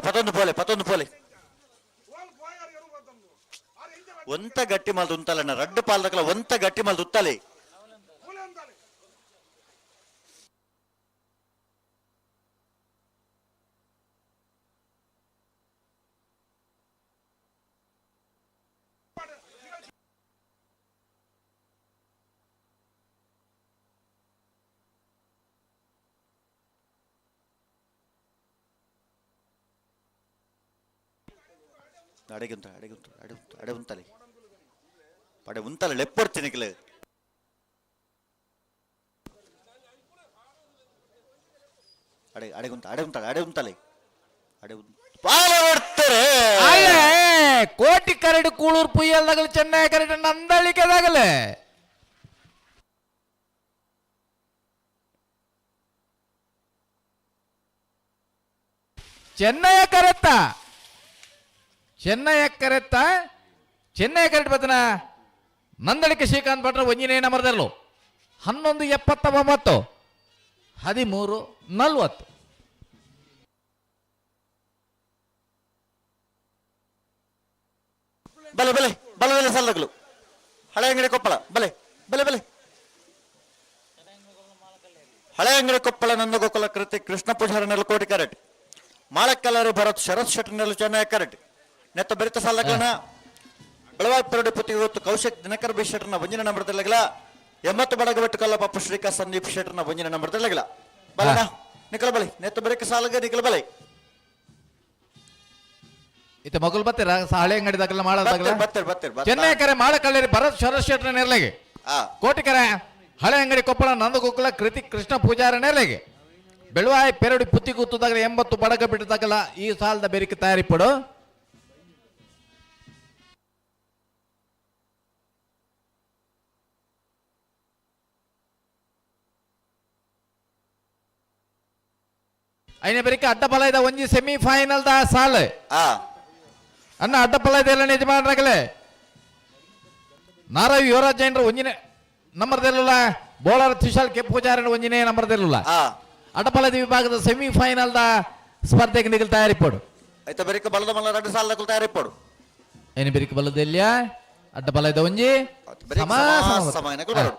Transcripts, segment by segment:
ಪತೊಂದು ಪೋಲೆ ಪತೊಂದು ಪೋಲೆ ಒಂತ ಗಟ್ಟಿ ಮಲ್ದು ಉಂತಲಣ್ಣ ರಡ್ಡು ಪಾಲ್ದಕಲ ಒಂತ ಗಟ್ಟಿ ಮಲ್ದು ಉತ್ತಲೆ. ಅಡೆಗುಂತ ಅಡೆಗುಂತ ಅಡೆ ಅಡೆ ಉಂತಲೆ ಅಡೆ ಉಂತಲೆ ಲೆಪ್ಪೊಡ್ತೀನಿ ನಿಕ್ಲೆ. ಅಡೆ ಅಡೆಗುಂತ ಅಡೆ ಉಂತಲೆ ಅಡೆ ಉಂತಲೆ ಅಡೆ ಪಾಲ ಹೊಡ್ತಾರೆ. ಅಲ್ಲೇ ಕೋಟಿ ಕರಡು ಕೂಳೂರು ಪುಯ್ಯಲ್ದಾಗಲಿ ಚೆನ್ನೈ ಕರಡು ನಂದಳಿಕೆದಾಗಲೆ. ಚೆನ್ನಯ ಕರೆತ್ತ ಚೆನ್ನಯ ಕರೆತ್ತ ಚೆನ್ನೈ ಕರೆಟ್ ಬತ್ತನ ನಂದಳಿಕೆ ಶ್ರೀಕಾಂತ್ ಭಟ್ರ ಒಂಜಿನೇ ನಂಬರ್ದಲ್ಲു 11:79 13:40. ಬಲೆ ಬಲೆ ಬಲೆ ಬಲೆ ಸಲ್ಲಗಲು ಹಳೆ ಅಂಗಡಿ ಕೊಪ್ಪಳ ಬಲೆ ಬಲೆ ಬಲೆ ಹಳೆ ಅಂಗಡಿ ಕೊಪ್ಪಳ ನಂದಗೋಕುಲ ಕೃತಿ ಕೃಷ್ಣ ಪೂಜಾರ ಕೋಟಿ ಕರೆಟ್ ಮಾಳಕ್ಕಲ್ಲರಿ ಭರತ್ ಶರತ್ ಶೆಟ್ಟರ್ನಲ್ಲಿ ಚೆನ್ನೈ ಕರೆಟ್ ನೆತ್ತ ಬೆರಿತ ಸಾಲಗಳನ್ನ ಬೆಳವಾಯಿ ಪರಡಿ ಪುತ್ತಿಗೆ ಹೊತ್ತು ಕೌಶಿಕ್ ದಿನಕರ್ ಬಿ ಶೆಟ್ಟರ್ನ ಒಂಜಿನ ನಂಬರ್ ತಲೆಗಲ 80 ಬಡಗ ಬೆಟ್ಟು ಕಲ್ಲ ಪಪ್ಪು ಶ್ರೀಕಾ ಸಂದೀಪ್ ಶೆಟ್ಟರ್ನ ಒಂಜಿನ ನಂಬರ್ ತಲೆಗಲ ಬಲನ ನಿಖಲ ಬಲೆ ನೆತ್ತ ಬೆರಕ ಸಾಲಗ ನಿಖಲ ಬಲೆ. ಇತ್ತ ಮಗುಲ್ ಬತ್ತೀರ ಹಳೆ ಅಂಗಡಿ ದಾಖಲೆ ಮಾಡೋದಾಗಲ. ಬತ್ತಾರೆ ಬತ್ತಾರೆ ಬತ್ತಾರೆ. ಚೆನ್ನೈ ಕರೆ ಮಾಳಕಳ್ಳೇರಿ ಭರತ್ ಶರತ್ ಶೆಟ್ಟರ್ ನೆರಳಿಗೆ. ಆ ಕೋಟಿ ಕರೆ ಹಳೆ ಅಂಗಡಿ ಕೊಪ್ಪಳ ನಂದಗೋಕುಲ ಕೃತಿ ಕೃಷ್ಣ ಪೂಜಾರ ನೆರಳಿಗೆ. ಬೆಳುವಾಯಿ ಪೆರಡಿ ಪುತ್ತಿ ಕೂತದಾಗ 80 ಬಡಗ ಬಿಟ್ಟದಾಗಲ ಈ ಸಾಲದ ಬೆರಿಕೆ ತಯಾರಿ ಪಡು. ಐನೇ ಬೆರಿಕೆ ಅಡ್ಡಬಲ ಇದ ಒಂಜಿ ಸೆಮಿ ಫೈನಲ್ the ಸಾಲ್. ಆ ಅಣ್ಣ ಅಡ್ಡಪಲ್ಲ ಇದೆಲ್ಲ ಯಜಮಾನರಾಗಲೇ ನಾರಾವಿ ಯುವರಾಜ್ ಜೈನ್ರ ಒಂಜಿನೇ ನಂಬರ್ದಲ್ಲ ಬೋಳಾರ ತ್ರಿಶಾಲ್ ಕೆ ಪೂಜಾರನ ಒಂಜಿನೇ ನಂಬರ್ದಲ್ಲ. ಆ ಅಡ್ಡಪಲ್ಲದ ವಿಭಾಗದ ಸೆಮಿಫೈನಲ್ the ಸ್ಪರ್ಧೆಗೆ ನಿಗಲ್ ತಯಾರಿ ಪಡು. ಐತ ಬೆರಿಕ ಬಲದ ಮಲ್ಲ ಎರಡು ಸಾಲದ ತಯಾರಿಪಡು. ಏನು ಬೆರಿಕೆ ಬಲ್ಲದೆಲ್ಲ ಅಡ್ಡಬಲ ಇದ ಒಂಜಿ ಬೆರಿಕ ಸಮ ಸಮ ಸಮ ಸಮ. ಬರೋಡು.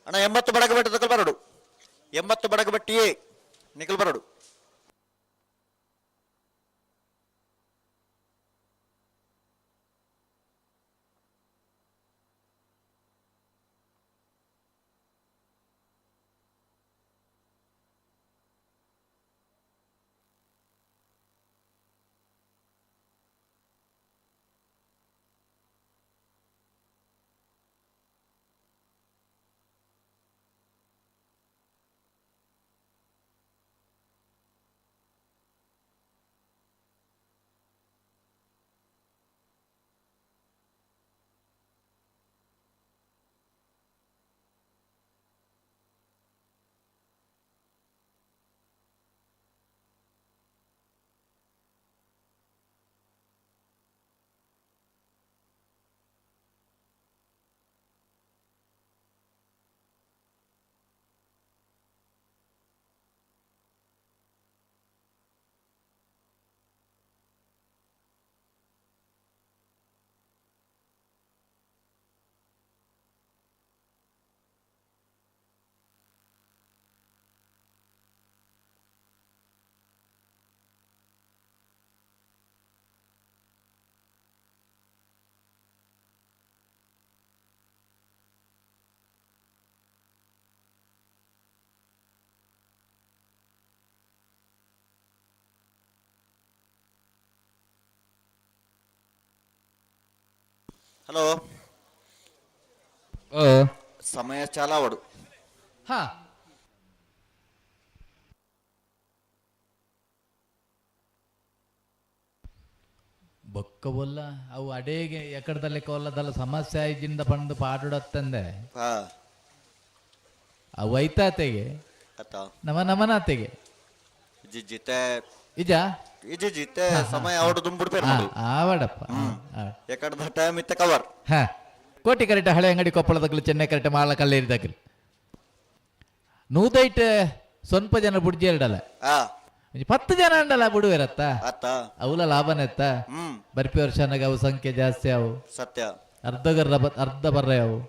ಅಣ್ಣ 80 ಬಡಗ ಬೆಟ್ಟ ತಕಲ್ ಬರಡು 80 ಬಡಗ ಬಟ್ಟಿಯೇ ನಿಖಲ್ ಬರಡು. ಹಲೋ, ಸಮಯ ಚಾಲಾವಡು. ಹಾ, ಬೊಕ್ಕವಲ್ಲ ಅವು ಅಡೇಗೆ ಎಕಡದಲ್ಲಿ ಕೋಲದಲ್ಲ ಸಮಸ್ಯೆ ಆಯ್ಜಿಂದ ಬಂದು ಪಾಡುಡತ್ತಂದೆ. ಅವು ಐತಾತೆಗೆ. ಅತ್ತ. ನಮ ನಮನಾತೆಗೆ. ಜಿಜ್ಜಿತೆ. ಇಜ. ಇಜ್ಜಿಜಿತೆ ಸಮಯ ಅವಡು ದುಂಬುಡ್ಪೇರು. ಆವಡಪ್ಪ. ಎಕಡದ ಟೈಮ್ ಇತ್ತ ಕವರ್. ಹಾ, ಕೋಟಿ ಕರೆಟ ಹಳೆ ಅಂಗಡಿ ಕೊಪ್ಪಳದಾಗಲು, ಚೆನ್ನೈ ಕರೆಟ ಮಾಲ ಕಲ್ಲೇರಿದಾಗಲು ನೂದೈಟ್ ಸ್ವಲ್ಪ ಜನ ಬುಡ್ಜಿ ಎರಡಲ್ಲ. ಒಂಜಿ 10 ಜನ ಅಂಡಲ್ಲ ಬುಡುವೆರತ್ತ. ಅತ್ತ. ಅವಲ ಲಾಭನೆತ್ತ. ಬರ್ಪಿ ವರ್ಷನಾಗ ಅವು ಸಂಖ್ಯೆ ಜಾಸ್ತಿ ಅವು. ಸತ್ಯ. ಅರ್ಧ ಗರ್ರ ಅರ್ಧ ಬರ್ರೆ ಅವು.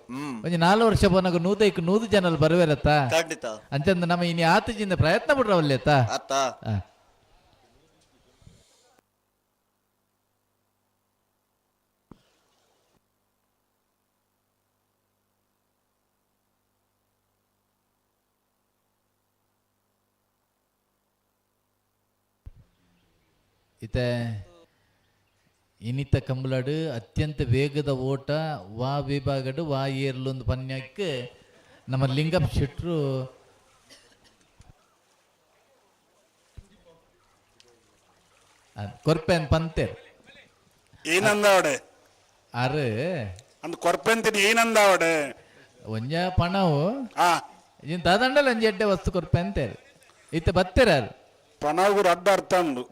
ಒಂಜಿ 4 ವರ್ಷ ಪೋನಾಗ ನೂದೈಕ್ 100 ಜನ ಬರುವೆರತ್ತ. ಖಂಡಿತ. ಅಂಚಂದ ನಮ್ಮ ಇನಿ ಆತಜಿಂದ ಪ್ರಯತ್ನ ಬಿಡ್ರವಲ್ಲೇತ. ಅತ್ತ. ಇತ ಇನಿತ ಕಂಬಳಡು ಅತ್ಯಂತ ವೇಗದ ಓಟ ವಾ ವಿಭಾಗಡು ವಾ ಏರ್ಲೊಂದು ಪನ್ಯಕ್ಕೆ ನಮ್ಮ ಲಿಂಗಪ್ಪ ಶೆಟ್ರು ಕೊರ್ಪೆನ್ ಪಂತೇರ್. ಏನಂದ ಅವಡೆ? ಆರು. ಅಂದ್ ಕೊರ್ಪೆಂತೀನಿ ಏನಂದ ಅವಡೆ? ಒಂಜ ಪಣವು. ಇನ್ ದಾದಂಡಲ ಒಂಜಿ ಎಡ್ಡೆ ವಸ್ತು ಕೊರ್ಪೆ ಅಂತೇರು ಇತ್ತ ಬತ್ತೆರಾರು. ಪಣವು ಅಡ್ಡ ಅರ್ಥ ಉಂಡು.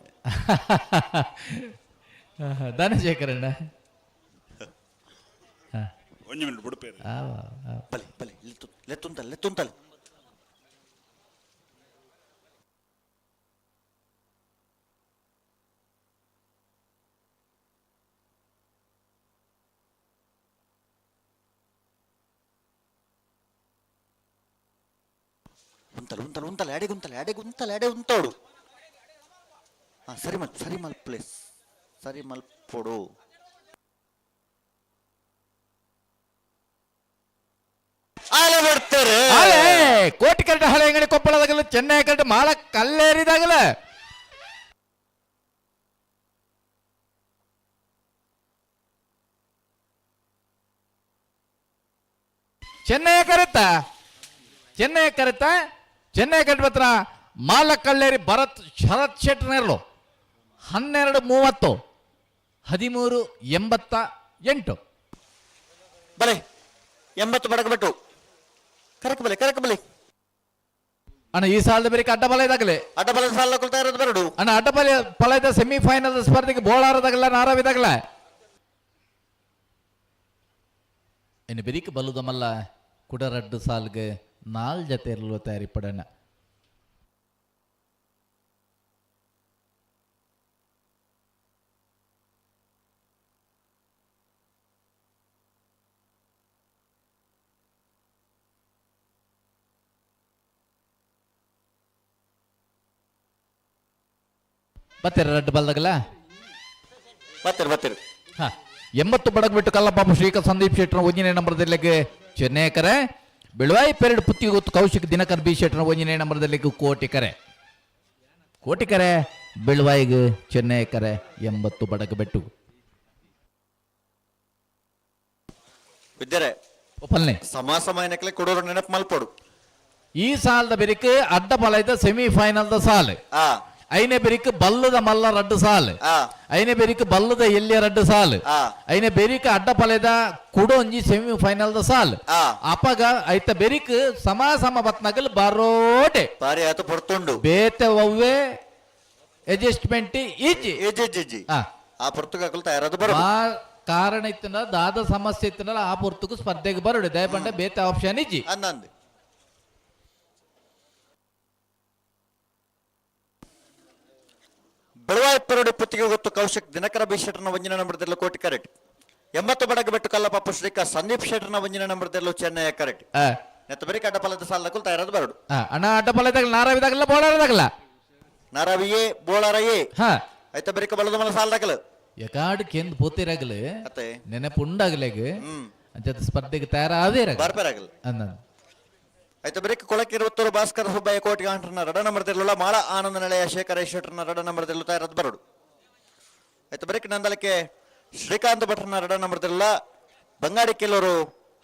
ದಾನಶೇಖರಣ್ಣ. ಒಂಜಿ ಮಿನಿಟ್ ಬಿಡ್ಪೇರು. ಆವ ಆವ. ಬಲೆ ಬಲೆ, ಲೆತ್ತುಂತಲ್ಲ ಲೆತ್ತುಂತಲ್ಲ. ಉಂತಲ್ಲ ಉಂತಲ್ಲ ಉಂತಲ್ಲ, ಎಡೆಗೆ ಉಂತಲ್ಲ, ಎಡೆಗೆ ಉಂತಲ್ಲ, ಎಡೆ ಉಂತೋಡು. ಹಾ, ಸರಿ ಮಲ್, ಸರಿ ಮಲ್, ಪ್ಲೇಸ್ ಸರಿ ಮಲ್ಪೊಡು. ಆಲೆ ಬರ್ತಾರೆ. ಆಲೆ ಕೋಟಿ ಕರೆಟ ಹಳೆ ಅಂಗಡಿ ಕೊಪ್ಪಳದಾಗಲ, ಚೆನ್ನೈ ಕರೆಟ ಮಾಳ ಕಲ್ಲೇರಿದಾಗಲ. ಚೆನ್ನೈ ಕರೆತ, ಚೆನ್ನೈ ಕರೆತ, ಚೆನ್ನೈ ಕರೆಟ ಹತ್ರ ಮಾಲ ಕಲ್ಲೇರಿ ಭರತ್ ಶರತ್ ಶೆಟ್ರ್ ನೆರಳು. 12:30, 13:88. ಬಲೆ, 80 ಬಡಕಬಿಟ್ಟು ಕರಕ ಬಲೆ, ಕರಕ ಬಲೆ. ಅಣ್ಣ, ಈ ಸಾಲದ ಬೇರೆ ಅಡ್ಡ ಬಲ ಇದಾಗಲೇ. ಅಡ್ಡ ಬಲ ಸಾಲ ಕೊಳ್ತಾ ಇರೋದು ಬರಡು. ಅಣ್ಣ, ಅಡ್ಡಬಲ ಫಲದ ಸೆಮಿಫೈನಲ್ ಸ್ಪರ್ಧೆಗೆ ಬೋಳಾರದಾಗಲ್ಲ, ನಾರವಿದಾಗಲ್ಲ. ಇನ್ನು ಬೆರಿಕ್ ಬಲುದಮಲ್ಲ ಕುಡರಡ್ಡು ಸಾಲ್ಗೆ ನಾಲ್ ಜತೆ ಇರಲು ತಯಾರಿ ಪಡೋಣ. ಬತ್ತೀರ ರಡ್ಡು ಬಲ್ದಾಗಲ್ಲ? ಬರ್ತೀರಿ ಬರ್ತೀರಿ. ಹಾ, 80 ಬಡಗ್ ಬಿಟ್ಟು ಕಲ್ಲಪ್ಪ ಶ್ರೀಕ ಸಂದೀಪ್ ಶೆಟ್ಟರ್ ಒಂದನೇ ನಂಬರ್ದಲ್ಲಿ ಚೆನ್ನೈ ಕರೆ, ಬೆಳವಾಯಿ ಪೆರಡು ಪುತ್ತಿ ಗೊತ್ತು ಕೌಶಿಕ್ ದಿನಕರ್ ಬಿ ಶೆಟ್ಟರ್ ಒಂದನೇ ನಂಬರ್ದಲ್ಲಿ ಕೋಟಿ ಕರೆ, ಕೋಟಿ ಕರೆ ಬೆಳವಾಯಿಗೆ ಚೆನ್ನೈ ಕರೆ 80 ಬಡಗ ಬೆಟ್ಟು. ವಿದ್ಯಾರೆ. ಒಪ್ಪಲ್ನೆ. ಸಮ ಸಮಯನಕ್ಲೆ ಕೊಡೋರು ನೆನಪು ಮಲ್ಪೊಡು. ಈ ಸಾಲದ ಬೆರಿಕ್ ಅಡ್ಡ ಬಲೈದ ಸೆಮಿಫೈನಲ್ the ಸಾಲ್. ಐನೇ ಬೆರಿಕ್ ಬಲ್ಲದ ಮಲ್ಲ ರಡ್ಡು ಸಾಲ್. ಐನೇ ಬೆರಿಕ್ ಬಲ್ಲದ ಎಲ್ಲಿಯ ರಡ್ಡು ಸಾಲ್. ಐನೇ ಬೆರಿಕ್ ಅಡ್ಡ ಪಲೆದ ಕುಡೊಂಜಿ ಸೆಮಿ ಫೈನಲ್ the ಸಾಲ್. ಅಪಗ ಐತ ಬೆರಿಕ್ ಸಮ ಸಮ ಬತ್ನಗಲ್ ಬರೋಟೆ. ಬಾರಿ ಆತು ಪೊರ್ತುಂಡು. ಬೇತೆ ಒವ್ವೆ ಅಡ್ಜಸ್ಟ್ಮೆಂಟ್ ಈಜಿ. ಇಜ್ಜಿ. ಆ ಪೊರ್ತುಗಾಕಲು ತಯಾರಾದ ಬರೋದು. ಆ ಕಾರಣ ಇತ್ತಂದ್ರ, ದಾದ ಸಮಸ್ಯೆ ಇತ್ತಂದ್ರ ಆ ಪೊರ್ತುಕು ಸ್ಪರ್ಧೆಗೆ ಬರೋಡೆ, ದಯಪಂಡ ಬೇತೆ ಆಪ್ಷನ್ ಇಜ್ಜಿ. ಅಂದಂದು ಬೆಳವಾಯಿ ಪೆರಡು ಪುತ್ತಿಗೆ ಗೊತ್ತು ಕೌಶಿಕ್ ದಿನಕರ ಬಿ ಶೆಟ್ಟರ್ನ ಒಂಜಿನ ನಂಬರ್ದಲ್ಲೂ ಕೋಟಿ ಕರೆಕ್ಟ್. 80 ಬಡಗ ಬೆಟ್ಟು ಕಲ್ಲಪಾಪು ಶ್ರೀಕ ಸಂದೀಪ್ ಶೆಟ್ಟರ್ನ ಒಂಜಿನ ನಂಬರ್ದಲ್ಲೂ ಚೆನ್ನೈ ಕರೆಕ್ಟ್. ನೆತ್ತ ಬರೀ ಕಡ್ಡ ಫಲದ ಸಾಲಕ್ಕೂ ತಯಾರಾದ ಬರಡು. ಅಣ್ಣ, ಅಡ್ಡ ಪಲದಾಗ ನಾರವಿದಾಗಲ್ಲ, ಬೋಳಾರದಾಗಲ್ಲ? ನಾರಾವಿಯೇ ಬೋಳಾರಯೇ. ಐತ ಬರಿಕ ಬಲದ ಮಲ ಸಾಲದಾಗಲು. ಯಕಾಡ್ ಕೇಂದ್ರ ಪೋತಿರಾಗಲು. ಅತ್ತೆ. ನೆನಪುಂಡಾಗಲೇಗ. ಅಂಚದ ಸ್ಪರ್ಧೆಗೆ ತಯಾರಾದೇ. ಬರ್ಪೇರಾಗಲ್ಲ. ಅಂದ. ಆಯ್ತು, ಬರೀಕ್ ಕೊಳಕಿರುವತ್ತೂರು ಭಾಸ್ಕರ ಸುಬ್ಬಯ್ಯ ಕೋಟಿ ಗಾಂಟ್ರನ ರಡ ನಂಬರ್ದಿರಲಿಲ್ಲ, ಮಾಳ ಆನಂದ ನೆಲೆಯ ಶೇಖರ ಶೆಟ್ಟರ್ನ ರಡ ನಂಬರ್ದಿರಲು ತಯಾರದ್ ಬರಡು. ಆಯ್ತು, ಬರೀಕ್ ನಂದಲಕ್ಕೆ ಶ್ರೀಕಾಂತ್ ಭಟ್ರನ ರಡ ನಂಬರ್ದಿರಲಿಲ್ಲ. ಬಂಗಾಡಿ ಕೆಲವರು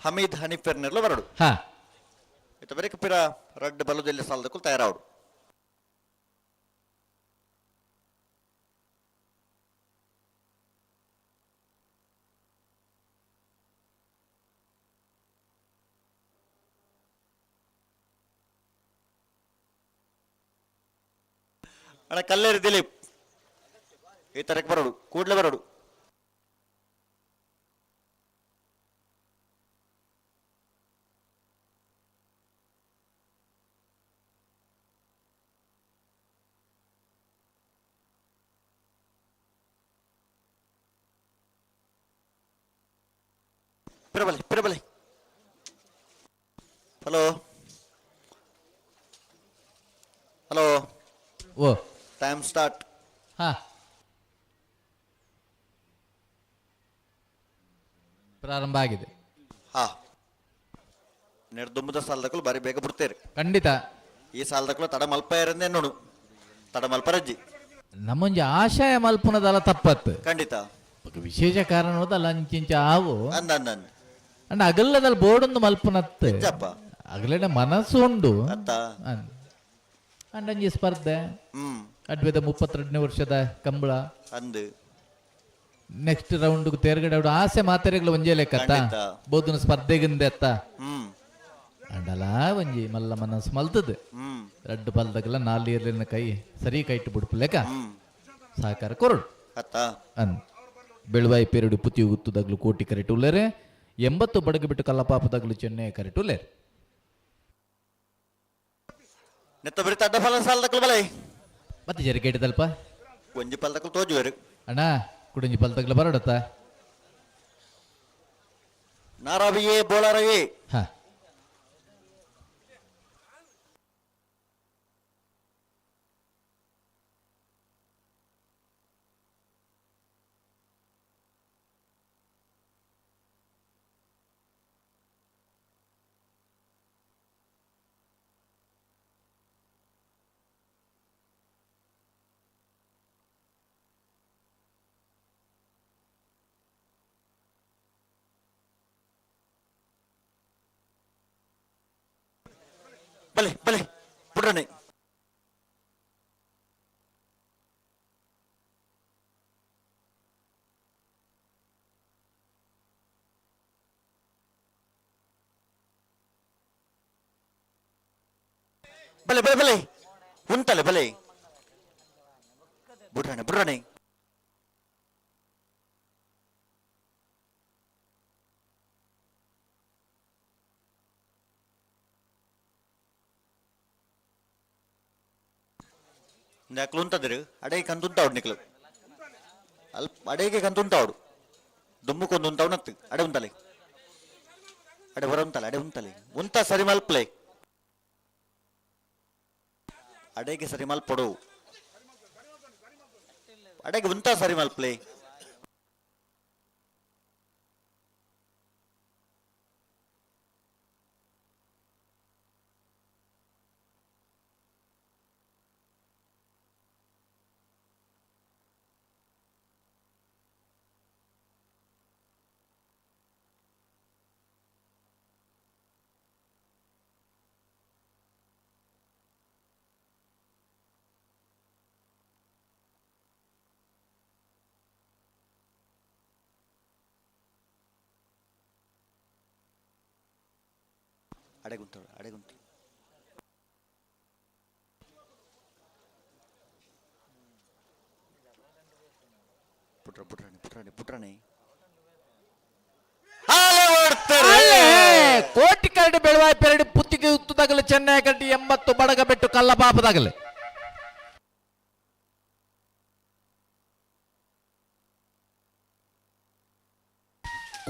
ಹಮೀದ್ ಹನೀಫೆರ್ ನೆರ್ಲು ಬರಡು. ಇತ್ತ ಬರೀಕ್ ಪಿರ ರಡ್ಡ್ ಬಲುದೆಲ್ಲಿ ಸಾಲದಕ್ಕೂ ತಯಾರಾವಡು. ಅಣ್ಣ ಕಲ್ಲೇರಿ ದಿಲೀಪ್ ಈ ತರಕ್ಕೆ ಬರೋಡು, ಕೂಡ್ಲೆ ಬರೋಡು. ಪಿರಬಲಿ ಪಿರಬಲಿ. Hello hello. ಓ. Time start. ಪ್ರಾರಂಭ ಆಗಿದೆ. ನೆಡ್ದುಂಬದ ಸಾಲದಕ್ಕೂ ಬಾರಿ ಬೇಗ ಬಿಡ್ತೇರಿ. ಖಂಡಿತ. ಈ ಸಾಲದಕ್ಕೂ ತಡ ಮಲ್ಪ ನೋಡು, ತಡ ಮಲ್ಪರಜ್ಜಿ. ನಮ್ಮೊಂಜಿ ಆಶಯ ಮಲ್ಪುನದಲ್ಲ ತಪ್ಪತ್ತು. ಖಂಡಿತ. ಬೊಕ ವಿಶೇಷ ಕಾರಣ ಹೋದಲ್ಲ ಅಂಚಿಂಚ ಆವು. ಅಂದ ಅಂದ ಅಂದ. ಅಂಡ ಅಗಲ್ಲದಲ್ಲಿ ಬೋರ್ಡೊಂದು ಮಲ್ಪುನತ್ತು. ಇಜ್ಜಪ್ಪ. ಅಗಲಡೆ ಮನಸ್ಸು ಉಂಡು. ಅತ್ತ. ಅಂದ್. ಅಂಡಂಜಿ ಸ್ಪರ್ಧೆ. ಅಡ್ವೆದ 32ನೇ ವರ್ಷದ ಕಂಬಳ. ಅಂದು. ನೆಕ್ಸ್ಟ್ ರೌಂಡ್ ತೇರ್ಗಡೆ ಅವಡು ಆಸೆ ಮಾತೆರೆಗಳು ಒಂಜೇ ಲೆಕ್ಕತ್ತ. ಖಂಡಿತ. ಬೋಧನ ಸ್ಪರ್ಧೆಗಿಂದ ಎತ್ತ. ಅಂಡಲ ಒಂಜಿ ಮಲ್ಲ ಮನಸ್ಸು ಮಲ್ತದ. ರಡ್ಡು ಪಲ್ದಗಲ ನಾಲ್ ಇರ್ಲಿನ ಕೈ ಸರಿ ಕೈಟ್ ಬಿಡ್ಪು ಲೆಕ್ಕ. ಸಹಕಾರ ಕೊರಡು. ಅತ್ತ. ಅನ್ ಬೆಳುವಾಯಿ ಪೆರಡು ಪುತಿ ಉತ್ತುದಗ್ಲು ಕೋಟಿ ಕರೆಟು ಉಲ್ಲೇರೆ, 80 ಬಡಗು ಬಿಟ್ಟು ಕಲ್ಲಪಾಪದಗ್ಲು ಚೆನ್ನೆ ಕರೆಟು ಉಲ್ಲೇರೆ. ನೆತ್ತ ಬರಿತ ಅಡ್ಡ ಫಲ ಸಾಲದಕ್ಕಲು ಬಲೈ. ಮತ್ತೆ ಜರಿ ಕೇಟಿದಲ್ಪ. ಒಂಜಿ ಪಲ್ದಕ್ಕಲು ತೋಜುವೆರು. ಅಣ್ಣ ಕುಡಂಜಿ ಪಲ್ದಗ್ಲು ಬರೋಡತ್ತ. ನಾರಾಬಿಯೇ ಬೋಳಾರಯೇ. ಬಲೆ ಬಲೆ ಪುಡ್ರನೆ. ಬಲೆ ಬಲೆ ಬಲೆ ಉಂಟಲೆ ಬಲೆ ಬುಡ್ರನೆ ಬುಡ್ರನೆ. ಅಕ್ಲು ಉಂಟದಿರು ಅಡೇ ಕಂತುಂಟಾవుಡು ನಿಕ್ಲು ಅಲ್ಪ ಅಡೇಗೆ ಕಂತುಂಟಾవుಡು ದುಮ್ಮುಕೊಂದು ಉಂಟಾವು ನತ್ತು ಅಡೆ ಉಂತಲೆ ಅಡೆ ಹೊರ ಉಂತಲೆ ಅಡೆ ಉಂತಲೆ ಉಂತ ಸರಿ ಮಲ್ಪ್ಲೆ ಅಡೆಗೆ ಸರಿ ಮಲ್ಪೊಡು ಅಡೆಗೆ ಉಂತ ಸರಿ ಮಲ್ಪ್ಲೆ ಅಡೆಗುಂತಳು ಅಡೆಗುಂತ ಪುಟ್ರ ಪುಟ್ರಾಣಿ ಪುಟ್ರಾಣಿ ಪುಟ್ರಾಣಿ ಹಾಲೆ ಓಡ್ತಾರೆ. ಅಲ್ಲೇ ಕೋಟಿ ಕರಡಿ ಬೆಳುವಾಯಿ ಪೆರಡಿ ಪುತ್ತಿಗೆ ಉತ್ತುದಾಗಲು ಚೆನ್ನೈ ಕಟ್ಟಿ 80 ಬಡಗ ಬೆಟ್ಟು ಕಲ್ಲ ಪಾಪದಾಗಲೆ.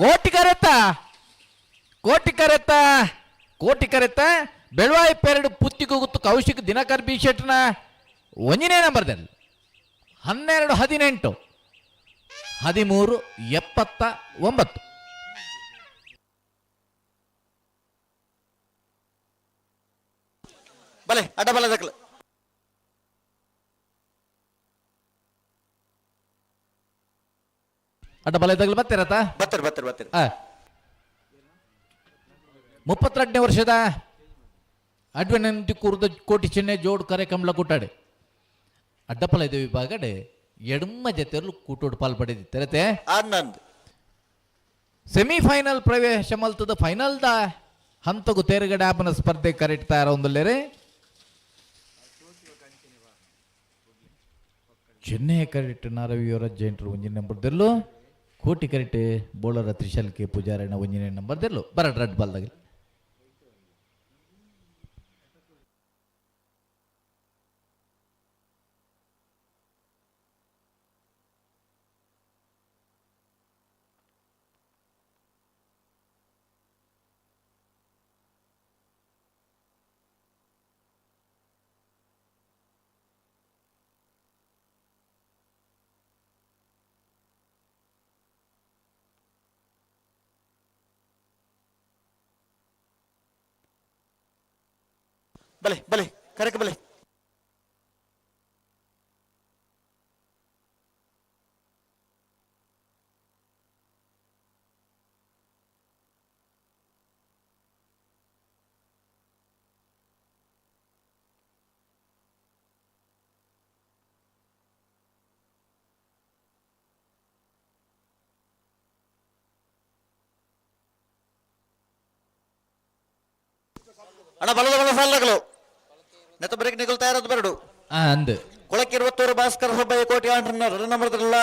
ಕೋಟಿ ಕರೆತ ಕೋಟಿ ಕರೆತ ಕೋಟಿ ಕರೆತ ಬೆಳುವಾಯಿ ಪೆರಡು ಪುತ್ತಿಗೆ ಗುತ್ತು ಕೌಶಿಕ್ ದಿನಕರ್ ಬಿ ಶೆಟ್ನ ಒಂದನೇ ನಂಬರ್ದಲ್ಲಿ 12 18 13 79. ಬಲೆ ಅಡ್ಡ ಬಲೆ ದಕ್ಕಲು. ಅಡ್ಡ ಬಲೆ ತಗಲು ಬರ್ತೀರತ್ತ. ಬತ್ತರ ಬತ್ತರ ಬತ್ತರ. 32ನೇ ವರ್ಷದ ಅಡ್ವನಂತಿ ಕೂರ್ದ ಕೋಟಿ ಚೆನ್ನೆ ಜೋಡ್ ಕರೆ ಕಮಲ ಕೂಟಾಡೆ ಅಡ್ಡಪಲೈದ ವಿಭಾಗಡೆ ಎಡಮ್ಮ ಜತೆಯಲ್ಲೂ ಕೂಟೋಡು ಪಾಲ್ ಪಡೆದಿತ್ತರತೆ. ಆನಂದ್. ಸೆಮಿಫೈನಲ್ ಪ್ರವೇಶ ಮಲ್ತದ ಫೈನಲ್ the ಹಂತಗು ತೇರುಗಡೆ ಆಪನ ಸ್ಪರ್ಧೆ ಕರೆಕ್ಟ್ ತಯಾರ ಒಂದುಲ್ಲೇರೆ. ಚೆನ್ನೈ ಕರೆಕ್ಟ್ ನಾರವಿಯವರ ಜೈಂಟ್ರು ಒಂಜಿನ ನಂಬರ್ ದೆಲ್ಲು, ಕೋಟಿ ಕರೆಕ್ಟ್ ಬೋಳರ ತ್ರಿಶಾಲ್ ಕೆ ಪೂಜಾರಣ್ಣ ಒಂಜಿನ ನಂಬರ್ ದೆಲ್ಲು ಬರ ರೆಡ್ ಬಾಲ್ದಾಗ. ಬಲೆ ಬಲೆ ಕರೆಕ್ ಬಲೆ. ಅಣ್ಣ, ಬಲದ ಬಲ ಸಾಲಗಳು ನೆತ್ತ ಬ್ರೇಕ್ ನಿಗಲ್ ತಯಾರದ್ ಬರಡು. ಅಂದು. ಕೊಳಕಿರುವತ್ತೂರು ಭಾಸ್ಕರ ಸುಬ್ಬಯ್ಯ ಕೋಟಿ ಆಂಡ್ರನ್ನ ಎರಡು ನಂಬರ್ದಲ್ಲ,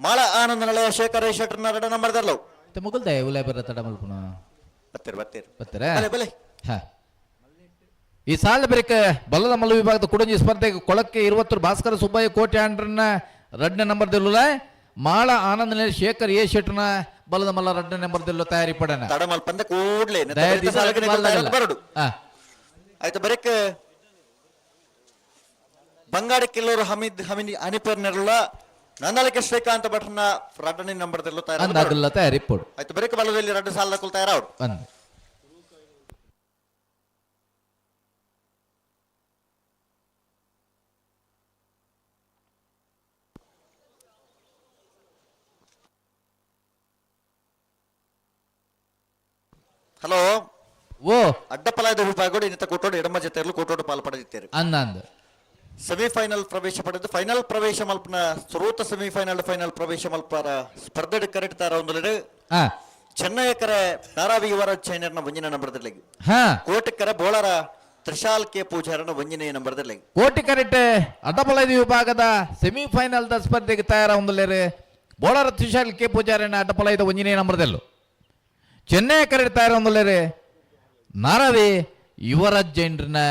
ಮಾಳ ಆನಂದ ನಳೆಯ ಶೇಖರ ಶೆಟ್ಟರ್ನ ಎರಡು ನಂಬರ್ದಲ್ಲ. ಮುಗುಲ್ದ ಉಲೇ ಬರ ತಡ ಮಲ್ಪುನ. ಬತ್ತೀರಿ ಬತ್ತೀರಿ. ಬತ್ತರ. ಬಲೆ ಬಲೆ. ಹ. ಈ ಸಾಲ ಬರಿಕ ಬಲ್ಲದ ಮಲ್ಲ ವಿಭಾಗದ ಕುಡಂಜಿ ಸ್ಪರ್ಧೆಗೆ ಕೊಳಕ್ಕೆ ಇರುವತ್ತರು ಭಾಸ್ಕರ ಸುಬ್ಬಯ್ಯ ಕೋಟೆ ಆಂಡ್ರನ್ನ ರಡ್ನೇ ನಂಬರ್ ದಿಲ್ಲುಲ, ಮಾಳ ಆನಂದ ಶೇಖರ್ ಎ ಶೆಟ್ರನ ಬಲದ ಮಲ್ಲ ರಡ್ನೇ ನಂಬರ್ ದಿಲ್ಲು ತಯಾರಿ ಪಡನ. ತಡ ಮಲ್ಪಂದ ಕೂಡ್ಲೆ ನೆತ್ತ ಬರಿತ ಸಾಲಕ್ಕೆ ನಿಗಲ್ ತಯಾರದ್ ಬರಡು. ಆಯ್ತು, ಬರೀಕ್ ಬಂಗಾಡಿ ಕಿಲ್ಲೂರು ಹಮೀದ್ ಹಮೀದ್ ಹನಿಪರ್ ನೆರಳ ನಂದಳಿಕೆ ಶ್ರೀಕಾಂತ ಭಟ್ರನ ರಡ್ಡನೇ ನಂಬರ್ ದಿಲ್ಲು ತಯಾರ. ಅಂದಾಗಲ್ಲ ತಯಾರಿ ಪೋಡು. ಆಯ್ತು, ಬರೀಕ್ ಬಲದಲ್ಲಿ ಎರಡು ಸಾಲ ತಯಾರ. ಅಂದ್. ಹಲೋ. ಓ. ಅಡ್ಡಪಲಾಯದ ವಿಭಾಗಗಳು ಇನ್ನಿತ ಕೂಟೋಡು ಎಡಮ ಜೊತೆಯಲ್ಲೂ ಕೂಟೋಡು ಪಾಲ್ ಪಡೆದಿದ್ದಾರೆ. ಅಂದ ಅಂದ. ಸೆಮಿಫೈನಲ್ ಪ್ರವೇಶ ಪಡೆದು ಫೈನಲ್ ಪ್ರವೇಶ ಮಲ್ಪನ ಸುರೂತ ಸೆಮಿಫೈನಲ್ ಫೈನಲ್ ಪ್ರವೇಶ ಮಲ್ಪರ ಸ್ಪರ್ಧೆ ಕರೆಕ್ಟ್ ತಾರ ಒಂದು. ಚೆನ್ನೈ ಕರೆ ಧಾರಾವಿ ಯುವರಾಜ್ ಚೈನರ್ನ ಒಂಜಿನ ನಂಬರ್ದಲ್ಲಿ. ಕೋಟೆಕರ ಬೋಳರ ತ್ರಿಶಾಲ್ ಕೆ ಪೂಜಾರನ ಒಂಜಿನ ನಂಬರ್ದಲ್ಲಿ. ಕೋಟಿ ಕರೆಕ್ಟ್ ಅಡ್ಡಪಲೈದ ವಿಭಾಗದ ಸೆಮಿಫೈನಲ್ the ಸ್ಪರ್ಧೆಗೆ ತಯಾರ ಹೊಂದಲೇರು ಬೋಳರ ತ್ರಿಶಾಲ್ ಕೆ ಪೂಜಾರನ ಅಡ್ಡಪಲೈದ ಒಂಜಿನೇ ನಂಬರ್ದಲ್ಲು. ಚೆನ್ನೈ ಕರೆಕ್ಟ್ ತಯಾರ ಹೊಂದಲೇರು ನಾರಾವಿ ಯುವರಾಜ್ ಜೈನ್ರನ್ನ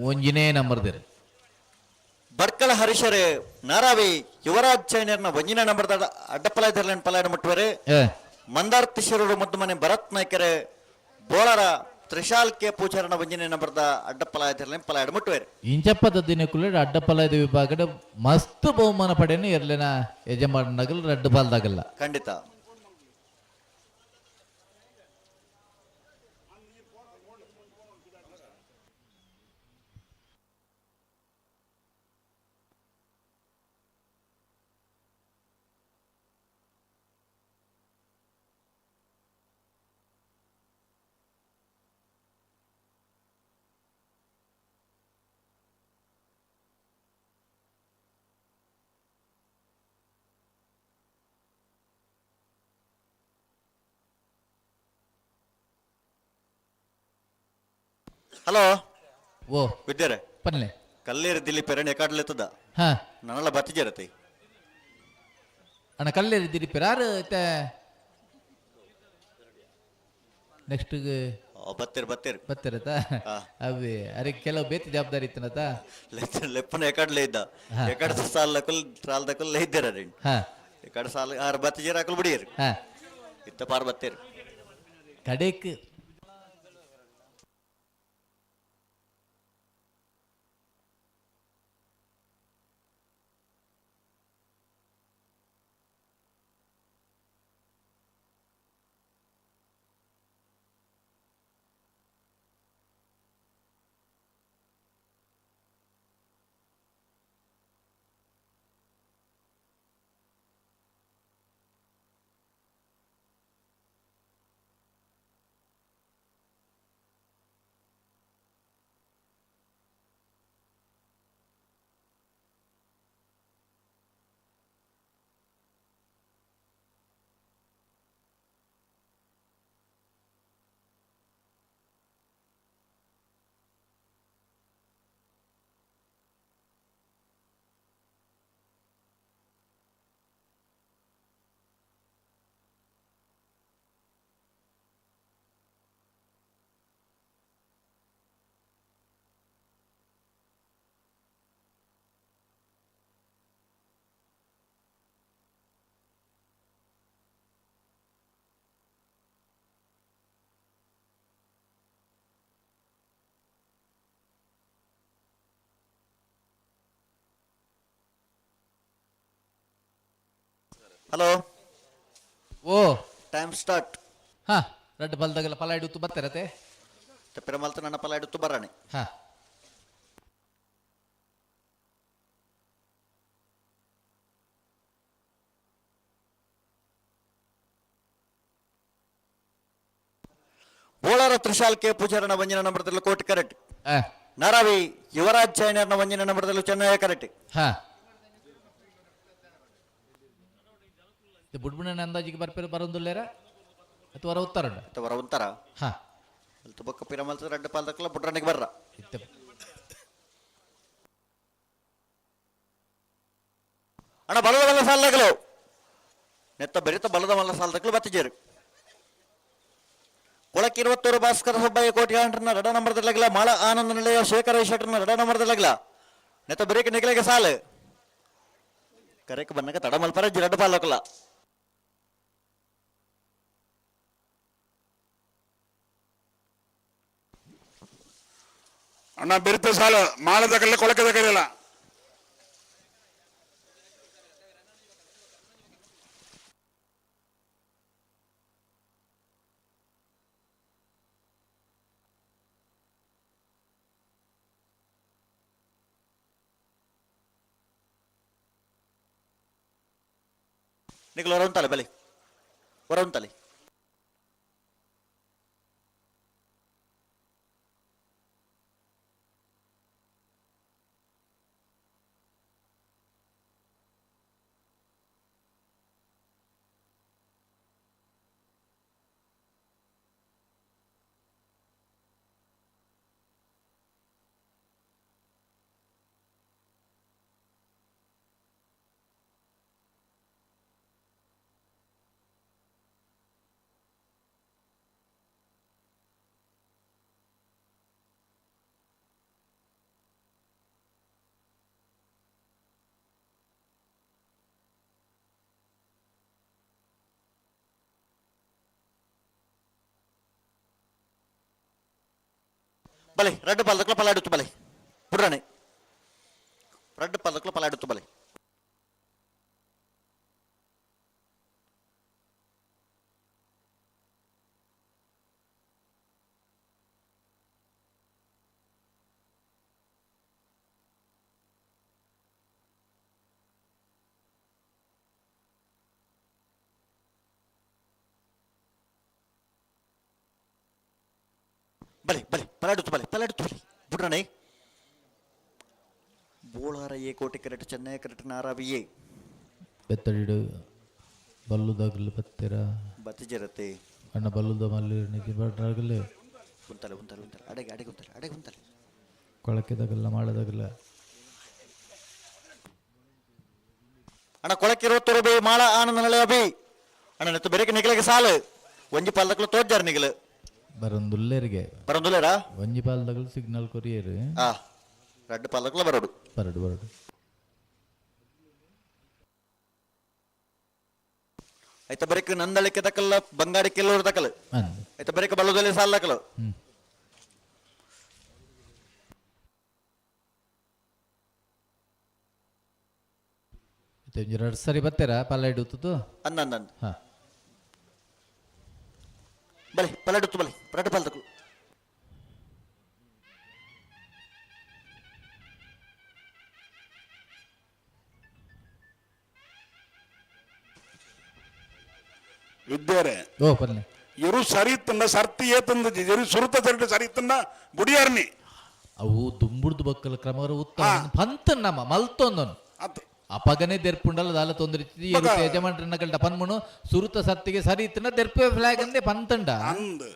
ಒಂಜಿನೇ ನಂಬರ್ದಿರಿ. ಬರ್ಕಳ ಹರೀಶರೇ ನಾರಾವಿ ಯುವರಾಜ್ ಚೈನರ್ನ ಒಂಜಿನ ನಂಬರ್ದ ಅಡ್ಡಪಲಾಯದಲ್ಲಿ ಪಲಾಯನ ಮುಟ್ಟುವರು. ಮಂದಾರ್ ತಿಶರರು ಮುದ್ದು ಮನೆ ಭರತ್ ನಾಯ್ಕರೇ ಬೋಳರ ತ್ರಿಶಾಲ್ ಕೆ ಪೂಜಾರನ ಒಂಜಿನ ನಂಬರ್ದ ಅಡ್ಡಪಲಾಯದಲ್ಲಿ ಪಲಾಯನ ಮುಟ್ಟುವರು. ಇಂಚಪ್ಪದ ದಿನಕ್ಕುள்ள ಅಡ್ಡಪಲೈದ ವಿಭಾಗದ ಮಸ್ತ್ ಬಹುಮಾನ ಪಡೆಯನು ಎರ್ಲೆನ ಯಜಮಾನಗಲ್ ರಡ್ಡು ಬಾಲ್ದಾಗಲ್ಲ. ಖಂಡಿತ. ಹಲೋ. ಓ. ವಿದ್ಯಾರೆ. ಪನ್ಲೆ. ಕಲ್ಲೇರಿ ದಿಲೀಪ್ ಎರಡ್ ಎಕಾಡ್ಲೆತ್ತದ. ನನ್ನಲ್ಲ ಬತ್ತಿಜರತಿ. ಅಣ್ಣ, ಕಲ್ಲೇರಿ ದಿಲೀಪ್ ಯಾರು? ನೆಕ್ಸ್ಟ್. ಬತ್ತೀರಿ ಬತ್ತೀರಿ. ಬತ್ತಿರತ್ತ ಅವೇ ಅರೆ ಕೆಲವು ಬೇತಿ ಜವಾಬ್ದಾರಿ ಇತ್ತನತ. ಲೆಪ್ಪನ ಎಕಾಡ್ಲೆ ಇದ್ದ ಎಕಡ ಸಾಲ ಲಕುಲ್ ಸಾಲ ದಕುಲ್ ಇದ್ದೀರ ರೆಂಡ್. ಎಕಡ ಸಾಲ ಆರು ಬತ್ತಿಜರ ಹಾಕಲ್ ಬಿಡಿಯರಿ. ಇತ್ತ ಪಾರ್ ಬತ್ತೀರಿ. ಕಡೆಕ್. ಹಲೋ. ಓ. Time start. ಹಾ, ರಡ್ಡ್ ಬಲ್ದಗಲ ಫಲ ಹಿಡಿತು ಬತ್ತಿರತೆ. ಪಿರಮಲ್ತ ನನ್ನ ಪಲ ಹಿಡಿತು ಬರಾಣಿ. ಹಾ. ಬೋಳಾರ ತ್ರಿಶಾಲ್ ಕೆ ಪೂಜಾರನ ವಂಜನ ನಂಬರದಲ್ಲಿ ಕೋಟಿ ಕರೆಕ್ಟ್. ಆ. ನಾರಾವಿ ಯುವರಾಜ್ ಜೈನರ್ನ ವಂಜನ ನಂಬರದಲ್ಲಿ ಚೆನ್ನೈ ಕರೆಕ್ಟ್. ಹಾ, ಬುಡ್ಬುಣ್ಣನ ಅಂದಾಜಿಗೆ ಬರ್ಪೇರು ಬರೋದಿಲ್ಲೇರ ಅಥವಾ ಹೊರ ಉತ್ತರ ಉಂಡ? ವರ ಉಂತರ. ಹಾ. ಬೊಕ್ಕ ಪಿರಮಲ್ತ ರಡ್ಡ್ ಪಾಲ್ದಕ್ಲ ಬುಡ್ರನಿಗೆ ಬರ್ರ. ಇತ್ತೆ. ಅಣ್ಣ, ಬಲದ ಮಲ್ಲ ಸಾಲದಗಲು ನೆತ್ತ ಬೆರಿತ ಬಲದ ಮಲ್ಲ ಸಾಲದಕ್ಕಲು ಬತ್ತಿಜೇರು. ಕೊಳಕ್ಕೆ 21 ಭಾಸ್ಕರ ಸುಬ್ಬಯ್ಯ ಕೋಟಿ ಆಂಟ್ರನ ರಡ ನಂಬರ್ದಲ್ಲಗಲ, ಮಾಳ ಆನಂದ ನಿಲಯ ಶೇಖರ ಶೆಟ್ಟರ್ನ ರಡ ನಂಬರ್ದಲ್ಲಗಲ. ನೆತ್ತ ಬೆರಿಕ ನಿಗಲಿಗೆ ಸಾಲು ಕರೆಕ್ ಬನ್ನಕ ತಡ ಮಲ್ಪರ ಜಿರಡ್ ಪಾಲಕಲ. ಅಣ್ಣ, ಬೆರಿತ ಸಾಲು ಮಾಳದ ಕಲ್ಲ, ಕೊಳಕದ ಕರೆಯಲ್ಲ. ನಿಗಲು ಹೊರ ಉಂತಲೆ, ಬಲಿ ಹೊರ ಉಂತಲೆ. ಬಲೆ, ರಡ್ಡು ಪಾಲದಕ್ಲ ಪಲಾಡುತ್ತು ಬಲೆ ಪುಡ್ರಾಣೆ. ರಡ್ಡು ಪಾಲದಕ್ಲ ಪಲಾಡುತ್ತು ಬಲೆ. ಬಲೆ ಬಲೆ, ಪಲಾಡುತ್ತು ಬಲೆ, ಪಲಾಡುತ್ತು ಬಲೆ ಬುಡ್ರಾಣೆ. ಬೋಳಾರ ಎ, ಕೋಟೆ ಕರೆಕ್ಟ್, ಚೆನ್ನೈ ಕರೆಕ್ಟ್, ನಾರಾವಿ ಎ. ಬೆತ್ತಡಿಡು ಬಲ್ಲುದಾಗಲು ಬತ್ತೀರ. ಬತ್ತಿಜರತೆ. ಅಣ್ಣ, ಬಲ್ಲುದ ಮಲ್ಲಿ ನಿಧಿ ಬಡ್ರಾಗಲು. ಉಂತಲೆ ಉಂತಲೆ ಉಂತಲೆ, ಅಡೆಗೆ ಅಡೆಗೆ ಉಂತಲೆ, ಅಡೆಗೆ ಉಂತಲೆ. ಕೊಳಕೆದಾಗಲ್ಲ, ಮಾಡದಾಗಲ್ಲ. ಅಣ್ಣ, ಕೊಳಕ್ಕೆ 21 ಬಿ, ಮಾಳ ಆನಂದ ನಿಲಯ ಬಿ. ಅಣ್ಣ, ನೆತ್ತು ಬೆರಕೆ ನಿಗಲಿಗೆ ಸಾಲು ಒಂಜಿ ಪಾಲ್ದಕ್ಲು ತೋಜ್ಜಾರ ನಿಗಲು. ಬರಂದುಲ್ಲೇರಿಗೆ. ಬರಂದುಲ್ಲೇರಾ? ಒಂಜಿ ಪಾಲ್ದಾಗಲು ಸಿಗ್ನಲ್ ಕೊರಿಯರು. ಆ, ರಡ್ಡು ಪಾಲ್ದಕ್ಲ ಬರೋಡು. ಬರಡು ಬರಡು. ಐತ ಬರೆಕ್ ನಂದಳಿಕೆ ದಕ್ಕಲ್ಲ, ಬಂಗಾಡಿ ಕೆಲ್ಲೂರು ದಕ್ಕಲು. ಅಂದ್. ಐತ ಬರೆಕ್ ಬಲ್ಲದಲ್ಲಿ ಸಾಲ್ ದಕ್ಕಲು. ಹ್ಮ್. ಇತ್ತೆ ಒಂಜಿ ರಡ್ಡ್ ಸರಿ ಬತ್ತೀರಾ ಪಲ್ಲ ಹಿಡಿತು. ಅಂದ ಅಂದ ಅಂದ. ಹಾ. ಬಲೆ, ಪಲ್ಲಡುತ್ತು ಬಲೆ, ರಡ್ಡು ಪಾಲ್ದಕ್ಲು. ವಿದ್ಯಾರೆ. ಓ, ಪಲ್ಲೆ. ಎರು ಸರಿ ತಂದ ಸರ್ತಿ ಏತಂದ ಎರು ಸುರುತ ಸರಿ ಸರಿ ತಂದ ಬುಡಿಯಾರ್ನಿ. ಅವು ದುಂಬುಡ್ದು ಬಕ್ಕಲ ಕ್ರಮರ ಉತ್ತಮ ಪಂತ ನಮ್ಮ ಮಲ್ತೊಂದನು. ಅತ್. ಅಪಗನೆ ದೆರ್ಪುಂಡಲ ದಾಲ ತೊಂದರೆ. ಯಜಮಾನ್ರನ್ನ ಕಲ್ಟ ಪನ್ಮುನು ಸುರುತ ಸತ್ತಿಗೆ ಸರಿ ಇತ್ತನ ದೆರ್ಪೆ ಫ್ಲಾಗ್ ಅಂದೆ ಪಂತಂಡ. ಅಂದ್.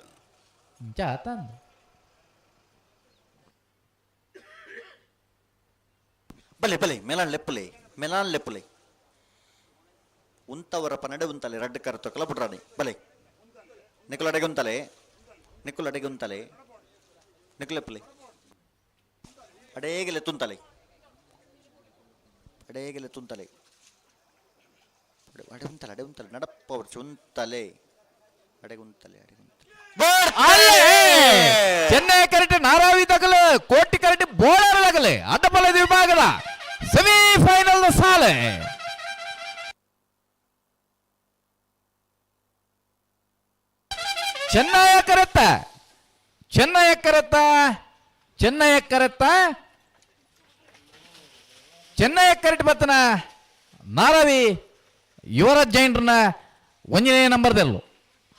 ಇಂಚ ಆತ ಅಂದ. ಬಲೆ ಬಲೆ, ಮೆಲಾನ್ ಲೆಪ್ಪುಲೆ, ಮೆಲಾನ್ ಲೆಪ್ಪುಲೆ. ಉಂತವರ ಪನಡೆ ಉಂತಲೆ, ರಡ್ಡು ಕರ ತೊಕಲ ಬುಡ್ರಾಣಿ ಬಲೆ. ನಿಕುಲ್ ಅಡೆಗೆ ಉಂತಲೆ, ನಿಕುಲ್ ಅಡೆಗೆ ಉಂತಲೆ, ನಿಕುಲೆಪ್ಪುಲೆ. ಅಡೇಗೆಲೆ ತುಂತಲೆ, ಅಡೇಗೆಲೆ ತುಂತಲೆ. ಅಡೆ ಉಂತಲೆ, ಅಡೆ ಉಂತಲೆ, ನಡಪ್ಪ ಅವ್ರು ಉಂತಲೆ, ಅಡೆಗೆ ಉಂತಲೆ, ಅಡೆಗೆ ಉಂತಲೆ. ಚೆನ್ನೈ ಕರೆಕ್ಟ್ ನಾರಾವಿ ತಗಲು, ಕೋಟಿ ಕರೆಕ್ಟ್ ಬೋಳಾರ ತಗಲೆ. ಅಡ್ಡಪಲ್ಲದ ವಿಭಾಗದ ಸೆಮಿಫೈನಲ್ ಸಾಲೆ. ಚೆನ್ನಾಯ ಕರೆತ್ತ ಚೆನ್ನಯ ಕರೆತ್ತ ಚೆನ್ನಯ ಕರೆತ್ತ ಚೆನ್ನಯ ಕರೆಟ್ ಬತ್ತನ ನಾರವಿ ಯುವರಾಜ್ ಜೈನ್ರನ್ನ ಒಂದನೇ ನಂಬರ್ದಲ್ಲು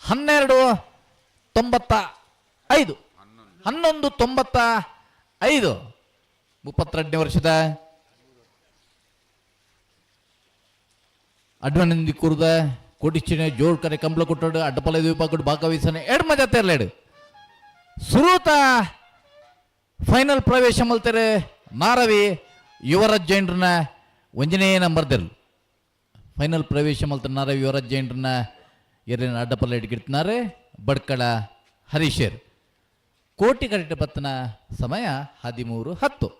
12.95, 11.95. 32ನೇ ವರ್ಷದ ಅಡ್ವನಂದಿ ಕೂರ್ದ ಕೊಡಿಚಿನ ಜೋಡ್ ಕರೆ ಕಂಬಳ ಕೊಟ್ಟಡು ಅಡ್ಡಪಲ ದ್ವೀಪ ಭಾಗವಹಿಸನೆ ಎಡ್ ಮಜಾ ತೆರಲೇಡು ಸುರೂತ ಫೈನಲ್ ಪ್ರವೇಶ ಮಲ್ತಾರೆ ನಾರವಿ ಯುವರಾಜ್ ಜೈನ್ರನ್ನ ಒಂದನೇ ನಂಬರ್ದೆಲ್ ಫೈನಲ್ ಪ್ರವೇಶ ಮಲ್ತಾರೆ ನಾರವಿ ಯುವರಾಜ್ ಜೈನ್ರನ್ನ ಎರಡನೇ ಅಡ್ಡಪಲ್ಲ ಇಟ್ಕಿಡ್ತಿದ್ದಾರೆ ಬಡ್ಕಳ ಹರೀಶರ್. ಕೋಟಿ ಕರೆಕ್ಟ್ ಬತ್ತನ ಸಮಯ 13:10.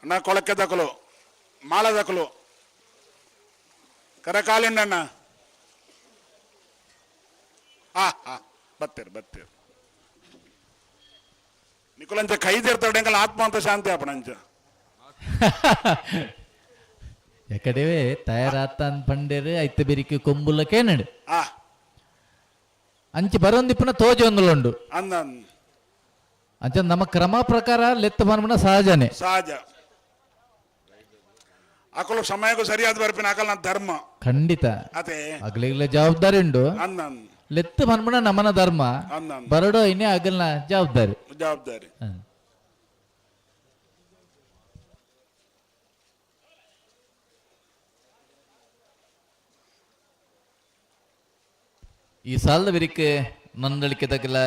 ಅಣ್ಣ ಕೊಳಕ್ಕೆ ದಕಲು ಮಾಳ ದಕಲು ಕರಕಾಲಿಂಡಣ್ಣ. ಆ ಹಾ ಬತ್ತೀರ್ ಬತ್ತೀರ್ ನಿಕುಲಂಚ ಕೈದಿರ್ತಾಡೆ ಆತ್ಮ ಅಂತ ಶಾಂತಿ ಅಪ್ಪಣಂಚ. ಎಕಡೆವೇ ತಯಾರಾತ ಪಂಡೇರು ಐತ ಬೆರಿಕೆ ಕೊಂಬುಲ ಕೇನಡು. ಆ ಅಂಚೆ ಬರೋಂದಿಪ್ಪನ ತೋಜೆ ಒಂದುಲುಂಡು. ಅಂದ. ಅಂಚ ನಮ್ಮ ಕ್ರಮ ಪ್ರಕಾರ ಲೆತ್ತ ಮನ್ಮನ ಸಹಜನೇ. ಸಹಜ, ಅಕಲು ಸಮಯಕ್ಕೂ ಸರಿಯಾದ ಬರ್ಪಿನ ಅಕಲ್ ನನ್ನ ಧರ್ಮ. ಖಂಡಿತ. ಅದೇ. ಅಗ್ಲಿಗ್ಲ ಜವಾಬ್ದಾರಿ ಉಂಡು. ಅಂದ. ಲೆತ್ತ ಮನ್ಮನ ನಮನ ಧರ್ಮ. ಅಂದ. ಬರಡೋ ಇನ್ನೇ ಅಗಲ್ನ ಜವಾಬ್ದಾರಿ. ಜವಾಬ್ದಾರಿ. ಈ ಸಾಲದ ಬಿರಿಕ್ ನಂದಳಿಕೆ ತಗಲ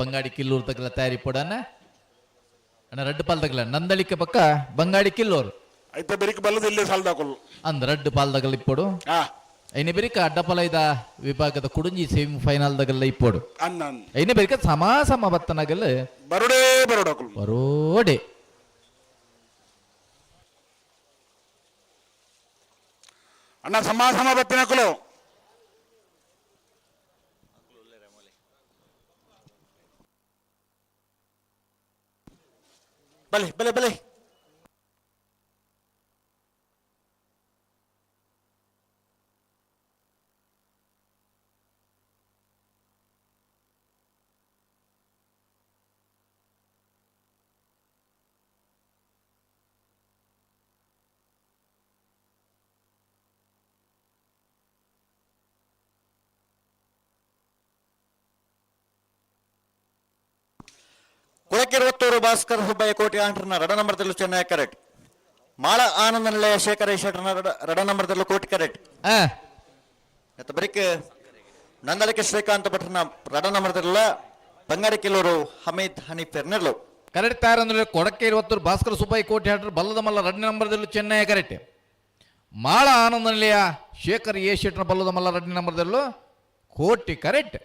ಬಂಗಾಡಿ ಕಿಲ್ಲೂರು ತಗಲ ತಯಾರಿ ಪೋಡಾನ ಅಣ್ಣ ರಡ್ಡು ಪಾಲ್ ತಗಲ ನಂದಳಿಕೆ ಪಕ್ಕ ಬಂಗಾಡಿ ಕಿಲ್ಲೂರು. ಐತ ಬೆರಿಕ್ ಬಲ್ಲದ ಇಲ್ಲೇ ಸಾಲದಾಕಲು. ಅಂದ್ ರಡ್ಡು ಪಾಲ್ ತಗಲ ಇಪ್ಪೋಡು. ಆ ಐನೆ ಬೆರಿಕ ಅಡ್ಡಪಲ ಇದ ವಿಭಾಗದ ಕುಡುಂಜಿ ಸೆಮಿ ಫೈನಲ್ ದಗಲ್ಲ ಇಪ್ಪೋಡು. ಅಂದ ಅಂದ. ಐನೆ ಬೆರಿಕ ಸಮ ಸಮ ಬತ್ತನಗಲ್. ಬರೋಡೇ ಬರೋಡಕಲು. ಬರೋಡೆ. ಅಣ್ಣ ಸಮ ಸಮ ಬತ್ತಿನಕಲು. ಬಲೆ ಬಲೆ ಬಲೆ. ಕುಳಕಿರುವತ್ತೂರು ಭಾಸ್ಕರ್ ಹುಬ್ಬಯ್ಯ ಕೋಟಿ ಆಂಟ್ರನ ರಡ ನಂಬರ್ದಲ್ಲೂ ಚೆನ್ನೈ ಕರೆಕ್ಟ್. ಮಾಳ ಆನಂದ ನಿಲಯ ಶೇಖರ ಶೆಟ್ಟರ್ನ ರಡ ನಂಬರ್ದಲ್ಲೂ ಕೋಟಿ ಕರೆಕ್ಟ್. ಆ ಮತ್ತು ಬರಿಕ್ ನಂದಳಿಕೆ ಶ್ರೀಕಾಂತ ಭಟ್ರನ ರಡ ನಂಬರ್ದಲ್ಲ ಬಂಗಾರಿ ಕಿಲ್ಲೂರು ಹಮೀದ್ ಹನೀಫ್ ಎರ್ನೆರ್ಲು. ಕರೆಕ್ಟ್ ತಯಾರು ಅಂದ್ರೆ ಕೊಡಕ್ಕೆ ಇರುವತ್ತೂರು ಭಾಸ್ಕರ ಸುಬ್ಬಯ್ಯ ಕೋಟಿ ಹಾಟ್ರು ಬಲ್ಲದ ಮಲ್ಲ ರಡ್ನೇ ನಂಬರ್ದಲ್ಲೂ ಚೆನ್ನೈ ಕರೆಕ್ಟ್. ಮಾಳ ಆನಂದ ನಿಲಯ ಶೇಖರ್ ಎ ಶೆಟ್ಟರ್ ಬಲ್ಲದ ಮಲ್ಲ ರಡ್ನೇ ನಂಬರ್ದಲ್ಲೂ ಕೋಟಿ ಕರೆಕ್ಟ್.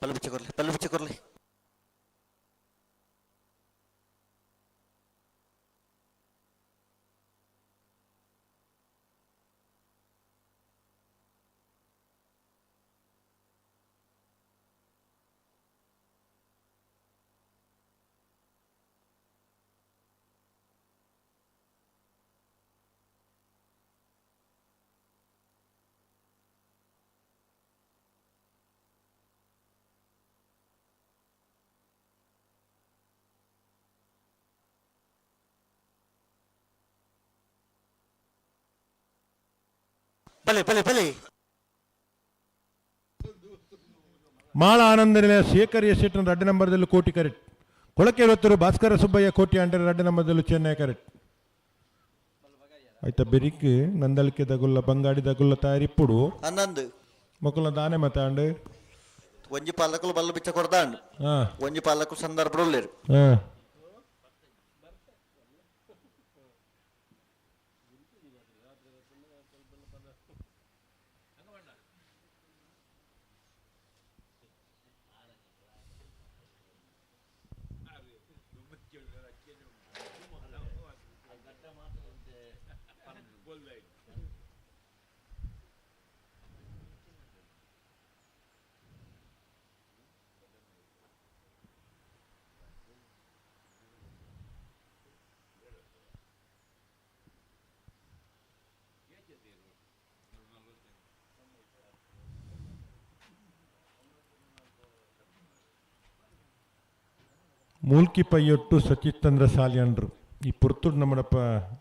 ಪಲ್ಲು ಬಿಚ್ಚಿ ಕೊರ್ಲಿ, ಪಲ್ಲು ಬಿಚ್ಚಿ ಕೊರ್ಲಿ. ಬಲೆ ಬಲೆ ಬಲೆ. ಮಾಳ ಆನಂದನಿಲ ಶೇಖರ್ ಎಸ್ ರಡ್ಡ ನಂಬರ್ದಲ್ಲಿ ಕೋಟಿ ಕರೆಕ್ಟ್. ಕೊಳಕೆ ಹೊತ್ತರು ಭಾಸ್ಕರ ಸುಬ್ಬಯ್ಯ ಕೋಟಿ ಅಂಡರ್ ರಡ್ಡ ನಂಬರ್ದಲ್ಲಿ ಚೆನ್ನೈ ಕರೆಕ್ಟ್. ಆಯ್ತಾ ಬೆರಿಕ್ ನಂದಳಿಕೆ ದಗುಲ್ಲ ಬಂಗಾಡಿ ದಗುಲ್ಲ ತಯಾರಿಪ್ಪುಡು. ಹನ್ನೊಂದು. ಮೊಕಲ ದಾನೆ ಮತಾಂಡು. ಒಂಜಿ ಪಾಲಕಲು ಬಲ್ಲು ಬಿಚ್ಚ ಕೊರ್ದಾಂಡು. ಹಾ. ಒಂಜಿ ಪಾಲಕು ಸಂದರ್ಭ ಉಲ್ಲೇರು. ಹಾ. ಮೂಲ್ಕಿ ಪೈಯೊಟ್ಟು ಸಚಿತ್ತಂದ್ರ ಸಾಲಿಯನ್ರು ಈ ಪುರ್ತುಡು ನಮ್ಮಡಪ್ಪ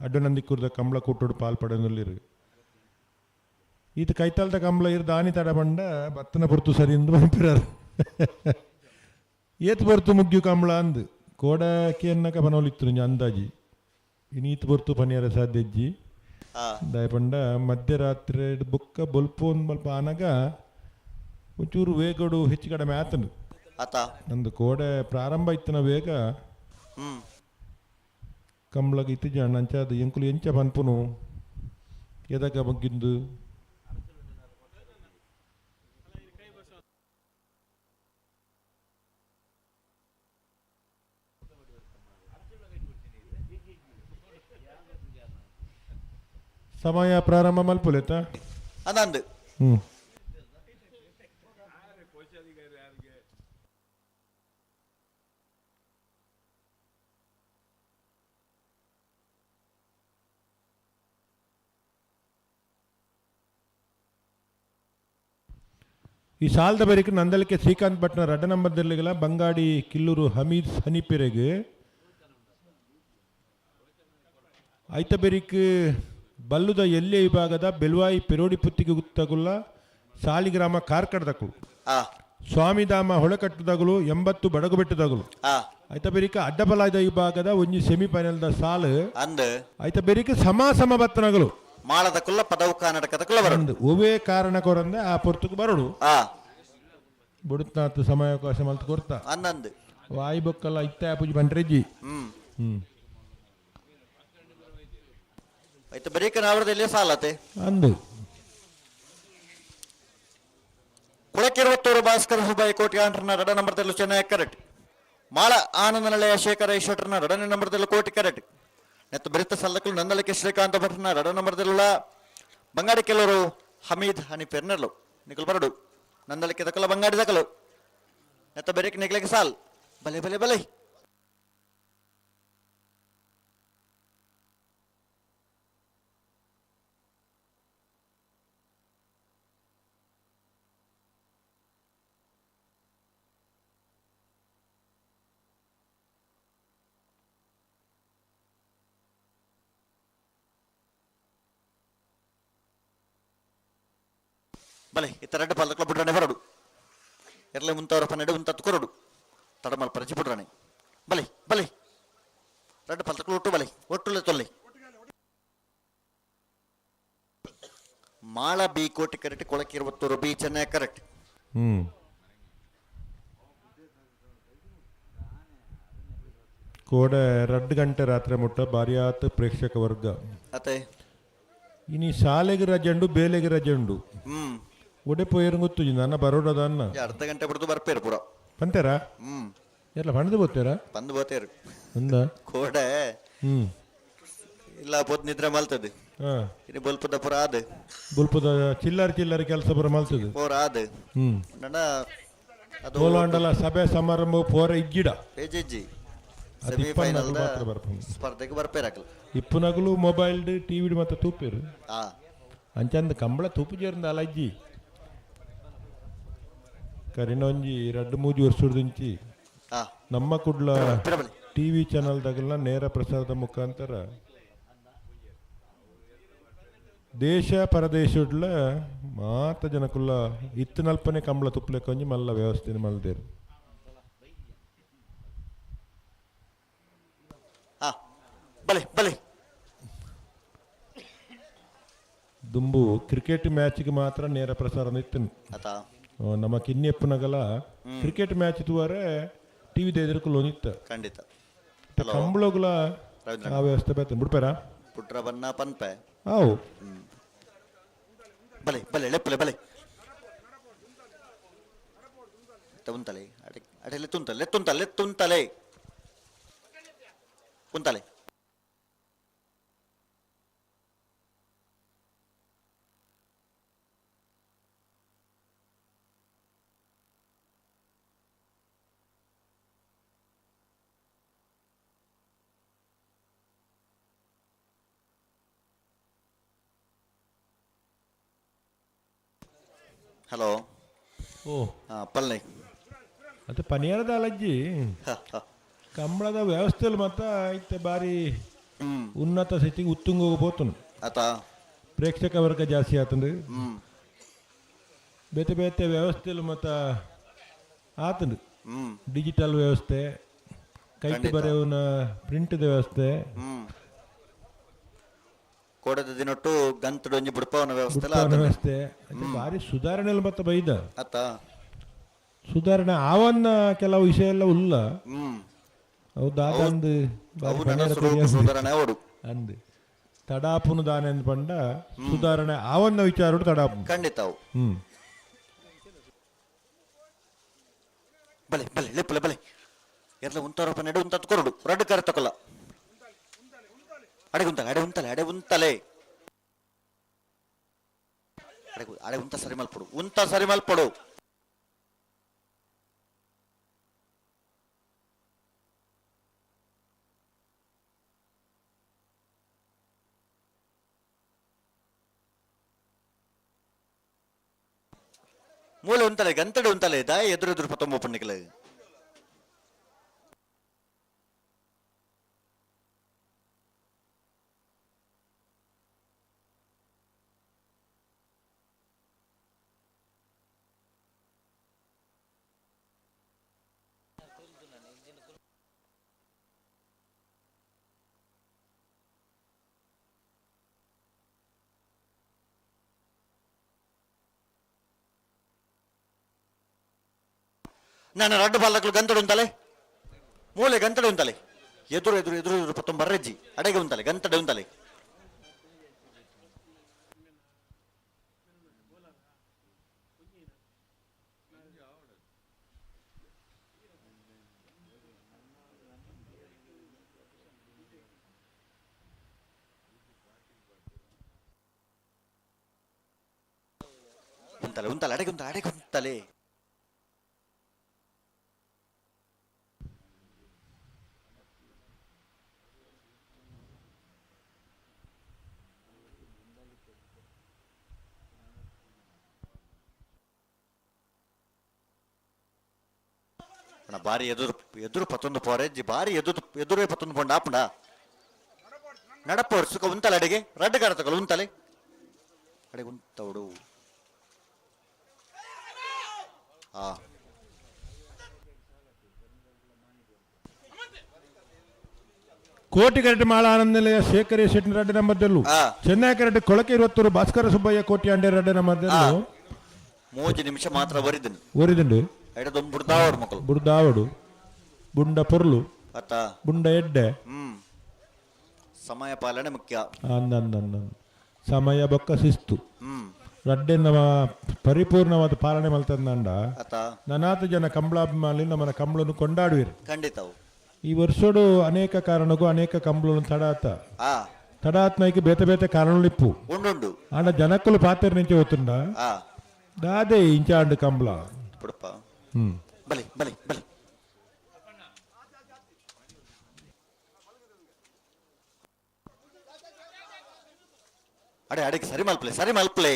ಅಡ್ಡನಂದಿ ಕುರ್ದ ಕಂಬಳ ಕೂಟೋಡು ಪಾಲ್ ಪಡೆಯೊಂದುಲ್ಲೆರ್. ಈತ ಕೈತಾಲ್ದ ಕಂಬಳ ಇರ್ ದಾನಿ ತಡ ಬಂಡ ಬತ್ತನ ಪೊರ್ತು ಸರಿ ಇಂದು ಪನ್ಪಿರಾರ್. ಏತ್ ಪೊರ್ತು ಮುಗ್ಯು ಕಂಬಳ ಅಂದ್ ಕೋಡ ಕೇನ್ನಕ ಪನೊಲಿತ್ತು ಒಂಜಿ ಅಂದಾಜಿ. ಇನಿ ಈತ್ ಪೊರ್ತು ಪನಿಯರ ಸಾಧ್ಯ ಇಜ್ಜಿ. ಆ. ದಾಯೆ ಪಂಡ ಮಧ್ಯರಾತ್ರಿ ಬೊಕ್ಕ ಬೊಲ್ಪು ಒಂದ್ ಮಲ್ಪ ಆನಗ ಒಂಚೂರು ವೇಗಡು ಹೆಚ್ಚು ಕಡಿಮೆ ಆತನು. ಆತ. ನಂದು ಕೋಡೆ ಪ್ರಾರಂಭ ಇತ್ತಿನ ವೇಗ ಕಂಬ್ಳಗ್ ಇತ್ತಿಜಾಂಡ ಅಂಚಾದ್ ಎಂಕುಲು ಎಂಚ ಪನ್ಪುನು ಎದಗ ಮುಗ್ಗಿಂದು. ಸಮಯ ಪ್ರಾರಂಭ ಮಲ್ಪುಲೆತ. ಹನ್ನೊಂದು. ಹ್ಮ್. ಈ ಸಾಲದ ಬರಿಕ್ ನಂದಳಿಕೆ ಶ್ರೀಕಾಂತ್ ಭಟ್ನ ರಡ್ಡ ನಂಬರ್ ದಿರ್ಲಿಗಲ ಬಂಗಾಡಿ ಕಿಲ್ಲೂರು ಹಮೀದ್ ಹನಿಪಿರೆಗ್. ಐತ ಬೆರಿಕ್ ಬಲ್ಲುದ ಎಲ್ಲೆ ವಿಭಾಗದ ಬೆಲ್ವಾಯಿ ಪೆರೋಡಿ ಪುತ್ತಿಗೆ ಗುತ್ತಗುಲ್ಲ ಸಾಲಿಗ್ರಾಮ ಕಾರ್ಕಡದಕ್ಕಳು. ಆ. ಸ್ವಾಮಿಧಾಮ ಹೊಳಕಟ್ಟುದಗಳು 80 ಬಡಗುಬೆಟ್ಟುದಗಳು. ಆ. ಐತ ಬೆರಿಕ ಅಡ್ಡಬಲಾದ ವಿಭಾಗದ ಒಂಜಿ ಸೆಮಿಫೈನಲ್ದ ಸಾಲು. ಅಂದ್. ಐತ ಬೆರಿಕ ಸಮ ಸಮ ಬತ್ತನಗಳು. ಮಾಳದ ಕುಲ್ಲ ಪದವು ಕರ್ನಾಟಕದ ಕುಲ್ಲ ಬರೋಡು. ಅಂದ್ ಒವೇ ಕಾರಣ ಕೊರಂದೆ ಆ ಪೊರ್ತುಕು ಬರೋಡು. ಆ. ಬುಡುತ್ನಾತ್ ಸಮಯಾವಕಾಶ ಮಲ್ತು ಕೊರ್ತಾ. ಹನ್ನೊಂದು. ವಾಯಿ ಬೊಕ್ಕಲ್ಲ ಇತ್ತ ಪೂಜೆ ಬಂಟ್ರೆಜ್ಜಿ. ಹ್ಮ್. ಹ್ಮ್. ಆಯ್ತು ಬರೀಕ ನಾವರದಲ್ಲಿ ಸಾಲತೆ. ಅಂದು. ಕುಳಕಿರುವತ್ತೂರು ಭಾಸ್ಕರ ಸುಬ್ಬಯ್ಯ ಕೋಟಿ ಆಂಟ್ರನ ರಡ ನಂಬರ್ದಲ್ಲಿ ಚೆನ್ನೈ ಕರೆಕ್ಟ್. ಮಾಳ ಆನಂದನಳೆಯ ಶೇಖರ ಈಶ್ವರನ ರಡನೇ ನಂಬರ್ದಲ್ಲಿ ಕೋಟಿ ಕರೆಕ್ಟ್. ನೆತ್ತ ಬರಿತ ಸಲ್ಲಕಲು ನಂದಳಿಕೆ ಶ್ರೀಕಾಂತ ಭಟ್ರನ ರಡ ನಂಬರ್ದಲ್ಲ ಬಂಗಾಡಿ ಕೆಲವರು ಹಮೀದ್ ಹನಿ ಪೆರ್ನರ್ಲು ನಿಕಲ್ ಬರಡು. ನಂದಳಿಕೆ ದಕಲ ಬಂಗಾಡಿ ದಕಲು ನೆತ್ತ ಬೆರಿಕ್ ನಿಕ್ಲೆಗೆ ಸಾಲ್. ಬಲೆ ಬಲೆ ಬಲೆ. ಬಲೆ ಇತ್ತ ರಡ್ಡು ಪಲ್ಲಕ್ಲ ಬುಡ್ರಾಣೆ ಬರಡು. ಎರಲೆ ಮುಂತವರ ಪನ್ನೆರಡು ಮುಂತತ್ತು ಕೊರಡು ತಡಮಲ್ ಪರಚಿ ಬುಡ್ರಾಣೆ. ಬಲೆ ಬಲೆ ರಡ್ಡು ಪಲ್ಲಕ್ಲು ಒಟ್ಟು ಬಲೆ ಒಟ್ಟುಲೆ ತೊಲ್ಲೆ. ಮಾಳ ಬಿ ಕೋಟಿ ಕರೆಕ್ಟ್, ಕೊಳಕಿರುವತ್ತೂರು ಬಿ ಚೆನ್ನೈ ಕರೆಕ್ಟ್. ಹ್ಮ್. ಕೋಡೆ 2 ಗಂಟೆ ರಾತ್ರಿ ಮುಟ್ಟ ಭಾರಿಯಾತ್ ಪ್ರೇಕ್ಷಕ ವರ್ಗ. ಅತೆ. ಇನಿ ಶಾಲೆಗೆ ರಜೆ ಉಂಡು, ಬೇಲೆಗೆ ರಜೆ ಉಂಡು. ಹ್ಮ್. ಒಡೆ ಪೋಯೇರು ಗೊತ್ತುಜಿ ನನ್ನ ಬರೋಡದ ಅನ್ನ. ಅರ್ಧ ಗಂಟೆ ಬಿಡ್ದು ಬರ್ಪೇರು ಪೂರ. ಪಂತೇರಾ? ಹ್ಮ್. ಎಲ್ಲ ಪಣದು ಬೋತೇರಾ? ಬಂದು ಬೋತೇರು. ಅಂದ. ಕೋಡೆ. ಹ್ಮ್. ಇಲ್ಲ ಪೊತ್ ನಿದ್ರೆ ಮಲ್ತದೆ. ಹಾ. ಇನ್ನು ಬಲ್ಪದ ಪೂರ ಆದ. ಬುಲ್ಪದ ಚಿಲ್ಲರ್ ಚಿಲ್ಲರ್ ಕೆಲಸ ಪೂರ ಮಲ್ತದೆ. ಪೂರ ಆದ. ಹ್ಮ್. ನನ್ನ ಅದು ಬೋಲಾಂಡಲ ಸಭೆ ಸಮಾರಂಭ ಪೋರ ಇಜ್ಜಿಡ. ಪೇಜೆಜ್ಜಿ. ಅದು ಸೆಮಿ ಇಪ್ಪನ್ನಗಲು ಫೈನಲ್ ಮಾತ್ರ ಬರ್ಪುಂಡು. ಸ್ಪರ್ಧೆಗೆ ಬರ್ಪೇರಾಕಲ್. ಇಪ್ಪುನಗಲು ಮೊಬೈಲ್ ಟಿವಿ ಮತ್ತೆ ತೂಪೇರು. ಆ. ಅಂಚಂದ ಕಂಬಳ ತೂಪು ಜೇರ್ಂದ ಅಲಜ್ಜಿ ಕರಿನೊಂಜಿ ರಡ್ಡು ಮೂಜಿ ವರ್ಷದಿಂಚಿ ಆ. ನಮ್ಮ ಕುಡ್ಲ ಪಿರಬಲಿ. ಟಿವಿ ಚಾನಲ್ ದಾಗಲ ನೇರ ಪ್ರಸಾರದ ಮುಖಾಂತರ ದೇಶ ಪರದೇಶಡ್ಲ ಮಾತ ಜನಕುಲ್ಲ ಇತ್ತನಲ್ಪನೆ ಕಂಬಳ ತುಪ್ಪಲೆಕ್ಕೊಂಜಿ ಮಲ್ಲ ವ್ಯವಸ್ಥೆ ಮಲ್ದೇರು. ಆ ಬಲೆ ಬಲೆ. ದುಂಬು ಕ್ರಿಕೆಟ್ ಮ್ಯಾಚ್ಗೆ ಮಾತ್ರ ನೇರ ಪ್ರಸಾರ ಇತ್ತು. ಆತ. ನಮ್ಮ ಕಿನ್ನಿಯಪ್ಪನಗಲ ಕ್ರಿಕೆಟ್ ಮ್ಯಾಚ್ ತೂವರೆ ಟಿವಿ ಎದುರುಕುಲು ಇತ್ತ. ಖಂಡಿತ. ಕಂಬಳಗುಲ ರವೀಂದ್ರ. ಆ ವ್ಯವಸ್ಥೆ ಬೇತ ಬಿಡ್ಪಾರ. ಪುಟ್ರ ಬನ್ನ ಪನ್ಪೆ. ಆವು. ಬಲೆ ಬಲೆ ಲೆಪ್ಪಲೆ ಬಲೆ ಉಂತಲೆ ಅಡೆ ಅಡೆ ಲೆತ್ತುಂತಲೆ ಲೆತ್ತುಂತಲೆ ಲೆತ್ತುಂತಲೆ ಉಂತಲೆ. ಹಲೋ. ಓ. ಹಾ ಪಲ್ಲೆ. ಅದು ಪನಿಯಾರದ ಅಲಜ್ಜಿ. ಹ, ಹ. ಕಂಬಳದ ವ್ಯವಸ್ಥೆಯಲ್ಲಿ ಮಾತ್ರ ಇತ್ತೆ ಬಾರಿ ಹ್ಮ್. ಉನ್ನತ ಸ್ಥಿತಿಗೆ ಉತ್ತುಂಗ ಪೋತುನು. ಆತ. ಪ್ರೇಕ್ಷಕ ವರ್ಗ ಜಾಸ್ತಿ ಆತಂದು. ಹ್ಮ್. ಬೇತೆ ಬೇತೆ ವ್ಯವಸ್ಥೆಲು ಮತ್ತ ಆತಂದು. ಹ್ಮ್. ಡಿಜಿಟಲ್ ವ್ಯವಸ್ಥೆ, ಕೈಟ್ ಖಂಡಿತ. ಬರೆಯುವನ ಪ್ರಿಂಟ್ ವ್ಯವಸ್ಥೆ. ಹ್ಮ್ ಕೋಡದ ದಿನೊಟ್ಟು ಗಂತಡೊಂಜಿ ಬುಡ್ಪವನ ವ್ಯವಸ್ಥೆ ಎಲ್ಲ ಬುಟ್ಪವನ ಆತಂದು. ವ್ಯವಸ್ಥೆ ಅದು ಭಾರಿ ಸುಧಾರಣೆ ಮತ್ತ ಬೈದ. ಆತ. ಸುಧಾರಣೆ ಆವನ್ನ ಕೆಲವು ವಿಷಯ ಎಲ್ಲ ಉಲ್ಲ. ಹ್ಮ್. ಅವು ದಾದ ಅಂದು ಬಾರಿ ಅವು ನನ್ನ ಪನಿಯಾರ ಸುರೂಪ ತೆರಿಯಂದು. ಸುಧಾರಣೆ ಅವಡು. ಅಂದು ತಡಾಪುನು ದಾನೆ ಅಂದ್ ಪಂಡ ಸುಧಾರಣೆ ಆವನ್ನ ವಿಚಾರ ತಡಾಪು. ಖಂಡಿತ ಅವು. ಹ್ಮ್. ಬಲೆ ಬಲೆ ಲೆಪ್ಪಲೆ ಬಲೆ ಎರ್ಲ ಉಂತಾರಪ್ಪ ನೆಡು ಉಂತತ್ ಕೊರಡು ರಡ್ಡು ಕರೆ ತಕೊಲ್ಲ ಅಡೆ ಉಂತಲೆ ಅಡೆ ಉಂತಲೆ ಅಡೆ ಉಂತಲೆ ಅಡೆ ಅಡೆ ಉಂತ ಸರಿ ಮಲ್ಪಡು ಉಂತ ಸರಿ ಮಲ್ಪಡು. ಮೂಲೆ ಉಂತಲೆ ಗಂತಡೆ ಉಂತಲೆ ದಾಯ ಎದುರು ಎದುರು ಪತ್ತೊಂಬ ಪಣ್ಣಿಕಲೆ. ನಾನು ರಡ್ಡು ಬಾಲಕಲು ಗಂತಡು ಉಂತಲೆ ಮೂಲೆ ಗಂತಡೆ ಉಂತಲೆ ಎದುರು ಎದುರು ಎದುರು ಎದುರು ಪತ್ತೊಂಬ ರೆಜ್ಜಿ ಅಡೆಗೆ ಉಂತಲೆ ಗಂತಡೆ ಉಂತಲೆ. ಉಂತಲೆ ಉಂತಲೆ ಅಡೆಗೆ ಉಂತಲೆ ಅಡೆಗೆ ಉಂತಲೆ. ಅಣ್ಣ ಬಾರಿ ಎದುರು ಎದುರು ಪತ್ತೊಂದು ಪೋರೆಜ್ಜಿ ಬಾರಿ ಎದುರು ಎದುರೇ ಪತ್ತೊಂದು ಪೊಂಡ ಆಪುಂಡ ನಡಪೋರ್ ಸುಖ ಉಂತಲೆ ಅಡೆಗೆ ರಡ್ಡು ಗಾರ ತಗೊಳ್ಳು ಉಂತಲೆ ಅಡೆಗೆ ಉಂತವಡು ಆ. ಕೋಟಿ ಕರೆಟ್ ಮಾಳ ಆನಂದ ನಿಲಯ ಶೇಖರ್ ಶೆಟ್ಟಿ ರಡ್ಡು ನಂಬರ್ದಲ್ಲೂ. ಆ. ಚೆನ್ನೈ ಕರೆಟ್ ಕೊಳಕೆ ಇರುವತ್ತೂರು ಭಾಸ್ಕರ ಸುಬ್ಬಯ್ಯ ಕೋಟಿ ಅಂಡೆ ರಡ್ಡು ನಂಬರ್ದಲ್ಲೂ. ಮೂಜಿ ನಿಮಿಷ ಮಾತ್ರ ಬರಿದನು. ಒರಿದುಂಡು. ಎಡದೊಂದು ಬುಡ್ದಾವಡು ಮಕ್ಕಳು. ಬುಡ್ದಾವಡು ಬುಂಡ ಪೊರ್ಲು. ಅತ್ತ. ಬುಂಡ ಎಡ್ಡೆ. ಹ್ಮ್ ಸಮಯ ಪಾಲನೆ ಮುಖ್ಯ. ಅಂದ ಅಂದ ಅಂದ ಅಂದ. ಸಮಯ ಬೊಕ್ಕ ಶಿಸ್ತು. ಹ್ಮ್. ರಡ್ಡೆ ನಮ್ಮ ಪರಿಪೂರ್ಣವಾದ ಪಾಲನೆ ಮಲ್ತಂದಂಡ ಅತ ನನಾತ ಜನ ಕಂಬಳಾಭಿಮಾನಿ ನಮ್ಮನ ಕಂಬಳನ್ನು ಕೊಂಡಾಡುವಿರು. ಖಂಡಿತವು. ಈ ವರ್ಷೋಡು ಅನೇಕ ಕಾರಣಕ್ಕೂ ಅನೇಕ ಕಂಬಳನ್ನು ತಡಾತ ತಡಾತ್ನೈಕ್ ಬೇತೆ ಬೇತೆ ಕಾರಣಗಳಿಪ್ಪು. ಉಂಡುಂಡು. ಆಂಡ ಜನಕ್ಕಲು ಪಾತೆರ್ ನಿಂಚೆ ಹೋತುಂಡ ದಾದೆ ಇಂಚಾಂಡು ಕಂಬಳ. ಪುಡಪ. ಬಲಿ ಬಲಿ ಬಲಿ. ಅಡೆ ಅಡೆಗೆ ಸರಿ ಮಲ್ಪಲೆ, ಸರಿ ಮಲ್ಪಲೆ.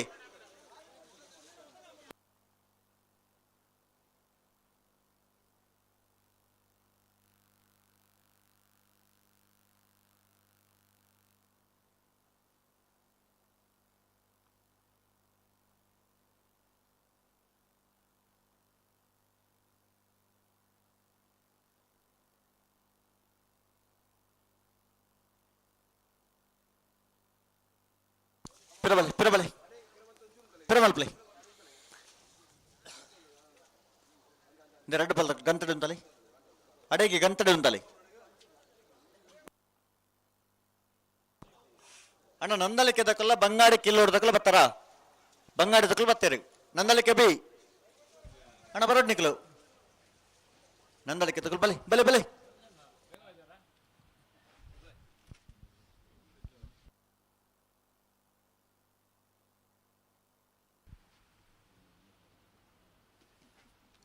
ಪಿರಬಲೆ ಪಿರಬಲೆ ಪಿರಮಲ್ಪಲೆ. ಎರಡು ಬಲ್ದ ಗಂತಡೆ ಉಂತಲೆ, ಅಡೆಗೆ ಗಂತಡೆ ಉಂತಲೆ. ಅಣ್ಣ, ನಂದಲಿಕೆ ದಕ್ಕಲ್ಲ, ಬಂಗಾಡಿ ಕಿಲ್ಲೋಡ್ ದಕ್ಕಲ್ಲ ಬತ್ತಾರ, ಬಂಗಾಡಿ ದಕ್ಕಲ್ ಬತ್ತೇರಿ. ನಂದಲಿಕೆ ಬಿ ಅಣ್ಣ ಬರೋಡ್ ನಿಕ್ಲು. ನಂದಲಿಕೆ ತಗೊಳ್, ಬಲೆ ಬಲೆ ಬಲೆ.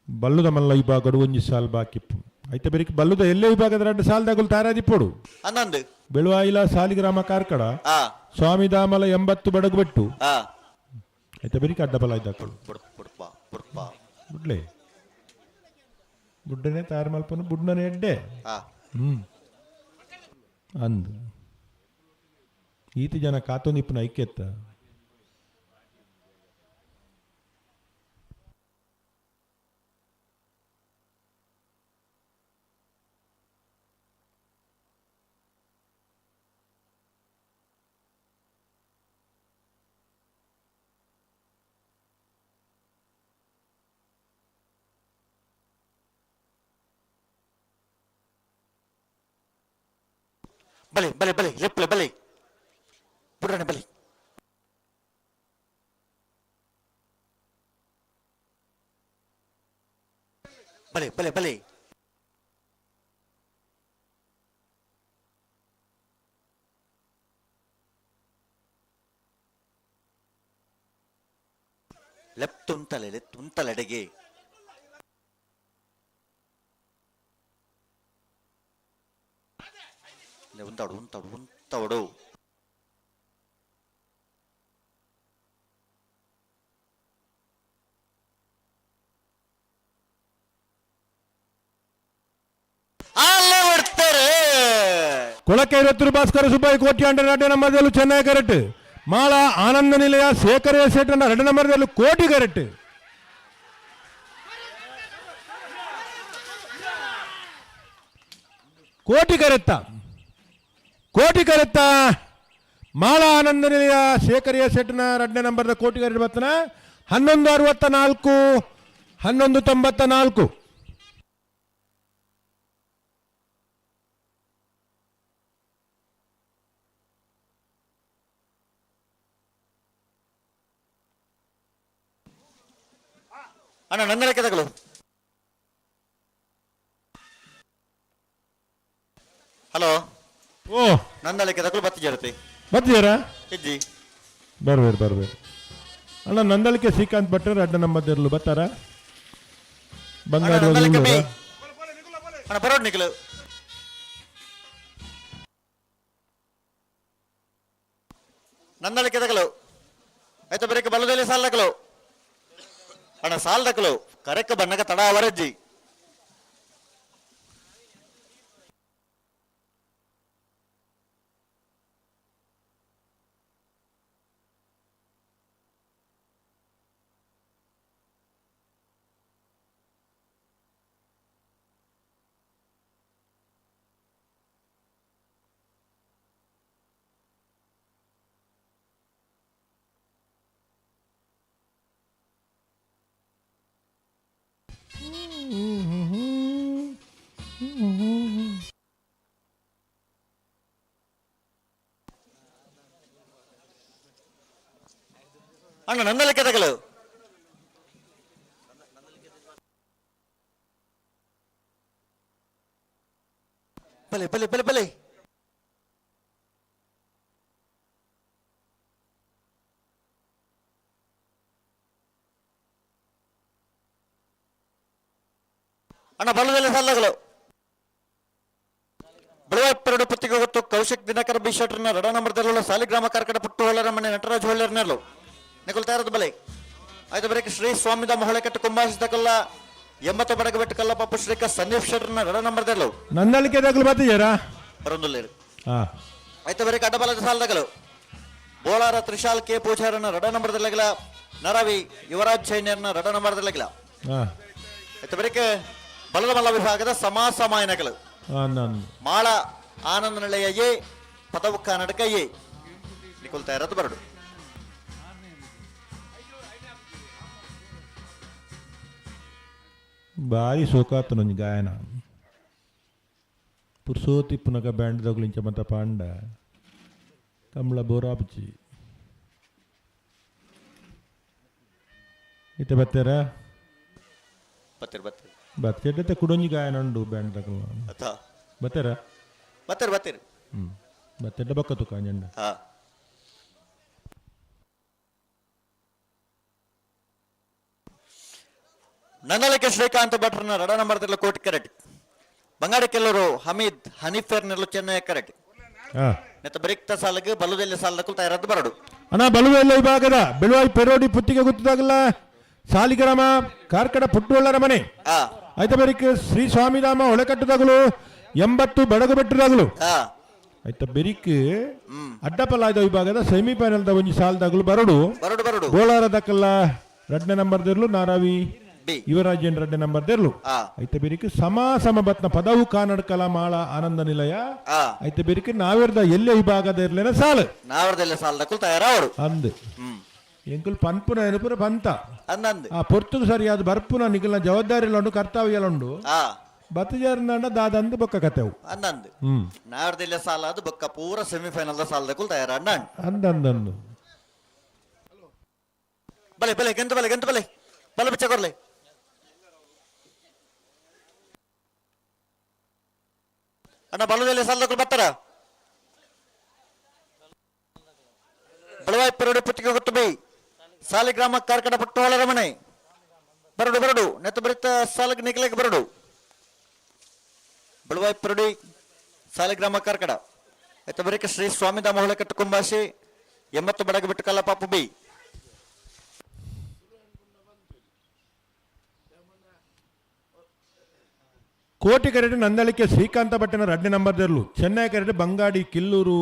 ಬಲ್ಲುದ ಮಲ್ಲ ವಿಭಾಗಡು ಒಂಜಿ ಸಾಲ್ ಬಾಕಿಪ್ಪು ಐತೆ. ಬೆರಿಕ್ ಬಲ್ಲುದ ಎಲ್ಲೇ ವಿಭಾಗದ ಎರಡು ಸಾಲ್ ದಾಗುಲ್ ತಾರಾದಿಪ್ಪೋಡು. ಹನ್ನೊಂದು. ಬೆಳುವಾಯಿಲ ಸಾಲಿಗ್ರಾಮ ಕಾರ್ಕಡ, ಸ್ವಾಮಿದಾಮಲ 80 ಬಡಗುಬೆಟ್ಟು. ಐತೆ ಬೆರಿಕ್ ಅಡ್ಡ ಬಲ ಇದ್ದಾಕಳು. ಪುಡ್ ಪುಡ್ಪ ಪುಡ್ಪ. ಬುಡ್ಲೆ ಬುಡ್ಡನೆ ತಯಾರು ಮಲ್ಪನು ಬುಡ್ನನೆ ಎಡ್ಡೆ. ಅಂದು ಈತ ಜನ ಕಾತೊಂದು ಇಪ್ಪನ ಐಕ್ಯತ್ತ. ಬಲೆ ಬಲೆ ಬಲೆ ಲೆಪ್ಲೆ ಬಲೆ ಬುಡ್ರನೆ ಬಲೆ ಬಲೆ ಬಲೆ ಬಲೆ. ಲೆಪ್ತುಂತಲೆ ಲೆತ್ತುಂತಲೆಡೆಗೆ. ಉಂತಾಡು ಉಂತಾಡು ಉಂತಾಡು. ಅಲ್ಲೇ ಬಿಡ್ತಾರೆ. ಕೊಳಕೈರತ್ತೂರು ಭಾಸ್ಕರ ಸುಬ್ಬಯ್ಯ ಕೋಟಿ ಅಂಡ 2 ನಂಬರ್ದಲ್ಲೂ ಚೆನ್ನೈ ಕರೆಕ್ಟ್. ಮಾಳ ಆನಂದ ನಿಲಯ ಶೇಖರ ಸೇಟನ್ನ 2 ನಂಬರ್ದಲ್ಲೂ ಕೋಟಿ ಕರೆಕ್ಟ್. ಕೋಟಿ ಕರೆತ್ತ, ಕೋಟಿ ಕರೆತ್ತ. ಮಾಳ ಆನಂದ ನಿಲಯ ಶೇಖರಿಯ ಸೆಟ್ನ 2ನೇ ನಂಬರ್ದ ಕೋಟಿ ಕರೆಕ್ಟ್ ಬರ್ತನ. 11.64, 11.94. ಅಣ್ಣ, ನನ್ನ ಲೆಕ್ಕ ತಗೊಳ್ಳು. ಹಲೋ. ಓ. ನನ್ನ ಲೆಕ್ಕ ತಗೊಳ್ಳು, ಬತ್ತಿ ಜರತಿ. ಬರ್ತೀರಾ? ಇಜ್ಜಿ. ಬರ್ಬೇರು ಬರ್ಬೇರು ಅಣ್ಣ. ನಂದಳಿಕೆ ಶ್ರೀಕಾಂತ್ ಭಟ್ರು 2 ನಂಬರ್ ಇರಲು ಬರ್ತಾರ. ಅಣ್ಣ. ಬಂಗಾರ. ನಂದಳಿಕೆ ಬಿ ಅಣ್ಣ ಬರೋಡ್ ನಿಖಲು. ನಂದಳಿಕೆ ತಗಲು ಆಯ್ತಾ? ಬರೀಕ ಬಲದಲ್ಲಿ ಸಾಲ್ ತಗಲು ಅಣ್ಣ, ಸಾಲ್ ತಗಲು. ಕರೆಕ್ಕ ಬಣ್ಣಕ ತಡ ಅವರಜ್ಜಿ. ಅಣ್ಣ ನಂದಲಿಕೆ ತಗಲು. ಬಲೆ ಬಲೆ ಬಲೆ ಬಲೆ. ಅಣ್ಣ ಬಲದಲ್ಲಿ ಸಾಲಗಳು. ಬೆಳವಾಯಿ ಪತ್ತಿಗೆ ಗೊತ್ತು ಕೌಶಿಕ್ ದಿನಕರ ಬಿ ಶೆಟ್ಟರ್ನ ರಡ ನಂಬರ್ ದಲ್ಲುള്ള ಸಾಲಿಗ್ರಾಮ ಕಾರ್ಕಡ ಪುಟ್ಟು ಹೊಳ್ಳರ ಮನೆ ನಟರಾಜ್ ಹೊಳ್ಳರ್ನಲ್ಲು ನಿಕುಲ್ ತಯಾರದ ಬಲೆ. ಆಯ್ತು, ಬರೀ ಶ್ರೀ ಸ್ವಾಮಿದ ಮೊಹಳೆಕಟ್ಟು ಕುಂಬಾಯಿಸಿದ ಕಲ್ಲ 80 ಬಡಗ ಬೆಟ್ಟು ಕಲ್ಲಪ್ಪ ಶ್ರೀಕ ಸಂದೀಪ್ ಶೆಟ್ಟರ್ನ ರಡ ನಂಬರ್ ದಲ್ಲು. ನಂದಳಿಕೆ ತಗಲು ಬತ್ತಿಜಾರಾ? ಬರೊಂದುಲ್ಲೇರು. ಹಾ. ಆಯ್ತು, ಬರೀ ಅಡ್ಡಬಲದ ಸಾಲದಗಲು. ಬೋಳಾರ ತ್ರಿಶಾಲ್ ಕೆ ಪೂಜಾರನ ರಡ ನಂಬರ್ ದಲ್ಲಗಿಲ, ನರವಿ ಯುವರಾಜ್ ಜೈನರ್ನ ರಡ ನಂಬರ್ ದಲ್ಲಗಿಲ. ಆಯ್ತು, ಬರೀಕ ಬಲದ ಮಲ್ಲ ವಿಭಾಗದ ಸಮ ಸಮಾಯನಗಳು. ಹಾ, ನಾನು ಮಾಳ ಆನಂದ ನಿಲಯ ಎ, ಪದವು ಕರ್ನಾಟಕ ಎ, ನಿಕುಲ್ ತಯಾರದ್ದು ಬರಡು. ಭಾರಿ ಸೋಕಾತು ನಂಜಿ ಗಾಯನ. ಪುರ್ಸೋತಿ ಪುನಕ ಬ್ಯಾಂಡ್ ದಗುಲಿಂಚ ಮತ ಪಾಂಡ ಕಮಲ ಬೋರಾಪುಚಿ ಇತ್ತೆ ಬತ್ತೇರ? ಬತ್ತೀರಿ ಬತ್ತೀರಿ. ಬತ್ತೆಡ್ಡತೆ ಕುಡೊಂಜಿ ಗಾಯನ ಉಂಡು ಬ್ಯಾಂಡ್ ದಗುಲು. ಅಥ. ಬತ್ತೇರ? ಬತ್ತೀರಿ ಬತ್ತೀರಿ. ಹ್ಞೂ, ಬತ್ತೆಡ್ಡ ಬಕ್ಕ ತುಕ ಅಂಜಂಡ. ಹಾ. ನಂದಳಿಕೆ ಶ್ರೀಕಾಂತ್ ಭಟ್ರನ ರಡ ನಂಬರ್ ತಿರ್ಲ ಕೋಟಿ ಕರೆಕ್ಟ್. ಬಂಗಾಡಿ ಕೆಲವರು ಹಮೀದ್ ಹನೀಫೇರ್ ನೆರಳು ಚೆನ್ನೈ ಕರೆಕ್ಟ್. ನೆತ್ತ ಬ್ರಿಕ್ತ ಸಾಲಗೆ ಬಲುದೆಲ್ಲಿ ಸಾಲಕ್ಕೂ ತಯಾರದ್ದು ಬರಡು. ಅಣ್ಣ, ಬಲುವೆಲ್ಲ ವಿಭಾಗದ ಬೆಳುವಾಯಿ ಪೆರೋಡಿ ಪುತ್ತಿಗೆ ಗೊತ್ತದಾಗಲ್ಲ ಸಾಲಿಗ್ರಾಮ ಕಾರ್ಕಡ ಪುಟ್ಟುವಳ್ಳರ ಮನೆ. ಆಯ್ತಾ, ಬೆರಿಕ್ ಶ್ರೀ ಸ್ವಾಮಿಧಾಮ ಹೊಳೆಕಟ್ಟುದಾಗಲು 80 ಬಡಗು ಬೆಟ್ಟದಾಗಲು. ಆಯ್ತಾ, ಬೆರಿಕ್ ಅಡ್ಡಪಲಾಯ್ದ ವಿಭಾಗದ ಸೆಮಿಫೈನಲ್ the ಒಂಜಿ ಸಾಲದಾಗಲು ಬರಡು. ಬರಡು ಬರಡು. ಗೋಳಾರ ದಕ್ಕಲ್ಲ ರಡ್ನೆ ನಂಬರ್ ದೇರ್ಲು, ನಾರಾವಿ ಬಿ ಯುವರಾಜನ್ ರಡ್ನೆ ನಂಬರ್ ದೇರ್ಲು. ಐತ ಬೆರಿಕ್ ಸಮ ಸಮ ಬತ್ನ ಪದವು ಕಾನಡ್ಕಲ ಮಾಳ ಆನಂದ ನಿಲಯ. ಐತ ಬೆರಿಕ್ ನಾವೇರ್ದ ಎಲ್ಲೆ ವಿಭಾಗದ ಇರ್ಲೇನ ಸಾಲು. ನಾವರದೆಲ್ಲ ಸಾಲದಕ್ಕೂ ತಯಾರವರು. ಅಂದ್. ಎಂಕುಲ್ ಪನ್ಪುನ ಎನುಪುರ ಪಂತ. ಅಂದಂದು. ಆ ಪೊರ್ತುಗು ಸರಿಯಾದ ಬರ್ಪುನ ನಿಗಲ್ನ ಜವಾಬ್ದಾರಿ ಉಂಡು, ಕರ್ತವ್ಯ ಉಂಡು. ಬತ್ತಜಾರಂದಾಂಡ ದಾದಂದು ಬೊಕ್ಕ ಕತೆವು. ಅಂದಂದು. ಹ್ಮ್. ನಾವರದೆಲ್ಲ ಸಾಲ ಅದು ಬೊಕ್ಕ ಪೂರ ಸೆಮಿಫೈನಲ್ the ಸಾಲದಕ್ಕೂ ತಯಾರ ಅಣ್ಣ. ಅಂದಂದಂದು. ಬಲೆ ಬಲೆ ಗಂತ ಬಲೆ ಗಂತ ಬಲೆ ಬಲೆ ಬಿಚ್ಚ ಕೊರ್ಲೆ. ಅಣ್ಣ, ಬಲದಲ್ಲಿ ಸಾಲದಕ್ಕೂ ಬರ್ತಾರ. ಬಳವಾಯಿ ಪೆರಡು ಪುತ್ತಿಗೆ ಗೊತ್ತು ಬೈ ಸಾಲಿಗ್ರಾಮ ಕಾರ್ಕಡ ಪಟ್ಟೋಳ ರಮಣೆ. ಬರಡು ಬರಡು, ನೆತ್ತ ಬರಿತ ಸಾಲಕ್ಕೆ ನಿಖಲಕ್ಕೆ ಬರಡು. ಬಳವಾಯಿ ಪೆರಡಿ ಸಾಲಿಗ್ರಾಮ ಕಾರ್ಕಡ ಎತ್ತ ಬರಿಕ ಶ್ರೀ ಸ್ವಾಮಿಧಾಮ ಹೊಳಕಟ್ಟು ಕುಂಬಾಸಿ 80 ಬಡಗ ಬಿಟ್ಟು ಕಲ್ಲಪಾಪು ಬಿ. ಕೋಟಿ ಕರೆಟ್ ನಂದಳಿಕೆ ಶ್ರೀಕಾಂತ ಭಟ್ಟನ ರಡ್ಡೆ ನಂಬರ್ ದೆರ್ಲು. ಚೆನ್ನೈ ಕರೆಟ್ ಬಂಗಾಡಿ ಕಿಲ್ಲೂರು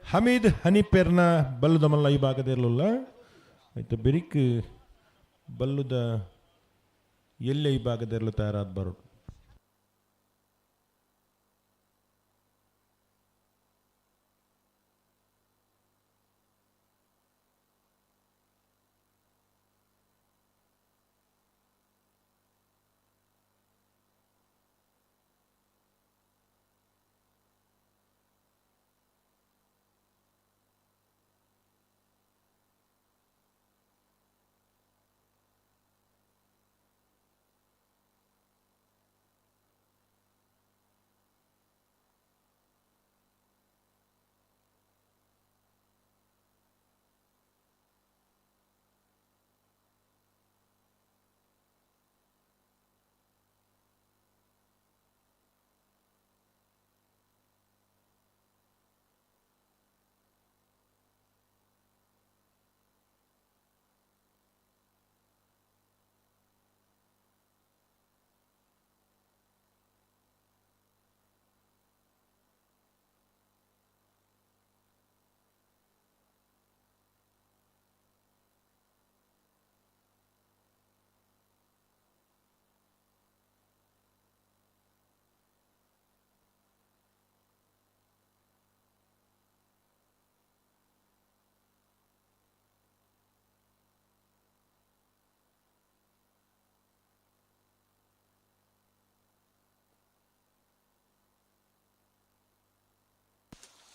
ಹಮೀದ್ ಹನಿಪೆರ್ನ ಬಲ್ಲುದ ಮಲ್ಲ ಈ ಭಾಗದಿರ್ಲಿಲ್ಲ. ಆಯ್ತು, ಬೆರಿಕ್ ಬಲ್ಲುದ ಎಲ್ಲೆ ಈ ಭಾಗದಿರ್ಲು ತಯಾರಾದ ಬರೋದು.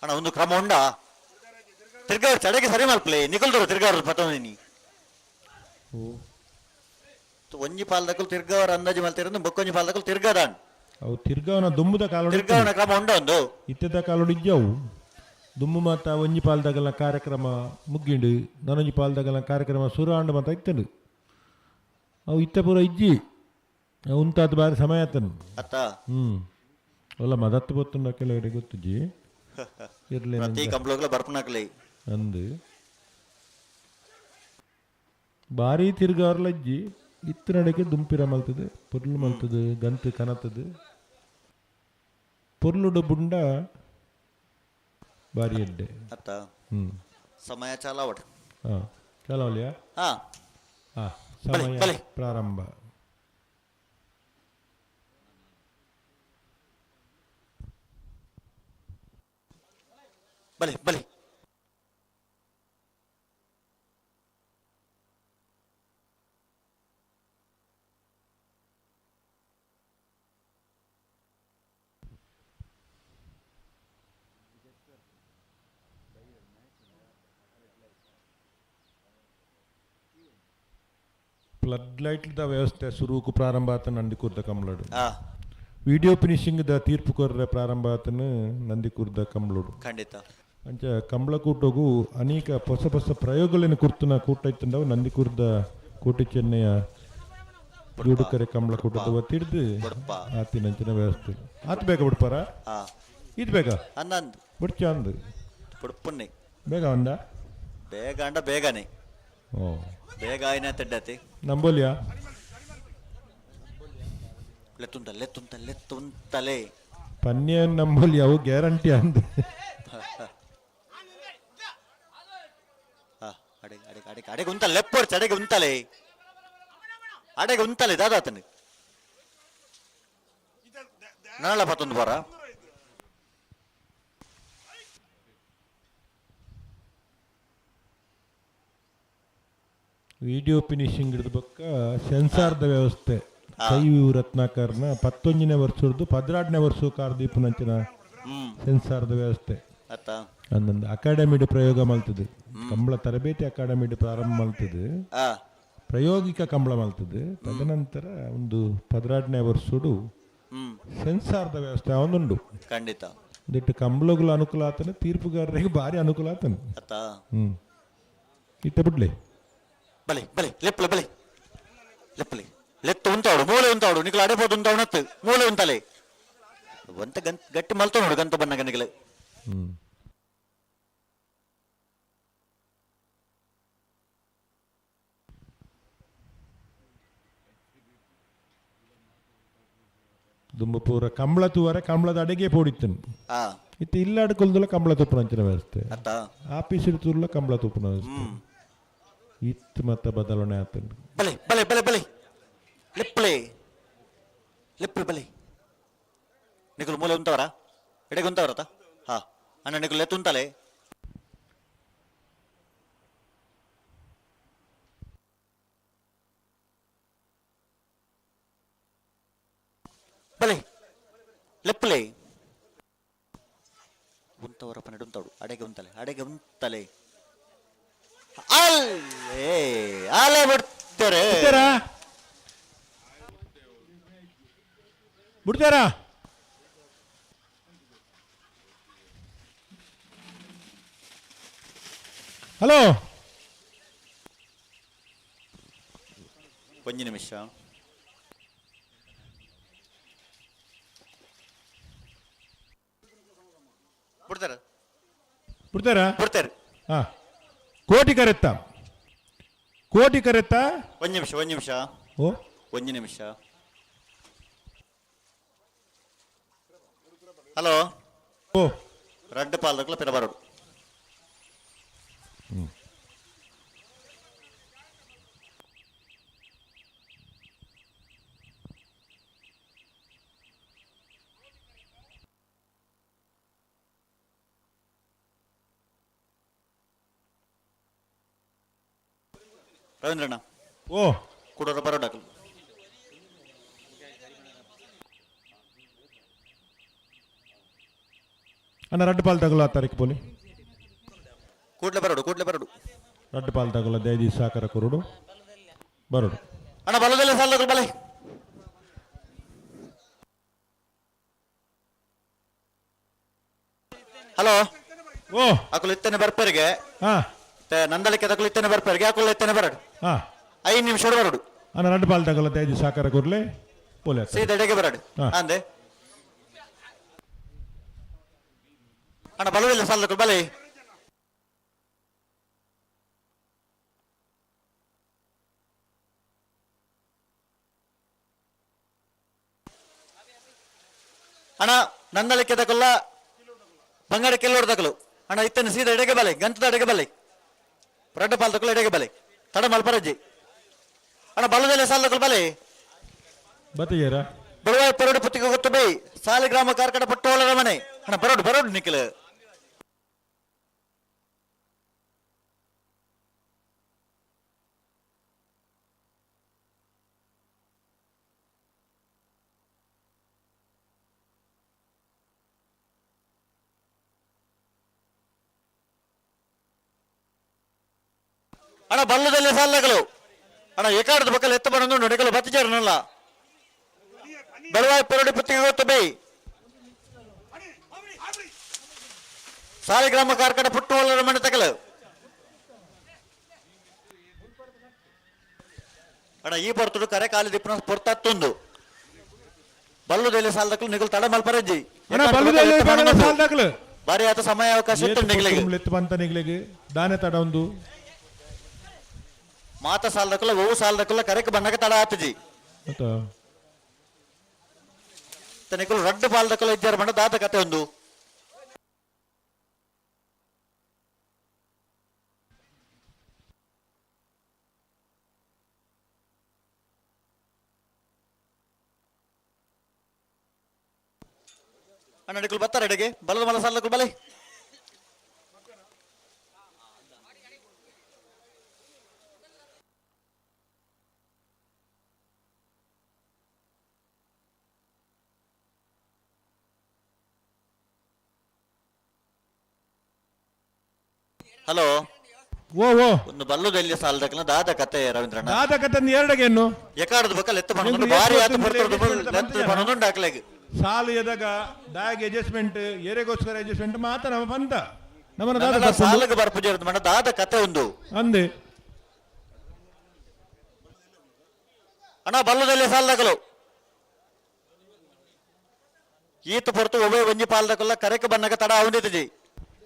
ಅಣ್ಣ, ಒಂದು ಕ್ರಮ ಉಂಡಾ? ತಿರ್ಗಾವ್ರು ಚಡಗೆ ಸರಿ ಮಲ್ಪಲೆ ನಿಕಲ್ದರು ತಿರ್ಗಾವ್ರು ಪತ್ತೊಂದಿನಿ. ಒಂಜಿ ಪಾಲ್ದಕುಲು ತಿರ್ಗವರ ಅಂದಾಜು ಮಲ್ತಿರಂದು ಬೊಕ್ಕೊಂಜಿ ಪಾಲ್ದಕುಲು ತಿರ್ಗದಾನ್. ಅವು ತಿರ್ಗವನ ದುಂಬುದ ಕಾಲೋಡು. ತಿರ್ಗವನ ಕ್ರಮ ಉಂಡು. ಇತ್ತೆದ ಕಾಲೋಡು ಇಜ್ಜವು. ದುಂಬು ಮಾತ ಒಂಜಿ ಪಾಲ್ದಗಲ ಕಾರ್ಯಕ್ರಮ ಮುಗ್ಗಿಂಡು, ನನೊಂಜಿ ಪಾಲ್ದಗಲ ಕಾರ್ಯಕ್ರಮ ಸುರು ಆಂಡ್ ಮಾತ ಇತ್ತಂಡು. ಅವು ಇತ್ತೆ ಪೂರ ಇಜ್ಜಿ. ಅವು ಉಂತಾದ್ ಬಾರಿ ಸಮಯ ಆತನು. ಅತ್ತ. ಒಲ್ಲ ಮದತ್ತು ಪೊತ್ತುಂಡ ಕೆಲವರಿಗೆ ಗೊತ್ತುಜ್ಜಿ. ಇರ್ಲಿ. ಪ್ರತಿ ಕಂಪ್ಲೋಗ್ಲ ಬರ್ಪುನಕ್ಲೆ. ಅಂದು ಬಾರಿ ತಿರ್ಗಾರ್ಲ ಇಜ್ಜಿ. ಇತ್ತು ನಡಕ್ಕೆ ದುಂಪಿರ ಮಲ್ತದೆ, ಪೊರ್ಲು ಮಲ್ತದೆ, ಗಂತು ಕನತದೆ, ಪೊರ್ಲುಡು ಬುಂಡ ಬಾರಿ ಎಡ್ಡೆ. ಅತ್ತ. ಸಮಯ ಚಾಲ ಅವಡ್. ಹಾಂ, ಚಲೋಲಿಯಾ. ಹಾ. ಹಾಂ. ಬಲೆ, ಸಮಯ. ಬಲೆ. ಪ್ರಾರಂಭ. ಬಲೆ ಬಲೆ. ಫ್ಲಡ್ ಲೈಟ್ದ ವ್ಯವಸ್ಥೆ ಸುರುಕು ಪ್ರಾರಂಭ ಆತ ನಂದಿಕೂರ್ದ ಕಮ್ಲಡು. ವಿಡಿಯೋ ಫಿನಿಶಿಂಗ್ the ತೀರ್ಪು ಕೊರ್ರೆ ಪ್ರಾರಂಭ ಆತನು ನಂದಿಕೂರ್ದ ಕಮ್ಲೋಡು. ಖಂಡಿತ. ಅಂಚ ಕಂಬಳಕೂಟಗು ಅನೇಕ ಹೊಸ ಹೊಸ ಪ್ರಯೋಗಗಳನ್ನು ಕುರ್ತುನ ಕೂಟ ಇತ್ತಂಡವು ನಂದಿಕೂರ್ದ ಕೋಟೆ ಚೆನ್ನಯ ಜೋಡುಕರೆ ಕಂಬಳಕೂಟದ ಒತ್ತಿಡ್ದು ಬುಡ್ಪ. ಆತಿನಂಚಿನ ವ್ಯವಸ್ಥೆ ಆತ್. ಬೇಗ ಬಿಡ್ಪಾರ? ಇದು ಬೇಗ. ಅನ್ನಂದು. ಬಿಡ್ಚ ಅಂದು. ಬುಡ್ಪುನ್ನಿ. ಬೇಗ ಅಂದ. ಬೇಗ ಅಂಡ ಬೇಗನೆ. ಓ. ಬೇಗ ಆಯ್ನ ತೆಡ್ಡತಿ. ನಂಬೋಲಿಯಾ. ಲೆತ್ತುಂತಲೆ ಲೆತ್ತುಂತಲೆ ಲೆತ್ತುಂತಲೆ. ಪನ್ಯ ನಂಬೋಲಿ, ಅವು ಗ್ಯಾರಂಟಿ ಅಂದು. ಹಾ, ಅಡೆ ಅಡೆ ಅಡೆ ಅಡೆಗೆ ಉಂತಲೆ, ಲೆಪ್ಪೊರ್ಚ, ಅಡೆಗೆ ಉಂತಲೆ, ಅಡೆಗೆ ಉಂತಲೆ. ದಾದಾತನು ನಾಳ ಪತ್ತೊಂದು ಬಾರ. ವಿಡಿಯೋ ಫಿನಿಶಿಂಗ್ ಹಿಡಿದ ಬೊಕ್ಕ ಸೆನ್ಸಾರ್ದ ವ್ಯವಸ್ಥೆ. ಕೈ ರತ್ನಾಕರ್ನ 11ನೇ ವರ್ಷದ್ದು 12ನೇ ವರ್ಷ ಕಾರ್ದೀಪನಂಚಿನ ಸೆನ್ಸಾರ್ದ ವ್ಯವಸ್ಥೆ. ಅತ್ತ. ಅಂದಂದು ಅಕಾಡೆಮಿಡ್ ಪ್ರಯೋಗ ಮಲ್ತದೆ. ಕಂಬಳ ತರಬೇತಿ ಅಕಾಡೆಮಿಡ್ ಪ್ರಾರಂಭ ಮಲ್ತದೆ. ಪ್ರಾಯೋಗಿಕ ಕಂಬಳ ಮಲ್ತದೆ. ತದನಂತರ ಒಂದು 12ನೇ ವರ್ಷಡು ಸೆನ್ಸಾರ್ದ ವ್ಯವಸ್ಥೆ ಅವನುಂಡು. ಖಂಡಿತ. ದಿಟ್ಟು ಕಂಬಳಗಳು ಅನುಕೂಲ ಆತನ, ತೀರ್ಪುಗಾರರಿಗೆ ಭಾರಿ ಅನುಕೂಲ ಆತನ. ಅತ್ತ. ಇತ್ತ ಬಿಡ್ಲಿ. ಬಲೆ ಬಲೆ, ಲೆಪ್ಪಲೆ ಬಲೆ, ಲೆಪ್ಪಲೆ. ಲೆತ್ತು ಉಂತಾವಡು, ಮೂಲೆ ಉಂತಾವಡು. ನಿಕಲ ಅಡೆಬೋದು ಉಂತಾವಣತ್ತು ಮೂಲೆ ಉಂತಲೆ. ಒಂತ ಗಂತ್ ಗಟ್ಟಿ ಮಲ್ತ ನೋಡು ಗಂತ ಬನ್ನ ಗನಿಗಲೆ. ದುಂಬು ಪೂರ ಕಂಬಳ ತೂವರೆ ಕಂಬಳದ ಅಡಿಗೆ ಪೋಡಿತ್ತನು. ಇತ್ತ ಇಲ್ಲಾಡ್ ಕೊಲ್ದಲ ಕಂಬಳ ತುಪ್ಪನ ಅಂಚಿನ ವ್ಯವಸ್ಥೆ. ಅತ್ತ. ಆಫೀಸ್ ತುರ್ಲ ಕಂಬಳ ತುಪ್ಪನ ವ್ಯವಸ್ಥೆ ಇತ್ತು. ಮತ್ತೆ ಬದಲಾವಣೆ ಆತನು. ಬಲೆ ಬಲೆ ಬಲೆ ಬಲೆ, ಲೆಪ್ಪಲೆ ಲೆಪ್ಪಲೆ ಬಲೆ. ನಿಕುಲು ಮೂಲೆ ಉಂತವರ, ಎಡೆಗೆ ಉಂತವರತ. ಹಾ ಅಣ್ಣ, ನಿಕುಲು ಲೆತ್ತು ಉಂತಲೆ. ಬಲೆ ಲೆಪ್ಪಲೆ. ಉಂತವರ ಪನ್ನೆರಡು ಉಂತವಡು. ಅಡೆಗೆ ಉಂತಲೆ, ಅಡೆಗೆ ಉಂತಲೆ. ಅಲ್ಲೇ ಅಲ್ಲೇ ಬಿಡ್ತಾರೆ. ಬಿಡ್ತಾರಾ? ಬಿಡ್ತಾರಾ? ಹಲೋ. ಒಂದು ನಿಮಿಷ. ಬಿಡ್ತಾರ. ಬಿಡ್ತಾರಾ? ಬಿಡ್ತಾರೆ. ಹಾ, ಕೋಟಿ ಕರೆತ್ತ, ಕೋಟಿ ಕರೆತ್ತ. ಒಂದು ನಿಮಿಷ, ಒಂದು ನಿಮಿಷ. ಓ. ಒಂದು ನಿಮಿಷ. ಹಲೋ. ಓ. ರಡ್ಡು ಪಾಲ್ದಕ್ಲ ಪಿರಬಾರಡು. ರವೀಂದ್ರಣ್ಣ. ಓ. ಕುಡೋರ ಬರೋಡಾಕಲು. ಅಣ್ಣ, ರಡ್ಡು ಪಾಲ್ ತಗೊಳ್ಳ ಆ ತಾರೀಕು ಪೋಲಿ. ಕೂಡ್ಲೆ ಬರೋಡು, ಕೂಡ್ಲೆ ಬರೋಡು. ರಡ್ಡು ಪಾಲ್ ತಗೊಳ್ಳ, ದಯದಿ ಸಾಕರ ಕುರುಡು. ಬರೋಡು. ಅಣ್ಣ ಬಲದಲ್ಲೇ ಸಾಲದಗಳು ಬಲೆ. ಹಲೋ. ಓ. ಅಕುಲು ಇತ್ತನೆ ಬರ್ಪರಿಗೆ. ಹಾ. ನಂದಳಿಕೆ ತಕಲು ಇತ್ತನೆ ಬರ್ಪರಿಗೆ, ಅಕುಲು ಇತ್ತನೆ ಬರಡು. ಹಾ. 5 ನಿಮಿಷ ಬರಡು. ಅಣ್ಣ ರಡ್ಡು ಪಾಲ್ ತಗೊಲ್ಲ ಐದು ಸಾಕಾರ ಕೊರ್ಲೆ ಪೋಲೆ. ಸೀದಾ ಎಡೆಗೆ ಬರಡು. ಹಾ. ಅಂದೆ ಅಣ್ಣ ಬಲವಿಲ್ಲ ಸಾಲದಗಳು ಬಲೆ. ಅಣ್ಣ ನಂದಳಿಕೆ ತಕೊಲ್ಲ ಬಂಗಾರ ಕೆಲ್ಲೋರ್ ತಕಲು ಅಣ್ಣ ಇತ್ತನೆ ಸೀದಾ ಎಡೆಗೆ ಬಲೆ, ಗಂಟದ ಎಡೆಗೆ ಬಲೆ, ರಡ್ಡು ಪಾಲ್ ತಕಲು ಎಡೆಗೆ ಬಲೆ, ತಡ ಮಲ್ಪರಜ್ಜಿ. ಅಣ್ಣ ಬಲದಲ್ಲೇ ಸಾಲದಗಳು ಬಲೆ. ಬತ್ತಿಯರ. ಬಡವಾಯ ಪರಡು ಪುತ್ತಿಗೆ ಗೊತ್ತು ಬೈ ಸಾಲಿಗ್ರಾಮ ಕಾರ್ಕಡ ಪಟ್ಟೋಳರ ಮನೆ. ಅಣ್ಣ ಬರೋಡು ಬರೋಡು ನಿಖಿಲ್. ಅಣ್ಣ ಬಲ್ಲದಲ್ಲಿ ಸಾಲಗಳು ಅಣ್ಣ ಏಕಾಡದ ಬಕ್ಕಲ್ ಎತ್ತ ಬರೋದು ನಿಖಲು ಬತ್ತಿಜಾರನಲ್ಲ. ಬೆಳವಾಯಿ ಪರಡಿ ಪುತ್ತಿಗೆ ಗೊತ್ತು ಬೈ ಸಾಲಿಗ್ರಾಮ ಕಾರ್ಕಡ ಪುಟ್ಟುವಲ್ಲರ ಮನೆ ತಕಲು. ಅಣ್ಣ ಈ ಬರ್ತುಡು ಕರೆ ಕಾಲಿ ದಿಪ್ಪನ ಪೊರ್ತತ್ತೊಂದು ಬಲ್ಲುದೆಲೆ ಸಾಲದಕ್ಕಲು ನಿಗಲ್ ತಡ ಮಲ್ಪರಜ್ಜಿ. ಅಣ್ಣ ಬಲ್ಲದಲ್ಲೇ ಸಾಲ್ ದಾಖಲು. ಬಾರಿ ಆತ ಸಮಯ ಅವಕಾಶ ಇತ್ತು ನಿಗಲಿಗೆ. ಎತ್ತು ಬಂತ ನಿಗ್ಲಿಗೆ ದಾನೆ ತಡ ಒಂದು. ಮಾತ ಸಾಲದಕ್ಕಲ್ಲ ಓವು ಸಾಲದಕ್ಕಲ್ಲ ಕರೆಕ್ ಬಣ್ಣಕ್ಕೆ ತಡ ಆತಜಿ. ಮತ್ತ ನಿಕುಲು ರಡ್ಡು ಪಾಲ್ದಕ್ಕಲ್ಲ ಇದ್ದಾರ ಬಣ್ಣ ದಾತ ಕತೆ ಒಂದು. ಅಣ್ಣ ನಿಕುಲು ಬರ್ತಾರೆ ಅಡಿಗೆ ಬಲದ ಮಲ ಸಾಲದಕ್ಕಲು ಬಲೆ. ಹಲೋ. ಓ ಓ. ಒಂದು ಬಲ್ಲದಲ್ಲಿ ಸಾಲದಕ್ಕಲ್ಲ ದಾದ ಕತೆ ರವೀಂದ್ರಣ್ಣ. ದಾದ ಕತೆ ಎರಡಗೆ ಇನ್ನು. ಎಕಾಡದ ಬಕ್ಕಲ್ ಎತ್ತು ಬಣ್ಣದೊಂದು ನಿಮ್ಗೆ ಬಾರಿ ಎಷ್ಟು ಆತು ಗೊತ್ತು ಬರ್ತದೆ ಅಂದ್ರೆ ಎತ್ತು ಬಣ್ಣದೊಂದು ಹಾಕ್ಲಾಗ. ಸಾಲು ಎದಾಗ ದಾಗ್ ಅಡ್ಜಸ್ಟ್ಮೆಂಟ್ ಏರೆಗೋಸ್ಕರ ಅಡ್ಜಸ್ಟ್ಮೆಂಟ್ ಮಾತ್ರ ನಮ್ಮ ಬಂತ ನಮ್ಮನ ದಾದ ನನ್ನ ತಪ್ಪುಂಡು. ಸಾಲಕ್ಕೆ ಬರ್ಪುಜೆ ಮಣ್ಣ ದಾದ ಕತೆ ಒಂದು. ಅಂದೆ. ಅಣ್ಣ ಬಲ್ಲದಲ್ಲಿ ಸಾಲದಕಲು ಈತ ಹೊರತು ಒಬ್ಬ ಒಂಜಿ ಪಾಲ್ದಕಲ್ಲ ಕರೆಕ್ ಬನ್ನಗ ತಡ ಅವನಿತಜಿ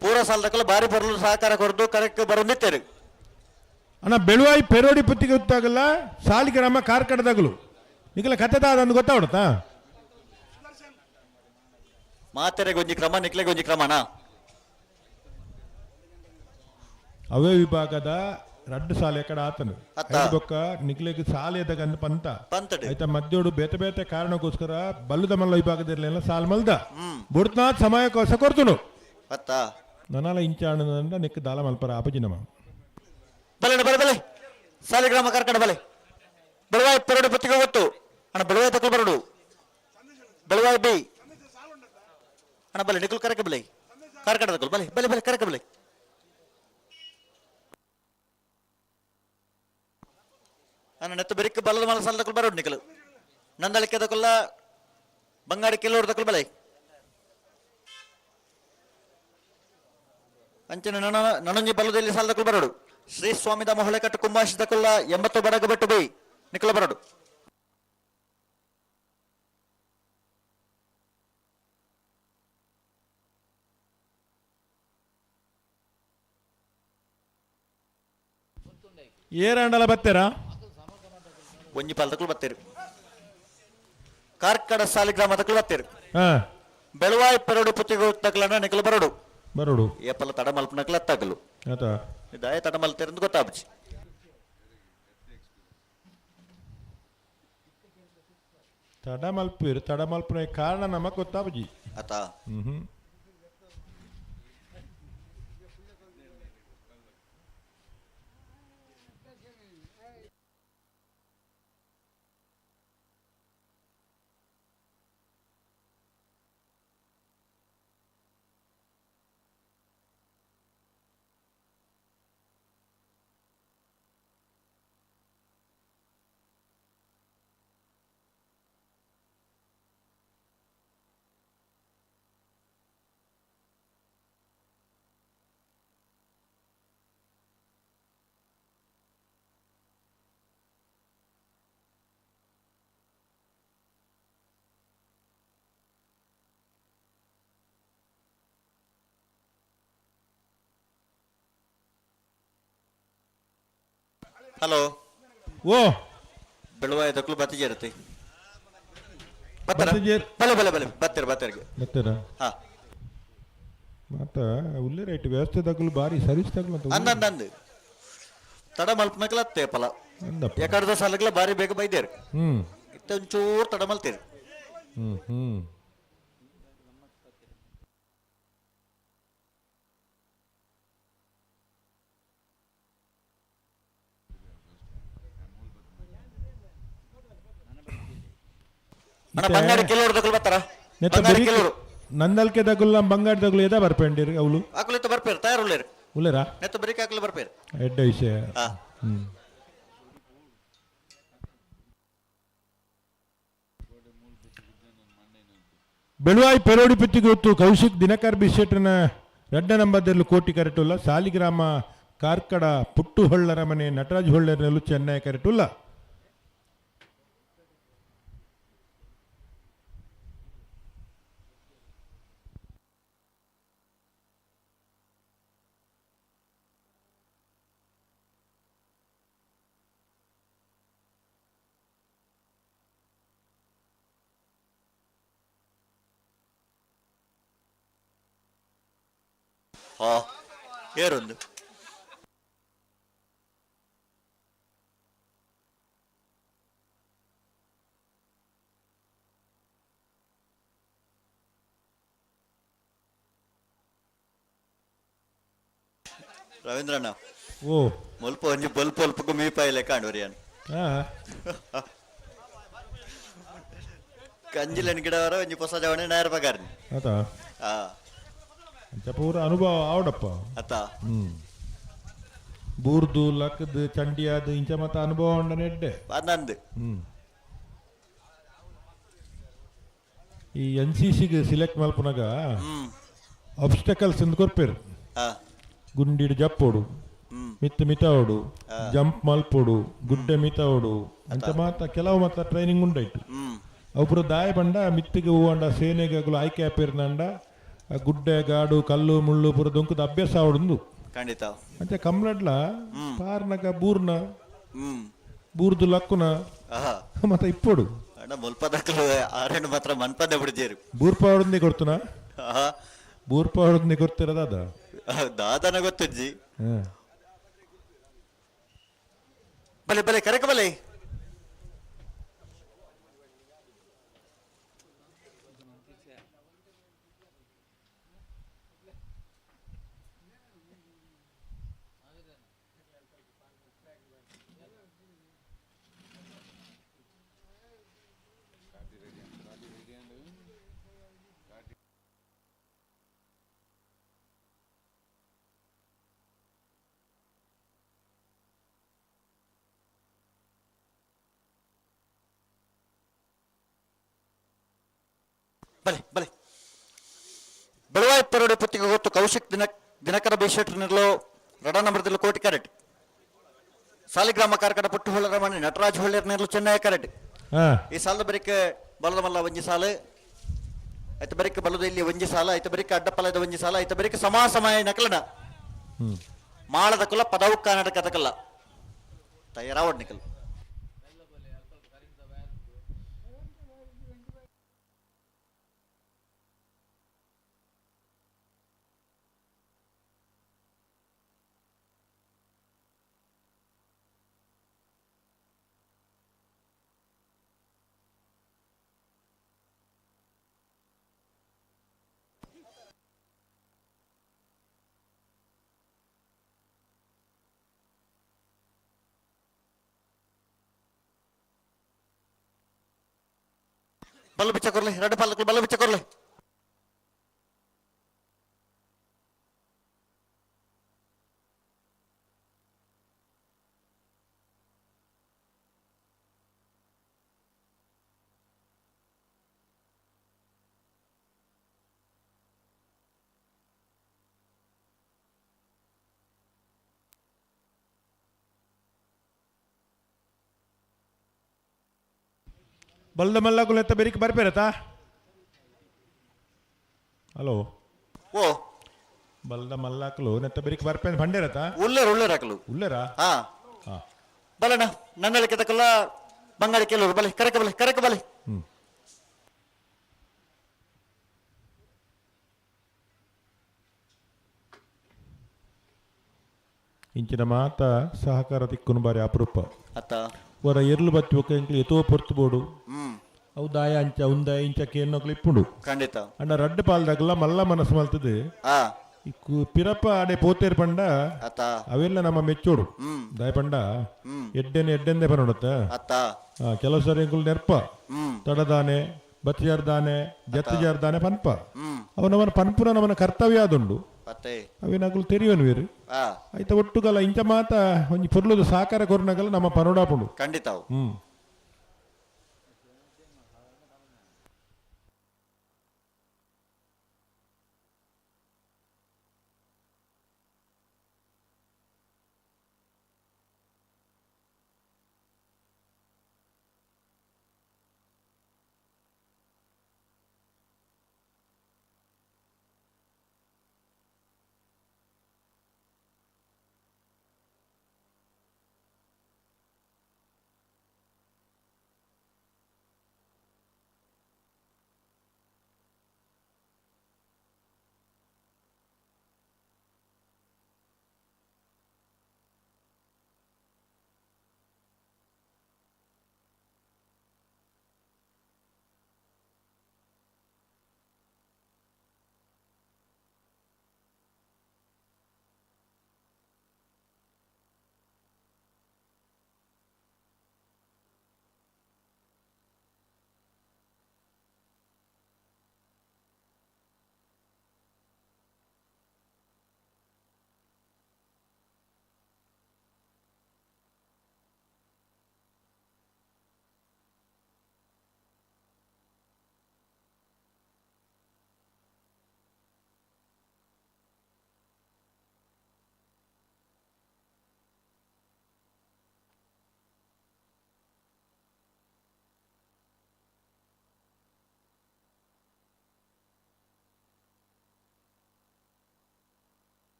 ಪೂರ ಸಾಲದಕಲ್ಲ ಬಾರಿ ಬರಲು ಸಹಕಾರ ಕೊರದು ಕರೆಕ್ ಬರೊಂದಿತ್ತೇರು. ಅಣ್ಣ ಬೆಳುವಾಯಿ ಪೆರೋಡಿ ಪುತ್ತಿಗೆ ಗೊತ್ತಾಗಲ್ಲ ಸಾಲಿಗ್ರಾಮ ಕಾರ್ಕಡದಾಗಲು ನಿಖಲ ಕತೆ ದಾದ ಅಂದ್ ಗೊತ್ತಾವಡತಾ. ಮಾತೆರೆಗೆ ಒಂಜಿ ಕ್ರಮ ನಿಕ್ಲೆಗೆ ಒಂಜಿ ಕ್ರಮನ. ಅವೇ ವಿಭಾಗದ ರಡ್ಡು ಸಾಲ ಎಕಡ ಆತನು. ಅತ್ತ. ಐದು ಬೊಕ್ಕ ನಿಕ್ಲೆಗ್ ಸಾಲ ಎದಾಗ ಅಂದ್ ಪಂತ. ಪಂತಡು. ಆಯ್ತಾ ಮಧ್ಯೋಡು ಬೇತೆ ಬೇತೆ ಕಾರಣಕ್ಕೋಸ್ಕರ ಬಲ್ಲುದ ಮಲ್ಲ ವಿಭಾಗದಿರ್ಲಿಲ್ಲ ಸಾಲ್ ಮಲ್ದ ಬುಡ್ತನಾಥ್ ಸಮಯಕ್ಕೋಸ ಕೊರ್ತುನು. ಅತ್ತ. ನನಾಲ ಇಂಚಾಣದಂಡ ನಿಕ್ ದಾಲ ಮಲ್ಪರ ಆಪಜಿನಮ. ಬಲೆ ಅಣ್ಣ, ಬಲೆ ಬಲೆ ಸಾಲಿಗ್ರಾಮ ಕಾರ್ಕಡ ಬಲೆ ಬೆಳವಾಯಿ ಪೆರಡು ಪುತ್ತಿಗೆ ಗೊತ್ತು ಅಣ್ಣ ಬೆಳವಾಯಿ ತಕಲ್ ಬರಡು ಬೆಳವಾಯಿ ಬಿ ಅಣ್ಣ ಬಲೆ ನಿಕುಲ್ ಕರಕ ಬಲೆ ಕಾರ್ಕಡ ತಕಲ್ ಬಲೆ ಬಲೆ ಬಲೆ ಕರಕ ಬಲೆ ಅಣ್ಣ ನೆತ್ತ ಬೆರಿಕ್ ಬಲದ ಮಲ ಸಾಲ ತಕಲ್ ಬರೋಡು ನಿಕಲು ನಂದಳಿಕೆ ತಕಲ್ಲ ಬಂಗಾಡಿ ಕಿಲ್ಲೋರ್ ತಕಲ್ ಬಲೆ ಅಂಚಿನ ನನ ನನೊಂಜಿ ಬಲದಲ್ಲಿ ಸಾಲ ತಕಲ್ ಬರೋಡು ಶ್ರೀ ಸ್ವಾಮಿದ ಮೊಹಳೆಕಟ್ಟು ಕುಂಬಾಶಿ ತಕಲ್ಲ 80 ಬಡಗು ಬೆಟ್ಟು ಬೈ ನಿಕಲ ಬರೋಡು. ಏರಾಂಡಲ ಬತ್ತೆರಾ. ಒಂಜಿ ಪಾಲ್ ತಕಲ್ ಬತ್ತೇರು ಕಾರ್ಕಡ ಸಾಲಿಗ್ರಾಮ ತಕಲ್ ಬತ್ತೇರು. ಹಾ. ಬೆಳವಾಯಿ ಪೆರಡು ಪುತ್ತಿಗೆ ತಕಲನ ನಿಕಲ ಬರೋಡು. ಬರೋಡು. ಏಪಲ್ಲ ತಡ ಮಲ್ಪನಕಲ ತಗಲು. ಆತ. ದಾಯ ತಡ ಮಲ್ತೇರಂದು ಗೊತ್ತಾಬಜಿ. ತಡ ಮಲ್ಪಿರು ತಡ ಮಲ್ಪನ ಕಾರಣ ನಮಗ್ ಗೊತ್ತಾಬಜಿ. ಆತ. ಹ್ಮ್. ಹಲೋ. ಓ. ಬೆಳುವಾಯ ದಕ್ಲು ಬತ್ತಿಜೇರತಿ ಬತ್ತರ? ಬತ್ತಿಜೇರ್. ಬಲೆ ಬಲೆ ಬಲೆ, ಬತ್ತಿರ ಬತ್ತಿರ್ಗೆ. ಬತ್ತರ. ಹಾ. ಮಾತ ಉಲ್ಲೆ ರೈಟ್ ವ್ಯವಸ್ಥೆ ತಗಲು ಬಾರಿ ಸರ್ವಿಸ್ ತಗಲು ಅಂತ. ಅಂದ ಅಂದ ಅಂದ್ ತಡ ಮಲ್ಪನಕ್ಲ ಅತ್ತೆ ಪಲ. ಅಂದಪ್ಪ. ಎಕಡ್ದ ಸಾಲಗ್ಲ ಬಾರಿ ಬೇಗ ಬೈದೇರು. ಇತ್ತ ಒಂಚೂರು ತಡ ಮಲ್ತೀರಿ. ಹ್ಮ್ ಹ್ಮ್ ಅಣ್ಣ, ಬಂಗಾಡಿ ಕೆಲವರು ದಕ್ಲು ಬತ್ತಾರ? ನೆತ್ತ ಬಂಗಾಡಿ ಬೆರಿಕ್ ಕೆಲವರು. ನಂದಲ್ಕೆ ತಗುಲ್ಲ, ಬಂಗಾಡಿ ತಗುಲು ಎದ ಬರ್ಪೆಂಡಿರ್ ಅವಳು? ಆಕುಲಿತ್ತ ಬರ್ಪೇರು, ತಯಾರು ಉಳ್ಳೇರು. ಉಲ್ಲೇರಾ? ನೆತ್ತ ಬರೀಕ್ ಹಾಕ್ಲು ಬರ್ಪೇರು. ಎಡ್ಡ ವಿಷಯ. ಹಾ. ಬೆಳುವಾಯಿ ಪೆರೋಡಿ ಪೆತ್ತಿಗೊತ್ತು ಕೌಶಿಕ್ ದಿನಕರ್ ಬಿಶೆಟ್ಟನ ರಡ್ಡ ನಂಬರ್ದಲ್ಲಿ ಕೋಟಿ ಕರೆಟುಲ್ಲ. ಸಾಲಿಗ್ರಾಮ ಕಾರ್ಕಡ ಪುಟ್ಟು ಹೊಳ್ಳರ ಮನೆ ನಟರಾಜ್ ಹೊಳ್ಳರಲ್ಲೂ ಚೆನ್ನೈ ಕರೆಟುಲ್ಲ. ಹಾ, ಏರೊಂದು. ರವೀಂದ್ರಣ್ಣ. ಓ. ಮುಲ್ಪ ಒಂಜಿ ಬೊಲ್ಪ ಒಲ್ಪಗು ಮೀಪಾಯಿಲೆ ಕಾಣುವರಿಯಾನ್. ಹಾ. ಕಂಜಿಲೆನ್ ಗಿಡವರ ಒಂಜಿ ಪೊಸ ಜವಣೆ ನಾಯರ್ ಬಗಾರ್ನಿ. ಆತ. ಆ. ಅಂಚ ಪೂರ ಅನುಭವ ಆವಡಪ್ಪ. ಅತ್ತ. ಬೂರ್ದು ಲಕ್ಕದು ಚಂಡಿಯಾದ ಇಂಚ ಮತ್ತ ಅನುಭವ ಉಂಡನೆ ಎಡ್ಡೆ. ಅಂದಂದು. ಈ ಎನ್ ಸಿ ಸಿಗೆ ಸಿಲೆಕ್ಟ್ ಮಲ್ಪುನಾಗ ಅಬ್ಸ್ಟಕಲ್ಸ್ ಇಂದ ಕೊರ್ಪೇರು. ಆ. ಗುಂಡಿಡ್ ಜಪ್ಪೋಡು, ಮಿತ್ತ ಮಿತಾವೋಡು, ಜಂಪ್ ಮಲ್ಪೋಡು, ಗುಡ್ಡೆ ಮಿತಾವೋಡು ಅಂತ ಮಾತ ಕೆಲವು ಮಾತ ಟ್ರೈನಿಂಗ್ ಉಂಡಾಯ್ತು. ಅವು ಪೂರ ದಾಯ ಬಂಡ ಮಿತ್ತಿಗೆ ಹೂವಂಡ ಸೇನೆಗೆ ಅಗುಲು ಆಯ್ಕೆ ಆಪೇರ್ನಂಡ ಆ ಗುಡ್ಡೆ ಗಾಡು ಕಲ್ಲು ಮುಳ್ಳು ಪೂರ ದೊಂಕದ ಅಭ್ಯಾಸ ಆವಡುಂದು. ಖಂಡಿತ. ಅಂಚ ಕಮ್ಲಡ್ಲ ಪಾರ್ನಗ ಬೂರ್ನ ಬೂರ್ದು ಲಕ್ಕುನ ಆಹಾ. ಮತ್ತ ಇಪ್ಪೋಡು. ಅಣ್ಣ, ಮುಲ್ಪದಕ್ಲು ಆರೇನು ಮಾತ್ರ ಮನ್ಪದೆ ಬಿಡ್ಜೇರು. ಬೂರ್ಪಾವಡಂದಿ ಕೊಡ್ತುನ? ಆಹಾ. ಬೂರ್ಪಾವಡಂದಿ ಕೊಡ್ತಿರೋದಾದ. ದಾದನ ಗೊತ್ತಿಜ್ಜಿ. ಹಾ. ಬಲೆ ಬಲೆ, ಕರೆಕ ಬಲೆ. ಬಲೆ ಬಲೆ. ಬೆಳವಾಯಿ ಪರೋಡಿ ಪುತ್ತಿಗೆ ಗೊತ್ತು ಕೌಶಿಕ್ ದಿನ ದಿನಕರ ಬೇಶೆಟ್ರನೆಲ್ಲೋ ರಡ ನಂಬರ್ದಲ್ಲಿ ಕೋಟಿ ಕ್ಯಾರೆಟ್. ಸಾಲಿಗ್ರಾಮ ಕಾರ್ಕಡ ಪುಟ್ಟು ಹೊಳ್ಳರ ಮನೆ ನಟರಾಜ್ ಹೊಳ್ಳರ್ನೆಲ್ಲೋ ಚೆನ್ನೈ ಕ್ಯಾರೆಟ್. ಹಾ. ಈ ಸಾಲದ ಬರಿಕ ಬಲದ ಮಲ್ಲ ಒಂಜಿ ಸಾಲು ಆಯ್ತು, ಬರಿಕ ಬಲದ ಇಲ್ಲಿ ಒಂಜಿ ಸಾಲ ಆಯ್ತು, ಬರಿಕ ಅಡ್ಡಪಲದ ಒಂಜಿ ಸಾಲ ಆಯ್ತು, ಬರಿಕ ಸಮಾ ಸಮಯ ನಕಲನ ಮಾಳದ ಕುಲ ಪದವು ಕರ್ನಾಟಕದ ಕಲ್ಲ ತಯಾರಾವಡ್ ನಿಕಲ್. ಬಲ್ಲ ಬಿಚ್ಚ ಕೊರ್ಲೆ, ಎರಡು ಪಾಲಕ್ಲು ಬಲ್ಲ ಬಿಚ್ಚ ಕೊರ್ಲೆ. ಬಲ್ದ ಮಲ್ಲ ಎತ್ತ ಬೆರಿಕ್ ಬರ್ಪೇರತಾ? ಹಲೋ. ಓ. ಬಲ್ದ ಮಲ್ಲಾಕ್ಲು ನೆತ್ತ ಬೆರಿಕ್ ಬರ್ಪೇನ್ ಬಂಡೇರತಾ? ಉಲ್ಲೇರು, ಉಲ್ಲೇರು ಹಾಕಲು. ಉಲ್ಲೇರಾ? ಹಾ. ಹಾ. ಬಲಣ್ಣ ನನ್ನಲಿಕ್ಕೆ ತಕಲ್ಲ ಬಂಗಾಳಿ ಕೆಲವರು ಬಲೆ ಕರಕ ಬಲೆ ಕರಕ ಬಲೆ. ಇಂಚಿನ ಮಾತ ಸಹಕಾರ ತಿಕ್ಕುನು ಬಾರಿ ಅಪರೂಪ. ಅತ್ತ. ವರ ಎರ್ಲು ಬತ್ತಿ ಬೊಕ್ಕ ಎಂಕ್ಲು ಎತೋ ಪೊರ್ತು ಬೋಡು. ಅವು ದಾಯ ಅಂಚ ಉಂದಾಯ ಇಂಚ ಕೇನ್ನೊಕ್ಲು ಇಪ್ಪುಂಡು. ಖಂಡಿತ. ಅಂಡ ರಡ್ಡ್ ಪಾಲ್ದಾಗಲ ಮಲ್ಲ ಮನಸ್ಸು ಮಲ್ತದೆ. ಇಕ್ಕು ಪಿರಪ ಆಡೆ ಪೋತೇರ್ ಪಂಡ. ಅತ್ತ. ಅವೆಲ್ಲ ನಮ್ಮ ಮೆಚ್ಚೋಡು ದಾಯ ಪಂಡ ಎಡ್ಡೆನೆ ಎಡ್ಡೆಂದೆ ಪನೋಡತ್ತ. ಅತ್ತ. ಕೆಲವು ಸರಿ ಎಂಕುಲು ನೆರ್ಪ ತಡದಾನೆ ಬತ್ತಿಯಾರ್ದಾನೆ ಜತ್ತಿಜಾರ್ದಾನೆ ಪನ್ಪ ಅವನವನ ಪನ್ಪುನ ನಮನ ಕರ್ತವ್ಯ ಆದುಂಡು. ಅತ್ತೆ. ಅವೇನಾಗಲು ತೆರಿಯನು ಆಯ್ತ ಒಟ್ಟುಗಲ ಇಂಚ ಮಾತ ಒಂಜಿ ಪೊರ್ಲುದು ಸಾಕಾರ ಕೊರ್ನಗಲ ನಮ್ಮ ಪನೋಡಾಪುಂಡು. ಖಂಡಿತ ಅವು.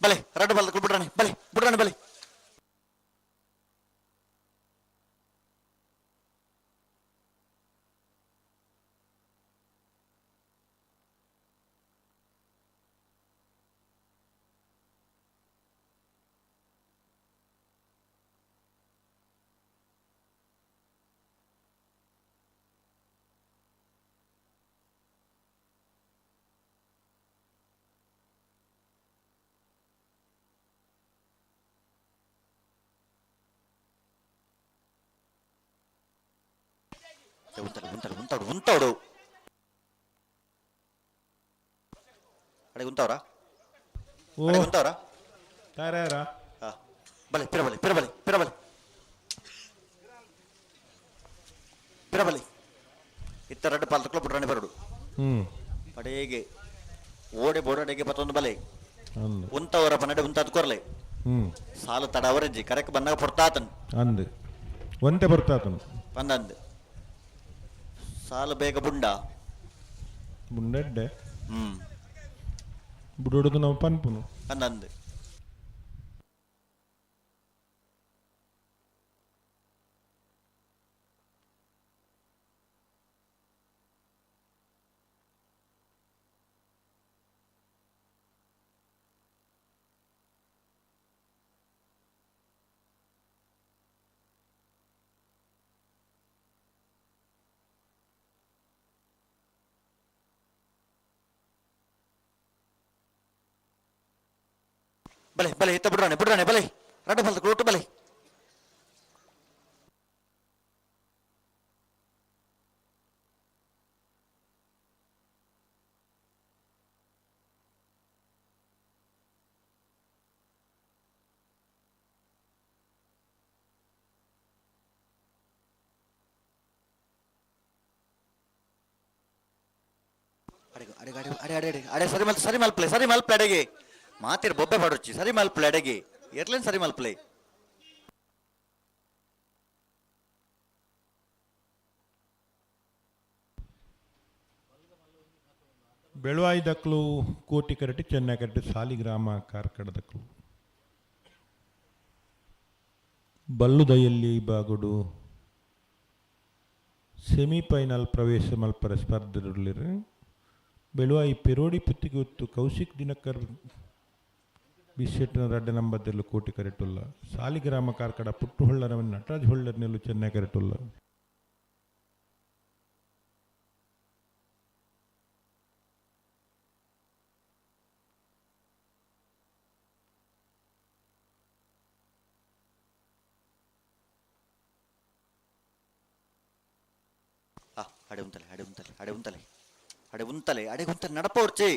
ಬಲೆ ರಡ್ಡು ಬಲ್ದ ಬುಡ್ರಾಣಿ ಬಲೆ ಬುಡ್ರಾಣಿ ಬಲೆ. ఉంటాడు ఉంటాడు ఉంటాడు ఉంటాడు అడే ఉంటావురా. ಓ. ಅಡೆ ఉంటావురా. ತಯಾರಾ. ಬಲೆ ಪಿರಬಲೆ ಪಿರಬಲೆ ಪಿರಬಲೆ ಪಿರಬಲೆ ಇತ್ತ ರಡ್ಡು ಪಾಲ್ತಕ್ಲ ಬುಡ್ರಾಣಿ ಬರಡು. ಅಡೇಗೆ ಓಡೆ ಬೋಡಡೆಗೆ ಪತ್ತೊಂದು ಬಲೆ. ಅಂದು. ಉಂತವರ ಪನ್ನಡೆ ಉಂತಾದ್ ಕೊರ್ಲೆ. ಸಾಲು ತಡ ಅವರಜ್ಜಿ ಕರೆಕ್ ಬನ್ನಾಗ ಪೊರ್ತಾತನ್. ಅಂದು ಒಂತೆ ಬರ್ತಾತನು. ಬಂದಂದು ಸಾಲು ಬೇಗ ಬುಂಡ. ಬುಂಡೆಡ್ಡೆ. ಬುಡೋಡುದು ನಾವು ಪನ್ಪುನು. ಅಂದಂದು. ಬಲೆ ಬಲೆ ಇತ್ತ ಬಿಡ್ರಾಣೆ ಬಿಡ್ರಾಣೆ ಬಲೆ ರಡ್ಡು ಬಲ್ದ ಕೊಟ್ಟು ಬಲೆ. ಅಡೆ ಅಡೆ ಅಡೆ ಅಡೆ ಅಡೆ ಅಡೆ ಅಡೆ ಸರಿ ಮಲ್ ಸರಿ ಮಲ್ಪ್ಲೆ ಸರಿ ಮಲ್ಪ್ಲೆ ಅಡೆಗೆ ಮಾತಿರ್ ಬೊಬ್ಬೆ ಪಾಡೊಚ್ಚಿ ಸರಿ ಮಲ್ಪ್ಲೆ ಅಡೆಗೆ ಎರ್ಲೇನ್ ಸರಿ ಮಲ್ಪ್ಲೆ. ಬೆಳುವಾಯಿದಕ್ಲು ಕೋಟಿ ಕರೆಟ್ ಚೆನ್ನೈ ಕರೆಟ್ ಸಾಲಿಗ್ರಾಮ ಕಾರ್ಕಡದಕ್ಲು ಬಲ್ಲುದಯಲ್ಲಿ ಬಾಗುಡು ಸೆಮಿಫೈನಲ್ ಪ್ರವೇಶ ಮಲ್ಪರ ಸ್ಪರ್ಧೆಡುಲ್ಲೆರ್. ಬೆಳುವಾಯಿ ಪೆರೋಡಿ ಪುತ್ತಿಗೆ ಕೌಶಿಕ್ ದಿನಕರ್ ಬಿಶೆಟ್ಟಿನ ರಡ್ಡ ನಂಬರ್ದಲ್ಲೂ ಕೋಟಿ ಕರೆಟುಲ್ಲ. ಸಾಲಿಗ್ರಾಮ ಕಾರ್ಕಡ ಪುಟ್ಟು ಹೊಳ್ಳರವನ್ ನಟರಾಜ್ ಹೊಳ್ಳರ್ನೆಲ್ಲು ಚೆನ್ನೈ ಕರೆಟುಲ್ಲ. ಅಡೆ ಉಂತಲೆ ಅಡೆ ಉಂತಲೆ ಅಡೆ ಉಂತಲೆ ಅಡೆ ಉಂತಲೆ ಅಡೆ ಉಂತಲೆ ನಡಪವರ್ಚಿ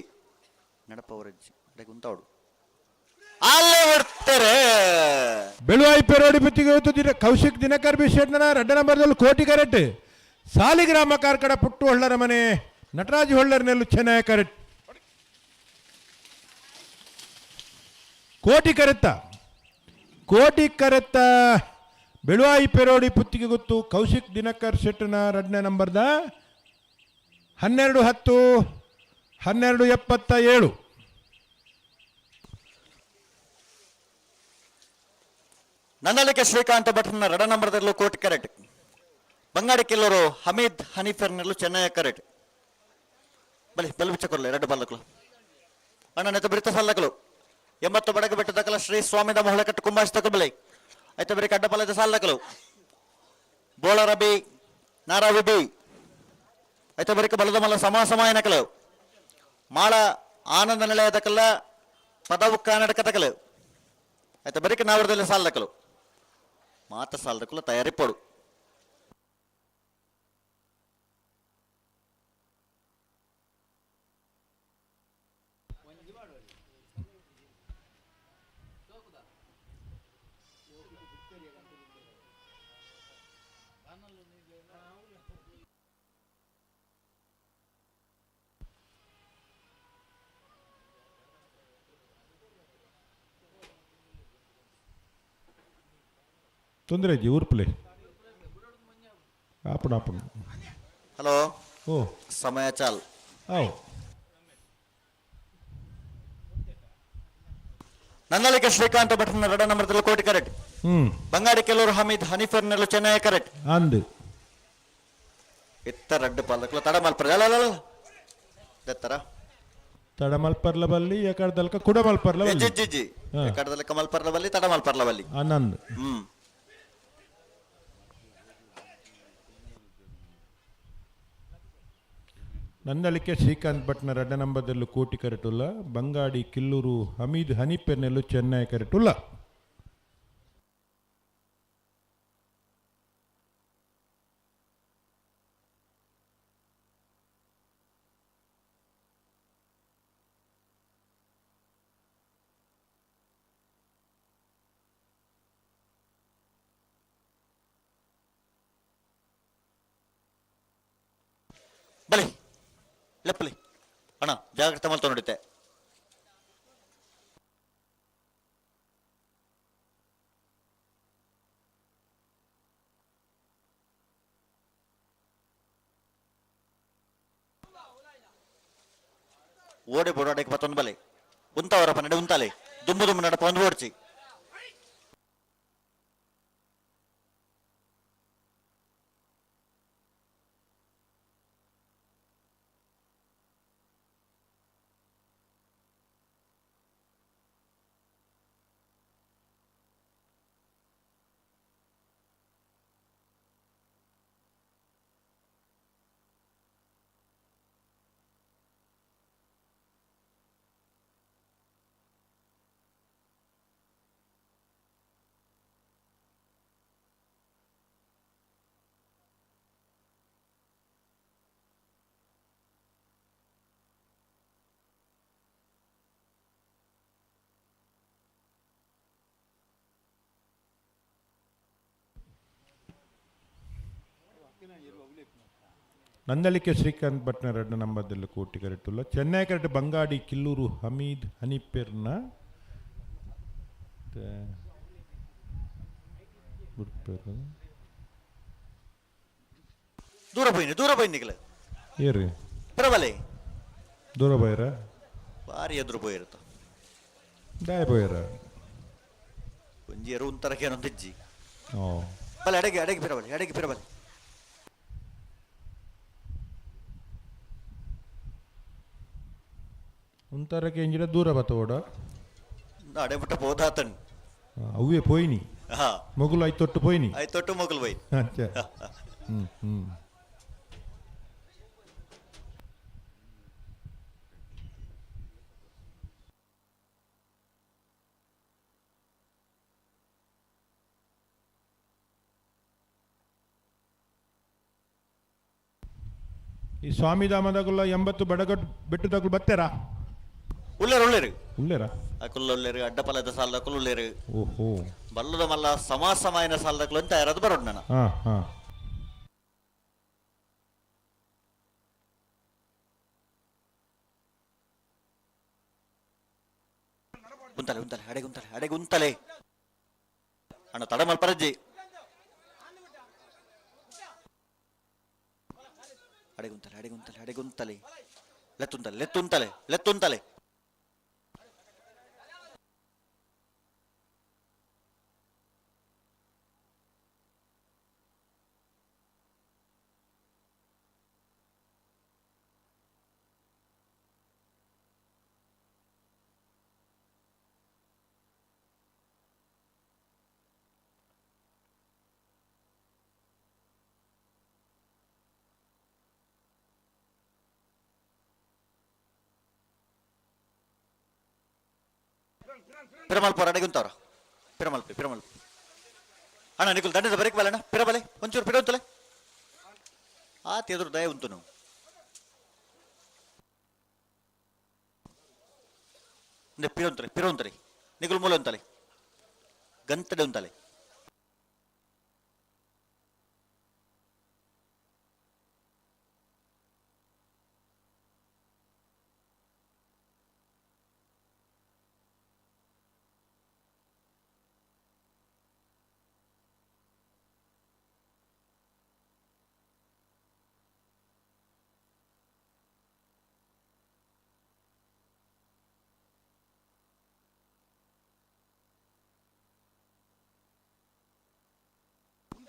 ನಡಪವರಜ್ಜಿ ಅಡೆಗೆ ಉಂತಾವಡು ಅಲ್ಲೇ ಹೊಡ್ತಾರೆ. ಬೆಳುವಾಯಿ ಪೆರೋಡಿ ಪುತ್ತಿಗೆ ದಿನ ಕೌಶಿಕ್ ದಿನಕರ್ ಬಿಶೆಟ್ನ ರಡ್ಡ ನಂಬರ್ದಲ್ಲಿ ಕೋಟಿ ಕರೆಟ್. ಸಾಲಿಗ್ರಾಮ ಕಾರ್ಕಡ ಪುಟ್ಟು ಹೊಳ್ಳರ ಮನೆ ನಟರಾಜ್ ಹೊಳ್ಳರ್ನೆಲ್ಲು ಚೆನ್ನೈ ಕರೆಟ್. ಕೋಟಿ ಕರೆತ್ತ ಕೋಟಿ ಕರೆತ್ತ ಬೆಳುವಾಯಿ ಪೆರೋಡಿ ಪುತ್ತಿಗೆ ಗೊತ್ತು ಕೌಶಿಕ್ ದಿನಕರ್ ಶೆಟ್ಟನ ರಡ್ಡನೇ ನಂಬರ್ದ 12-10 12-77. ನನ್ನಲಿಕೆ ಶ್ರೀಕಾಂತ ಭಟ್ರನ ರಡ ನಂಬರ್ದಲ್ಲೂ ಕೋಟಿ ಕರೆಟ್. ಬಂಗಾಡಿ ಕಿಲ್ಲರು ಹಮೀದ್ ಹನೀಫರ್ನಲ್ಲೂ ಚೆನ್ನೈ ಕರೆಟ್. ಬಲಿ ಬಲ್ ಬಿಚ್ಚಕೊರ್ಲೆ ಎರಡು ಬಲ್ಲಕಲು ಅಣ್ಣ ನೆತ ಬಿರಿತ ಸಲ್ಲಕಲು 80 ಬಡಗ ಬೆಟ್ಟದಕಲ ಶ್ರೀ ಸ್ವಾಮಿದ ಮೊಹಳಕಟ್ಟು ಕುಂಬಾಯಿಸ್ತಕ ಬಲಿ ಐತ ಬರಿ ಕಡ್ಡಪಲದ ಸಾಲಕಲು ಬೋಳ ರಬಿ ನಾರಾವಿ ಬಿ ಐತ ಬರಿಕ ಬಲದ ಮಲ್ಲ ಸಮ ಸಮಾಯನಕಲು ಮಾಳ ಆನಂದ ನಿಲಯದಕಲ್ಲ ಪದವು ಕರ್ನಾಟಕದಕಲು ಐತ ಬರಿಕ ನಾವರದಲ್ಲಿ ಸಾಲದಕಲು ಮಾತ ಸಾಲದಕಲು ತಯಾರಿ ಪೋಡು. ತೊಂದರೆ ಇಜ್ಜಿ ಊರ್ಪುಲೆ ಆಪುಣ ಆಪುಣ. ಹಲೋ. ಓ. ಸಮಯ ಚಾಲ್. ಆವು. ನನ್ನಲಿಕೆ ಶ್ರೀಕಾಂತ ಭಟ್ರನ ರಡ ನಂಬರ್ದಲ್ಲಿ ಕೋಟಿ ಕರೆಕ್ಟ್. ಬಂಗಾಡಿ ಕೆಲವರು ಹಮೀದ್ ಹನೀಫರ್ನಲ್ಲೂ ಚೆನ್ನೈ ಕರೆಕ್ಟ್. ಅಂದು. ಇತ್ತ ರಡ್ಡು ಪಾಲಕಲು ತಡ ಮಲ್ಪರ ಅಲ್ಲ ದತ್ತರ. ತಡ ಮಲ್ಪರ್ಲ ಬಲ್ಲಿ ಎಕಡ್ದಲ್ಕ ಕುಡ ಮಲ್ಪರ್ಲ ಬಲ್ಲಿ. G G. ಹಾ. ಕಡದಲ್ಲಿ ಕಮಲ್ಪರ್ಲ ಬಲ್ಲಿ ತಡ ಮಲ್ಪರ್ಲ ಬಲ್ಲಿ. ಆನಂದ್. ನಂದಳಿಕೆ ಶ್ರೀಕಾಂತ್ ಭಟ್ನ ರಡ್ಡ ನಂಬರ್ದಲ್ಲೂ ಕೋಟಿ ಕರೆಟುಲ್ಲ. ಬಂಗಾಡಿ ಕಿಲ್ಲೂರು ಹಮೀದ್ ಹನೀಪೆರ್ನೆಲ್ಲು ಚೆನ್ನೈ ಕರೆಟುಲ್ಲ. ಬಲಿ ಲೆಪ್ಪಲಿ ಅಣ್ಣ ಜಾಗ್ರತೆ ಮಲ್ತ ನೋಡುತ್ತೆ. ಓಡಿ ಬೋಡಾಡಕ್ಕೆ ಮತ್ತೊಂದು ಬಲೆ ಉಂತವರಪ್ಪ ನಡೆ ಉಂತಾಲೆ ದುಂಬು ದುಂಬು ನಡಪ ಒಂದು ಓಡ್ಚಿ. ನಂದಳಿಕೆ ಶ್ರೀಕಾಂತ್ ಭಟ್ನ ರಡ್ಡ ನಂಬರ್ದಲ್ಲೂ ಕೋಟಿ ಕರೆಟುಲ್ಲ. ಚೆನ್ನೈ ಕರೆಟ್ ಬಂಗಾಡಿ ಕಿಲ್ಲೂರು ಹಮೀದ್ ಹನೀಪೆರ್ನ ಬುಡ್ಪೆರ್. ದೂರ ಪೋಯಿನಿ ದೂರ ಪೋಯಿನಿ ನಿಗಲ. ಏರು. ಪ್ರಬಲೆ. ದೂರ ಪೋಯರ. ಬಾರಿ ಎದುರು ಪೋಯಿರುತ್ತ. ದಾಯ ಪೋಯರ? ಒಂಜಿ ಎರು ಉಂತರಕ್ಕೆ ಏನೊಂದಿಜ್ಜಿ. ಓ. ಬಲೆ, ಅಡೆಗೆ ಅಡೆಗೆ ಪಿರಬಲೆ, ಅಡೆಗೆ ಪಿರಬಲೆ. ಉಂತರಕ್ಕೆ ಎಂಜಿಡ ದೂರ ಬತ್ತೋಡ. ಅಡೆ ಬಿಟ್ಟ ಪೋದಾತನ್. ಅವೇ ಪೋಯಿನಿ. ಹಾ. ಮೊಗುಲು ಐತೊಟ್ಟು ಪೋಯಿನಿ. ಆಯ್ತೊಟ್ಟು ಮೊಗಲು ಬೈ. ಅಚ್ಚ, ಹ್ಮ್ ಹ್ಮ್. ಈ ಸ್ವಾಮಿ ಧಾಮದಾಗುಲ್ಲ 80 ಬಡಗಟ್ಟು ಬೆಟ್ಟದಾಗುಲು ಬತ್ತೇರಾ? ಉಳ್ಳೇರು ಉಳ್ಳೇರು. ಉಳ್ಳೇರಾ? ಅಕುಲ್ ಉಳ್ಳೇರು, ಅಡ್ಡಪಲದ ಸಾಲದಕುಲು ಉಳ್ಳೇರು. ಓಹೋ. ಬಲ್ಲದ ಮಲ್ಲ ಸಮ ಸಮಾಯನ ಸಾಲದಕುಲು ಅಂತ ಯಾರಾದ್ರು ಬರೋಣ ನಾನು. ಹಾ ಹಾ. ಉಂತಲೆ ಉಂತಲೆ, ಅಡೆಗೆ ಉಂತಲೆ, ಅಡೆಗೆ ಉಂತಲೆ. ಅಣ್ಣ, ತಡ ಮಲ್ಪರಜ್ಜಿ. ಅಡೆಗೆ ಉಂತಲೆ, ಅಡೆಗೆ ಉಂತಲೆ, ಅಡೆಗೆ ಉಂತಲೆ. ಲೆತ್ತುಂತಲೆ, ಲೆತ್ತುಂತಲೆ, ಲೆತ್ತುಂತಲೆ. ಪಿರಮಲ್ಪುರ ಅಡೆಗೆ ಉಂತವ್ರ. ಪಿರಮಲ್ಪಿ, ಪಿರಮಲ್ಪಿ. ಅಣ್ಣ, ನಿಕುಲ್ ದಂಡದ ಬರೀಕ್ ಬಲ್ಲ ಅಣ್ಣ. ಪಿರಬಲೆ, ಒಂಚೂರು ಪಿರ ಉಂತಲೆ. ಆತ ಎದುರು ದಯ ಉಂಟು ನಾವು. ಪಿರ ಉಂತಲೆ, ಪಿರ ಉಂತಲೆ. ನಿಕುಲ್ ಮೂಲ ಉಂತಲೆ, ಗಂತಡೆ ಉಂತಲೆ.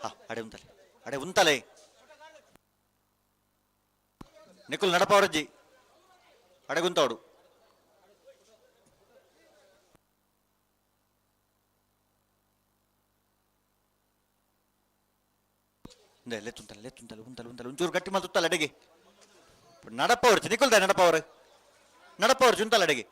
ಹಾ, ಅಡೆ ಉಂತಲೆ, ಅಡೆ ಉಂತಲೆ. ನಿಕುಲ್ ನಡಪವರಜ್ಜಿ, ಅಡೆಗುಂತವಡು. ಲೆತ್ತುಂತಲೆ, ಲೆತ್ತುಂತಲೆ, ಉಂತಲೆ, ಉಂತಲೆ. ಒಂಚೂರು ಗಟ್ಟಿ ಮಲ್ತುತ್ತಲ್ಲ ಅಡೆಗೆ. ನಡಪವರ್ಚಿ ನಿಕುಲ್ದ ನಡಪವರು, ನಡಪವರ್ಚಿ ಉಂತಲ್ಲ ಅಡೆಗೆ.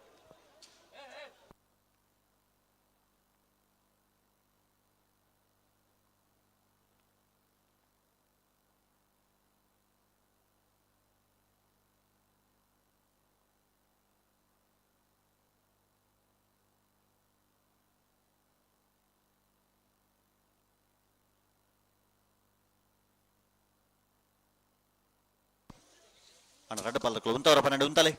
ಅಣ್ಣ, ರಡ್ಡ ಪಲ್ಲಕ್ಕಲು ಉಂತವರ 12 ಉಂತಲೆ.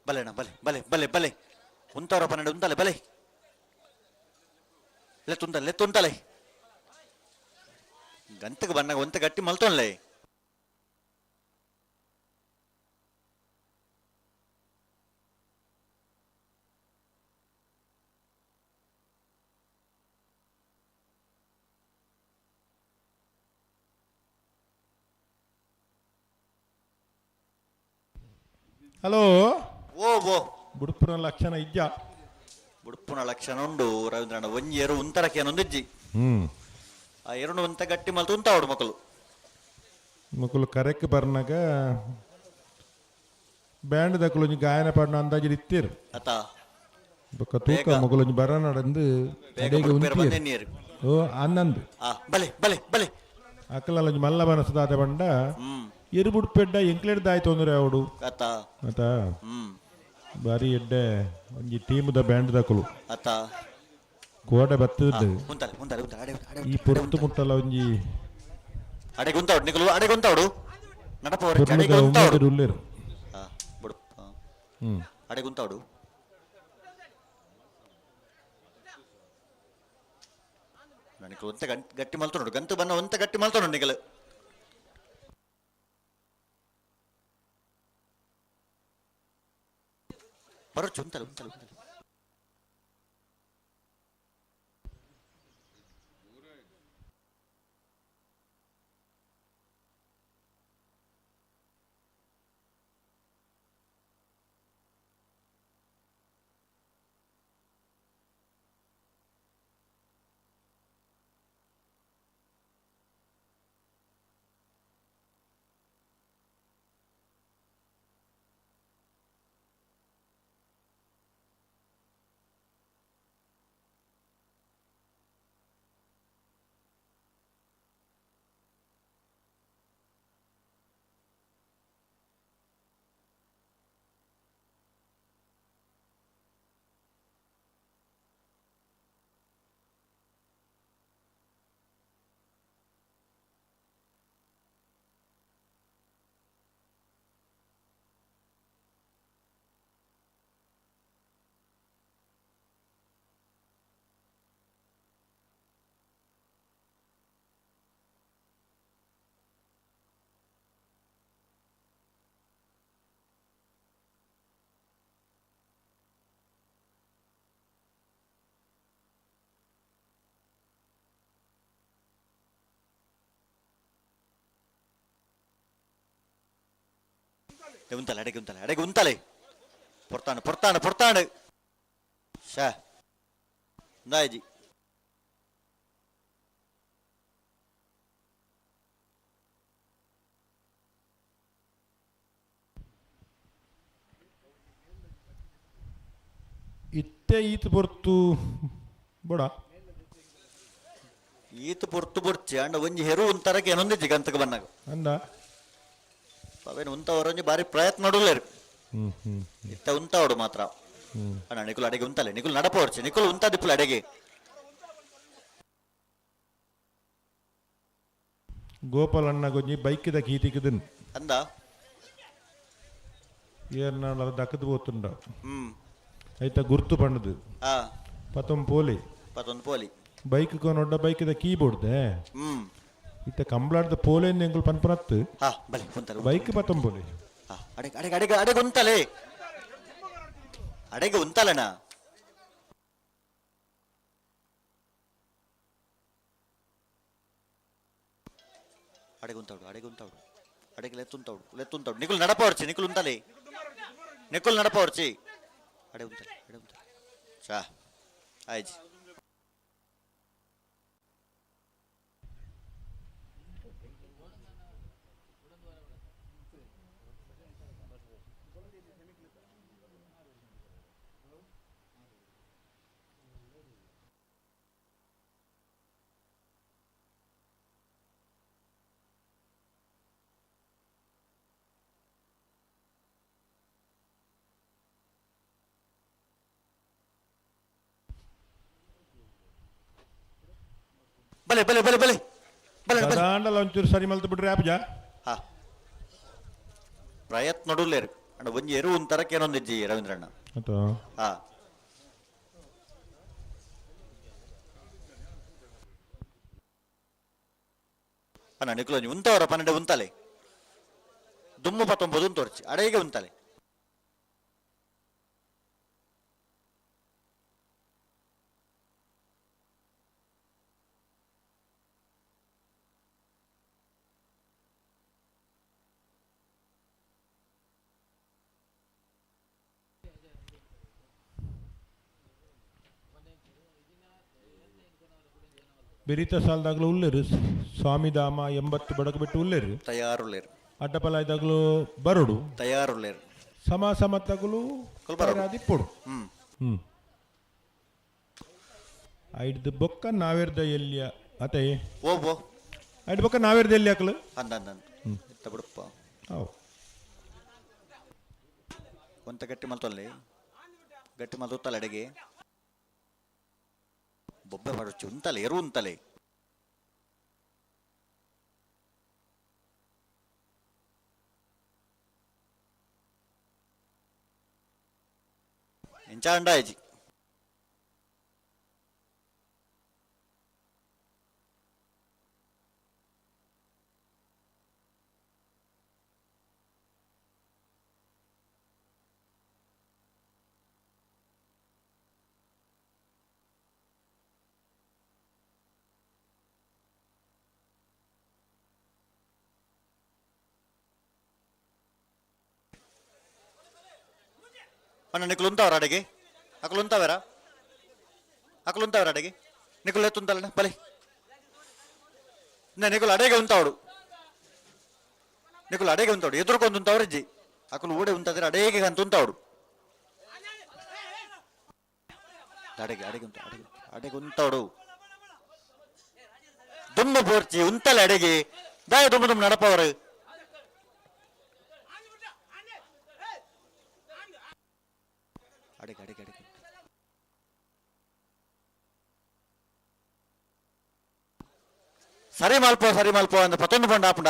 ಬಲೆ ಅಣ್ಣ, ಬಲೆ ಬಲೆ ಬಲೆ ಬಲೆ. ಉಂತವರ 12 ಉಂತಲೆ. ಬಲೆ, ಲೆತ್ತುಂತಲೆ, ಲೆತ್ತುಂತಲೆ. ಗಂತಕ್ಕೆ ಬನ್ನಾಗ ಒಂತ ಗಟ್ಟಿ ಮಲ್ತೊನ್ಲೆ. ಹಲೋ. ಓ ಓ. ಬುಡುಪುನ ಲಕ್ಷಣ ಇಜ್ಜ? ಬುಡುಪುನ ಲಕ್ಷಣ ಉಂಡು ರವೀಂದ್ರಣ್ಣ. ಒಂಜಿ ಎರು ಉಂತರಕ್ಕೆ ಏನೊಂದಿಜ್ಜಿ. ಆ ಎರುನು ಒಂತ ಗಟ್ಟಿ ಮಲ್ತು ಉಂತಾವಡು ಮಕ್ಕಳು. ಮೊಕುಲು ಕರೆಕ್ ಬರ್ನಾಗ ಬ್ಯಾಂಡ್ ದಕುಲು ಒಂಜಿ ಗಾಯನ ಪಾಡಿನ ಅಂದಾಜು ಇತ್ತೀರ್. ಅತ. ಬೊಕ್ಕ ತೂಕ ಮೊಕುಲು ಒಂಜಿ ಬರ ನಡಂದು ಬೇಗ ಅಡೆಗೆ ಬುಡುಪೇರು ಉಂತೀರ್. ಬಂದೆ ನೀರು. ಓ ಆನಂದ್. ಆ, ಬಲೆ ಬಲೆ ಬಲೆ. ಅಕಲಲ್ಲ ಒಂಜಿ ಮಲ್ಲ ಮನಸ್ಸು ದಾತ ಪಂಡ. ಎರು ಬುಡ್ಪೆಡ್ಡ ಎಂಕ್ಲೆಡ್ ದಾಯ್ ತೊಂದರೆ ಅವಡು. ಅತ. ಅತ. ಬಾರಿ ಎಡ್ಡೆ ಒಂಜಿ ಟೀಮ್ದ ಬ್ಯಾಂಡ್ ದಕುಲು. ಅತ್ತ. ಕೋಡೆ ಬತ್ತದ. ಉಂತಲೆ ಉಂತಲೆ ಉಂತಲೆ, ಅಡೆ ಅಡೆ. ಈ ಪೊರ್ತು ಮುಟ್ಟಲ ಒಂಜಿ ಅಡೆಗೆ ಉಂತಾವಡು ನಿಕಲು, ಅಡೆಗೆ ಉಂತಾವಡು ನಡಪ. ಪೊರ್ಲುದ ಅಡೆಗೆ ಉಂತಾವಡು. ಉಮೇದ್ ಉಲ್ಲೆರ್. ಹಾ ಬುಡು. ಹ್ಮ್. ಅಡೆಗೆ ಉಂತಾವಡು ನಿಕಲು. ಒಂತೆ ಗಟ್ಟಿ ಮಲ್ತೊಂಡು ಗಂತು ಬನ್ನ, ಒಂತೆ ಗಟ್ಟಿ ಮಲ್ತೊಂಡು ನಿಕಲು. ಬರೋಚು, ಉಂತಲೆ ಉಂತಲೆ ಉಂತಲೆ. ಉಂತಲೆ, ಅಡೆಗೆ ಉಂತಲೆ, ಅಡೆಗೆ ಉಂತಲೆ. ಪೊರ್ತಾಂಡು ಪೊರ್ತಾಂಡು ಪೊರ್ತಾಂಡು. ಶಾ ಇಂದಾಜಿ. ಇತ್ತೆ ಈತ್ ಪೊರ್ತು ಬೋಡ. ಈತ ಪೊರ್ತು ಬೊರ್ಚಿ ಅಂಡ ಒಂಜಿ ಹೆರು ಉಂತರಕ್ಕೆ ಏನೊಂದಿಜ್ಜಿ ಗಂತಕ್ಕೆ ಬನ್ನಾಗ. ಅಂದ. ಅವೇನು ಉಂತವರೊಂಜಿ ಬಾರಿ ಪ್ರಯತ್ನ ನಡುಲೇರು. ಹ್ಮ್ ಹ್ಮ್. ಇತ್ತ ಉಂತಾವಡು ಮಾತ್ರ. ಅಣ್ಣ, ನಿಕುಲು ಅಡೆಗೆ ಉಂತಲೆ, ನಿಕುಲು ನಡಪವರ್ಚಿ, ನಿಕುಲು ಉಂತ ದಿಪ್ಪುಲು ಅಡೆಗೆ. ಗೋಪಾಲ್ ಅಣ್ಣ ಗೊಂಜಿ ಬೈಕ್ದ ಕೀತಿಕ್ಕದನ್. ಅಂದ. ಏರ್ನಾಳ ದಕ್ಕದು ಪೋತುಂಡ. ಹ್ಮ್. ಐತ ಗುರ್ತು ಪಂಡದು. ಹಾ. ಪತೊಂದು ಪೋಲಿ. ಪತ್ತೊಂದು ಪೋಲಿ. ಬೈಕ್ ಕೊನೊಡ್ಡ ಬೈಕ್ದ ಕೀಬೋರ್ಡ್. ಹ್ಮ್. ಇತ್ತ ಕಂಬ್ಲಾಡ್ದ ಪೋಲೇನ್ ಎಂಗುಲ್ ಪನ್ಪನತ್ತು. ಹಾ, ಬಲೆ ಉಂತಲೆ. ಬೈಕ್ ಪತ್ತೊಂದು ಪೋಲಿ. ಹಾ, ಅಡೆಗೆ ಅಡೆಗೆ ಅಡೆಗೆ ಅಡೆಗೆ ಉಂತಲೆ, ಅಡೆಗೆ ಉಂತಲೆನಾ. ಅಡೆಗೆ ಉಂತಾವಡು, ಅಡೆಗೆ ಉಂತಾವಡು, ಅಡೆಗೆ ಲೆತ್ತುಂತಾವಡು, ಲೆತ್ತುಂತಾವಡು. ನಿಕುಲು ನಡಪವರ್ಚಿ, ನಿಕುಲು ಉಂತಲೆ, ನಿಕುಲು ನಡಪವರ್ಚಿ. ಅಡೆ ಉಂತಲೆ, ಅಡೆ ಉಂತಲೆ. ಚಾ ಆಯ್ತು. ಬಲೆ ಬಲೆ ಬಲೆ ಬಲೆ ಬಲೆ ಬಲೆ. ದಾಂಡಲ ಒಂಚೂರು ಸರಿ ಮಲ್ತು ಬಿಡ್ರಿ ಆಪಜ. ಹಾ, ಪ್ರಯತ್ನ ನಡುಲೇರು ಅಂಡ ಒಂಜಿ ಎರು ಒಂಥರಕ್ಕೆ ಏನೊಂದಿಜ್ಜಿ ರವೀಂದ್ರಣ್ಣ. ಅಥವಾ. ಹಾ ಅಣ್ಣ, ನಿಕುಲು ಒಂಜಿ ಉಂತವರ 12 ಉಂತಲೆ, ದುಮ್ಮು 19 ಉಂತೋರ್ಚಿ, ಅಡೆಗೆ ಉಂತಲೆ. ಬೆರಿತ ಸಾಲದಾಗಲೂ ಉಲ್ಲೇರು ಸ್ವಾಮಿಧಾಮ 80 ಬಡಕು ಬಿಟ್ಟು ಉಲ್ಲೇರು. ತಯಾರುಳ್ಳೇರು. ಅಡ್ಡಪಲಾಯ್ದಾಗಲೂ ಬರೋಡು. ತಯಾರುಳ್ಳೇರು. ಸಮ ಸಮತ್ತಗಲು. ಬರೋಡು. ದಿಪ್ಪೊಡು. ಹ್ಮ್. ಹ್ಮ್, ಐಡ್ದು ಬೊಕ್ಕ ನಾವೇರ್ದ ಎಲ್ಲಿಯ ಅತೆ. ಓ ಓ. ಐಡ್ ಬೊಕ್ಕ ನಾವೇರ್ದ ಎಲ್ಲಿ ಹಾಕಲು. ಅಂದ ಅಂದ ಅಂದ ಇತ್ತ ಬಿಡಪ್ಪ. ಅವು. ಒಂತ ಗಟ್ಟಿ ಮಲ್ತೊಲ್ಲಿ ಗಟ್ಟಿ ಮಲ್ತೊತ್ತಲ್ಲ ಅಡಿಗೆ ಬೊಬ್ಬೆ ಪಡೊಚ್ಚಿ ಉಂತಲೆ ಎರು ಉಂತಲೆ. ಎಂಚ ಅಂಡಾಯ್ಜಿ. ಅಣ್ಣ ನಿಕ್ಲು ಉಂತಾವ್ರ ಅಡಿಗೆ? ಅಕಲು ಉಂತಾವೇರ? ಅಕಲು ಉಂತಾವ್ರ ಅಡಿಗೆ? ನಿಕುಲು ಎತ್ತುಂತಲ್ಲ ಬಲೆ ನಿಕುಲು ಅಡೆಗೆ ಉಂತಾವಡು, ನಿಕುಲು ಅಡೆಗೆ ಉಂತಾವಡು, ಎದುರುಕೊಂದು ಉಂತಾವ್ರಜ್ಜಿ. ಅಕಲು ಓಡೆ ಉಂತಾದ್ರೆ ಅಡೇಗೆ ಅಂತ ಉಂತಾವಡು. ಅಡೆಗೆ ಅಡೆಗೆ ಉಂತ ಅಡೆಗೆ ಅಡೆಗೆ ಉಂತಾವಡು. ದುಮ್ಮ ಬೋರ್ಚಿ ಉಂತಲೆ ಅಡೆಗೆ ದಾಯ ದುಮ್ಮ ದುಮ್ಮ ನಡಪವರು. ಅಡೆಗೆ ಅಡೆಗೆ ಅಡೆಗೆ ಸರಿ ಮಲ್ಪ ಸರಿ ಮಲ್ಪ ಅಂದ ಪತ್ತೊಂದು ಪಂಡ ಆಪುಂಡ.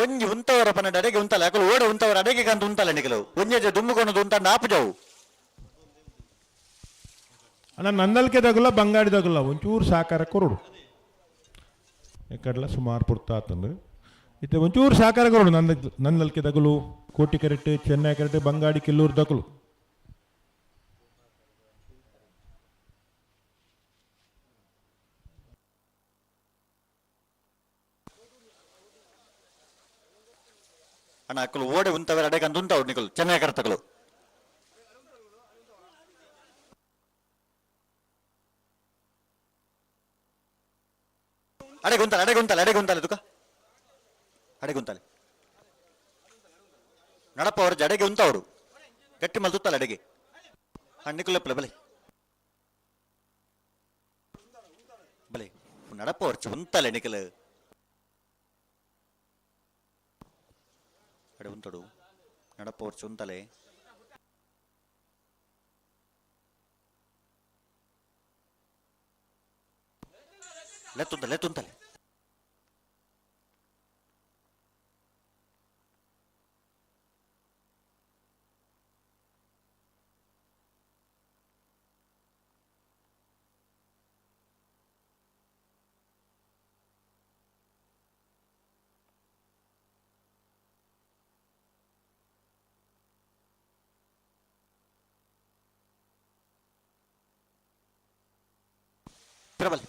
ಒಂಜಿ ಉಂತವರ ಪನ್ನಡ ಅಡೆಗೆ ಉಂತಲೆ. ಅಕಲು ಓಡೆ ಉಂತವರ ಅಡೆಗೆ ಕಂತ ಉಂತಲೆ. ನಿಕಲು ಒಂಜೆ ದುಮ್ಮುಕೊಂಡು ಉಂತಂಡ ಆಪುಜವು. ಅಣ್ಣ, ನಂದಲ್ಕೆ ತಗುಲ ಬಂಗಾಡಿ ತಗುಲ ಒಂಚೂರು ಸಾಕಾರ ಕೊರಡು. ಎಕ್ಕಡ್ಲ ಸುಮಾರು ಪುರ್ತ ಆತಂದು ಇತ್ತೆ ಒಂಚೂರು ಸಾಕಾರ ಕೊರಡು. ನಂದ ನಂದಲ್ಕೆ ತಗುಲು, ಕೋಟಿ ಕರೆಕ್ಟ್, ಚೆನ್ನೈ ಕರೆಕ್ಟ್, ಬಂಗಾಡಿ ಕಿಲ್ಲೂರು ತಗುಲು. ಅಣ್ಣ, ಅಕಲು ಓಡೆ ಉಂತವರ ಅಡೆಗೆ ಅಂತ ಉಂತಾವಡು ನಿಕಲು ಚೆನ್ನೈ ಕರೆತಗಳು. ಅಡೆಗೆ ಉಂತಲೆ, ಅಡೆಗೆ ಉಂತಲೆ, ಅಡೆಗೆ ಉಂತಲೆ ತುಕ ಅಡೆಗೆ ಉಂತಲೆ. ನಡಪ ಅವ್ರ ಜಡೆಗೆ ಉಂತವರು ಗಟ್ಟಿ ಮಲ್ತುತ್ತಲ್ಲ ಅಡೆಗೆ. ನಿಕುಲೆಪ್ಪಲೆ ಬಲೆ ಬಲೆ ನಡಪ ಅವ್ರ ಉಂತಲೆ ನಿಕಲು ಅಡೆ ಉಂತಡು. ನಡಪ ಅವ್ರ ಉಂತಲೆ. ಲೆತ್ತುಂತಲೆ, ಲೆತ್ತುಂತಲೆ. ಪ್ರಬಲ್.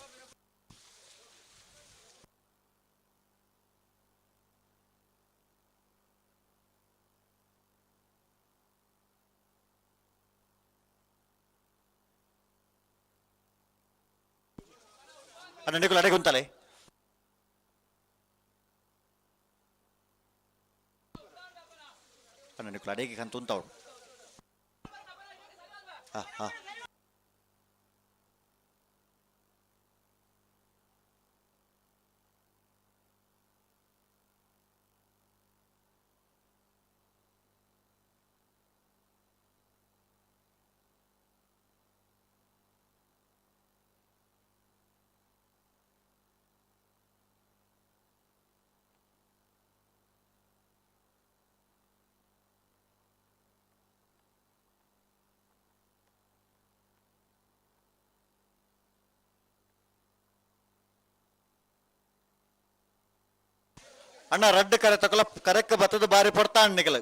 ಅಣ್ಣ, ನಿಕುಲು ಅಡೆಗೆ ಉಂತಲೆ. ಅಣ್ಣ, ನಿಕುಲು ಅಡೆಗೆ ಕಂತ ಉಂತಾವಡು. ಹಾ ಹಾ ಅಣ್ಣ, ರಡ್ಡ್ ಕರೆ ತಕೊಲ ಕರೆಕ್ ಬತ್ತದ ಬಾರಿ ಪೊಡ್ತಾ ಅಣ್ಣಿಗಲ.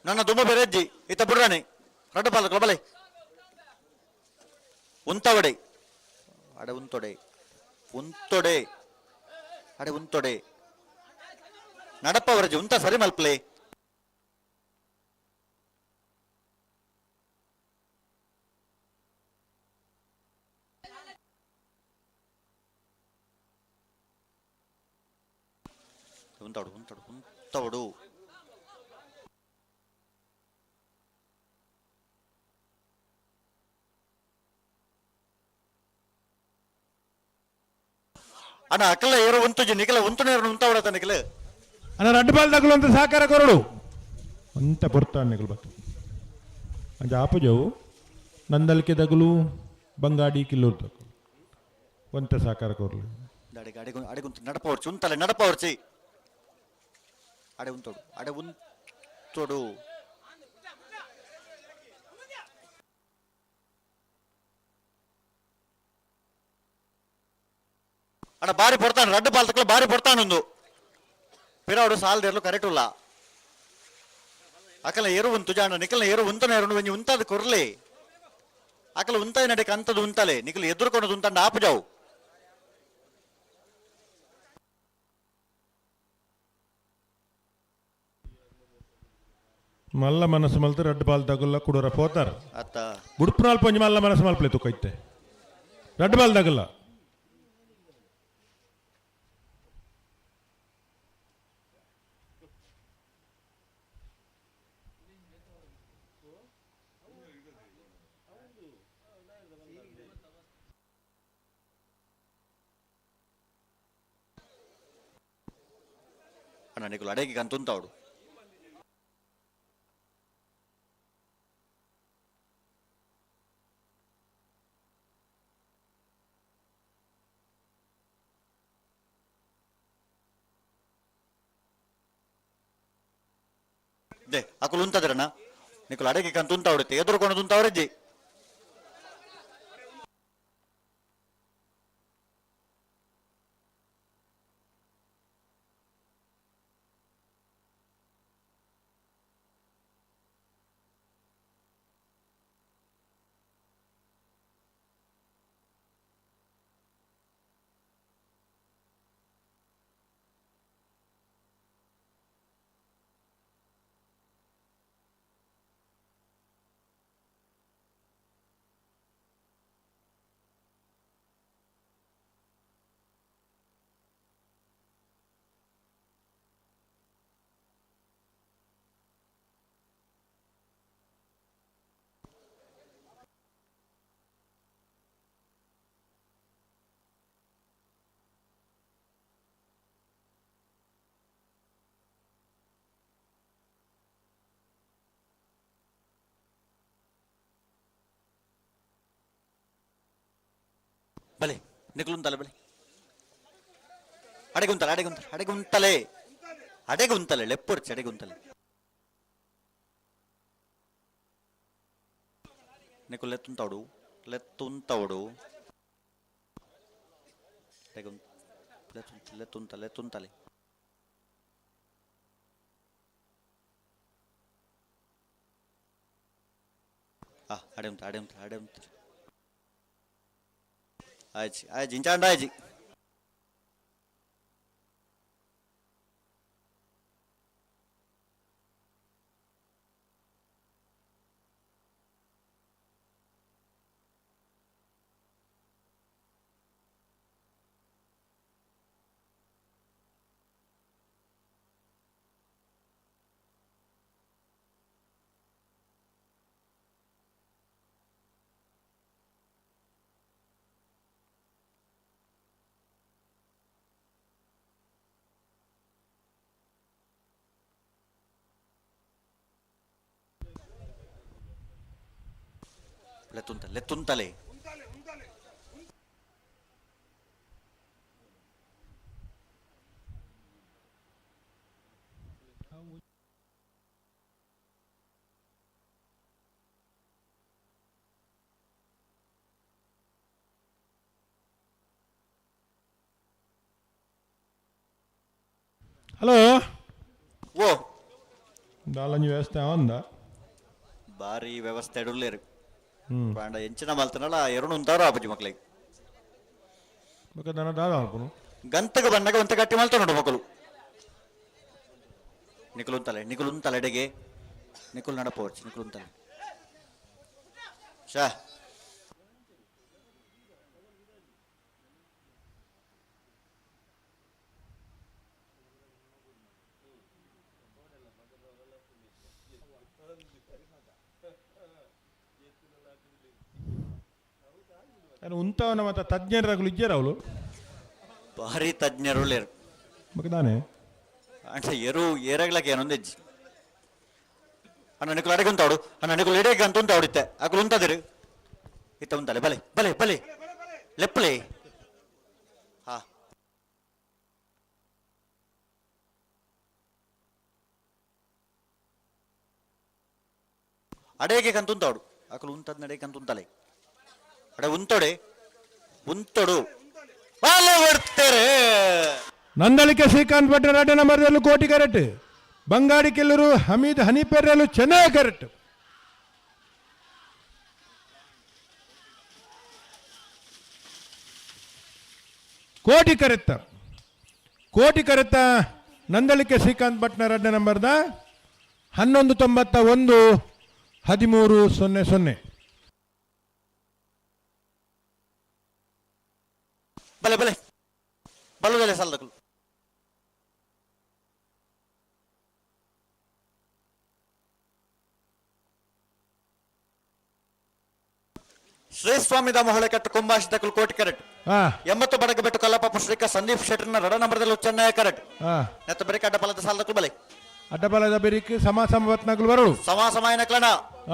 ನನ್ನ ದುಮ್ಮ ಬೆರೆಜ್ಜಿ ಇತ್ತ ಬುಡ್ರಾಣಿ ರಡ್ಡು ಪಾಲಕಲ ಬಲೆ ಉಂತವಡೆ ಅಡೆ ಉಂತೊಡೆ ಉಂತೊಡೆ ಅಡೆ ಉಂತೊಡೆ. ನಡಪ ವರಜಿ ಉಂತ ಸರಿ ಮಲ್ಪಲೆ. ಉಂತಾಡು ಉಂತಾಡು ಉಂತವಡು. ಅಣ್ಣ, ಅಕಲ ಏರು ಉಂತುಜಿ ನಿಕಲ ಉಂತು ನೇರು ಉಂತಾವಡತ ನಿಕಲ. ಅಣ್ಣ ರಡ್ಡು ಬಾಲ್ ತಗಲು ಅಂತ ಸಹಕಾರ ಕೊರಡು ಅಂತ ಪೊರ್ತಾಣ್ಣೆಗಳು ಬತ್ತು ಅಂಚ ಆಪುಜವು ನಂದಲ್ಕೆ ತಗಲು ಬಂಗಾಡಿ ಕಿಲ್ಲೂರು ತಗಲು ಒಂತ ಸಹಕಾರ ಕೊರಲು. ಅಡೆಗೆ ಅಡೆಗೆ ಅಡೆಗುಂತ ನಡಪವರ್ಚಿ ಉಂತಲೆ ನಡಪವರ್ಚಿ ಅಡೆ ಉಂತೋಡು ಅಡೆ ಉಂತೋಡು. ಅಡ ಬಾರಿ ಪೊರ್ತಾನು ರಡ್ಡು ಬಾಲ್ ತಕ್ಕಲ ಬಾರಿ ಪೊರ್ತಾನೊಂದು ಪಿರಾಡು ಸಾಲದೇರ್ಲು ಕರೆಕ್ಟ್ ಉಲ್ಲ. ಅಕಲ ಏರು ಉಂತು ಜಾಣ ನಿಕಲ್ನ ಏರು ಉಂತನ ಏರು ಒಂಜಿ ಉಂತಾದ ಕೊರ್ಲಿ. ಅಕಲ ಉಂತಾಯಿ ನಡಿಕ ಅಂತದು ಉಂತಲೆ ನಿಕಲ್ ಎದುರುಕೊಂಡು ಉಂತಂಡ ಆಪುಜಾವು. ಮಲ್ಲ ಮನಸ್ಸು ಮಲ್ತು ರಡ್ಡು ಬಾಲ್ ತಗುಲ್ಲ ಕುಡೋರ ಪೋತಾರ. ಅತ್ತ. ಬುಡ್ಪುನಾಲ್ ಪೊಂಜಿ ಮಲ್ಲ ಮನಸ್ಸು ಮಲ್ಪಲೆ ತುಕ್ಕೈತೆ ರಡ್ಡು ಬಾಲ್ ತಗಲ್ಲ. ಅಣ್ಣ ನಿಕುಲು ಅಡೆಗೆ ಕಂತುಂತಾವಡು. ದೆ ಅಕುಲು ಉಂತದ್ರಣ್ಣ ನಿಕುಲು ಅಡೆಗೆ ಕಂತುಂತಾವಡುತ್ತೆ ಎದುರುಕೊಂಡು ಉಂತಾವ್ರಜ್ಜಿ. ಬಲೆ ನಿಕುಲು ಉಂತಲೆ ಬಲೆ ಅಡೆಗೆ ಉಂತಲೆ ಅಡೆಗೆ ಉಂತಲೆ ಅಡೆಗೆ ಉಂತಲೆ ಅಡೆಗೆ ಉಂತಲೆ ಲೆಪ್ಪುರ್ಚಿ ಅಡೆಗೆ ಉಂತಲೆ ನಿಕುಲು ಲೆತ್ತುಂತಾವಡು ಲೆತ್ತುಂತಾವಡು ಅಡೆಗೆ ಲೆತ್ತುಂತ ಲೆತ್ತುಂತ ಲೆತ್ತುಂತಲೆ. ಆ ಅಡೆ ಉಂತ ಅಡೆ ಉಂತ ಅಡೆ ಉಂತ ಆಯ್ತು ಆಯ್ತು ಇಂಚಾಂಡ ಆಯ್ತು. ಲೆತ್ತುಂತಲೆ ಲೆತ್ತುಂತಲೆ. ಹಲೋ. ಓ. ದಾಲಂಜಿ ವ್ಯವಸ್ಥೆ ಆವಂದ. ಭಾರಿ ವ್ಯವಸ್ಥೆ ಇಡುಲ್ಲೇರು ಪಾಂಡ ಎಂಚಿನ ಮಲ್ತನಲ್ಲ ಎರಡು ಉಂತಾರು ಆಪುಜಿ ಮಕ್ಳಿಗೆ. ಬೊಕ ದನ ದಾದ ಮಲ್ಪುನು. ಗಂತಗ ಬಣ್ಣಗ ಒಂತ ಗಟ್ಟಿ ಮಲ್ತ ನೋಡು ಮಕ್ಕಳು. ನಿಕುಲು ಉಂತಲೆ ನಿಕುಲು ಉಂತಲೆ ಎಡೆಗೆ ನಿಕುಲು ನಡಪೋರ್ಚಿ ನಿಕುಲು ಉಂತಲೆ ಶಾ. ನಾನು ಉಂತವನ ಮತ್ತೆ ತಜ್ಞರಗಳು ಇಜ್ಜಾರ ಅವಳು. ಭಾರಿ ತಜ್ಞರು ಉಳ್ಳೇರು. ಬೊಕ ದಾನೆ. అంటే ಎರು ಏರಾಗ್ಲಕ್ಕೆ ಏನೊಂದು ಅಣ್ಣ ನಿಕುಲು ಅಡೆಗೆ ಉಂತಾವಡು ಅಣ್ಣ ನಿಕುಲು ಇಡೇಗೆ ಅಂತ ಉಂತಾವಡು ಇತ್ತೆ ಅಕುಲು ಉಂತಾದಿರು ಇತ್ತ ಉಂತಾಲೆ ಬಲೆ ಬಲೆ ಬಲೆ ಲೆಪ್ಪಲೆ ಹಾ ಅಡೇಗೆ ಕಂತ ಉಂತಾವಡು ಅಕುಲು ಉಂತದ್ ನಡೆ ಕಂತ ಉಂತಾಲೆ ಅಡೆ ಉಂತೊಡೆ ಉಂತೊಡು ಬಾಲೆ ಬರ್ತಾರೆ. ನಂದಳಿಕೆ ಶ್ರೀಕಾಂತ್ ಭಟ್ರ ರಡ್ಡ ನಂಬರ್ದಲ್ಲೂ ಕೋಟಿ ಕರೆಕ್ಟ್. ಬಂಗಾಡಿ ಕೆಲ್ಲೂರು ಹಮೀದ್ ಹನಿಪೆರ್ರಲು ಚೆನ್ನೈ ಕರೆಕ್ಟ್. ಕೋಟಿ ಕರೆತ್ತ ಕೋಟಿ ಕರೆತ್ತ ನಂದಳಿಕೆ ಶ್ರೀಕಾಂತ್ ಭಟ್ನ ರಡ್ಡ ನಂಬರ್ದ 11.91 13.00. ಬಲೆ ಬಲೆ ಬಲ್ಲದಲ್ಲೇ ಸಾಲದಕಲು. ಶ್ರೀ ಸ್ವಾಮಿ ದಾಮ ಹೊಳೆಕಟ್ಟು ಕುಂಬಾಶಿದಕಲು ಕೋಟಿ ಕರೆಕ್ಟ್. ಹಾ. 80 ಬಡಗ ಬೆಟ್ಟು ಕಲ್ಲಪಾಪ ಶ್ರೀಕ ಸಂದೀಪ್ ಶೆಟ್ಟರ್ನ ರಡ ನಂಬರ್ದಲ್ಲಿ ಚೆನ್ನೈ ಕರೆಕ್ಟ್. ಹಾ. ನೆತ್ತ ಬರೀ ಅಡ್ಡ ಫಲದ ಸಾಲದಕಲು ಬಲೆ. ಅಡ್ಡಬಲದ ಬೆರಿಕ್ ಸಮ ಸಮವತ್ನಗಳು ಬರೋಳು. ಸಮ ಸಮಯನ ಕ್ಲಣ.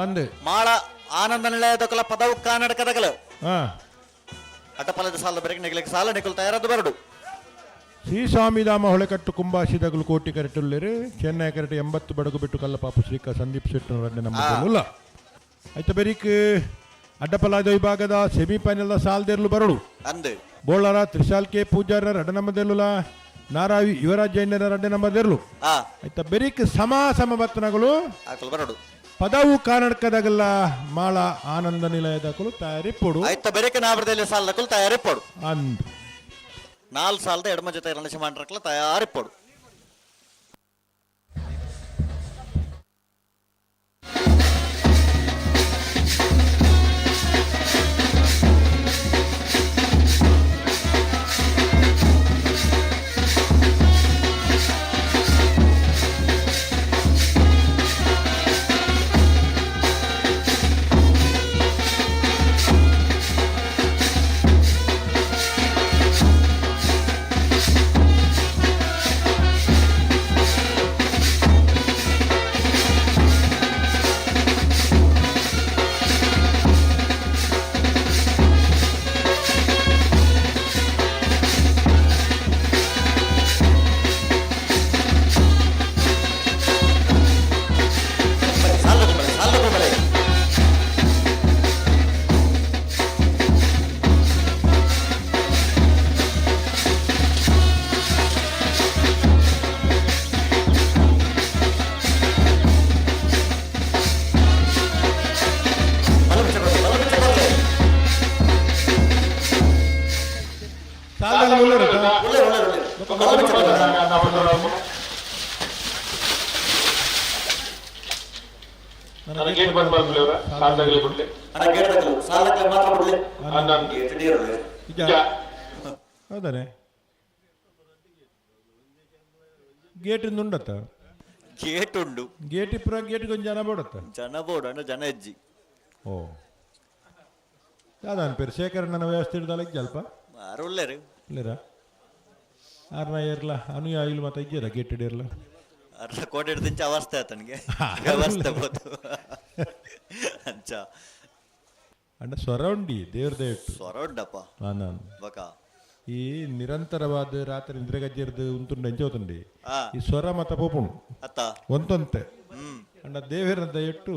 ಅಂದು. ಮಾಳ ಆನಂದ ನಿಲಯದಕಲ ಪದವು ಕನ್ನಡಕದಕಲು. ಹಾ. ಅಡ್ಡಪಲದ ಸಾಲದ ಬೆರಕೆ ನೆಗಲಿಕ್ಕೆ ಸಾಲ ನಿಕುಲ್ ತಯಾರದ್ದು ಬರಡು. ಶ್ರೀ ಸ್ವಾಮಿಧಾಮ ಹೊಳೆಕಟ್ಟು ಕುಂಬಾಶಿದಗಲು ಕೋಟಿ ಕರೆಟುಲ್ಲೇರು ಚೆನ್ನೈ ಕರೆಟ್ 80 ಬಡಗು ಬಿಟ್ಟು ಕಲ್ಲಪಾಪು ಶ್ರೀಕ ಸಂದೀಪ್ ಶೆಟ್ಟರ್ ನಮ್ಮ ಉಲ್ಲ ಆಯ್ತು ಬೆರಿಕ್ ಅಡ್ಡಪಲಾದ ವಿಭಾಗದ ಸೆಮಿಫೈನಲ್ ಸಾಲ್ದೇರ್ಲು ಬರಡು. ಅಂದು. ಬೋಳಾರ ತ್ರಿಶಾಲ್ ಕೆ ಪೂಜಾರ ರಡ್ಡ ನಂಬರ್ದೆರ್ಲುಲ ನಾರಾವಿ ಯುವರಾಜ್ ಜೈನರ ರಡ್ಡ ನಂಬರ್ದೆರ್ಲು. ಆ. ಆಯ್ತಾ ಬೆರಿಕ್ ಸಮ ಸಮ ಬತ್ತನಗಳು. ಆಕಲ್ ಬರಡು. ಪದವು ಕರ್ನಾಟಕದಾಗಲ್ಲ ಮಾಳ ಆನಂದ ನಿಲಯದಕಲು ತಯಾರಿ ಪೊಡು. ಆಯ್ತ ಬೆರಕೆ ನಾಬ್ರದಲ್ಲಿ ಸಾಲದಕಲು ತಯಾರಿಪ್ಪಡು. ಅಂದ್. ನಾಲ್ ಸಾಲದ ಎಡಮ ಜೊತೆ ರಣಸಿ ಮಾಡ್ರಕ್ಲ ತಯಾರಿಪ್ಪಡು. ಸಾಲದಕಲು ಬಲೆ ಸಾಲದಕಲು ಬಲೆ. ಬಲ ಬಿಚ್ಚ ಬಲ ಬಿಚ್ಚ ಬಲೆ. ಸಾಲದಲ್ಲಿ ಉಳ್ಳರು. ಒಳ್ಳೆ ಒಳ್ಳೆ ಒಳ್ಳೆ ಬಲ ಬಿಚ್ಚ ಬಲೆ. ನನ್ನ ಗೇಟ್ ಬಂದ್ ಮಾಡ್ಬಿಡ್ಲಿ ಸಾಲದಾಗಲಿ ಬಿಡ್ಲಿ. ಅಣ್ಣ ಗೇಟ್ ತಗಲು ಸಾಲಕ್ಕೆ ಮಾತ್ರ ಬಿಡ್ಲಿ. ಗೇಟ್ ಹಿಡಿಯೋರು. ನಿಜ ಹೌದಾನೆ ಗೇಟ್ ಉಂಡತ್ತ. ಗೇಟ್ ಉಂಡು. ಗೇಟ್ ಇಪ್ಪರ ಗೇಟ್ ಕೊಂಚ ಜನ ಬೋಡತ್ತ. ಜನ ಬೋರ್ಡ್ ಅಣ್ಣ ಜನ ಹೆಜ್ಜಿ. ಓ ದಾದಾನ್ ಪೇರು ಶೇಖರಣ್ಣನ ವ್ಯವಸ್ಥೆ ಹಿಡ್ದಾಲ ಅಲ್ಪ. ಆರು ಒಳ್ಳೆರು. ಇಲ್ಲರ ಆರ್ನ ಏರ್ಲ ಅನುಯಾಯಿಲು ಮತ್ತೆ ಇಜ್ಜರ ಗೇಟ್ ಹಿಡಿಯರ್ಲ. ಅರ್ಧ ಕೋಟೆ ಹಿಡ್ದಿಂಚ ಅವಸ್ಥೆ ಆತನಿಗೆ ವ್ಯವಸ್ಥೆ ಬೋದು ಅಂಚ. ಅಂಡ ಸ್ವರ ಉಂಡಿ ದೇವ್ರ ದಯಟ್ಟು. ಸ್ವರ ಉಂಡಪ್ಪ. ನಾನು ಬಕ ಈ ನಿರಂತರವಾದ ರಾತ್ರಿ ನಿದ್ರೆಗಜ್ಜಿರ್ದು ಉಂತುಂಡು ಎಂಚೋತುಂಡಿ. ಆ. ಈ ಸ್ವರ ಮತ ಪೋಪುಣು. ಅತ್ತ. ಒಂತೊಂತೆ. ಹ್ಮ್. ಅಂಡ ದೇವರ ದಯಟ್ಟು.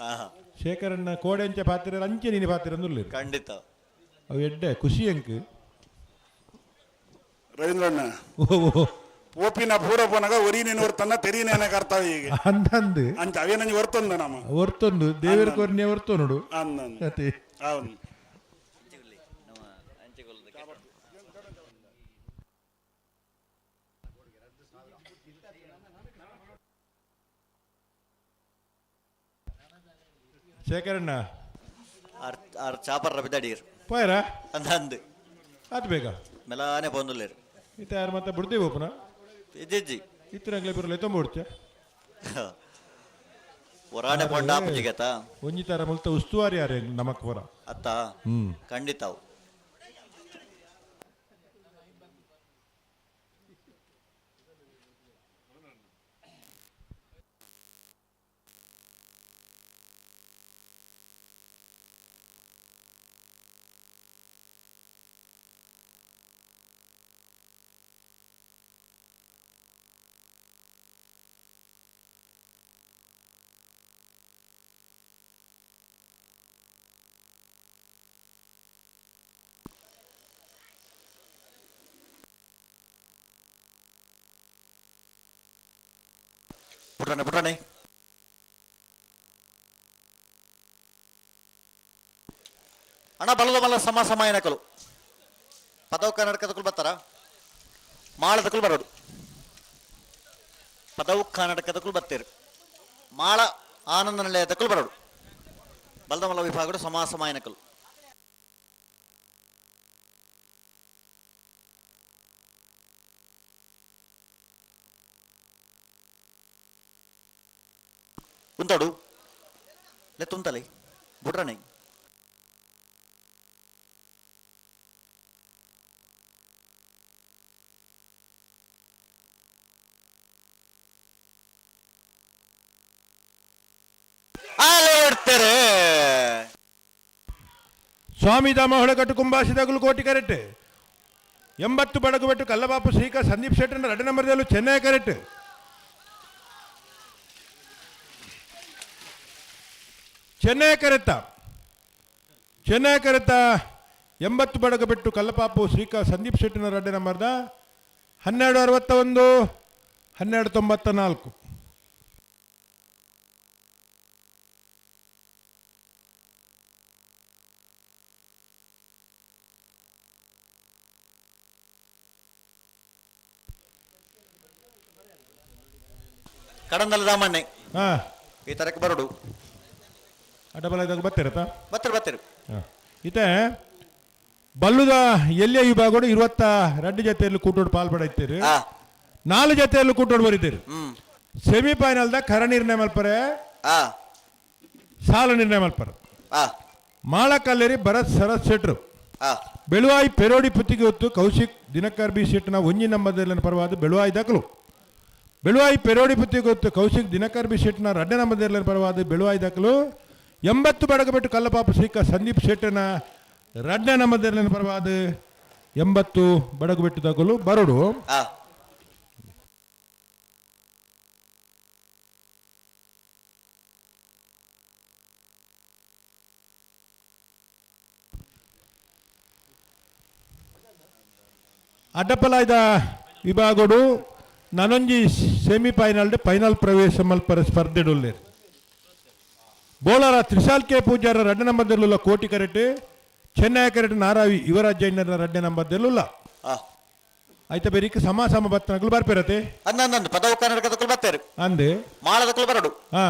ಆಹಾ. ಶೇಖರಣ್ಣ ಕೋಡೆಂಚ ಪಾತ್ರೆ ಅಂಚೆ ನೀನು ಪಾತ್ರೆ ಅಂದುರ್ಲಿರು. ಖಂಡಿತ. ಅವು ಎಡ್ಡೆ ಖುಷಿ ಅಂಕ್. ರವೀಂದ್ರಣ್ಣ. ಓ ಓ. ಪೋಪಿನ ಪೂರ ಪೋನಾಗ ಒರಿನೇನು ಹೊರ್ತನ್ನ ತೆರೀನೇನ ಕರ್ತಾವೆ ಈಗ. ಅಂದಂದು. ಅಂಚ ಅವೇನಂಜಿ ಹೊರ್ತಂದ ನಮ್ಮ. ಒರ್ತೊಂದು ದೇವರ ಕೊರ್ನೆ ಒರ್ತೊನುಡು. ಅಂದಂದು. ಅತಿ. అవును. ಶೇಖರಣ್ಣ. ಆರ್ ಆರ್ ಚಾಪರ್ ರಬಿದಡೀರ್. ಪೋಯರ. ಅಂದ ಅಂದು. ಆತ್ ಬೇಗ. ಮೆಲಾನೆ ಪೊಂದುಲ್ಲೇರು. ಇತ್ತ ಯಾರು ಮತ್ತೆ ಬಿಡ್ದೇವು ಪುನಃ. ಇಜ್ಜಿ. ಇತ್ತಿರಂಗ್ಲೆ ಬಿರಲೆ ತೊಂಬೋಡ್ಚ. ಒರಾನೆ ಪೊಂಡ ಆಪುಜಿಗತ. ಒಂಜಿ ತರ ಮುಲ್ತ ಉಸ್ತುವಾರಿ ಯಾರು ನಮಕ್ ಪುರ. ಅತ್ತ. ಖಂಡಿತ ಅವು. ಬುಡ್ರಣೆ ಬುಡ್ರಣೆ. ಅಣ್ಣ ಬಲದ ಮಲ್ಲ ಸಮ ಸಮಾಯನಕಲು ಪದವು ಕರ್ನಾಟಕದಕ್ಕೂ ಬರ್ತಾರ, ಮಾಳದಕ್ಕೂ ಬರೋದು. ಪದವು ಕರ್ನಾಟಕದಕ್ಕೂ ಬರ್ತೀರಿ, ಮಾಳ ಆನಂದ ನಿಲಯದಕ್ಕೂ ಬರೋಡು. ಬಲದ ಮಲ್ಲ ವಿಭಾಗಡು ಸಮ ಸಮಾಯನಕಲು. ಉಂತಾಡು ಲೆತ್ತುಂತಲೆ ಬುಡ್ರಣೆ. ಇಡ್ತಾರೆ. ಸ್ವಾಮಿಧಾಮ ಹೊಳಕಟ್ಟು ಕುಂಬಾಸಿದಾಗಲು ಕೋಟಿ ಕರೆಕ್ಟ್. 80 ಬಡಗುಬೆಟ್ಟು ಕಲ್ಲಬಾಪು ಶ್ರೀಕಾ ಸಂದೀಪ್ ಶೆಟ್ಟರ್ 2 ನಂಬರ್ದಲ್ಲೂ ಚೆನ್ನೈ ಕರೆಕ್ಟ್. ಚೆನ್ನೈ ಕರೆತ ಚೆನ್ನೈ ಕರೆತ 80 ಬಡಗುಬೆಟ್ಟು ಕಲ್ಲಪಾಪು ಶ್ರೀಕಾ ಸಂದೀಪ್ ಶೆಟ್ಟಿನ 2 ನಂಬರ್ದ 12:61 12:94. ಕಡಂದಲ ದಾಮಣ್ಣೆ. ಹಾ. ಈ ತರಕ್ಕೆ ಬರೋಡು. ಅಡ್ಡಬಲ ಇದಾಗ ಬರ್ತಿರತ್ತಾ? ಬರ್ತೀರಿ ಬರ್ತೀರಿ. ಇತ್ತೆ ಬಲ್ಲುದ ಎಲ್ಲಿಯ ವಿಭಾಗಡು 22 ಜೊತೆಯಲ್ಲಿ ಕೂಟೋಡು ಪಾಲ್ಪಡೈತೀರಿ. 4 ಜೊತೆಯಲ್ಲಿ ಕೂಟೋಡು ಬರೀತೀರಿ. ಸೆಮಿಫೈನಲ್ದ ಕರ ನಿರ್ಣಯ ಮಲ್ಪರೆ, ಸಾಲ ನಿರ್ಣಯ ಮಲ್ಪರೆ. ಮಾಳಕಲ್ಲೇರಿ ಭರತ್ ಶರತ್ ಶೆಟ್ರು, ಬೆಳುವಾಯಿ ಪೆರೋಡಿ ಪುತ್ತಿಗೆ ಹೊತ್ತು ಕೌಶಿಕ್ ದಿನಕರ್ ಬಿ ಶೆಟ್ನ ಒಂಜಿ ನಂಬರ್ದಲ್ಲಿ ಪರವಾದ ಬೆಳುವಾಯಿ ದಾಖಲು. ಬೆಳುವಾಯಿ ಪೆರೋಡಿ ಪುತ್ತಿಗೆ ಹೊತ್ತು ಕೌಶಿಕ್ ದಿನಕರ್ ಬಿ ಶೆಟ್ನ 2 ನಂಬರ್ದಲ್ಲಿ ಪರವಾದ ಬೆಳುವಾಯಿ ದಾಖಲು. 80 ಬಡಗಬೆಟ್ಟು ಕಲ್ಲಪಾಪು ಶ್ರೀಕ ಸಂದೀಪ್ ಶೆಟ್ಟನ 2 ನಂಬರ್ದಲ್ಲಿ ಪರವಾದ 80 ಬಡಗುಬೆಟ್ಟು ದಾಖಲು ಬರೋಡು. ಅಡ್ಡಪಲಾಯ್ದ ವಿಭಾಗಡು ನನೊಂಜಿ ಸೆಮಿಫೈನಲ್ ಫೈನಲ್ ಪ್ರವೇಶ ಮಲ್ಪರ ಸ್ಪರ್ಧೆಡುಲ್ಲೇರ್. ಬೋಳರ ತ್ರಿಶಾಲ್ ಕೆ ಪೂಜಾರ 2 ನಂಬರ್ದಲ್ಲುಲ್ಲ ಕೋಟಿ ಕರೆಟ್. ಚೆನ್ನೈ ಕರೆಟ್ ನಾರಾವಿ ಯುವರಾಜ್ ಜೈನರ 2 ನಂಬರ್ದಲ್ಲುಲ್ಲ. ಆಯ್ತ ಬೇರಿಕ್ ಸಮ ಸಮ ಬತ್ತನಗಳು ಬರ್ಪಿರತೆ. ಅಂದಂದು ಪದವು ಕರ್ನಾಟಕದಕ್ಕೂ ಬರ್ತಾರೆ. ಅಂದೆ. ಮಾಳದಕ್ಕೂ ಬರಡು. ಹಾ,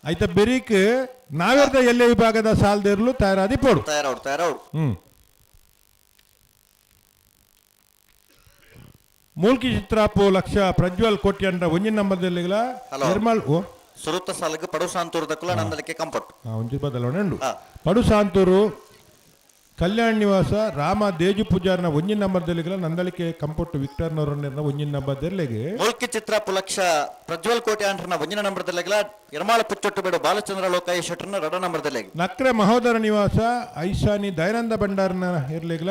ಆಯ್ತ ಬೆರಿಕ್ ನಾವೆರ್ದ ಎಲ್ಲೆ ವಿಭಾಗದ ಸಾಲದೇರ್ಲು ತಯಾರಾದಿ ಪೋಡು. ತಯಾರೌಡು ತಯಾರೌಡು. ಮೂಲ್ಕಿ ಚಿತ್ರಾಪು ಲಕ್ಷ ಪ್ರಜ್ವಲ್ ಕೋಟ್ಯಂಡ ಒಂಜಿನ ನಂಬರ್ದಲ್ಲಿಗಲ. ಹಲೋ. ನಿರ್ಮಲ್ ಓ. ಸುರುತ್ತ ಸಾಲಕ್ಕೆ ಪಡು ಸಾಂತೂರದಕ್ಕೂ ನಂದಲಿಕ್ಕೆ ಕಂಪಟ್ಟು. ಒಂಜಿ ಬದಲಾವಣೆ ಉಂಡು. ಹಾ. ಪಡು ಸಾಂತೂರು ಕಲ್ಯಾಣ ನಿವಾಸ ರಾಮ ದೇಜು ಪೂಜಾರ್ನ ಒಂಜಿನ ನಂಬರ್ದಲ್ಲಿಗಲ ನಂದಳಿಕೆ ಕಂಪೊಟ್ಟು ವಿಕ್ಟರ್ನವರನ್ನ ಒಂಜಿನ ನಂಬರ್ದಲ್ಲಿಗೆ. ಮುಲ್ಕಿ ಚಿತ್ರ ಪುಲಕ್ಷ ಪ್ರಜ್ವಲ್ ಕೋಟೆ ಆಂಡ್ರನ ಒಂಜಿನ ನಂಬರ್ದಲ್ಲೆಗಲ, ಯರ್ಮಾಳ ಪುಚ್ಚೊಟ್ಟು ಬೇಡು ಬಾಲಚಂದ್ರ ಲೋಕಾಯ ಶೆಟ್ಟರ್ನ 2 ನಂಬರ್ದಲ್ಲೆಗೆ. ನಕ್ರೆ ಮಹೋದರ ನಿವಾಸ ಐಶಾನಿ ದಯಾನಂದ ಭಂಡಾರನ ಇರ್ಲಿಗಲ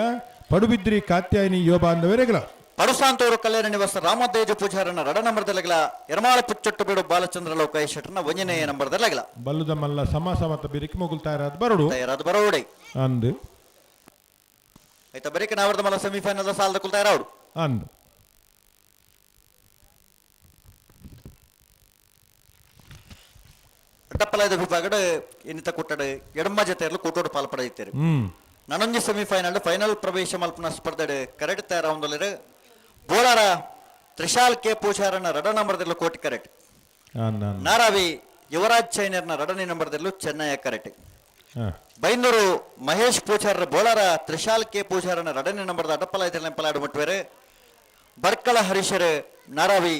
ಪಡುಬಿದ್ರಿ ಕಾತ್ಯಾಯಿನಿ ಯುವ ಬಾಂಧವರಿಗಲ. ಪಡುಸಾಂತೂರು ಕಲ್ಯಾಣ ನಿವಾಸ ರಾಮದೇಜ ಪೂಜಾರನ 2 ನಂಬರ್ದಲ್ಲೆಗಲ, ಯರ್ಮಾಳ ಪುಚ್ಚೊಟ್ಟು ಬೇಡು ಬಾಲಚಂದ್ರ ಲೋಕಾಯ ಶೆಟ್ಟರ್ನ ಒಂಜನೇ ನಂಬರ್ದಲ್ಲೆಗಲ. ಬಲ್ಲುದ ಮಲ್ಲ ಸಮ ಸಮತ ಬಿರಿಕಿ ಮುಗುಲ್ ತಯಾರಾದ ಬರಡು. ತಯಾರಾದ ಬರೋಡೆ. ಅಂದು. ಆಯ್ತಾ ಬರೀಕ ನಾವರ್ದ ಮಲ್ಲ ಸೆಮಿಫೈನಲ್ ಸಾಲದ ಕುಲ್ ತಯಾರಾವಡು. ಅಂದು. ಅಡ್ಡಪ್ಪಲಾಯದ ವಿಭಾಗಡು ಇನ್ನಿತ ಕೊಟ್ಟಡು ಎಡಮ್ಮ ಜೊತೆಯಲ್ಲೂ ಕೂಟೋಡು ಪಾಲ್ಪಡೆಯುತ್ತಾರೆ. ನನೊಂಜಿ ಸೆಮಿಫೈನಲ್ ಫೈನಲ್ ಪ್ರವೇಶ ಮಲ್ಪನ ಸ್ಪರ್ಧೆಡ್ ಕರೆಕ್ಟ್ ತಯಾರಾವೊಂದಲ್ಲಿರು. ಬೋಳಾರ ತ್ರಿಶಾಲ್ ಕೆ ಪೂಜಾರನ 2 ನಂಬರ್ದಲ್ಲೂ ಕೋಟಿ ಕರೆಕ್ಟ್. ಅಂದ ಅಂದ. ನಾರಾವಿ ಯುವರಾಜ್ ಚೈನರ್ನ 2ನೇ ನಂಬರ್ದಲ್ಲೂ ಚೆನ್ನೈಯ ಕರೆಕ್ಟ್. ಹಾ. ಬೈಂದೂರು ಮಹೇಶ್ ಪೂಜಾರರ ಬೋಳಾರ ತ್ರಿಶಾಲ್ ಕೆ ಪೂಜಾರನ 2ನೇ ನಂಬರ್ದ ಅಡಪ್ಪಲಾಯ್ದ ನೆಂಪಲಾಡು ಮುಟ್ಟುವೆರು. ಬರ್ಕಳ ಹರೀಶರ್ ನಾರಾವಿ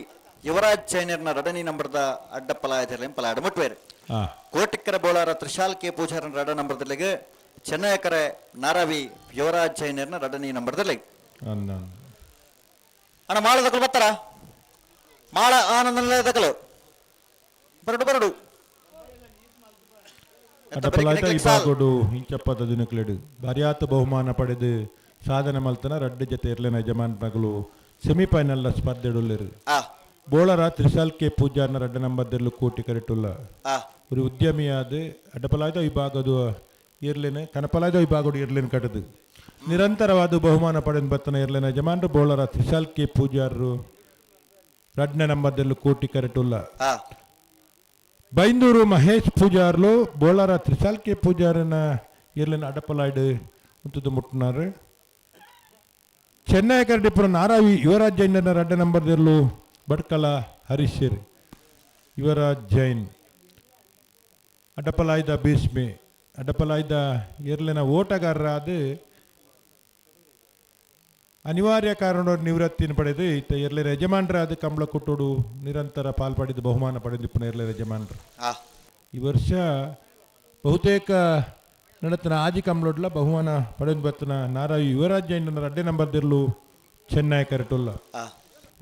ಯುವರಾಜ್ ಚೈನರ್ನ 2ನೇ ನಂಬರ್ದ ಅಡ್ಡಪ್ಪಲಾಯ್ದ ನೆಂಪಲಾಡು ಮುಟ್ಟುವೆರು. ಹಾ. ಕೋಟಿಕ್ಕರ ಬೋಳಾರ ತ್ರಿಶಾಲ್ ಕೆ ಪೂಜಾರನ 2 ನಂಬರ್ದಲ್ಲಿಗೆ, ಚೆನ್ನಯಕರ ನಾರಾವಿ ಯುವರಾಜ್ ಜೈನರ್ನ 2ನೇ ನಂಬರ್ದಲ್ಲಿ. ಅಂದ ಅಂದ. ಅಣ್ಣ ಮಾಳದಕಲು ಬರ್ತಾರ, ಮಾಳ ಆನಂದಕಲು ಬರಡು ಬರಡು. ಅಡ್ಡಪಲಾಯ್ದ ವಿಭಾಗಡು ಇಂಚಪ್ಪದ ದಿನಕ್ಲೆಡು ಬಾರ್ಯಾತ ಬಹುಮಾನ ಪಡೆದು ಸಾಧನೆ ಮಲ್ತನ ರಡ್ಡು ಜೊತೆ ಇರ್ಲಿನ ಯಜಮಾನ್ ಮಗಳು ಸೆಮಿಫೈನಲ್ ಸ್ಪರ್ಧೆಡುಲ್ಲೇರು. ಬೋಳರ ತ್ರಿಶಾಲ್ ಕೆ ಪೂಜಾರ್ನ 2 ನಂಬರ್ದಲ್ಲೂ ಕೋಟಿ ಕರೆಟುಲ್ಲ. ഒരു ಉದ್ಯಮಿಯಾದ ಅಡ್ಡಪಲಾಯ್ದ ವಿಭಾಗದ ಇರ್ಲಿನ ಕನಪಲಾಯ್ದ ವಿಭಾಗದ ಇರ್ಲಿನ ಕಟ್ಟದು ನಿರಂತರವಾದ ಬಹುಮಾನ ಪಡೆದು ಬತ್ತನ ಇರ್ಲಿನ ಯಜಮಾನರು ಬೋಳರ ತ್ರಿಶಾಲ್ ಕೆ ಪೂಜಾರರು 2ನೇ ನಂಬರ್ದಲ್ಲೂ ಕೋಟಿ ಕರೆಟುಲ್ಲ. ಬೈಂದೂರು ಮಹೇಶ್ ಪೂಜಾರ್ಲು ಬೋಳಾರ ತ್ರಿಸಾಲ್ಕೆ ಪೂಜಾರನ ಎರ್ಲಿನ ಅಡಪಲಾಯ್ಡು ಉಂತುದು ಮುಟ್ಟುನಾರು. ಚೆನ್ನೈ ಕರಡಿಪುರ ನಾರಾವಿ ಯುವರಾಜ್ ಜೈನರ ರಡ್ಡ ನಂಬರ್ ದೆರ್ಲು ಬಡ್ಕಲ ಹರೀಶರ್ ಯುವರಾಜ್ ಜೈನ್. ಅಡಪಲಾಯ್ದ ಭೀಷ್ಮೆ ಅಡಪಲಾಯ್ದ ಎರ್ಲಿನ ಓಟಗಾರರಾದ ಅನಿವಾರ್ಯ ಕಾರಣ ನಿವೃತ್ತಿನ ಪಡೆದು ಇತ್ತ ಎರ್ಲಿನ ಯಜಮಾನರಾದ ಕಂಬಳ ಕುಟ್ಟೋಡು ನಿರಂತರ ಪಾಲ್ ಪಡೆದು ಬಹುಮಾನ ಪಡೆದಿಪ್ಪುನ ಎರ್ಲಿನ ಯಜಮಾನರು. ಈ ವರ್ಷ ಬಹುತೇಕ ನಡತನ ಆಜಿ ಕಂಬಳೊಡ್ಲ ಬಹುಮಾನ ಪಡೆದು ಬತ್ತನ ನಾರಾಯಿ ಯುವರಾಜ್ ಜೈನರ ಅಡ್ಡೆ ನಂಬರ್ ದಿರ್ಲು ಚೆನ್ನೈ ಕರೆಟುಲ್ಲ.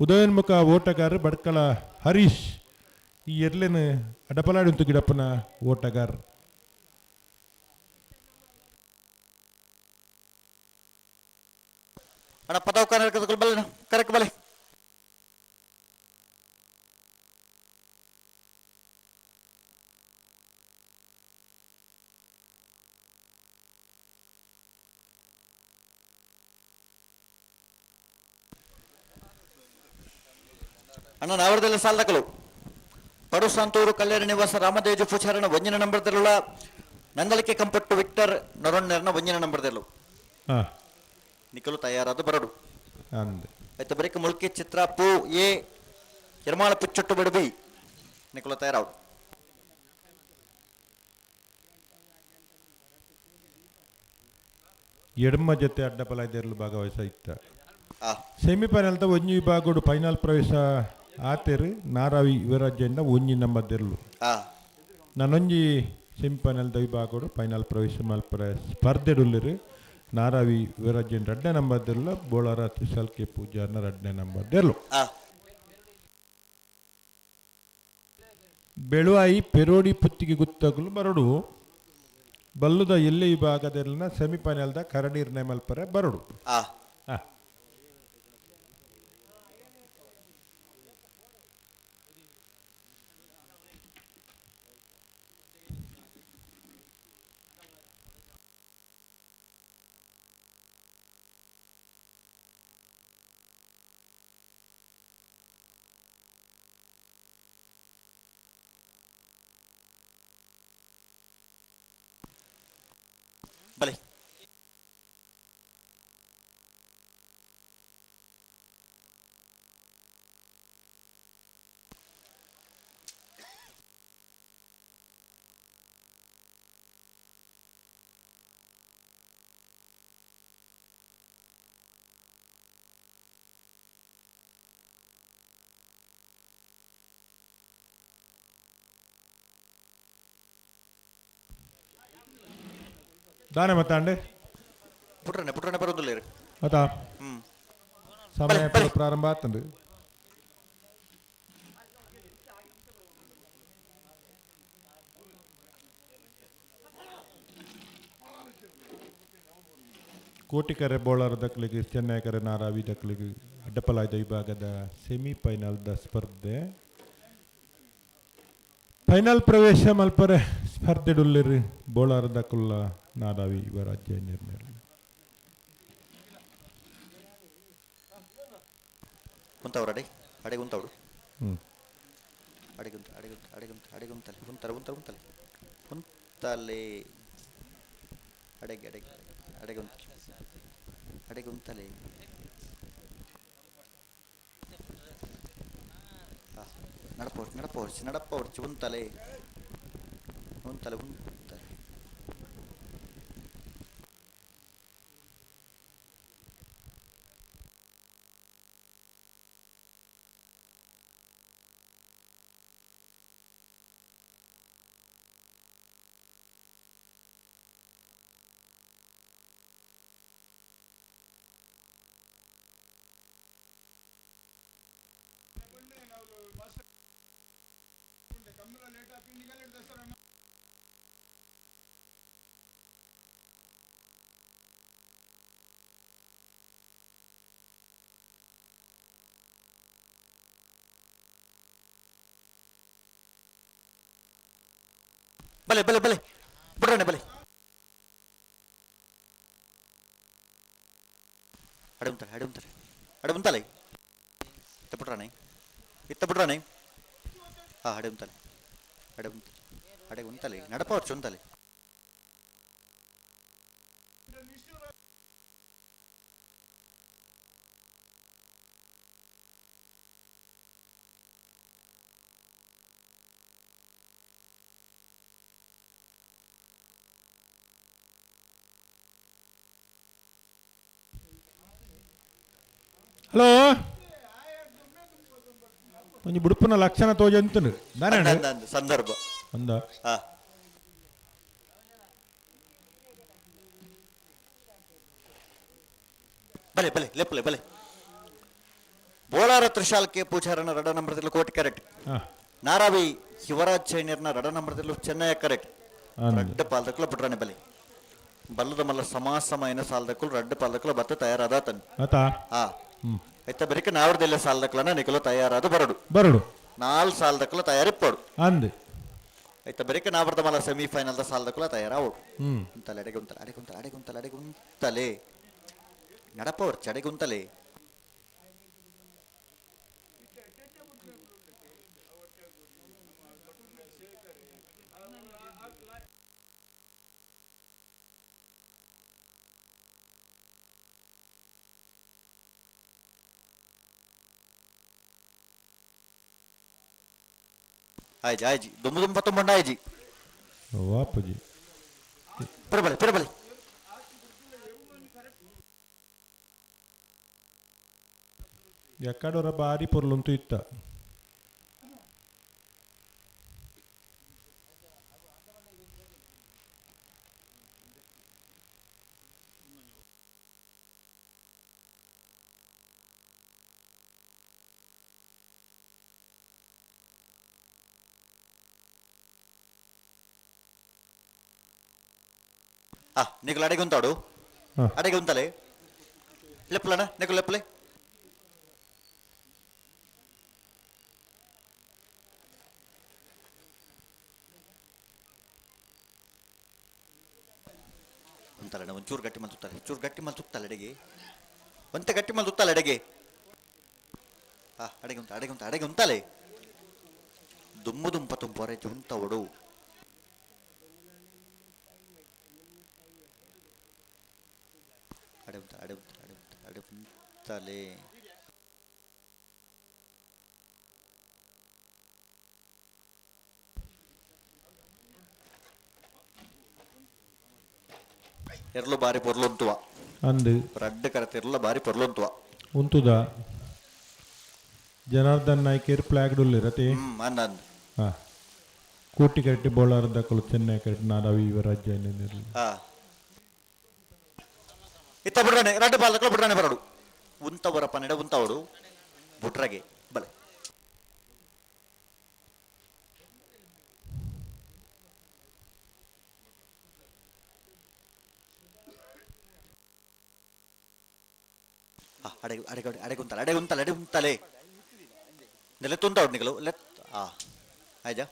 ಉದಯೋನ್ಮುಖ ಓಟಗಾರ ಬಡ್ಕಳ ಹರೀಶ್ ಈ ಎರ್ಲೆನ್ ಅಡಪಲಾಡುಂತು ಗಿಡಪ್ಪನ ಓಟಗಾರ. ಅಣ್ಣ ಪದವು ಕನ್ನಡ ಬಲೆ ಕರೆಕ್ಟ್ ಬಲೆ. ಅಣ್ಣ ನಾವರದಲ್ಲಿ ಸಾಲದಕಲು ಪಡುಸಂತೂರು ಕಲ್ಯಾಣ ನಿವಾಸ ರಾಮದೇಜು ಪೂಜಾರನ ಒಂಜಿನ ನಂಬರ್ದಲ್ಲ ನಂದಳಿಕೆ ಕಂಪಟ್ಟು ವಿಕ್ಟರ್ ನೊರೊಣ್ಣರ್ನ ಒಂಜಿನ ನಂಬರ್ದಲ್ಲು ನಿಖಲು ತಯಾರಾದ ಬರಡು. ಅಂದೆ. ಆಯ್ತು ಬರೀಕ ಮುಲ್ಕಿ ಚಿತ್ರ ಪು ಎ ಎರ್ಮಾಳ ಪುಚ್ಚೊಟ್ಟು ಬಿಡುಬಿ ನಿಖಲು ತಯಾರಾವು. ಎಡಮ ಜೊತೆ ಅಡ್ಡಪಲಾಯ್ದೆರ್ಲು ಭಾಗವಹಿಸ ಇತ್ತ. ಸೆಮಿಫೈನಲ್ ತ ಒಂಜಿ ವಿಭಾಗಡು ಫೈನಲ್ ಪ್ರವೇಶ ಆತೆರು ನಾರಾವಿ ಯುವರಾಜ್ಯದಿಂದ ಒಂಜಿ ನಂಬರ್ ದೆರ್ಲು. ನಾನೊಂಜಿ ಸೆಮಿಫೈನಲ್ ದ ವಿಭಾಗಡು ಫೈನಲ್ ಪ್ರವೇಶ ಮಲ್ಪರ ಸ್ಪರ್ಧೆಡುಲ್ಲೆರು ನಾರಾವಿ ಯುವರಾಜ್ಯನ ರಡ್ಡನೇ ನಂಬರ್ ದೆರ್ಲು ಬೋಳಾರ ತ್ರಿಸಾಲ್ಕೆ ಪೂಜಾರ್ನ ರಡ್ಡನೇ ನಂಬರ್ ದೆರ್ಲು. ಬೆಳುವಾಯಿ ಪೆರೋಡಿ ಪುತ್ತಿಗೆ ಗುತ್ತಗುಲು ಬರಡು ಬಲ್ಲುದ ಎಲ್ಲೆ ವಿಭಾಗದಲ್ಲಿನ ಸೆಮಿಫೈನಲ್ದ ಕರಡಿ ನಿರ್ಣಯ ಮಲ್ಪರೆ ಬರಡು. ಬಲೆ. ದಾನೆ ಮತ್ತಾಂಡೆ. ಪುಟ್ರನೆ ಪುಟ್ರನೆ ಬರೋದಿಲ್ಲ. ಅತಾ ಸಮಯ ಪ್ರಾರಂಭ ಆತಂದು. ಕೋಟಿಕರೆ ಬೋಳಾರ ದಕ್ಲಿಗೆ ಚೆನ್ನೈಕರೆ ನಾರಾವಿ ದಕ್ಲಿಗೆ ಅಡ್ಡಪಲಾಯ್ದ ವಿಭಾಗದ ಸೆಮಿಫೈನಲ್ದ ಸ್ಪರ್ಧೆ. ಫೈನಲ್ ಪ್ರವೇಶ ಮಲ್ಪರೆ ಸ್ಪರ್ಧೆಡುಲ್ಲಿರಿ ಬೋಳಾರ ದಕುಲ್ಲ ನಾರಾವಿ ಯುವರಾಜ್ಯ ನಿರ್ಣಯ. ಉಂತವ್ರು ಅಡೆ ಅಡೆಗೆ ಉಂತವಡು. ಅಡೆಗುಂತ ಅಡೆಗುಂತ ಅಡೆಗುಂತ ಅಡೆಗುಂತಲೆ ಉಂತಲೆ ಉಂತಲೆ ಉಂತಲೆ ಉಂತಲೆ ಅಡೆಗೆ ಅಡೆಗೆ ಅಡೆಗುಂತ ಅಡೆಗುಂತಲೆ ನಡಪ ನಡಪ ಹೊರ್ಚಿ ನಡಪ ಹೊರ್ಚಿ ಉಂತಲೆ ಉಂತಲೆ ಉಂತಲೆ. ಬಲೆ ಬಲೆ ಬಲೆ ಬುಡ್ರನೆ ಬಲೆ ಅಡೆ ಉಂತಲೆ ಅಡೆ ಉಂತಲೆ ಅಡೆ ಉಂತಲೆ ಇತ್ತ ಬುಡ್ರನೆ ಇತ್ತ ಬುಡ್ರನೆ. ಹಾ ಅಡೆ ಉಂತಲೆ. ಅಡೆ ಉಂತ ಅಡೆ ಉಂತಲೆ ನಡಪವರ್ಚು ಉಂತಲೆ. ಹಲೋ ಒಂಜಿ ಬುಡುಪುನ ಲಕ್ಷಣ ತೋಜಂತನು ದಾನೆ. ಅಂದ ಅಂದ ಸಂದರ್ಭ. ಅಂದ. ಆ ಬಲೆ ಬಲೆ ಲೆಪ್ಪಲೆ ಬಲೆ. ಬೋಳಾರ ತ್ರಿಶಾಲ್ ಕೆ ಪೂಜಾರನ ರಡ ನಂಬರ್ದಲ್ಲಿ ಕೋಟಿ ಕರೆಕ್ಟ್. ನಾರಾವಿ ಶಿವರಾಜ್ ಚೈನರ್ನ ರಡ ನಂಬರ್ದಲ್ಲಿ ಚೆನ್ನೈ ಕರೆಕ್ಟ್. ಅಂದ್. ರಡ್ಡ ಪಾಲ್ದಕ್ಕಲು ಬಿಟ್ರಾನೆ ಬಲೆ ಬಲ್ಲದ ಮಲ್ಲ ಸಮ ಸಮ ಸಾಲದಕ್ಕಲು ರಡ್ಡ ಪಾಲ್ದಕ್ಕಲು ಬತ್ತ ತಯಾರಾದ ತನ್. ಆತಾ. ಆ ಐತ ಬರಿಕ ನಾವರ್ದೆಲ್ಲ ಸಾಲದಕ್ಕಲನ ನಿಕಲು ತಯಾರಾದ ಬರಡು. ಬರಡು. ನಾಲ್ ಸಾಲದಕ್ಕಲು ತಯಾರಿಪ್ಪಡು. ಅಂದ್. ಐತ ಬರಿಕ ನಾವರ್ದ ಮಲ್ಲ ಸೆಮಿಫೈನಲ್ the ಸಾಲದಕ್ಕಲ ತಯಾರಾವಡು. ಉಂತಲೆ ಅಡೆಗೆ ಉಂತಲೆ ಅಡೆಗೆ ಉಂತಲೆ ಅಡೆಗೆ ಉಂತಲೆ ಅಡೆಗೆ ಉಂತಲೆ ನಡಪವರ್ ಚಡೆಗೆ ಉಂತಲೆ. ಆಯ್ಜಿ ಆಯ್ಜಿ ದುಮ್ಮು ದುಮ್ಮ ಪತ್ತೊಂಬಂಡ ಆಯ್ಜಿ. ವಾಪುಜಿ. ಪಿರಬಲೆ ಪಿರಬಲೆ. ಎಕ್ಕಡೊರ ಬಾರಿ ಪೊರ್ಲುಂತು ಇತ್ತ. ಆ ನಿಕುಲು ಅಡೆಗೆ ಉಂತಾಡು. ಅಡೆಗೆ ಉಂತಲೆ ಲೆಪ್ಪಲಣ ನಿಕುಲು ಲೆಪ್ಪಲೆ. ಉಂತಲಣ್ಣ ಒಂಚೂರು ಗಟ್ಟಿ ಮಲ್ ತುತ್ತಲೆ, ಚೂರು ಗಟ್ಟಿ ಮಲ್ ತುತ್ತಲೆ ಅಡೆಗೆ, ಒಂತೆ ಗಟ್ಟಿ ಮಲ್ ತುತ್ತಲೆ ಅಡೆಗೆ. ಆ ಅಡೆಗೆ ಉಂತ ಅಡೆಗೆ ಉಂತ ಅಡೆಗೆ ಉಂತಲೆ. ದುಮ್ಮು ದುಂಪ ತುಂಪೊರೆ ಉಂತವಡು. ಅಡೆ ಉಂತ ಅಡೆ ಉಂತ ಅಡೆ ಉಂತ ಅಡೆ ಉಂತಲೆ. ಎರ್ಲು ಬಾರಿ ಪೊರ್ಲುಂತುವ. ಅಂದ್. ರಡ್ಡ್ ಕರತ ಎರ್ಲ ಬಾರಿ ಪೊರ್ಲುಂತುವ. ಉಂತುದ ಜನಾರ್ದನ್ ನಾಯ್ಕೇರ್ ಫ್ಲಾಗ್ ಡುಲ್ಲೆರ್ ಅತೆ. ಅಂದ್ ಅಂದ್. ಕೋಟಿ ಕರೆಕ್ಟ್ ಬೋಳಾರ್ ದಕ್ಕಲು ಚೆನ್ನೈ ಕರೆಕ್ಟ್ ನಾರಾವಿ ಯುವರಾಜ್ ಜೈನ್. ಆ ಇತ್ತ ಬಿಡ್ರಾನೆ ರಡ್ಡು ಬಾಲ್ದಕ್ಕಲು ಬಿಡ್ರಾನೆ ಬರಡು ಉಂತವರ ಪನ್ನೆಡ ಉಂತವಡು ಬುಟ್ರಗೆ ಬಲೆ. ಅಡೆ ಅಡೆ ಅಡೆ ಉಂತಲೆ ಅಡೆ ಉಂತಲೆ ಅಡೆ ಉಂತಲೆ ಲೆತ್ತುಂತಾವಡು ನಿಕಲು ಲೆತ್. ಆ ಆಯ್ಜಾ.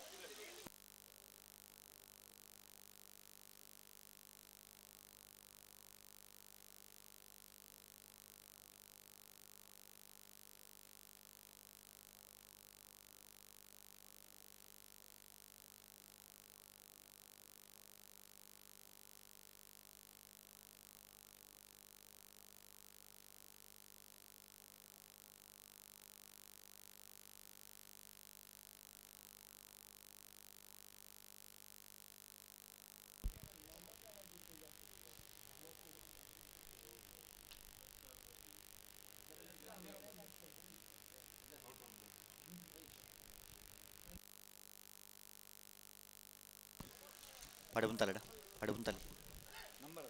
ಪಡೆ ಉಂತಲೆಡ ಪಡೆ ಉಂತಲೆ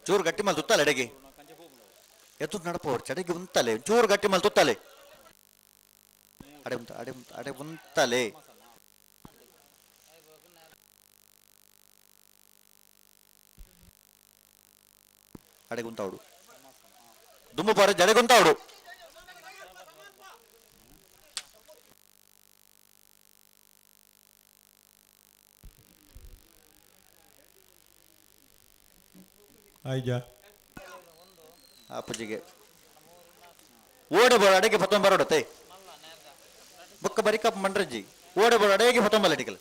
ಚೂರು ಗಟ್ಟಿ ಮಲ್ ತುತ್ತಲೆ ಅಡೆಗೆ ಎತ್ತು ನಡಪವ್ರು ಚಡೆಗೆ ಉಂತಲೆ ಚೂರು ಗಟ್ಟಿ ಮಲ್ ತುತ್ತಲೆ ಅಡೆ ಉಂತ ಅಡೆ ಉಂತ ಅಡೆ ಉಂತಲೆ. ಅಡೆಗೆ ಉಂತಾವಡು ದುಮ್ಮು ಪಾರೆ ಜಡೆಗೆ ಉಂತಾವಡು. ಆಯ್ಜಾ. ಅಪ್ಪಾಜಿಗೆ ಓಡೆ ಬರೋ ಅಡೆಗೆ ಪತ್ತೊಂಬ ಬರೋಡತ್ತೆ ಬೊಕ್ಕ ಬರಿಕಪ್ ಮಂಡ್ರಜ್ಜಿ ಓಡೆ ಬರೋ ಅಡೆಗೆ ಪತ್ತೊಂಬಲ್ಲ ಅಡಿಕಲ್.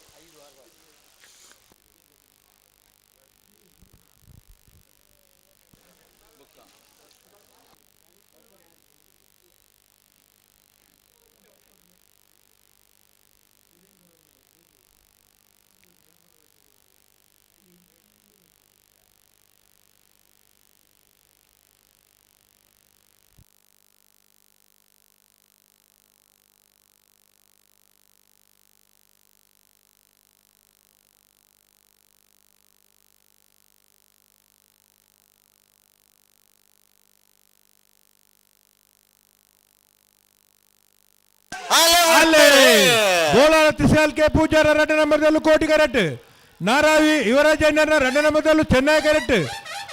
ಅಲ್ಲೇ ಬೋಳಾರ ತ್ರಿಶಾಲ್ ಕೆ ಪೂಜಾರ 2 ನಂಬರ್ದಲ್ಲೂ ಕೋಟಿ ಕರೆಕ್ಟ್. ನಾರಾವಿ ಯುವರಾಜ್ ಅಣ್ಣನ 2 ನಂಬರ್ದಲ್ಲೂ ಚೆನ್ನೈ ಕರೆಕ್ಟ್.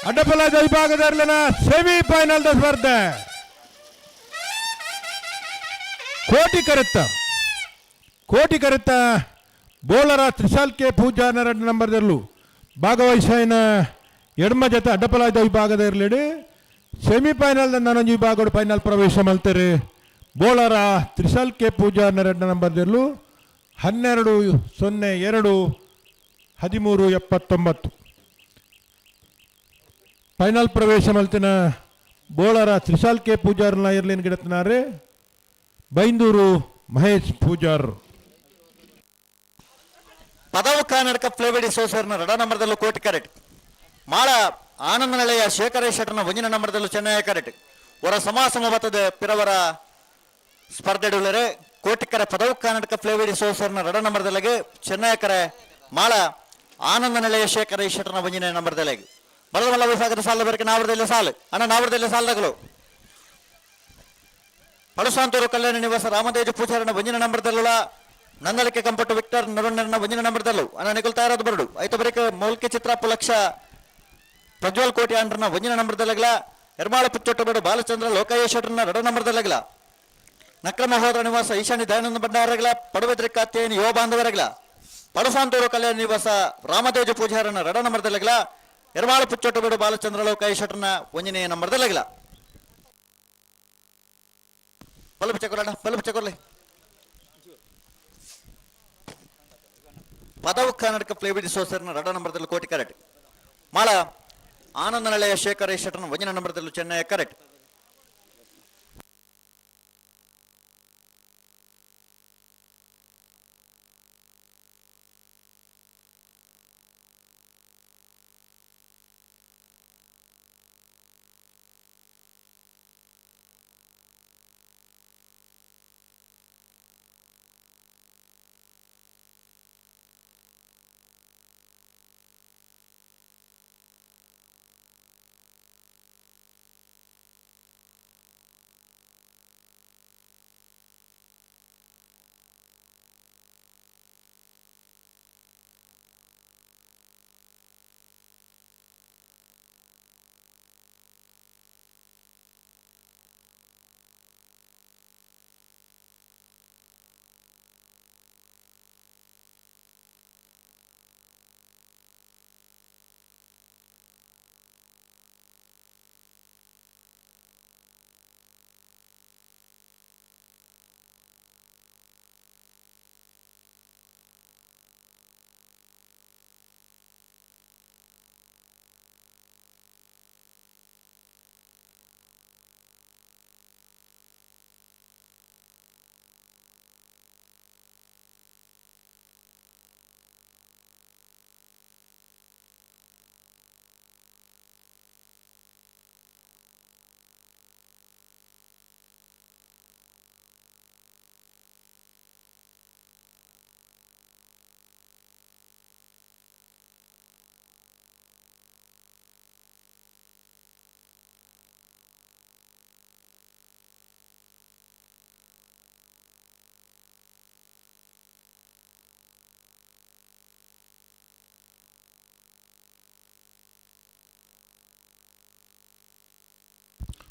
ಅಡ್ಡಪಲಾದ ವಿಭಾಗದಲ್ಲಿನ ಸೆಮಿ ಫೈನಲ್ ಸ್ಪರ್ಧೆ. ಕೋಟಿ ಕರೆತ್ತ ಕೋಟಿ ಕರೆತ್ತ ಬೋಲರ ತ್ರಿಶಾಲ್ ಕೆ ಪೂಜಾರನ 2 ನಂಬರ್ದಲ್ಲೂ ಭಾಗವಹಿಸಿನ ಎಡಮ ಜೊತೆ ಅಡ್ಡಪಲಾದ ವಿಭಾಗದ ಇರಲಿಡಿ ಸೆಮಿಫೈನಲ್ ನನೊಂದು ವಿಭಾಗದ ಫೈನಲ್ ಪ್ರವೇಶ ಮಲ್ತಾರೆ. ಬೋಳರ ತ್ರಿಶಾಲ್ ಕೆ ಪೂಜಾರನ 2 ನಂಬರ್ದಲ್ಲೂ 12-02 13-79 ಫೈನಲ್ ಪ್ರವೇಶ ಮಲ್ತಿನ ಬೋಳರ ತ್ರಿಶಾಲ್ ಕೆ ಪೂಜಾರ್ನ ಇರ್ಲಿನ್ ಗಿಡತ್ನಾರೆ ಬೈಂದೂರು ಮಹೇಶ್ ಪೂಜಾರ್. ಪದವು ಕರ್ನಾಟಕ ಫ್ಲೇವಿಡಿ ಸೋಸರ್ನ 2 ನಂಬರ್ದಲ್ಲೂ ಕೋಟಿ ಕರೆಕ್ಟ್. ಮಾಳ ಆನಂದ ನಿಲಯ ಶೇಖರ ಶೆಟ್ಟರ್ನ 1 ನಂಬರ್ದಲ್ಲೂ ಚೆನ್ನೈ ಕರೆಕ್ಟ್. ಹೊರ ಸಮಾಸಮ ಬತ್ತದ ಪಿರವರ ಸ್ಪರ್ಧೆಡುಳ್ಳರೆ ಕೋಟಿಕರ ಪದವು ಕರ್ನಾಟಕ ಫ್ಲೇವಿಡಿ ಸೋಸರ್ನ 2 ನಂಬರ್ದಲ್ಲಿಗೆ ಚೆನ್ನೈ ಕರೆ ಮಾಳ ಆನಂದ ನಿಲಯ ಶೇಖರ ಶೆಟ್ಟರ್ನ 1 ನಂಬರ್ದಲ್ಲಿಗೆ. ಬಲದಮಲ್ಲ ವಿಭಾಗದ ಸಾಲ ಬರಕ್ಕೆ ನಾವರದಲ್ಲಿ ಸಾಲು ಅಣ್ಣ ನಾವರದಲ್ಲಿ ಸಾಲದಗಳು. ಪಳಸಾಂತೂರು ಕಲ್ಯಾಣ ನಿವಾಸ ರಾಮತೇಜ ಪೂಜಾರನ 1 ನಂಬರ್ದಲ್ಲ ನಂದಳಿಕೆ ಕಂಪಟ್ಟು ವಿಕ್ಟರ್ ನರುಣ್ಣನ 1 ನಂಬರ್ದಲ್ಲು ಅಣ್ಣ ನಿಕುಲ್ ತಯಾರಾದ ಬರಡು ಐತ ಬರೀಕ ಮೌಲ್ಕೆ ಚಿತ್ರ ಪುಲಕ್ಷ ಪ್ರಜ್ವಲ್ ಕೋಟಿ ಅಂಡ್ರನ 1 ನಂಬರ್ದಲ್ಲಗಲ. ಎರ್ಮಾಳ ಪುಚ್ಚೊಟ್ಟಬೇಡು ಬಾಲಚಂದ್ರ ಲೋಕಯ್ಯ ಶೆಟ್ಟರ್ನ 2 ನಂಬರ್ದಲ್ಲಗಲ. ನಕ್ರಮ ಹೋದ್ರ ನಿವಾಸ ಈಶಾನ್ಯ ದಯಾನಂದ ಭಂಡಾರಗಳ ಪಡುಬದ್ರಿ ಕಾತ್ಯಾಯನಿ ಯುವ ಬಾಂಧವರಗಲ. ಪಡಸಾಂತೂರು ಕಲ್ಯಾಣ ನಿವಾಸ ರಾಮತೇಜ ಪೂಜಾರನ 2 ನಂಬರ್ದಲ್ಲಗಲ. ಎರ್ಮಾಳ ಪುಚ್ಚೊಟ್ಟಬೇಡು ಬಾಲಚಂದ್ರ ಲೋಕಯ್ಯ ಶೆಟ್ಟರ್ನ 1 ನಂಬರ್ದಲ್ಲಗಲ. ಬಲ್ಬ್ ಚಕೊರಣ್ಣ ಬಲ್ಬ್ ಚಕೊರ್ಲಿ. ಪದವು ಕರ್ನಾಟಕ ಪ್ಲೇಬಿಡಿ ಸೋಸರ್ನ 2 ನಂಬರ್ದಲ್ಲಿ ಕೋಟಿ ಕರೆಕ್ಟ್. ಮಾಳ ಆನಂದ ನಿಲಯ ಶೇಖರ ಶೆಟ್ಟರ್ನ 1 ನಂಬರ್ದಲ್ಲೂ ಚೆನ್ನೈ ಕರೆಕ್ಟ್.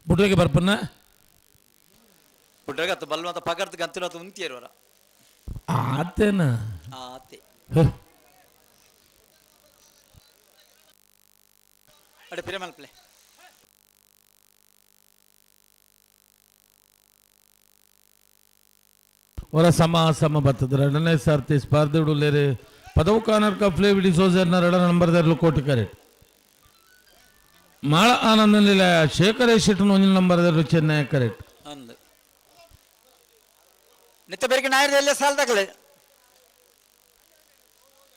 ಬುಡ್ರಗೆ ಬರ್ಪನ್ನ ಬುಡ್ರಗತ್ತು ಬಲ್ವಂತ ಪಗರ್ದ ಗಂತಿನ ಉಂತಿಯರು ಆತೇನ ಆತೆ ಅಡೆ ಪಿರಮಲ್ ಪ್ಲೇ. ಹೊರ ಸಮ ಸಮ ಬರ್ತದೆ. ಎರಡನೇ ಸರ್ತಿ ಸ್ಪರ್ಧೆ ಉಡುಲೇರಿ ಪದವು ಕಾರ್ನರ್ ಕಫ್ಲೆ ವಿಡಿ ಸೋಜರ್ನ 2 ನಂಬರ್ದಲ್ಲಿ ಕೋಟಿ ಕರೆಕ್ಟ್. ಮಾಳ ಆನಂದನಿಲ ಶೇಖರ ಶೆಟ್ಟನ ಒಂಜಿ ನಂಬರ್ ಚೆನ್ನೈ ಕರೆಕ್ಟ್. ಅಂದು ನಿತ್ಯ ಬೆರಕೆ ನಾಯರ್ದ ಎಲ್ಲ ಸಾಲದಾಗಲೆ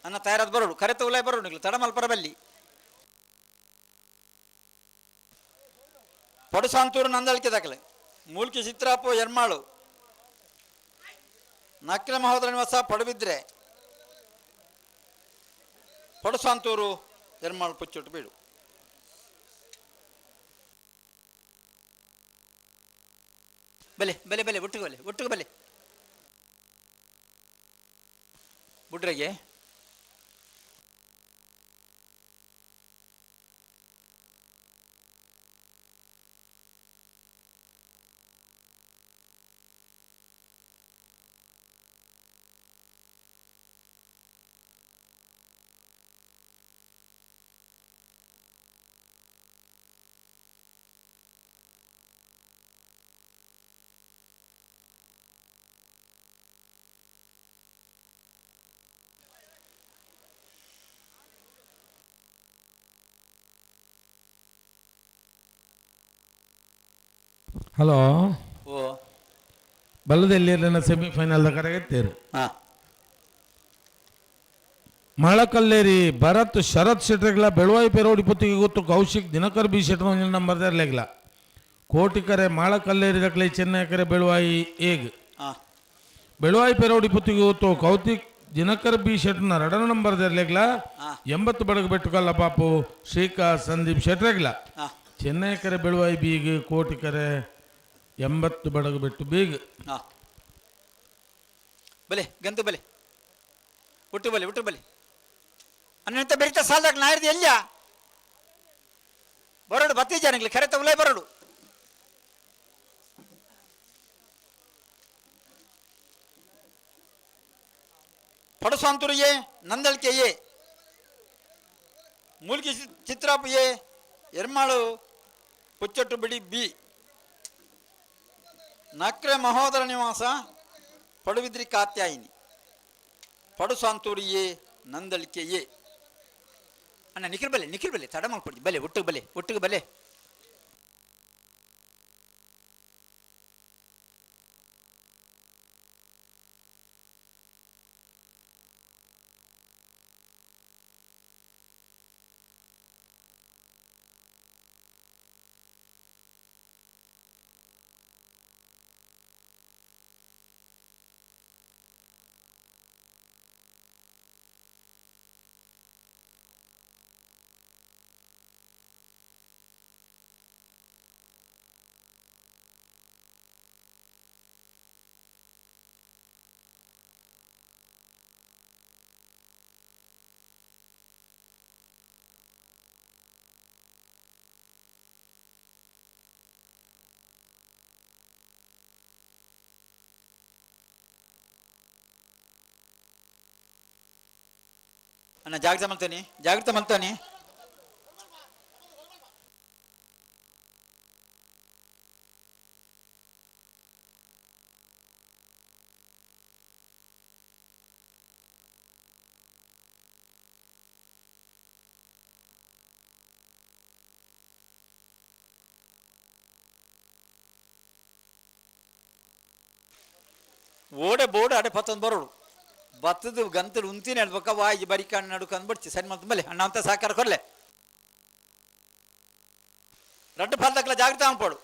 ಅನ್ನ ತಯಾರಾದ ಬರೋಡು ಕರೆತ ಉಲಾಯ್ ಬರೋಡು ನಿಗ್ಲು ತಡ ಮಲ್ಪರ ಬಲ್ಲಿ. ಪಡುಸಾಂತೂರು ನಂದಳಿಕೆ ದಾಖಲೆ ಮೂಲ್ಕಿ ಚಿತ್ರಾಪು ಎರ್ಮಾಳು ನಕ್ಕಿನ ಮಹೋದರ ನಿವಾಸ ಪಡುಬಿದ್ರೆ ಪಡುಸಾಂತೂರು ಎರ್ಮಾಳು ಪುಚ್ಚೊಟ್ಟು ಬೀಡು. ಬಲೆ ಬಲೆ ಬಲೆ ಒಟ್ಟಿಗೆ ಬಲೆ ಒಟ್ಟಿಗೆ ಬಲೆ ಬುಡ್ರೆಗೆ. ಹಲೋ. ಓ. ಬಲ್ಲದಲ್ಲಿ ಸೆಮಿಫೈನಲ್ ಕರೆಗತ್ತೇರು. ಹಾ. ಮಳಕಲ್ಲೇರಿ ಭರತ್ ಶರತ್ ಶೆಟ್ರೆಗ್ಲ ಬೆಳುವಾಯಿ ಪೆರೋಡಿ ಪುತ್ತಿಗೆ ಗೊತ್ತು ಕೌಶಿಕ್ ದಿನಕರ್ ಬಿ ಶೆಟ್ರ ಒಂಜಿ ನಂಬರ್ ಲೆಗ್ಲ ಕೋಟಿಕರೆ ಮಾಳಕಲ್ಲೇರಿ ದಕ್ಲೆ ಚೆನ್ನೈ ಕರೆ ಬೆಳುವಾಯಿ ಏಗ್. ಹಾ. ಬೆಳುವಾಯಿ ಪೆರೋಡಿ ಪುತ್ತಿಗೆ ಗೊತ್ತು ಕೌತಿಕ್ ದಿನಕರ್ ಬಿ ಶೆಟ್ನ ರಡನ ನಂಬರ್ ಲೆಗ್ಲ. ಹಾ. 80 ಬಡಗ ಬೆಟ್ಟುಕಲ್ಲ ಪಾಪು ಶ್ರೀಕಾ ಸಂದೀಪ್ ಶೆಟ್ರೆಗ್ಲ. ಹಾ. ಚೆನ್ನೈ ಕರೆ ಬೆಳುವಾಯಿ ಬೀಗ್ ಕೋಟಿಕರೆ 80 ಬಡಗು ಬೆಟ್ಟು ಬೀಗ್. ಹಾ, ಬಲೆ ಗಂತು ಬಲೆ ಹುಟ್ಟು ಬಲೆ ಹುಟ್ಟು ಬಲೆ ಅನ್ನಂತ ಬೆರಿತ ಸಾಲದಾಗ ನಾಯಿರ್ದು ಎಲ್ಲ ಬರೋಡು ಬತ್ತಿ ಜನಗಳು ಕರೆತ ಉಲೈ ಬರೋಡು. ಪಡುಸಾಂತೂರು ಎ ನಂದಳಿಕೆ ಎ ಮೂಲ್ಕಿ ಚಿತ್ರಾಪು ಎ ಎರ್ಮಾಳು ಪುಚ್ಚಟ್ಟು ಬಿಡಿ ಬಿ ನಕ್ರೆ ಮಹೋದರ ನಿವಾಸ ಪಡುವಿದ್ರಿ ಕಾತ್ಯಾಯಿನಿ ಪಡುಸಾಂತೂರು ಎ ನಂದಳಿಕೆ ಎ. ಅಣ್ಣ ನಿಖಿಲ್ ಬಲೆ ನಿಖಿಲ್ ಬಲೆ ತಡ ಮಾಡ್ಕೊಡ್ತಿ ಬಲೆ ಒಟ್ಟಿಗೆ ಬಲೆ ಒಟ್ಟಿಗೆ ಬಲೆ. ಅಣ್ಣ ಜಾಗ್ರತೆ ಮಾಡ್ತೇನೆ ಜಾಗ್ರತೆ ಮಾಡ್ತಾನೆ. ಓಡೆ ಬೋರ್ಡ್ ಅಡೆ ಪತ್ತೊಂದು ಬರೋಡು ಬತ್ತದ ಗಂತಲು ಉಂತಿನ ಹೇಳ್ಬೇಕ ವಾಯಿ ಬರಿ ಕಣ್ಣು ನಡುಕ ಅಂದ್ಬಿಡ್ತಿ ಸರಿ ಮಾಡ್ತು ಬಲೆ ಅಣ್ಣ ಅಂತ ಸಾಕಾರ ಕೊರ್ಲೆ ರಡ್ಡು ಫಲ್ದಕ್ಲ ಜಾಗ್ರತೆ ಅನ್ಪೋಡು.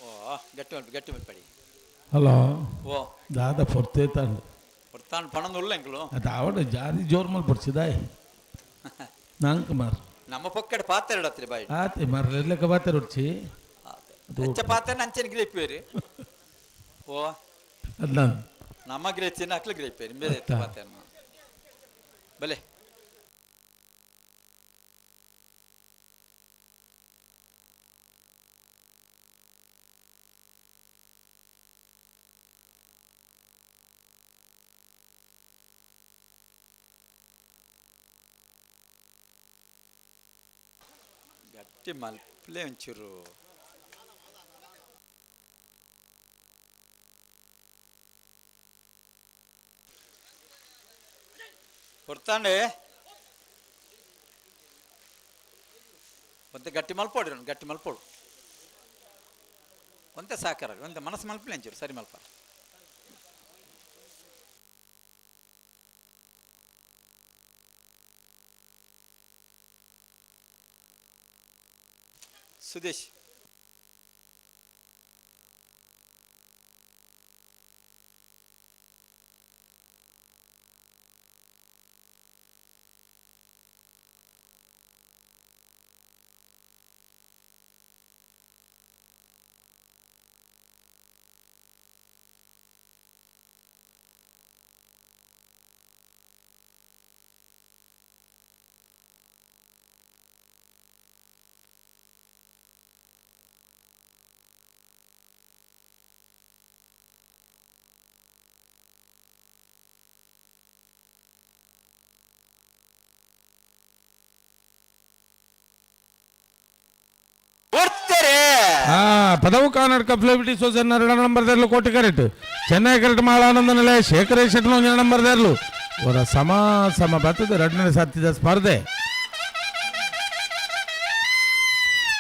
ಓ ಗಟ್ಟಿ ಮಲ್ಪ, ಗಟ್ಟಿ ಮಲ್ಪಡಿ. ಹಲೋ. ಓ. ದಾದ ಪೊರ್ತೇ ತಾಂಡು. ಪೊರ್ತಾಂಡ್ ಪಣಂದು ಉಲ್ಲ ಎಂಕುಲು. ಅದು ಆವಡ ಜಾರಿ ಜೋರ್ ಮಲ್ ಪೊಡ್ಸಿದಾಯ್ ನಾಂಕ್ ಮಾರ್. ನಮ್ಮ ಪೊಕ್ಕಡೆ ಪಾತ್ರ ಇಡತ್ರಿ ಬಾಯಿ. ಆತೆ ಮಾರ್ ಲೆಕ್ಕ ಬಾತೆ ರುಚಿ. ಹೆಚ್ಚ ಪಾತ್ರ ನಂಚನ ಗ್ರೇಪ್ ಬೇರೆ. ಓ. ಅದು ನಾನು. ನಮ್ಮ ಗ್ರೇಪ್ ಚಿನ್ನ ಅಕ್ಲು ಗ್ರೇಪ್ ಬೇರೆ ಬೇರೆ ಅತ್ತ. ಪಾತ್ರ ಬಲೆ. ಗಟ್ಟಿ ಮಲ್ಪಲೆ ಒಂಚೂರು. ಕೊಡ್ತಾಂಡೆ ಒಂತೆ ಗಟ್ಟಿ ಮಲ್ಪೋಡು, ಗಟ್ಟಿ ಮಲ್ಪೋಡು ಒಂತೆ ಸಾಕಾರ, ಒಂತೆ ಮನಸ್ಸು ಮಲ್ಪಲೆ ಒಂಚೂರು ಸರಿ ಮಲ್ಪ. ಸುದೇಶ್ ಪದವು ಕರ್ನಾಟಕ ಫ್ಲೇವಿಟಿ ಸೋಸನ್ ಎರಡು ನಂಬರ್ ದೇರ್ಲು ಕೋಟಿ ಕರೆಕ್ಟ್ ಚೆನ್ನೈ ಕರೆಕ್ಟ್ ಮಾಳಾನಂದ ನೆಲೆ ಶೇಖರ ಶೆಟ್ನ ಒಂದು ನಂಬರ್ ದೇರ್ಲು ಅವರ ಸಮ ಸಮ ಬರ್ತದೆ ಎರಡನೇ ಸಾಧ್ಯದ ಸ್ಪರ್ಧೆ.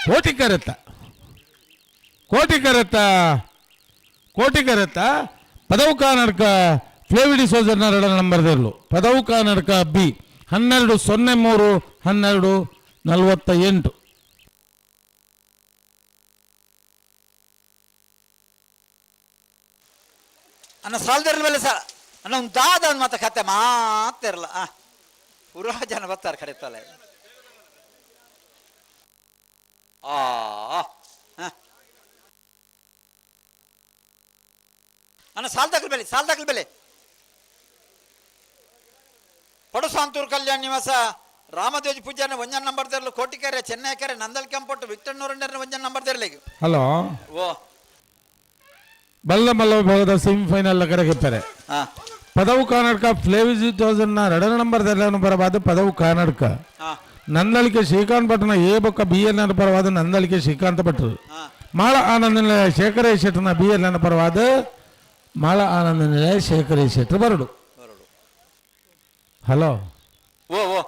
ಕೋಟಿ ಕರೆತ್ತ ಕೋಟಿ ಕರೆತ್ತ ಕೋಟಿ ಕರೆತ್ತ ಪದವು ಕರ್ನಾಟಕ ಫ್ಲೇವಿಡಿ ಸೋಜರ್ನ ಎರಡನೇ ನಂಬರ್ ದೇರ್ಲು ಪದವು ಕರ್ನಾಟಕ ಬಿ 12:03 12:48. ಅನ್ನ ಸಾಲದಿರಲ್ಲ ಮೇಲೆ ಸರ್ ಅನ್ನ ಒಂದು ದಾದ ಒಂದು ಮಾತ ಕತೆ ಮಾತಿರಲ್ಲ. ಆ ಪೂರಾ ಜನ ಬರ್ತಾರೆ ಕರೀತಾಳೆ. ಆ ಹ. ಅನ್ನ ಸಾಲದಾಗಲ ಬೆಲೆ, ಸಾಲದಾಗಲ ಬೆಲೆ. ಪಡುಸಾಂತೂರು ಕಲ್ಯಾಣ ನಿವಾಸ ರಾಮದೇವಜಿ ಪೂಜಾರಿನ ಒಂಜನ್ number ದೇರ್ಲು Kotikere ಚೆನ್ನೈಕೆರೆ Nandal ಕೆಂಪೊಟ್ಟು Victor ನೂರಂಡರ್ನ ಒಂಜನ್ number ದೇರ್ಲಿಗೆ. Hello. ಓ. ಬಲ್ಲ ಮಲ್ಲ ವಿಭಾಗದ ಸೆಮಿಫೈನಲ್ ಕರೆಗಿದ್ದಾರೆ. ಪದವು ಕರ್ನಾಟಕ ಫ್ಲೇವಿಜ್ ತೌಸಂಡ್ ಎರಡನೇ ನಂಬರ್ ದೇರ್ಲನ್ನು ಪರವಾದ ಪದವು ಕರ್ನಾಟಕ. ನಂದಳಿಕೆ ಶ್ರೀಕಾಂತ್ ಭಟ್ನ ಎ ಬೊಕ್ಕ ಬಿ ಎಲ್ ಎನ್ ಪರವಾದ ನಂದಳಿಕೆ ಶ್ರೀಕಾಂತ್ ಭಟ್ರು. ಮಾಳ ಆನಂದ ನಿಲಯ ಶೇಖರ ಶೆಟ್ಟರ್ನ ಬಿ ಎಲ್ ಎನ್ ಪರವಾದ ಮಾಳ ಆನಂದ ನಿಲಯ ಶೇಖರ ಶೆಟ್ಟರ್ ಬರಡು. ಬರಡು. ಹಲೋ. ಓ ಓ.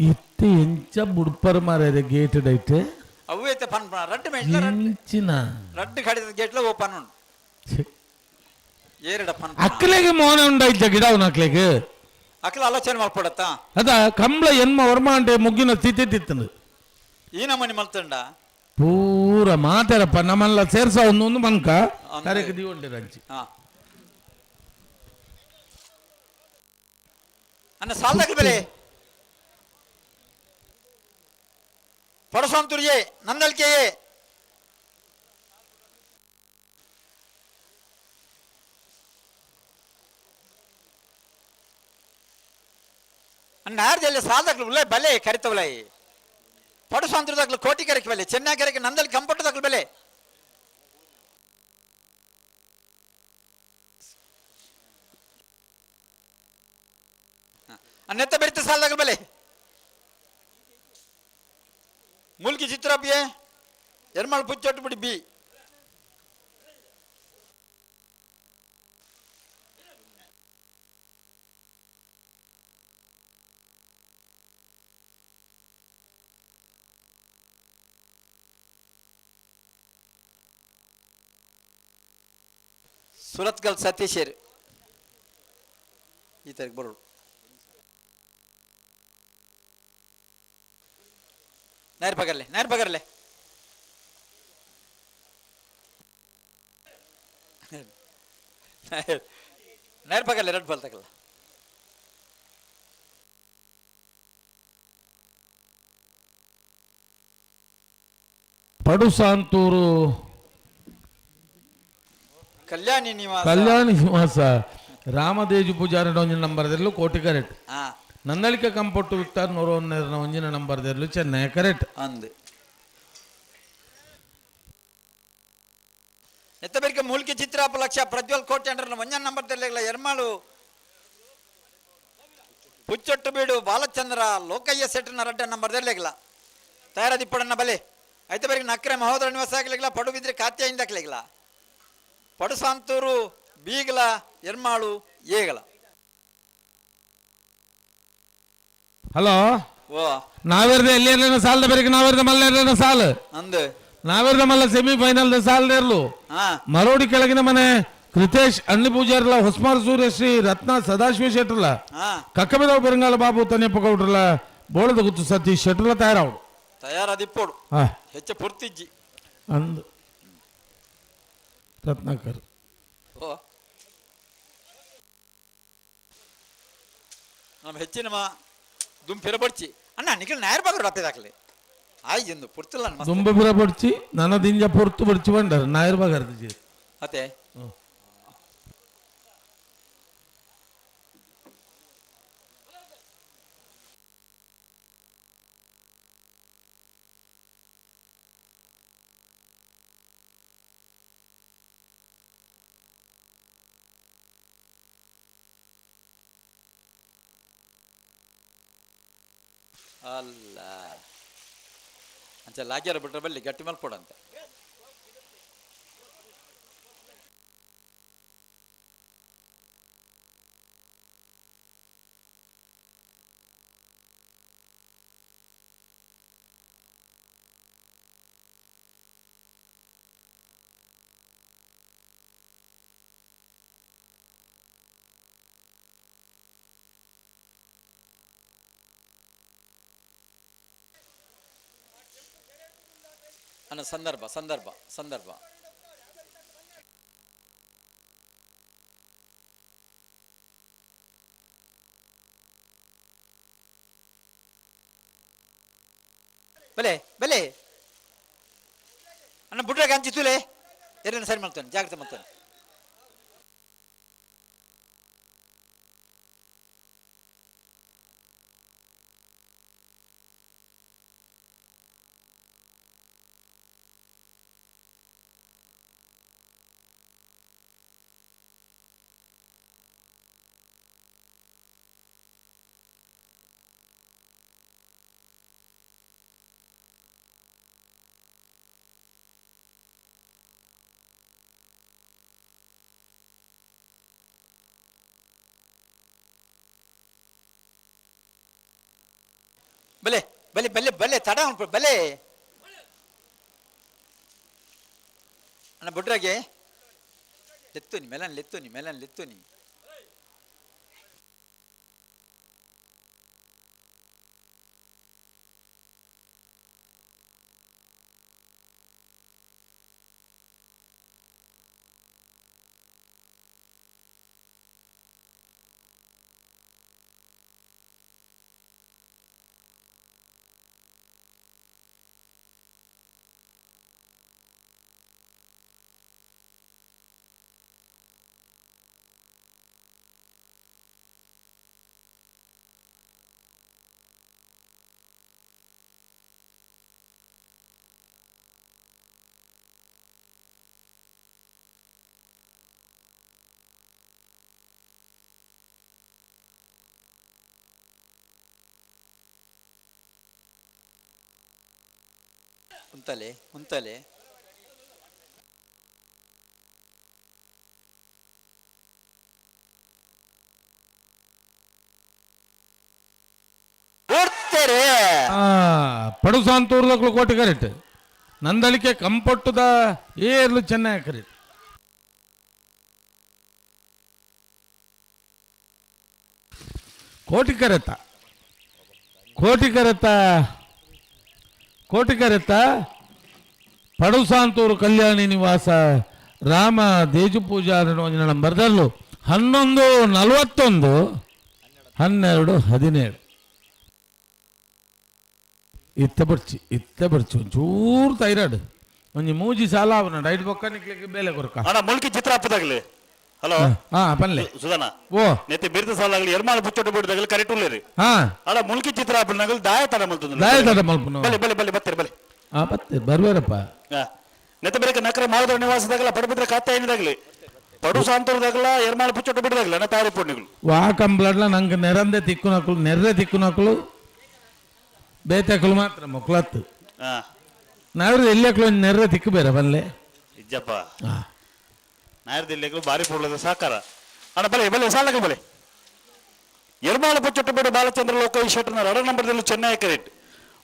ಇತ್ತೆ ಎಂಚ ಬುಡ್ಪರ್ ಮಾರ್ರೆ ಗೇಟ್ ಡೈಟ್. ಅವು ಐತೆ ಪನ್ ರಡ್ಡು ಮೆಟ್ಲ ರಡ್ಡು. ಎಂಚಿನ ರಡ್ಡು ಕಡಿದ ಗೇಟ್ಲ ಓಪನ್ ಉಂಡು. ಛೆ. ಏರಿಡ ಪನ್ ಅಕ್ಲೆಗೆ ಮೋನ ಉಂಡಾಯ್ತ ಗಿಡ ಅವನ ಅಕ್ಲೆಗೆ. ಅಕ್ಲ ಆಲೋಚನೆ ಮಲ್ಪಡತ್ತಾ. ಅದ ಕಂಬ್ಳ ಎನ್ಮ ವರ್ಮಾಂಟೆ ಮುಗ್ಗಿನ ಸ್ಥಿತಿ ತಿತ್ತಂದು. ಈ ನಮೂನಿ ಮಲ್ತಂಡ ಪೂರ ಮಾತಾರಪ್ಪ ನಮ್ಮಲ್ಲ ಸೇರ್ಸ ಒಂದೊಂದು ಮನ್ಕ ಅಂದೆ. ಕರೆಕ್ ದಿವಂಡೆ ರಂಚಿ. ಅನ್ನ ಸಾಲದಾಗಲ ಬೆಲೆ ಪಡಸಂತುರಿಯೇ ನಂದಲ್ಕೆಯೇ ಅನ್ನ ಯಾರ್ದೆಲ್ಲ ಸಾಲದಾಗ್ಲು ಉಲ್ಲ ಬಲೆ ಕರಿತವಲೈ ಪಡುಸಾಂತರದಾಗ್ಲು ಕೋಟಿ ಕರೆಕ್ ಬೆಲೆ ಚೆನ್ನೈ ಕರೆಕ್ ನಂದಲ್ ಕಂಪಟ್ಟದಾಗ್ಲು ಬೆಲೆ. ಅನ್ನೆತ್ತ ಬೆರಿತ ಸಾಲದಾಗ್ಲು ಬೆಲೆ ಮುಲ್ಕಿ ಚಿತ್ರ ಬಿಯೆ ಎರ್ಮಾಳ್ ಪುಚ್ಚೊಟ್ಟು ಬಿಡಿ ಬಿ ಸುರತ್ಕಲ್ ಸತೀಶೇರ್ ಈ ತಾರೀಕು ಬರೋಡು. ನೇರ ಪಗರ್ಲೆ, ನೇರ ಪಗರ್ಲೆ. ನೇರ್ಪಗಲ್ಲ ಎರಡು ಬಲ್ತಕಲ್ಲ. ಪಡುಸಾಂತೂರು ಕಲ್ಯಾಣಿ ನಿವಾಸ. ಕಲ್ಯಾಣಿ ನಿವಾಸ ರಾಮದೇಜು ಪೂಜಾರಿ ಒಂಜಿನ ನಂಬರ್ ದೆರ್ಲು ಕೋಟಿ ಕರೆಕ್ಟ್. ನಂದಳಿಕೆ ಕಂಪೊಟ್ಟು ವಿಕ್ಟರ್ ನೂರ ಒಂಜಿನ ನಂಬರ್ ದೆರ್ಲು ಚೆನ್ನೈ ಕರೆಕ್ಟ್. ಅಂದು ನೆತ್ತಬೆರಿಕೆ ಮೂಲಿಕೆ ಚಿತ್ರಾಪ ಲಕ್ಷ ಪ್ರಜ್ವಲ್ ಕೋಟೆ ಅಂಡ್ರನ ಒಂಜನ ನಂಬರ್ ತೆರ್ಲೆಗ್ಲ ಎರ್ಮಾಳು ಪುಚ್ಚೊಟ್ಟು ಬೀಡು ಬಾಲಚಂದ್ರ ಲೋಕಯ್ಯ ಸೆಟ್ನ ರಡ್ಡ ನಂಬರ್ ತೆರ್ಲೆಗ್ಲ ತಯಾರದಿಪ್ಪಡನ್ನ ಬಲೆ. ಐತೆ ಬೇರೆ ನಕ್ರೆ ಮಹೋದರ ನಿವಾಸ ಆಗ್ಲಿಗ್ಲ ಪಡು ಬಿದ್ರೆ ಕಾತ್ಯಾಯಿಂದ ಹಾಕ್ಲಿಗ್ಲ ಪಡುಸಾಂತೂರು ಬೀಗಲ ಎರ್ಮಾಳು ಏಗಲ. ಹಲೋ. ಓ. ನಾವೇರ್ದ ಎಲ್ಲಿ ಸಾಲದ ಬೆರಕೆ ನಾವೇರ್ದ ಮಲ್ಲ ಸಾಲು. ಅಂದು. ನಾವೇರ್ದ ಮಲ್ಲ ಸೆಮಿಫೈನಲ್ ಸಾಲ್ ನೇರ್ಲು. ಮರೋಡಿ ಕೆಳಗಿನ ಮನೆ ಕೃತೇಶ್ ಅಣ್ಣಿ ಪೂಜಾರ್ಲ ಹೊಸ್ಮಾರ್ ಸೂರ್ಯಶ್ರೀ ರತ್ನ ಸದಾಶಿವ ಶೆಟ್ಟರ್ಲ ಕಕ್ಕಬಿದವ್ ಬೆರಂಗಾಲ ಬಾಬು ತನ್ಯಪ್ಪ ಗೌಡ್ರಲ ಬೋಳದ ಗುತ್ತು ಸತೀಶ್ ಶೆಟ್ಟರ್ಲ ತಯಾರಾವಡು. ತಯಾರದಿಪ್ಪೋಡು. ಹೆಚ್ಚ ಪುರ್ತಿಜ್ಜಿ. ಅಂದ್ ರತ್ನಾಕರ್. ಓ, ನಮ್ಮ ಹೆಚ್ಚಿನ ದುಂಪಿರ ಬಡ್ಚಿ ಅಣ್ಣ ನಿಖಿಲ್ ನಾಯರ್ ಬಾಗರು ಡಪ್ಪೆ ದಾಖಲೆ ಆಯ್ ಎಂದು ಪುರ್ತಿಲ್ಲ. ದುಂಬ ಬಿರ ಬಡ್ಚಿ ನನ್ನ ದಿಂಜ ಪೊರ್ತು ಬಡ್ಚಿ ಬಂಡರ್ ನಾಯರ್ ಬಾಗರ್ದು. ಅತ್ತೆ ಅಲ್ಲ ಅಂಚೆ ಲಾಗ್ಯಾರ ಬಿಟ್ರೆ ಬಲ್ಲಿ ಗಟ್ಟಿ ಮಲ್ಪಡಂತೆ. ಅನ್ನೋ ಸಂದರ್ಭ ಸಂದರ್ಭ ಸಂದರ್ಭ. ಬಲೆ ಬಲೆ ಅಣ್ಣ ಬುಡ್ರಾಗ ಅಂಚಿತ್ತುಲೆ ಎರಡನೇ ಸರಿ ಮಾಡ್ತಾನೆ, ಜಾಗ್ರತೆ ಮಾಡ್ತಾನೆ. ಬಲೆ ಬಲೆ ಬಲೆ ಬಲೆ ತಡ ಉಂಟು ಬಲೆ ಅಣ್ಣ ಬುಡ್ರಾಗೆ ಲೆತ್ತುನಿ ಮೆಲನ್ ಲೆತ್ತುನಿ ಮೆಲನ್ ಲೆತ್ತುನಿ. ಉಂತಲೆ ಉಂತಲೆ. ಓಡ್ತಾರೆ. ಪಡುಸಾಂತೂರ್ದಕ್ಲು ಕೋಟಿ ಕರೆಕ್ಟ್, ನಂದಳಿಕೆ ಕಂಪೊಟ್ಟುದ ಏರ್ಲು ಚೆನ್ನೈ ಕರೆಕ್ಟ್. ಕೋಟಿ ಕರೆತ ಕೋಟಿ ಕರೆತ ಕೋಟಿ ಕರೆತ ಪಡುಸಾಂತೂರು ಕಲ್ಯಾಣಿ ನಿವಾಸ Rama Deju Poojary ಒಂಜಿನ ನಂಬರ್ದಲ್ಲು 11:41 12:17. ಇತ್ತ ಬರ್ಚಿ ಇತ್ತ ಬರ್ಚಿ ಒಂಚೂರು ತೈರಾಡು ಒಂಜಿ ಮೂಜಿ ಸಾಲ ಅವನ ರೈಟ್ ಬೊಕ್ಕ ನಿಕ್ಲಿಕ್ಕೆ ಬೇಲೆ ಕೊರಕ. ಅಣ್ಣ, ಮುಲ್ಕಿ ಚಿತ್ರ ಹಪ್ಪದಾಗ್ಲಿ. ಹಲೋ. ಹಾ, ಪನ್ಲೆ. ಸುಧಾನ. ಓ. ನೆತ್ತಿ ಬಿರ್ದ ಸಾಲಾಗ್ಲಿ, ಎರ್ಮಾಲ್ ಬುಚ್ಚೊಟ್ಟು ಬಿಡ್ದಾಗಲಿ ಕರೆಕ್ಟ್ ಉಳ್ಳೇರಿ. ಹಾ. ಅಣ್ಣ, ಮುಲ್ಕಿ ಚಿತ್ರ ಹಪ್ಪನಾಗಲಿ ದಾಯ ತಡ ಮಲ್ತಂದು. ದಾಯ ತಡ ಮಲ್ಪುನು. ಬಲೆ ಬಲೆ ಬಲೆ, ಬತ್ತೀರಿ ಬಲೆ. ಹಾ, ಬತ್ತೆ ಬರ್ಬೇರಪ್ಪ. ನೆತ್ತ ಬೇರೆ ನಕರ ಮಾವದ ನಿವಾಸದಾಗಲ, ಪಡಬಿದ್ರೆ ಕಾತ್ಯಾಯನಿದಾಗ್ಲಿ, ಪಡು ಸಾಂತೂರದಾಗಲ, ಎರ್ಮಾಲ್ ಬುಚ್ಚೊಟ್ಟು ಬಿಡ್ದಾಗಲಿ ಅಣ್ಣ ತಾರಿ ಪುಣ್ಯಗಳು. ವಾ ಕಂಪ್ಲಟ್ಲ ನಂಗೆ ನೆರಂದೆ ತಿಕ್ಕುನಕುಲು, ನೆರ್ರೆ ತಿಕ್ಕುನಕುಲು ಬೇತಕುಲು ಮಾತ್ರ ಮೊಕ್ಲತ್ತು. ಹಾ. ನಾವ್ರು ಎಲ್ಲಿ ಒಂಜಿ ನೆರ್ರೆ ತಿಕ್ಕು ಬೇರೆ ಬಲ್ಲೆ. ಇಜ್ಜಪ್ಪ. ಹಾ. ನಾಯರ್ದಿಲ್ಲೆಗಳು ಬಾರಿ ಪುಳ್ಳದ ಸಾಕಾರ. ಅಣ್ಣ, ಬಲೆ ಬಲೆ, ಸಾಲಕ ಬಲೆ. ಎರ್ಮಾಳ ಬುಚ್ಚೊಟ್ಟು ಬಿಡು ಬಾಲಚಂದ್ರ ಲೋಕ ಈ ಶೆಟ್ಟರ್ನ ಎರಡ ನಂಬರ್ದಲ್ಲಿ ಚೆನ್ನೈ ಕರೆಕ್ಟ್.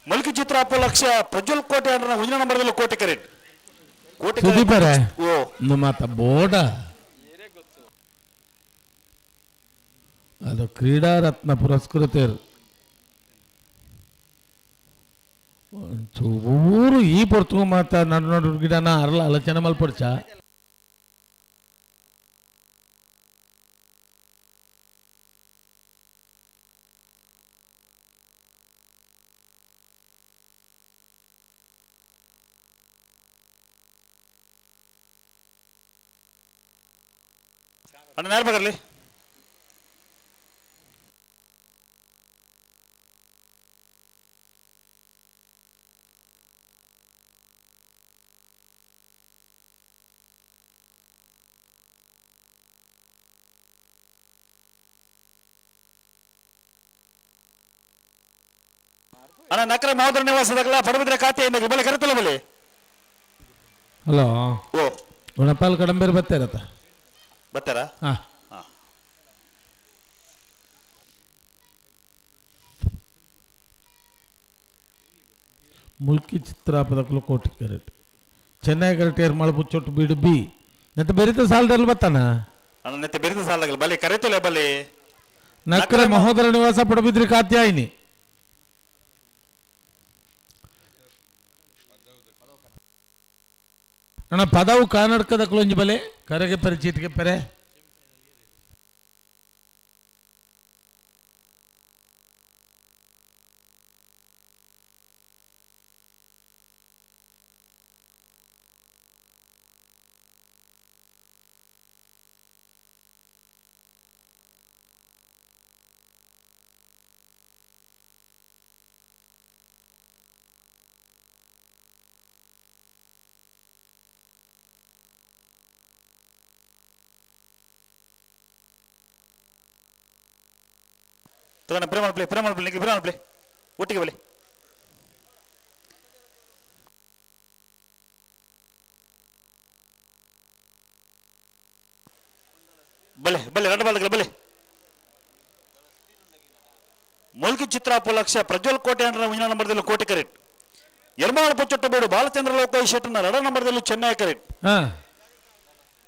ಮುಲ್ಕಿ ಚಿತ್ರ ಅಪ್ಪ ಲಕ್ಷ ಪ್ರಜ್ವಲ್ ಕೋಟೆ ಅಣ್ಣ ಒಂದಿನ ನಂಬರ್ದಲ್ಲಿ ಕೋಟೆ ಕರೆಕ್ಟ್ ಕೋಟೆ ಕರೆಕ್ಟ್. ಸುದೀಪರೇ. ಓ. ಮಾತ ಬೋಡ ಅದು ಕ್ರೀಡಾರತ್ನ ಪುರಸ್ಕೃತರು ಚೂರು ಈ ಪೊರ್ತುಗು ಮಾತ ನಡು ನಡು ಗಿಡನ ಅರಲ ಆಲೋಚನೆ ಮಲ್ಪೊಡ್ಚ. ಅಣ್ಣ, ಯಾರು ಬರಲಿ? ಅಣ್ಣ, ನಕರ ಮಹೋದರ ನಿವಾಸದಾಗಲ, ಪಡಬಿದ್ರೆ ಖಾತೆ ಬಲೆ ಕರೆತಲ್ಲ ಬಲೆ. ಹಲೋ. ಓ. ಗುಣಪಾಲ್ ಕಡಂಬೇರು ಬರ್ತಾರತ್ತ. ಬರ್ತಾರಾ? ಹಾ. ಹಾ. ಮುಲ್ಕಿ ಚಿತ್ರ ಪದಕಲು ಕೋಟಿ ಕರೆಕ್ಟ್, ಚೆನ್ನೈ ಕರೆಕ್ಟ್, ಏರ್ಮಾಳು ಬುಚ್ಚೊಟ್ಟು ಬೀಡು ಬಿ ಮತ್ತೆ ಬೆರಿತ ಸಾಲದಲ್ಲಿ ಬರ್ತಾನ. ಅಣ್ಣ, ನೆತ್ತೆ ಬೆರಿತ ಸಾಲದಾಗಲ ಬಲೆ ಕರೆತಲ್ಲ ಬಲೆ. ನಕ್ರ ಮಹೋದರ ನಿವಾಸ, ಪಡಬಿದ್ರಿ ಕಾತ್ಯಾಯಿನಿ. ಅಣ್ಣ, ಪದವು ಕರ್ನಾಟಕದ ಕುಲಂಜಿ ಬಲೆ ಕರೆಗೆ ಪರಿಚಿತಗೆ ಪೆರೆ. ತಗೋಣ, ಪ್ರೇಮ ಪ್ಲೇ, ಪ್ರೇಮ ಪ್ಲೇ, ಪ್ರೇಮ ಪ್ಲೇ, ಒಟ್ಟಿಗೆ ಬಲೆ. ಬಲೆ ಬಲೆ, ಎರಡು ಬಾಲ್ಗಳ ಬಲೆ. ಮುಲ್ಕಿ ಚಿತ್ರ ಲಕ್ಷ ಪ್ರಜ್ವಲ್ ಕೋಟೆ ಅಂದ್ರೆ ಮುಂದಿನ ನಂಬರ್ದಲ್ಲಿ ಕೋಟೆ ಕರೆಕ್ಟ್. ಎರ್ಮಾಳ ಪುಚ್ಚೊಟ್ಟ ಬೇಡು ಬಾಲಚಂದ್ರ ಲೋಕ ಈ ಶೆಟ್ಟರ್ನ ಎರಡ ನಂಬರ್ದಲ್ಲಿ ಚೆನ್ನೈ ಕರೆಕ್ಟ್. ಹಾ.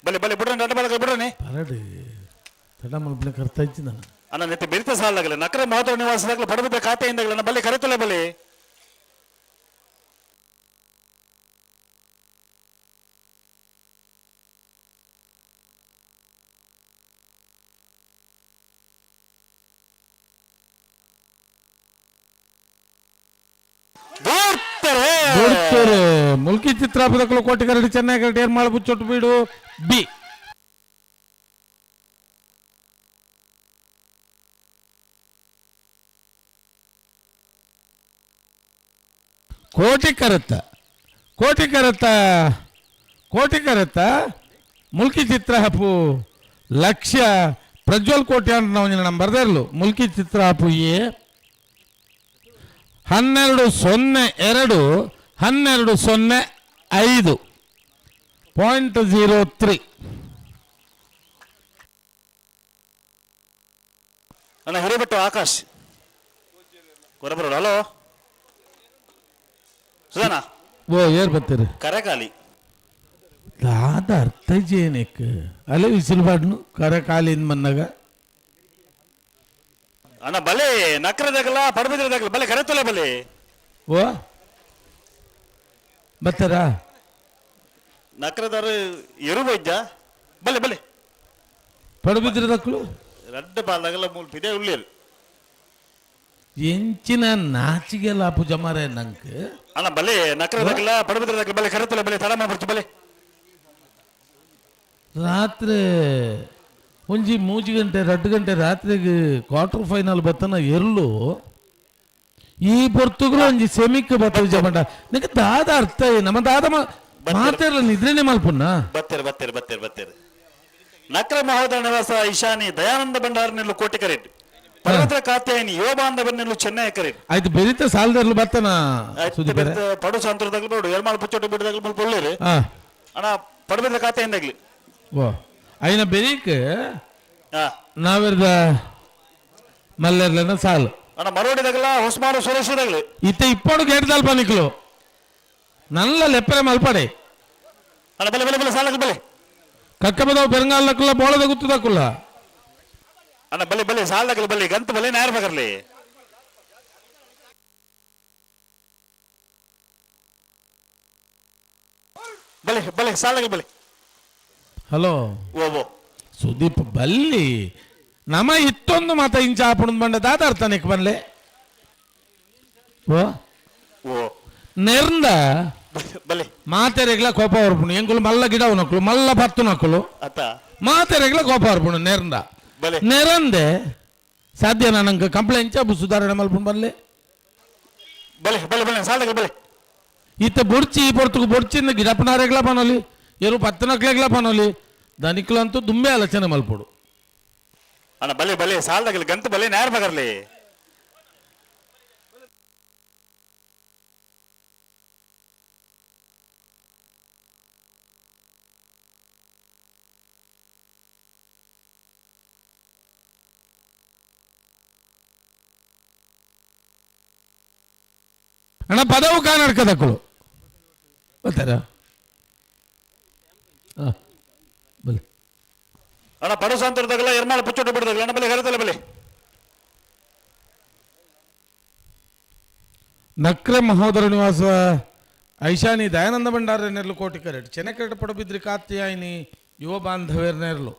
ಬಲೆ ಬಲೆ, ಬಿಡ್ರಿ, ಎರಡು ಬಾಲ್ಗಳ ಬಿಡ್ರಿ. ಪರಡಿ ತಡ ಮಲ್ಪನೆ ಕರ್ತಾ ಇದ್ದ. ಅಣ್ಣ, ನೆತ್ತೆ ಬೆರಿತ ಸಾಲಾಗಲಿ, ನಕರ ಮಹೋದರ ನಿವಾಸದಾಗಲಿ, ಬಡಬಿದ್ದ ಖಾತೆಯಿಂದಾಗಲಿ ನನ್ನ ಬಲೆ ಕರೆತಲ್ಲ ಬಲೆ. ದೂರ್ತಾರೆ. ದೊಡ್ತಾರೆ. ಮುಲ್ಕಿ ಚಿತ್ರ ಪದಕಲು ಕೋಟಿ ಕರಡಿ, ಚೆನ್ನೈ ಕರಡಿ, ಏರ್ಮಾಳು ಬುಚ್ಚೊಟ್ಟು ಬೀಡು ಬಿ. ಕೋಟಿ ಕರತ್ತ, ಕೋಟಿ ಕರತ್ತ, ಕೋಟಿ ಕರತ್ತ ಮುಲ್ಕಿ ಚಿತ್ರ ಹಪ್ಪು ಲಕ್ಷ್ಯ ಪ್ರಜ್ವಲ್ ಕೋಟಿ ಅಂತ ನಾವು ನಮ್ಮ ಬರ್ದಿರ್ಲು. ಮುಲ್ಕಿ ಚಿತ್ರ ಹಪ್ಪು ಎ 12.02, 12.05 .03. ಅಣ್ಣ, ಹಿರೇಬೆಟ್ಟು ಆಕಾಶ್ ಕೊರಬರೋಡು. ಹಲೋ ಸುಧಾನ. ಓ, ಏರ್ ಬರ್ತೀರಿ? ಕರೆಕಾಲಿ. ದಾದ ಅರ್ಥ ಏನಕ್ಕೆ ಅಲ್ಲೇ ವಿಸಿಲ್ಬಾಡ್ನು ಕರೆ ಕಾಲಿಂದ ಮನ್ನಾಗ. ಅಣ್ಣ, ಬಲೆ, ನಕ್ರದಾಗಲ್ಲ, ಪಡಬಿದ್ರದಾಗಲ್ಲ, ಬಲೆ ಕರೆತಲ್ಲ ಬಲೆ. ಓ, ಬರ್ತಾರಾ? ನಕ್ರದಾರು ಎರು ವೈದ್ಯ ಬಲೆ ಬಲೆ. ಪಡುಬಿದ್ರೆ ದಕ್ಕಲು. ರಡ್ಡ ಬಾಲ್ದಾಗಲ್ಲ ಮೂಲ ಪಿದೆ ಉಳ್ಳೇರು. ಎಂಚಿನ ನಾಚಿಗೆ ಲಾಪು ಜಮಾರೆ ನಂಕ್. ಅಣ್ಣ ಬಲೆ ನಕ್ರದಾಗಲ್ಲ ಪಡುಬಿದ್ರೆ ದಾಖಲೆ ಬಲೆ ಕರೆತಲೆ ಬಲೆ ತಡ ಮಾಡ್ಬಿಡ್ತು ಬಲೆ. ರಾತ್ರಿ ಒಂಜಿ 3 ಗಂಟೆ 2 ಗಂಟೆ ರಾತ್ರಿಗೆ ಕ್ವಾರ್ಟರ್ ಫೈನಲ್ ಬತ್ತನ ಎರ್ಲು ಈ ಪೊರ್ತುಗಳು ಒಂಜಿ ಸೆಮಿಕ್ ಬತ್ತ ಜಮಂಡ ನಿಂಗೆ ದಾದ ಅರ್ಥ ನಮ್ಮ ದಾದ ಮಾತಾಡಲ್ಲ ನಿದ್ರೆನೆ ಮಲ್ಪುನ್ನ. ಬತ್ತೇರು ಬತ್ತೇರು ಬತ್ತೇರು ಬತ್ತೇರು. ನಕ್ರ ಮಹೋದರ ನಿವಾಸ ಈಶಾನಿ ದಯಾನಂದ ಭಂಡಾರ ನಿಲ್ಲು ಕೋಟೆ ಕರೆಟ್ ಪರ್ವತ ಕಾತ್ಯಾಯಿನಿ ಯೋಬಾಂದ ನಿಲ್ಲು ಚೆನ್ನೈ ಕರೆಟ್. ಆಯ್ತು ಬೆರಿತ ಸಾಲದರ್ಲು ಬತ್ತನ ಸುದೀಪ್. ಪಡು ಸಂತರದಾಗ್ಲಿ ಬೇಡು ಎಲ್ಮಾಲ್ ಪುಚ್ಚೋಟು ಬಿಡದಾಗ್ಲಿ ಮುಲ್ಪ ಉಳ್ಳೇರು. ಹಾ. ಅಣ್ಣ ಪಡಬಿದ್ರ ಕಾತ್ಯಾಯಿನಿದಾಗ್ಲಿ. ಓ ಐನ ಬೆರೀಕ್. ಹಾ. ನಾವಿರ್ದ ಮಲ್ಲೆರ್ಲನ ಸಾಲು. ಅಣ್ಣ ಮರೋಡಿದಾಗಲ ಹೊಸ್ಮಾರು ಸುರೇಶದಾಗ್ಲಿ. ಇತ್ತ ಇಪ್ಪಡು ಗೇಟ್ ದಲ್ಪ ನಿಕ್ಲು ನಲ್ಲ ಲೆಪ್ಪರೆ ಮಲ್ಪಡೆ. ಅಣ್ಣ ಬಲೆ ಬಲೆ ಬಲೆ ಸಾಲಕ್ಕೆ ಬಲೆ. ಕಕ್ಕಬದವು ಬೆರಂಗಾಲಕ್ಕಲ್ಲ ಬೋಳದ ಗುತ್ತದಕ್ಕಲ್ಲ. ಅಣ್ಣ ಬಲೆ ಬಲೆ ಸಾಲದಾಗಲಿ ಬಲೆ ಗಂತ ಬಲೆ ನ್ಯಾರ ಬಗರ್ಲಿ ಬಲೆ ಬಲೆ ಸಾಲದಾಗಲಿ ಬಲೆ. ಹಲೋ. ಓ ಓ. ಸುದೀಪ್ ಬಲ್ಲಿ ನಮ ಇತ್ತೊಂದು ಮಾತ ಇಂಚ ಆಪುಣದ್ ಬಂಡ ದಾದ ಅರ್ಥನಿಕ್ ಬನ್ಲೆ ಓ. ಓ. ನೆರ್ಂದ. ಬಲೆ. ಮಾತೆರೆಗ್ಲ ಕೋಪ ಬರ್ಪುಂಡು ಎಂಕುಲು ಮಲ್ಲ ಗಿಡ ನಕ್ಕಲು ಮಲ್ಲ ಪತ್ತು ನಕ್ಕಲು. ಅತ್ತ. ಮಾತೆರೆಗ್ಲ ಕೋಪ ಬರ್ಪುಂಡು ನೆರ್ಂದ. ಬಲೆ. ನೆರಂದೆ ಸಾಧ್ಯ ನಂಗೆ ಕಂಪ್ಲೇಂಟ್ ಚಾಬು ಸುಧಾರಣೆ ಮಲ್ಪುಂಡು ಬನ್ಲೆ. ಬಲೆ ಬಲೆ ಬಲೆ ಸಾಲದಾಗಲಿ ಬಲೆ. ಇತ್ತ ಬೊಡ್ಚಿ ಈ ಪೊರ್ತುಗು ಬೊಡ್ಚಿಂದ ಗಿಡಪ್ಪನಾರೆಗ್ಲ ಪನೊಲಿ ಎರು ಪತ್ತನಕ್ಲೆಗ್ಲ ಪನೊಲಿ ದನಿಕ್ಲಂತೂ ದುಂಬೆ ಆಲೋಚನೆ ಮಲ್ಪೊಡು. ಅಣ್ಣ ಬಲೆ ಬಲೆ ಸಾಲದಾಗಲಿ ಗಂತ ಬಲೆ ನ್ಯಾರ ಬಗರ್ಲಿ. ಅಣ್ಣ ಪದವು ಕಾನಡ್ಕದಕ್ಕಳು ಬರ್ತಾರ ಹಾಂ ಬಲೆ. ಅಣ್ಣ ಪಡು ಸಂತರದಾಗಲ ಎರ್ಮಾಳ ಪುಚ್ಚೋಟು ಬಿಡದಾಗಲ ಅಣ್ಣ ಬಲೆ ಕರೆತಲೆ ಬಲೆ. ನಕ್ರೆ ಮಹೋದರ ನಿವಾಸ ಐಶಾನಿ ದಯಾನಂದ ಭಂಡಾರ ನೆರ್ಲು ಕೋಟಿ ಕರೆಟ್ ಚೆನ್ನಕರೆಟ್ ಪಡಬಿದ್ರಿ ಕಾತ್ಯಾಯಿನಿ ಯುವ ಬಾಂಧವ್ಯರ ನೆರ್ಲು.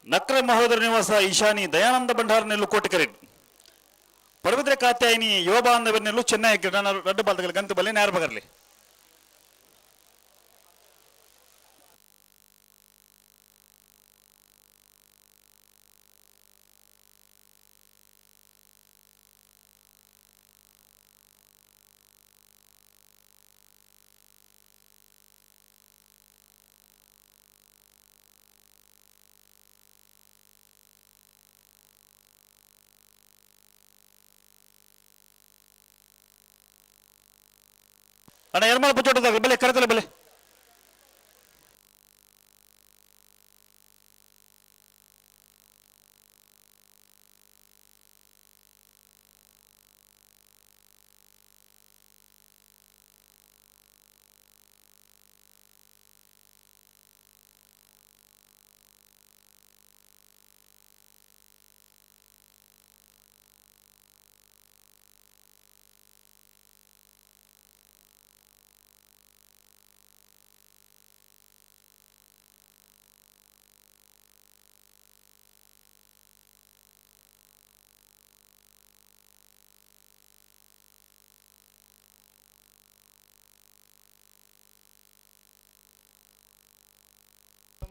ನಕ್ರೆ ಮಹೋದರ ನಿವಾಸ ಈಶಾನಿ ದಯಾನಂದ ಭಂಡಾರ ನೆಲ್ಲು ಕೋಟಿ ಕರೆಟ್ ಪಡಬಿದ್ರೆ ಕಾತ್ಯಾಯಿನಿ ಯುವ ಬಾಂಧವ್ಯರ ನೆಲ್ಲು ಚೆನ್ನೈ ರಡ್ಡು ಬಾಲ್ದಗಲಿ ಗಂತ ಬಲೆ ನ್ಯಾರ ಬಗರ್ಲಿ. ಅಣ್ಣ ಎರ್ಮಾಳ ಪುಚ್ಚೋಟದಾಗ ಬಲೆ ಕರೆತಲೆ ಬಲೆ.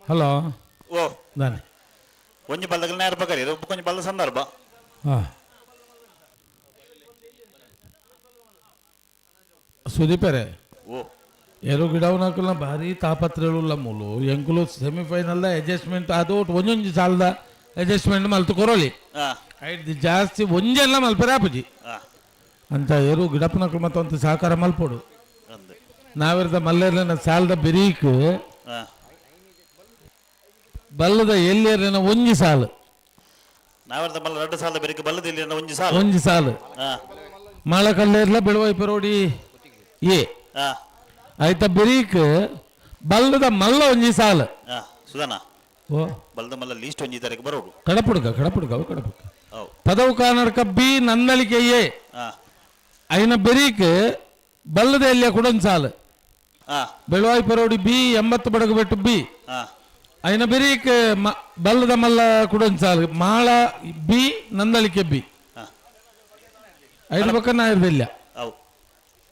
ಹಲೋ. ಓ. ದಾನೆ. ಒಂಜಿ ಬಲ್ದಗಲ ನ್ಯಾರ ಬಗರಿ ಇದು ಕೊಂಚ ಬಲ್ದ ಸಂದರ್ಭ. ಹಾಂ ಸುದೀಪರೇ. ಓ. ಎರು ಗಿಡವನಕುಲ್ನ ಭಾರಿ ತಾಪತ್ರೆಳುಲ್ಲ ಮೂಲು ಎಂಕುಲು ಸೆಮಿಫೈನಲ್ದ ಅಡ್ಜಸ್ಟ್ಮೆಂಟ್ ಅದು ಒಂಜೊಂಜಿ ಸಾಲದ ಅಡ್ಜಸ್ಟ್ಮೆಂಟ್ ಮಲ್ತು ಕೊರೋಲಿ. ಹಾ. ಐದು ಜಾಸ್ತಿ ಒಂಜೆಲ್ಲ ಮಲ್ಪರೆ ಆಪುಜಿ. ಹಾ. ಅಂತ ಎರು ಗಿಡಪ್ಪನಕುಲು ಮತ್ತೊಂದು ಸಹಕಾರ ಮಲ್ಪೊಡು. ಅಂದೆ. ನಾವಿರ್ದ ಮಲ್ಲೆರ್ಲಿನ ಸಾಲದ ಬಿರೀಕ್. ಹಾ. ಬಲ್ಲದ ಎಲ್ಲಿಯರ್ಲಿನ ಒಂಜಿ ಸಾಲು. ನಾವರ್ದ ಮಲ್ಲ ರಡ್ಡು ಸಾಲದ ಬೆರಕೆ ಬಲ್ಲದ ಇಲ್ಲಿ ಒಂಜಿ ಸಾಲು. ಒಂಜಿ ಸಾಲು. ಹಾ. ಮಳಕಲ್ಲೇರ್ಲ ಬೆಳುವೈ ಪೆರೋಡಿ ಏ. ಹಾ. ಆಯ್ತಾ ಬಿರೀಕ್ ಬಲ್ಲದ ಮಲ್ಲ ಒಂಜಿ ಸಾಲು. ಹಾ ಸುಧಾನ. ಓ. ಬಲ್ದ ಮಲ್ಲ ಲೀಸ್ಟ್ ಒಂಜಿ ತಾರೀಕು ಬರೋಡು. ಕಡಪುಡ್ಕ ಕಡಪುಡ್ಕ ಅವು ಕಡಪುಡ್ಕ. ಅವು. ಪದವು ಕಾನಡ್ಕ ಬಿ ನಂದಳಿಕೆ ಎ. ಐನ ಬೆರೀಕ್ ಬಲ್ಲದ ಎಲ್ಲಿಯ ಕುಡೊಂದು ಸಾಲು. Beluvai parody B 80 Badagabettu B. ಐನ ಬೆರೀಕ್ ಬಲ್ಲದ ಮಲ್ಲ ಕುಡೊಂದು ಸಾಲು ಮಾಳ ಬಿ ನಂದಳಿಕೆ ಬಿ. ಐದು ಪಕ್ಕ ನಾಯಿರ್ದಿಲ್ಲ. ಅವು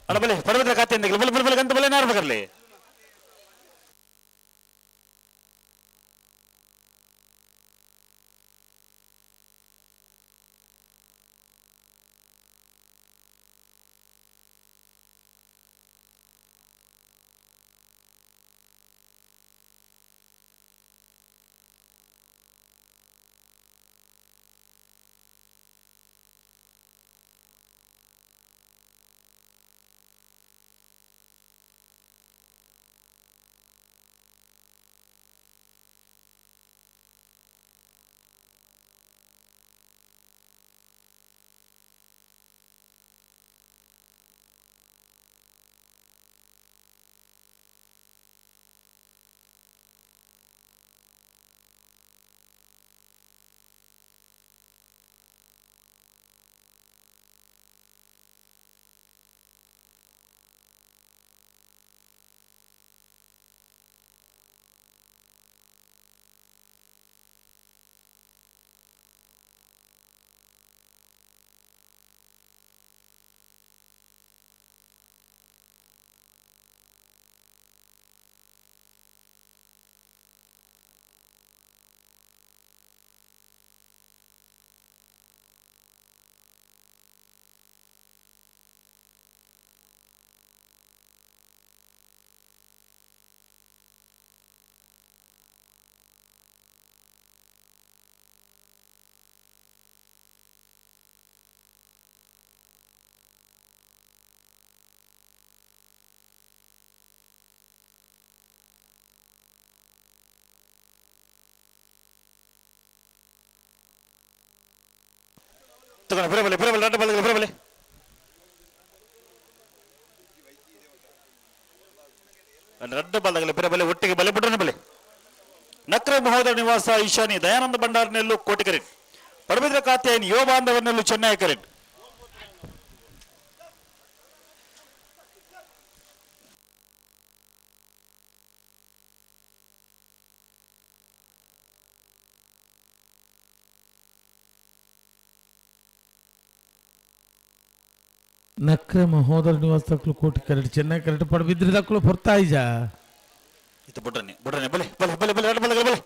ಅಡ ಬಲೆ ಪಡಬಿದ್ರೆ ಖಾತೆ ಬಲೆ ಬಲೆ ಬಲೆ ಗಂತ ಬಲೆ ನಾರ್ ಬಗರ್ಲಿ. ತಗೊಂಡು ಬರಬಲೆ ಬರಬಲೆ ರಡ್ಡ ಬಲಗಲೆ ಬರಬಲೆ ರಡ್ಡ ಬಲಗಲೆ ಬರಬಲೆ ಒಟ್ಟಿಗೆ ಬಲೆ ಬುಡನ ಬಲೆ. ನಕ್ರ ಮಹೋದರ ನಿವಾಸ ಈಶಾನಿ ದಯಾನಂದ ಭಂಡಾರನೆಲ್ಲೂ ಕೋಟಿಕರೆಟ್ ಪಡಬಿದ್ರ ಖಾತೆಯನ್ನು ಯುವ ಬಾಂಧವನೆಲ್ಲೂ ಚೆನ್ನೈ ಕರೆಟ್. ನಕ್ರೆ ಮಹೋದರ ನಿವಾಸ ತಕ್ಲು ಕೋಟಿ ಕರೆಕ್ಟ್ ಚೆನ್ನೈ ಕರೆಕ್ಟ್ ಪಡಬಿದ್ರಿ ತಕ್ಲು ಹೊರ್ತಾಯಿಜ. ಇದು ಬುಡ್ರನೆ ಬುಡ್ರನೆ ಬಲೆ ಬಲೆ ಬಲೆ ಬಲೆ ರಡ್ಡ ಬಲಗಲೆ ಬಲೆ.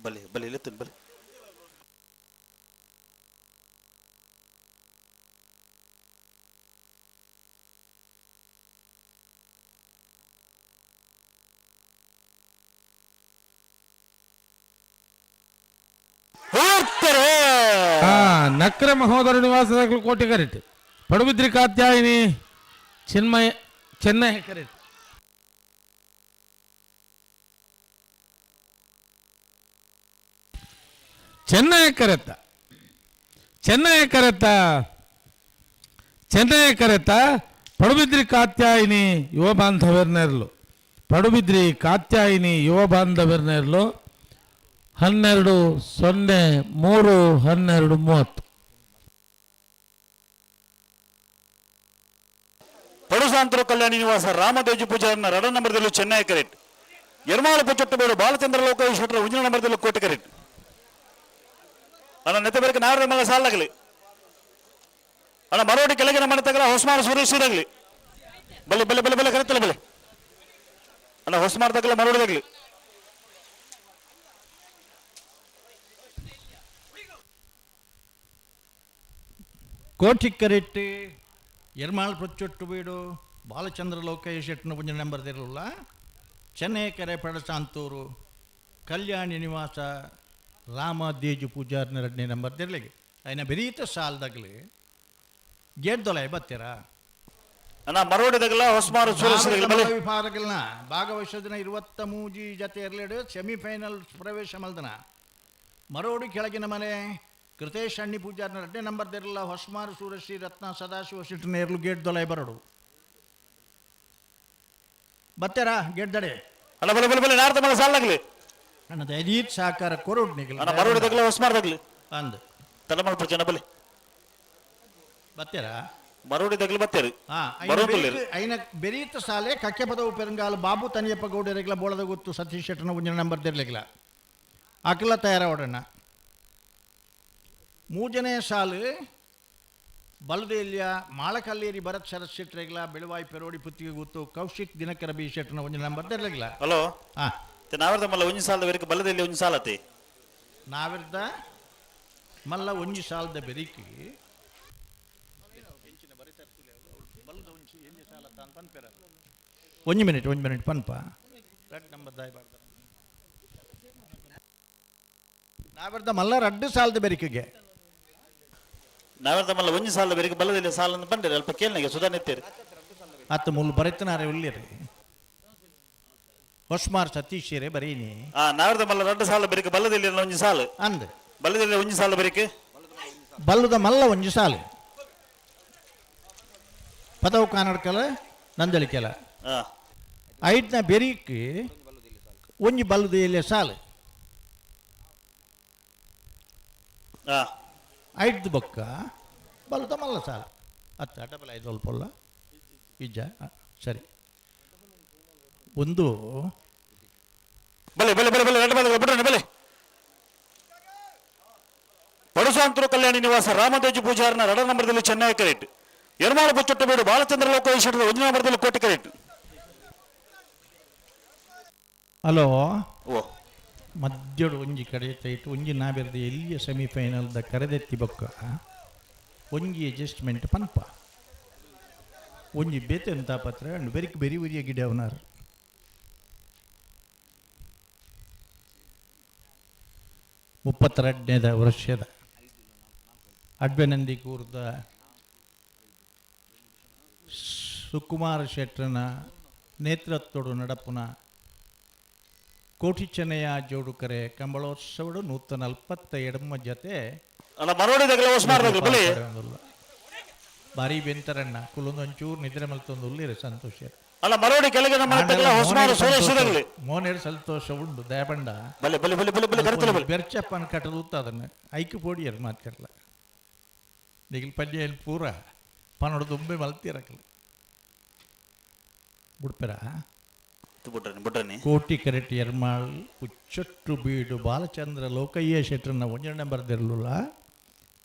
ಬಲೆ ಬಲೆ ಇಲ್ಲತ್ತನ್ ಬಲೆ. ನಕ್ರೆ ಮಹೋದರ ನಿವಾಸ ಕೋಟಿ ಕರೆಕ್ಟ್ ಪಡುಬಿದ್ರಿ ಕಾತ್ಯಾಯಿನಿ ಚಿನ್ಮಯ ಚೆನ್ನೈ ಕರೆಕ್ಟ್. ಚೆನ್ನೈ ಕರೆತ್ತ ಚೆನ್ನೈ ಕರೆತ್ತ ಚೆನ್ನೈ ಕರೆತ್ತ ಪಡುಬಿದ್ರಿ ಕಾತ್ಯಾಯಿನಿ ಯುವ ಬಾಂಧವ್ಯರ್ನೆರ್ಲು ಪಡುಬಿದ್ರಿ ಕಾತ್ಯಾಯಿನಿ ಯುವ ಬಾಂಧವ್ಯರ್ನೆರ್ಲು 12 0 3 12 30. ಪಡುಸಾಂತರು ಕಲ್ಯಾಣಿ ನಿವಾಸ ರಾಮದೇಜಿ ಪೂಜಾರನ್ನ ರಡ ನಂಬರ್ದಲ್ಲೂ ಚೆನ್ನೈ ಕರೆಕ್ಟ್. ಯರ್ಮಾಳ ಪುಚ್ಚಟ್ಟಬೇಡು ಬಾಲಚಂದ್ರ ಲೋಕೇಶ್ ಉಂಜಿನ ನಂಬರ್ದಲ್ಲೂ ಕೋಟೆ ಕರೆಕ್ಟ್. ಅಣ್ಣ ನೆತ್ತ ಬೇರೆ ನಾರ ಮಗ ಸಾಲಾಗಲಿ ಅಣ್ಣ ಮರೋಡಿ ಕೆಳಗಿನ ಮನೆ ತಗಲ ಹೊಸಮಾರ ಸುರೇಶ್ ಆಗಲಿ ಬಲೆ ಬಲೆ ಬಲೆ ಬಲೆ ಕರೆತ್ತಲ್ಲ ಬಲೆ ಅಣ್ಣ ಹೊಸಮಾರ ತಗಲ ಮರೋಡಿದಾಗಲಿ. ಕೋಟಿ ಕರೆಕ್ಟ್ ಎರ್ಮಾಳ್ ಪ್ರೊಚ್ಚೊಟ್ಟು ಬೀಡು ಬಾಲಚಂದ್ರ ಲೋಕಯ್ಯ ಶೆಟ್ಟನ ಒಂಜಿ ನಂಬರ್ ದಿರಲ್ಲ ಚೆನ್ನೈ ಕೆರೆ ಪಡಸಾಂತೂರು ಕಲ್ಯಾಣಿ ನಿವಾಸ ರಾಮ ದೇಜು ಪೂಜಾರ್ನ ಎರಡನೇ ನಂಬರ್ ದಿರ್ಲಿಗೆ ಐನ ಬೆರೀತ ಸಾಲದಾಗಲಿ ಗೇಟ್ ದೊಲೆ ಬತ್ತೀರಾ ಅಣ್ಣ ಮರೋಡಿದಾಗಲ ಹೊಸ್ಮಾರು ಸುರೇಶ್ ಬಲೆ. ವಿಭಾಗಗಳನ್ನ ಭಾಗವಹಿಸೋದಿನ 23 ಜತೆ ಎರಲೆಡು ಸೆಮಿಫೈನಲ್ ಪ್ರವೇಶ ಮಲ್ದನ. ಮರೋಡಿ ಕೆಳಗಿನ ಮನೆ ಕೃತೇಶ್ ಅಣ್ಣಿ ಪೂಜಾರ್ನ ಎರಡನೇ ನಂಬರ್ ದಿರಲ್ಲ ಹೊಸ್ಮಾರು ಸೂರಶ್ರೀ ರತ್ನ ಸದಾಶಿವ ಶೆಟ್ಟನ ಎರಲು ಗೇಟ್ ದೊಲೆ ಬರೋಡು ಬತ್ತೀರಾ ಗೇಟ್ ದಡೆ. ಅಣ್ಣ ಬಲೆ ಬಲೆ ಬಲೆ ನಾರ್ದ ಮಲ್ಲ ಸಾಲಾಗ್ಲಿ. ಅಣ್ಣ ದಯದೀತ್ ಸಹಕಾರ ಕೊರೋಡ್ ನಿಗಲ. ಅಣ್ಣ ಮರೋಡಿದಾಗಲ ಹೊಸ್ಮಾರ್ದಾಗ್ಲಿ ಅಂದ್ ತಲೆ ಜನ ಬಲೆ. ಬತ್ತೀರಾ? ಮರೋಡಿದಾಗ್ಲಿ ಬತ್ತೇರಿ. ಹಾ. ಬರೋದಿಲ್ಲ. ಐನ ಬೆರೀತ ಸಾಲೆ ಕಕ್ಕೆ ಪದವು ಪೆರಂಗಾಲ ಬಾಬು ತನಿಯಪ್ಪ ಗೌಡರಿಗ್ಲ ಬೋಳದ ಗೊತ್ತು ಸತೀಶ್ ಶೆಟ್ಟನ ಒಂಜಿನ ನಂಬರ್ ದಿರ್ಲಿಗ್ಲ ಅಕ್ಲ ತಯಾರಾವಡಣ್ಣ. ಮೂಜನೇ ಸಾಲು ಬಲದೇಲ್ಯ ಮಾಳಕಲ್ಲೇರಿ ಭರತ್ ಶರತ್ ಶೆಟ್ಟರಿಗ್ಲ ಬೆಳವಾಯಿ ಪೆರೋಡಿ ಪುತ್ತಿಗೆ ಗೊತ್ತು ಕೌಶಿಕ್ ದಿನಕರ ಬಿ ಶೆಟ್ಟನ ಒಂಜಿನ ನಂಬರ್ ದಿರ್ಲಿಗ್ಲ. ಹಲೋ. ಹಾ. ನಾವರ್ದ ಮಲ್ಲ ಒಂಜಿ ಸಾಲದ ಬೆರಿಕೆ ಬಲದಲ್ಲಿ ಒಂಜಿ ಸಾಲತಿ. ನಾವಿರ್ದ ಮಲ್ಲ ಒಂಜಿ ಸಾಲದ ಬೆರಿಕಿ ಒಂಜಿ ಮಿನಿಟ್ ಒಂಜಿ ಮಿನಿಟ್ ಪನ್ಪ ರಡ್ ನಂಬರ್ ದಾಯಬಾರ್ದ. ನಾವಿರ್ದ ಮಲ್ಲ ರಡ್ಡು ಸಾಲದ ಬೆರಿಕೆಗೆ. ನಾವರ್ದ ಮಲ್ಲ ಒಂಜಿ ಸಾಲದ ಬೆರಿಕೆ ಬಲದಲ್ಲಿ ಸಾಲ ಬಂದಿರಿ ಅಲ್ಪ ಕೇಳನಿಗೆ ಸುಧಾರಣೆ ಅತ್ತ ಮುಲ್ಲು ಬರೆತನಾರೆ ಉಲ್ಲಿರಿ ಹೊಸ್ಮಾರ್ ಸತೀಶ್ ಬರೀನಿ. ಆ ನಾವರ್ದ ಮಲ್ಲ ರಡ್ಡು ಸಾಲ ಬೆರಿಕೆ ಬಲದಲ್ಲಿ ಒಂಜಿ ಸಾಲು. ಅಂದ್ ಬಲದಲ್ಲಿ ಒಂಜಿ ಸಾಲ ಬೆರಿಕೆ. ಬಲ್ಲದ ಮಲ್ಲ ಒಂಜಿ ಸಾಲು ಪದವು ಕಾನಡ್ಕಲ ನಂದಳಿಕೆಲ. ಐಟ್ನ ಬೆರಿಕ್ ಒಂಜಿ ಬಲ್ಲದ ಎಲೆ ಸಾಲು. ಐಟ್ದು ಬೊಕ್ಕ ಬಲ್ಲದ ಮಲ್ಲ ಸಾಲು ಅತ್ತ ಡಬಲ್ ಐದು ಅಲ್ಪಲ್ಲ ಇಜ್ಜ ಸರಿ ಒಂದು. ಬಲೆ ಬಲೆ ಬಲೆ ಬಲೆ ರಡ್ಡು ಬಲೆ ಬಿಡ್ರಿ ಬಲೆ. ಪಡುಸಾಂತರು ಕಲ್ಯಾಣಿ ನಿವಾಸ ರಾಮದೇಜು ಪೂಜಾರನ ರಡ ನಂಬರ್ದಲ್ಲಿ ಚೆನ್ನೈ ಕರೆಕ್ಟ್. ಎರ್ಮಾಳು ಬೊಚ್ಚೊಟ್ಟ ಬೇಡು ಬಾಲಚಂದ್ರ ಲೋಕ ಒಂದು ನಂಬರ್ದಲ್ಲಿ ಕೋಟಿ ಕರೆಕ್ಟ್. ಹಲೋ. ಓ. ಮಧ್ಯಡು ಒಂಜಿ ಕಡೆ ತೈಟ್ ಒಂಜಿ ನಾಬೆರ್ದ ಎಲ್ಲಿಯ ಸೆಮಿಫೈನಲ್ದ ಕರೆದೆತ್ತಿ ಬೊಕ್ಕ ಒಂಜಿ ಅಡ್ಜಸ್ಟ್ಮೆಂಟ್ ಪನ್ಪ ಒಂಜಿ ಬೇತೆ ಪತ್ರ ಅಂಡ್ ಬೆರಿಕ್ ಬೆರಿ ಉರಿಯ ಗಿಡ ಅವನಾರ್ 32ನೇದ ವರ್ಷದ ಅಡ್ವೆನಂದಿ ಕೂರ್ದ ಸುಕುಮಾರ ಶೆಟ್ಟನ ನೇತೃತ್ವಡು ನಡಪುನ ಕೋಟಿ ಚೆನ್ನಯ್ಯ ಜೋಡುಕರೆ ಕಂಬಳೋತ್ಸವಡು 147 ಜತೆ. ಭಾರಿ ಬೆಂತರಣ್ಣ ಕುಲೊಂದು ಒಂಚೂರು ನಿದ್ರೆ ಮಲ್ತೊಂದು ಉಲ್ಲಿರೆ ಸಂತೋಷ. ಅಲ್ಲ ಮರೋಡಿ ಕೆಳಗೆ ಮೋನೇರು ಸಂತೋಷ ಉಂಡು ದಯಬಂಡ. ಬಲೆ ಬಲೆ ಬಲೆ ಬಲೆ ಬಲೆ ಕರೆತಲೆ ಬಲೆ. ಬೆರ್ಚಪ್ಪನ ಕಟ್ಟದು ಅದನ್ನ ಐಕ್ ಪೋಡಿಯರು ಮಾತಿರಲ್ಲ ನಿಗಿಲ್ ಪಲ್ಯ ಪೂರ ಪನೋಡು ದುಂಬೆ ಮಲ್ತಿರಕಲ್ಲ ಬುಡ್ಪೆರ. ಬುಡ್ರನಿ ಬುಡ್ರನಿ. ಕೋಟಿ ಕರೆಟ್ ಎರ್ಮಾಳ್ ಉಚ್ಚೊಟ್ಟು ಬೀಡು ಬಾಲಚಂದ್ರ ಲೋಕಯ್ಯ ಶೆಟ್ಟರನ್ನ ಒಂಜನೇ ನಂಬರ್ ದಿರಲಿಲ್ಲ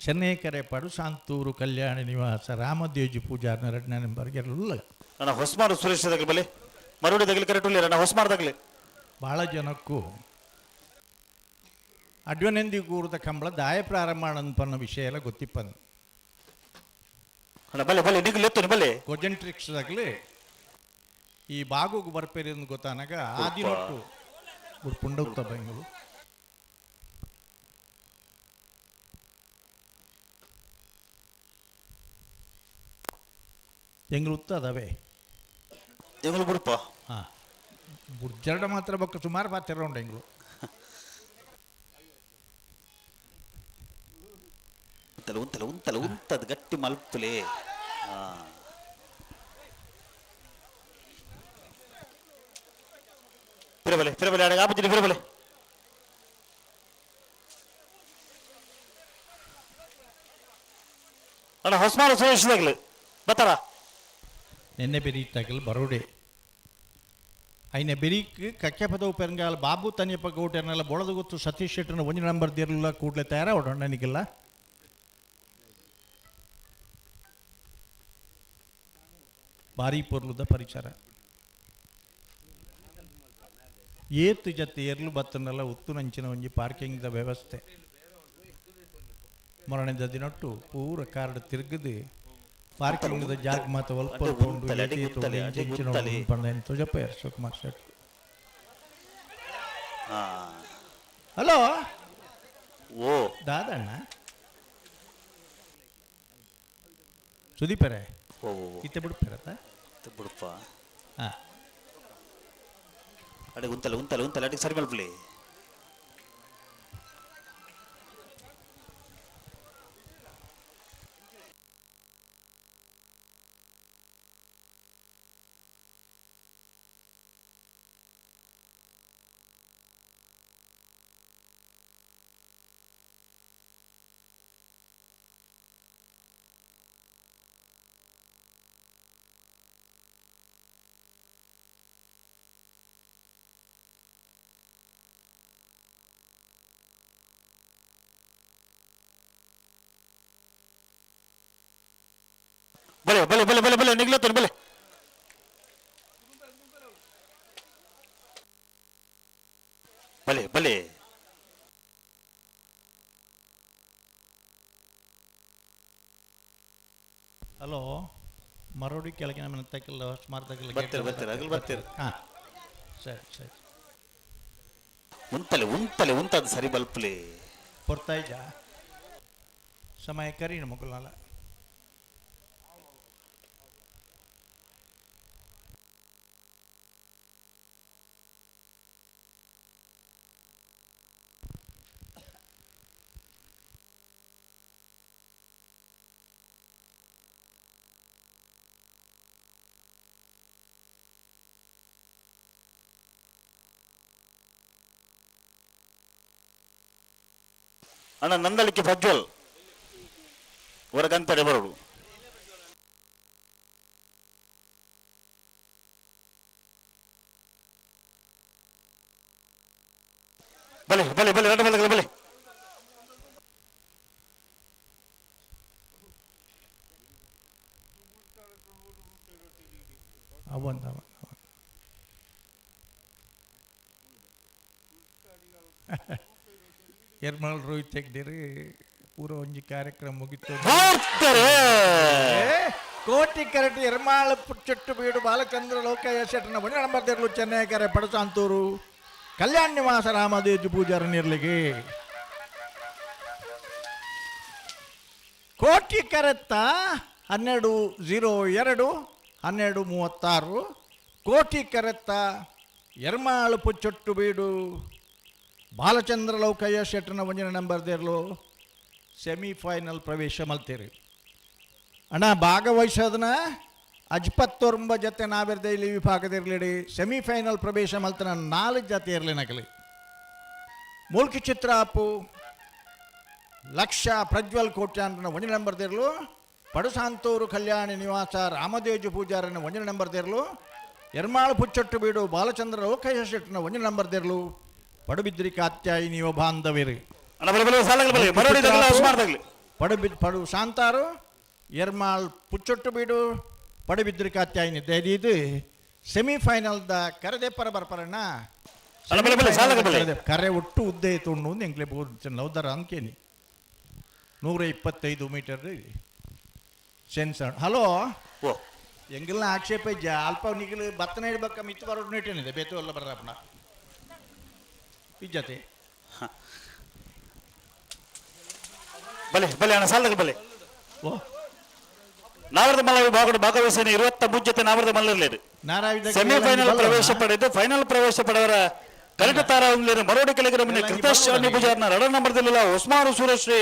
ಚೆನ್ನೈ ಕರೆಪಾಡು ಸಾಂತೂರು ಕಲ್ಯಾಣಿ ನಿವಾಸ ರಾಮದೇಜಿ ಪೂಜಾರ್ನ ಎರಡನೇ ನಂಬರ್ಗೆ ಇರಲಿಲ್ಲ. ಅಣ್ಣ ಹೊಸ್ಮಾರು ಸುರೇಶ್ ದಗಲಿ ಬಲೆ ಮರುಡಿ ದಗಲಿ ಕರೆಕ್ಟ್ ಉಳ್ಳಿರ ಅಣ್ಣ ಹೊಸ್ಮಾರ್ ದಗಲಿ. ಭಾಳ ಜನಕ್ಕೂ ಅಡ್ವನೆಂದಿ ಕೂರದ ಕಂಬಳ ದಾಯ ಪ್ರಾರಂಭ ಅನ್ಪನ್ನ ವಿಷಯ ಎಲ್ಲ ಗೊತ್ತಿಪ್ಪಂದು. ಅಣ್ಣ ಬಲೆ ಬಲೆ ನಿಗ್ಲು ಎತ್ತು ಬಲೆ. ಕೊಜೆಂಟ್ರಿಕ್ಸ್ ಆಗಲಿ ಈ ಬಾಗುಗ್ ಬರ್ಪೇರಿ ಅಂತ ಗೊತ್ತಾನಾಗ ಆದಿನೊಟ್ಟು ಪುಂಡೋಗ್ತಾ ಬೆಂಗಳೂರು ಎಂಗ್ಳು ಉತ್ತದವೆ. ಎಂಗ್ಳು ಬುಡ್ಪ. ಹಾಂ ಬುಡ್ಜರಡ ಮಾತ್ರ ಬೊಕ್ಕ ಸುಮಾರು ಪಾತ್ರ ಉಂಡು ಎಂಗ್ಳು. ಉಂತಲೆ ಉಂತಲೆ ಉಂತಲೆ ಉಂತದ ಗಟ್ಟಿ ಮಲ್ಪುಲೆ. ಫಿರಬಲೆ ಫಿರಬಲೆ ಅಡಗ ಆಪುಜಿಡಿ ಫಿರಬಲೆ. ಅಣ್ಣ ಹೊಸ್ಮಾರು ಸುರೇಶ್ ದಗಲು ಬತ್ತಾರ. ನಿನ್ನೆ ಬೆರೀತಾಗಲ್ ಬರೋಡೆ ಐನ ಬೆರೀಕ್ ಕಕ್ಕೆ ಪದವು ಪೆರಂಗಾಲ ಬಾಬು ತನಿಯಪ್ಪ ಗೌಟೆರ್ನೆಲ್ಲ ಬೊಳದು ಗೊತ್ತು ಸತೀಶ್ ಶೆಟ್ಟರ್ನ ಒಂಜಿ ನಂಬರ್ ದಿರಲಿಲ್ಲ ಕೂಡಲೇ ತಯಾರ ನನಗಿಲ್ಲ. ಭಾರಿ ಪೊರ್ಲುದ ಪರಿಸರ ಏತು ಜತೆ ಎರ್ಲು ಬತ್ತನೆಲ್ಲ ಉತ್ತುನಂಚಿನ ಒಂಜಿ ಪಾರ್ಕಿಂಗ್ದ ವ್ಯವಸ್ಥೆ ಮೊರಣದ ದಿನೊಟ್ಟು ಪೂರ ಕಾರ್ಡ್ ತಿರುಗದು ಪಾರ್ಕಿಂಗ್ the ಜಾಗ ಮಾತ ಒಲ್ಪ ಅಡ್ಡೆ ಒಲ್ಪ ಉಂಡು ಉಂತಲೆ, ಅಡ್ಡೆ ಏತ್ ಏತ್ ಉಂಡು, ಗುಂತಲೆ, ಇಂಚ ಅಡ್ಡೆ ಇಂಚಿನ ಗುಂತಲೆ. ಉಂಡು ಪಂಡ ಎಂತ ಜಪ್ಪ ಶಿವಕುಮಾರ್ ಶೆಟ್ಟಿ. ಹಾ. ಹಲೋ. ಓ. ದಾದಣ್ಣ ಸುದೀಪರೇ. ಓ ಓ, ಓ. ಇತ್ತೆ ಬಿಡ್ಪಿರತ್ತ. ಬಿಡಪ್ಪ. ಹಾ. ಅಡೆ ಉಂತಲೆ ಉಂತಲೆ ಉಂತಲೆ ಅಡಿಗೆ ಸರಿ ಮಲ್ಪಲಿ. ಬಲೆ ಬಲೆ ಬಲೆ ಬಲೆ ಬಲೆ ನಿಗ್ಲತ್ತನ ಬಲೆ. ಬಲೆ ಬಲೆ. ಹಲೋ, ಮರೋಡಿ ಕೆಳಗಿನ ಮನೆ ತಕ್ಕಿಲ್ಲ ಸುಮಾರು ತಕ್ಕಿಲ್ಲ. ಬರ್ತೀರಿ ಬರ್ತೀರಿ ಅಗಲ್ ಬರ್ತೀರಿ. ಹಾ ಸರಿ ಸರಿ. ಉಂತಲೆ ಉಂತಲೆ ಉಂತದ ಸರಿ ಬಲ್ಪಲೆ. ಪೊರ್ತಾಯ್ಜ ಸಮಯ ಕರೀಣ ಮಗುಲಲ್ಲ. ಅಣ್ಣ ನಂದಳಿಕೆ ಪ್ರಜ್ವಲ್ ಹೊರಗಂತಡೆ ಬರೋಡು. ಬಲೆ ಬಲೆ ಬಲೆ ರಡ್ಡ ಬಲೆ ಬಲೆ. ಅವೊಂದು ಅವ ಎರ್ಮಲ್ ರೋಹಿತ್ ತೆಗ್ದಿರಿ ಪೂರ ಒಂಜಿ ಕಾರ್ಯಕ್ರಮ ಮುಗಿತು. ಬರ್ತಾರೆ. ಕೋಟಿ ಕರಟಿ ಎರ್ಮಾಳ ಪುಚ್ಚೊಟ್ಟು ಬೀಡು ಬಾಲಚಂದ್ರ ಲೋಕಯ್ಯ ಶೆಟ್ಟನ ಒಂಜಿ ನಂಬರ್ ತೆರಲು ಚೆನ್ನೈ ಪಡಸಾಂತೂರು ಕಲ್ಯಾಣ ನಿವಾಸ ರಾಮದೇಜು ಪೂಜಾರ ನಿರ್ಲಿಗೆ. ಕೋಟಿ ಕರೆತ್ತ 12:02 12:36. ಕೋಟಿ ಕರೆತ್ತ ಎರ್ಮಾಳು ಪುಚ್ಚೊಟ್ಟು ಬೀಡು ಬಾಲಚಂದ್ರ ಲೌಕಯ್ಯ ಶೆಟ್ಟನ ಒಂಜಿನ ನಂಬರ್ ದೇರ್ಲು ಸೆಮಿಫೈನಲ್ ಪ್ರವೇಶ ಮಲ್ತೀರಿ. ಅಣ್ಣ ಭಾಗವಹಿಸೋದನ್ನ ಅಜ್ಪತ್ತೊಂಬ ಜೊತೆ ನಾವಿರ್ದೆ ಇಲ್ಲಿ ವಿಭಾಗದಿರಲಿಡಿ ಸೆಮಿಫೈನಲ್ ಪ್ರವೇಶ ಮಲ್ತನ 4 ಜೊತೆ ಇರಲಿ ನಕಲಿ. ಮೂಲ್ಕಿ ಚಿತ್ರ ಅಪ್ಪು ಲಕ್ಷ ಪ್ರಜ್ವಲ್ ಕೋಟ್ಯಾನ್ರನ ಒಂಜಿ ನಂಬರ್ ದೇರ್ಲು ಪಡುಸಾಂತೂರು ಕಲ್ಯಾಣಿ ನಿವಾಸ ರಾಮದೇಜು ಪೂಜಾರನ ಒಂಜಿ ನಂಬರ್ ದೇರ್ಲು ಎರ್ಮಾಳು ಪುಚ್ಚೊಟ್ಟು ಬೀಡು ಬಾಲಚಂದ್ರ ಲೋಕಯ್ಯ ಶೆಟ್ಟನ ಒಂಜಿ ನಂಬರ್ ದೇರ್ಲು ಪಡುಬಿದ್ರಿ ಕಾತ್ಯಾಯಿನಿಯೋ ಬಾಂಧವಿರಿ. ಅಣ್ಣ ಬಲೆ ಬಲೆ ಸಾಲಗಲಿ ಬಲೆ ಮರೋಡಿ ತಗಲ ಸುಮಾರು ತಗಲಿ. ಪಡು ಶಾಂತಾರು ಎರ್ಮಾಳ್ ಪುಚ್ಚೊಟ್ಟು ಬೀಡು ಪಡುಬಿದ್ರಿ ಕಾತ್ಯಾಯಿನಿ ಇದು ಸೆಮಿಫೈನಲ್ದ ಕರೆದೆ ಪರ ಬರ್ಪರಣ್ಣ. ಅಲ್ಲ, ಬಲೆ, ಬಲೆ, ಸಾಲಗ ಬಲೆ. ಕರೆ ಒಟ್ಟು ಉದ್ದ ತುಂಡು ಎಂಕ್ಲೆ ಲೌದರ ಅಂಕೇನಿ 125 ಮೀಟರ್ ಸೆನ್ಸ್. ಹಲೋ. ಓ. ಎಂಗೆಲ್ಲ ಆಕ್ಷೇಪ ಇಜ್ಜ ಅಲ್ಪ ನಿಗಲು ಬತ್ತನ ಇಡ್ಬೇಕ ಮಿತ್ತು ಬರೋಡು ನೀಟೇನಿದೆ ಬೇತು ಎಲ್ಲ ಬರ್ರಪ್ಪಣ ಇಜ್ಜತೆ. ಬಲೆ ಬಲೆ ಅಣ್ಣ ಸಾಲಗಲಿ ಬಲೆ. ಓ. ನಾವರದ ಮಲ್ಲ ವಿಭಾಗದ ಭಾಗವಹಿಸಿದ 23 ಜೊತೆ ನಾವರದ ಮಲ್ಲರ್ಲೇದು ಸೆಮಿಫೈನಲ್ ಪ್ರವೇಶ ಪಡೆದು ಫೈನಲ್ ಪ್ರವೇಶ ಪಡೆಯವರ ಕರೆಕ್ಟ್ ತಾರ ಮರೋಡಿ ಕೆಳಗಿನ ಮನೆ ಕೃತೇಶ್ ಪೂಜಾರ್ನ ರಡ ನಂಬರ್ದಲ್ಲಿಲ್ಲ ಉಸ್ಮಾನು ಸೂರಶ್ರೀ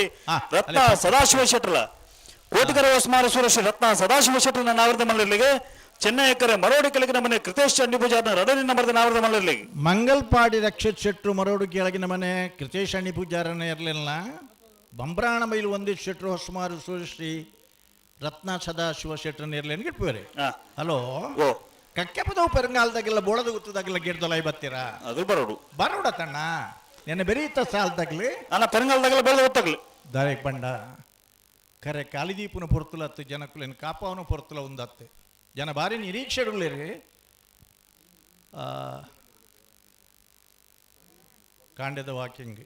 ರತ್ನ ಸದಾಶಿವ ಶೆಟ್ಟರ್ಲ ಕೋಟಿಕರ ಉಸ್ಮಾನು ಸೂರಶ್ರೀ ರತ್ನ ಸದಾಶಿವ ಶೆಟ್ಟರ್ನ ನಾವರದ ಮಲ್ಲರ್ಲಿಗೆ ಚೆನ್ನೈ ಎಕ್ಕರೆ ಮರೋಡಿ ಕೆಳಗಿನ ಮನೆ ಕೃತೇಶ್ ಚಂಡಿ ಪೂಜಾರ್ನ ರಡನಿ ನಂಬರ್ದ ನಾವರದ ಮಲ್ಲರ್ಲಿಗೆ. ಮಂಗಲ್ಪಾಡಿ ರಕ್ಷಿತ್ ಶೆಟ್ರು ಮರೋಡು ಕೆಳಗಿನ ಮನೆ ಕೃತೇಶ್ ಅಣ್ಣಿ ಪೂಜಾರನ ಇರಲಿಲ್ಲ ಬಂಬ್ರಾಣ ಮೈಲು ಒಂದಿಷ್ಟು ಶೆಟ್ರು ಹೊಸ್ಮಾರು ಸೂರಶ್ರೀ ರತ್ನ ಸದಾಶಿವ ಶೆಟ್ಟರ್ನ ಇರಲಿ ಗಿಟ್ಪೇರಿ. ಹಲೋ. ಓ. ಕಕ್ಕೆಪದವು ಪೆರಂಗಾಲದಾಗೆಲ್ಲ ಬೋಳದ ಗುತ್ತದಾಗೆಲ್ಲ ಗಿಡ್ದೊಲ ಬತ್ತೀರಾ? ಅದು ಬರೋಡು. ಬರೋಡ ತಣ್ಣ ನೆನ್ನೆ ಬೆರೀತ ಸಾಲದಾಗ್ಲಿ. ಅಣ್ಣ ಪೆರಂಗಾಲದಾಗೆಲ್ಲ ಬೆಳೆದ ಗೊತ್ತಾಗ್ಲಿ. ದಾರೆಕ್ ಬಂಡ ಕರೆ ಕಾಲಿದೀಪುನ ಪೊರ್ತುಲತ್ತು ಜನಕುಲೇನು ಕಾಪಾವನ ಪೊರ್ತುಲ ಒಂದತ್ತೆ ಜನ ಭಾರಿ ನಿರೀಕ್ಷೆಡುಳ್ಳೇರಿ ಕಾಂಡೆದ ವಾಕಿಂಗ್.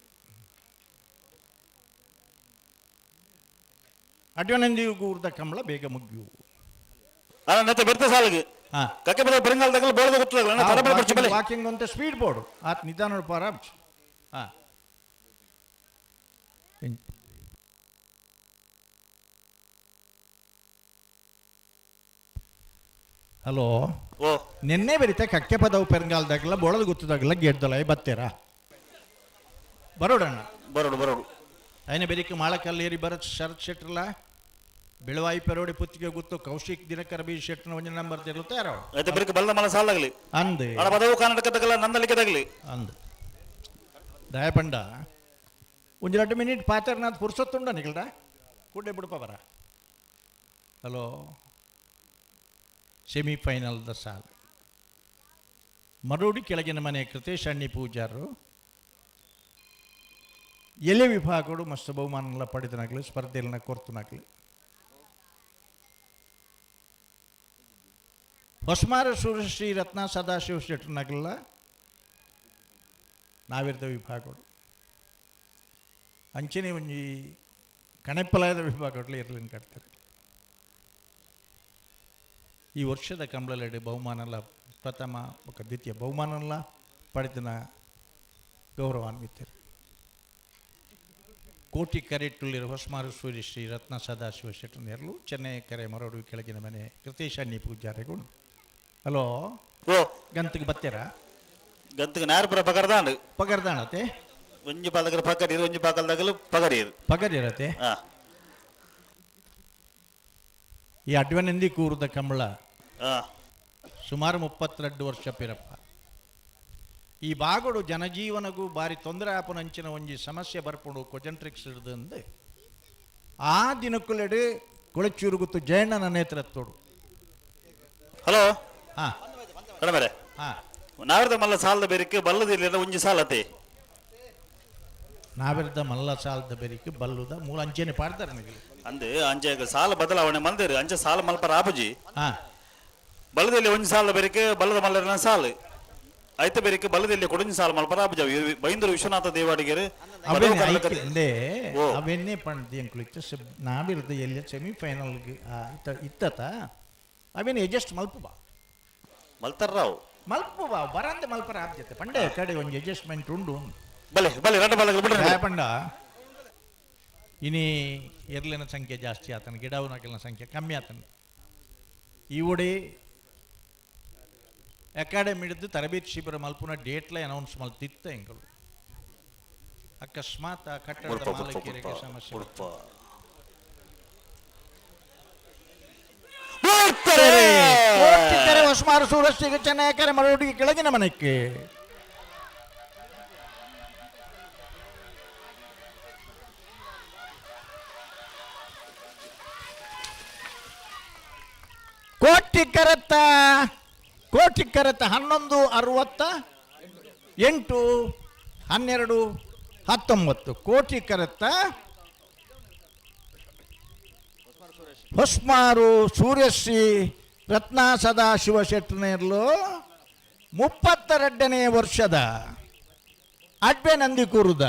ಅಡ್ವನಂದಿ ಗೂರ್ದ ಕಂಬಳ ಬೇಗ ಮುಗಿಯು. ಅಣ್ಣ, ಬೆರ್ತ ಸಾಲಿಗೆ. ಹಾ. ಕಕ್ಕೆ ಬದ ಬೆರಂಗಾಲದಾಗಲ ಬೋಳದ ಗೊತ್ತದಾಗಲ ಅಣ್ಣ, ತಡ ಬಡ ಬಲೆ. ವಾಕಿಂಗ್ ಅಂತ ಸ್ಪೀಡ್ ಬೋರ್ಡ್ ಆತ್ ನಿಧಾನ ಪಾರ. ಹಾ, ಹಲೋ. ಓ. ನಿನ್ನೆ ಬರೀತ ಕಕ್ಕೆ ಪದವು ಪೆರಂಗಾಲದಾಗಲ್ಲ ಬೋಳದ ಗೊತ್ತದಾಗಲ್ಲ ಗೇಡ್ದಲ ಬತ್ತೀರಾ ಬರೋಡಣ್ಣ? ಬರೋಡು ಬರೋಡು. ಐನ ಬೆರಿಕೆ ಮಾಳಕಲ್ಲೇರಿ ಭರತ್ ಶರತ್ ಶೆಟ್ರಲ್ಲ ಬೆಳವಾಯಿ ಪೆರೋಡಿ ಪುತ್ತಿಗೆ ಗೊತ್ತು ಕೌಶಿಕ್ ದಿನಕರ ಬಿ ಶೆಟ್ನ ಒಂದು ನಂಬರ್ ತಿರುತ್ತಾ ಯಾರೋ. అయితే ಬೆರಕೆ ಬಲ್ಲ ಮಲ ಸಾಲಾಗಲಿ. ಅಂದ್ ಅಣ್ಣ, ಪದವು ಕರ್ನಾಟಕದಾಗಲ ನಂದಲಿಕೆದಾಗಲಿ. ಅಂದ್ ದಯಪಂಡ ಒಂಜಿ 2 ಮಿನಿಟ್ ಪಾತೆರ್ನಾಥ್ ಪುರ್ಸೊತ್ತುಂಡ ನಿಗಲ್ಡ ಕೂಡಲೇ ಬಿಡಪ ಬರ. ಹಲೋ, ಸೆಮಿಫೈನಲ್ದ ಸಾಲು ಮರೋಡಿ ಕೆಳಗಿನ ಮನೆ ಕೃತೇಶ್ ಅಣ್ಣಿ ಪೂಜಾರರು ಎಲೆ ವಿಭಾಗಗಳು ಮಸ್ತ್ ಬಹುಮಾನಗಳ ಪಡೆದನಾಗಲಿ ಸ್ಪರ್ಧೆಗಳನ್ನ ಕೊರ್ತನಾಗಲಿ. ಹೊಸ್ಮಾರ ಸೂರ್ಯಶ್ರೀ ರತ್ನ ಸದಾಶಿವ ಶೆಟ್ಟರ್ನಾಗಲ್ಲ ನಾವಿರ್ದ ವಿಭಾಗಗಳು ಅಂಚನೆ ಒಂಜಿ ಕಣೆಪ್ಪಲಾಯದ ವಿಭಾಗಗಳು ಇರ್ಲಿನ ಕಟ್ತಾರೆ. ಈ ವರ್ಷದ ಕಂಬಳಲೆಡೆ ಬಹುಮಾನಲ್ಲ ಪ್ರಥಮ ಬೊಕ್ಕ ದ್ವಿತೀಯ ಬಹುಮಾನಲ್ಲ ಪಡೆದಿನ ಗೌರವಾನ್ವಿತರು. ಕೋಟಿ ಕರೆಟ್ಟುಳ್ಳಿರುವ ಹೊಸ್ಮಾರು ಸೂರ್ಯಶ್ರೀ ರತ್ನ ಸದಾಶಿವ ಶೆಟ್ಟರ್ ಚೆನ್ನೈ ಕರೆ ಮರೋಡು ಕೆಳಗಿನ ಮನೆ ಕೃತೇಶ್ ಅಣ್ಣಿ ಪೂಜಾರಿಗಳು. ಹಲೋ. ಓ. ಗಂತಿಗೆ ಬತ್ತೀರಾ? ಗಂತಿಗೆ ನಾರ್ಪುರ ಪಗರ್ದಾಂಡ್. ಪಗರ್ದಾಣತೆ. ಒಂಜಿ ಪಾಲಕರ ಪಗರೀರು, ಒಂಜಿ ಪಾಕಲ್ದಾಗಲು ಪಗರೀರು. ಪಗರಿರತೆ. ಹಾ. ಈ ಅಡ್ವನಂದಿ ಕೂರದ ಕಂಬಳ ಹಾ. ಸುಮಾರು 32 ವರ್ಷ ಪಿರಪ್ಪ. ಈ ಬಾಗೋಡು ಜನಜೀವನಗೂ ಬಾರಿ ತೊಂದರೆ ಆಪನಂಚಿನ ಒಂಜಿ ಸಮಸ್ಯೆ ಬರ್ಪುಂಡು ಕೊಜೆಂಟ್ರಿಕ್ಸ್ ಹಿಡ್ದಂದು ಆ ದಿನಕ್ಕುಲೆಡೆ ಕೊಳಚೂರು ಗೊತ್ತು ಜಯಣ್ಣನ ನೇತೃತ್ವಡು. ಹಲೋ. ಹಾ. ಕಡಮರೆ. ಹಾ. ನಾವಿರ್ದ ಮಲ್ಲ ಸಾಲದ ಬೇರಿಕೆ ಬಲ್ಲದಿಲ್ಲ ಒಂಜಿ ಸಾಲತೆ. ನಾವಿರ್ದ ಮಲ್ಲ ಸಾಲದ ಬೆರಿಕೆ ಬಲ್ಲುದ ಮೂಲ ಅಂಚೆನೆ ಪಾಡ್ತಾರೆ ನಿಮಗೆ. ಅಂದು ಅಂಚೆ ಸಾಲ ಬದಲಾವಣೆ ಮಂದಿರು ಅಂಚೆ ಸಾಲ ಮಲ್ಪರ ಆಪುಜಿ. ಹಾ. ಬಲ್ಲದಲ್ಲಿ ಒಂಜಿ ಸಾಲ ಬೇರಿಕೆ ಬಲ್ಲದ ಮಲ್ಲರಿನ ಸಾಲು ಐತ ಬೇರಿಕೆ ಬಲ್ಲದಲ್ಲಿ ಕೊಡಂಜಿ ಸಾಲ ಮಲ್ಪರ ಆಪುಜಿ. ಬೈಂದೂರು ವಿಶ್ವನಾಥ ದೇವಾಡಿಗೆರು. ಅವನ್ನೇ ಅವನ್ನೇ ಪಂಡ್ ಎಂಕುಲು ನಾವಿರ್ದ ಎಲ್ಲಿ ಸೆಮಿಫೈನಲ್ಗೆ ಇತ್ತತ ಅವೇನು ಅಡ್ಜಸ್ಟ್ ಮಲ್ಪ ಬಾ. ಮಲ್ತರ್ರಾವ್. ಮಲ್ಪ ಬಾ, ಬರಂದೆ ಮಲ್ಪರ ಆಪ್ಜತೆ ಪಂಡೆ ಕಡೆ ಒಂಜಿ ಅಡ್ಜಸ್ಟ್ಮೆಂಟ್ ಉಂಡು. ಬಲೆ ಬಲೆ ರಡ್ಡ ಬಲ್ಲ ಬಿಡ್ರಿ. ಪಂಡ ಇನಿ ಎರ್ಲಿನ ಸಂಖ್ಯೆ ಜಾಸ್ತಿ ಆತನ, ಗಿಡವನಕಲಿನ ಸಂಖ್ಯೆ ಕಮ್ಮಿ ಆತನ. ಈ ಒಡಿ ಅಕಾಡೆಮಿ ಹಿಡಿದು ತರಬೇತಿ ಶಿಬಿರ ಮಲ್ಪುನ ಡೇಟ್ಲ ಅನೌನ್ಸ್ ಮಲ್ತಿತ್ತ ಎಂಕಲು. ಅಕಸ್ಮಾತ್ ಆ ಕಟ್ಟಡದ ಮಾಲೀಕರಿಗೆ ಸಮಸ್ಯೆ. ಹೊಸ್ಮಾರು ಸೂರಸ್ಸಿಗೆ ಚೆನ್ನೈ ಮರಡಿಗೆ ಕೆಳಗಿನ ಮನೆಗೆ. ಕೋಟಿ ಕರತ್ತ ಕೋಟಿ ಕರತ್ತ 11:68, 12:19. ಕೋಟಿ ಕರತ್ತ ಹೊಸ್ಮಾರು ಸೂರ್ಯಶ್ರೀ ರತ್ನ ಸದಾಶಿವ ಶೆಟ್ಟನೇರ್ಲು 32ನೇ ವರ್ಷದ ಅಡ್ಬೆ ನಂದಿಕೂರುದ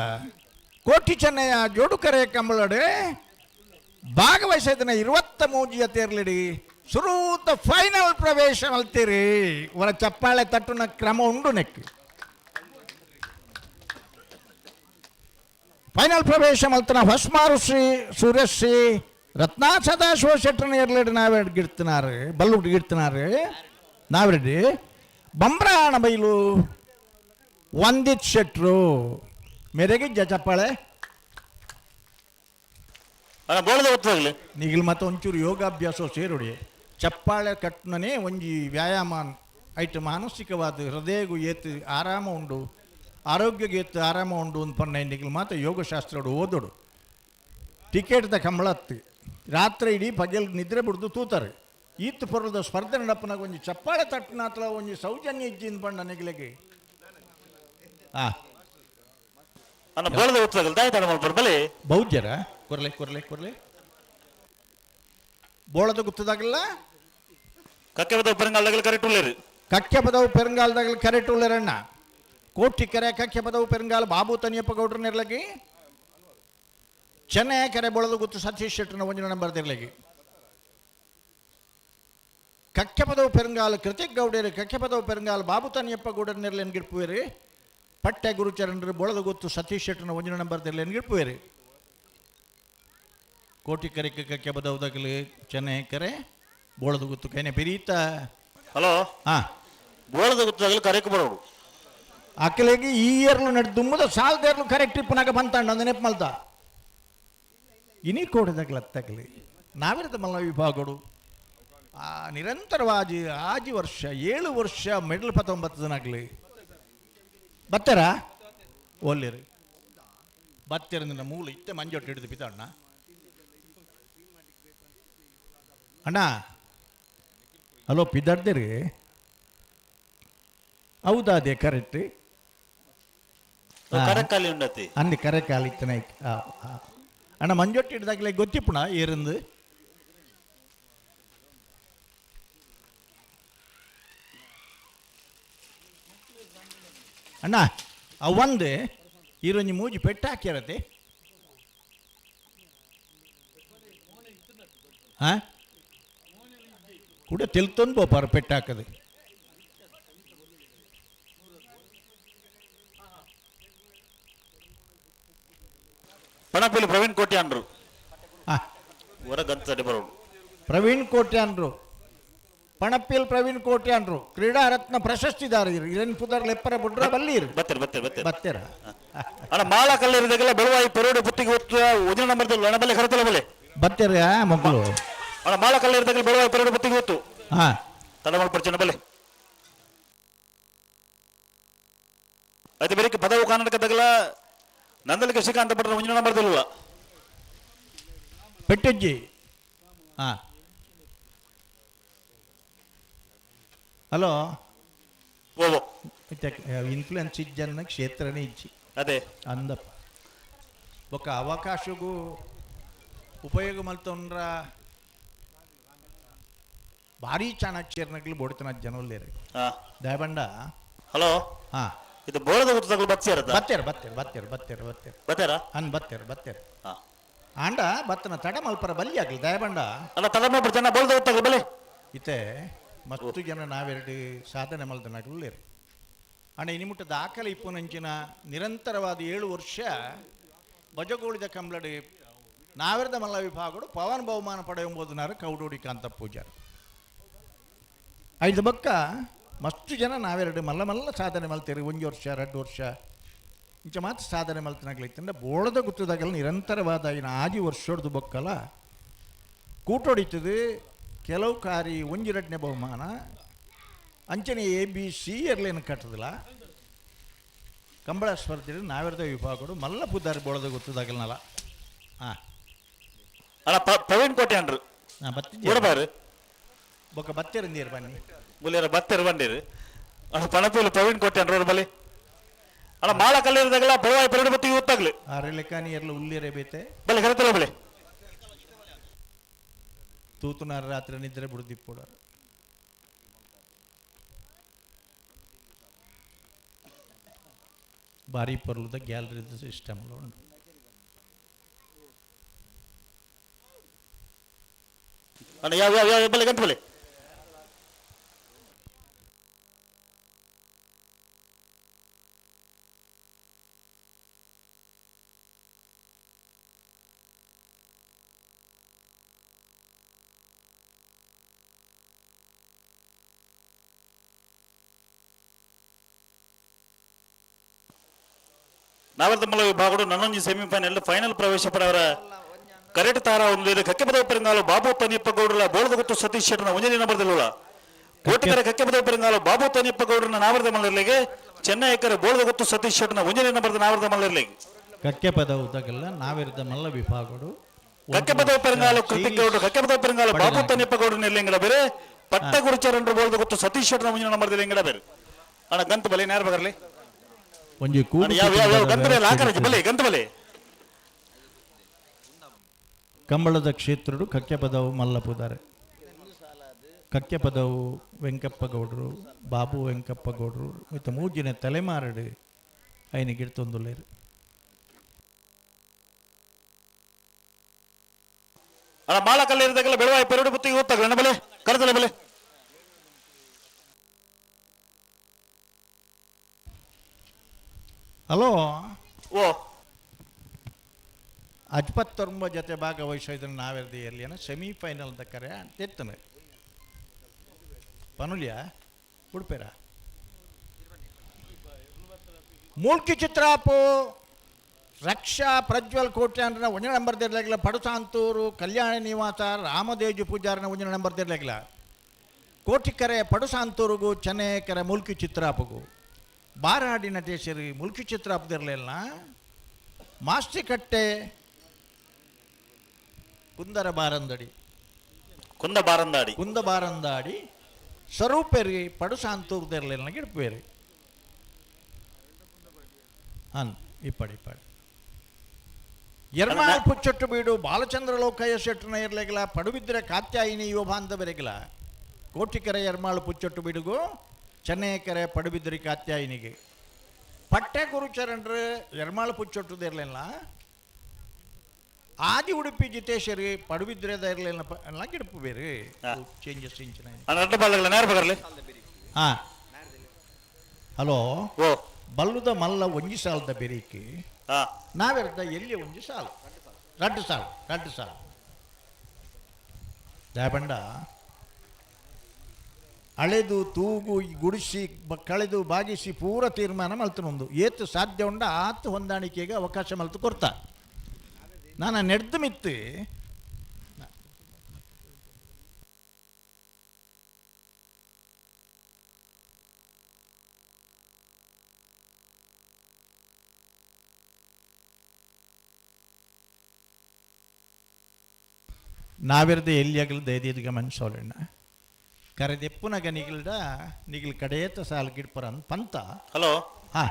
ಕೋಟಿ ಚೆನ್ನಯ್ಯ ಜೋಡುಕರೆ ಕಂಬಳಡೆ ಭಾಗವಹಿಸಿದನ 20 ಮೂಜಿಯ ತೇರ್ಲಿಡಿ ಸುರೂತ ಫೈನಲ್ ಪ್ರವೇಶ ಮಲ್ತೀರಿ. ಅವರ ಚಪ್ಪಾಳೆ ತಟ್ಟುನ ಕ್ರಮ ಉಂಡು ನೆಕ್. ಫೈನಲ್ ಪ್ರವೇಶ ಮಲ್ತನ ಹೊಸ್ಮಾರು ಶ್ರೀ ಸೂರ್ಯಶ್ರೀ ರತ್ನಾ ಸದಾಶಿವ ಶೆಟ್ಟನ ಎರ್ಲಿಡಿ ನಾವೇ ಗಿಡ್ತಿನಾರು ಬಲ್ಲು ಗಿಡ್ತಿನಾರು ನಾವಿರೆಡ್ಡಿ ಬಂಬ್ರಾಣ ಬೈಲು ವಂದಿತ್ ಶೆಟ್ರು ಮೆರೆಗಿಜ್ಜ ಚಪ್ಪಾಳೆ. ನಿಗಿಲ್ ಮತ್ತೆ ಒಂಚೂರು ಯೋಗಾಭ್ಯಾಸ ಸೇರುಡಿ. ಚಪ್ಪಾಳೆ ಕಟ್ಟನೇ ಒಂಜಿ ವ್ಯಾಯಾಮ ಐಟ್ ಮಾನಸಿಕವಾದ ಹೃದಯಗೂ ಏತು ಆರಾಮ ಉಂಡು, ಆರೋಗ್ಯಗೆ ಏತು ಆರಾಮ ಉಂಡು ಅಂತ ಪನ್ನ ನಿಗಿಲ್ ಮಾತ್ರ ಯೋಗಶಾಸ್ತ್ರೋಡು ಓದೋಡು. ಟಿಕೆಟ್ದ ಕಂಬಳತ್ತು ರಾತ್ರಿ ಇಡೀ ಪಗಲ್ ನಿದ್ರೆ ಬಿಡ್ದು ತೂತಾರೆ. ಈತ್ ಪೊರ್ಲದ ಸ್ಪರ್ಧೆ ನಡಪನಾಗ ಒಂಜಿ ಚಪ್ಪಾಳೆ ತಟ್ಟನಾತ್ಲ ಒಂಜಿ ಸೌಜನ್ಯ ಇಜ್ಜಿಂದ ಬಣ್ಣ ನಿಗಿಲೆಗೆ. ಬೌದ್ಯರ ಕೊರ್ಲೆ ಕೊರ್ಲೆ ಕೊರ್ಲೆ ಬೋಳದ ಗುತ್ತದಾಗಲ್ಲ. ಕಕ್ಕೆ ಪದವು ಪೆರಂಗಾಲದಾಗಲ ಕರೆಕ್ಟ್ ಉಳ್ಳೇರು. ಕಕ್ಕೆ ಪದವು ಪೆರಂಗಾಲದಾಗಲ ಕರೆಕ್ಟ್ ಉಳ್ಳೇರಣ್ಣ. ಕೋಟಿ ಕೆರೆ ಕಕ್ಕೆ ಪದವು ಪೆರಂಗಾಲ ಬಾಬು ತನಿಯಪ್ಪ ಗೌಡ್ರ ನೆರ್ಲಗಿ ಚೆನ್ನೈ ಕೆರೆ ಬೊಳದು ಗುತ್ತು ಸತೀಶ್ ಶೆಟ್ಟರ್ನ ಒಂಜಿ ನಂಬರ್ ದಿರ್ಲಿಗೆ. ಕಕ್ಕೆಪದವು ಪೆರಂಗಾಲ್ ಕೃತಿಕ್ ಗೌಡೇರು, ಕಕ್ಕೆಪದವು ಪೆರಂಗಾಲ್ ಬಾಬು ತನಿಯಪ್ಪ ಗೌಡರ್ ನೆರ್ಲೆನ್ ಗಿಡ್ಪುವೇರು. ಪಟ್ಟೆ ಗುರುಚರಣರು ಬೊಳದು ಗೊತ್ತು ಸತೀಶ್ ಶೆಟ್ಟರ್ನ ಒಂಜಿ ನಂಬರ್ ದಿರ್ಲೆನ್ ಗಿಡ್ಪುವೇರು. ಕೋಟಿ ಕರೆಕ್ ಕಕ್ಕೆಪದವು ದಗಲು ಚೆನ್ನೈ ಕೆರೆ ಬೋಳದು ಗೊತ್ತು ಕೈನೆ ಬಿರೀತ. ಹಲೋ. ಹಾ. ಬೋಳದ ಗೊತ್ತಾಗಲು ಕರೆಕ್ ಬರೋಡು. ಅಕ್ಕಲಿಗೆ ಈ ಇಯರ್ಲು ನಡ್ ದುಮ್ಮದ ಸಾಲ್ದೇರ್ಲು ಕರೆಕ್ಟ್ ಇಪ್ಪನಾಗ ಬಂತಾಂಡ ಅಂದ ನೆಪ್ ಮಲ್ತ ಇನಿ ಕೋಡಿದಾಗಲ ಅತ್ತಗಲಿ ನಾವಿರದ ಮಲ್ಲ ವಿಭಾಗಡು ಆ ನಿರಂತರವಾಗಿ ಆಜಿ ವರ್ಷ 7 ವರ್ಷ ಮೆಡಲ್ ಪತ್ತೊಂಬತ್ತದನಾಗಲಿ ಬತ್ತಾರ ಒಲ್ಲಿರಿ ಬತ್ತಿರಂದಿನ ಮೂಲ ಇತ್ತೆ ಮಂಜೊಟ್ಟು ಹಿಡಿದು ಪಿತಣ್ಣ ಅಣ್ಣ. ಹಲೋ ಪಿದಾಡ್ದಿರಿ? ಹೌದಾ, ಅದೇ ಕರೆಕ್ಟ್. ಕರೆಕ್ಟ್ ಉಂಡತಿ. ಅಂದು ಕರೆಕ್ಟ್ ಆಲಿತ್ತನ. ಅಣ್ಣ ಮಂಜೊಟ್ಟು ಹಿಡ್ದಾಗಲೇ ಗೊತ್ತಿಪ್ಪಣ ಏರಿಂದು. ಅಣ್ಣ ಅವಂದು ಈರೊಂಜಿ ಮೂಜಿ ಪೆಟ್ಟು ಹಾಕ್ಯಾರತೆ. ಹಾ ಕೂಡ ತೆಲ್ತೊಂದು ಬೋಪಾರ ಪೆಟ್ಟು ಹಾಕದು. ಪಣಪಿಲಿ ಪ್ರವೀಣ್ ಕೋಟ್ಯಾನ್ರು. ಹಾ. ಹೊರ ಗಂತ ಬರೋಡು. ಪ್ರವೀಣ್ ಕೋಟ್ಯಾನ್ರು, ಪಣಪಿಲ್ ಪ್ರವೀಣ್ ಕೋಟ್ಯಾನ್ರು ಕ್ರೀಡಾ ರತ್ನ ಪ್ರಶಸ್ತಿದಾರ. ಇರೇನು ಪುದರ್ ಲೆಪ್ಪರ ಬುಡ್ರ ಬಲ್ಲೀರು. ಬತ್ತರ ಬತ್ತರ ಬತ್ತರ. ಬತ್ತೆರ. ಅಣ್ಣ ಮಾಳ ಕಲ್ಲಿರಿದಾಗೆಲ್ಲ ಬೆಳವಾಯಿ ಪರೋಡು ಪುತ್ತಿಗೆ ಒತ್ತು ಒಂದಿನ ನಂಬರ್ ಅಣ್ಣ ಬಲ್ಲೆ ಕರೆತಲ್ಲ ಬಲ್ಲೆ. ಬತ್ತೆರ ಮಕ್ಕಳು. ಅಣ್ಣ ಮಾಳ ಕಲ್ಲಿರಿದಾಗೆಲ್ಲ ಬೆಳವಾಯಿ ಪರೋಡು ಪುತ್ತಿಗೆ ಒತ್ತು. ಹಾ. ತಡ ಪರಿಚಯ ಬಲ್ಲೆ. ಅದು ಬೇರೆ ಪದವು ಕರ್ನಾಟಕದಾಗಲ ನಂದಲಿಗೆ ಶ್ರೀಕಾಂತ ಭಟ್ರ ಒಂದಿನ ನಂಬರ್ ದಿಲ್ಲ. ಪೆಟ್ಟಜ್ಜಿ. ಹಾ ಹಲೋ. ಓ ಇನ್ಫ್ಲುಯೆನ್ಸ್ ಇಜ್ಜನ್ನ ಕ್ಷೇತ್ರನೇ ಇಜ್ಜಿ. ಅದೇ. ಅಂದಪ್ಪ ಬೊಕ್ಕ ಅವಕಾಶಗೂ ಉಪಯೋಗ ಮಲ್ತೊಂಡ್ರ ಭಾರಿ ಚಾಣಾಕ್ಷೇರ್ನಗ್ಲು ಬೋಡ್ತನ ಜನೊಲ್ಲೇರು. ಹಾ. ದಯಬಂಡ. ಹಲೋ. ಹಾ. ಇದು ಬೋಳದ ಗೊತ್ತಾಗಲು ಬತ್ತಿ ಬತ್ತೇರ ಬತ್ತೇರ ಬತ್ತೇರ ಬತ್ತೇರ ಬತ್ತೇರ. ಬತ್ತೇರ. ಅನ್ ಬತ್ತೇರ ಬತ್ತೇರ. ಹಾ. ಆಂಡ ಬತ್ತನ ತಡ ಮಲ್ಪರ ಬಲ್ಲಿ ಆಗಲಿ ದಯಬಂಡ. ಅಲ್ಲ ತಡ ಮಲ್ಪ ಜನ ಬೋಳದ ಗೊತ್ತಾಗಲು ಬಲೆ. ಇತ್ತೆ ಮಸ್ತು ಜನ ನಾವೆರಡು ಸಾಧನೆ ಮಲ್ತನಾಗಲು. ಅಣ್ಣ ಇನಿಮುಟ್ಟ ದಾಖಲೆ ಇಪ್ಪುನಂಚಿನ ನಿರಂತರವಾದ 7 ವರ್ಷ ಬಜಗೋಳಿದ ಕಂಬ್ಲಡಿ ನಾವೆರದ ಮಲ್ಲ ವಿಭಾಗಡು ಪವನ್ ಬಹುಮಾನ ಪಡೆಯುವಂಬುದನಾರು ಕೌಡೋಡಿ ಕಾಂತ ಪೂಜಾರಿ. ಐದು ಬಕ್ಕ ಮಸ್ತು ಜನ ನಾವೆರಡು ಮಲ್ಲ ಮಲ್ಲ ಸಾಧನೆ ಮಲ್ತೇರಿ 1 ವರ್ಷ 2 ವರ್ಷ ಇಂಚ ಮಾತ್ರ ಸಾಧನೆ ಮಲ್ತನಾಗ್ಲಿತ್ತಂದ್ರೆ ಬೋಳದ ಗುತ್ತದಾಗಲ್ಲ ನಿರಂತರವಾದ ಇನ್ನು ಆಜಿ ವರ್ಷೊಡ್ದು ಬೊಕ್ಕಲ ಕೂಟೊಡಿತದೆ ಕೆಲವು ಕಾರಿ ಒಂಜಿರಡ್ನೇ ಬಹುಮಾನ ಅಂಚನೆ ಎ ಬಿ ಸಿ ಎರ್ಲೇನು ಕಟ್ಟದಿಲ್ಲ ಕಂಬಳ ಸ್ಪರ್ಧೆ ನಾವೆರದ ವಿಭಾಗಡು ಮಲ್ಲ ಪುದ್ದಾರಿ ಬೋಳದ ಗೊತ್ತದಾಗಲ್ನಲ್ಲ. ಹಾಂ. ಅಲ್ಲ ಪ್ರವೀಣ್ ಕೋಟೆ ಅಂಡ್ರು. ನಾ ಬತ್ತಿದ್ದೆ. ಬೊಕ್ಕ ಬತ್ತೆರಂದಿರು ಬನ್ನಿ. ಮುಲ್ಲೇರ ಬತ್ತೆರು ಬಂದಿರು. ಅಣ್ಣ ಪಣಪೇಲು ಪ್ರವೀಣ್ ಕೋಟೆ ಅಂಡ್ರು ಬಲಿ. ಅಣ್ಣ ಮಾಳ ಕಲ್ಲಿರದಾಗಲ ಬೆಳವಾಯಿ ಪರಡು ಬತ್ತಿ ಗೊತ್ತಾಗ್ಲಿ. ಆರೆ ಲೆಕ್ಕಾನಿ ಎರ್ಲ ಉಲ್ಲಿರೆ ಬೇತೆ. ಬಲೆ ಕರೆತಲ್ಲ ಬಲೆ. ತೂತುನಾರ ರಾತ್ರಿ ನಿದ್ರೆ ಬಿಡುದಿಪ್ಪುಡ. ಭಾರಿ ಪರ್ಲದ ಗ್ಯಾಲರಿ ಸಿಸ್ಟಮ್ ಉಂಟು. ಅಣ್ಣ ಯಾವ ಯಾವ ಯಾವ ಬಲೆ ಗಂಟು ಬಲೆ. ನಾವರ್ತಮಲ ವಿಭಾಗಡು ನನ್ನೊಂಜಿ ಸೆಮಿಫೈನಲ್ ಫೈನಲ್ ಪ್ರವೇಶ ಪಡವರ ಕರೆಕ್ಟ್ ತಾರ ಒಂದು ಕಕ್ಕೆಪದ ಪೆರಂಗಾಲು ಬಾಬು ತನಿಯಪ್ಪ ಗೌಡರ ಬೋಳದ ಗೊತ್ತು ಸತೀಶ್ ಶೆಟ್ಟನ ಒಂಜನೇ ನಂಬರ್ದಲ್ಲ. ಕೋಟೆಕರೆ ಕಕ್ಕೆಪದ ಪೆರಂಗಾಲು ಬಾಬು ತನಿಯಪ್ಪ ಗೌಡರನ್ನ ನಾವರದ ಮಲ್ಲರ್ಲಿಗೆ ಚೆನ್ನೈ ಎಕರೆ ಬೋಳದ ಗೊತ್ತು ಸತೀಶ್ ಶೆಟ್ಟನ ಒಂಜನೇ ನಂಬರ್ದ ನಾವರದ ಮಲ್ಲರ್ಲಿಗೆ. ಕಕ್ಕೆಪದ ಉದ್ದಗಲ್ಲ ನಾವಿರದ ಮಲ್ಲ ವಿಭಾಗಡು ಕಕ್ಕೆಪದ ಪೆರಂಗಾಲು ಕೃತಿಕ್ ಗೌಡರು ಕಕ್ಕೆಪದ ಪೆರಂಗಾಲು ಬಾಬು ತನಿಯಪ್ಪ ಗೌಡರ ನೆಲ್ಲಿಂಗಡ ಬೇರೆ ಪಟ್ಟ ಗುರುಚರಣ್ರು ಬೋಳದ ಗೊತ್ತು ಸತೀಶ್ ಶೆಟ್ಟನ ಒಂಜನೇ ನಂಬರ್ದ ಲಿಂಗಡ ಬೇರೆ. ಅಣ್ಣ ಗಂತ ಬಲೆ ನೇರ ಬಗರ್ಲಿ. ಒಂಜಿ ಕೂಡು ಯಾವ ಯಾವ ಯಾವ ಗಂತ ಬಲೆ ಹಾಕರಜಿ ಬಲೆ ಗಂತ ಬಲೆ. ಕಂಬಳದ ಕ್ಷೇತ್ರಡು ಕಕ್ಕೆಪದವು ಮಲ್ಲಪುದಾರೆ ಕಕ್ಕೆಪದವು ವೆಂಕಪ್ಪ ಗೌಡರು ಬಾಬು ವೆಂಕಪ್ಪ ಗೌಡರು ಇತ್ತ ಮೂಜಿನ ತಲೆಮಾರಡು ಐನ ಗಿಡ್ತೊಂದುಲ್ಲೇರು. ಅಲ್ಲ ಮಾಳ ಕಲ್ಲೇರಿದಾಗಲ್ಲ ಬೆಳವಾಯಿ ಪೆರಡು ಬುತ್ತಿಗೆ ಗೊತ್ತಾಗಲ್ಲ ಬಲೆ ಕರೆದಲ್ಲ ಬಲೆ. ಹಲೋ. ಓ ಅಜ್ಪತ್ತೊಂಬ ಜೊತೆ ಭಾಗವಹಿಸೋದನ್ನು ನಾವೆರ್ದು ಎಲ್ಲಿಯನ ಸೆಮಿಫೈನಲ್ ದಕ್ಕರೆ ಅಂತ ಪನುಲಿಯ ಉಡುಪೇರ ಮೂಲ್ಕಿ ಚಿತ್ರಾಪು ರಕ್ಷಾ ಪ್ರಜ್ವಲ್ ಕೋಟ್ಯಾನ್ರ ಒಂಜನ ನಂಬರ್ ದಿರ್ಲಾಗಿಲ್ಲ. ಪಡುಸಾಂತೂರು ಕಲ್ಯಾಣ ನಿವಾಸ ರಾಮದೇಜು ಪೂಜಾರನ ಒಂಜನ ನಂಬರ್ ದಿರ್ಲಾಗಿಲ್ಲ. ಕೋಟಿಕರೆ ಪಡುಸಾಂತೂರುಗು ಚೆನ್ನೈಕರೆ ಮೂಲ್ಕಿ ಚಿತ್ರಾಪುಗು ಬಾರಾಡಿ ನಟೇಶರಿ ಮುಲ್ಕಿ ಚಿತ್ರಾಪದಿರಲಿಲ್ಲ. ಮಾಸ್ತಿಕಟ್ಟೆ ಕುಂದರ ಬಾರಂದಡಿ ಕುಂದ ಬಾರಂದಾಡಿ ಕುಂದ ಬಾರಂದಾಡಿ ಸ್ವರೂಪೇರಿ ಪಡುಸಾಂತೂರ್ದಿರಲಿಲ್ಲ ಗಿಡ್ಪೇರಿ ಅನ್ ಇಪ್ಪಡಿ ಇಪ್ಪಡಿ ಎರ್ಮಾಳ್ ಪುಚ್ಚೊಟ್ಟು ಬೀಡು ಬಾಲಚಂದ್ರ ಲೋಕಯ್ಯ ಶೆಟ್ಟನ ಇರ್ಲಿಗಿಲ್ಲ. ಪಡುಬಿದ್ರೆ ಕಾತ್ಯಾಯಿನಿ ಯುವ ಬಾಂಧವರಿಗಿಲ್ಲ. ಕೋಟಿಕೆರೆ ಎರ್ಮಾಳು ಪುಚ್ಚೊಟ್ಟು ಬೀಡುಗು ಚೆನ್ನೈಕೆರೆ ಪಡುಬಿದ್ರಿ ಕಾತ್ಯಾಯಿನಿಗೆ ಪಟ್ಟೆ ಗುರುಚರಣರು ಎರ್ಮಾಳು ಪುಚ್ಚೊಟ್ಟುದಿರಲಿಲ್ಲ. ಆದಿ ಉಡುಪಿ ಜಿತೇಶರಿ ಪಡುಬಿದ್ರೆದ ಇರಲಿಲ್ಲ ಎಲ್ಲ ಗಿಡಪು ಬೇರೆ ಚೇಂಜಸ್ ಇಂಚಿನ ಹಾ ಹಲೋ. ಓ ಬಲ್ಲುದ ಮಲ್ಲ ಒಂಜಿ ಸಾಲದ ಬೆರೀಕಿ ನಾವೆರ್ದ ಎಲ್ಲಿ ಒಂಜಿ ಸಾಲು ರಡ್ಡು ಸಾಲು ರಡ್ಡು ಸಾಲು ದಾಬಂಡ ಅಳೆದು ತೂಗು ಗುಡಿಸಿ ಕಳೆದು ಬಾಗಿಸಿ ಪೂರ ತೀರ್ಮಾನ ಮಲ್ತನೊಂದು ಏತು ಸಾಧ್ಯ ಉಂಡ ಆತು ಹೊಂದಾಣಿಕೆಗೆ ಅವಕಾಶ ಮಲ್ತು ಕೊರ್ತ ನಾನು ನೆಡ್ದು ಮಿತ್ತು ನಾವಿರ್ದ ಎಲ್ಲಿ ಆಗಲು ದಯದೀರ್ಘ ಮನ್ಸೋಲಣ್ಣ ಕರೆದೆಪ್ಪುನಗ ನಿಗಿಲ್ಡ ನಿಗಿಲ್ ಕಡೆಯತ ಸಾಲು ಗಿಡ್ಪರನ್ ಪಂತ. ಹಲೋ. ಹಾ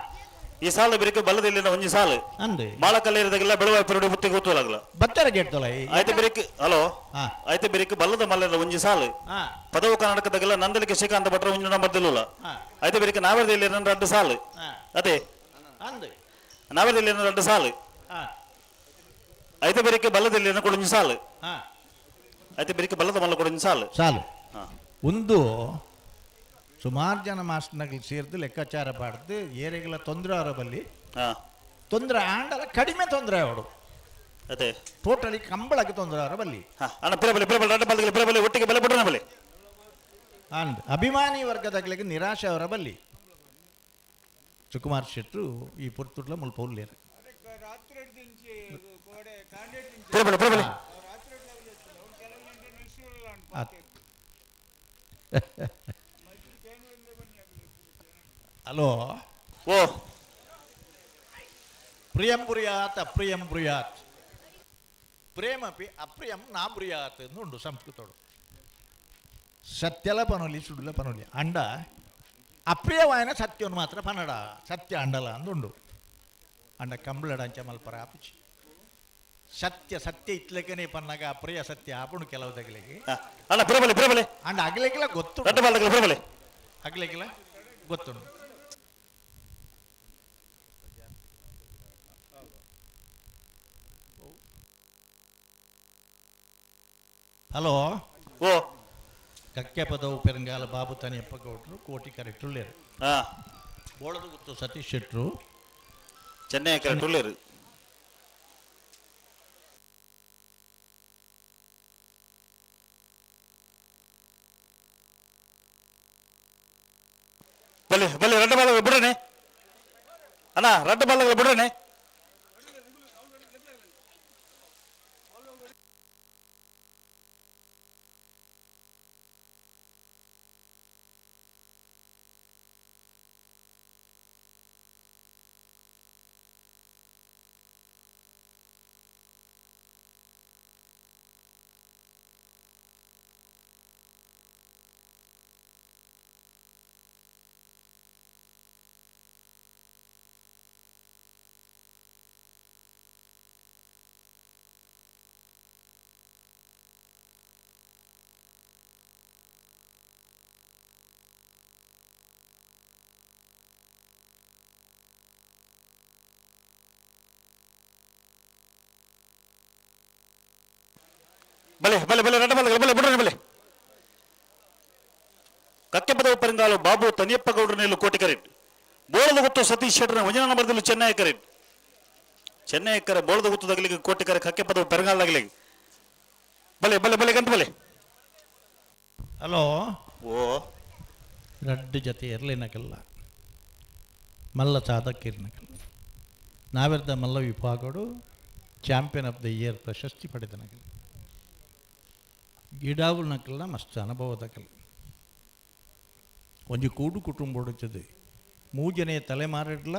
ಈ ಸಾಲು ಬಿರಿಕೆ ಬಲ್ಲದಿಲ್ಲ ಒಂಜಿ ಸಾಲು ಅಂದೆ ಮಾಳಕಲ್ಲಿರದಾಗೆಲ್ಲ ಬೆಳವಾಯಿ ಪೆರಡು ಬುತ್ತಿಗೆ ಗೊತ್ತಲಾಗಲ್ಲ ಬತ್ತರ ಗೆಡ್ತೊಲ ಆಯ್ತು ಬಿರಿಕ್ ಹಲೋ. ಹಾ. ಆಯ್ತು ಬಿರಿಕ್ ಬಲ್ಲದ ಮಲ್ಲದ ಒಂಜಿ ಸಾಲು ಹಾ ಪದವು ಕರ್ನಾಟಕದಾಗೆಲ್ಲ ನಂದಲಿಕೆ ಶ್ರೀಕಾಂತ ಭಟ್ರ ಒಂಜಿ ನಂಬರ್ ದಿಲ್ಲಲ್ಲ. ಹಾ. ಆಯ್ತು ಬಿರಿಕ್ ನಾವೇರ್ದಲ್ಲಿ ನನ್ನ ರಡ್ಡು ಸಾಲು ಹಾ. ಅದೇ ಅಂದೆ ನಾವೇರ್ದಲ್ಲಿ ನನ್ನ ರಡ್ಡು ಸಾಲು ಹಾ ಆಯ್ತು ಬಿರಿಕ್ ಬಲ್ಲದಲ್ಲಿ ಕೊಡೊಂಜಿ ಸಾಲು ಹಾ ಆಯ್ತು ಬಿರಿಕ್ ಬಲ್ಲದ ಮಲ್ಲ ಕೊಡೊಂಜಿ ಸಾಲು ಸಾಲು ಹಾ. ಒಂದು ಸುಮಾರು ಜನ ಮಾಸ್ಟರ್ನಗಳು ಸೇರಿದು ಲೆಕ್ಕಾಚಾರ ಬಾಡ್ದು ಏರೆಗಳ ತೊಂದರೆ ಅವರ ಬಲ್ಲಿ ಹಾ ತೊಂದರೆ ಆಂಡಲ ಕಡಿಮೆ ತೊಂದರೆ ಅವಡು ಅದೇ ಟೋಟಲಿ ಕಂಬಳಕ್ಕೆ ತೊಂದರೆ ಅವರ ಬಲ್ಲಿ. ಹಾ ಅಣ್ಣ ಪಿರಬಲಿ ಪಿರಬಲಿ ರಡ್ಡು ಬಲ್ದಿಗೆ ಪಿರಬಲಿ ಒಟ್ಟಿಗೆ ಬೆಲೆ ಬಿಡ್ರಣ ಬಲಿ ಅಂಡ್ ಅಭಿಮಾನಿ ವರ್ಗದಾಗಲಿಗೆ ನಿರಾಶೆ ಅವರ ಬಲ್ಲಿ. ಸುಕುಮಾರ್ ಶೆಟ್ಟರು ಈ ಪುರ್ತುಡ್ಲ ಮುಲ್ಪ ಉಲ್ಲೇರು. ಪಿರಬಲಿ ಪಿರಬಲಿ ಹಲೋ. ಓ ಪ್ರಿಯಂ ಬ್ರುಯಾತ್ ಅಪ್ರಿಯಂ ಬ್ರುಯಾತ್ ಪ್ರೇಮಪಿ ಅಪ್ರಿಯಂ ನಾ ಬ್ರುಯಾತ್ ಎಂದು ಉಂಡು ಸಂಸ್ಕೃತೋಡು. ಸತ್ಯಲ ಪನೊಲಿ ಸುಡುಲ ಪನೊಲಿ ಅಂಡ ಅಪ್ರಿಯವಾಯನ ಸತ್ಯವನ್ನು ಮಾತ್ರ ಪನ್ನಡ ಸತ್ಯ ಅಂಡಲ ಅಂದುಂಡು ಅಂಡ ಕಂಬಳಡಂಚ ಮಲ್ಪರ ಆಪುಚಿ ಸತ್ಯ ಸತ್ಯ ಇತ್ಲೆಕನೆ ಪನ್ನಾಗ ಅಪ್ರಿಯ ಸತ್ಯ ಆಪುಣು ಕೆಲವು ತಗಲಿಗೆ. ಅಣ್ಣ ಪಿರಬಲಿ ಪಿರಬಲಿ ಅಂಡ ಅಗಲಿಗೆಲ್ಲ ಗೊತ್ತು ರಡ್ಡು ಬಲ್ದಿಗೆ ಪಿರಬಲಿ ಅಗಲಿಗೆಲ್ಲ ಗೊತ್ತುಂಡು. ಹಲೋ. ಓ ಕಕ್ಕೆ ಪದವು ಪೆರಂಗಾಲ ಬಾಬು ತನಿಯಪ್ಪ ಗೌಡ್ರು ಕೋಟಿ ಕರೆಕ್ಟ್ ಉಳ್ಳೇರು. ಹಾ ಬೋಳದ ಗುತ್ತು ಸತೀಶ್ ಶೆಟ್ರು ಚೆನ್ನೈ ಕರೆಕ್ಟ್ ಉಳ್ಳೇರು. ಬಲೆ ಬಲೆ ರಡ್ಡು ಬಾಲ ಬಿಡ್ರಣೆ ಅಣ್ಣ ರಡ್ಡು ಬಾಲ ಬಿಡ್ರಣೆ. ಬಲೆ ಬಲೆ ಬಲೆ ರಡ್ಡ ಬಲೆ ಬಲೆ ಬುಡ್ರನೆ ಬಲೆ. ಕಕ್ಕೆಪದವು ಪರಿಂಗಾಲು ಬಾಬು ತನಿಯಪ್ಪ ಗೌಡ್ರ ನೆಲ್ಲು ಕೋಟಿ ಕರೆಟ್. ಬೋಳದ ಗೊತ್ತು ಸತೀಶ್ ಶೆಟ್ಟರ್ನ ಒಂಜನ ನಂಬರ್ದಲ್ಲಿ ಚೆನ್ನೈ ಕರೆಟ್. ಚೆನ್ನೈ ಕರೆ ಬೋಳದ ಗೊತ್ತು ತಗಲಿಗೆ ಕೋಟಿ ಕರೆ ಕಕ್ಕೆಪದವು ಪೆರಂಗಾಲದಾಗಲಿಗೆ. ಬಲೆ ಬಲೆ ಬಲೆ ಗಂಟು ಬಲೆ. ಹಲೋ. ಓ. ರಡ್ಡು ಜತೆ ಇರಲಿನಕಲ್ಲ ಮಲ್ಲ ಸಾಧಕಿರ್ನಕಲ್ಲ. ನಾವೆರ್ದ ಮಲ್ಲ ವಿಭಾಗಡು ಚಾಂಪಿಯನ್ ಆಫ್ the year ಪ್ರಶಸ್ತಿ ಪಡೆದನಕಲ್ಲ. ಗಿಡಾವುನಕಲ್ಲ ಮಸ್ತ್ ಅನುಭವದಕಲ್ಲ. ಒಂಜಿ ಕೂಡು ಕುಟುಂಬ ಹೊಡಿತದೆ ಮೂಜನೇ ತಲೆಮಾರಿಡ್ಲ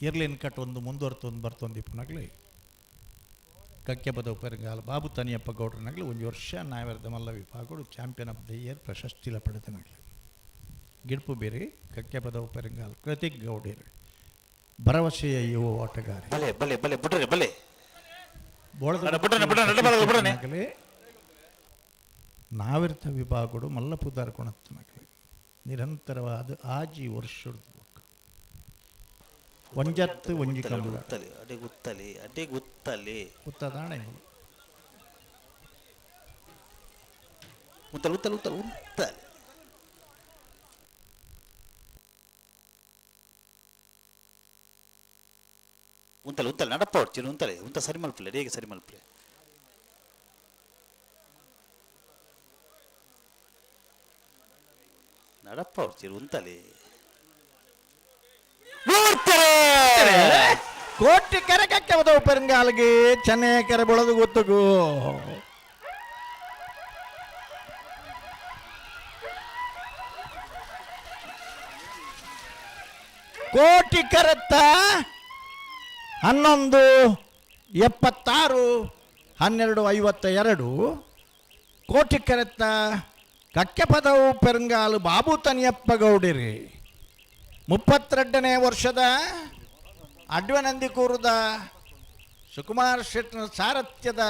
ಇರ್ಲಿನ ಕಟ್ ಒಂದು ಮುಂದುವರ್ತೊಂದು ಬರ್ತೊಂದು ಇಪ್ಪನಗಲಿ. ಕಕ್ಕೆಪದ ಉಪರಂಗಾಲ ಬಾಬು ತನಿಯಪ್ಪ ಗೌಡ್ರನಗಲಿ ಒಂದು ವರ್ಷ ನಾವೆರ್ದ ಮಲ್ಲ ವಿಭಾಗಡು ಚಾಂಪಿಯನ್ ಆಫ್ the year ಪ್ರಶಸ್ತಿಲ ಪಡೆದನಗಲಿ. ಗಿಡ್ಪು ಬೇರೆ ಕಕ್ಕೆಪದ ಉಪರಂಗಾಲ ಕೃತಿಕ್ ಗೌಡೇರು ಭರವಸೆಯ ಯುವ ಆಟಗಾರ. ಬಲೆ ಬಲೆ ಬಲೆ ಬುಡ್ರನೆ ಬಲೆ. ಬೋಳದ ಬುಡ್ರನೆ, ಬುಡ್ರನೆ, ರಡ್ಡ ಬಲ, ಬುಡ್ರನೆ. ನಾವಿರ್ತ ವಿಭಾಗಡು ಮಲ್ಲಪುದಾರ್ ಕೊಣತ್ತನಗಲಿ ನಿರಂತರವಾದ ಆಜಿ ವರ್ಷದ ಒಂಜತ್ತು ಒಂಜಿ ಕಂಬಳ. ಗುತ್ತಲಿ ಅಡೆ ಗುತ್ತಲಿ ಅಡೆ ಗುತ್ತಲಿ. ಉತ್ತದಾಣೆ. ಉತ್ತಲು ಉತ್ತಲು ಉತ್ತಲು ಉತ್ತಲಿ. ಉಂತಲೆ ಉಂತಲೆ ನಡಪ್ಪ ಹೊಡ್ತೀನಿ ಉಂತಲೆ ಉಂತ ಸರಿ ಮಲ್ಪಲೆ ಹೇಗೆ ಸರಿ ಮಲ್ಪಲೆ ನಡಪ್ಪ ಹೊಡ್ತೀರಿ ಉಂತಲೆ. ಕೋಟಿ ಕರೆ ಕಕ್ಕೆ ಬದವು ಪೆರಂಗಾಲಿಗೆ ಚೆನ್ನೈ ಕರೆ ಬೆಳೆದು ಗೊತ್ತಗು. ಕೋಟಿ ಕರೆತ್ತ 11:76 12:52. ಕೋಟಿ ಕರೆತ್ತ ಕಕ್ಕೆಪದವು ಪೆರಂಗಾಲು ಬಾಬು ತನಿಯಪ್ಪ ಗೌಡಿರಿ 32ನೇ ವರ್ಷದ ಅಡ್ವನಂದಿಕೂರದ ಸುಕುಮಾರ್ ಶೆಟ್ಟನ ಸಾರಥ್ಯದ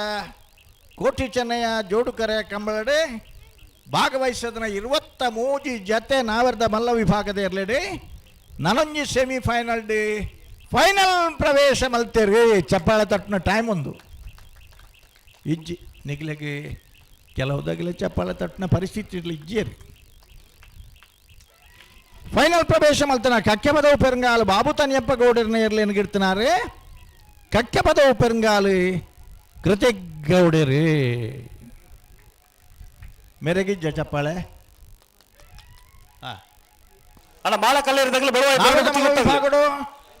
ಕೋಟಿ ಚೆನ್ನಯ್ಯ ಜೋಡುಕರೆ ಕಂಬಳಡೆ ಭಾಗವಹಿಸದನ 23 ಜತೆ ನಾವರ್ದ ಮಲ್ಲ ವಿಭಾಗದ ಇರಲಿಡಿ ನನೊಂಜಿ ಸೆಮಿಫೈನಲ್ ಡಿ ಫೈನಲ್ ಪ್ರವೇಶ ಮಲ್ತೇರಿ. ಚಪ್ಪಾಳೆ ತಟ್ಟನ ಟೈಮ್ ಒಂದು ಇಜ್ಜಿ ನಿಗ್ಲಿಗೆ ಕೆಲವುದಾಗಲೇ ಚಪ್ಪಾಳೆ ತಟ್ಟನ ಪರಿಸ್ಥಿತಿ ಇರಲಿ ಇಜ್ಜಿಯರಿ. ಫೈನಲ್ ಪ್ರವೇಶ ಮಲ್ತನ ಕಕ್ಕೆಪದವು ಪೆರಂಗಾಲು ಬಾಬು ತನಿಯಪ್ಪ ಗೌಡರನ್ನ ಇರ್ಲೇನು ಗಿಡ್ತನಾರೆ ಕಕ್ಕೆಪದವು ಪೆರಂಗಾಲು ಕೃತಿಕ್ ಗೌಡರಿ ಮೇರೆಗಿಜ್ಜ ಚಪ್ಪಾಳೆ. ಅಣ್ಣ ಮಾಳ ಕಲ್ಲೇರಿದಾಗಲೇ ವಿಭಾಗಡು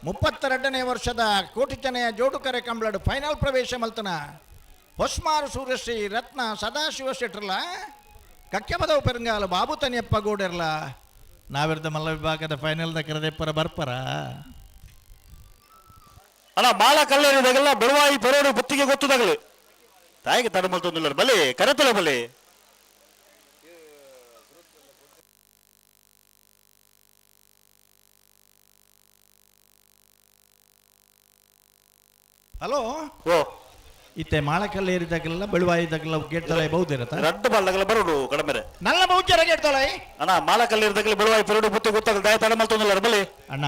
32ನೇ ವರ್ಷದ ಕೋಟಿ ಚೆನ್ನಯ್ಯ ಜೋಡುಕರೆ ಕಂಬಳಡು ಫೈನಲ್ ಪ್ರವೇಶ ಮಲ್ತನ ಹೊಸ್ಮಾರು ಸೂರ್ಯಶ್ರೀ ರತ್ನ ಸದಾಶಿವ ಶೆಟ್ರಲ ಕಕ್ಕೆಪದವು ಪೆರಂಗಾಲು ಬಾಬು ತನಿಯಪ್ಪ ಗೌಡರ್ಲ ನಾವಿರ್ದ ಮಲ್ಲ ವಿಭಾಗದ ಫೈನಲ್ the ಕರೆದೆಪ್ಪರ ಬರ್ಪರ. ಅಣ್ಣ ಮಾಳ ಕಲ್ಲೇರಿದಾಗಲ್ಲ ಬೆಳವಾಯಿ ಬರೋಡು ಬುತ್ತಿಗೆ ಗೊತ್ತದಾಗಲಿ ತಾಯಿಗೆ ತಡ ಮಲ್ತೊಂದಿಲ್ಲ ಬಲಿ ಕರೆತಲೆ ಬಲಿ. ಹಲೋ. ಓ. ಇತ್ತೆ ಮಾಳಕಲ್ಲೇರಿದಾಗಲ್ಲ ಬೆಳುವಾಯಿದಾಗಲ್ಲ ಗೇಟ್ ತಲೆ ಬಹುದಿರತ್ತ. ರಡ್ಡು ಬಾಲ್ದಾಗಲ ಬರೋಡು ಕಡಮೆರೆ. ನಲ್ಲ ಬಹುಜರ ಗೇಟ್ ತಲೆ. ಅಣ್ಣ ಮಾಳ ಕಲ್ಲೇರಿದಾಗಲ ಬೆಳುವಾಯಿ ಬರೋಡು ಬುತ್ತಿಗೆ ಗೊತ್ತಾಗಲ್ಲ ದಾಯ ತಡ ಮಲ್ತೊಂದಿಲ್ಲ ಬಲಿ. ಅಣ್ಣ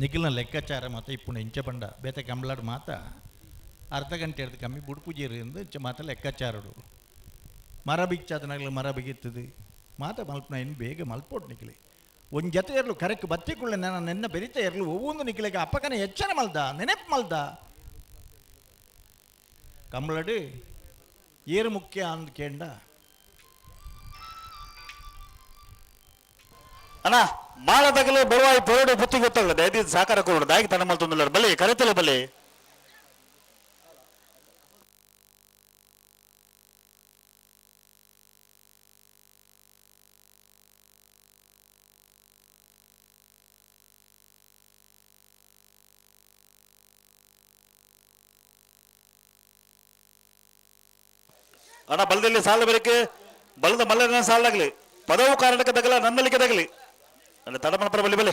ನಿಖಿಲ್ನ ಲೆಕ್ಕಾಚಾರ ಮಾತ ಇಪ್ಪುಣ ಇಂಚ ಬಂಡ ಬೇತೆ ಕಂಬ್ಲಾಡ್ ಮಾತ ಅರ್ಧ ಗಂಟೆ ಹಿಡ್ದು ಕಮ್ಮಿ ಬುಡ್ಪುಜೀರಿ ಎಂದು ಇಂಚ ಮಾತ ಲೆಕ್ಕಾಚಾರಡು ಮರ ಬಿಚ್ಚಾದನಾಗಲಿ ಮರ ಬಿಗಿತ್ತದೆ ಮಾತ ಮಲ್ಪನ ಇನ್ನು ಬೇಗ ಮಲ್ಪೋಟ್ ನಿಖಿಲಿ ಒಂದು ಜೊತೆ ಇರಲು ಕರೆಕ್ಟ್ ಬತ್ತಿಕೊಳ್ಳೆ ನಾನು ನೆನ್ನ ಬೆರಿತಾ ಇರಲು ಒವ್ವೊಂದು ನಿಖಿಲಿಗೆ ಅಪ್ಪಕನೆ ಎಚ್ಚರ ಮಲ್ದ ನೆನಪು ಮಲ್ದ ಕಂಬಳಡಿ ಏರು ಮುಖ್ಯ ಅಂದ್ ಕೇಂಡ. ಅಣ್ಣ ಮಾಳದಾಗಲೇ ಬೆಳುವಾಯಿ ಬರೋಡು ಬುತ್ತಿಗೆ ಗೊತ್ತಾಗಲ್ಲ ದಯದಿ ಸಾಕಾರ ಕೊಡು ದಾಯಿಗೆ ತಡ ಮಲ್ತೊಂದಿಲ್ಲ ಬಲಿ ಕರೆತಲೆ ಬಲಿ. ಅಣ್ಣ ಬಲದಲ್ಲಿ ಸಾಲ ಬರಕ್ಕೆ ಬಲದ ಮಲ್ಲನ ಸಾಲಾಗಲಿ ಪದವು ಕಾರಣಕ್ಕೆ ತಗಲ ನನ್ನಲಿಕ್ಕೆ ತಗಲಿ ಅಲ್ಲ ತಡಮನಪರ ಬಲಿ ಬಲಿ.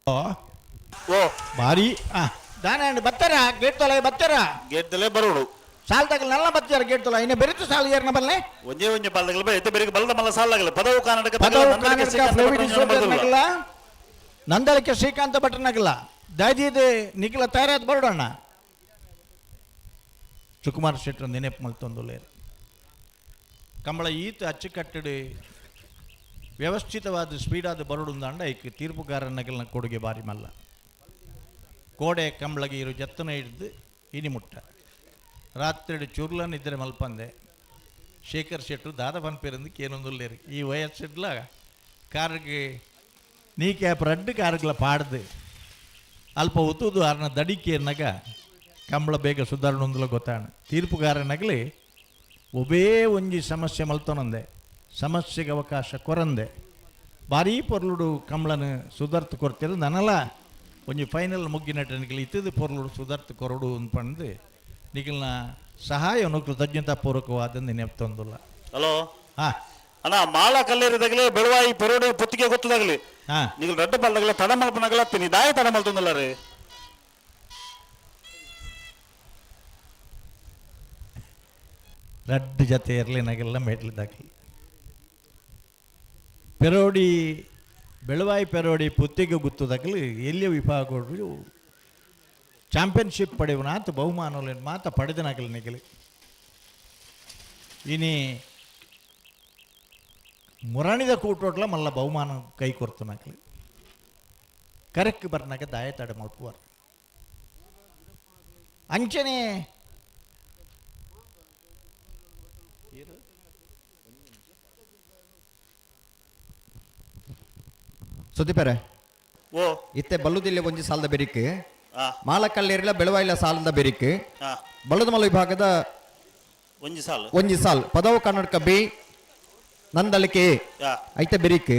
ಓ. ಭಾರಿ ದಾನ ಬತ್ತಾರ ಗೇಟ್ ತೊಲೆ ಬತ್ತಾರ. ಗೇಟ್ ತಲೆ ಬರೋಡು. ಸಾಲ್ದಾಗಲ್ ನಲ್ಲ ಬತ್ತಿಯಾರ ಗೇಟ್ ಇನ್ನ ಬೆರಿತು ಸಾಲ್ ಏರ್ನ ಬಲ್ಲೆ. ಒಂಜೇ ಒಂಜಿ ಬಾಲ್ದಗಲ್ ಬೈ ಬೆರಿಗೆ ಬಲ್ಲದ ಮಲ್ಲ ಸಾಲಾಗಲ್ಲ ಪದವು ಕರ್ನಾಟಕ ಪದವು ಕರ್ನಾಟಕ ಫ್ಲೇವಿಡ್ ನಗಲ ನಂದಳಿಕೆ ಶ್ರೀಕಾಂತ ಭಟ್ರ ನಗಲ ದಯದೀದ್ ನಿಖಿಲ ತಯಾರಾದ ಬರೋಡಣ್ಣ. ಸುಕುಮಾರ್ ಶೆಟ್ಟರ್ ನೆನಪು ಮಲ್ತೊಂದುಲ್ಲೇರು. ಕಂಬಳ ಈತ ಅಚ್ಚುಕಟ್ಟಡಿ ವ್ಯವಸ್ಥಿತವಾದ ಸ್ಪೀಡಾದ ಬರೋಡುಂದಾಂಡ ಐಕ್ ತೀರ್ಪುಗಾರನ ನಗಲ್ನ ಕೊಡುಗೆ ಬಾರಿ ಮಲ್ಲ. ಕೋಡೆ ಕಂಬಳಗೆ ಇರು ಜತ್ತನ ಹಿಡ್ದು ಇನಿ ಮುಟ್ಟ ರಾತ್ರಿ ಚುರ್ಲ ನಿದ್ರೆ ಮಲ್ಪಂದೆ. ಶೇಖರ್ ಶೆಟ್ಟರು ದಾದ ಪನ್ಪೇರಂದು ಕೇನೊಂದುಲ್ಲೇರು. ಈ ವಯಸ್ಸಿಡ್ಲ ಕಾರ್ಗೆ ನೀ ಕ್ಯಾಪ್ ರಡ್ಡು ಕಾರ್ಗ್ಲ ಪಾಡ್ದು ಅಲ್ಪ ಒತ್ತುದು ಆರ್ನ ದಡಿಕೆ ಕಂಬಳ ಬೇಗ ಸುಧಾರಣೆ ಗೊತ್ತಾಣ. ತೀರ್ಪುಗಾರನಾಗಲಿ ಒಬ್ಬೇ ಒಂಜಿ ಸಮಸ್ಯೆ ಮಲ್ತೊನಂದೆ, ಸಮಸ್ಯೆಗೆ ಅವಕಾಶ ಕೊರಂದೆ ಭಾರೀ ಪೊರ್ಲುಡು ಕಂಬಳನ ಸುಧಾರ್ತು ಕೊರ್ತಿರ. ನನಲ ಒಂಜಿ ಫೈನಲ್ ಮುಗ್ಗಿನಟ ನಿಖಲ್ ಇತ್ತದ ಪೊರ್ಲುಡು ಸುಧಾರ್ತು ಕೊರಡು ಅಂದ್ಪಂದು ನಿಖಲ್ನ ಸಹಾಯ ಕೃತಜ್ಞತಾಪೂರ್ವಕವಾದ ನೆನಪು. ಹಲೋ. ಹಾ. ಅಣ್ಣ, ಮಾಳ ಕಲ್ಲೇರಿದಾಗಲಿ ಬೆಳವಾಯಿ ಪೆರೋಡಿ ಪುತ್ತಿಗೆ ಗೊತ್ತದಾಗಲಿ. ಹಾ. ನೀವು ದೊಡ್ಡ ಬಲ್ದಾಗಲಿ ತಡ ಮಲ್ಪನಾಗಲ ತಿನ್ನಿ ದಾಯ ತಡ ಮಲ್ತೊಂದಲ್ಲ ರೀ. ರಡ್ಡು ಜತೆ ಇರಲಿ ಮೆಟ್ಲಿದಾಗಲಿ ಪೆರೋಡಿ ಬೆಳವಾಯಿ ಪೆರೋಡಿ ಪುತ್ತಿಗೆ ಗುತ್ತದಾಗಲಿ ಎಲ್ಲಿಯ ವಿಭಾಗಗಳು ಚಾಂಪಿಯನ್ಶಿಪ್ ಪಡೆಯುವನಾತ ಬಹುಮಾನಗಳು ಮಾತ ಪಡೆದನಾಗಲಿ ನಿಗಲಿ. ಇನಿ ಮುರಣಿದ ಕೂಟೋಟ್ಲ ಮಲ್ಲ ಬಹುಮಾನ ಕೈ ಕೊರ್ತನಾಗಲಿ ಕರೆಕ್ಟ್ ಬರ್ನಾಗ ದಾಯ ತಡೆ ಮಲ್ಪುವಾರ ಅಂಚನೆ. ಸುದೀಪರೆ. ಓ. ಇತ್ತೆ ಬಲ್ಲುದಿಲ್ಲೆ ಒಂಜಿ ಸಾಲದ ಬೆರಿಕ್, ಮಾಲಕಲ್ಲೇರಿಲ ಬೆಳವಾಯಿಲ ಸಾಲದ ಬೆರಿಕ್, ಬಲ್ಲದಮಲ ವಿಭಾಗದ ಒಂಜಿ ಸಾಲು. ಒಂಜಿ ಸಾಲ್ ಪದವು ಕರ್ನಾಟಕ ಬಿ ನಂದಳಿಕೆ ಐತೆ ಬೆರಿಕ್.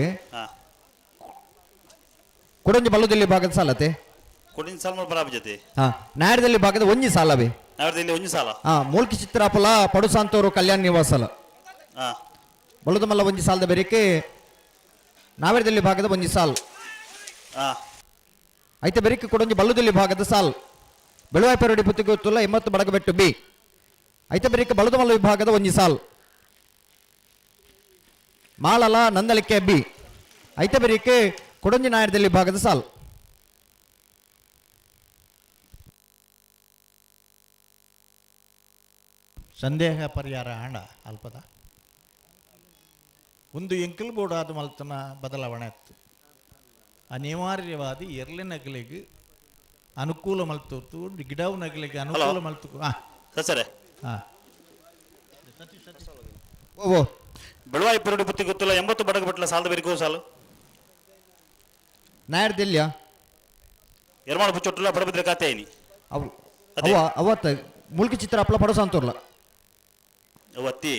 ಕೊಡೊಂಜಿ ಬಲ್ಲುದಿಲ್ಲಿ ಭಾಗದ ಸಾಲತೆ. ಕೊಡಿನ ಸಾಲ ಬರಾಬ ಜೊತೆ. ಹಾ, ನಾಯರದಲ್ಲಿ ಭಾಗದ ಒಂಜಿ ಸಾಲವೇ. ನಾಯರದಲ್ಲಿ ಒಂಜಿ ಸಾಲ. ಹಾ, ಮೂಲ್ಕಿ ಚಿತ್ರಾಪುಲ ಪಡುಸಾಂತೂರು ಕಲ್ಯಾಣ ನಿವಾಸಲ. ಬಲ್ಲದಮಲ್ಲ ಒಂಜಿ ಸಾಲದ ಬೆರಿಕ್, ನಾವೇರದಲ್ಲಿ ಭಾಗದ ಒಂಜಿ ಸಾಲ್. ಐತೆ ಬೆರಿಕ್ ಕೊಡೊಂಜಿ ಬಲ್ಲುದಲ್ಲಿ ಭಾಗದ ಸಾಲ್ ಬೆಳುವಾಯಿ ಪೆರಡಿ ಪುತ್ತಿಗೊತ್ತುಲ್ಲ 80 ಬಡಗಬೆಟ್ಟು ಬಿ. ಐತೆ ಬೆರಿಕ್ ಬಲದಮಲ್ಲ ವಿಭಾಗದ ಒಂಜಿ ಸಾಲ್ ಮಾಳಲ ನಂದಳಿಕೆ ಬಿ. ಐತೆ ಬೆರಿಕ್ ಕೊಡೊಂಜಿ ನಾಯರದಲ್ಲಿ ಭಾಗದ ಸಾಲ್. ಸಂದೇಹ ಪರಿಹಾರ ಹಣ ಅಲ್ಪದ ಒಂದು ಎಂಕಲ್ ಬೋರ್ಡ್ ಆದ ಮಲ್ತನ ಬದಲಾವಣೆ ಆಯ್ತು. ಅನಿವಾರ್ಯವಾದ ಎರ್ಲೆ ನಗಲಿಗೆ ಅನುಕೂಲ ಮಲ್ತು, ಗಿಡವು ನಗಲಿಗೆ ಅನುಕೂಲ ಮಲ್ತು. ಸರ್. ಹಾ. ಓ. ಬೆಳವಾಯಿ ಪೆರಡಿ ಪುತ್ತಿ ಗೊತ್ತಿಲ್ಲ 80 ಬಡಗ ಬಟ್ಲ ಸಾಲದ ಬೇರೆ ಸಾಲು. ನಾಯರದಲ್ಲಿಯ ಎರ್ಮಾಳ ಪುಚ್ಚೊಟ್ಟುಲ ಪಡಬಿದ್ರೆ ಖಾತೆ ಐನಿ. ಅವು ಅವ ಅವತ್ತ ಮುಲ್ಕಿ ಚಿತ್ರ ಅಪ್ಲ ಪಡಸಾಂತೂರ್ಲ. ಅವತ್ತಿ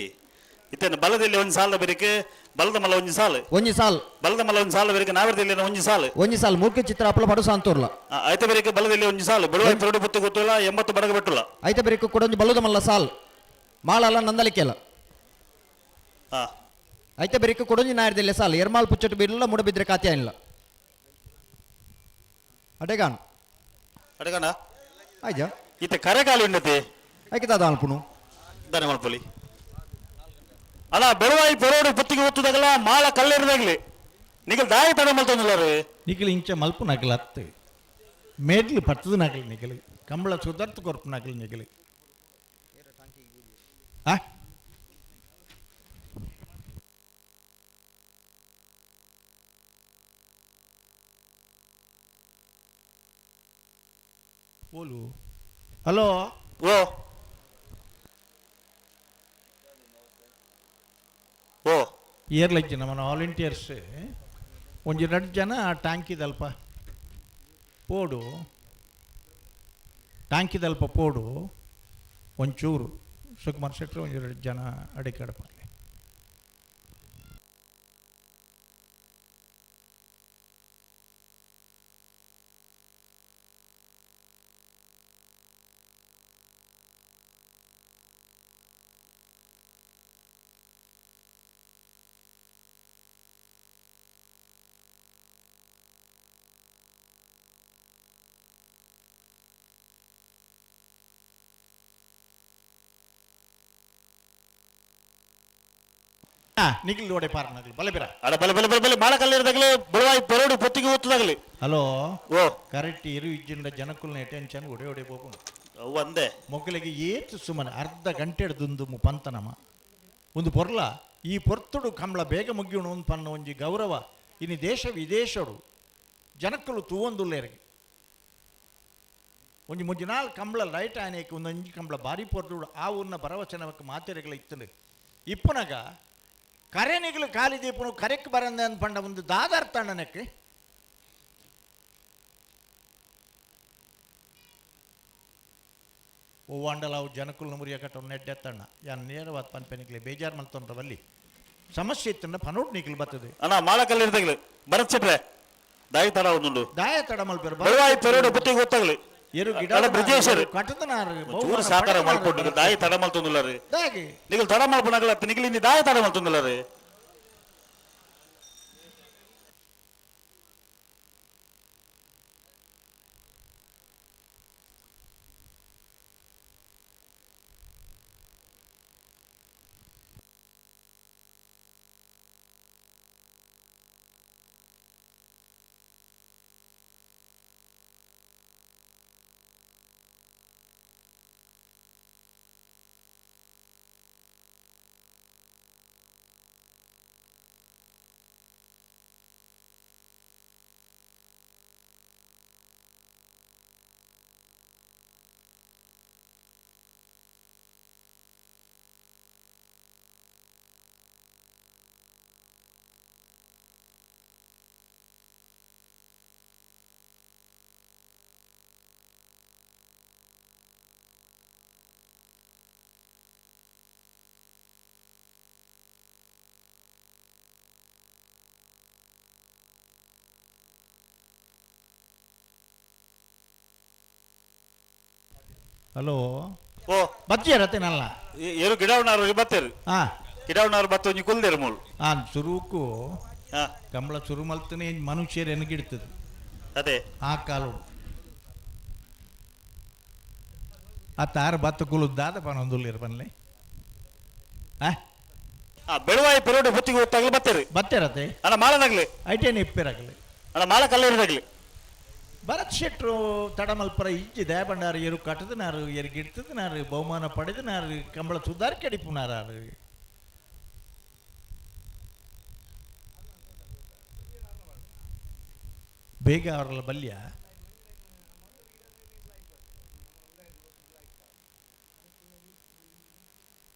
ಇತ್ತೇನು ಬಲದಲ್ಲಿ ಒಂದು ಸಾಲದ ಬೇರಿಕೆ, ಬಲದ ಮಲ್ಲ ಒಂಜಿ ಸಾಲು. ಒಂಜಿ ಸಾಲ್. ಬಲದ ಮಲ್ಲ ಒಂದು ಸಾಲ ಬೇರಿಕೆ, ನಾವರದಲ್ಲಿ ಒಂಜಿ ಸಾಲು. ಒಂಜಿ ಸಾಲ್ ಮುಲ್ಕಿ ಚಿತ್ರ ಅಪ್ಲ ಪಡಸಾಂತೂರ್ಲ. ಐತೆ ಬೇರಿಕೆ ಬಲದಲ್ಲಿ ಒಂಜಿ ಸಾಲು ಬೆಳವಾಯಿ ಪೆರಡಿ ಪುತ್ತಿ ಗೊತ್ತಿಲ್ಲ 80 ಬಡಗ ಬಿಟ್ಟುಲ್ಲ. ಐತೆ ಬೇರಿಕೆ ಕೊಡೊಂಜಿ ಬಲದ ಮಲ್ಲ ಸಾಲ್ ಮಾಳಲ್ಲ ನಂದಲಿಕೆಲ್ಲ. ಐತೆ ಬೇರಿಕೆ ಕೊಡೊಂಜಿ ನಾಯರದಲ್ಲಿ ಸಾಲ್ ಎರ್ಮಾಲ್ ಪುಚ್ಚಟ್ಟು ಬೀರಲ್ಲ ಮುಡಬಿದ್ರೆ ಖಾತೆ ಇಲ್ಲ ಅಡೆಗಾನ್. ಅಡೆಗಾನ. ಆಯ್ತಾ. ಇತ್ತೆ ಕರೆಕಾಲಿ ಉಂಡತೆ. ಐಕೆ ದಾದ ಅಲ್ಪುನು. ದಾನೆ ಮಲ್ಪೊಲಿ ಅಣ್ಣ. ಬೆಳವಾಯಿ ಪೆರೋಡು ಪುತ್ತಿಗೆ ಒತ್ತುದಾಗಲ ಮಾಳ ಕಲ್ಲೇರಿದಾಗಲಿ ನಿಗಲ್ ದಾಯಿ ತಡ ಮಲ್ತೊಂದಿಲ್ಲ ರೀ. ನಿಖಲ್ ಇಂಚ ಮಲ್ಪು ನಗಲ ಅತ್ತು ಮೇಡ್ಲು ಪತ್ತದ ನಗಲು ನಿಖಲ್ ಕಂಬಳ ಸುದರ್ತು ಕೊರ್ಪು ನಗಲು ನಿಖಲ್ ಆ ಓಲು. ಹಲೋ. ಓ ಓ. ಏರ್ಲಜ್ಜಿ ನಮ್ಮನ ವಾಲಂಟಿಯರ್ಸ್ ಒಂಜಿ ರಡ್ಡು ಜನ ಟ್ಯಾಂಕಿದಲ್ಪ ಪೋಡು, ಟ್ಯಾಂಕಿದಲ್ಪ ಪೋಡು ಒಂಚೂರು ಸುಕುಮಾರ್ ಶೆಟ್ಟರು ಒಂಜಿ ರಡ್ಡು ಜನ ಅಡಿಕಡಪಲ್ಲಿ. ನಿಖಿಲ್ ಓಡೆ ಪಾರ್ನಗಲು ಬಲೆ ಬಿರ. ಅಡ ಬಲೆ ಬಲೆ ಬಲೆ ಬಲೆ, ಮಾಳಕಲ್ಲಿರದಾಗಲಿ ಬೆಳವಾಯಿ ಪೆರೋಡು ಪೊತ್ತಿಗೆ ಒತ್ತದಾಗಲಿ. ಹಲೋ. ಓ. ಕರೆಕ್ಟ್ ಇರು ಇಜ್ಜಿಂದ ಜನಕುಲ್ನ ಟೆನ್ಷನ್ ಒಡೆ ಒಡೆ ಹೋಗು. ಅವು ಒಂದೇ. ಮೊಗ್ಗಲಿಗೆ ಏತು ಸುಮ್ಮನೆ ಅರ್ಧ ಗಂಟೆ ದುಂದು ಪಂತನಮ ಒಂದು ಪೊರ್ಲ ಈ ಪೊರ್ತುಡು ಕಂಬಳ ಬೇಗ ಮುಗಿಯೋಣ ಒಂದು ಪನ್ನ ಒಂಜಿ ಗೌರವ ಇನ್ನು ದೇಶ ವಿದೇಶಡು ಜನಕ್ಕಲು ತೂವೊಂದುಲ್ಲೇರಿಗೆ ಒಂಜಿ ಮುಂಜಿ ನಾಲ್ ಕಂಬಳ ಲೈಟ್ ಆನೇಕ್ ಒಂದೊಂಜಿ ಕಂಬಳ ಬಾರಿ ಪೊರ್ತುಡು ಆ ಊರಿನ ಭರವಸೆ ನಮಕ್ ಮಾತೆರೆಗಳ ಇತ್ತಂಡು ಇಪ್ಪುನಗ ಕರೆನಿಗಳು ಖಾಲಿ ದೀಪನು ಕರೆಕ್ ಬರಂದೆ ಅಂದ್ಪಂಡ ಒಂದು ದಾದಾರ್ಥ ಅಣ್ಣನಕ್ಕೆ. ಓವಾಂಡಲಾವು ಜನಕುಲ್ನ ಮುರಿಯಕಟ್ಟ ನೆಡ್ಡೆತ್ತಣ್ಣ ಯಾನ್ ನೇರವಾದ ಪನ್ಪೆನಿಕ್ಲೆ ಬೇಜಾರು ಮಲ್ತೊಂಡ್ರ ಬಲ್ಲಿ ಸಮಸ್ಯೆ ಇತ್ತಂಡ ಪನೋಡ್ ನಿಕ್ಲು ಬರ್ತದೆ. ಅಣ್ಣ, ಮಾಳಕಲ್ಲಿರದಾಗಲಿ ಭರತ್ ಶೆಟ್ರೆ ದಾಯಿ ತಡ ಒಂದುಂಡು. ದಾಯ ತಡ ಮಲ್ಪೆರ್. ಬೆಳವಾಯಿ ಪೆರೋಡು ಪೊತ್ತಿಗೆ ಗೊತ್ತಾಗಲಿ. ಎರು ಗಿಡ ಅಣ್ಣ, ಬ್ರಿಜೇಶ್ ಕಟ್ಟದನಾರು ಚೂರು ಸಾಕಾರ ಮಲ್ಪೊಟ್ಟು ದಾಯಿ ತಡ ಮಲ್ತೊಂದುಲ್ಲ ರೀ. ದಾಗಿ. ನಿಗಲ್ ತಡ ಮಲ್ಪನಾಗಲ, ನಿಗಲ್ ಇಂದಿ ದಾಯ ತಡ ಮಲ್ತೊಂದುಲ್ಲ ರೀ. ಹಲೋ. ಓ. ಬಜ್ಜಿಯರತ್ತೇನಲ್ಲ. ಏರು ಗಿಡವಣ್ಣಾರು ಬತ್ತೇರು. ಹಾ. ಗಿಡವಣ್ಣಾರು ಬತ್ತ ಒಂಜಿ ಕುಲ್ದೇರು ಮೂಳು. ಆ ಸುರುಕು ಹಾ. ಕಂಬಳ ಸುರು ಮಲ್ತನೆ ಮನುಷ್ಯರು ಎನಗಿಡ್ತದೆ. ಅದೇ. ಆ ಕಾಲು ಆ ತಾರ ಬತ್ತ ಕುಲುದ್ದಾದ ಪನೊಂದುಲ್ಲೇರು ಪನ್ಲೆ ಆ. ಆ ಬೆಳವಾಯಿ ಪೆರೋಡು ಹೊತ್ತಿಗೆ ಗೊತ್ತಾಗಲಿ ಬತ್ತೇರು. ಬತ್ತೇರತ್ತೆ. ಅಣ್ಣ, ಮಾಳದಾಗ್ಲಿ. ಐಟೇನು ಇಪ್ಪಿರಾಗಲಿ. ಅಣ್ಣ, ಮಾಳ ಕಲ್ಲೇರದಾಗ್ಲಿ. ಭರತ್ ಶೆಟ್ರು ತಡಮಲ್ಪರ ಇಜ್ಜಿ ದಯಬಂಡಾರ ಎರು ಕಟ್ಟದನಾರು ಎರು ಗಿಡ್ತದನಾರು ಬಹುಮಾನ ಪಡೆದನಾರು ಕಂಬಳ ಸುಧಾರ್ ಕೆಡಿಪುನಾರು. ಬೇಗ ಅವರಲ್ಲ ಬಲ್ಯ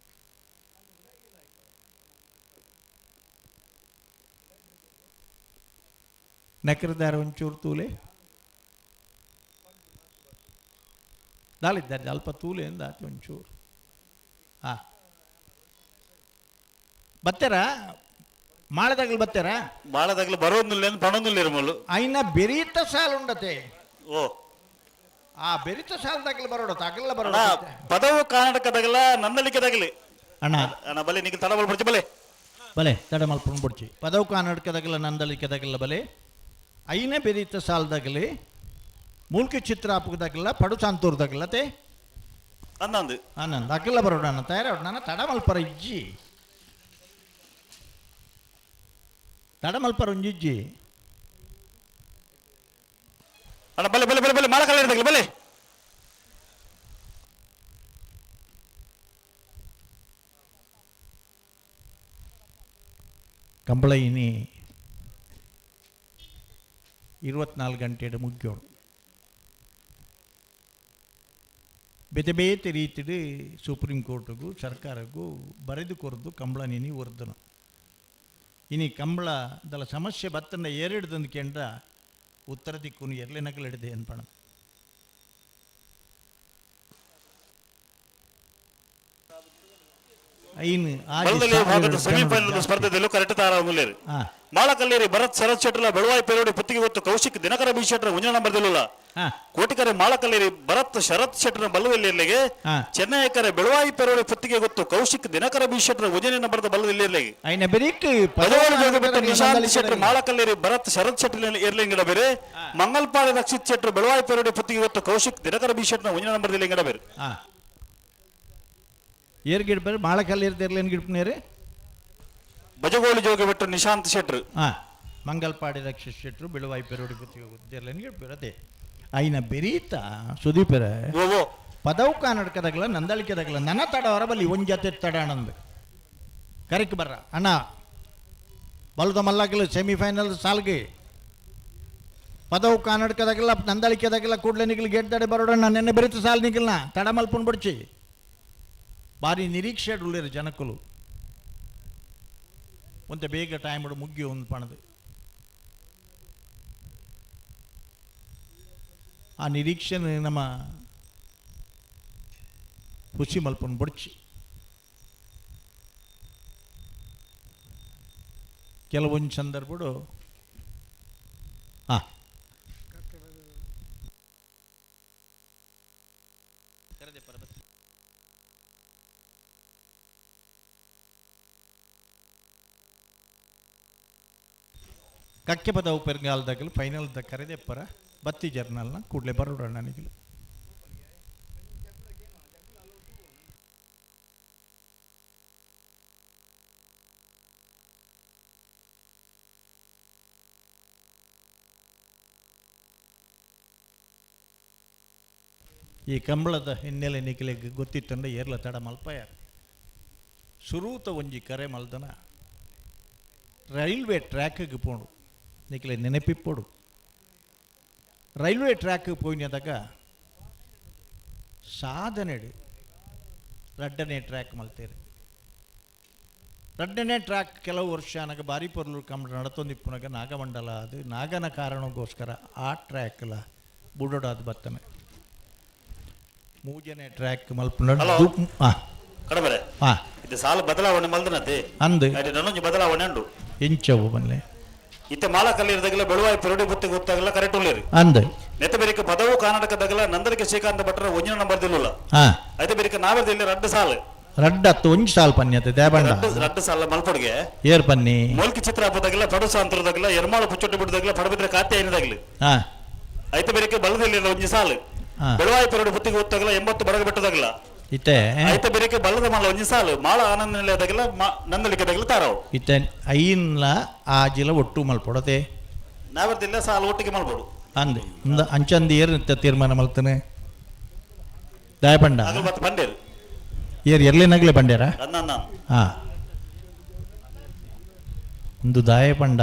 ನಕರದಾರ ಒಂಚೂರು ತೂಲೆ ದಾಲಿದ್ದಾರೆ ಅಲ್ಪ ತೂಲೆ ಎಂದ ಆತ ಒಂಚೂರು. ಹಾ ಬತ್ತೆರಾ ಮಾಳದಾಗಲು ಬತ್ತೆರಾ? ಮಾಳದಾಗ್ಲಿ ಬರೋದಿಲ್ಲ ಪಣೊಂದಿಲ್ಲ ಇರ್ಮೂಲು. ಐನ ಬೆರೀತ ಸಾಲುಂಡತೆ. ಓ. ಆ ಬೆರೀತ ಸಾಲದಾಗಲು ಬರೋಡ ತಗಲ್ಲ ಬರೋಡ. ಅಣ್ಣ, ಪದವು ಕರ್ನಾಟಕದಾಗಲ ನಂದಳಿಕೆದಾಗಲಿ. ಅಣ್ಣ. ಅಣ್ಣ ಬಲೆ, ನಿಖಿಲ್ ತಡ ಬಲ್ಪಡ್ಚಿ ಬಲೆ. ಬಲೆ ತಡ ಮಲ್ಪುಣ್ ಬುಡ್ಚಿ ಪದವು ಕರ್ನಾಟಕದಾಗಲ ನಂದಳಿಕೆದಾಗಲ ಬಲೆ ಐನ ಬೆರೀತ ಸಾಲದಾಗಲಿ ಮೂಲ್ಕಿ ಚಿತ್ರ ಆಪುದಾಗಲ್ಲ ಪಡು ಸಾಂತೂರ್ದಾಗಲ್ಲ ತೇ. ಅಂದಂದು. ಆನಂದ್ ಅಗಲ್ಲ ಬರೋಡ ಅಣ್ಣ ತಯಾರ ನನ್ನ ತಡ ಮಲ್ಪರ ಇಜ್ಜಿ ತಡ ಮಲ್ಪರ ಒಂಜಿ ಇಜ್ಜಿ. ಅಣ್ಣ ಬಲೆ ಬಲೆ ಬಲೆ ಬಲೆ, ಮಾಳಕಲ್ಲಿರದಾಗಲಿ ಬಲೆ. ಕಂಬಳ ಇನಿ 24 ಗಂಟೆಡು ಮುಗ್ಯೋಡು ಬೇತೆ ಬೇತೆ ರೀತಿಡು ಸುಪ್ರೀಂ ಕೋರ್ಟ್ಗೂ ಸರ್ಕಾರಕ್ಕೂ ಬರೆದು ಕೊರದು ಕಂಬಳ ನಿನಿ ಒರ್ದನು. ಇನಿ ಕಂಬಳದಲ ಸಮಸ್ಯೆ ಬತ್ತಂಡ ಏರಿಡ್ದಂದು ಕೇಂದ್ರ ಉತ್ತರ ದಿಕ್ಕುನು ಎರ್ಲೆ ನಕಲಿಡಿದೆ ಅನ್ಪಣ. ಐನು ಆಜಿ ಬಲದಲ್ಲಿ ಭಾಗದ ಸಾವಿರ ಸೆಮಿಫೈನಲ್ ಜನರು ಸ್ಪರ್ಧೆದಲ್ಲೂ ಕರೆಕ್ಟ್ ತಾರ ಮುಲ್ಲೇರು. ಹಾ. ಮಾಳಕಲ್ಲೇರಿ ಭರತ್ ಶರತ್ ಶೆಟ್ಟರ್ಲ ಬೆಳವಾಯಿ ಪೇರೋಡಿ ಪುತ್ತಿಗೆ ಗೊತ್ತು ಕೌಶಿಕ್ ದಿನಕರ ಬಿ ಶೆಟ್ಟರ್ ಮುಂದಿನ ನಂಬರ್ದಿಲ್ಲ. ಹಾ. ಕೋಟಿಕರೆ ಮಾಳಕಲ್ಲೇರಿ ಭರತ್ ಶರತ್ ಶೆಟ್ಟರ್ನ ಬಲ್ಲದಲ್ಲಿರ್ಲಿಗೆ. ಹಾ. ಚೆನ್ನೈಕರೆ ಬೆಳವಾಯಿ ಪೇರೋಡಿ ಪುತ್ತಿಗೆ ಗೊತ್ತು ಕೌಶಿಕ್ ದಿನಕರ ಬಿ ಶೆಟ್ಟರ್ ಮುಂದಿನ ನಂಬರ್ದ ಬಲ್ಲದಲ್ಲಿರ್ಲಿಗೆ. ಐನ ಬೆರೀಕ್ ಪದವಾಳು ಜೋಗ ಬಿಟ್ಟ ನಿಶಾಂತ್ ಶೆಟ್ಟರ್ ಮಾಳಕಲ್ಲೇರಿ ಭರತ್ ಶರತ್ ಶೆಟ್ಟರ್ ಎರ್ಲಿಂಗಡ ಬೇರೆ. ಮಂಗಲ್ಪಾಡ ರಕ್ಷಿತ್ ಶೆಟ್ಟರ್ ಬೆಳವಾಯಿ ಪೇರೋಡಿ ಪುತ್ತಿಗೆ ಗೊತ್ತು ಕೌಶಿಕ್ ದಿನಕರ ಬಿ ಶೆಟ್ಟರ್ನ ಮುಂದಿನ ನಂಬರ್ದಲ್ಲಿ ಗಿಡ ಬೇರೆ. ಹಾ ಏರ್ ಗಿಡ ಬೇರೆ ಮಾಳಕಲ್ಲಿ ಇರ್ತಿರ್ಲೇನು ಗಿಡಪ್ನೇರಿ. ಬಜಗೋಳಿ ಜೋಗಿ ಬಿಟ್ಟು ನಿಶಾಂತ್ ಶೆಟ್ರು. ಹಾಂ, ಮಂಗಲ್ಪಾಡಿ ರಕ್ಷಿತ್ ಶೆಟ್ರು ಬಿಳುವಾಯಿ ಪೆರೋಡಿ ಬುತ್ತಿಗೆ ಅದೇ ಐನ ಬೆರೀತ ಸುದೀಪರ. ಓ. ಪದವು ಕನ್ನಡಕದಾಗಲ ನಂದಳಿಕೆದಾಗಲ ನನ್ನ ತಡ ಹೊರಬಲ್ಲಿ ಒಂದು ಜೊತೆ ತಡ ಅಣ್ಣಂದು ಕರೆಕ್ ಬರ್ರ ಅಣ್ಣ. ಬಲ್ದ ಮಲ್ಲಗಲು ಸೆಮಿಫೈನಲ್ ಸಾಲ್ಗೆ ಪದವು ಕನ್ನಡಕದಾಗಲ್ಲ ನಂದಳಿಕೆದಾಗಲ್ಲ ಕೂಡಲೇ ನಿಗಲು ಗೇಟ್ ತಡೆ ಬರೋಡಣ್ಣ. ನೆನ್ನೆ ಬೆರೀತು ಸಾಲ್ ನಿಗಲ್ನ ತಡ ಮಲ್ಪುನ್ ಬಡ್ಚಿ. ಭಾರಿ ನಿರೀಕ್ಷೆ ಉಳ್ಳೇರು ಜನಕ್ಕಲು ಒಂತೆ ಬೇಗ ಟೈಮ್ ಮುಗ್ಗಿ ಒಂದು ಪಣದು. ಆ ನಿರೀಕ್ಷೆ ನಮ್ಮ ಖುಷಿ ಮಲ್ಪನ್ ಬಡ್ಚಿ. ಕೆಲವೊಂದು ಸಂದರ್ಭಡು ಹಾಂ ಕಕ್ಕೆ ಪದವು ಪೆರ್ಗಾಲದಾಗಲು ಫೈನಲ್ the ಕರೆದೆಪ್ಪರ ಬತ್ತಿ ಜರ್ನಲ್ನ ಕೂಡಲೇ ಬರೋಣ ನನಗೆ. ಈ ಕಂಬಳದ ಹಿನ್ನೆಲೆ ನಿಖಿಲಿಗೆ ಗೊತ್ತಿತ್ತಂಡ ಏರ್ಲ ತಡ ಮಲ್ಪಯ. ಸುರೂತ ಒಂಜಿ ಕರೆ ಮಲ್ದನ ರೈಲ್ವೆ ಟ್ರ್ಯಾಕ್ಗೆ ಪೋಣು ನಿಖಿಲೆ ನೆನಪಿಪ್ಪೋಡು. ರೈಲ್ವೆ ಟ್ರ್ಯಾಕ್ ಪೋಯಿನದಾಗ ಸಾಧನೆಡು ರಡ್ಡನೇ ಟ್ರ್ಯಾಕ್ ಮಲ್ತೇರು. ರಡ್ಡನೇ ಟ್ರ್ಯಾಕ್ ಕೆಲವು ವರ್ಷ ನನಗೆ ಬಾರಿ ಪೊರ್ಲು ಕಂಬಳ ನಡತೊಂದಿಪ್ಪುನಗ ನಾಗಮಂಡಲ ಅದು ನಾಗನ ಕಾರಣಕ್ಕೋಸ್ಕರ ಆ ಟ್ರ್ಯಾಕ್ಲ ಬುಡೋಡಾದ ಬತ್ತನೆ. ಮೂಜನೇ ಟ್ರ್ಯಾಕ್ ಮಲ್ಪುನ. ಹಲೋ. ಹಾಂ. ಕಡಬರೆ. ಹಾಂ. ಇದು ಸಾಲ ಬದಲಾವಣೆ ಮಲ್ದನತೆ. ಅಂದು. ಅಡೆ ನನೊಂಜಿ ಬದಲಾವಣೆ ಉಂಡು. ಎಂಚವು ಬನ್ಲೆ? ಇತ್ತೆ ಮಾಲ ಕಲ್ಲಿರದಾಗಲ ಬೆಳುವಾಯಿ ಪೆರುಡಿ ಬುತ್ತಿ ಗೊತ್ತಾಗಲ್ಲ ಕರೆಕ್ಟ್ ಉಳ್ಳೇರಿ. ಅಂದು. ನೆತ್ತ ಬೇರಿಕ ಪದವು ಕರ್ನಾಟಕದಾಗಲ ನಂದರಿಕೆ ಶ್ರೀಕಾಂತ ಭಟ್ರ ಒಂಜಿನ ನಂಬರ್ ದಿಲ್ಲುಲ್ಲ. ಹಾಂ. ಐತೆ ಬೇರಿಕ ನಾವೇ ರಡ್ಡು ಸಾಲು. ರಡ್ಡ ಹತ್ತು ಒಂಜಿ ಸಾಲ್ ಪನ್ಯತೆ ದೇಬಂಡ. ರಡ್ಡು ರಡ್ಡು ಸಾಲ ಮಲ್ಪೊಡ್ಗೆ. ಏರ್ ಪನ್ನಿ? ಮೊಲ್ಕಿ ಚಿತ್ರ ಹಬ್ಬದಾಗಲ ಪಡುಸ ಅಂತರದಾಗಲ ಎರ್ಮಾಳು ಪುಚ್ಚೊಟ್ಟು ಬಿಡದಾಗಲ ಪಡಬಿದ್ರೆ ಕಾತೆ ಏನಿದಾಗಲಿ. ಹಾಂ. ಐತೆ ಬೇರಿಕೆ ಬಲ್ಲದಲ್ಲಿ ಒಂಜಿ ಸಾಲು. ಹಾ. ಬೆಳವಾಯಿ ಪೆರಡು ಬುತ್ತಿಗೆ ಗೊತ್ತಾಗಲ್ಲ 80 ಬಡಗ ಬೆಟ್ಟದಾಗಲ. ಇತ್ತೆ ಐತೆ ಬೇರಿಕೆ ಬಲ್ಲದ ಮಾಲ ಒಂಜಿ ಸಾಲು ಮಾಳ ಆನಂದ ನಿಲಯದಾಗಲ ನಂದಳಿಕೆದಾಗಲ ತಾರವು. ಇತ್ತೆ ಐನ್ಲ ಆಜಿಲ ಒಟ್ಟು ಮಲ್ಪೊಡತೆ. ನಾವರ್ದಿಲ್ಲ ಸಾಲು ಒಟ್ಟಿಗೆ ಮಲ್ಬೋದು. ಅಂದೆ ಇಂದ ಅಂಚಂದು ಏರ್ ನಿತ್ಯ ತೀರ್ಮಾನ ಮಲ್ತನೆ ದಾಯಪಂಡ. ಅಗಲ್ ಮತ್ತೆ ಬಂಡೇರು. ಏರ್ ಎರ್ಲಿನಗಲೆ ಬಂಡ್ಯಾರ? ನನ್ನ. ಹಾಂ, ಒಂದು ದಾಯಪಂಡ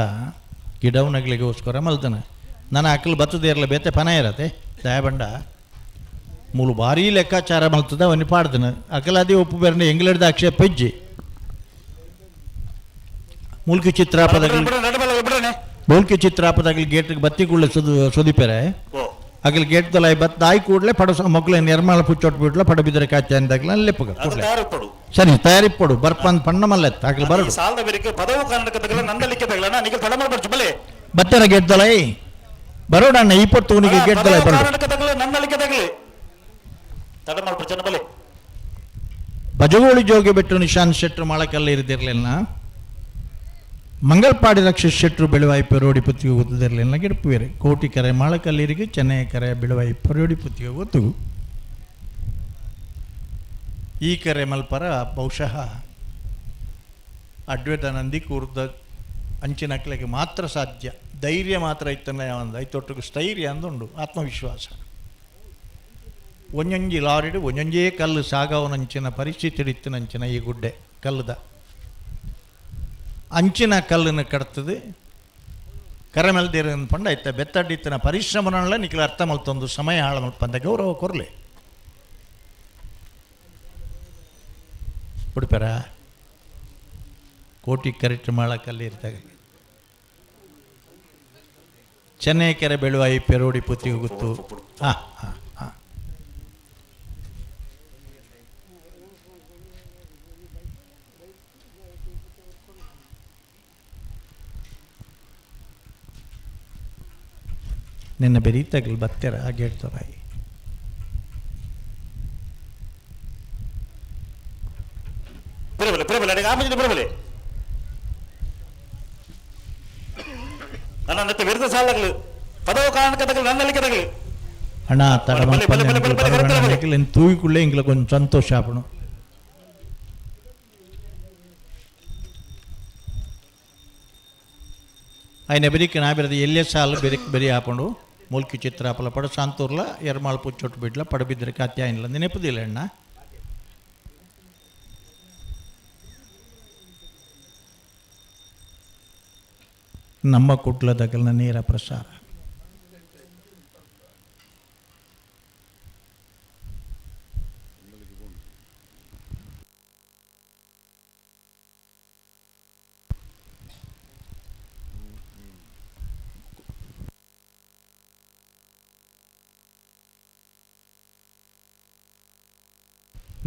ಗಿಡವನಗ್ಲಿಗೋಸ್ಕರ ಮಲ್ತನೆ. ನಾನು ಅಕ್ಕಲು ಬತ್ತದ ಇರಲಿ ಬೇತೆ ಪನ ಇರತ್ತೆ. ದಾಯಪಂಡ ಮೂಲು ಭಾರೀ ಲೆಕ್ಕಾಚಾರ ಮಲ್ತದ ಅವನಿ ಪಾಡ್ದನ ಅಕಲಾದಿ ಒಪ್ಪು ಬೇರೆ ಎಂಗ್ಲೆಡ್ದ ಆಕ್ಷೇಪ ಇಜ್ಜಿ. ಮೂಲ್ಕಿ ಚಿತ್ರಾಪದಗಳು ಮೂಲ್ಕಿ ಚಿತ್ರಾಪದಾಗಲಿ ಗೇಟ್ಗೆ ಬತ್ತಿ ಕೂಡಲೇ ಸುದು ಸುದಿಪೆರೆ. ಓ. ಅಗಲ್ ಗೇಟ್ ದಲಾಯಿ ಬತ್ ದಾಯಿ ಕೂಡಲೇ ಪಡ ಮೊಗ್ಲೆ ನಿರ್ಮಾಣ ಪುಚ್ಚೊಟ್ಟು ಬಿಡ್ಲ ಪಡ ಬಿದ್ರೆ ಕಾಚೆ ಅಂದಾಗಲ ಲೆಪ್ಪಗ ಅದು ಕೂಡಲೇ. ತಯಾರಿಪ್ಪಡು. ಸರಿ, ತಯಾರಿಪ್ಪಡು ಬರ್ಪಂದ್ ಪಣ್ಣ ಮಲ್ಲೆತ್ತ ಅಗಲ್ ಈ ಬರಡು. ಸಾಲದ ಬೇರಿಕೆ ಪದವು ಕರ್ನಾಟಕದಾಗಲ ನಂದಳಿಕೆದಾಗಲ ನಿಖಲ್ ತಡ ಮಾಡ್ಬಾರ್ದು ಬಲೆ. ಬತ್ತೆರ ಗೇಟ್ ದಲಾಯಿ ಬರೋಡಣ್ಣ ಈ ಪೊತ್ತು ಉನಿಗೆ ಗೇಟ್ ದಲಾಯಿ ಬರೋಡು. ಕರ್ನಾಟಕದಾಗಲ ನಂದಳಿಕೆದಾಗಲಿ ತಡ ಮಾಡ್ಬಾರ್ದು ಚೆನ್ನ ಬಲೆ. ಬಜಗೋಳಿ ಜೋಗಿ ಬಿಟ್ಟು ನಿಶಾಂತ್ ಶೆಟ್ರು ಮಾಳಕಲ್ಲ ಇರಿದಿರಲಿಲ್ಲ. ಮಂಗಲ್ಪಾಡಿ ರಕ್ಷಿತ್ ಶೆಟ್ರು ಬೆಳುವಾಯಿ ಪೆರೋಡಿ ಪುತ್ತಿಗೆ ಗೊತ್ತದಿರಲಿಲ್ಲ. ಗಿಡಪುವೇರೆ ಕೋಟಿ ಕರೆ ಮಾಳಕಲ್ಲಿರಿಗೆ ಚೆನ್ನೈ ಕರೆ ಬೆಳುವಾಯಿ ಪೆರೋಡಿ ಪುತ್ತಿಗೆ ಗೊತ್ತು. ಈ ಕರೆ ಮಲ್ಪರ ಬಹುಶಃ ಅಡ್ವೇದ ನಂದಿ ಕೂರ್ದ ಅಂಚಿನಕ್ಲೆಗೆ ಮಾತ್ರ ಸಾಧ್ಯ. ಧೈರ್ಯ ಮಾತ್ರ ಇತ್ತನ್ನ ಒಂದು ಐತೊಟ್ಟಿಗೆ ಸ್ಥೈರ್ಯ ಅಂದುಂಡು ಆತ್ಮವಿಶ್ವಾಸ. ಒಂಜೊಂಜಿ ಲಾರಿಡು ಒಂಜೊಂಜೇ ಕಲ್ಲು ಸಾಗವನಂಚಿನ ಪರಿಸ್ಥಿತಿ ಇತ್ತಿನಂಚಿನ ಈ ಗುಡ್ಡೆ ಕಲ್ಲುದ ಅಂಚಿನ ಕಲ್ಲನ್ನು ಕಡ್ತದೆ ಕರಮೆಲ್ದಿರ ಪಂಡ ಇತ್ತ ಬೆತ್ತಡಿತ್ತಿನ ಪರಿಶ್ರಮನಲ್ಲ ನಿಖಲ ಅರ್ಥ ಮಲ್ತೊಂದು ಸಮಯ ಹಾಳು ಮಲ್ಪಂದ ಗೌರವ ಕೊರ್ಲೆ ಉಡುಪೆರ ಕೋಟಿ ಕರೆಕ್ಟ್ ಮಾಳಕಲ್ಲಿ ಇರ್ತಾಗ ಚೆನ್ನೈ ಕೆರೆ ಬೆಳುವಾಯಿ ಪೆರೋಡಿ ಪುತ್ತಿಗೆ ಗೊತ್ತು. ಹಾಂ ಹಾಂ ಹಾಂ ನಿನ್ನ ಬೆರೀತಾಗಲಿ ಬತ್ತೆರ ಹಾಗೆ ಹೇಳ್ತಾರಾಯಿ. ಬಿರಬಲೆ ಬಿರಬಲೆ ಅಡಿಗೆ ಆಮೇಲೆ ಬಿರಬಲೆ ನನ್ನ ನೆತ್ತ ವಿರುದ್ಧ ಸಾಲಗಳು ಪದವು ಕಾರಣಕದಾಗಲಿ ನಂದಳಿಕೆದಾಗಲಿ. ಅಣ್ಣ ತಡ ಬಲೆ, ಬಲೆ, ಬಲೆ, ಬಲೆ, ಬಲೆ, ಬಲೆ, ಬಲೆ. ತೂಯಿಕೊಳ್ಳೆ ಇಂಗ್ಲ ಕೊಂಚ ಸಂತೋಷ ಆಪಣು. ಐನ ಬೆರಿಕ್ ನಾಬಿರದ ಎಲ್ಲೆ ಸಾಲು ಬೆರಿಕ್ ಬೆರಿ ಹಾಕೊಂಡು ಮೂಲ್ಕಿ ಚಿತ್ರಾಪಲ ಪಡ ಸಾಂತೂರ್ಲ ಎರ್ಮಾಳ್ ಪುಚ್ಚೊಟ್ಟು ಬಿಡ್ಲ ಪಡಬಿದ್ರೆ ಕಾತ್ಯಾಯಿನ್ಲ ನೆನಪುದಿಲ್ಲ ಅಣ್ಣ. ನಮ್ಮ ಕುಟ್ಲದಗಲ್ನ ನೇರ ಪ್ರಸಾರ.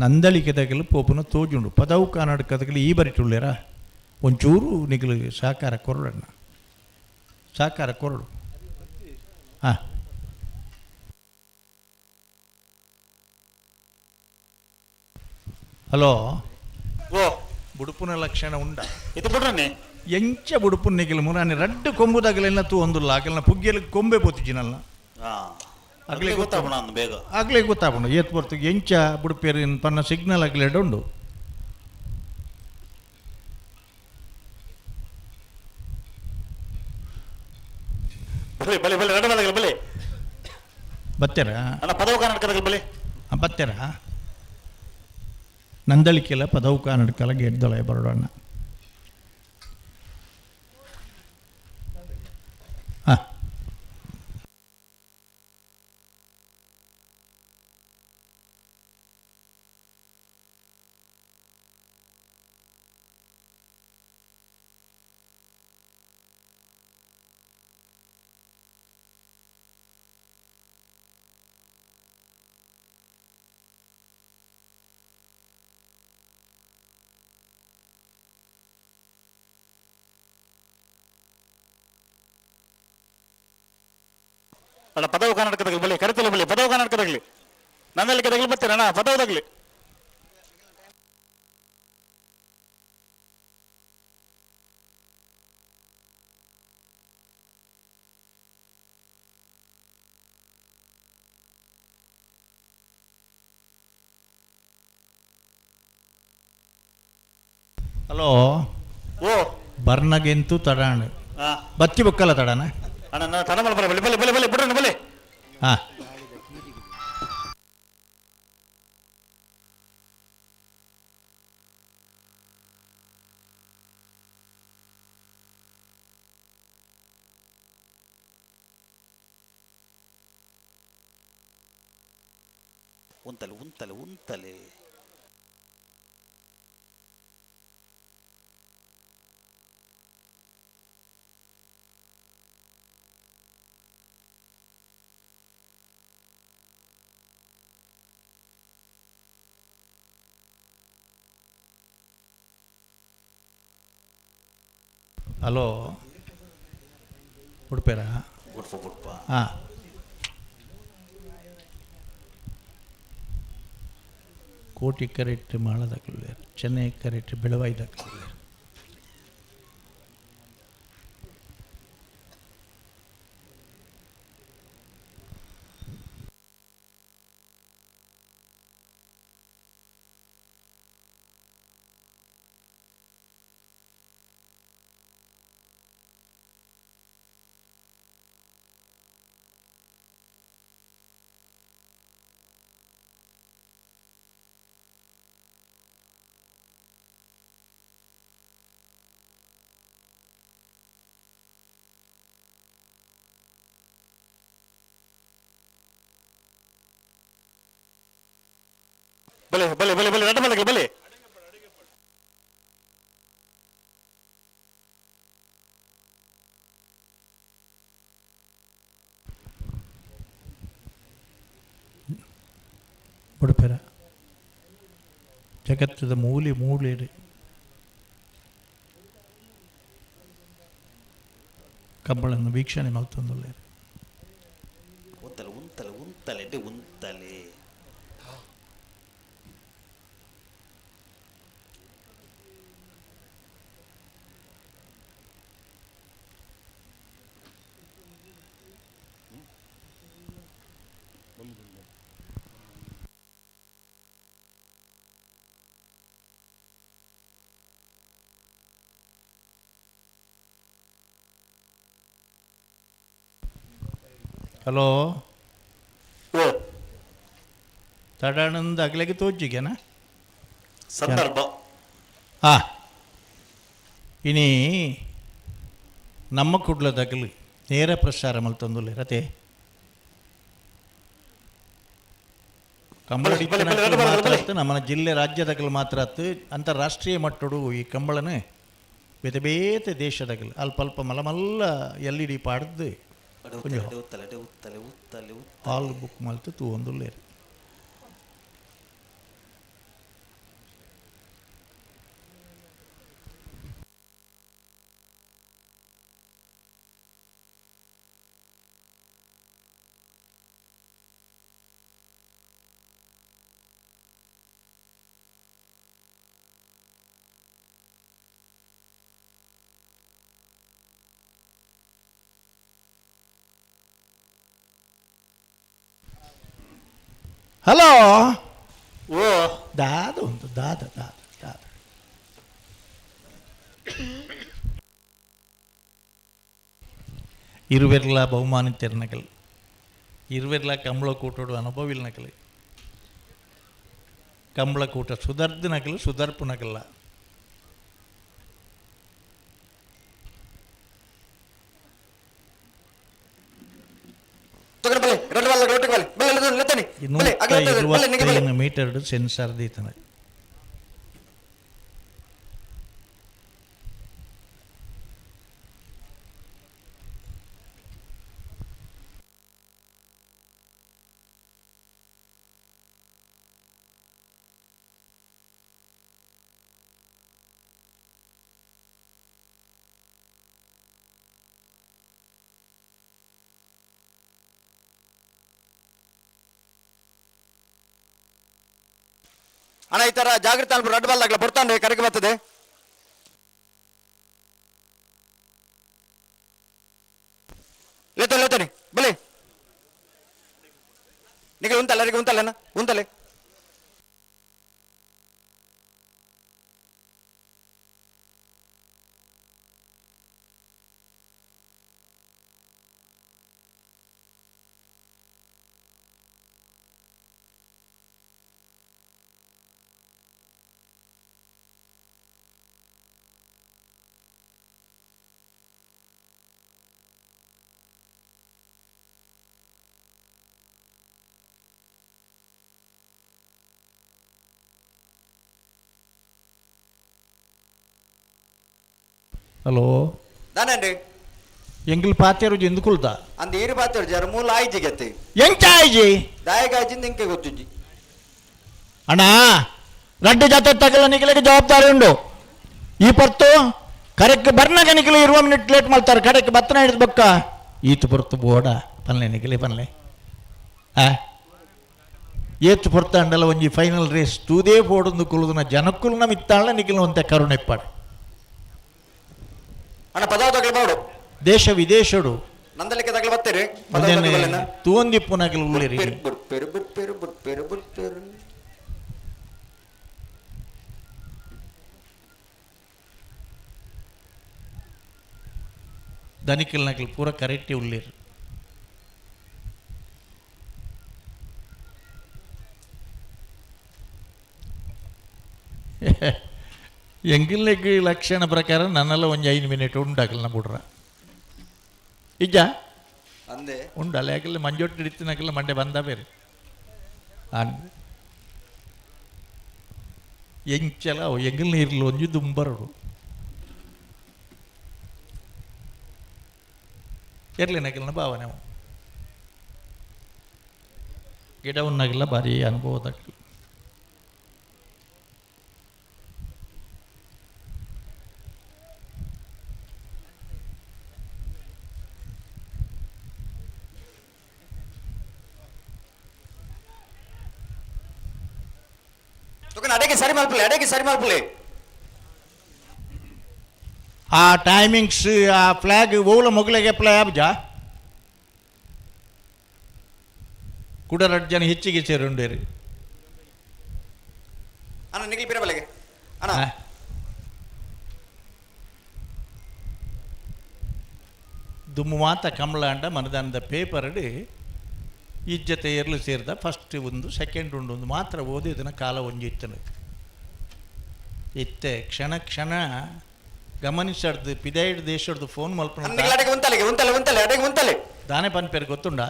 ನಂದಳಿಕೆ ತಗಲು ಪೋಪುನ ತೋಜುಂಡು ಪದವು ಕರ್ನಾಟಕದಗಲು ಈ ಬರಿಟುಳ್ಳೇರ ಒಂಚೂರು ನಿಗಲು ಸಹಕಾರ ಕೊರಡಣ್ಣ, ಸಹಕಾರ ಕೊರಡು. ಹಾಂ ಹಲೋ. ಓ ಬುಡುಪುನ ಲಕ್ಷಣ ಉಂಡ ಇದು ಬಿಡ್ರನ್ನಿ. ಎಂಚ ಬುಡುಪು ನಿಗಲು ಮುರಾನಿ ರಡ್ಡು ಕೊಂಬುದಾಗಲೆಲ್ಲ ತೂ ಒಂದುಲ್ಲ ಆಗಲ್ನ ಪುಗ್ಗೆಲ್ ಕೊಂಬೆ ಪೋತಿಜಿನಲ್ಲ. ಅಗ್ಲೇ ಗೊತ್ತಾಗೋಣ ಅಂದ್ ಬೇಗ. ಆಗ್ಲೇ ಗೊತ್ತಾಪುಂಡು ಏತ್ ಪೊರ್ತು ಎಂಚ ಬುಡುಪೇರು ಪನ್ನ ಸಿಗ್ನಲ್ ಆಗಲೇ ಉಂಡು. ಬಲೆ ಬಲೆ ಬಲೆ ರಡ್ಡು ಬಲೆ ಬಲೆ. ಬತ್ತೆರ ಅಣ್ಣ ಪದವು ಕರ್ನಾಟಕದಾಗ ಬಲೆ. ಬತ್ತೆರ ನಂದಳಿಕೆಲ್ಲ ಪದವು ಕರ್ನಾಟಕಲ ಗೇಟ್ ದೊಳೆ ಬರೋಣ. ಹಾಂ ಅಣ್ಣ ಪದವು ಕರ್ನಾಟಕದಾಗ ಬಲೆ ಕರಿತಲೆ ಬಲೆ ಪದವು ಕರ್ನಾಟಕದಾಗಲಿ ನಂದಳಿಕೆ ಬರ್ತೀರ ಅಣ್ಣ ಪದವುದಾಗಲಿ. ಹಲೋ. ಓ ಬರ್ನಗೆಂತು ತಡಾಣ ಬತ್ತಿ ಬೊಕ್ಕಲ್ಲ ತಡಾನ. ಅಣ್ಣ ನಾನು ತಡ ಬಲೆ ಬಲೆ ಬಲೆ ಬಲೆ ಬಿಡ್ರಣ್ಣ ಬಲೆ. ಹಾಂ ಉಂತಲೆ ಉಂತಲೆ ಉಂತಲೆ. ಹಲೋ ಉಡುಪೇರ. ಗುಡ್ಪ ಗುಡ್ಪ. ಹಾಂ ಕೋಟಿ ಕರೆಕ್ಟ್ ಮಾಳದಾಗಲೇ ಚೆನ್ನೈ ಕರೆಕ್ಟ್ ಬೆಳವಾಯ್ದಾಗಲೇ. ಬಲೆ ಬಲೆ ಬಲೆ ಬಲೆ ರಡ್ಡು ಬಲೆ ಬಲೆ. ಉಡುಪೇರ ಜಗತ್ತದ ಮೂಲೆ ಮೂಲೆ ಕಂಬಳನ್ನು ವೀಕ್ಷಣೆ ಮಲ್ತೊಂದುಲ್ಲೇರು. ಉಂತಲೆ ಉಂತಲೆ ಉಂತಲೆ ಉಂತಲೆ. ಹಲೋ ತಡಾಣಂದ ಅಗಲಿಗೆ ತೋಜಿಗೆನಾ ಸಂದರ್ಭ. ಇನಿ ನಮ್ಮ ಕುಡ್ಲದಗಲು ನೇರ ಪ್ರಸಾರ ಮಲ್ತೊಂದುಲ್ಲೆ ರತೆ ಕಂಬಳ ಮಾತ್ರ ನಮ್ಮನ ಜಿಲ್ಲೆ ರಾಜ್ಯದಗಲು ಮಾತ್ರ ಅತ್ತು ಅಂತಾರಾಷ್ಟ್ರೀಯ ಮಟ್ಟಡು ಈ ಕಂಬಳನ ಬೇತೆ ಬೇತೆ ದೇಶದಗಲು ಅಲ್ಪ ಅಲ್ಪ ಮಲ್ಲ ಎಲ್ ಇ ಡಿ ಪಾಡ್ದು ಆಲ್ ಬುಕ್ ಮಲ್ತು ತೂವೊಂದುಲ್ಲೆರ್. ಹಲೋ ಓ ದಾದ ಉಂಟು ದಾದ ದಾದ ದಾದ ಇರುವೆರ್ಲ ಬಹುಮಾನಿತೆರ್ ನಕಲ್ ಇರುವೆರ್ಲ ಕಂಬಳ ಕೂಟೋಡು ಅನುಭವಿಲ್ ನಕಲ್ ಕಂಬಳ ಕೂಟ ಸುಧರ್ದು ನಕಲು ಸುಧರ್ಪು ನಕಲ್ಲ. 125 ಮೀಟರ್ ಸೆನ್ಸಾರ್ ದೀತನ. ಅಣ್ಣ ಈ ತರ ಜಾಗೃತಿ ಅಲ್ಪ ರಡ್ಡು ಬಾಲ್ ದಾಖಲೆ ಬರ್ತಾನೆ ಕರೆಗೆ ಬರ್ತದೆ. ಲೇತಾನೆ ಲೇತಾನೆ ಬಲೆ ನಿಮಗೆ ಉಂಟಲ್ಲ ಅರಿಗೆ ಉಂಟಲ್ಲ ಉಂಟಲೆ. ಹಲೋ ದಾನಂడి ಎಂಗಿಲ್ ಪಾತೇರು ఎందుకుಲ್ದ ಅಂದ ಈರು ಪಾತೇರು ಜರ ಮೂಲ ಆಯ್ಜಿ ಗತ್ತೆ ಎಂಚ ಆಯ್ಜಿ ದಾಯಕ ಆಯ್ಜಿಂದ ಇಂಕೆ ಗೊತ್ತುಜ್ಜಿ. ಅಣ್ಣ ರಡ್ಡು ಜಾತೆ ತಗಲ ನಿಖಲಿಗೆ ಜವಾಬ್ದಾರಿ ಉಂಡು. ಈ ಪರ್ತು ಕರೆಕ್ಟ್ ಬರ್ನಾಗ ನಿಖಲು ಇರುವ ಮಿನಿಟ್ ಲೇಟ್ ಮಾಡ್ತಾರೆ ಕರೆಕ್ಟ್ ಬತ್ತನ ಹಿಡಿದು ಬೊಕ್ಕ ಈತು ಪೊರ್ತು ಬೋಡ ಪನ್ಲೆ ನಿಖಲಿ ಪನ್ಲೆ ಆ ಏತು ಪೊರ್ತ ಅಂಡಲ ಒಂಜಿ ಫೈನಲ್ ರೇಸ್ ತೂದೇ ಬೋಡೊಂದು ಕುಲುದುನ ಜನಕ್ಕುಲ್ನ ಮಿತ್ತಾಳ ನಿಖಲು ಒಂತೆ ಕರುಣೆಪ್ಪಾಡು. ಅಣ್ಣ ಪದಾವ ತಗಲ ಬೋಡು ದೇಶ ವಿದೇಶಡು ನಂದಲಿಕ್ಕೆ ತಗಲ ಬತ್ತೀರಿ ತೂಂದಿಪ್ಪುನಗಲು ಉಳ್ಳಿರಿ. ಬುಡ್ಪೇರು ಬುಡ್ಪೇರು ಬುಡ್ಪೇರು ಬುಡ್ಪೇರು. ದನಿಕಲ್ ನಕಲ್ ಪೂರ ಕರೆಕ್ಟ್ ಉಳ್ಳೀರು. ಎಂಗಿಲ್ಲೆಗ್ ಲಕ್ಷಣ ಪ್ರಕಾರ ನನ್ನೆಲ್ಲ ಒಂಜಿ 5 ಮಿನಿಟ್ ಉಂಡಾಕಲ್ನ ಬುಡ್ರ ಇಜ್ಜ ಅಂದೆ ಉಂಡಲ್ಲ ಯಾಕಲ್ಲ ಮಂಜೊಟ್ಟು ಹಿಡಿತಿನಕಲ್ಲ ಮಂಡೆ ಬಂದ ಬೇರೆ ಎಂಚಲ ಎಂಗಿಲ್ ನೀರ್ಲು ಒಂಜಿ ದುಂಬರಡು ಎರ್ಲಿನಕಲ್ನ ಭಾವನೆ ಗಿಡ ಉಣ್ಣಾಗಲ್ಲ ಭಾರಿ ಅನುಭವದಾಗ. ಅಡೆಗೆ ಸರಿ ಮಲ್ಪಲೆ ಅಡೆಗೆ ಸರಿ ಮಲ್ಪಲೆ. ಆ ಟೈಮಿಂಗ್ಸ್ ಆ ಫ್ಲಾಗ್ ಓಲ ಮೊಗಲಿಗೆ ಅಪ್ಲೈ ಆಬ್ಜ ಕುಡ ರಡ್ಡು ಜನ ಹೆಚ್ಚಿಗೆ ಸೇರುಂಡೇರಿ. ಅಣ್ಣ ನಿಗಲಿ ಪಿರ ಬಲೆಗೆ ಅಣ್ಣ. ದುಮ್ಮು ಮಾತ ಕಮಲಾಂಡ ಮನದಾನದ ಪೇಪರ್ಡ್ ಇಜ್ಜತೆ ಎರ್ಲು ಸೇರಿದ ಫಸ್ಟ್ ಒಂದು ಸೆಕೆಂಡ್ ಉಂಡು ಒಂದು ಮಾತ್ರ ಓದಿ ಇದನ್ನ ಕಾಲ ಒಂಜಿ ಇತ್ತನು. ಇತ್ತೆ ಕ್ಷಣ ಕ್ಷಣ ಗಮನಿಸಡ್ದು ಪಿದೈಡ್ ದೇಶಡ್ದು ಫೋನ್ ಮಲ್ಪನ ದಾನೆ ಪನ್ಪೇರು ಗೊತ್ತುಂಡ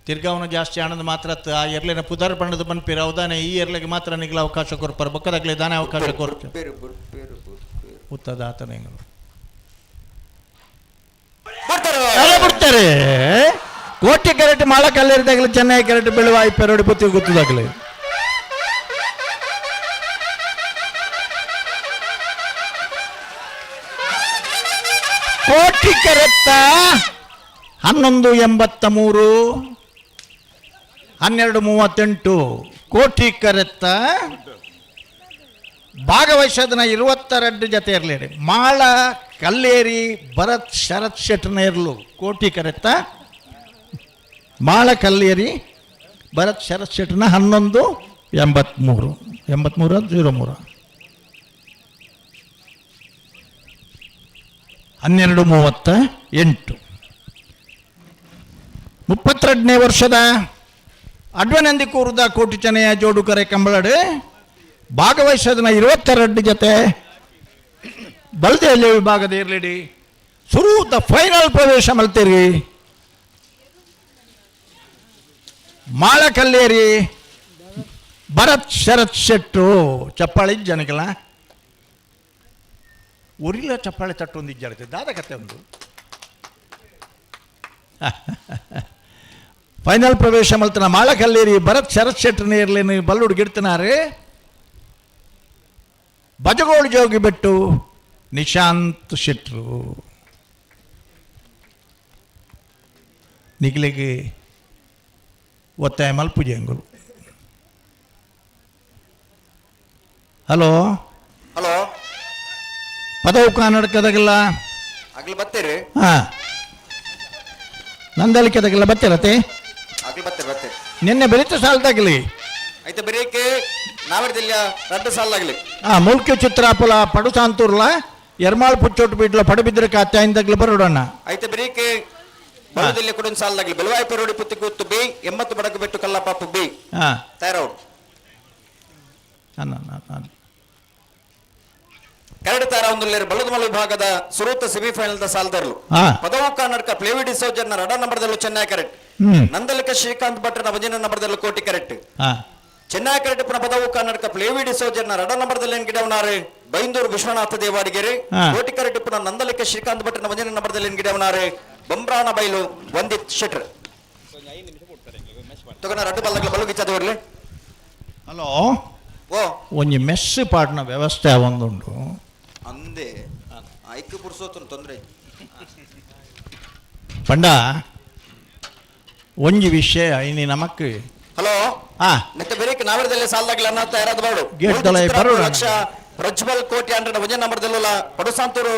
ತಿರ್ಗಾವನ ಜಾಸ್ತಿ ಆನಂದ ಮಾತ್ರ ಆ ಎರ್ಲಿನ ಪುದರ್ ಬಣ್ಣದ ಪನ್ಪೇರು ಅವದಾನೆ ಈ ಎರ್ಲಿಗೆ ಮಾತ್ರ ನಿಗ್ಲ ಅವಕಾಶ ಕೊರ್ಪಾರ ಬೊಕ್ಕದಾಗ್ಲಿ ದಾನೆ ಅವಕಾಶ ಕೊರ್ತು ಉತ್ತದಾತನ ಬಿಡ್ತಾರೆ. ಕೋಟೆ ಕರೆಕ್ಟ್ ಮಾಳ ಕಲ್ಲೇರಿದಾಗಲಿ ಚೆನ್ನೈ ಕರೆಕ್ಟ್ ಬೆಳುವಾಯಿ ಪೆರೋಡಿ ಬುತ್ತಿ ಗೊತ್ತದಾಗಲಿ. ಕೋಟಿ ಕರೆತ್ತ 11.83 12.38 ಕೋಟಿ ಕರೆತ್ತ ಭಾಗವಹಿಸೋದನ್ನ 22 ಜೊತೆ ಇರಲಿ. ಮಾಳ ಕಲ್ಲೇರಿ ಭರತ್ ಶರತ್ ಶೆಟ್ಟನ ಇರಲು ಕೋಟಿ ಕರೆತ್ತ ಮಾಳ ಕಲ್ಲೇರಿ ಭರತ್ ಶರತ್ ಶೆಟ್ಟನ 11.83 83 03 12.38 32ನೇ ವರ್ಷದ ಅಡ್ವನಂದಿ ಕೂರ್ದ ಕೋಟಿ ಚೆನೆಯ ಜೋಡುಕರೆ ಕಂಬಳಡು ಭಾಗವಹಿಸೋದನ್ನ 22 ಜೊತೆ ಬಲ್ದೆಯಲ್ಲಿ ವಿಭಾಗದ ಇರಲಿಡಿ ಸುರೂತ ಫೈನಲ್ ಪ್ರವೇಶ ಮಲ್ತೀರಿ. ಮಾಳಕಲ್ಲೇರಿ ಭರತ್ ಶರತ್ ಶೆಟ್ರು ಚಪ್ಪಾಳಿ ಜನಕಲ್ಲ ಉರಿಲ ಚಪ್ಪಾಳೆ ತಟ್ಟೊಂದು ಇಜ್ಜಾಡ್ತದೆ ದಾದ ಕತೆ ಒಂದು. ಫೈನಲ್ ಪ್ರವೇಶ ಮಲ್ತನ ಮಾಳಕಲ್ಲೇರಿ ಭರತ್ ಶರತ್ ಶೆಟ್ರನೇ ಇರಲೇನು ಬಲ್ಲುಡು ಗಿಡ್ತನಾರೆ ಬಜಗೋಳು ಜೋಗಿ ಬೆಟ್ಟು ನಿಶಾಂತ್ ಶೆಟ್ರು ನಿಗ್ಲಿಗೆ ಒತ್ತಾಯ ಮಲ್ಪುಜೆ ಅಂಗುಲು. ಹಲೋ ಹಲೋ ಪದವು ಕನ್ನಡಕದಾಗೆಲ್ಲ ಆಗ್ಲಿ ಬತ್ತೀರಿ. ಹಾಂ ನಂದಳಿಕೆದಾಗೆಲ್ಲ ಬತ್ತಿರತ್ತೆ ಆಗ್ಲಿ ಬತ್ತೀರಿ ಬತ್ತೀರಿ. ನಿನ್ನೆ ಬೆಳೀತ ಸಾಲದಾಗಲಿ ಐತೆ ಬರೀಕೆ ನಾವರದಿಲ್ಲ ರಡ್ಡು ಸಾಲಾಗ್ಲಿ. ಆ ಮೂಲ್ಕಿ ಚಿತ್ರಾಪುಲ ಪಡುಸಾಂತೂರ್ಲ ಎರ್ಮಾಳ್ ಪುಚ್ಚೋಟು ಬೀಡ್ಲ ಪಡುಬಿದ್ರೆ ಕಾತ್ಯಾಯಿಂದಾಗ್ಲಿ ಬರೋಡಣ್ಣ. ಐತೆ ಬರೀಕೆ ಬಲದಲ್ಲಿ ಕೂಡ ಸಾಲಾಗ್ಲಿ ಬೆಲವಾಯಿ ಪರೋಡಿ ಪುತ್ತಿ ಕೂತು ಬಿ 80 ಬಡಗು ಬೆಟ್ಟು ಕಲ್ಲಪಾಪು ಬಿ ಹಾಂ ತಯಾರವ್ರು. ಅನ್ನ ಕರಡು ತಾರ ಒಂದು ಬಲದಮಲ ವಿಭಾಗದ ಸುರೂತ ಸೆಮಿಫೈನಲ್ the ಸಾಲದರ್ಲು ಪದವು ಕರ್ನಾಟಕ ಪ್ಲೇವಿ ಡಿಸೋಜರ್ನ ರಡ ನಂಬರ್ದಲ್ಲೂ ಚೆನ್ನೈ ಕರೆಕ್ಟ್, ನಂದಲಿಕ ಶ್ರೀಕಾಂತ್ ಭಟ್ರನ ಭಜನ ನಂಬರ್ದಲ್ಲೂ ಕೋಟಿ ಕರೆಕ್ಟ್, ಚೆನ್ನೈ ಕರೆಕ್ಟ್ ಪುನಃ ಪದವು ಕರ್ನಾಟಕ ಪ್ಲೇವಿ ಡಿಸೋಜರ್ನ ರಡ ನಂಬರ್ದಲ್ಲಿ ಗಿಡವನಾರೆ ಬೈಂದೂರು ವಿಶ್ವನಾಥ ದೇವಾಡಿಗೆರೆ, ಕೋಟಿ ಕರೆಕ್ಟ್ ಪುನಃ ನಂದಲಿಕ ಶ್ರೀಕಾಂತ್ ಭಟ್ರನ ಭಜನ ನಂಬರ್ದಲ್ಲಿ ಗಿಡವನಾರೆ ಬೊಂಬ್ರಾನ ಬೈಲು ವಂದಿತ್ ಶೆಟ್ರ್. ತಗೊಂಡ ರಡ್ಡು ಬಲ್ಲಗ್ಲ ಬಲ್ಲು ಗಿಚ್ಚದವರ್ಲಿ. ಹಲೋ ಓ ಒಂಜಿ ಮೆಸ್ ಪಾಡ್ನ ವ್ಯವಸ್ಥೆ ಒಂದುಂಡು ಅಂದೆ ಐಕ್ಯ ಪುರ್ಸೋತನ ತೊಂದರೆ. ಪಂಡ ಒಂಜಿ ವಿಷಯ ಇನಿ ನಮಕ್ ಹಲೋ ಮತ್ತೆ ಬೇರೆ ನಾವರದಲ್ಲಿ ಸಾಲದಾಗಲ ಅನ್ನ ತಯಾರಾದ ಬಾಡು ಗೇಟ್ ದಳ ಬರೋಣ. ಲಕ್ಷ ಪ್ರಜ್ವಲ್ ಕೋಟಿ ಅಂಡ್ರನ ಭಜನೆ ನಂಬರ್ದಲ್ಲ ಪಡುಸಾಂತೂರು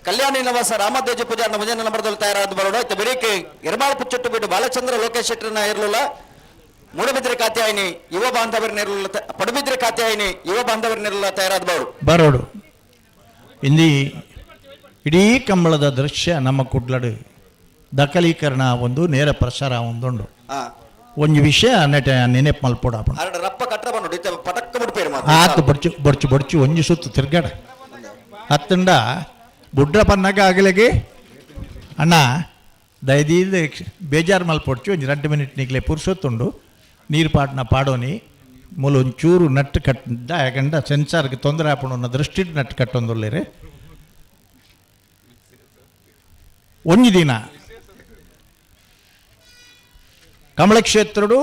ಕಲ್ಯಾಣಿ ನಿವಾಸ ರಾಮದೇಜ ಪೂಜಾರನ ಭಜನೆ ನಂಬರ್ದಲ್ಲಿ ತಯಾರಾದ ಬರೋಣ. ಐತೆ ಬೇರೆ ಎರ್ಮಾಳ್ ಪುಚ್ಚೊಟ್ಟು ಬಿಟ್ಟು ಬಾಲಚಂದ್ರ ಲೋಕೇಶ್ ಶೆಟ್ಟರ್ನ ಇರಲಿಲ್ಲ ಮೂಡಬಿದ್ರೆ ಕಾತ್ಯಾಯಿನಿ ಯುವ ಬಾಂಧವರ ನೆರಳು ಪಡುಬಿದ್ರೆ ಕಾತ್ಯಾಯಿನಿ ಯುವ ಬಾಂಧವರ ನೆರಳು ತಯಾರಾದ ಬಾಡು ಬರೋಡು. ಇಂದಿ ಇಡೀ ಕಂಬಳದ ದೃಶ್ಯ ನಮ್ಮ ಕುಡ್ಲಡು ದಾಖಲೀಕರಣ ಒಂದು ನೇರ ಪ್ರಸಾರ ಒಂದುಂಡು. ಒಂಜಿ ವಿಷಯ ನೆಟ ನೆನೆಪ್ ಮಲ್ಪೊಡ ರಪ್ಪ ಕಟ್ರ ಬಂದು ಪಟಕ್ಕ ಬಿಡ್ಪೇರು ಆತು ಬಡ್ಚು ಬಡ್ಚು ಬಡ್ಚು ಒಂಜಿ ಸುತ್ತು ತಿರ್ಗಾಡ ಅತ್ತಂಡ ಬುಡ್ರ ಪನ್ನಾಗ ಆಗಲಿಗೆ ಅಣ್ಣ ದಯದೀದ ಬೇಜಾರು ಮಲ್ಪೊಡ್ಚು ಒಂಜಿ 2 ಮಿನಿಟ್ ನಿಗ್ಲೆ ಪುರ್ಸೊತ್ತುಂಡು ನೀರು ಪಾಟ್ನ ಪಾಡೋನಿ ಮೂಲ ಒಂಚೂರು ನಟ್ಟು ಕಟ್ಟ ಯಾಕಂಡ ಸೆನ್ಸಾರ್ಗೆ ತೊಂದರೆ ಆಪಣ ದೃಷ್ಟಿ ನಟ್ಟು ಕಟ್ಟೊಂದುಲ್ಲೇರೆ. ಒಂಜಿ ದಿನ ಕಮಲಕ್ಷೇತ್ರಡು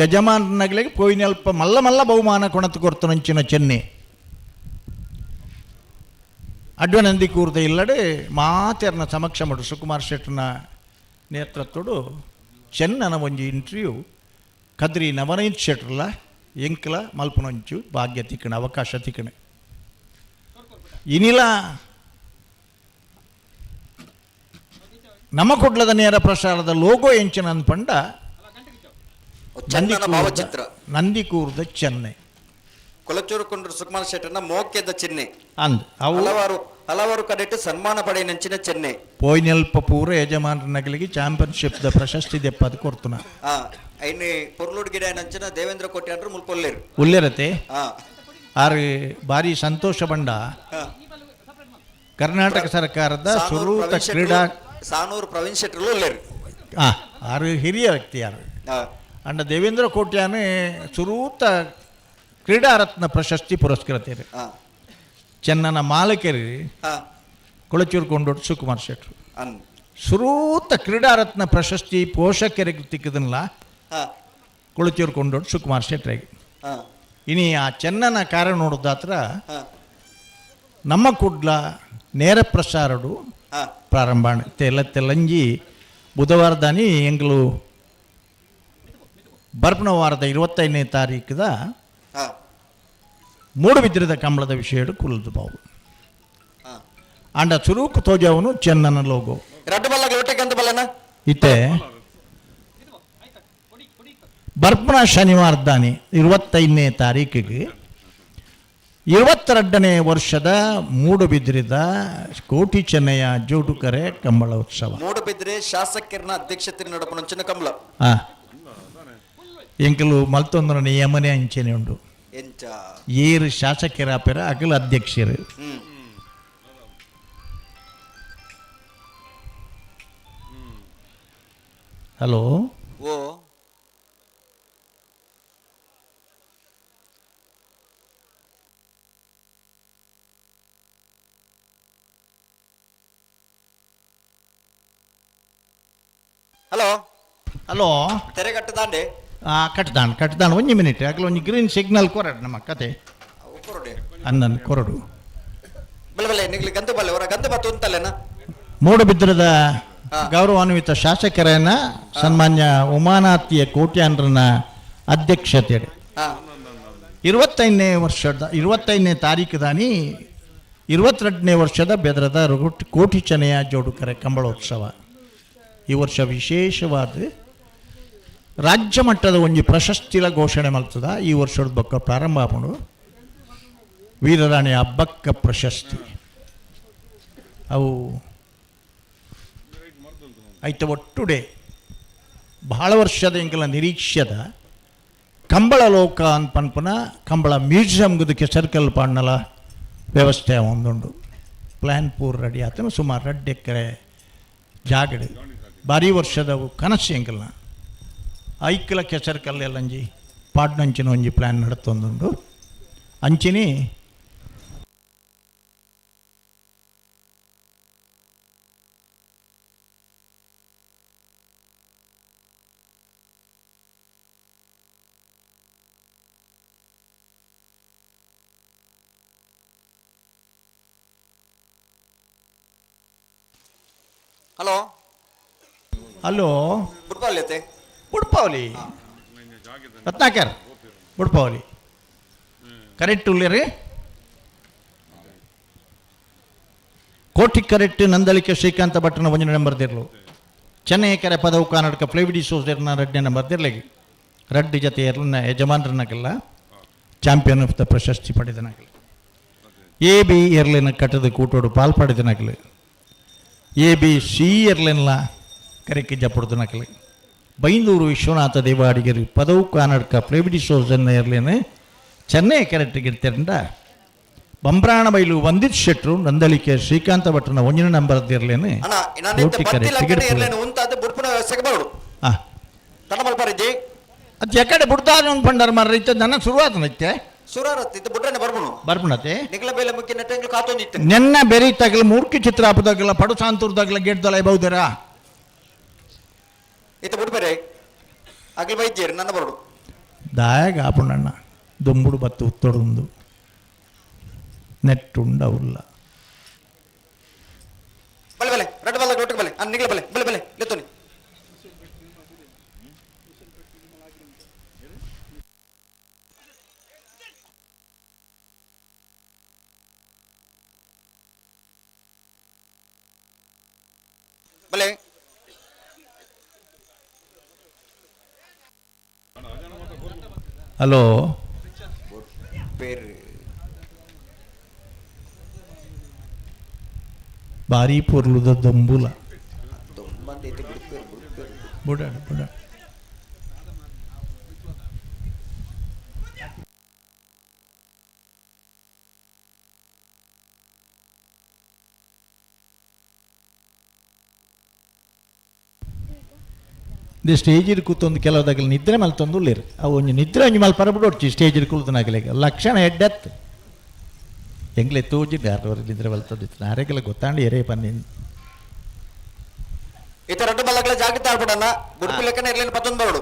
ಯಜಮಾನನಾಗಲಿಗೆ ಪೋಯಿನಲ್ಪ ಮಲ್ಲ ಮಲ್ಲ ಬಹುಮಾನ ಕೊಣತು ಕೊರ್ತುನಂಚಿನ ಚೆನ್ನಿ ಅಡ್ವನಂದಿ ಕೂರ್ದ ಇಲ್ಲಡೆ ಮಾತೆರ್ನ ಸಮಕ್ಷಮಡು ಸುಕುಮಾರ್ ಶೆಟ್ಟನ ನೇತೃತ್ವಡು ಚೆನ್ನನ ಒಂಜಿ ಇಂಟರ್ವ್ಯೂ ಕದ್ರಿ ನವನೈತ್ ಶೆಟ್ರಲ ಎಂಕ್ಲ ಮಲ್ಪನೊಂಚು ಭಾಗ್ಯ ತಿಕ್ಕಣ ಅವಕಾಶ ತಿಕ್ಕಣೆ ಇನಿಲ ನಮ್ಮ ಕುಡ್ಲದ ನೇರ ಪ್ರಸಾರದ ಲೋಗೋ ಎಂಚಿನ ಪಂಡ ಭಾವಚಿತ್ರ ನಂದಿಕೂರ್ದ ಚೆನ್ನೈ. ಕೊಲಚೂರು ಕೊಂಡ್ರು ಸುಕುಮಾರ್ ಶೆಟ್ಟರ್ನ ಮೋಕ್ಯದ ಚಿಹ್ನೆ. ಅಂದ್ ಅವು ಹಲವಾರು ಹಲವಾರು ಕಡೆಟ್ ಸನ್ಮಾನ ಪಡೆಯಿನಂಚಿನ ಚೆನ್ನೆ. ಪೋಯ್ನೆಲ್ಪ ಪೂರ ಯಜಮಾನರ ನಗಲಿಗೆ ಚಾಂಪಿಯನ್ಶಿಪ್ ದ ಪ್ರಶಸ್ತಿ ದೆಪ್ಪದು ಕೊರ್ತುನ. ಆ ಐನಿ ಪೊರ್ಲುಡ್ ಗಿಡ ನಂಚಿನ ದೇವೇಂದ್ರ ಕೋಟೆ ಅಂಡ್ರು ಮುಲ್ಪೊಲ್ಲೇರು. ಉಲ್ಲೇರತೆ. ಆ ಆರು ಭಾರಿ ಸಂತೋಷ ಬಂಡ. ಕರ್ನಾಟಕ ಸರ್ಕಾರದ ಸುರೂತ ಕ್ರೀಡಾ ಸಾನೂರು ಪ್ರವೀಣ್ ಶೆಟ್ಟರ್ಲು ಉಲ್ಲೇರು. ಆರು ಹಿರಿಯ ವ್ಯಕ್ತಿ ಯಾರು. ಅಂಡ ದೇವೇಂದ್ರ ಕೋಟ್ಯಾನೆ ಸುರೂತ ಕ್ರೀಡಾರತ್ನ ಪ್ರಶಸ್ತಿ ಪುರಸ್ಕೃತರು. ಚೆನ್ನನ ಮಾಲಕರಿ ಕೊಳಚೂರು ಕೊಂಡೋಡು ಸುಕುಮಾರ್ ಶೆಟ್ಟರು. ಸುರೂತ ಕ್ರೀಡಾರತ್ನ ಪ್ರಶಸ್ತಿ ಪೋಷಕರಿಗೆ ತಿಕ್ಕದನ್ಲ ಕೊಳಚೂರು ಕೊಂಡೋಡು ಸುಕುಮಾರ್ ಶೆಟ್ಟರಿಗೆ. ಇನಿ ಆ ಚೆನ್ನನ ಕಾರ ನೋಡೋದಾತ್ರ ನಮ್ಮ ಕುಡ್ಲ ನೇರ ಪ್ರಸಾರಡು ಪ್ರಾರಂಭ ತೆಲ ತೆಲಂಜಿ ಬುಧವಾರದಾನಿ ಎಂಗ್ಲು ಬರ್ಪಣ ವಾರದ 25ನೇ ತಾರೀಕದ ಮೂಡುಬಿದ್ರದ ಕಂಬಳದ ವಿಷಯಡು ಕುಲದು ಬಾವು. ಅಂಡ ಚುರುಕು ತೋಜವನು ಚೆನ್ನನ ಲೋಗೋ. ರಡ್ಡು ಬಲ್ಲ ಒಟ್ಟೆ ಬಲ್ಲನ ಇತ್ತೆ ಬರ್ಪಣ ಶನಿವಾರದಾನಿ 25ನೇ ತಾರೀಕಿಗೆ 22ನೇ ವರ್ಷದ ಮೂಡುಬಿದ್ರಿದ ಕೋಟಿ ಚೆನ್ನಯ್ಯ ಜೋಡುಕರೆ ಕಂಬಳ ಉತ್ಸವ. ಮೂಡುಬಿದ್ರೆ ಶಾಸಕರನ್ನ ಅಧ್ಯಕ್ಷತೆ ನಡಪುನಂಚಿನ ಕಂಬಳ. ಎಂಕಲು ಮಲ್ತೊಂದರ ನಿಯಮನೇ ಅಂಚನೆ ಉಂಡು. ಎಂಚ ಏರು ಶಾಸಕರ ಅಗಲ ಅಧ್ಯಕ್ಷರು. ಹಲೋ. ಓ ಹಲೋ. ಹಲೋ. ತೆರೆ ಕಟ್ಟದಾಂಡೆ. ಕಟ್ದಾಣ ಕಟ್ದಾಣ ಒಂಜಿ ಮಿನಿಟ್ ಅಗಲ ಒಂಜಿ ಗ್ರೀನ್ ಸಿಗ್ನಲ್ ಕೊರಡು ನಮ್ಮ ಕತೆ. ಕೊರಡೆ. ಅನ್ನನ್ ಕೊರಡು. ಬಲೆ ಬಲೆ ನಿಗ್ಲಿ ಗಂತು ಬಲ್ಲೆ ಅವರ ಗಂತು ಬತ್ತು ಅಂತಲ್ಲೇನ. ಮೂಡುಬಿದ್ರದ ಗೌರವಾನ್ವಿತ ಶಾಸಕರನ್ನ ಸನ್ಮಾನ್ಯ ಉಮಾನಾಥಿಯ ಕೋಟ್ಯಾನ್ರನ ಅಧ್ಯಕ್ಷತೆ 25ನೇ ವರ್ಷದ 25ನೇ ತಾರೀಕು ದಾನಿ 22ನೇ ವರ್ಷದ ಬೆದರದ ಕೋಟಿ ಚೆನ್ನಯ್ಯ ಜೋಡುಕರೆ ಕಂಬಳೋತ್ಸವ ಈ ವರ್ಷ ವಿಶೇಷವಾದ ರಾಜ್ಯ ಮಟ್ಟದ ಒಂಜಿ ಪ್ರಶಸ್ತಿಲ ಘೋಷಣೆ ಮಲ್ತದ. ಈ ವರ್ಷದ ಬೊಕ್ಕ ಪ್ರಾರಂಭ ಆಪುಂಡು ವೀರರಾಣಿ ಹಬ್ಬಕ್ಕ ಪ್ರಶಸ್ತಿ. ಅವು ಐತ ಒಟ್ಟುಡೆ ಬಹಳ ವರ್ಷದ ಎಂಕಲ ನಿರೀಕ್ಷೆದ ಕಂಬಳ ಲೋಕ ಅಂತ ಪನ್ಪುನ ಕಂಬಳ ಮ್ಯೂಸಿಯಂಗುದಕ್ಕೆ ಸರ್ಕಲ್ ಪಾಂಡಲ ವ್ಯವಸ್ಥೆ ಒಂದುಂಡು. ಪ್ಲ್ಯಾನ್ ಪೂರ್ ರೆಡಿ ಆತನ ಸುಮಾರು 2 ಎಕರೆ ಜಾಗಡು ಭಾರಿ ವರ್ಷದವು ಕನಸು ಎಂಕಲ್ನ ಐಕ್ಲ ಕೆಸರು ಎಲ್ಲಂಜಿ ಪಾಡ್ನಂಚಿನ ಒಂಜಿ ಪ್ಲ್ಯಾನ್ ನಡತೊಂದುಂಡು. ಅಂಚಿನಿ ಹಲೋ. ಹಲೋ. ಫುಟ್ಬಾಲ್ ಐತೆ. ಬುಡ್ಪಾವಲಿ ರತ್ನಾಕರ್ ಬುಡ್ಪಾವಲಿ ಕರೆಕ್ಟ್ ಉಳ್ಳೇರಿ ಕೋಟಿ ಕರೆಕ್ಟ್ ನಂದಳಿಕೆ ಶ್ರೀಕಾಂತ ಭಟ್ಟನ ಒಂಜಿ ನಂಬರ್ ದಿರ್ಲು ಚೆನ್ನೈ ಕೆರೆ ಪದವು ಕರ್ನಾಟಕ ಫ್ಲೇವಿಡಿ ಸೋಸರ್ನ ರಡ್ಡನೇ ನಂಬರ್ ದಿರ್ಲೆಗಿ ರಡ್ಡು ಜೊತೆ ಎರ್ಲನ ಯಜಮಾನ್ರನಾಗಲ್ಲ ಚಾಂಪಿಯನ್ ಆಫ್ the ಪ್ರಶಸ್ತಿ ಪಡೆದನಾಗಲಿ ಎ ಬಿ ಎರ್ಲಿನ ಕಟ್ಟದ ಕೂಟೋಡು ಪಾಲ್ ಪಡೆದನಾಗಲಿ ಎ ಬಿ ಸಿ ಎರ್ಲಿನ್ಲ ಕರೆಕ್ಕೆ ಜಪುಡ್ದನಾಗಲಿ ಬೈಂದೂರು ವಿಶ್ವನಾಥ ದೇವಾಡಿಗರು ಪದವು ಕರ್ನಾಟಕ ಫ್ಲೇವಿಡಿ ಸೋಸನ್ನ ಎರ್ಲಿನ ಚೆನ್ನೈ ಕರೆಕ್ಟ್ ಇರ್ತಾರಂಡ ಬಂಬ್ರಾಣ ಬೈಲು ವಂದಿತ್ ಶೆಟ್ರು ನಂದಳಿಕೆ ಶ್ರೀಕಾಂತ ಭಟ್ರನ ಒಂಜಿನ ನಂಬರ್ ಇರ್ಲೇನೆ ಅದು ಎಕಡೆ ಬುಡ್ದಾನ ಒಂದು ಪಂಡಾರ ಮಾರ್ರೆ ಇತ್ತ ನನ್ನ ಶುರುವಾತನೈತೆ. ಸುರಾರತ್ ಬುಡ್ರನೆ ಬರ್ಬುನು. ಬರ್ಬುಣತೆ. ನಿಗ್ಲ ಬೇಲೆ ಮುಖ್ಯ ನೆಟ್ಟಂಗ್ಲು ಕಾತೊಂದಿತ್ತು. ನೆನ್ನ ಬೆರಿ ತಗಲ ಮೂರ್ಖಿ ಚಿತ್ರ ಹಬ್ಬದಾಗಲ ಪಡು ಸಾಂತೂರ್ದಾಗಲ ಗೇಟ್ ದೊಲ ಬಹುದರಾ. ಇತ್ತ ಬುಡ್ಬರೆ ಅಗ್ಲ ಬೈದ್ಯರು ನನ್ನ ಬರಡು. ದಾಯಾಗ ಆಪುಣಣ್ಣ ದುಂಬುಡು ಬತ್ತು ಉತ್ತೊಡುಂದು ನೆಟ್ಟುಂಡವುಲ್ಲ. ಬಲೆ ಬಲೆ ರಡ್ಡು ಬಲ್ಲ ಒಟ್ಟಿಗೆ ಬಲೆ ಅನ್ನ ನಿಗ್ಲ ಬಲೆ ಬಲೆ ಬಲೆ ಲೆತ್ತೋನಿ. ಬಲೆ ಹಲೋ. ಬುಡ್ಪೇರು ಭಾರಿ ಪೊರ್ಲುದ ದೊಂಬುಲ ದೊಂಬಂತ ಐತಿ ಬುಡ್ಪೇರು ಬುಡ್ಪೇರು ಬುಡಾಡ ಬುಡಾಡ. ಇದು ಸ್ಟೇಜಿಡ್ ಕೂತೊಂದು ಕೆಲವುದಾಗಲಿ ನಿದ್ರೆ ಮಲ್ತೊಂದು ಉಳ್ಳೇರು ಅವು ಒಂಜಿ ನಿದ್ರೆ ಒಂಜಿ ಮಲ್ಪ ಬಿಡೋಡ್ಚಿ ಸ್ಟೇಜಿಡ್ ಕುಲ್ತನಾಗಲಿ ಲಕ್ಷಣ ಎಡ್ಡತ್ ಎಂಗ್ಲೆ ತೋಜಿಡ್ ಯಾರು ನಿದ್ರೆ ಮಲ್ತೊಂದಿತ್ತು ನಾರೆಗೆಲ್ಲ ಗೊತ್ತಾಂಡಿ ಎರೇ ಪನ್ನಿ. ಇತ ರಡ್ಡು ಬಲ್ಲಗಳ ಜಾಗೃತಿ ಆಗ್ಬಿಡಣ್ಣ ಬುಡ್ಪಿ ಲೆಕ್ಕನ ಇರ್ಲಿನ ಪತ್ತೊಂದು ಬರೋಡು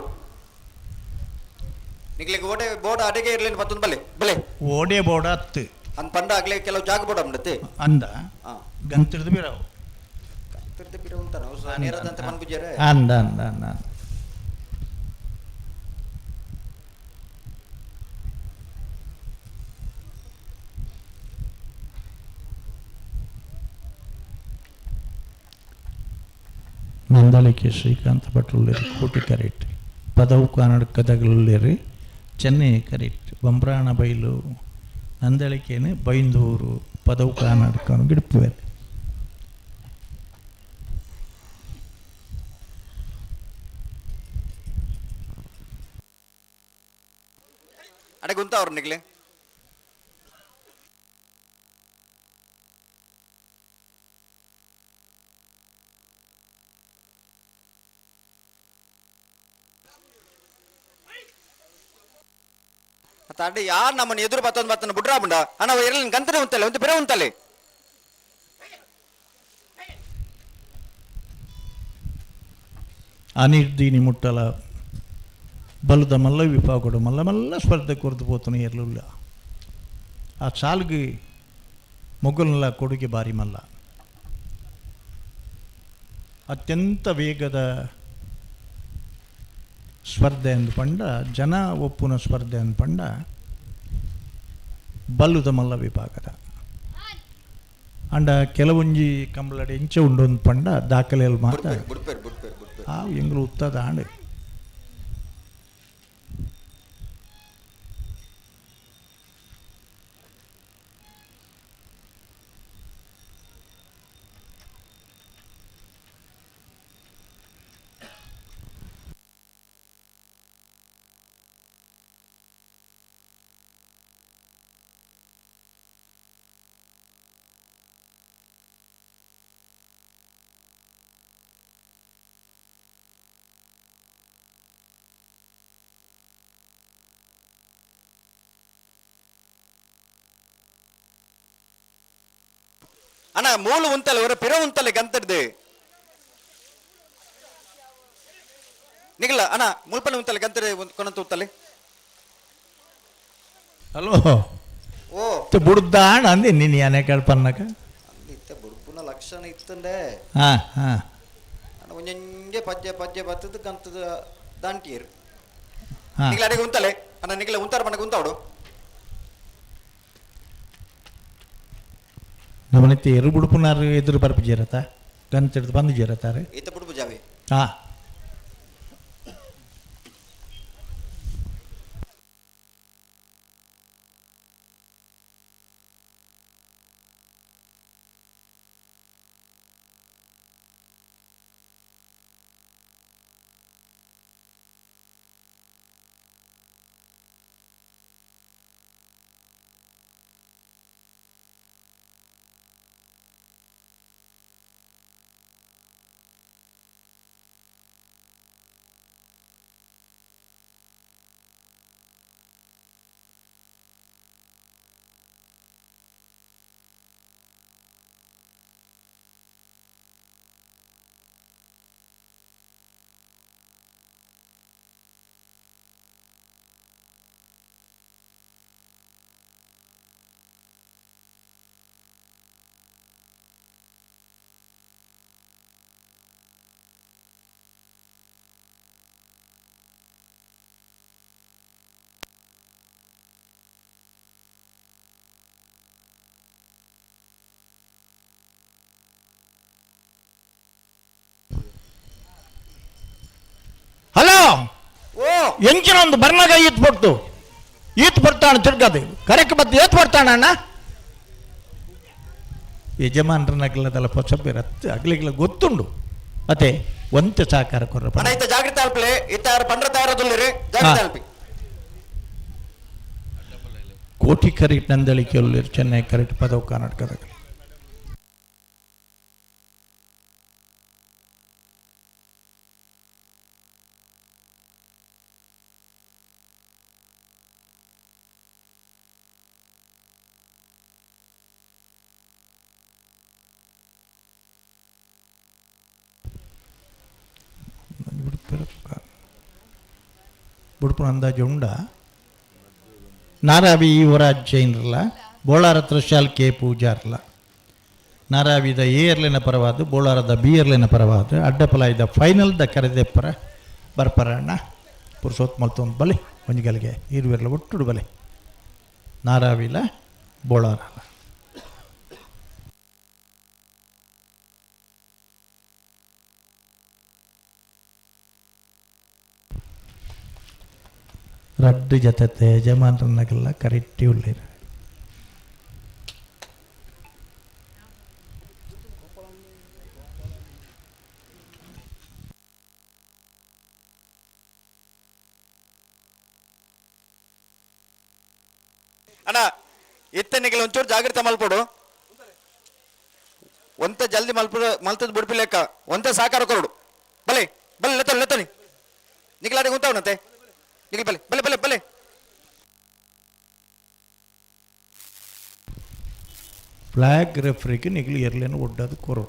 ನಿಗ್ಲಿಗೆ ಓಡೆ ಬೋರ್ಡ್ ಅಡಿಗೆ ಇರ್ಲಿನ ಪತ್ತೊಂದು ಬಲೆ ಬಲೆ ಓಡೆ ಬೋಡ ಅತ್ತು ಅಂದ್ ಪಂಡ ಆಗ್ಲಿ ಕೆಲವು ಜಾಗ ಬೋಡ ಅಂಡತಿ ಅಂದ ಹಾ. ಗಂತಿಡ್ದು ಬಿರಾವು ತಿರ್ದು ಬಿರ ಉಂತಾನ ನೇರದಂತ ಪನ್ಪುಜಾರೆ ಅಂದ ಅಂದ ಅಂದ ನಂದಳಿಕೆ ಶ್ರೀಕಾಂತ ಭಟ್ರುಳ್ಳೇರಿ ಕೋಟಿ ಕರೆಕ್ಟ್ ಪದವು ಕನ್ನಡಕದಗಲುಳ್ಳೇರಿ ಚೆನ್ನೈ ಕರೆಕ್ಟ್ ಬಂಬ್ರಾಣ ಬೈಲು ನಂದಳಿಕೆನು ಬೈಂದೂರು ಪದವು ಕನ್ನಡಕ ಗಿಡಪುವೆ. ಅಡೆ ಗುಂತ ಅವ್ರ ನಿಗ್ಲೆ ಮತ್ತೆ ಅಡ್ಡ ಯಾರು ನಮ್ಮನ್ನ ಎದುರು ಬತ್ತೊಂದು ಬತ್ತನ ಬುಡ್ರಾ ಬಂಡ ಅಣ್ಣ ಇರಲಿ ಗಂತನೆ ಉಂತಲೆ ಒಂದು ಬೇರೆ ಉಂತಲೆ. ಅನಿರ್ದೀನಿ ಮುಟ್ಟಲ ಬಲದ ಮಲ್ಲ ವಿಭಾಗಡು ಮಲ್ಲ ಮಲ್ಲ ಸ್ಪರ್ಧೆ ಕೊರದು ಪೋತನ ಇರಲಿಲ್ಲ ಆ ಸಾಲ್ಗೆ ಮೊಗ್ಗಲ್ನೆಲ್ಲ ಕೊಡುಗೆ ಬಾರಿ ಮಲ್ಲ ಅತ್ಯಂತ ವೇಗದ ಸ್ಪರ್ಧೆ ಅಂದ್ಪಂಡ ಜನ ಒಪ್ಪುನ ಸ್ಪರ್ಧೆ ಅಂದ್ಪಂಡ ಬಲ್ಲುದ ಮಲ್ಲ ವಿಭಾಗದ ಅಂಡ ಕೆಲವೊಂಜಿ ಕಂಬಳಡೆ ಎಂಚ ಉಂಡು ಅಂದ್ಪಂಡ ದಾಖಲೆಯಲ್ಲಿ ಮಾತ್ರ ಬುಡ್ಪೇರು ಬುಡ್ಪೇರು ಬುಡ್ಪೇರು ಆ ಎಂಗ್ಲು ಉತ್ತದ ಆಂಡ್ ಅಣ್ಣ ಮೂಲ ಉಂತಲೆ ಅವರ ಪಿರ ಉಂತಲೆ ಗಂತಡ್ದು ನಿಗಲ ಅಣ್ಣ ಮುಲ್ಪನೆ ಉಂತಲೆ ಗಂತಡೆ ಕೊನಂತ ಉಂತಲೆ. ಹಲೋ. ಓ. ಬುಡ್ದ ಅಣ್ಣ ಅಂದೆ ನೀನು ಯಾನೆ ಕೇಳ್ಪನ್ನಕ ಇತ್ತ ಬುಡ್ಪುನ ಲಕ್ಷಣ ಇತ್ತಂಡೆ. ಹಾ ಹಾ. ಅಣ್ಣ ಒಂಜೊಂಜೆ ಪಜ್ಜೆ ಪಜ್ಜೆ ಬತ್ತದ ಗಂತದ ದಾಂಟಿಯರು. ಹಾ. ನಿಗಲ ಅಡಿಗೆ ಉಂತಲೆ ಅಣ್ಣ ನಿಗಲ ಉಂತಾರ ಮನೆಗೆ ಉಂತಾವಡು. ನಮ್ಮನೆತ್ತೆ ಎರು ಬುಡುಪುನಾರು ಎದುರು ಬರ್ಪು ಜೇರತ ಗಂತ ಹಿಡ್ದು ಬಂದು ಜೇರತಾರೆ. ಇತ್ತ ಬುಡ್ಪು ಜಾವಿ. ಹಾ. ಹಲೋ. ಓ. ಎಂಚಿನ ಒಂದು ಬರ್ನಗ ಇತ್ತು. ಈತ್ ಬರ್ತಾಣ ತಿರ್ಗದು ಕರೆಕ್ ಬತ್ತು ಏತ್ ಬರ್ತಾಣ ಅಣ್ಣ. ಯಜಮಾನ್ರನ್ನಗಲದಲ್ಲ ಪೊಸಬ್ಬೇರ ಅಗ್ಲಿಗ್ಲ ಗೊತ್ತುಂಡು ಅತೆ ಒಂತೆ ಸಹಕಾರ ಕೊರ್ರ. ಅಣ್ಣ ಇತ್ತ ಜಾಗ್ರತೆ ಅಲ್ಪಲೆ ಇತ್ತ ಯಾರು ಪಂಡ್ರ ತಯಾರದುಲ್ಲಿರಿ ಜಾಗ್ರತೆ ಅಲ್ಪಿ. ಕೋಟಿ ಕರೀಟ್ ನಂದಳಿಕೆ ಚೆನ್ನೈ ಕರೀಟ್ ಪದವು ಕರ್ನಾಟಕದಾಗ ಬುಡ್ಪುನ ಅಂದಾಜು ಉಂಡ. ನಾರಾವಿ ಯುವರಾಜ್ ಜೈನ್ರಲ್ಲ ಬೋಳಾರ ತ್ರಿಶಾಲ್ ಕೆ ಪೂಜಾರ್ಲ. ನಾರಾವಿದ ಎ ಎರ್ಲಿನ ಪರವಾದ ಬೋಳಾರದ ಬಿ ಎರ್ಲಿನ ಪರವಾದ ಅಡ್ಡಪಲಾಯ್ದ ಫೈನಲ್ದ ಕರೆದೆಪ್ಪರ ಬರ್ಪರ ಅಣ್ಣ. ಪುರುಷೋತ್ ಮಲ್ತೊಂದು ಬಲೆ ಒಂಜಿಗಲಿಗೆ ಇರುವೆರ್ಲ ಒಟ್ಟುಡು ಬಲೆ ನಾರಾವಿಲ ಬೋಳಾರಲ್ಲ. ರಡ್ಡು ಜೊತೆ ಯಜಮಾನ್ರನ್ನಾಗೆಲ್ಲ ಕರೆಕ್ಟಿ ಉಳ್ಳೇರು. ಅಣ್ಣ ಇತ್ತನಿಗೆ ಒಂಚೂರು ಜಾಗ್ರತೆ ಮಲ್ಪಡು. ಒಂತೆ ಜಲ್ದಿ ಮಲ್ಪಡು ಮಲ್ತದ ಬುಡ್ಪಿ ಲೆಕ್ಕ ಒಂತೆ ಸಾಕಾರ ಕೊರಡು. ಬಲೆ ಬಲೆ ಲೆತ್ತನಿ ಲೆತ್ತನಿ ನಿಗ್ಲಾಡಿ ಗುಂತಾವನಂತೆ ನಿಗ್ಲಿ ಬಲೆ ಬಲೆ ಬಲೆ ಬಲೆ. ಫ್ಲಾಗ್ ರೆಫ್ರಿಗೆ ನಿಗ್ಲಿ ಎರ್ಲೇನು ಒಡ್ಡದು ಕೊರು.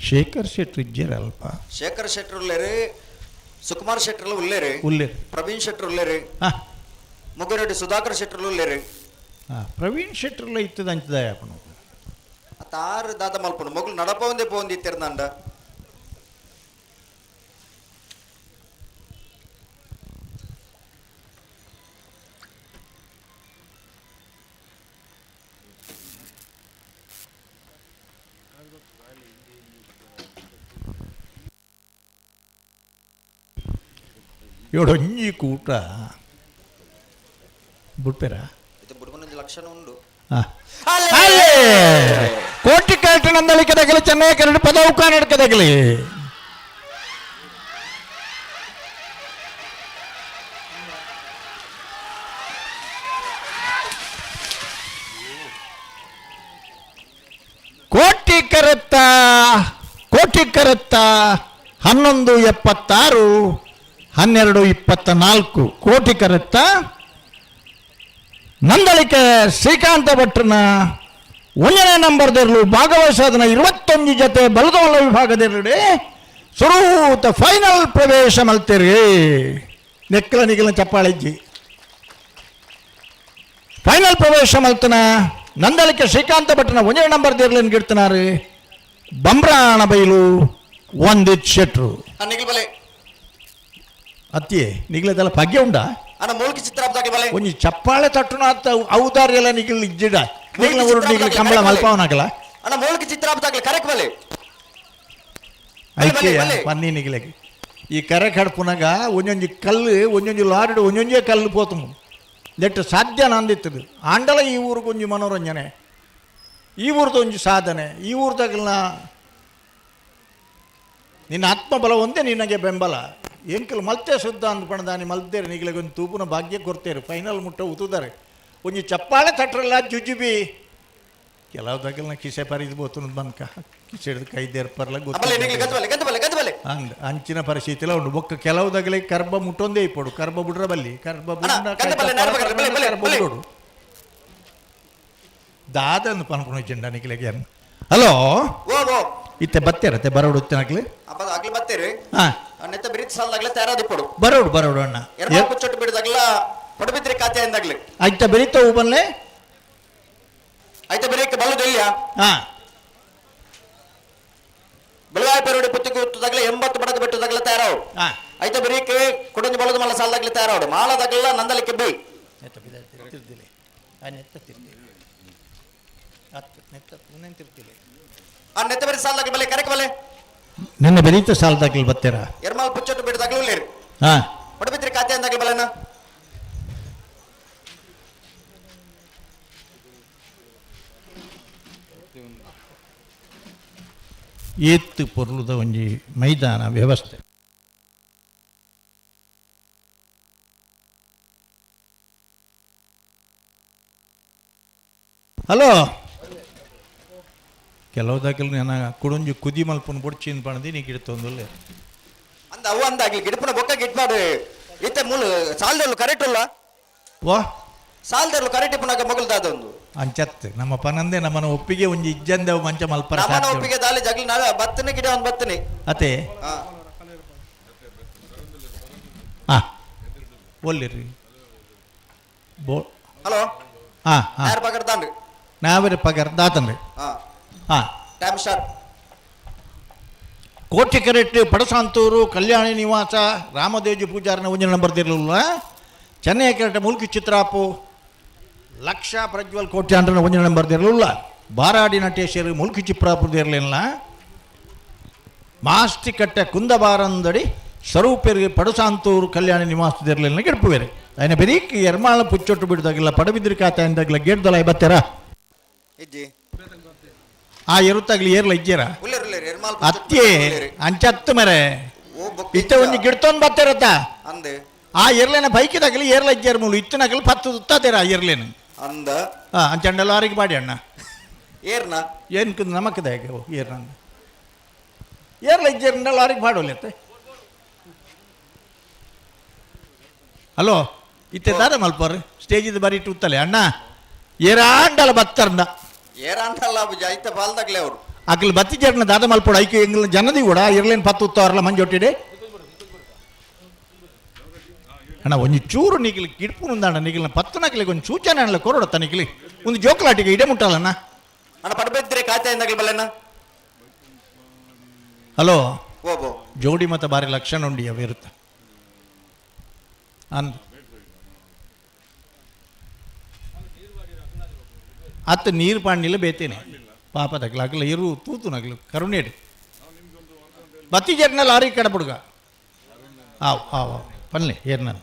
ಶೇಖರ್ ಶೆಟ್ರು ಇಜ್ಜೇರಲ್ಪ? ಶೇಖರ್ ಶೆಟ್ರು ಉಲ್ಲೇರಿ, ಸುಕುಮಾರ್ ಶೆಟ್ರು ಉಲ್ಲೇರಿ, ಉಲ್ಲೇರಿ, ಪ್ರವೀಣ್ ಶೆಟ್ರು ಉಲ್ಲೇರಿ, ಮುಗುರೆಡ್ಡಿ ಸುಧಾಕರ್ ಶೆಟ್ರು ಉಲ್ಲೇರಿ. ಪ್ರವೀಣ್ ಶೆಟ್ರುಲ ಇತ್ತದ ಅಂಚದಾಯ ಅಪ್ಪನು. ತಾರು ದಾದ ಮಲ್ಪುಂಡು ಮೊಗಲು ನಡಪ ಒಂದೇ ಪೋಂದು ಇತ್ತಿರ್ದಂಡ. ಇವಡೊಂಜಿ ಕೂಟ ಬುಡ್ಪೇರ. ಇದು ಬುಡ್ಬನೊಂಜಿ ಲಕ್ಷಣ ಉಂಡು. ಕೋಟಿ ಕರೆಕ್ಟ್ ನಂದಳಿಕೆ ತಗಲಿ ಚೆನ್ನೈ ಕರೆಕ್ಟ್ ಪದವು ಕರ್ನಾಟಕ ತಗಲಿ. ಕೋಟಿ ಕರೆತ್ತ ಕೋಟಿ ಕರೆತ್ತ 11.76 12.24 ಕೋಟಿ ಕರೆತ್ತ ನಂದಳಿಕೆ ಶ್ರೀಕಾಂತ ಭಟ್ರನ ಒಂದನೇ ನಂಬರ್ದಿರಲು ಭಾಗವಹಿಸೋದನ್ನ 21 ಜೊತೆ ಬಲದವಲ ವಿಭಾಗದಿರಲಿ ಸುರೂತ ಫೈನಲ್ ಪ್ರವೇಶ ಮಲ್ತೀರಿ. ನೆಕ್ಕಲ ನಿಗಲ ಚಪ್ಪಾಳಿಜ್ಜಿ ಫೈನಲ್ ಪ್ರವೇಶ ಮಲ್ತನ ನಂದಳಿಕೆ ಶ್ರೀಕಾಂತ ಭಟ್ರನ ಒಂದನೇ ನಂಬರ್ ದಿರ್ಲಿನ್ ಗಿಡ್ತನಾರು ಬಂಬ್ರಾಣ ಬೈಲು ಒಂದಿತ್ ಶೆಟ್ರು. ನಿಗಲ್ ಬಲೆ. ಅತ್ತಿಯೇ ನಿಗ್ಲದೆಲ್ಲ ಭಾಗ್ಯ ಉಂಡಾ? ಅಣ್ಣ ಮೂಲ್ಕಿ ಚಿತ್ರ ಬಲೆ. ಒಂಜಿ ಚಪ್ಪಾಳೆ ತಟ್ಟುನ ಅತ್ತ ಔದಾರ್ಯಲ ನಿಗಲ್ ಇಜ್ಜಿಡ ನಿಗ್ಲ ಊರು ನಿಗ್ಲ ಕಂಬಳ ಮಲ್ಪವನಾಗಲ. ಅಣ್ಣ ಮೂಲ್ಕಿ ಚಿತ್ರ ಕರೆಕ್ ಬಲೆ. ಐಕೆ ಪನ್ನಿ ನಿಗ್ಲಗೆ ಈ ಕರೆ ಕಡ್ಪುನಾಗ ಒಂಜೊಂಜಿ ಕಲ್ಲು ಒಂಜೊಂಜಿ ಲಾರಿಡು ಒಂಜೊಂಜೇ ಕಲ್ಲು ಪೋತುಮು ನೆಟ್ಟು ಸಾಧ್ಯ ನಂದಿತ್ತದು. ಆಂಡಲ ಈ ಊರಿಗೆ ಒಂಜಿ ಮನೋರಂಜನೆ, ಈ ಊರ್ದು ಒಂಜಿ ಸಾಧನೆ, ಈ ಊರ್ದಾಗಲ್ನ ನಿನ್ನ ಆತ್ಮಬಲ ಒಂದೇ ನಿನಗೆ ಬೆಂಬಲ. ಎಂಕಲ್ ಮಲ್ತೆ ಶುದ್ಧ ಅಂದ್ಕೊಂಡಾನಿ ಮಲ್ತೇರು ನಿಗ್ಲಿಗೆ ಒಂದು ತೂಪುನ ಭಾಗ್ಯ ಕೊಡ್ತೇರು ಫೈನಲ್ ಮುಟ್ಟ ಉತುದಾರೆ ಒಂಜಿ ಚಪ್ಪಾಳೆ ತಟ್ರಲ್ಲ ಜುಜುಬಿ. ಕೆಲವು ದಗಲ್ನ ಕಿಸೆ ಪರಿದು ಬೋತುನ ಬಂದ್ಕ ಕಿಸೆ ಹಿಡಿದು ಕೈ ದೇರ್ಪರ್ಲ ಬಲೆ ನಿಗ್ಲಿ ಗೊತ್ತ ಗಂತ ಬಲೆ ಗಂತ ಬಲೆ ಗಂತ ಬಲೆ. ಅಂದ್ ಅಂಚಿನ ಪರಿಸ್ಥಿತಿಲ ಉಂಡು. ಬೊಕ್ಕ ಕೆಲವು ದಗಲಿ ಕರ್ಬ ಮುಟ್ಟೊಂದೇ ಇಪ್ಪಡು ಕರ್ಬ ಬುಡ್ರ ಬಲ್ಲಿ ಕರ್ಬ ಅಣ್ಣ, ಗಂತ ಬಲ್ಲೆ, ನಾರು ಬಗ್ಗರೆ, ಬಲ್ಲೆ, ಬಲ್ಲೆ, ಕರ್ಬ ಬಲ್ಲೆ. ಬುಡೋಡು ದಾದಂದು ಪನ್ಪುಣ ಚೆಂಡ ನಿಕ್ಲೆಗೆ. ಹಲೋ. ಓ ಓ. ಇತ್ತೆ ಬತ್ತೇರತ್ತೆ ಬರೋಡು ಉತ್ತಿನಕ್ಲೆ. ಅಪ್ಪ ಅಗ್ಲಿ ಬತ್ತೇರಿ. ಹಾ. ನೆತ್ತ ಬಿರಿತ್ ಸಾಲದಾಗ್ಲೆ ತಯಾರಾದಿಪ್ಪಡು. ಬರೋಡು ಬರೋಡು ಅಣ್ಣ. ಎರ್ಮಾಲ್ ಪುಚ್ಚೊಟ್ಟು ಬಿಡದಾಗ್ಲ ಪಡುಬಿದ್ರಿ ಕಾತ್ಯಾಯಂದಾಗ್ಲಿ. ಐತ ಬೆರಿತ ಹೂ ಬನ್ಲೆ. ಐತ ಬೆರಿಕ್ ಬಲ್ಲು ದೊಲ್ಯ. ಹಾ. ಬೆಳಗಾವಿ ಪೆರುಡಿ ಪುತ್ತಿಗೆ ಉತ್ತದಾಗ್ಲೆ 80 ಬಡಗ ಬಿಟ್ಟದಾಗ್ಲೆ ತಯಾರಾವು. ಹಾ. ಐತ ಬೆರಿಕ್ ಕುಡಂಜಿ ಬಲದ ಮಲ್ಲ ಸಾಲದಾಗ್ಲೆ ತಯಾರಾವಡು. ಮಾಲದಾಗ್ಲ ನಂದಲಿಕ್ಕೆ ಬೈ. ನೆತ್ತ ತಿರ್ದಿಲೆ ಆ ನೆತ್ತ ತಿರ್ದಿಲೆ ಹತ್ತು ನೆತ್ತ ಪುನಃ ತಿರ್ತಿಲೆ. ಆ ನೆತ್ತ ಬೆರಿ ಸಾಲದಾಗ್ಲೆ ಬಲೆ ಕರೆಕ್ ಬಲೆ. ನನ್ನ ಬೆರೀತ ಸಾಲದಾಗ್ಲಿ ಬತ್ತೀರಾ. ಎರ್ಮಾಲ್ ಪುಚ್ಚೊಟ್ಟು ಬಿಡದಾಗ್ಲೂ ಉಳ್ಳೇರಿ. ಹಾ. ಪಡುಬಿದ್ರಿ ಕಾತ್ಯಾಯಂದಾಗ್ಲೆ ಬಲೆನ. ಏತ್ತು ಪೊರ್ಲುದ ಒಂಜಿ ಮೈದಾನ ವ್ಯವಸ್ಥೆ. ಹಲೋ, ಕೆಲವು ದಾಖಲೆ ನನ್ನ ಕುಡೊಂಜಿ ಕುದಿ ಮಲ್ಪುನ ಬೊಡ್ಚಿನ ಪಣದಿ ನೀ ಗಿಡತೊಂದುಲ್ಲೆ. ಅಂದ ಅವು ಅಂದಾಗ್ಲಿ ಗಿಡಪುನ ಬೊಕ್ಕ ಗಿಟ್ ಮಾಡು. ಇತ್ತೆ ಮೂಲು ಸಾಲದಲ್ಲೂ ಕರೆಕ್ಟ್ ಉಲ್ಲ. ವಾ. ಸಾಲದಲ್ಲೂ ಕರೆಕ್ಟ್ ಇಪ್ಪುನಾಗ ಮಗುಲ್ದಾದೊಂದು. ಅಂಚತ್ ನಮ್ಮ ಪನಂದೆ ನಮ್ಮನ ಒಪ್ಪಿಗೆ ಒಂಜಿ ಇಜ್ಜಂದೆ ಅವು ಮಂಚ ಮಲ್ಪರ ನಮ್ಮನ ಸಾಧ್ಯ ಉಂಟು. ಒಪ್ಪಿಗೆ ದಾಲಿ ಜಗ್ಲಿ ನಾವೇ ಬತ್ತನೆ ಗಿಡ ಒಂದು ಬತ್ತನೆ. ಅತೆ. ಹಾ. ಹಾ ಒಲ್ಲಿರಿ ಬೋ. ಹಲೋ. ಹಾ ಹಾ. ಯಾರು ಪಗಡ್ದಾನ್ರಿ? ನಾವೇ ಪಗಾರ ದಾತನ್ರಿ. ಹಾ. ಹಾ. Time start. ಕೋಟಿಕೆರೆಟ್ ಪಡಸಾಂತೂರು ಕಲ್ಯಾಣಿ ನಿವಾಸ ರಾಮದೇಜು ಪೂಜಾರನ ಒಂಜಿನ ನಂಬರ್ ದಿರಲಿಲ್ಲ. ಚೆನ್ನೈ ಕೆರೆಟ್ ಮುಲ್ಕಿ ಚಿತ್ರಾಪು ಲಕ್ಷ ಪ್ರಜ್ವಲ್ ಕೋಟ್ಯಾಂಡ್ರನ ಒಂಜಿನ ನಂಬರ್ ದಿರಲಿಲ್ಲ. ಬಾರಾಡಿ ನಟೇಶ್ವರಿ ಮುಲ್ಕಿ ಚಿತ್ರಾಪು ದಿರಲಿಲ್ಲ. ಮಾಸ್ತಿಕಟ್ಟೆ ಕುಂದಬಾರಂದಡಿ ಸ್ವರೂಪರಿಗೆ ಪಡಸಾಂತೂರು ಕಲ್ಯಾಣಿ ನಿವಾಸದಿರಲಿಲ್ಲ ಗೆಡ್ಪುವೇರೆ. ఆయన ಬೆರೀಕ್ ಎರ್ಮಾಳ ಪುಚ್ಚೊಟ್ಟು ಬಿಡ್ದಾಗಿಲ್ಲ ಪಡಬಿದ್ರಿ ಖಾತೆ ಅಂದಾಗಲ ಗೇಟ್ದಲ್ಲ ಬತ್ತೀರಾ. ಇಜ್ಜಿ. ಆ ಎರುತ್ತಾಗ್ಲಿ ಏರ್ಲ ಇಜ್ಜೇರ. ಉಲ್ಲೇರಿ ಉಲ್ಲೇರಿ ಎರ್ಮಾಲ್ ಅತ್ತೆ ಅಂಚತ್ತು ಮರೆ. ಓ ಬೊಕ್ಕ ಇತ್ತೆ ಒಂಜಿ ಗಿಡ್ತೊಂದು ಬತ್ತೀರತ್ತ. ಅಂದೆ. ಆ ಎರ್ಲೇನ ಬೈಕಿದಾಗಲಿ ಏರ್ಲ ಇಜ್ಜೇರ್ ಮೂಲು ಇತ್ತನಗಲಿ ಪತ್ತು ತುತ್ತಾತೀರ ಆ ಎರ್ಲೇನು. ಅಂದ. ಹಾ ಅಂಚಂಡ ಲಾರಿಗೆ ಬಾಡಿ ಅಣ್ಣ. ಏರ್ನ. ಏನು ನಮಕದ ಹೇಗೆ ಏರ್ನ ಏರ್ಲ ಇಜ್ಜೇರ್ನ ಲಾರಿಗೆ ಬಾಡೋಲೆತ್ತೆ. ಹಲೋ ಇತ್ತೆ ದಾರ ಮಲ್ಪರ್ ಸ್ಟೇಜಿದ ಬರೀ ಉತ್ತಲೆ ಅಣ್ಣ ಏರಾಂಡಲ ಬತ್ತರ್ನ. ಏರಾಂಡಲ್ಲ ಐತೆ ಬಾಲ್ದಾಗ್ಲೆ ಅವರು. ಅಕ್ಲು ಬತ್ತಿ ಜರ್ನ ದಾದ ಮಲ್ಪೋಡು ಐಕೆ ಎಂಗ್ಲ ಜನದಿ ಕೂಡ ಇರ್ಲೇನು ಪತ್ತು ಉತ್ತವರಲ್ಲ ಮಂಜೊಟ್ಟಿಡೆ ಅಣ್ಣ ಒಂಜಿ ಚೂರು ನಿಗಿಲಿ ಕಿಡ್ಪುನುಂದಣ್ಣ ನಿಗಿಲ್ನ ಪತ್ತು ನಕಲಿಗೆ ಒಂದು ಸೂಚನೆ ಅಣ್ಣ ಕೊರೊಡತ್ತ ನಿಗಿಲಿ ಒಂದು ಜೋಕ್ಲಾಟಿಗೆ ಇಡೆ ಮುಟ್ಟಲ್ಲಣ್ಣ. ಅಣ್ಣ ಪಡಬಿದ್ರಿ ಕಾತ್ಯಾಯಂದಾಗ್ಲೆ ಬಲೆನ. ಹಲೋ. ಓಬೋ. ಜೋಡಿ ಮತ ಬಾರಿ ಲಕ್ಷಣ ಉಂಡಿ ಅವು ಇರುತ್ತೆ ಅಂದ್ ಅತ್ತ ನೀರು ಪಾಂಡಿಲ್ಲ ಬೇತೇನೆ ಪಾಪ ತಗ್ಲ ಅಗಲ ಇರು ತೂತು ನಗಲು ಕರುಣೇಡು ಬತ್ತಿ ಜರ್ನ ಲಾರಿ ಕಡಪುಡ್ಗ ಆವ್ ಆವ್ ಆವ್ ಪನ್ಲೆ ಏರ್ ನಾನು.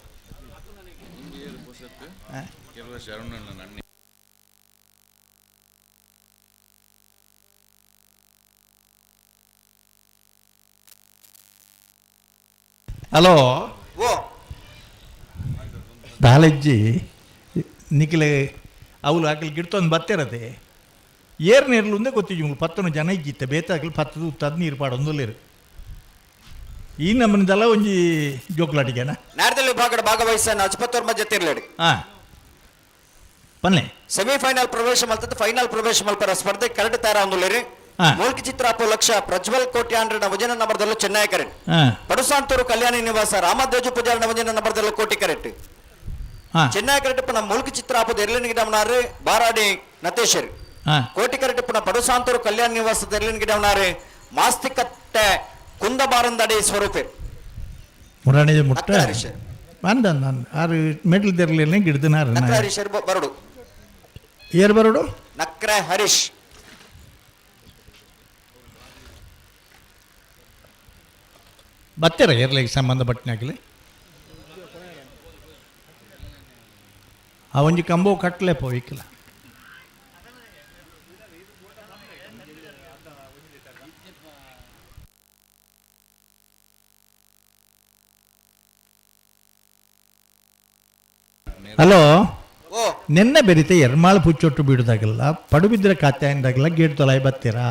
ಹಲೋ. ಓ. ದಾಲಜ್ಜಿ ನಿಖಿಲ ಅವಳು ಆಕಲಿ ಗಿಡ್ತೊಂದು ಬತ್ತಿರತೆ ಏರ್ ನೀರ್ಲು ಗೊತ್ತಿಜ್ಜಿ ಪತ್ತನು ಜನ ಇಜ್ಜಿತ್ತೆ ಬೇತಾಕಲಿ ಪತ್ತದು ಉತ್ತದ ನೀರು ಪಾಡೊಂದುಲ್ಲೇರು ಈ ನಮ್ಮನಿದೆಲ್ಲ ಒಂಜಿ ಜೋಕ್ಲಾಟಿಗೆನ. ನಾಡ್ದಲ್ಲಿ ವಿಭಾಗದ ಭಾಗವಹಿಸ ಅಜ್ಪತ್ತೋರ್ ಮಧ್ಯೆ ತಿರ್ಲೇಡಿ. ಹಾ ಪನ್ಲೆ. ಸೆಮಿಫೈನಲ್ ಪ್ರವೇಶ ಮಲ್ತದ್ದು ಫೈನಲ್ ಪ್ರವೇಶ ಮಲ್ಪರ ಸ್ಪರ್ಧೆ ಕರೆಕ್ಟ್ ತಯಾರಾಂದುಲ್ಲೇರಿ. ಹಾ. ಮೂಲ್ಕಿ ಚಿತ್ರಾಪು ಲಕ್ಷ ಪ್ರಜ್ವಲ್ ಕೋಟ್ಯಾಂಡ್ರನ ವಜನ ನಂಬರ್ದಲ್ಲೂ ಚೆನ್ನೈ ಕರೆಕ್ಟ್. ಹಾ. ಪಡುಸಾಂತೂರು ಕಲ್ಯಾಣಿ ನಿವಾಸ ರಾಮದೇಜು ಪೂಜಾರನ ವಜನ ನಂಬರ್ದಲ್ಲೂ ಕೋಟಿ ಕರೆಕ್ಟ್. ಹಾ. ಚೆನ್ನೈ ಕರೆಕ್ಟ್ ಪುನಃ ಮೂಲ್ಕಿ ಚಿತ್ರಾಪು ಎರ್ಲಿನ ಗಿಡಮನಾರು ಬಾರಾಡಿ ನತೇಶ್ವರಿ. ಹಾ. ಕೋಟಿ ಕರೆಕ್ಟ್ ಪುನಃ ಪಡುಸಾಂತೂರು ಕಲ್ಯಾಣ ನಿವಾಸದ ಎರ್ಲಿನ ಗಿಡಮನಾರು ಮಾಸ್ತಿಕಟ್ಟೆ ಕುಂದಬಾರಂದಡಿ ಸ್ವರೂಪೆ. ಮುರಾಣಿದ ಮುಟ್ಟ. ನಕ್ರ ಹರೀಶ್. ಅಂದ ಅಂದ ಆರು ಮೆಡ್ಲ್ ತೆರಲಿಲ್ಲ ಗಿಡ್ದನಾರು. ನಕ್ರ ಹರೀಶ್ ಬರಡು. ಏರ್ ಬರಡು. ನಕ್ರ ಹರೀಶ್. ಬತ್ತೀರ ಏರ್ಲಿಗೆ ಸಂಬಂಧಪಟ್ಟನಾಗಲಿ ಆ ಒಂಜಿ ಕಂಬೋ ಕಟ್ಟಲೆ ಪೋಯಿಕ್ಲ. ಹಲೋ. ಓ. ನಿನ್ನೆ ಬೆರಿತೆ ಎರ್ಮಾಳು ಪುಚ್ಚೊಟ್ಟು ಬೀಡುದಾಗಲ್ಲ ಪಡುಬಿದ್ರೆ ಕಾತ್ಯಾಂದಾಗಲ್ಲ ಗೇಟ್ ತೊಲಾಯ್ ಬತ್ತೀರಾ.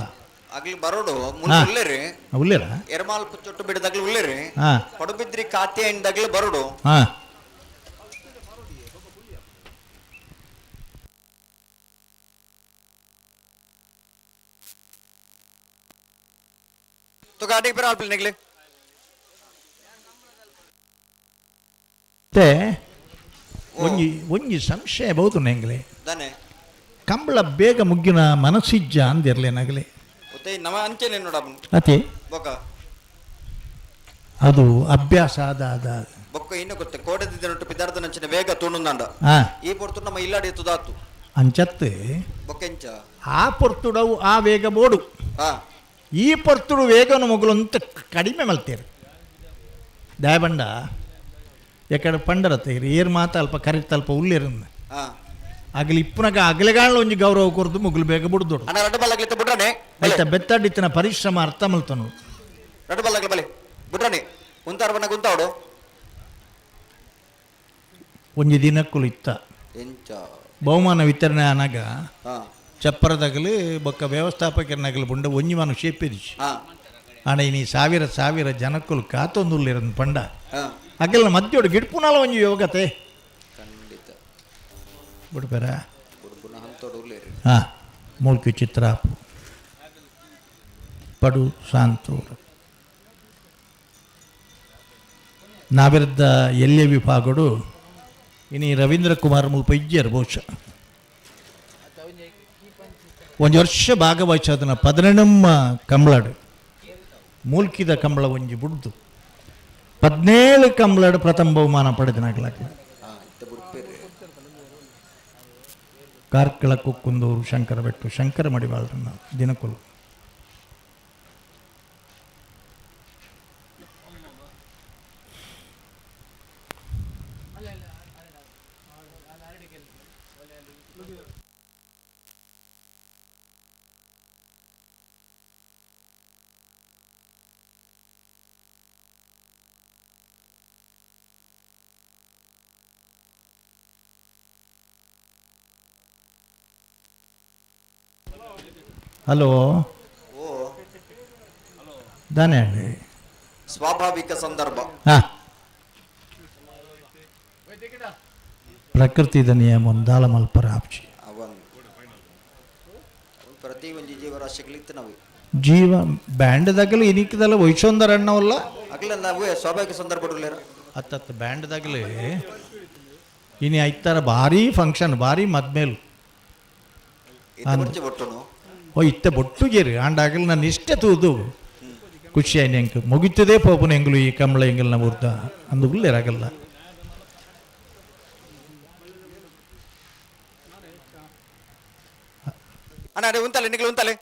ಆಗ್ಲಿ ಬರೋಡು. ಹಾ. ಉಲ್ಲೇರಿ. ಉಲ್ಲೇರಾ. ಎರ್ಮಾಲ್ ಪುಚ್ಚೊಟ್ಟು ಬಿಡದಾಗ್ಲಿ ಉಲ್ಲೇರಿ. ಹಾ. ಪಡುಬಿದ್ರಿ ಕಾತ್ಯಾಯಂದಾಗ್ಲಿ ಬರೋಡು. ಹಾ. ತುಕ ಅಡಿಗೆ ಬೇರೆ ಆಲ್ಪಲ್ ನಿಗ್ಲಿ. ಮತ್ತೆ ಒಂಜಿ ಒಂಜಿ ಸಂಶಯ ಬಹುದು ನೆಂಗ್ಲೆ. ದಾನೆ? ಕಂಬಳ ಬೇಗ ಮುಗ್ಗಿನ ಮನಸ್ಸಿಜ್ಜ ಅಂದಿರ್ಲೆ ನಗಲೆ. ಒತ್ತೆ ನಮ ಅಂಚೆನೆ ನೋಡ. ಅತೆ. ಬೊಕ್ಕ? ಅದು ಅಭ್ಯಾಸ ಆದ ಆದ. ಬೊಕ್ಕ ಇನ್ನು ಗೊತ್ತೆ ಕೋಟೆದಿದ್ದನೊಟ್ಟು ಪಿದಾರ್ದ ನಂಚಿನ ವೇಗ ತೂಣುಂದಾಂಡ. ಈ ಪೊರ್ತು ನಮ್ಮ ಇಲ್ಲಾಡಿ ತುದಾತು. ಅಂಚತ್ತು. ಬೊಕ್ಕ ಎಂಚ? ಆ ಪೊರ್ತುಡವು ಆ ವೇಗ ಬೋಡು. ಈ ಪೊರ್ತುಡು ವೇಗನು ಮೊಗಲು ಅಂತ ಕಡಿಮೆ ಮಲ್ತೇರು ದಯಬಂಡ ಎಕಡೆ ಪಂಡರತ್ತೆ ಏರ್ ಮಾತ ಅಲ್ಪ ಕರಿತ ಅಲ್ಪ ಉಲ್ಲೇರಂದ. ಅಗಲಿ ಇಪ್ಪುನಗ ಅಗಲೆಗಾಳ ಒಂಜಿ ಗೌರವ ಕೊರ್ದು ಮುಗುಲು ಬೇಗ ಬುಡ್ದೋಡು. ಅಣ್ಣ ರಡ್ಡು ಬಲ್ಲಾಗ್ಲಿತ್ತ ಬುಡ್ರಾನೆ. ಐತ ಬೆತ್ತಡಿತ್ತಿನ ಪರಿಶ್ರಮ ಅರ್ಥ ಮಲ್ತನು. ರಡ್ಡು ಬಲ್ಲಾಗ್ಲಿ ಬಲೆ ಬುಡ್ರಾನೆ ಉಂತಾರ ಬಣ್ಣ ಗುಂತಾವಡು. ಒಂಜಿ ದಿನಕ್ಕುಲು ಇತ್ತ. ಎಂಚ? ಬಹುಮಾನ ವಿತರಣೆ ಆನಾಗ ಚಪ್ಪರದಗಲು ಬೊಕ್ಕ ವ್ಯವಸ್ಥಾಪಕರನಗಲು ಬುಂಡ ಒಂಜಿ ಮನು ಶೇಪಿದಿಶ್. ಆಂಡ ಇನಿ ಸಾವಿರ ಸಾವಿರ ಜನಕ್ಕುಲು ಕಾತೊಂದುಲ್ಲೇರಂದು ಪಂಡ. ಅಗಲ್ನ ಮಧ್ಯೋಡು ಗಿಡ್ಪುನಾಲ ಒಂಜಿ ಯೋಗತೆ. ಖಂಡಿತ. ಬಿಡ್ಬೇರ. ಬುಡ್ಬುನ ಹಂತೋಡು ಉಲ್ಲೇರಿ. ಹಾಂ, ಮೂಲ್ಕಿ ಚಿತ್ರಾಪು ಪಡು ಸಾಂತೂರು ನಾವಿರುದ್ದ ಎಲ್ಯ ವಿಭಾಗಡು ಇನಿ ರವೀಂದ್ರ ಕುಮಾರ್ ಮುಲ್ಪ ಇಜ್ಜರು ಬಹುಶಃ. ಒಂಜಿ ವರ್ಷ ಭಾಗವಹಿಸೋದನ್ನ ಪದಿನೆಣಮ್ಮ ಕಂಬಳಡು ಮೂಲ್ಕಿದ ಕಂಬಳ ಒಂಜಿ ಬುಡ್ದು 17 ಕಂಬಳಡು ಪ್ರಥಮ ಬಹುಮಾನ ಪಡೆದನಾಗ್ಲಾಕ. ಇತ್ತ ಬುಡ್ಪೇರಿ. ಕಾರ್ಕಳ ಕುಕ್ಕುಂದೂರು ಶಂಕರ ಬೆಟ್ಟು ಶಂಕರ ಮಡಿವಾಳರನ್ನ ದಿನಕುಲು. ಹಲೋ. ಓ. ದಾನೆ ಹೇಳಿ. ಸ್ವಾಭಾವಿಕ ಸಂದರ್ಭ. ಹಾಂ, ಪ್ರಕೃತಿದ ನಿಯಮ ದಾಲ ಮಲ್ಪರ ಆಪ್ಚಿ. ಅವನ್ ಪ್ರತಿ ಒಂಜಿ ಜೀವರಾಶಿಗಳಿತ್ತು ನಾವು. ಜೀವ ಬ್ಯಾಂಡ್ ದಾಗಲು ಇನಿಕದಲ್ಲ ವೈಶೊಂದರ ಅಣ್ಣವಲ್ಲ. ಅಗಲ ನಾವು ಸ್ವಾಭಾವಿಕ ಸಂದರ್ಭ ಹತ್ತತ್ತು ಬ್ಯಾಂಡ್ ದಾಗಲೇ ಇನಿ ಐತಾರ ಭಾರಿ ಫಂಕ್ಷನ್ ಭಾರಿ ಮದ್ಮೇಲು. ಬೊಟ್ಟುನು. ಓ ಇತ್ತೆ ಬೊಟ್ಟುಗೇರಿ ಆಂಡಾಗಲು ನಾನು ಇಷ್ಟೇ ತೂದು ಖುಷಿ ಆಯ್ತು ಎಂಕ್ ಮುಗಿತದೇ ಪೋಪುನ ಎಂಗ್ಲು ಈ ಕಮಲ ಎಂಗಲ್ನ ಊರ್ದ ಅಂದು ಉಲ್ಲೇರಾಗಲ್ಲ. ಅಣ್ಣ ಅದೇ ಉಂತಲೆ ನಿಗ್ಲು ಉಂತಲೆ.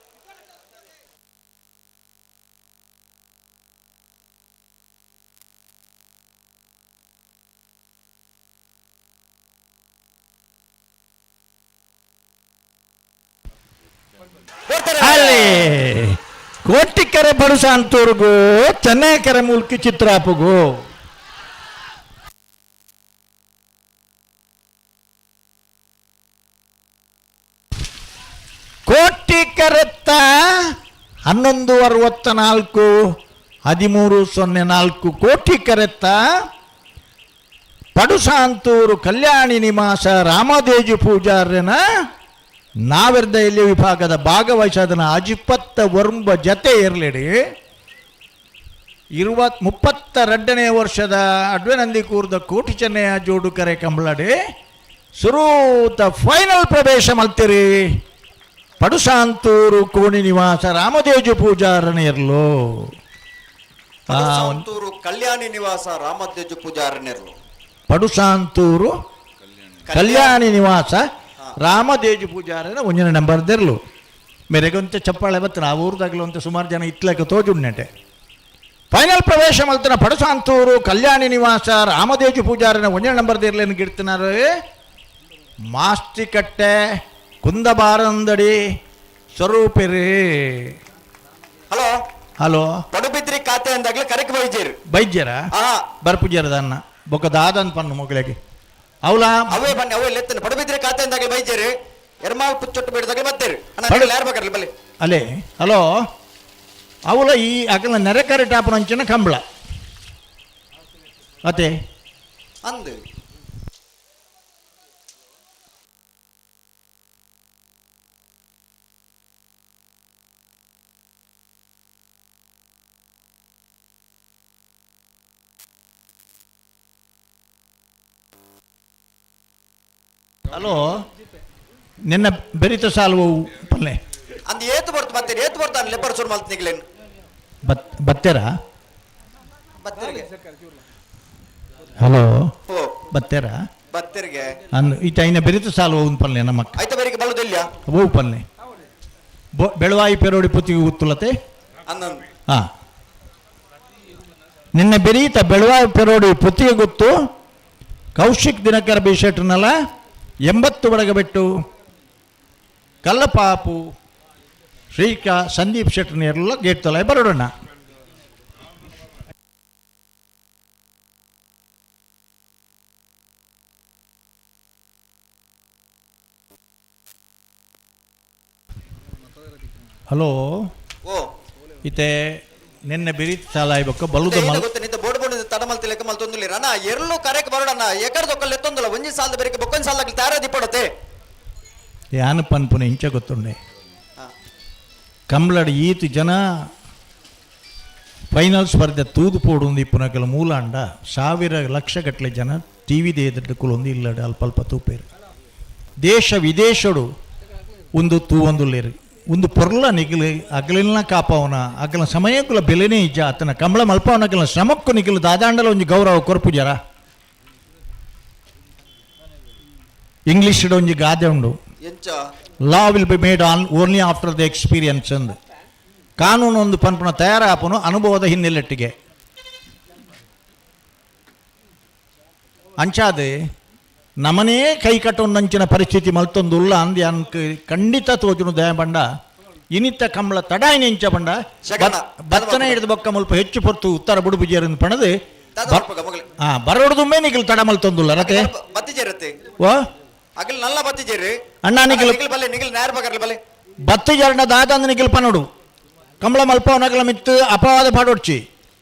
ಅಲ್ಲಿ ಕೋಟಿಕೆರೆ ಬಡುಸಾಂತೂರ್ಗು ಚೆನ್ನೈಕೆರೆ ಮುಲ್ಕಿ ಚಿತ್ರಾಪುಗು ಕೋಟಿಕೆರೆತ್ತ 11.64, 13.04 ಕೋಟಿ ಕರೆತ್ತ ಪಡುಸಾಂತೂರು ಕಲ್ಯಾಣಿ ನಿವಾಸ ರಾಮದೇಜು ಪೂಜಾರ್ಯನ ನಾವೆರ್ದ ಎಲ್ಲಿ ವಿಭಾಗದ ಭಾಗವಹಿಸೋದನ್ನ ಅಜಿಪತ್ತ ವರ್ಂಬ ಜತೆ ಇರಲಿಡಿ ಇರುವ 32ನೇ ವರ್ಷದ ಅಡ್ವೆನಂದಿಕೂರ್ದ ಕೋಟಿ ಚೆನ್ನಯ್ಯ ಜೋಡು ಕರೆ ಕಂಬಳಡಿ ಸುರೂತ ಫೈನಲ್ ಪ್ರವೇಶ ಮಲ್ತಿರಿ ಪಡುಸಾಂತೂರು ಕೋಣಿ ನಿವಾಸ ರಾಮದೇಜು ಪೂಜಾರನಿರ್ಲು. ಪಡುಸಾಂತೂರು ಕಲ್ಯಾಣಿ ನಿವಾಸ ರಾಮದೇಜು ಪೂಜಾರನಿರ್ಲು. ಪಡುಸಾಂತೂರು ಕಲ್ಯಾಣಿ ನಿವಾಸ ರಾಮದೇಜು ಪೂಜಾರನ ಒಂಜಿನ ನಂಬರ್ ದೆರ್ಲು ಮೇರೆಗೊಂತೆ ಚಪ್ಪಾಳೆ ಬತ್ತನ ಆ ಊರ್ದಾಗಲು ಅಂತ ಸುಮಾರು ಜನ ಇತ್ಲಕ ತೋಜುಣ್ಣಟೆ. ಫೈನಲ್ ಪ್ರವೇಶ ಮಲ್ತನ ಪಡಸಾಂತೂರು ಕಲ್ಯಾಣಿ ನಿವಾಸ ರಾಮದೇಜು ಪೂಜಾರನ ಒಂಜನ ನಂಬರ್ ದೇರ್ಲೇನು ಗಿಡ್ತಿನಾರು ಮಾಸ್ತಿಕಟ್ಟೆ ಕುಂದಬಾರಂದಡಿ ಸ್ವರೂಪಿರಿ. ಹಲೋ. ಹಲೋ. ಪಡುಬಿದ್ರಿ ಖಾತೆ ಅಂದಾಗ್ಲೇ ಕರೆಕ್ಟ್ ಬೈಜೇರು. ಬೈಜ್ಯರ ಬರ್ಪುಜರದನ್ನ ಬೊಕ್ಕ ದಾದನ್ ಪನ್ನು ಮೊಗಳಿಗೆ ಅವಲ. ಅವೇ ಬನ್ನಿ ಅವೇ ಲೆತ್ತನ ಪಡುಬಿದ್ರಿ ಖಾತೆ ಅಂದಾಗ್ಲೇ ಬೈಜೇರು ಎರ್ಮಾಲ್ ಪುಚ್ಚೊಟ್ಟು ಬೇಡದಾಗಲೇ ಬತ್ತೇರು ಅಣ್ಣ ಯಾರು ಬೇಕಾರ್ಲಿ ಬಲ್ಲಿ. ಅಲ್ಲೇ ಹಲೋ ಅವಲ ಈ ಅಕಲ ನೆರೆಕರೆ ಟಾಪನ ಅಂಚಿನ ಕಂಬಳ ಅತೆ. ಅಂದು. ಹಲೋ, ನಿನ್ನ ಬೆರಿತ ಸಾಲು ಪಲ್ಲೆ. ಅಂದ್ ಏತು ಬರ್ತು ಮತ್ತೆ ಏತು ಬರ್ತಾನೆ ಲೆಪ್ಪರ್ ಸುರು ಮಲ್ತ್ ನಿಗ್ಲೇನ್. ಬತ್ ಬತ್ತೇರಾ? ಬತ್ತಿರಿಗೆ. ಹಲೋ. ಓ. ಬತ್ತೇರಾ? ಬತ್ತಿರಿಗೆ. ಅಂದ್ ಈತ ಐನ ಬೆರಿತ ಸಾಲು ಒಂದು ಪಲ್ಲೆ ನಮ್ಮಕ್ಕ. ಆಯ್ತ ಬೇರಿಗೆ ಬಲ್ಲುದಿಲ್ಲ. ಓ ಪಲ್ಲೆ ಬೆಳವಾಯಿ ಪೆರೋಡಿ ಪುತ್ತಿಗೆ ಉತ್ತುಲತೆ. ಅಂದನ್. ಹಾ, ನಿನ್ನೆ ಬೆರೀತ ಬೆಳವಾಯಿ ಪೆರೋಡಿ ಪುತ್ತಿಗೆ ಗೊತ್ತು ಕೌಶಿಕ್ ದಿನಕರ ಬಿ ಶೆಟ್ರನಲ್ಲ 80 ಬಡಗ ಬಿಟ್ಟು ಕಲ್ಲಪಾಪು ಶ್ರೀಕಾ ಸಂದೀಪ್ ಶೆಟ್ಟರ್ನ ಎಲ್ಲ ಗೇಟ್ ತಲೆ ಬರೋಣ. ಹಲೋ. ಓ. ಇತ್ತೆ ನಿನ್ನೆ ಬಿರಿತ್ ಸಾಲ ಆಯ್ಬೇಕು ಬಲುದ ಮಲ್ ಗೊತ್ತ ನಿಂತ ಬೋರ್ಡ್ ಬೋರ್ಡ್ ತಡಮಲ್ ತಿಲಕ ಮಲ್ ತೊಂದುಲಿ ರಣ ಎರ್ಲು ಕರೆಕ್ ಬರೋಡಣ್ಣ ಎಕರ್ ದೊಕ್ಕಲ್ ಎತ್ತೊಂದುಲ ಒಂಜಿ ಸಾಲದ ಬೆರಿಕೆ ಬೊಕ್ಕೊಂದು ಸಾಲಕ್ಕೆ ತಾರ ದಿಪ್ಪಡತೆ. ಯಾನ ಪನ್ಪುನ ಇಂಚ ಗೊತ್ತುಂಡೆ ಕಂಬ್ಲಡ್ ಈತ್ ಜನ ಫೈನಲ್ ಸ್ಪರ್ಧೆ ತೂದು ಪೋಡು ಇಪ್ಪುನಕಲ ಮೂಲಾಂಡ ಸಾವಿರ ಲಕ್ಷ ಗಟ್ಟಲೆ ಜನ ಟಿ ವಿ ದೇದಟ್ಟು ಕುಲೊಂದು ಇಲ್ಲಡು ಅಲ್ಪ ಅಲ್ಪ ತೂಪೇರು ದೇಶ ವಿದೇಶಡು ಒಂದು ತೂವೊಂದುಲ್ಲೇರು ಒಂದು ಪೊರ್ಲ ನಿಗಿಲು ಅಗಲಿನ ಕಾಪವನ ಅಗಲ ಸಮಯಕ್ಕುಲ ಬೆಲೆನೇ ಇಜ್ಜ ಆತನ ಕಂಬಳ ಮಲ್ಪವನಕಲ ಶ್ರಮಕ್ಕೂ ನಿಗಿಲು ದಾದಾಂಡಲ ಒಂಜಿ ಗೌರವ ಕೊರ್ಪು ಜರ. ಇಂಗ್ಲೀಷ್ ಒಂಜಿ ಗಾದೆ ಉಂಡು, ಎಂಚ? Law will be made on only after the experience ಅಂದ್. ಕಾನೂನು ಒಂದು ಪನ್ಪುನ ತಯಾರಾಪನು ಅನುಭವದ ಹಿನ್ನೆಲೆಟ್ಟಿಗೆ. ಅಂಚಾದೆ ನಮನೇ ಕೈ ಕಟ್ಟೊಂದಂಚಿನ ಪರಿಸ್ಥಿತಿ ಮಲ್ತೊಂದು ಉಲ್ಲ ಅಂದ್ ಅನ್ಕ ಖಂಡಿತ ತೋಜುನು ದಯ ಬಂಡ ಇನಿತ ಕಂಬಳ ತಡಾಯಿನ ಇಂಚ ಬಂಡ ಶಗಣ. ಬತ್ತನೆ ಹಿಡಿದು ಬೊಕ್ಕ ಮುಲ್ಪ ಹೆಚ್ಚು ಪೊರ್ತು ಉತ್ತರ ಬುಡುಬುಜಿಯರಿಂದ ಪಣದು. ದಾದ ಮಲ್ಪಗ ಮಗಲೆ. ಹಾ, ಬರೋಡ್ದುಮ್ಮೆ ನಿಗಿಲ್ ತಡ ಮಲ್ತೊಂದುಲ್ಲ ರತೆ. ಬತ್ತಿಜೇರತ್ತೆ. ಓ. ಅಗಲ್ ನಲ್ಲ ಬತ್ತಿಜೇರಿ. ಅಣ್ಣ ನಿಗಿಲ್. ನಿಗಿಲ್ ಬಲ್ಲೆ, ನಿಗಿಲ್ ನೇರ ಬಗರ್ಲಿ ಬಲ್ಲೆ. ಬತ್ತು ಜರಣ ದಾದಂದ ನಿಗಿಲ್ ಪನೋಡು ಕಂಬಳ ಮಲ್ಪವನಗಲ ಮಿತ್ತು ಅಪವಾದ ಪಾಡೊಡ್ಚಿ.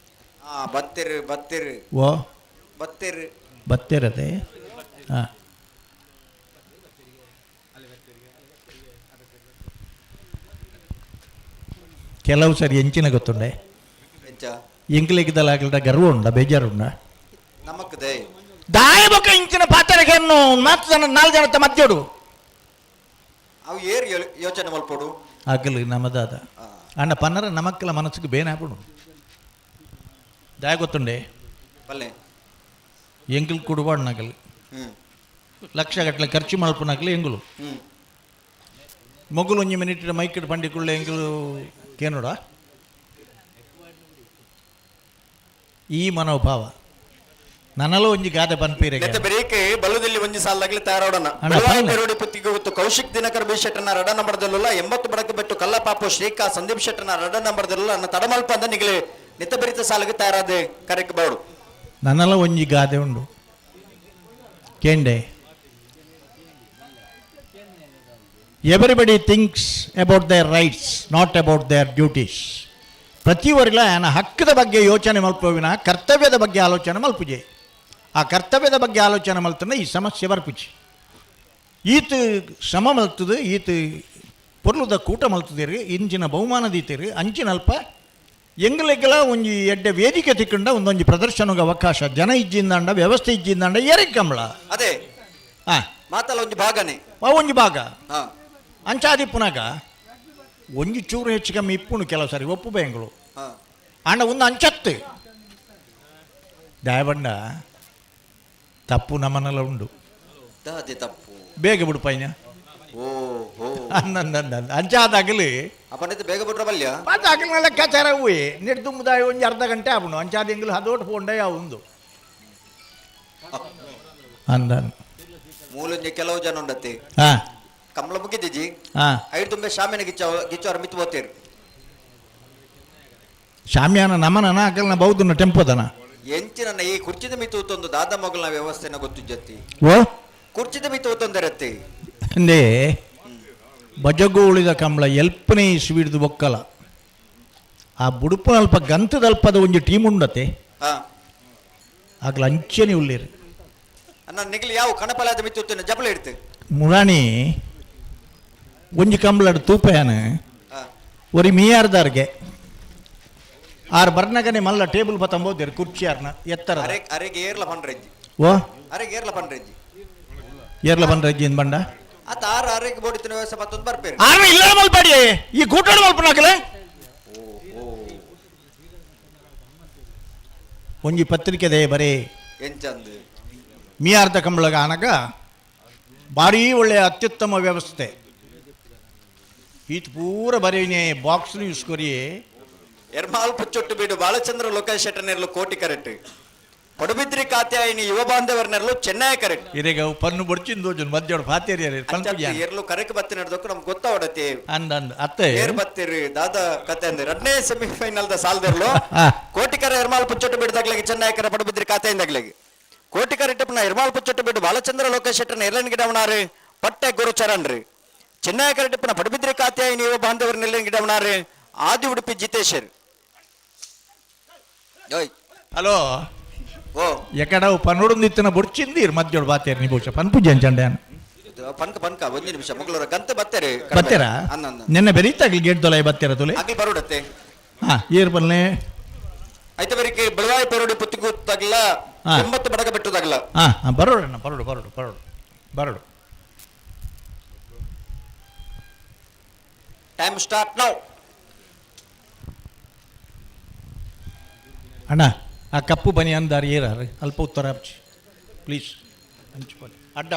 ಹಾ, ಬತ್ತಿರು ಬತ್ತಿರು. ಓ. ಬತ್ತಿರು. ಬತ್ತಿರತೆ. ಹಾ, ಕೆಲವು ಸರಿ ಎಂಚಿನ ಗೊತ್ತುಂಡೆ? ಎಂಚ? ಎಂಕ್ಲಿಗಿದಲಾಗಲ್ಡ ಗರ್ವ ಉಂಡ ಬೇಜಾರುಂಡ? ನಮಕ್ಕದೆ. ದಾಯ ಬೊಕ್ಕ ಇಂಚಿನ ಪಾತ್ರಕ್ಕೆ ಮಾತು ಜನ ನಾಲ್ಕು ಜನತ ಮಧ್ಯೋಡು. ಅವು ಏರ್ ಯೋಚನೆ ಮಲ್ಪೋಡು. ಆಗಲಿ ನಮ್ಮದಾದ ಅಣ್ಣ ಪನ್ನರ ನಮಕ್ಕಲ ಮನಸ್ಸಿಗೆ ಬೇನಾಪುಡು ದಾಯ ಗೊತ್ತುಂಡೆ? ಬಲ್ಲೆ. ಎಂಕಲ್ ಕುಡುಬಾಡ್ ನಗಲು ಲಕ್ಷ ಗಟ್ಟಲೆ ಖರ್ಚು ಮಲ್ಪುನಗಲು ಎಂಗುಲು ಮೊಗುಲು ಒಂಜಿ ಮಿನಿಟ್ ಮೈಕಿಡ್ ಪಂಡಿಕುಳ್ಳೆ ಎಂಗುಲು ಕೇನೋಡ ಈ ಮನೋಭಾವ ನನಲ ಒಂಜಿ ಗಾದೆ ಪನ್ಪೀರೆ. ನೆತ್ತ ಬೆರೇಕೆ ಬಲ್ಲುದಲ್ಲಿ ಒಂಜಿ ಸಾಲಾಗ್ಲಿ ತಯಾರೋಡಣ. ಅಣ್ಣ, ಪನ್ಲೆ. ಪೆರೋಡಿ ಪುತ್ತಿಗೆ ಗೊತ್ತು ಕೌಶಿಕ್ ದಿನಕರ್ ಬಿ ಶೆಟ್ಟನ ರಡ ನಂಬರ್ದಲ್ಲ 80 ಬಡಕ ಬೆಟ್ಟು ಕಲ್ಲಪಾಪು ಶ್ರೀಕಾ ಸಂದೀಪ್ ಶೆಟ್ಟನ ರಡ ನಂಬರ್ದಲ್ಲ ಅನ್ನ ತಡಮಲ್ಪ ಅಂದ ನಿಗಲಿ ನಿತ್ತ ಬೆರಿತ ಸಾಲಿಗೆ ತಯಾರಾದೆ ಕರೆಕ್ ಬೋಡು. ನನಲ ಒಂಜಿ ಗಾದೆ ಉಂಡು ಕೇಂಡೆ, everybody thinks about their rights, not about their duties. ಪ್ರತಿಯೊರಿಲ ಆನ ಹಕ್ಕದ ಬಗ್ಗೆ ಯೋಚನೆ ಮಲ್ಪುವಿನ ಕರ್ತವ್ಯದ ಬಗ್ಗೆ ಆಲೋಚನೆ ಮಲ್ಪುಜೆ. ಆ ಕರ್ತವ್ಯದ ಬಗ್ಗೆ ಆಲೋಚನೆ ಮಲ್ತನ ಈ ಸಮಸ್ಯೆ ಬರ್ಪುಜಿ. ಈತ ಶ್ರಮ ಮಲ್ತದು ಈತ ಪೊರ್ಲುದ ಕೂಟ ಮಲ್ತದಿರು ಇಂಚಿನ ಬಹುಮಾನ ದೀತಿರು ಅಂಚಿನ ಅಲ್ಪ ಎಂಗ್ಲೆಗ್ಲ ಒಂಜಿ ಎಡ್ಡೆ ವೇದಿಕೆ ತಿಕ್ಕಂಡ ಒಂದೊಂಜಿ ಪ್ರದರ್ಶನಕ್ಕೆ ಅವಕಾಶ ಜನ ಇಜ್ಜಿಂದಾಂಡ ವ್ಯವಸ್ಥೆ ಇಜ್ಜಿಂದಾಂಡ ಏರಿಗ್ ಕಂಬಳ. ಅದೇ. ಹಾ. ಮಾತಲ್ಲ ಒಂಜಿ ಭಾಗನೆ. ಆ ಒಂಜಿ ಭಾಗ. ಹಾ. ಅಂಚಾದಿ ಪುನಗ ಒಂಜಿ ಚೂರು ಹೆಚ್ಚು ಕಮ್ಮಿ ಇಪ್ಪುನು ಕೆಲವು ಸಾರಿ ಒಪ್ಪು ಬೇಂಗಳು. ಹಾ. ಆಂಡ ಒಂದು ಅಂಚತ್ತು ದಾಯಬಂಡ ತಪ್ಪು ನಮ್ಮನೆಲ್ಲ ಉಂಡು. ದಾದೆ ತಪ್ಪು? ಬೇಗ ಬಿಡು ಪೈನ. ಓ ಹೋ. ಅಂದಂದ ಅಂಚಾದಾಗಲಿ. ಅಪ್ಪನೈತೆ ಬೇಗ ಬಿಟ್ರ ಬಲ್ಯ. ಮತ್ತೆ ಅಗಲಿನ ಲೆಕ್ಕಾಚಾರ ಹೂಯೆ ನೆಡ್ದುಂಬುದಾಯ ಒಂಜಿ ಅರ್ಧ ಗಂಟೆ ಆಪುಂಡು ಅಂಚಾದ ಎಂಗ್ಲು ಹದೋಟ್ ಪೋಂಡ ಉಂದು ಅಂದನ್. ಮೂಲೊಂಜಿ ಕೆಲವು ಜನ ಉಂಡತ್ತೆ. ಹಾ. ಕಮಲ ಮುಗಿದಿಜಿ. ಹಾ. ಐದು ತುಂಬೆ ಶಾಮಿನ ಗಿಚ್ಚ ಗಿಚ್ಚವರ ಮಿತ್ತು ಬೋತೇರು. ಶಾಮ್ಯಾನ ನಮನನ ಅಗಲ್ನ ಬೌದ್ಧನ ಟೆಂಪೋದನ. ಎಂಚಿನ ಈ ಕುರ್ಚಿದ ಮಿತ್ತು ಒಂದು ದಾದ ಮಗಳನ ವ್ಯವಸ್ಥೆನ ಗೊತ್ತು ಜತ್ತಿ. ಓ. ಕುರ್ಚಿದ ಮಿತ್ತು ತೊಂದರೆತ್ತಿ. ಅಂದೇ ಬಜಗೋಳಿದ ಕಂಬಳ ಎಲ್ಪನೇ ಇಸ್ವಿಡ್ದು ಬೊಕ್ಕಲ ಆ ಬುಡುಪುನಲ್ಪ ಗಂತದಲ್ಪದ ಒಂಜಿ ಟೀಮ್ ಉಂಡತೆ. ಹಾ. ಆಗಲ ಅಂಚೆನೆ ಉಳ್ಳೇರು. ಅನ್ನ ನಿಗಲಿ ಯಾವ ಕಣಪಲಾದ ಮಿತ್ತು ಜಬಲ ಇಡ್ತು. ಮುರಾಣಿ ಒಂಜಿ ಕಂಬಳಡ್ ತೂಪಯಾನ. ಹಾ. ಒರಿ ಮೀಯಾರ್ದಾರ್ಗೆ ಆರ್ ಬರ್ನಗನೆ ಮಲ್ಲ ಟೇಬಲ್ ಪತ್ತಂಬೋದೇರು ಕುರ್ಚಿ ಆರ್ನ ಎತ್ತರ. ಅರೆ ಅರೆಗೆ ಏರ್ಲ ಪಂಡ್ರೆಜ್ಜಿ. ಓ. ಅರೆಗೆ ಏರ್ಲ ಪಂಡ್ರೆಜ್ಜಿ. ಏರ್ಲ ಬಂದ್ರ ಅಜ್ಜಿನ್ ಬಂಡ ಆತ ಆರು ಆರಕ್ಕೆ ಬೋಡಿತಿನ ವ್ಯವಸ್ಥೆ ಮತ್ತೊಂದು ಬರ್ಪೇರು. ಆರ್ನ ಇಲ್ಲ ಮಲ್ಪಾಡಿ ಈ ಕೂಟೋಡು ಮಲ್ಪನಾಕಲೆ. ಒಂಜಿ ಪತ್ರಿಕೆದೆ ಬರೇ. ಎಂಚಂದು? ಮೀಯಾರ್ಧ ಕಂಬಳಗ ಆನಗ ಭಾರೀ ಒಳ್ಳೆಯ ಅತ್ಯುತ್ತಮ ವ್ಯವಸ್ಥೆ. ಈತ ಪೂರ ಬರೀನೇ ಬಾಕ್ಸ್ ಯೂಸ್ ಕೊರಿ. ಎರ್ಮಾಲ್ ಪುಚ್ಚೊಟ್ಟು ಬೀಡು ಬಾಲಚಂದ್ರ ಲೋಕೇಶ್ ಶೆಟ್ಟರ್ನೆರ್ಲು ಕೋಟಿ ಕರೆಕ್ಟ್. ಪಡುಬಿದ್ರಿ ಕಾತ್ಯಾಯಿನಿ ಯುವ ಬಾಂಧವರ್ನೆರ್ಲು ಚೆನ್ನೈ ಕರೆಕ್ಟ್. ಇರೆಗ ಪನ್ನು ಬೊಡ್ಚಿಂದು ಮಧ್ಯೋಡು ಪಾತೇರಿ. ಎರ್ಲು ಕರೆಕ್ ಬತ್ತಿ ನಡೆದಕ್ಕೂ ನಮ್ಗೆ ಗೊತ್ತಾವಡತಿ. ಅಂದ ಅಂದ ಅತ್ತೆ. ಏರ್ ಬತ್ತಿರಿ ದಾದ ಕತೆ ಅಂದ್ರೆ ಎರಡನೇ ಸೆಮಿಫೈನಲ್ the ಸಾಲ್ದೆರ್ಲು ಕೋಟಿಕರ ಎರ್ಮಾಲ್ ಪುಚ್ಚೊಟ್ಟು ಬಿಡ್ದಾಗ್ಲಾಗಿ ಚೆನ್ನೈ ಕರ ಪಡುಬಿದ್ರಿ ಕಾತ್ಯಾಯಿಂದಾಗ್ಲಾಗಿ ಕೋಟಿಕರ ಇಟ್ಟಪ್ಪನ ಎರ್ಮಾಲ್ ಪುಚ್ಚೊಟ್ಟು ಬಿಡು ಬಾಲಚಂದ್ರ ಲೋಕೇಶ್ ಶೆಟ್ಟರ್ನ ಎರ್ಲನ್ ಗಿಡವನಾರು ಪಟ್ಟೆ ಗುರು ಚರಣ್ ರೀ. ಚೆನ್ನೈ ಕರೆಟಪ್ಪನ ಪಡುಬಿದ್ರಿ ಕಾತ್ಯಾಯಿನಿ ಯುವ ಬಾಂಧವರ್ನೆಲ್ಲ ಗಿಡವನಾರು ಆದಿ ಉಡುಪಿ ಜಿತೇಶರ್. ಓಯ್. ಹಲೋ. ಓ. ಎಕಡ ಪನ್ನುಡು ಬೊಡ್ಚಿಂದು ಇರ್ ಮಧ್ಯೋಡು ಬಾತೇರಿ ನಿ ಬಹುಶಃ ಪನ್ಪುಜಿ ಅಂಚಂಡೆ. ಪನ್ಕ ಪನ್ಕ ಒಂಜಿ ನಿಮಿಷ ಮಗಳೂರ ಗಂತೆ ಬತ್ತೇರಿ. ಬತ್ತೀರಾ? ಅಂದ ಅಂದ. ನಿನ್ನೆ ಬೆರೀತಾಗ್ಲಿ ಗೇಟ್ ದೊಲೈ ಬತ್ತೀರ ತುಲೆ. ಅಗ್ಲಿ ಬರುಡತ್ತೆ. ಹಾ ಏರ್ ಬಲ್ನೆ. ಐತ ಬರಿಕೆ ಬೆಳವಾಯಿ ಪೆರುಡಿ ಪುತ್ತಿಗೂತ್ತಾಗಲ 80 ಬಡಗ ಬಿಟ್ಟುದಾಗಲ. ಹಾ ಹಾ ಬರೋಡಣ್ಣ ಬರೋಡು ಬರೋಡು ಬರೋಡು ಬರೋಡು. Time start now. ಅಣ್ಣ ಆ ಕಪ್ಪು ಬನಿಯನ್ ದಾರಿ ಏರಾರು ಅಲ್ಪ ಉತ್ತರ ಪ್ಲೀಸ್ ಹಂಚ್ಕೊಳ್ಳಿ ಅಡ್ಡ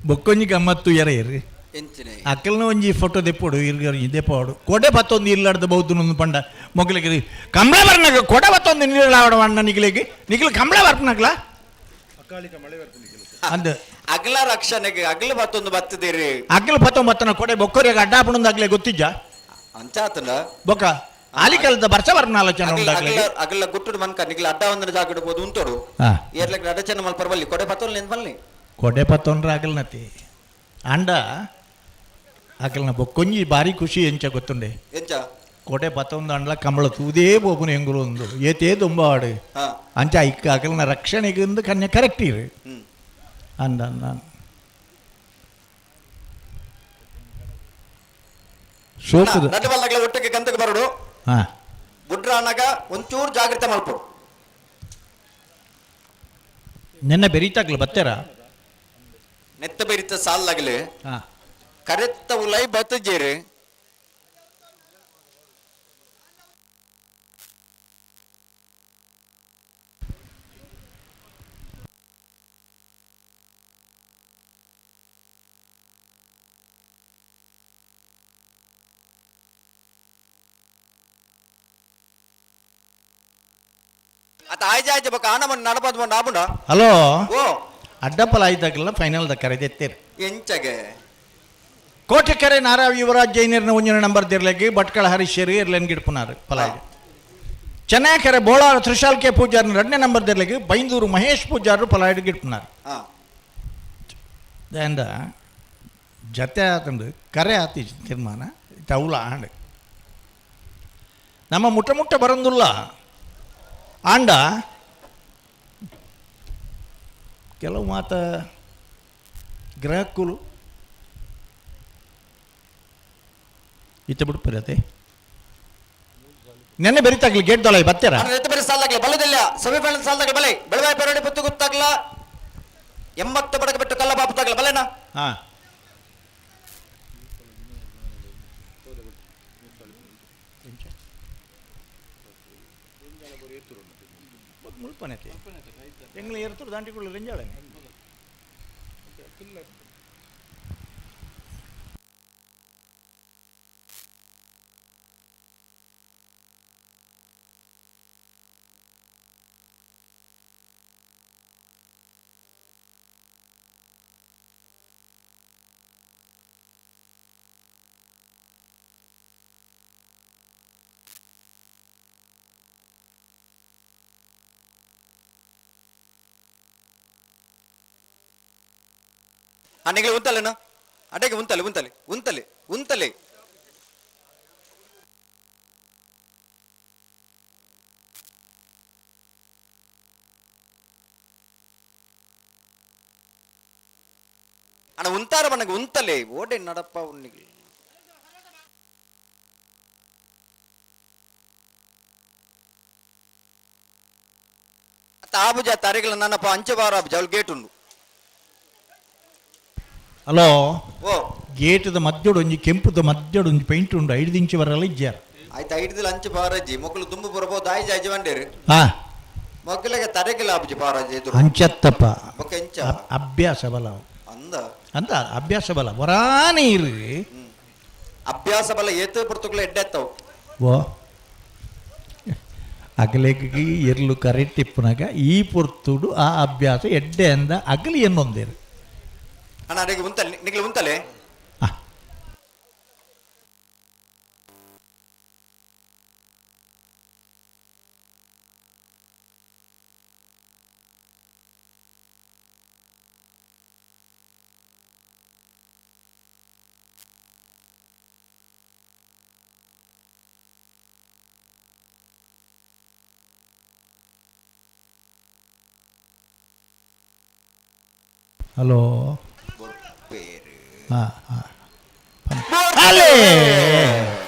ಬೊಕ್ಕೊಂಜಿ ಗಮ್ಮತ್ತು ಎರ ಇರ್ರಿ. ಎಂಚಿನ? ಅಕ್ಕಲ್ನ ಒಂಜಿ ಫೋಟೋ ದೆಪ್ಪೋಡು ಇರ್ಗರ್ ದೆಪ್ಪೋಡು ಕೊಡೆ ಬತ್ತೊಂದು ಇಲ್ಲಾಡ್ದ ಬೌದ್ಧನೊಂದು ಪಂಡ ಮೊಗಲಿಗೆ ಕಂಬಳ ಬರ್ನಾಗ ಕೊಡೆ ಬತ್ತೊಂದು ನೀರಾವಡ ಅಣ್ಣ ನಿಗಲಿಗೆ ನಿಗಲು ಕಂಬಳ ಬರ್ಪನಾಗ್ಲ ಅಂದ್. ಅಗಲ ರಕ್ಷಣೆಗೆ ಅಗಲ ಬತ್ತೊಂದು ಬತ್ತದಿರಿ. ಅಕ್ಕಲ ಬತ್ತೊಂಬತ್ತನ ಕೊಡೆ ಬೊಕ್ಕೋರಿಯಾಗ ಅಡ್ಡಾಪಣೊಂದು ಆಗ್ಲೇ ಗೊತ್ತಿಜ್ಜ. ಅಂಚಾತನ. ಬೊಕ್ಕ ಆಲಿಕಲ್ದ ಬರ್ಸ ಬರ್ನ ಆಲೋಚನೆ ಉಂಡಾಗ್ಲೆ. ಅಗಲ ಅಗಲ ಗುಟ್ಟುಡು ಮನ್ಕ ನಿಗಲ ಅಡ್ಡ ಒಂದನ ಜಾಗ ಇಡ್ಬೋದು ಉಂಟೋಡು. ಏರ್ಲಕ್ಕೆ ಅಡ್ಡ ಚೆನ್ನ ಮಲ್ಪ ಬಲ್ಲಿ ಕೊಡೆ ಬತ್ತೊಂದು ನೆನ್ ಬಲ್ಲಿ. ಕೊಡೆ ಪತ್ತೊಂಡ್ರ ಆಗಲ್ನತಿ ಅಂಡ ಅಕಲ್ನ ಬೊಕ್ಕೊಂಜಿ ಭಾರಿ ಖುಷಿ ಎಂಚ ಗೊತ್ತುಂಡೆ. ಎಂಚ? ಕೊಡೆ ಪತ್ತೊಂದು ಅಂಡ್ಲ ಕಂಬಳ ತೂದೇ ಬೋಪುನ ಎಂಗುಲು ಒಂದು ಏತೇ ದುಂಬಾಡು. ಅಂಚ ಇಕ್ಕ ಅಕಲ್ನ ರಕ್ಷಣೆಗೆ ಒಂದು ಕನ್ಯೆ ಕರೆಕ್ಟ್ ಇರು. ಅಂದ ಅಂದ ಸೋಕುದು. ನಡ್ಡು ಬಲ್ಲಗಳ ಒಟ್ಟಿಗೆ ಗಂತಕ್ಕೆ ಬರೋಡು. ಗುಡ್ರ ಅನ್ನಾಗ ಒಂಚೂರು ಜಾಗ್ರತೆ ಮಲ್ಪಡು. ನಿನ್ನೆ ಬೆರೀತಾಗ್ಲ ಬತ್ತೇರ? ನೆತ್ತ ಬೆರಿತ ಸಾಲಾಗಲಿ. ಕರೆತ್ತ ಉಲೈ ಬತ್ತಜೇರಿ. ಅತ್ತ ಆಯ್ಜ ಆಯ್ಜ ಬೊಕ್ಕ ಆನ ಮಣ್ಣು ನಡಪದ ಮಣ್ಣು ಆಪುಂಡ. ಹಲೋ. ಓ. ಅಡ್ಡಪ್ಪಲ ಆಯ್ತಾಗಲ್ಲ ಫೈನಲ್ the ಕರೆದೆತ್ತೇರಿ. ಎಂಚಗೆ? ಕೋಟೆಕೆರೆ ನಾರಾವ್ ಯುವರಾಜ್ ಜೈನರ್ನ ಒಂಜಿನ ನಂಬರ್ ದಿರ್ಲಗಿ ಭಟ್ಕಳ ಹರೀಶ್ ಇರ್ಲೆನ್ ಗಿಡ್ಪುನಾರು ಪಲಾಯ. ಚೆನ್ನಕೆರೆ ಬೋಳಾರ ತ್ರಿಶಾಲ್ ಕೆ ಪೂಜಾರ್ನ ಎರಡನೇ ನಂಬರ್ ದಿರ್ಲಗಿ ಬೈಂದೂರು ಮಹೇಶ್ ಪೂಜಾರರು ಪಲಾಯ್ಡ್ ಗಿಡ್ಪುನಾರು. ದಿಂದ ಜತೆ ಆತಂದು ಕರೆ ಆತಿ ತೀರ್ಮಾನ ತೌಲ ಆಂಡ್ ನಮ್ಮ ಮುಟ್ಟ ಮುಟ್ಟ ಬರಂದುಲ್ಲ ಆಂಡ ಕೆಲವು ಮಾತ ಗ್ರಹಕ್ಕುಲು ಇತ್ತ ಬಿಡ್ಪಿರತೆ ನೆನ್ನೆ ಬೆರಿತಾಗ್ಲಿ ಗೇಟ್ ದೊಲೈ ಬತ್ತೀರ? ನೆತ್ತ ಬೇರೆ ಸಾಲಾಗ್ಲಿ ಬಲದಿಲ್ಲ ಸೆಮಿಫೈನಲ್ ಸಾಲ್ದಾಗ್ಲಿ ಬಲೆ ಬೆಳಗಾವಿ ಪೆರಡಿ ಪುತ್ತು ಗೊತ್ತಾಗ್ಲ 80 ಬಡಕ ಬಿಟ್ಟು ಕಲ್ಲ ಬಾಪು ತಾಗ್ಲ ಬಲೆನಾ? ಹಾ. ಮುಲ್ಪನೈತೆ ಎಂಗ್ಲ ಏರ್ತರು ದಾಂಟಿಕೊಳ್ಳ ರೆಂಜಾಳೆ. ನಿಗಲಿ ಉಂತಲೇನು ಅಡೆಗೆ ಉಂತಲೆ ಉಂತಲೆ ಉಂತಲೆ ಉಂತಲೆ. ಅಣ್ಣ ಉಂತಾರ ಬಣ್ಣಗೆ ಉಂತಲೆ ಓಡೆ ನಡಪ್ಪ ಉನ್ನಿಗೆ. ಆಬುಜ ತರೆಗಳ ನನ್ನಪ್ಪ ಅಂಚೆ ಬಾರ ಆಬುಜ ಅವ್ಳು ಗೇಟ್ ಉಂಡು. ಹಲೋ. ಓ. ಗೇಟದ ಮಧ್ಯಡು ಒಂಜಿ ಕೆಂಪುದ ಮಧ್ಯಡು ಒಂಜಿ ಪೈಂಟ್ ಉಂಡು, 5 ಇಂಚು ಬರಲ್ಲ ಇಜ್ಜಾರ. ಆಯ್ತು, ಐಡ್ದಿಲ್ಲ ಅಂಚೆ ಬಾರಜ್ಜಿ ಮೊಕ್ಕಲು ತುಂಬು ಬರಬಹುದು ಆಯ್ಜ ಆಯ್ಜ ಬಂಡೇರು. ಹಾ. ಮೊಕ್ಕಲಿಗೆ ತರೆಗಿಲ್ಲ ಆಬುಜಿ ಬಾರಜ್ಜಿ ಎದುರು. ಅಂಚತ್ತಪ್ಪ. ಬೊಕ್ಕ ಎಂಚ? ಅಭ್ಯಾಸ ಬಲ. ಅಂದ. ಅಂತ ಅಭ್ಯಾಸ ಬಲ ವರಾನೇ ಇರು. ಅಭ್ಯಾಸ ಬಲ ಏತು ಪುರ್ತುಕ್ಲ ಎಡ್ಡೆತ್ತವು. ಓ ಅಗಲೆಗೆ ಎರ್ಲು ಕರೆಕ್ಟ್ ಇಪ್ಪುನಾಗ ಈ ಪೊರ್ತುಡು ಆ ಅಭ್ಯಾಸ ಎಡ್ಡೆ ಅಂದ ಅಗಲಿ ಎನ್ನೊಂದೇರು. ಅಣ್ಣ ಅಡಿಗೆ ಉಂತಲೆ ನಿಗ್ಲು ಉಂತಲೆ. ಆ. ಹಲೋ. ಹಾಂ ಹಾಂ ಅಲ್ಲೇ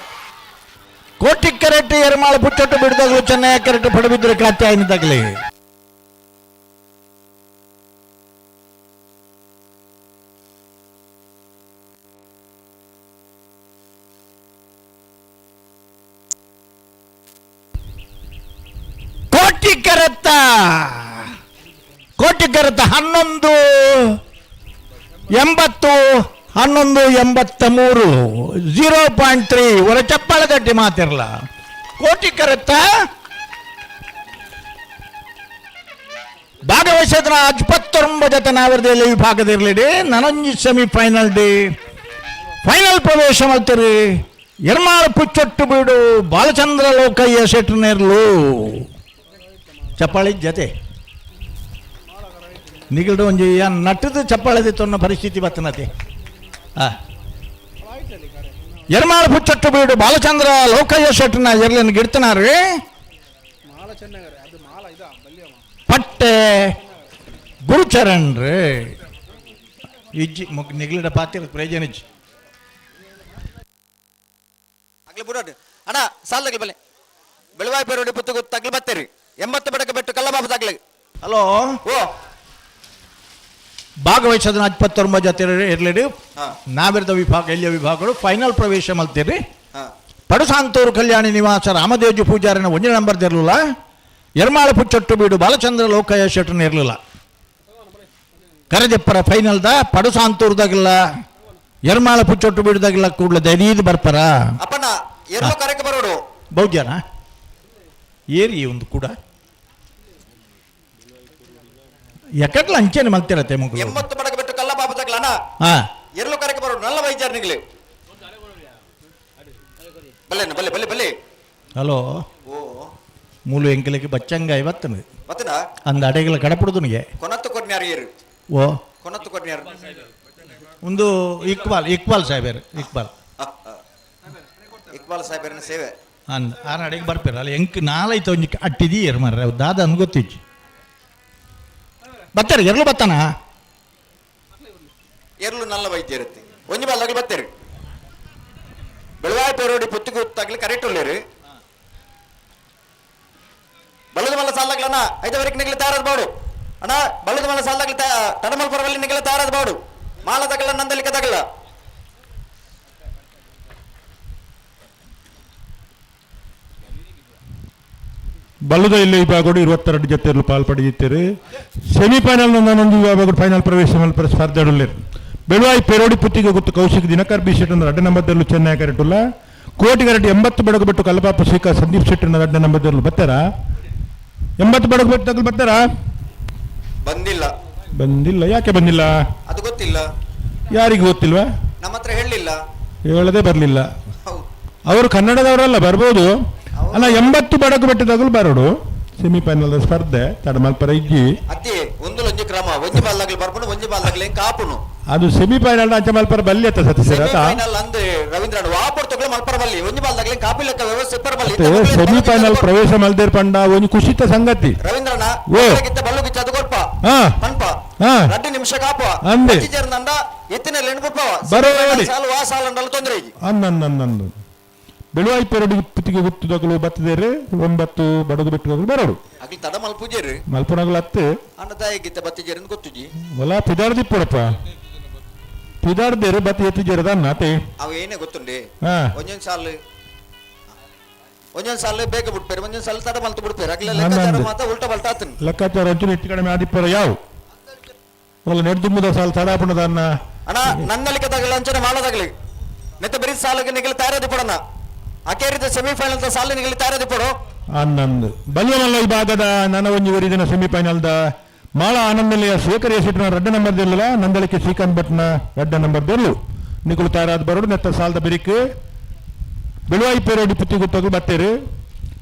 ಕೋಟಿ ಕರೆಕ್ಟ್ ಎರ್ಮಾಳ ಪುಚ್ಚಟ್ಟು ಬಿಡ್ದಾಗಲು ಚೆನ್ನೈ ಕರೆಕ್ಟ್ ಪಡಬಿದ್ರೆ ಕಾತ್ಯಾಯನ ತಗಲಿ. ಕೋಟಿ ಕರೆತ್ತ ಕೋಟಿ ಕರೆತ್ತ 11 80 11 83 0.3 ಒರ ಚಪ್ಪಾಳ ಗಟ್ಟಿ ಮಾತಿರಲ್ಲ ಕೋಟಿ ಕರೆತ್ತ ಭಾಗವಹಿಸಿದ 29 ಜತೆ ನಾವರದಲ್ಲಿ ವಿಭಾಗದಿರಲಿಡಿ ನನೊಂಜಿ ಸೆಮಿಫೈನಲ್ ಡಿ ಫೈನಲ್ ಪ್ರವೇಶ ಮಾಡ್ತೀರಿ ಎರ್ಮಾಳ ಪುಚ್ಚೊಟ್ಟು ಬೀಡು ಬಾಲಚಂದ್ರ ಲೋಕಯ್ಯ ಶೆಟ್ಟನೇರ್ಲು ಚಪ್ಪಾಳಿ ಜತೆ ನಿಗಲ್ಡು ಒಂಜಿ ನಟ್ಟದ ಚಪ್ಪಾಳದಿ ತೊನ್ನ ಪರಿಸ್ಥಿತಿ ಬತ್ತನತೆ. ಆ ಎರ್ಮಾಳ ಪುಚ್ಚೊಟ್ಟು ಬೀಡು ಬಾಲಚಂದ್ರ ಲೋಕಯ್ಯ ಶೆಟ್ಟನ ಎರ್ಲನ್ನು ಗಿಡ್ತನಾರು ಪಟ್ಟೆ ಗುರುಚರಣ್ ರೇ ಇಜ್ಜಿ ಮುಗ್ ನಿಗಲಿಡ ಪಾತಿರ ಪ್ರಯೋಜನ ಇಜ್ಜಿ. ಅಗ್ಲಿ ಬುಡೋಡು ಅಣ್ಣ ಸಾಲದಗ್ಲಿ ಬಲ್ಲೆ ಬೆಳವಾಯಿ ಪೇರೋಡಿ ಪುತ್ತು ತಗ್ಲಿ ಬತ್ತೇರಿ 80 ಬಡಕ ಬೆಟ್ಟು ಕಲ್ಲಬಾಬು ತಗ್ಲಿ. ಹಲೋ. ಓ. ಭಾಗವಹಿಸೋದನ್ನ 29 ಜೊತೆ ಇರಲಿಡಿ. ಹಾ. ನಾವಿರದ ವಿಭಾಗ ಎಲ್ಲಿಯ ವಿಭಾಗಗಳು ಫೈನಲ್ ಪ್ರವೇಶ ಮಲ್ತೀರಿ. ಹಾ. ಪಡುಸಾಂತೂರು ಕಲ್ಯಾಣಿ ನಿವಾಸ ರಾಮದೇಜು ಪೂಜಾರಿನ ಒಂದೇ ನಂಬರ್ ಇರಲಿಲ್ಲ ಎರ್ಮಾಳ ಪುಚ್ಚೊಟ್ಟು ಬೀಡು ಬಾಲಚಂದ್ರ ಲೋಕಯ್ಯ ಶೆಟ್ಟನ ಇರಲಿಲ್ಲ ಕರೆದೆಪ್ಪರ ಫೈನಲ್ದ ಪಡುಸಾಂತೂರ್ದಾಗಿಲ್ಲ ಎರ್ಮಾಳ ಪುಚ್ಚೊಟ್ಟು ಬೀಡುದಾಗಿಲ್ಲ ಕೂಡಲೇ ದೈದೀದು ಬರ್ಪರ. ಅಪ್ಪಣ್ಣ ಎಲ್ಲೋ ಕರೆಕ್ ಬರೋಡು. ಬೌದ್ಯನ ಏರಿ ಒಂದು ಕೂಡ ಎಕಡ್ಲ ಅಂಚೆನೆ ಮಲ್ತಿರತ್ತೆ ಮಗಳು. 80 ಬಡಕ ಬೆಟ್ಟು ಕಲ್ಲಬಾಬು ತಗ್ಲ ಅಣ್ಣ. ಹಾ. ಎಲ್ಲೋ ಕರೆಕ್ ಬರೋಡು ನಲ್ಲ ವೈದ್ಯರ್ ನಿಗ್ಲಿ ಬಲ್ಲೆ ಬಲ್ಲೆ ಬಲ್ಲೆ ಬಲ್ಲೆ. ಹಲೋ. ಓ. ಮೂಲು ಎಂಕಲಿಗೆ ಬಚ್ಚಂಗ ಇವತ್ತನು ಬತ್ತನ ಅಂದ ಅಡೆಗಳ ಕಡಪುಡುದುನಿಗೆ. ಕೊನತ್ತು ಕೊಡ್ನ್ಯಾರು ಏರು. ಓ. ಕೊನತ್ತು ಕೊಡ್ನ್ಯಾರು. ಒಂದು ಇಕ್ಬಾಲ್ ಇಕ್ಬಾಲ್ ಸಾಹೇಬರು ಇಕ್ಬಾಲ್. ಇಕ್ಬಾಲ್ ಸಾಹೇಬರನ ಸೇವೆ. ಅಂದ ಆರ ಅಡೆಗೆ ಬರ್ಪೇರ ಅಲ್ಲಿ ಎಂಕ್ ನಾಲೈತ ಒಂಜಿ ಅಟ್ಟಿದೀಯರ್ ಮಾರ್ರೆ ಅವು ದಾದ ಅನ್ ಗೊತ್ತಿಜ್ಜಿ ಬತ್ತಾರೆ ಎರ್ಲು ಬತ್ತಾನ. ಎರ್ಲು ನಲ್ಲ ವೈದ್ಯರತ್ತೆ ಒಂಜಿ ಬಲ್ಲಗ್ಲಿ ಬತ್ತೇರಿ ಬೆಳವಾಯಿ ಪೇರೋಡಿ ಪುತ್ತಿಗೆ ತಗ್ಲಿ ಕರೆಕ್ಟ್ ಉಳ್ಳೇರಿ ಬಲ್ಲದ ಮಲ್ಲ ಸಾಲಾಗ್ಲಣ್ಣ ಐದವರೆಗೆ ನಿಗಲಿ ತಯಾರಾದ ಬಾಡು ಅಣ್ಣ ಬಲ್ಲದ ಮಲ್ಲ ಸಾಲಾಗ್ಲಿ ತಡಮಲ್ ಪರವಲ್ಲಿ ನಿಗಲಿ ತಯಾರಾದ ಬಾಡು ಮಾಲ ತಗಲ ನಂದಲಿಕ ತಗಲ. ಬಲ್ಲದ ಇಲ್ಲಿ ವಿಭಾಗಗಳು 22 ಜೊತೆಯಲ್ಲೂ ಪಾಲ್ಪಡೆಯುತ್ತಾರೆ. ಸೆಮಿಫೈನಲ್ ನಂದೊಂದು ವಿಭಾಗಗಳು ಫೈನಲ್ ಪ್ರವೇಶ ಮಲ್ಪರ ಸ್ಪರ್ಧೆ ಬೆಳುವಾಯಿ ಪೆರೋಡಿ ಪುತ್ತಿಗೆ ಗೊತ್ತು ಕೌಶಿಕ್ ದಿನಕರ್ ಬಿ ಶೆಟ್ಟನ ಅಡ್ಡ ನಂಬರ್ದಲ್ಲೂ ಚೆನ್ನೈ ಕರೆಟುಲ್ಲ ಕೋಟಿ ಕರೆಟ್ 80 ಬಡಗು ಬಿಟ್ಟು ಕಲ್ಲಪಾಪ ಶಿಖ ಸಂದೀಪ್ ಶೆಟ್ಟನ ಅಡ್ಡ ನಂಬರ್ದಲ್ಲೂ ಬರ್ತಾರಾ? 80 ಬಡಗು ಬಿಟ್ಟು ತಗಲು ಬರ್ತಾರಾ? ಬಂದಿಲ್ಲ. ಬಂದಿಲ್ಲ. ಯಾಕೆ ಬಂದಿಲ್ಲ? ಅದು ಗೊತ್ತಿಲ್ಲ. ಯಾರಿಗೂ ಗೊತ್ತಿಲ್ವಾ? ನಮ್ಮ ಹತ್ರ ಹೇಳಲಿಲ್ಲ. ಹೇಳದೆ ಬರಲಿಲ್ಲ. ಹೌದು. ಅವರು ಕನ್ನಡದವರಲ್ಲ, ಬರ್ಬೋದು ಅಲ್ಲ. 80 ಬಡಗು ಬೆಟ್ಟದಾಗಲು ಬರೋಡು ಸೆಮಿಫೈನಲ್ ಸ್ಪರ್ಧೆ ತಡಮಲ್ಪರ ಇಜ್ಜಿ. ಅತ್ತಿ ಒಂದು ಒಂಜಿ ಕ್ರಮ ಒಂಜಿ ಬಾಲ್ದಾಗ್ಲಿ ಬರ್ಪುನು ಒಂಜಿ ಬಾಲ್ದಾಗ್ಲಿ ಕಾಪುನು. ಅದು ಸೆಮಿಫೈನಲ್ ಅಂಚೆ ಮಲ್ಪರ ಬಲ್ಲಿ ಅತ್ತ ಸತೀಶ್ ಆತ. ಸೆಮಿಫೈನಲ್ ಅಂದ್ ರವೀಂದ್ರ ವಾಪರ್ ತಗೊಳ್ಳಿ ಮಲ್ಪರ ಬಲ್ಲಿ ಒಂಜಿ ಬಾಲ್ದಾಗ್ಲಿ ಕಾಪಿ ಲೆಕ್ಕ ವ್ಯವಸ್ಥೆ ಇಪ್ಪರ ಬಲ್ಲಿ. ಸೆಮಿಫೈನಲ್ ಪ್ರವೇಶ ಮಲ್ದೇರ್ ಪಂಡ ಒಂಜಿ ಖುಷಿತ ಸಂಗತಿ. ರವೀಂದ್ರನ ಓ. ಗಿತ್ತ ಬಲ್ಲು ಗಿಚ್ಚ ಅದು ಕೊರ್ಪ. ಹಾ. ಪನ್ಪ. ಹಾ. 2 ನಿಮಿಷ ಕಾಪ. ಅಂದೆ. ಚೇರ್ದಂಡ ಎತ್ತಿನ ಎಣ್ಣು ಬಿಡ್ಪವ. ಬರೋಡಿ. ಸಾಲು ವಾ ಸಾಲು ಅಂಡಲ್ಲ ತೊಂದರೆ ಇಜ್ಜಿ. ಅನ್ನನ್ನನ್ನಂದು ಬೆಳುವಾಯಿ ಪೆರಡಿ ಪುತ್ತಿಗೆ ಗುತ್ತುದಗಳು ಬತ್ತದೇರು 9 ಬಡಗು ಬಿಟ್ಟುಗಳು ಬರೋಡು. ಅಗ್ಲಿ ತಡ ಮಲ್ಪುಜೇರು. ಮಲ್ಪುನಗಳು ಹತ್ತು. ಅಣ್ಣ ತಾಯಿಗಿತ್ತ ಬತ್ತಿಜೇರು ಗೊತ್ತುಜಿ. ಒಲ ಪಿದಾರ್ದಿಪ್ಪುಡಪ್ಪ ಪಿದಾರ್ದೇರು ಬತ್ತಿ ಎತ್ತಿಜೇರದ ಅನ್ನ ಅತೆ. ಅವು ಏನೇ ಗೊತ್ತುಂಡೆ. ಹಾ. ಒಂದೊಂದು ಸಾಲು ಒಂದೊಂದು ಸಾಲು ಬೇಗ ಬಿಡ್ಪೇರು, ಒಂದೊಂದು ಸಾಲು ತಡ ಮಲ್ತು ಬಿಡ್ಪೇರು. ಅಗ್ಲ ಲೆಕ್ಕಾಚಾರ ಮಾತ್ರ ಉಲ್ಟಾ ಬಲ್ಟಾ ಆತನ್. ಲೆಕ್ಕಾಚಾರ ಒಂಚೂರು ಹೆಚ್ಚು ಕಡಿಮೆ ಆದಿಪ್ಪರ ಯಾವ ಒಲ್ಲ ನೆಡ್ದುಂಬುದ ಸಾಲು ತಡ ಪುಣದ ಅನ್ನ. ಅಣ್ಣ ನನ್ನಲಿಕ್ಕೆ ತಗಲ ಅಂಚನೆ ಮಾಡದಾಗಲಿ ನೆತ್ತ ಬರೀ ಸಾಲಿಗೆ ನಿಗಲಿ ತಯಾರದಿ ಪಡೋಣ. ಅಕೇರಿದ ಸೆಮಿಫೈನಲ್ ಸಾಲು ನಿಗಲಿ ತಯಾರದಿ ಪಡು. ಹನ್ನೊಂದು ಬಲ್ಯಮಲ್ಲ ಈ ಭಾಗದ ನನ ಒಂಜಿ ಒರಿದಿನ ಸೆಮಿಫೈನಲ್ದ ಮಾಳ ಆನಂದನಿಲಯ ಶೇಖರ್ ಎಸಿಟ್ನ ರಡ್ಡ ನಂಬರ್ ದಿಲ್ಲಲ ನಂದಳಿಕೆ ಶ್ರೀಕಾಂತ್ ಭಟ್ನ ರಡ್ಡ ನಂಬರ್ ದಿಲ್ಲು ನಿಕುಲು ತಯಾರಾದ ಬರೋಡು. ನೆತ್ತ ಸಾಲದ ಬಿರಿಕ್ ಬೆಳುವಾಯಿ ಪೇರೋಡಿ ಪುತ್ತಿಗುತ್ತಗು ಬತ್ತೇರು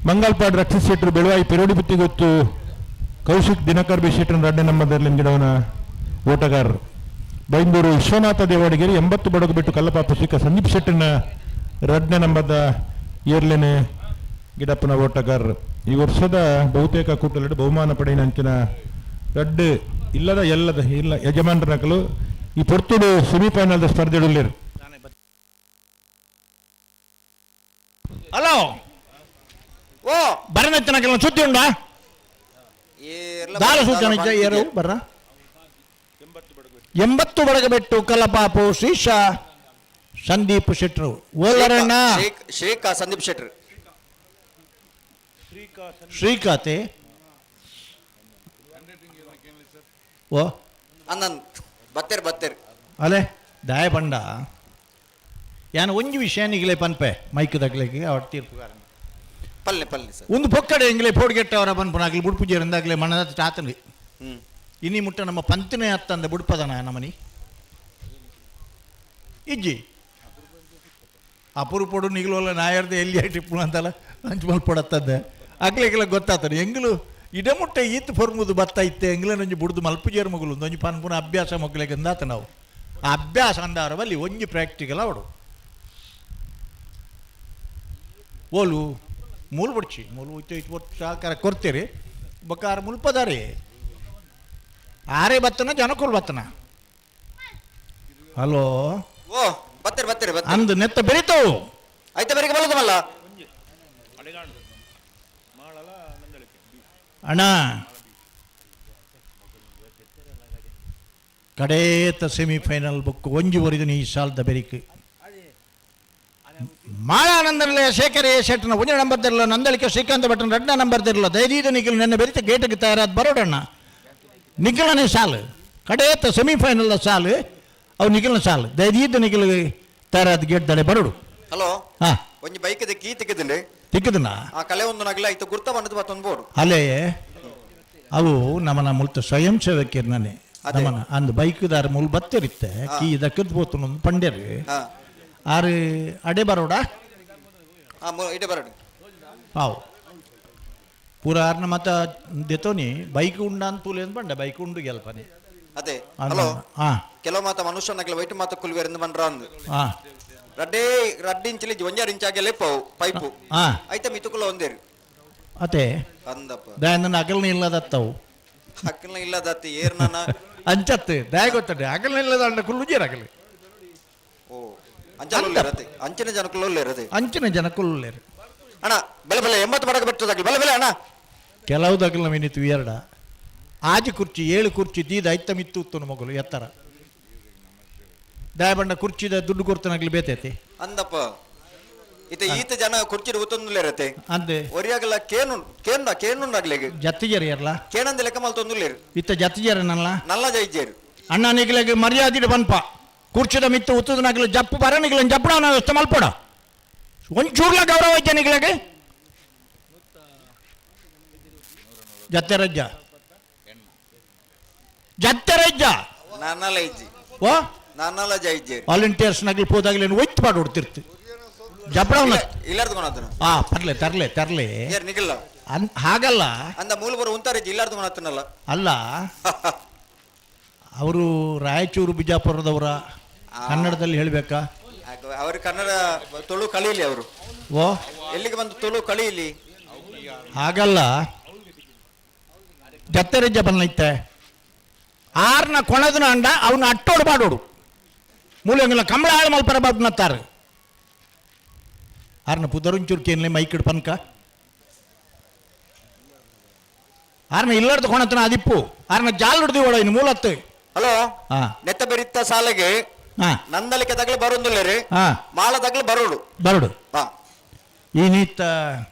ಮಂಗಲ್ಪಾಡ್ ರಕ್ಷಿತ್ ಶೆಟ್ರು ಬೆಳುವಾಯಿ ಪೇರೋಡಿ ಪುತ್ತಿಗುತ್ತು ಕೌಶಿಕ್ ದಿನಕರ್ ಬಿ ಶೆಟ್ರನ ರಡ್ಡ ನಂಬರ್ ಗಿಡವನ ಓಟಗಾರರು. ಬೈಂದೂರು ವಿಶ್ವನಾಥ ದೇವಾಡಿಗೆರೆ 80 ಬಡಗು ಬಿಟ್ಟು ಕಲ್ಲಪಾಪು ಸಿಕ್ಕ ಸಂದೀಪ್ ಶೆಟ್ಟರ್ನ ರಡ್ಡನೇ ನಂಬರ್ದ ಏರ್ಲೇನೆ ಗಿಡಪ್ಪನ ಓಟಗಾರರು. ಈ ವರ್ಷದ ಬಹುತೇಕ ಕೂಟದಲ್ಲಿ ಬಹುಮಾನ ಪಡೆಯಿನ ಅಂಚಿನ ರಡ್ಡು ಇಲ್ಲದ ಎಲ್ಲದ ಇಲ್ಲ ಯಜಮಾನರ ನಕಲು ಈ ಪೊರ್ತುಡು ಸೆಮಿಫೈನಲ್ದ ಸ್ಪರ್ಧೆಡುಲ್ಲೇರು. ಹಲೋ. ಓ. ಬರನೆತ್ತಿನ ಕೆಲವು ಸುದ್ದಿ ಉಂಡಾ? ದಾರ ಸೂಚನೆ ಏರು ಬರ್ರ. 80 ಬಡಗಬೆಟ್ಟು ಕಲ್ಲಪಾಪು ಶ್ರೀಶಾ ಸಂದೀಪ್ ಶೆಟ್ರು ಓಲರಣ್ಣ. ಶ್ರೀಕಾ ಸಂದೀಪ್ ಶೆಟ್ರು. ಶ್ರೀಕಾತೆ ಓ. ಅನ್ನನ್ ಬತ್ತೇರು ಬತ್ತೇರು. ಅಲೆ ದಾಯ ಬಂಡ ಯಾನ್ ಒಂಜಿ ವಿಷಯ ನಿಗಲೆ ಪನ್ಪೆ ಮೈಕ್ ತಗ್ಲಿಕ್ಕೆ ಅವರ ತೀರ್ಪುಗಾರ. ಪಲ್ಲೆ ಪಲ್ಲೆ ಸರ್. ಒಂದು ಪೊಕ್ಕಡೆ ಎಂಗ್ಲೆ ಪೋಡ್ಗೆಟ್ಟ ಅವರ ಪನ್ಪುನಾಗ್ಲಿ ಬುಡ್ಪುಜೇರಿಂದಾಗ್ಲೆ ಮಣ್ಣದ ತಾತನ್ಗೆ ಇನಿ ಮುಟ್ಟ ನಮ್ಮ ಪಂತನೇ ಅತ್ತಂದ ಬುಡ್ಪದನ ನಮನಿ ಇಜ್ಜಿ ಅಪರೂಪಡು ನಿಗಲೋಲ್ಲ ನಾಯರ್ದ ಎಲ್ಲಿ ಟಿಪ್ಪು ಅಂತಲ್ಲ ಅಂಚು ಮಲ್ಪಡತ್ತಂದೆ ಅಗ್ಲಿಗೆಲ್ಲ ಗೊತ್ತಾತದೆ ಎಂಗ್ಲು ಇಡಮುಟ್ಟ ಈತ್ ಫೊರ್ಮುದು ಬತ್ತ ಇತ್ತೆ ಎಂಗ್ಲನೊಂಜಿ ಬುಡ್ದು ಮಲ್ಪುಜೇರು ಮಗುಲು ಒಂಜಿ ಪನ್ಪುನ ಅಭ್ಯಾಸ ಮಗ್ಲೆಗೆ ಅಂದಾತ ನಾವು ಆ ಅಭ್ಯಾಸ ಅಂದಾರ ಬಲ್ಲಿ ಒಂಜಿ ಪ್ರಾಕ್ಟಿಕಲ್ ಅವಡು ಓಲು ಮೂಲು ಬಡ್ಚಿ ಮೂಲು ಹೋಯ್ತು ಇತ್ತು ಒಟ್ಟು ಸಹಕಾರ ಕೊಡ್ತೀರಿ ಬಕ್ಕಾರ ಮುಲ್ಪದಾರಿ ಆರೇ ಬತ್ತನ ಜನಕುಲ್ ಬತ್ತನ ಹಲೋ. ಓ ಬತ್ತೇರು ಬತ್ತೇರು ಬತ್ತೇರು. ಅಂದು ನೆತ್ತ ಬೆರಿತಾವು. ಆಯ್ತಾ ಬೆಳಿಗ್ಗೆ ಬಲ್ಲದಮಲ್ಲ. ಅಣ್ಣ ಕಡೇತ ಸೆಮಿಫೈನಲ್ ಬುಕ್ ಒಂಜಿ ಒರಿದನು ಈ ಸಾಲದ ಬೆರಿಕ್ ಮಾಳಾನಂದನಿಲಯ ಶೇಖರ್ ಎ ಶೆಟ್ಟನ ಒಂಜಿ ನಂಬರ್ ದಿರಲ್ಲ ನಂದಳಿಕೆ ಶ್ರೀಕಾಂತ ಭಟ್ಟನ ರಡ್ಡ ನಂಬರ್ ದಿರಲ್ಲ ದಯದೀದ ನಿಖಿಲ್ ನೆನ್ನೆ ಬೆರಿತ ಗೇಟಿಗೆ ತಯಾರಾದ ಬರೋಡಣ್ಣ ನಿಖಿಲನೇ ಸಾಲು ಕಡೇತ ಸೆಮಿಫೈನಲ್ ಸಾಲು ಅವು ನಿಖಿಲ್ನ ಸಾಲು ದಯದೀದ ನಿಖಿಲ್ ತಯಾರಾದ ಗೇಟ್ ದಡೆ ಬರೋಡು. ಹಲೋ. ಹಾ. ಒಂಜಿ ಬೈಕ್ ಕೀ ತಿಕ್ಕಿದ್ದೀನಿ. ತಿಕ್ಕದನ. ಆ ಕಲೆ ಒಂದು ನಗಲ ಆಯ್ತು ಗುರ್ತ ಬಂದದ್ದು ಮತ್ತೊಂದು ಬೋರ್ಡು. ಅಲ್ಲೇ ಅವು ನಮ್ಮನ ಮುಲ್ತ ಸ್ವಯಂ ಸೇವಕಿರ್ನಾನೆ. ಅದೇ. ನಮ್ಮನ ಅಂದ್ ಬೈಕ್ದಾರ ಮುಲ್ ಬತ್ತಿರುತ್ತೆ ಕೀ ದಕ್ಕದ್ ಪೋತು ಪಂಡ್ಯರು. ಹಾ. ಆರು ಅಡೆ ಬರೋಡ. ಹಾ ಇಡೆ ಬರೋಡು. ಪಾವು ಪೂರ ಆರ್ನ ಮತ ದೆತೋನಿ ಬೈಕ್ ಉಂಡ ಅಂತ ತೂಲೆ ಬಂಡ ಬೈಕ್ ಉಂಡು ಗೆಲ್ಪನೆ. ಅದೇ ಹಲೋ. ಹಾ. ಕೆಲವು ಮಾತ ಮನುಷ್ಯನಗಲ ವೈಟ್ ಮಾತ ಕುಲ್ವೇರಿಂದ ಬಂದ್ರ ಅಂದು. ಹಾ. ರಡ್ಡೇ ರಡ್ಡು ಇಂಚಿಲಿ ಒಂಜಾರು ಇಂಚ್ ಆಗೆಲ್ಲ ಪವು ಪೈಪು. ಹಾ. ಐತ ಮಿತುಕುಲ ಒಂದೇರು. ಅತೆ. ಅಂದಪ್ಪ. ದಯನ ಅಗಲ್ನ ಇಲ್ಲದತ್ತವು. ಅಕ್ಕಲ್ನ ಇಲ್ಲದತ್ತಿ ಏರ್ ನಾನ. ಅಂಚತ್ತು ದಯ ಗೊತ್ತಡೆ ಅಗಲ್ನ ಇಲ್ಲದ ಅಂಡ ಕುಲ್ಲು ಜೇರಾಗಲಿ. ಓ ಅಂಚನ ಇರತ್ತೆ ಅಂಚಿನ ಜನಕುಲ್ಲ ಇರತ್ತೆ. ಅಂಚಿನ ಜನ ಕುಲ್ಲೇರು. ಅಣ್ಣ ಬೆಲೆ ಬೆಲೆ 80 ಬಡಕ ಬಿಟ್ಟದಾಗಲಿ ಬೆಲೆ ಬೆಲೆ ಅಣ್ಣ. ಕೆಲವು ದಗಲ್ ನಮೀನಿತ್ತು ಎರಡ ಆಜಿ ಕುರ್ಚಿ 7 ಕುರ್ಚಿ ದೀದ ಐತ ಮಿತ್ತು ಉತ್ತನ ಮಗಳು ಎತ್ತರ ದಯಬಂಡ ಕುರ್ಚಿದ ದುಡ್ಡು ಕೊಡ್ತಾನಾಗ್ಲಿ ಬೇತೈತಿ. ಅಂದಪ್ಪ ಇತ ಈತ ಜನ ಕುರ್ಚಿ ಉತ್ತೊಂದುಲ್ಲ ಇರತ್ತೆ. ಅಂದೆ. ಒರಿಯಾಗಲ್ಲ ಕೇನು ಕೇಂದ್ರ ಕೇನುಂಡಾಗ್ಲಿಗೆ. ಜತ್ತಿಜರ ಇರಲ್ಲ. ಕೇನಂದ ಲೆಕ್ಕ ಮಲ್ ತೊಂದುಲ್ಲೇರು. ಇತ್ತ ಜತ್ತಿಜರನಲ್ಲ. ನಲ್ಲ ಜೈಜೇರು. ಅಣ್ಣ ನಿಗ್ಲೆಗೆ ಮರ್ಯಾದೆ ಬನ್ಪ ಕುರ್ಚಿದ ಮಿತ್ತು ಉತ್ತದನಾಗ್ಲಿ ಜಪ್ಪು ಬರ ನಿಗ್ಲ ಜಪ್ಪಡ ವ್ಯವಸ್ಥೆ ಮಲ್ಪಡ ಒಂಚೂರ್ಲ ಗೌರವ ಐತೆ ನಿಗ್ಲೆಗೆ ಜತ್ತೆರಜ್ಜ ಜತ್ತೆರಜ್ಜ. ನಾನಲ್ಲ ಇಜ್ಜಿ. ಓ. ನಾನಲ್ಲ ಜೈಜೇರು. ವಾಲಂಟಿಯರ್ಸ್ ನಗ್ಲಿ ಪೋದಾಗ್ಲಿ ಒಯ್ತು ಪಾಡು ಹೊಡ್ತಿರ್ತಿ ಜಪ್ಪಡವನ. ಇಲ್ಲಾರ್ದು ಕೊನತನ. ಆ ಪರ್ಲೆ ತರ್ಲೆ ತರ್ಲೆ. ಏರ್ ನಿಗಿಲ್ಲ. ಅನ್ ಹಾಗಲ್ಲ. ಅಂದ ಮೂಲ ಬರೋ ಉಂತಾರೆ ಇಲ್ಲಾರ್ದು ಕೊನತನಲ್ಲ. ಅಲ್ಲ ಅವರು ರಾಯಚೂರು ಬಿಜಾಪುರದವರ ಕನ್ನಡದಲ್ಲಿ ಹೇಳಬೇಕಾ? ಅವರು ಕನ್ನಡ ತುಳು ಕಳೀಲಿ ಅವರು. ಓ. ಎಲ್ಲಿಗೆ ಬಂದು ತುಳು ಕಳೀಲಿ. ಹಾಗಲ್ಲ ಜತ್ತೆರಜ್ಜ ಬನ್ನೈತೆ ಆರ್ನ ಕೊಣದನ ಅಂಡ ಅವನ ಅಟ್ಟೋಡು ಬಾಡೋಡು ಮೂಲೆಂಗಿಲ್ಲ ಕಂಬಳ ಹಾಳು ಮಲ್ಪರ ಬಾಬ್ನತ್ತಾರೆ. ಆರ್ನ ಪುದರುಂಚೂರು ಕೇನ್ಲೆ ಮೈಕಿಡ್ ಪನ್ಕ. ಆರ್ನ ಇಲ್ಲಡ್ದು ಕೊಣತನ ಅದಿಪ್ಪು ಆರ್ನ ಜಾಲ್ ಹಿಡ್ದು ಇನ್ನು ಮೂಲತ್ತು. ಹಲೋ. ಹಾ. ನೆತ್ತ ಬೆರಿತ್ತ ಸಾಲೆಗೆ ಹಾ. ನಂದಲಿಕೆ ತಗಲು ಬರುಂದುಲ್ಲೇರಿ. ಹಾ. ಮಾಳ ತಗಲು ಬರೋಡು. ಬರಡು. ಹಾ. ಈ ನೀತ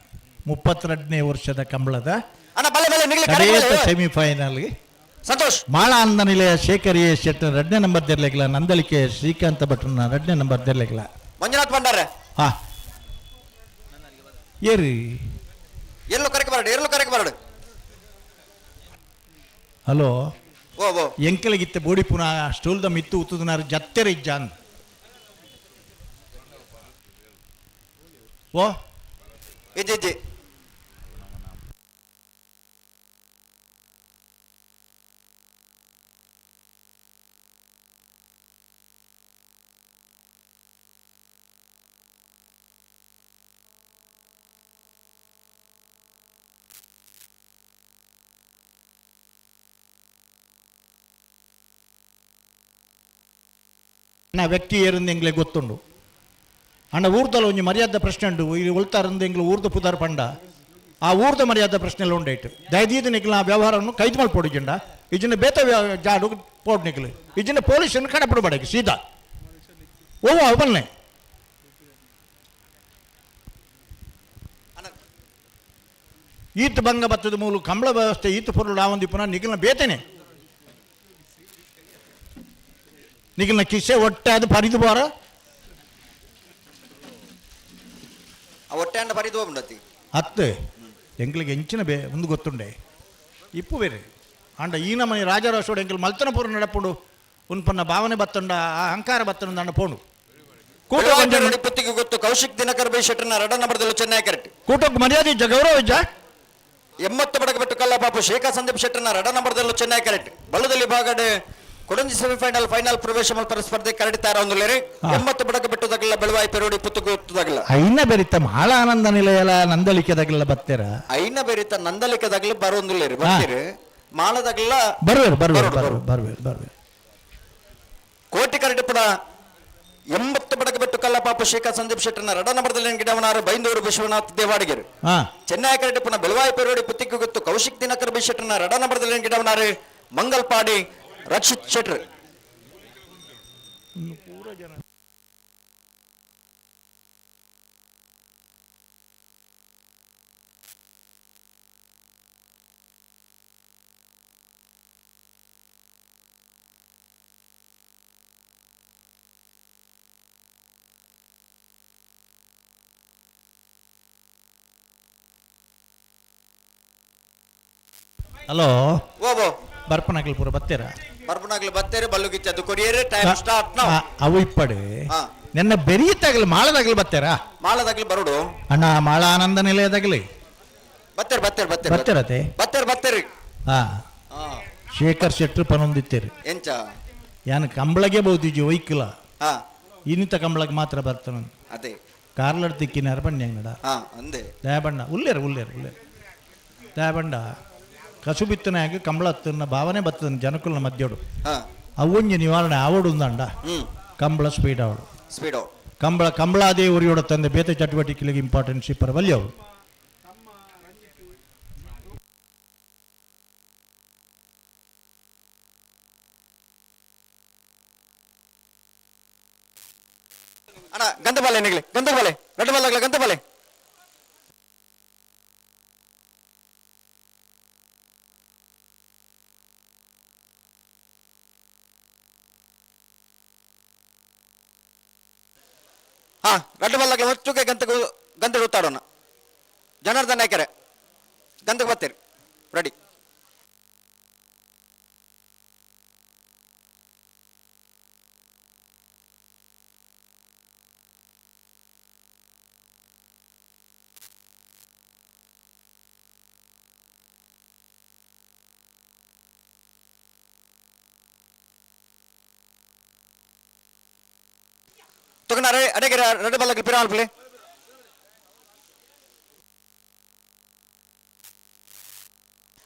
32ನೇ ವರ್ಷದ ಕಂಬಳದ ಅಣ್ಣ ಬಲೆ ಬಲೆ ನಿಗ್ಲಿ ಕರೆ ಕಡೆಯ ಬಲೆ. ಸೆಮಿಫೈನಲ್ಗೆ ಸಂತೋಷ್. ಮಾಳ ಅಂದ ನಿಲಯ ಶೇಖರ್ ಎ ಶೆಟ್ಟರ್ ಎರಡನೇ ನಂಬರ್ ತೆರಲಿಕ್ಕಿಲ್ಲ, ನಂದಳಿಕೆ ಶ್ರೀಕಾಂತ ಭಟ್ರನ ಎರಡನೇ ನಂಬರ್ ತೆರಲಿಕ್ಕಿಲ್ಲ. ಮಂಜುನಾಥ್ ಭಂಡಾರೆ. ಹಾ ಏರಿ. ಎಲ್ಲೂ ಕರೆಕ್ ಬರಡು, ಎಲ್ಲೂ ಕರೆಕ್ ಬರಡು. ಹಲೋ. ಓ ಓ. ಎಂಕಲಿಗಿತ್ತ ಬೋಡಿ ಪುನಃ ಸ್ಟೂಲ್ದ ಮಿತ್ತು ಉತ್ತುದನಾರು ಜತ್ತೆರ ಇಜ್ಜಾನ್. ಓ. ಇಜ್ಜಿ ಇಜ್ಜಿ. ನಾ ವ್ಯಕ್ತಿ ಏರಿಂದ ಎಂಗ್ಲೆ ಗೊತ್ತುಂಡು ಅಣ್ಣ ಊರ್ದಲ್ಲ ಒಂಜಿ ಮರ್ಯಾದ ಪ್ರಶ್ನೆ ಉಂಡು ಇಲ್ಲಿ ಉಳ್ತಾರಂದು ಎಂಗ್ಲು ಊರ್ದ ಪುದಾರ್ ಪಂಡ ಆ ಊರ್ದ ಮರ್ಯಾದ ಪ್ರಶ್ನೆ ಎಲ್ಲ ಉಂಡೈಟು ದಯದೀದ ನಿಕ್ಲ ಆ ವ್ಯವಹಾರವನ್ನು ಕೈದು ಮಲ್ಪೊಡು ಇಜ್ಜಿಂಡ ಇಜ್ಜಿನ ಬೇತ ಜಾಡು ಪೋಡು ನಿಕ್ಲು ಇಜ್ಜಿನ ಪೊಲೀಸನ್ನು ಕಡಪಡು ಬಡಕ್ಕೆ ಸೀದಾ ಓ ಅವನ್ನೇ ಈತ ಭಂಗ ಬತ್ತದ ಮೂಲು ಕಂಬಳ ವ್ಯವಸ್ಥೆ ಈತ ಪೊರುಳು ಆವಂದಿ ಪುನಃ ನಿಖಲ್ನ ಬೇತೇನೆ ನಿಖಲ್ನ ಕಿಸೆ ಒಟ್ಟೆ ಅದು ಪರಿದು ಬಾರ. ಆ ಹೊಟ್ಟೆ ಅಂಡ ಪರಿದು ಹೋಗ್ಬಿಡತಿ. ಅತ್ತು ಎಂಕ್ಲಿಗೆ ಎಂಚಿನ ಬೇ ಒಂದು ಗೊತ್ತುಂಡೆ ಇಪ್ಪು ಬೇರೆ ಆಂಡ ಈ ನಮ್ಮನೆ ರಾಜರಾಸೋಡು ಎಂಕಲ್ ಮಲ್ತನಪುರ ನಡಪುಂಡು ಉನ್ಪನ್ನ ಭಾವನೆ ಬತ್ತುಂಡ ಆ ಅಹಂಕಾರ ಬತ್ತುಂಡ ಅಂಡ ಪೋಂಡು ಕೂಟ ಕೊಂಚ ಪುತ್ತಿಗೆ ಗೊತ್ತು ಕೌಶಿಕ್ ದಿನಕರ್ ಬೈ ಶೆಟ್ಟರ್ನ ರಡ ನಂಬರ್ದಲ್ಲೂ ಚೆನ್ನೈ ಕರೆಕ್ಟ್. ಕೂಟಕ್ಕೆ ಮರ್ಯಾದೆ ಇಜ್ಜ ಗೌರವ ಇಜ್ಜ. 80 ಬಡಗ ಬಿಟ್ಟು ಕಲ್ಲ ಪಾಪು ಶೇಖಾ ಸಂದೀಪ್ ಶೆಟ್ಟರ್ನ ರಡ ನಂಬರ್ದಲ್ಲೂ ಚೆನ್ನೈ ಕರೆಕ್ಟ್. ಬಳ್ಳದಲ್ಲಿ ಭಾಗಡೆ ಕೊಡಂಜಿ ಸೆಮಿಫೈನಲ್ ಫೈನಲ್ ಪ್ರವೇಶ ಮಲ್ಪರ ಸ್ಪರ್ಧೆ ಕರಡಿ ತಾರ ಒಂದು 80 ಬಡಗ ಬಿಟ್ಟು ತಗಲ್ಲ ಬೆಳವಾಯಿ ಪೆರೋಡಿ ಪುತ್ತುಗು ತಗಲ್ಲ. ಐನ ಬೆರಿತ ಮಾಳ ಆನಂದ ನಿಲಯಲ ನಂದಳಿಕೆ ತಗಲ್ಲ ಬತ್ತೀರ. ಐನ ಬೆರಿತ ನಂದಲಿಕೆ ತಗಲು ಬರೋಂದುಲ್ಲೇರಿ ಬರ್ತೀರಿ ಮಾಳದಾಗಲ್ಲ. ಬರ್ವೇರು ಬರ್ವೇರು ಬರ್ವೇರು ಬರ್ವೇರು ಬರ್ವೇರು. ಕೋಟಿ ಕರಡಿ ಪುಡ 80 ಬಡಗ ಬಿಟ್ಟು ಕಲ್ಲ ಪಾಪು ಶೇಖಾ ಸಂದೀಪ್ ಶೆಟ್ಟರ್ನ ರಡ ನಂಬರ್ದಲ್ಲಿ ಗಿಡವನಾರು ಬೈಂದೂರು ವಿಶ್ವನಾಥ್ ದೇವಾಡಿಗರು. ಹಾ. ಚೆನ್ನೈ ಕರಡಿ ಪುನಃ ಬೆಳವಾಯಿ ಪೆರೋಡಿ ಪುತ್ತಿಗೆ ಗೊತ್ತು ಕೌಶಿಕ್ ದಿನಕರ್ ಬಿ ಶೆಟ್ಟರ್ನ ರಡ ನಂಬರ್ದಲ್ಲಿ ಗಿಡವನಾರು ಮಂಗಲ್ಪಾಡಿ ರಕ್ಷಿತ್ ಶೆಟ್ಟರ್. ಹಲೋ. ಓ ಓ. ಬರ್ಪನಾಗ್ಲಿ ಪೂರ ಬತ್ತೀರ. ಬರ್ಪನಾಗ್ಲಿ ಬತ್ತೇರಿ ಬಲ್ಲುಗಿಚ್ಚದು ಕೊರಿಯರ್ ಟೈಮ್ ಸ್ಟಾರ್ಟ್ ನಾವು. ಅವು ಇಪ್ಪಡೆ. ಹಾ. ನಿನ್ನ ಬೆರಿಯುತ್ತಾಗಲಿ ಮಾಳದಾಗಲಿ ಬತ್ತೀರಾ. ಮಾಳದಾಗ್ಲಿ ಬರೋಡು. ಅಣ್ಣ ಮಾಳ ಆನಂದ ನಿಲಯದಾಗಲಿ ಬತ್ತೇರಿ ಬತ್ತೇರಿ ಬತ್ತೇರಿ. ಬತ್ತೀರತೆ. ಬತ್ತೇರಿ ಬತ್ತೇರಿ. ಹಾ. ಹಾ. ಶೇಖರ್ ಶೆಟ್ರು ಪನೊಂದಿತ್ತೀರಿ. ಎಂಚ ಯಾನ್ ಕಂಬಳಗೆ ಬಹುದಿಜಿ ಒಯ್ಕಿಲ್ಲ. ಹಾ. ಇನ್ನಿತ ಕಂಬಳಗೆ ಮಾತ್ರ ಬರ್ತಾನ. ಅದೇ. ಕಾರ್ಲಡ್ ತಿಕ್ಕಿನ ಅರ್ಬಣ್ಣ ಹೆಂಗಡ. ಹಾ ಅಂದೆ. ದಯಾಬಣ್ಣ ಉಲ್ಲೇರು ಉಲ್ಲೇರು ಉಲ್ಲೇರು ದಯಾಬಂಡ ಕಸು ಬಿತ್ತನಾಗ ಕಂಬಳ ಹತ್ತನ್ನ ಭಾವನೆ ಬತ್ತದ ಜನಕುಲ್ನ ಮಧ್ಯೋಡು. ಹಾ. ಅವೊಂಜಿ ನಿವಾರಣೆ ಆವಡು ಉಂದಂಡ. ಕಂಬಳ ಸ್ಪೀಡ್ ಆವಡು. ಸ್ಪೀಡು. ಕಂಬಳ ಕಂಬಳಾದೇ ಉರಿಯೋಡ ತಂದೆ ಬೇತೆ ಚಟುವಟಿಕೆಗಳಿಗೆ ಇಂಪಾರ್ಟೆನ್ಸ್ ಇಪ್ಪರ ಬಲ್ಲಿ ಅವು. ಅಣ್ಣ ಗಂಧಬಾಲೆ ನಿಗಲಿ ಗಂಧಬಾಲೆ ರಡ್ಡು ಬಲ್ಲಾಗ್ಲ ಗಂಧಬಾಲೆ. ಹಾ ರಡ್ಡು ಬಲ್ಲಾಗ್ಲ ಹೊಚ್ಚುಗೆ ಗಂತకు ಗಂಧ ಉತ್ತಾಡೋಣ ಜನಾರ್ದನ್ ನಾಯ್ಕರೆ ಗಂಧಕ್ಕೆ ಬರ್ತೀರಿ ರೆಡಿ. ತಗೊಂಡಾರೆ ಅಡಗೆರೆ ರಡ್ಡು ಬಲ್ಲಾಗ್ಲಿ ಪಿರಾಲ್ಪಲೆ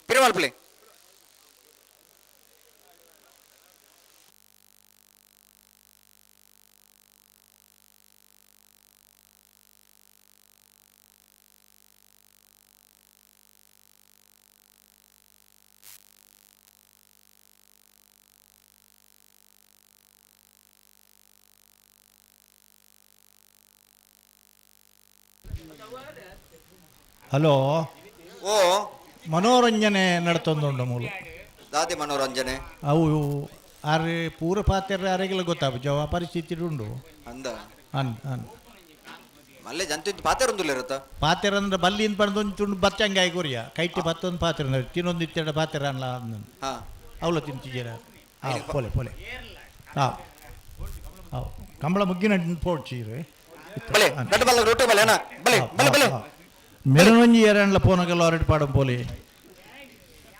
ಪಿರವಾಲ್ಪಲೆ. ಹಲೋ. ಓ ಮನೋರಂಜನೆ ನಡ್ತೊಂದುಂಡು ಮೂಲು. ದಾದಿ ಮನೋರಂಜನೆ. ಅವು ಆರೆ ಪೂರ ಪಾತೆರ ಅರೆಗೆಲ್ಲ ಗೊತ್ತಾಪ ಜವ ಪರಿಸ್ಥಿತಿ ಉಂಡು. ಅಂದ ಅನ್ ಅನ್ ಮಲ್ಲೆ ಜಂತು ಪಾತೆರೊಂದುಲ್ಲೇರತ್ತ. ಪಾತೆರ ಅಂದ್ರೆ ಬಲ್ಲಿಂದ ಪಂದು ಒಂಜಿ ತುಂಡು ಬಚ್ಚಂಗಾಯಿ ಕೊರಿಯ ಕೈಟಿ ಪತ್ತೊಂದು ಪಾತೆರ ತಿನ್ನೊಂದು ಇತ್ತೆರಡ ಪಾತೆರ ಅನ್ಲ. ಹಾ ಅವಲ ತಿಂತಿದ್ದೀರ. ಹಾಂ ಪೋಲೆ ಪೋಲೆ. ಹಾಂ ಹಾಂ ಕಂಬಳ ಮುಗ್ಗಿನ ಪೋಡ್ಚೀರು. ಬಲೆ ದಡ್ಡ ಬಲ್ಲ ರೊಟ್ಟಿ ಬಲೆ ಅಣ್ಣ ಬಲೆ ಬಲೆ ಬಲೆ. ಮೆರವಣಿಗೆ ಏರಣ್ಲ ಪೋನಗಲ್ಲ ಹೊರಟು ಪಾಡಂ ಪೋಲಿ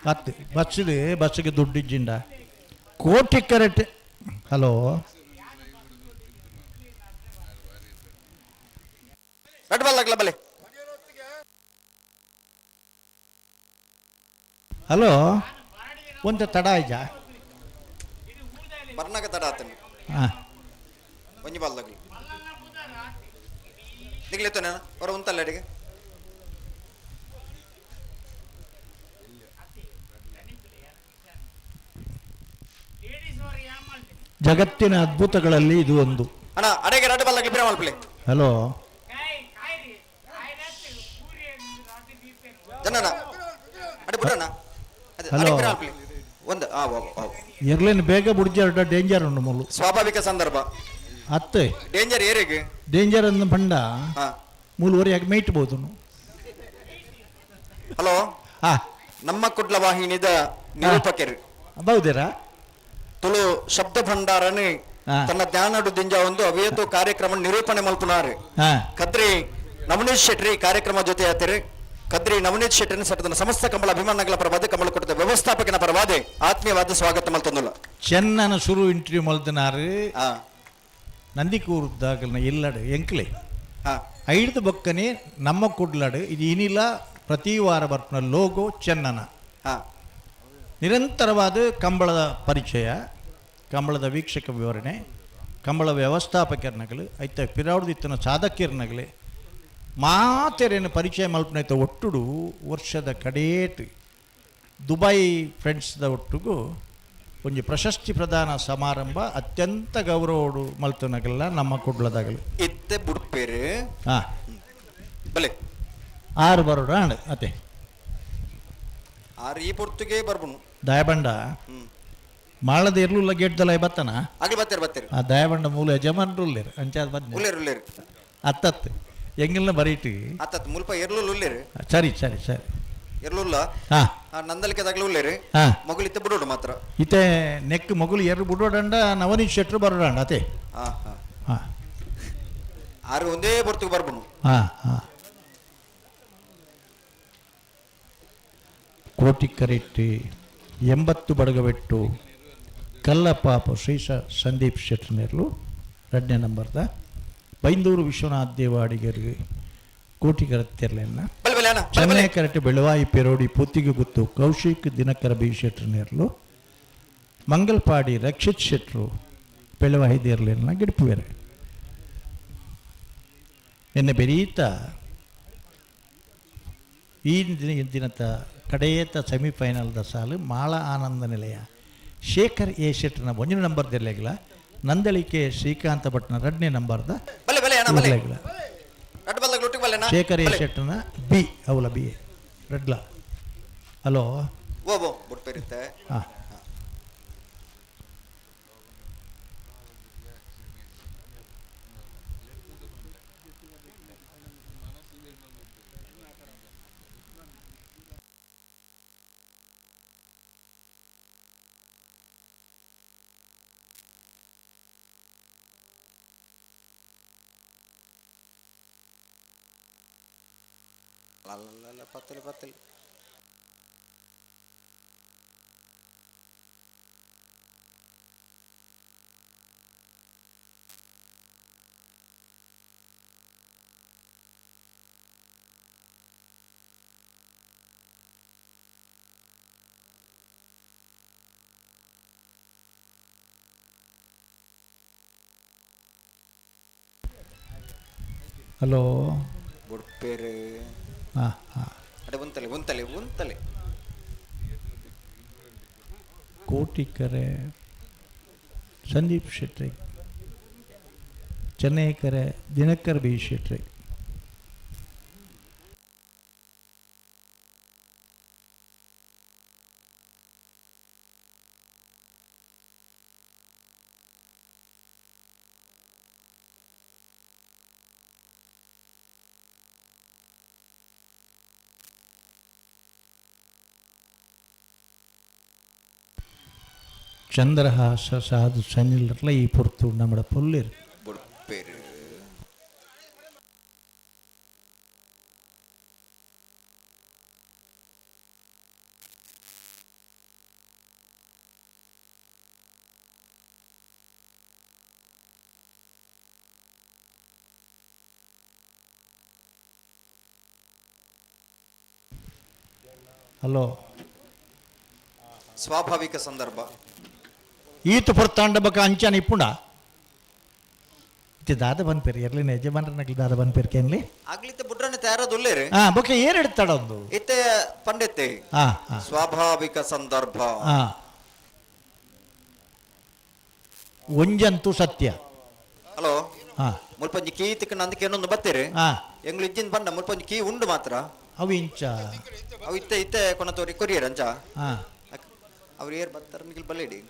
ಹತ್ತು ಬಸ್ಸಿಗೆ ಬಸ್ಸಿಗೆ ದುಡ್ಡು ಇಜ್ಜಿಂಡ ಕೋಟಿ ಕರೆಕ್ಟ್. ಹಲೋ ದಡ್ಡ ಬಲ್ಲಗ್ಲ ಬಲೆ. ಹಲೋ ಒಂದು ತಡ ಆಯ್ಜಾ. ಬರ್ನಾಗ ತಡ ಆತನು. ಹಾಂ ಒಂಜಿ ಬಲ್ಲಗ್ಲಿ ನಿಗ್ಲೆತ್ತೋ ನಾನು ಹೊರ ಉಂತಲ್ಲ ಅಡಿಗೆ. ಜಗತ್ತಿನ ಅದ್ಭುತಗಳಲ್ಲಿ ಇದು ಒಂದು. ಅಣ್ಣ ಅಡೆಗೆ ರಡ್ಡು ಬಲ್ಲಗ್ಲಿ ಬಿರ ಮಲ್ಪಲೆ. ಹಲೋ ಜನನ ಅಡೆ ಬಿಡೋಣ ಅದೇ ಹಲೋ. ಅಡೆ ಬಿರ ಮಲ್ಪಲೆ ಒಂದು ಆ ವಾ ವಾ. ಎರ್ಲೇನು ಬೇಗ ಬುಡ್ಜಾರ ಡೇಂಜರ್ ಉಂಡು ಮೂಲು. ಸ್ವಾಭಾವಿಕ ಸಂದರ್ಭ. ಅತ್ತೆ ಡೇಂಜರ್ ಏರಿಗೆ ಡೇಂಜರ್ ಅಂದ ಬಂಡ ಹಾ ಮೂಲುವರೆಯಾಗಿ ಮೇಯ್ಟ್ಬೋದು. ಹಲೋ ಹಾ ನಮ್ಮ ಕುಡ್ಲ ವಾಹಿನಿದ ನಿರೂಪಕರು. ಬೌದಿರಾ. ತುಳು ಶಬ್ದ ಭಂಡಾರని ತನ್ನ ಜ್ಞಾನಡು ದಿಂಜ ಒಂದು ಅವೇತು ಕಾರ್ಯಕ್ರಮ ನಿರೂಪಣೆ ಮಲ್ಪುನಾರು. ಕದ್ರಿ ನವನೀಶ್ ಶೆಟ್ಟಿ ಕಾರ್ಯಕ್ರಮ ಜೊತೆ ಆತಿರಿ. ಕದ್ರಿ ನವನೀಶ್ ಶೆಟ್ಟಿನ ಸಟದನ ಸಮಸ್ತ ಕಂಬಳ ಅಭಿಮಾನಗಳ ಪರವಾದ ಕಮಲ ಕೊಟ್ಟದ ವ್ಯವಸ್ಥಾಪಕನ ಪರವಾದ ಆತ್ಮೀಯವಾದ ಸ್ವಾಗತ ಮಲ್ತೊಂದುಲ್ಲ. ಚೆನ್ನನ ಶುರು ಇಂಟರ್ವ್ಯೂ ಮಲ್ದನಾರು ನಂದಿಕೂರುದ್ದಾಗಲ್ನ ಇಲ್ಲಡು ಎಂಕ್ಲೆ ಐದು ಬೊಕ್ಕನೆ ನಮ್ಮ ಕುಡ್ಲಡು ಇದು ಏನಿಲ್ಲ ಪ್ರತಿ ವಾರ ಬರ್ಪುನ ಲೋಗೋ ಚೆನ್ನನ. ನಿರಂತರವಾದ ಕಂಬಳದ ಪರಿಚಯ, ಕಂಬಳದ ವೀಕ್ಷಕ ವಿವರಣೆ, ಕಂಬಳ ವ್ಯವಸ್ಥಾಪಕರ್ನಗಲು ಐತ ಪಿರಾವಡ್ದಿತ್ತನ ಸಾಧಕಿರ್ನಗಲು ಮಾತೆರೇನು ಪರಿಚಯ ಮಲ್ಪನೈತ ಒಟ್ಟುಡು ವರ್ಷದ ಕಡೇಟ್ ದುಬೈ ಫ್ರೆಂಡ್ಸ್ದ ಒಟ್ಟುಗು ಒಂಜಿ ಪ್ರಶಸ್ತಿ ಪ್ರದಾನ ಸಮಾರಂಭ ಅತ್ಯಂತ ಗೌರವಡು ಮಲ್ತನಗಲ್ಲ ನಮ್ಮ ಕುಡ್ಲದಾಗಲು. ಇತ್ತೆ ಬುಡ್ಪೇರು. ಹಾಂ ಬಲೆ ಆರು ಬರೋಡ ಅತೆ ಆರು ಈ ಪೊರ್ತುಗೆ ಬರ್ಬುನು. ದಯಬಂಡ ಮಾಳದ ಎರ್ಲುಲ್ಲ ಗೇಟ್ದಲ್ಲ ಬತ್ತನ. ಆಗ್ಲಿ ಬತ್ತೇರು ಬತ್ತೇರು. ಆ ದಯಬಂಡ ಮೂಲ ಯಜಮಾನ್ರು ಉಲ್ಲೇರು ಅಂಚಾದ ಬಂದ ಉಲ್ಲೇರು ಉಲ್ಲೇರು. ಅತ್ತತ್ತು ಎಂಗಿಲ್ನ ಬರೀಟಿ. ಅತ್ತತ್ತು ಮುಲ್ಪ ಎರ್ಲುಲ್ಲ ಉಲ್ಲೇರು. ಸರಿ ಸರಿ ಸರಿ. ಎರ್ಲುಲ್ಲ. ಹಾ ನಂದಲಿಕೆದಾಗ್ಲೂ ಉಲ್ಲೇರು. ಹಾ ಮಗುಲು ಇತ್ತೆ ಬಿಡೋಡು ಮಾತ್ರ. ಇತ್ತೆ ನೆಕ್ ಮಗುಲು ಎರ್ರು ಬಿಡೋಡಂಡ ನವನೀಶ್ ಶೆಟ್ರು ಬರೋಡಂಡ ಅತೆ. ಹಾ ಹಾ ಹಾ ಆರು ಒಂದೇ ಬರ್ತುಗೆ ಬರ್ಬುನು. ಹಾ ಹಾ ಕೋಟಿ ಕರೆಟ್ಟಿ 80 ಬಡಗಬೆಟ್ಟು ಕಲ್ಲಪಾಪ ಶ್ರೀ ಸಂದೀಪ್ ಶೆಟ್ಟರ್ನೇರ್ಲು ಎರಡನೇ ನಂಬರ್ದ ಬೈಂದೂರು ವಿಶ್ವನಾಥ್ ದೇವಾಡಿಗರಿಗೆ ಕೋಟಿ ಕರತ್ತೆರ್ಲೆನ್ನ ಚೆನ್ನೈ ಕರೆಕ್ಟ್ ಬೆಳವಾಯಿ ಪೆರೋಡಿ ಪೂತಿಗೆ ಗುತ್ತು ಕೌಶಿಕ್ ದಿನಕರ ಬಿ ಶೆಟ್ಟರ್ನೇರ್ಲು ಮಂಗಲ್ಪಾಡಿ ರಕ್ಷಿತ್ ಶೆಟ್ರು ಬೆಳವಾಯಿ ದೇರ್ಲೆನ್ನ ಗಿಡಪುವೆರೆ. ನಿನ್ನೆ ಬೆರೀತ ಈ ದಿನದ ಕಡೆಯತ ಸೆಮಿಫೈನಲ್ದ ಸಾಲು ಮಾಳ ಆನಂದ ನಿಲಯ ಶೇಖರ್ ಎ ಶೆಟ್ಟರ್ನ ಒಂದನೇ ನಂಬರ್ ದಿರ್ಲೆಗಿಲ್ಲ ನಂದಳಿಕೆ ಶ್ರೀಕಾಂತ ಭಟ್ನ ಎರಡನೇ ನಂಬರ್ದ ಇರ್ಲೆಗಿಲ್ಲ. Shekhar A ಶೆಟ್ಟರ್ನ B Avala B ರೆಡ್ಲ. Hello ಹಾಂ ಪತ್ತಲೆ ಪತ್ತಲೆ. ಹಲೋ ಬುಡ್ಪೇರು. ಹಾಂ ಹಾಂ ಅಡೆ ಉಂತಲೆ ಉಂತಲೆ ಉಂತಲೆ. ಕೋಟಿಕರೆ ಸಂದೀಪ್ ಶೆಟ್ಟಿ ಚೆನ್ನೈಕರೆ ದಿನಕರ್ ಬಿ ಶೆಟ್ಟಿ. ಚಂದ್ರಹಾಸ ಸಾಧು ಸನಿಲ್ರಲ ಈ ಪೊರ್ತು ನಮ್ಮಡ ಪೊಲ್ಲಿರು. ಬುಡ್ಪೇರು. ಹಲೋ. ಸ್ವಾಭಾವಿಕ ಸಂದರ್ಭ. ಈತ ಪೊರ್ತಾಂಡ ಬಕ ಅಂಚನ ಇಪ್ಪುಂಡ ಇತ್ತೆ ದಾದ ಬನ್ಪೇರು ಎರ್ಲಿನ ಯಜಮಾನ್ರನಕ್ಲಿ ದಾದ ಬನ್ಪೇರು ಕೇನ್ಲಿ. ಆಗ್ಲಿತ್ತೆ ಬುಡ್ರನೆ ತಯಾರದುಲ್ಲೇರು. ಹಾ ಬೊಕ ಏರ್ ಇಡ್ತಾಡ ಒಂದು. ಇತ್ತೆ ಪಂಡೆತ್ತೆ. ಹಾ ಹಾ. ಸ್ವಾಭಾವಿಕ ಸಂದರ್ಭ. ಹಾ ಒಂಜಂತೂ ಸತ್ಯ. ಹಲೋ. ಹಾ. ಮುಲ್ಪಂಜಿ ಕೀ ತಿಕ್ಕ ನಂದಕ್ಕೆ ಏನೊಂದು ಬತ್ತೀರಿ. ಹಾ. ಎಂಗ್ಳು ಇಜ್ಜಿನ ಬಂಡ ಮುಲ್ಪಂಜಿ ಕೀ ಉಂಡು ಮಾತ್ರ. ಅವು ಇಂಚ. ಅವು ಇತ್ತೆ ಇತ್ತೆ ಕೊನತೋರಿ ಕೊರಿಯರ್ ಅಂಚ. ಹಾ. ಅವ್ರು ಏರ್ ಬತ್ತಾರ ನಿಗಿಲ್ ಬಲ್ಲೇಡಿ.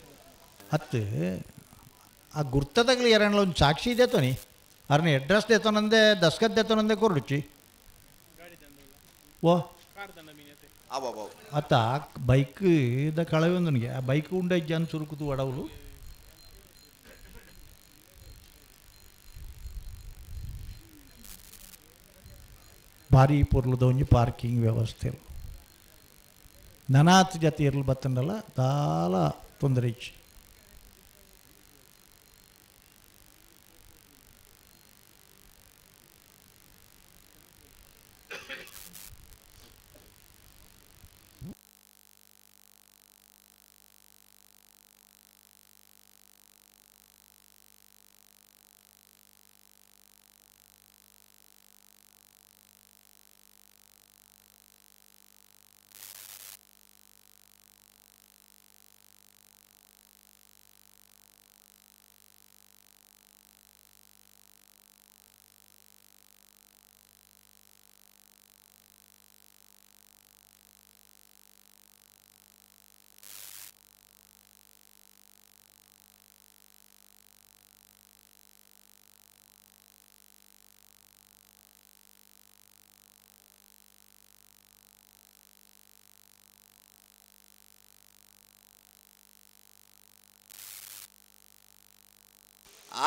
ಹತ್ತು ಆ ಗುರ್ತದಾಗಲಿ ಯಾರನ್ನ ಒಂದು ಸಾಕ್ಷಿ ಇದೆ ತೋನಿ ಅರ್ನ ಅಡ್ರೆಸ್ ದೇತೋನಂದೆ ದಸ್ಕತ್ ದೇತೋನಂದೆ ಕೊರಡುಚಿ ಓ. ಅವ ಅತ್ತ ಬೈಕ್ ಇದ ಕಳವೆ ಒಂದನಿಗೆ ಆ ಬೈಕ್ ಉಂಡ ಜನ ಸುರುಕುತು ಒಡವಲು. ಭಾರಿ ಪೊರ್ಲುದ ಒಂಜಿ ಪಾರ್ಕಿಂಗ್ ವ್ಯವಸ್ಥೆ. ನನಾತ್ ಜತೆ ಇರ್ಲು ಬತ್ತಂಡಲ್ಲ ದಾಲ ತೊಂದರೆ ಇಚ್ಚಿ.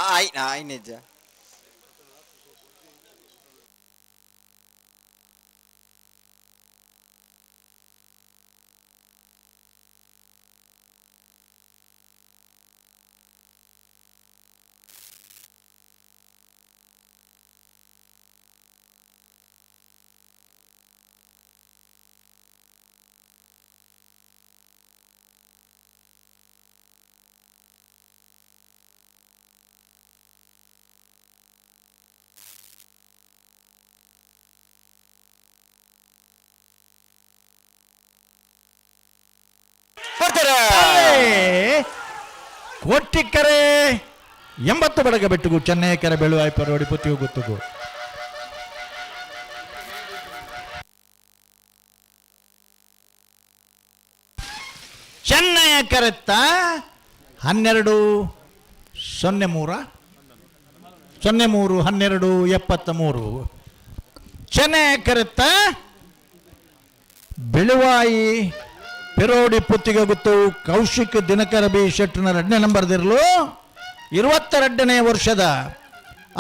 ಆಯ್ ಆಯ್ ನಿಜ. ಕೋಟಿಕ್ಕರೆ 80 ಬಡಗ ಬೆಟ್ಟುಗು ಚೆನ್ನೈಕರೆ ಬೆಳುವಾಯಿ ಪರೋಡಿ ಪುತ್ತಿಯು ಗುತ್ತುಗು. ಚೆನ್ನಯ ಕರೆತ್ತ 12:03 03 12 73. ಚೆನ್ನೈ ಕರೆತ್ತ ಬೆಳುವಾಯಿ ಪೆರೋಡಿ ಪುತ್ತಿಗೆ ಗುತ್ತು ಕೌಶಿಕ್ ದಿನಕರ ಬಿ ಶೆಟ್ಟನ 2ನೇ ನಂಬರ್ದಿರಲು 22ನೇ ವರ್ಷದ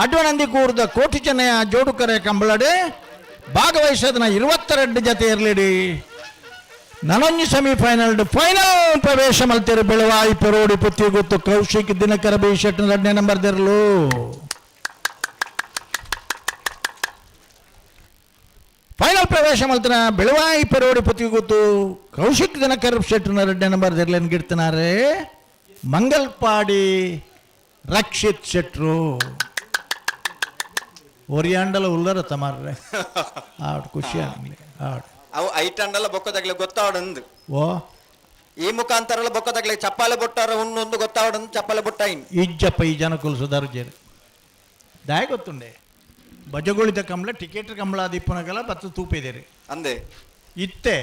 ಅಡ್ವನಂದಿಕೂರ್ದ ಕೋಟಿ ಚೆನ್ನಯ ಜೋಡುಕರೆ ಕಂಬಳಡೆ ಭಾಗವಹಿಸದನ 22 ಜತೆ ಇರಲಿಡಿ ನನೊಂಜಿ ಸೆಮಿಫೈನಲ್ ಫೈನಲ್ ಪ್ರವೇಶ ಮಲ್ತಿರು ಬೆಳವಾಯಿ ಪೆರೋಡಿ ಪುತ್ತಿಗೆ ಗುತ್ತು ಕೌಶಿಕ್ ದಿನಕರ ಬಿ ಶೆಟ್ಟನ 2ನೇ ನಂಬರ್ದಿರಲು. ಫೈನಲ್ ಪ್ರವೇಶ ಮಲ್ತನ ಬೆಳವಾಯಿ ಪೆರೋಡಿ ಪುತ್ತಿಗೆ ಗುತ್ತು ಕೌಶಿಕ್ ದಿನಕರ್ ಶೆಟ್ಟನ 2ನೇ ನಂಬರ್ ದಿರ್ಲೇನ್ ಗಿಡ್ತನಾರೆ ಮಂಗಲ್ಪಾಡಿ ರಕ್ಷಿತ್ ಶೆಟ್ರು. ಒರಿಯಾಂಡಲ ಉಲ್ಲರ ತಮಾರ್ರೆ ಆಡ್ ಖುಷಿ ಆಗ್ಲಿ ಆಡ್. ಅವು ಐಟಂಡಲ ಬೊಕ್ಕದಾಗ್ಲೆ ಗೊತ್ತಾವಡಂದು. ಓ. ಈ ಮುಖಾಂತರಲ ಬೊಕ್ಕದಾಗ್ಲೆ ಚಪ್ಪಾಲೆ ಬೊಟ್ಟಾರ ಉಣ್ಣೊಂದು ಗೊತ್ತಾವಡಂದು ಚಪ್ಪಾಲೆ ಬೊಟ್ಟಾಯಿನ್. ಇಜ್ಜಪ್ಪ ಈ ಜನಕುಲು ಸುಧಾರು ಜೇರು ದಾಯ ಗೊತ್ತುಂಡೆ ಬಜಗುಳಿದ ಕಂಬಳ ಟಿಕೆಟ್ ಕಂಬಳ ದಿಪ್ಪನಗಲ ಬತ್ತು ತೂಪಿದೇರಿ ಅಂದೆ. ಇತ್ತೆ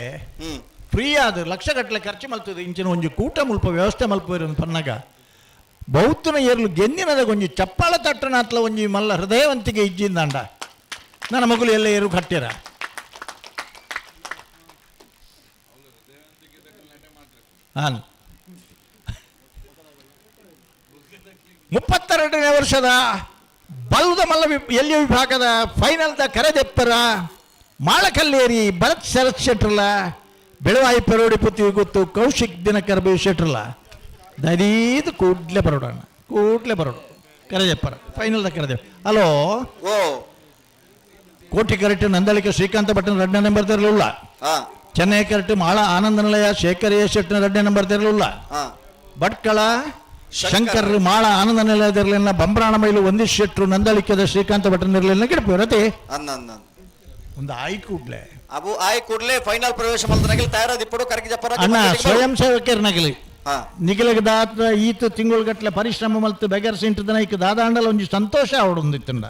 ಫ್ರೀ ಆದ ಲಕ್ಷ ಗಟ್ಟಲೆ ಖರ್ಚು ಮಲ್ತದೆ ಇಂಚಿನ ಒಂಜಿ ಕೂಟ ಮುಲ್ಪ ವ್ಯವಸ್ಥೆ ಮಲ್ಪೇರು ಪನ್ನಾಗ ಬೌತ್ತನ ಏರ್ಲು ಗೆಂದಿನದ ಒಂಜಿ ಚಪ್ಪಾಳ ತಟ್ಟನಾತ್ಲ ಒಂಜಿ ಮಲ್ಲ ಹೃದಯವಂತಿಕೆ ಇಜ್ಜಿಂದಾಂಡ ನನ್ನ ಮಗಳು ಎಲ್ಲ ಏರು ಕಟ್ಟಿರ. ಹಾಂ. 32ನೇ ವರ್ಷದ ಬಲ್ಲದ ಮಲ್ಲ ಎಲ್ಯ ವಿಭಾಗದ ಫೈನಲ್ದ ಕರೆದೆಪ್ಪರ ಮಾಳಕಲ್ಲೇರಿ ಭರತ್ ಶರತ್ ಶೆಟ್ರಲ ಬೆಳವಾಯಿ ಪರೋಡಿ ಪುತ್ತಿ ಗೊತ್ತು ಕೌಶಿಕ್ ದಿನಕರ್ ಬಿ ಶೆಟ್ರಲ ದದೀದು ಕೂಡ್ಲೆ ಬರೋಡಣ್ಣ, ಕೂಡ್ಲೆ ಬರೋಡು ಕರೆದೆಪ್ಪರ ಫೈನಲ್ದ ಕರೆದೆ. ಹಲೋ ಓ ಕೋಟಿ ಕರೆಕ್ಟ್ ನಂದಳಿಕೆ ಶ್ರೀಕಾಂತ ಭಟ್ಟನ ಎರಡನೇ ನಂಬರ್ ತೆರಲಿಲ್ಲ. ಚೆನ್ನೈ ಕರೆಕ್ಟ್ ಮಾಳ ಆನಂದ ನಿಲಯ ಶೇಖರ್ ಎ ಶೆಟ್ಟನ ಎರಡನೇ ನಂಬರ್ ತೆರಲಿಲ್ಲ. ಭಟ್ಕಳ ಶಂಕರ್ ಮಾಳ ಆನಂದ ನಿಲಯದಿರಲಿಲ್ಲ. ಬಂಬ್ರಾಣ ಮೈಲು ಒಂದಿಷ್ಟು ಶೆಟ್ರು ನಂದಳಿಕೆದ ಶ್ರೀಕಾಂತ ಭಟ್ಟನ ಇರಲಿಲ್ಲ. ಗಿಡಪು ರತಿ ಅನ್ನ ಅನ್ನ ಒಂದು ಆಯ್ ಕೂಡ್ಲೆ ಅವು ಆಯ್ ಕೂಡ್ಲೆ ಫೈನಲ್ ಪ್ರವೇಶ ಮಲ್ತನಗಲಿ ತಯಾರಾದ ಇಪ್ಪಡು ಕರಗಿ ಜಪ್ಪರ ಅಣ್ಣ ಸ್ವಯಂ ಸೇವಕರ್ನಗಲಿ ನಿಗಲಗ ದಾತ ಈತ ತಿಂಗಳುಗಟ್ಟಲೆ ಪರಿಶ್ರಮ ಮಲ್ತು ಬೆಗರ್ ಸಿಂಟದನ ಈಕ ದಾದಾಂಡಲ ಒಂಜಿ ಸಂತೋಷ ಅವಡೊಂದಿತ್ತಂಡ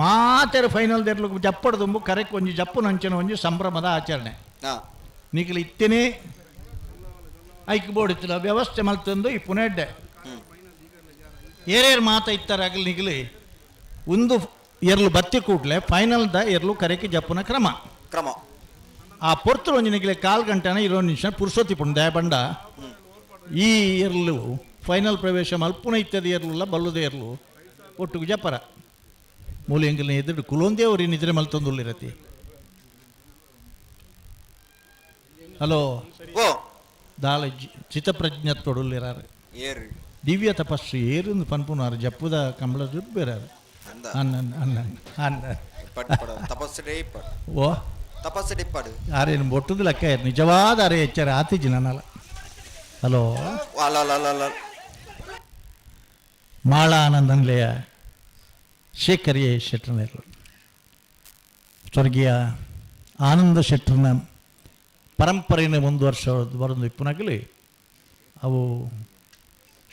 ಮಾತೆರ ಫೈನಲ್ ದೇರ್ಲು ಜಪ್ಪಡ ದುಂಬು ಕರೆಕ್ ಒಂಜಿ ಜಪ್ಪು ನಂಚಿನ ಒಂಜಿ ಸಂಭ್ರಮದ ಆಚರಣೆ. ನಿಗಲ ಇತ್ತೇನೆ ಐಕ್ ಬೋಡಿತ್ತಿಲ್ಲ ವ್ಯವಸ್ಥೆ ಮಲ್ತಂದು ಈ ಪುನೆಡ್ಡೆ ಏರೇರು ಮಾತ ಇತ್ತಾರೆ ಆಗಲಿ ನಿಗಲಿ ಒಂದು ಎರ್ಲು ಬತ್ತಿ ಕೂಡ್ಲೆ ಫೈನಲ್ದ ಎರ್ಲು ಕರೆಕ್ ಜಪ್ಪುನ ಕ್ರಮ ಕ್ರಮ ಆ ಪೊರ್ತುಲು ಒಂಜಿ ನಿಗಲೆ ಕಾಲು ಗಂಟೆನ 20 ನಿಮಿಷ ಪುರುಷೋತಿ ಪುಂಡ ದಯಬಂಡ ಈ ಎರ್ಲು ಫೈನಲ್ ಪ್ರವೇಶ ಮಲ್ಪುನ ಇತ್ತದ ಎರ್ಲುಲ್ಲ ಬಲ್ಲುದ ಎರ್ಲು ಒಟ್ಟುಗು ಜಪ್ಪರ ಮೂಲೆ ಎದುರು ಕುಲೊಂದೇ ಅವ್ರು ನಿದ್ರೆ ಮಲ್ತೊಂದುಳ್ಳಿರತಿ. ಹಲೋ ಓ ದಾಳ ಚಿತ್ತಪ್ರಜ್ಞತ್ವಡುಳ್ಳಿರಾರು ಏರು ದಿವ್ಯ ತಪಸ್ಸು ಏರುಂದು ಪನ್ಪುನಾರು ಜಪ್ಪುದ ಕಂಬಳ ಜುಬ್ಬೇರಾರು ಅನ್ನ ಅನ್ನ ಅನ್ನ ತಪಸ್ಸು ಇಪ್ಪಡು ಓ ತಪಸ್ಸು ಇಪ್ಪಡು ಆರೇನು ಬೊಟ್ಟುದು ಲೆಕ್ಕ ನಿಜವಾದ ಅರೆ ಎಚ್ಚರ ಆತಿಜಿ ನನ್ನಲ್ಲ. ಹಲೋ ಅಲ್ಲ ಅಲ್ಲ ಅಲ್ಲ ಅಲ್ಲ ಮಾಳ ಆನಂದನ್ಲೆಯ ಶೇಖರ್ ಎ ಶೆಟ್ಟರ್ನೆಲ್ಲ ಸ್ವರ್ಗೀಯ ಆನಂದ ಶೆಟ್ಟರ್ನ ಪರಂಪರೆಯನ್ನು ಮುಂದುವರ್ಸ ಬರೋದು ಇಪ್ಪುನಗಲಿ ಅವು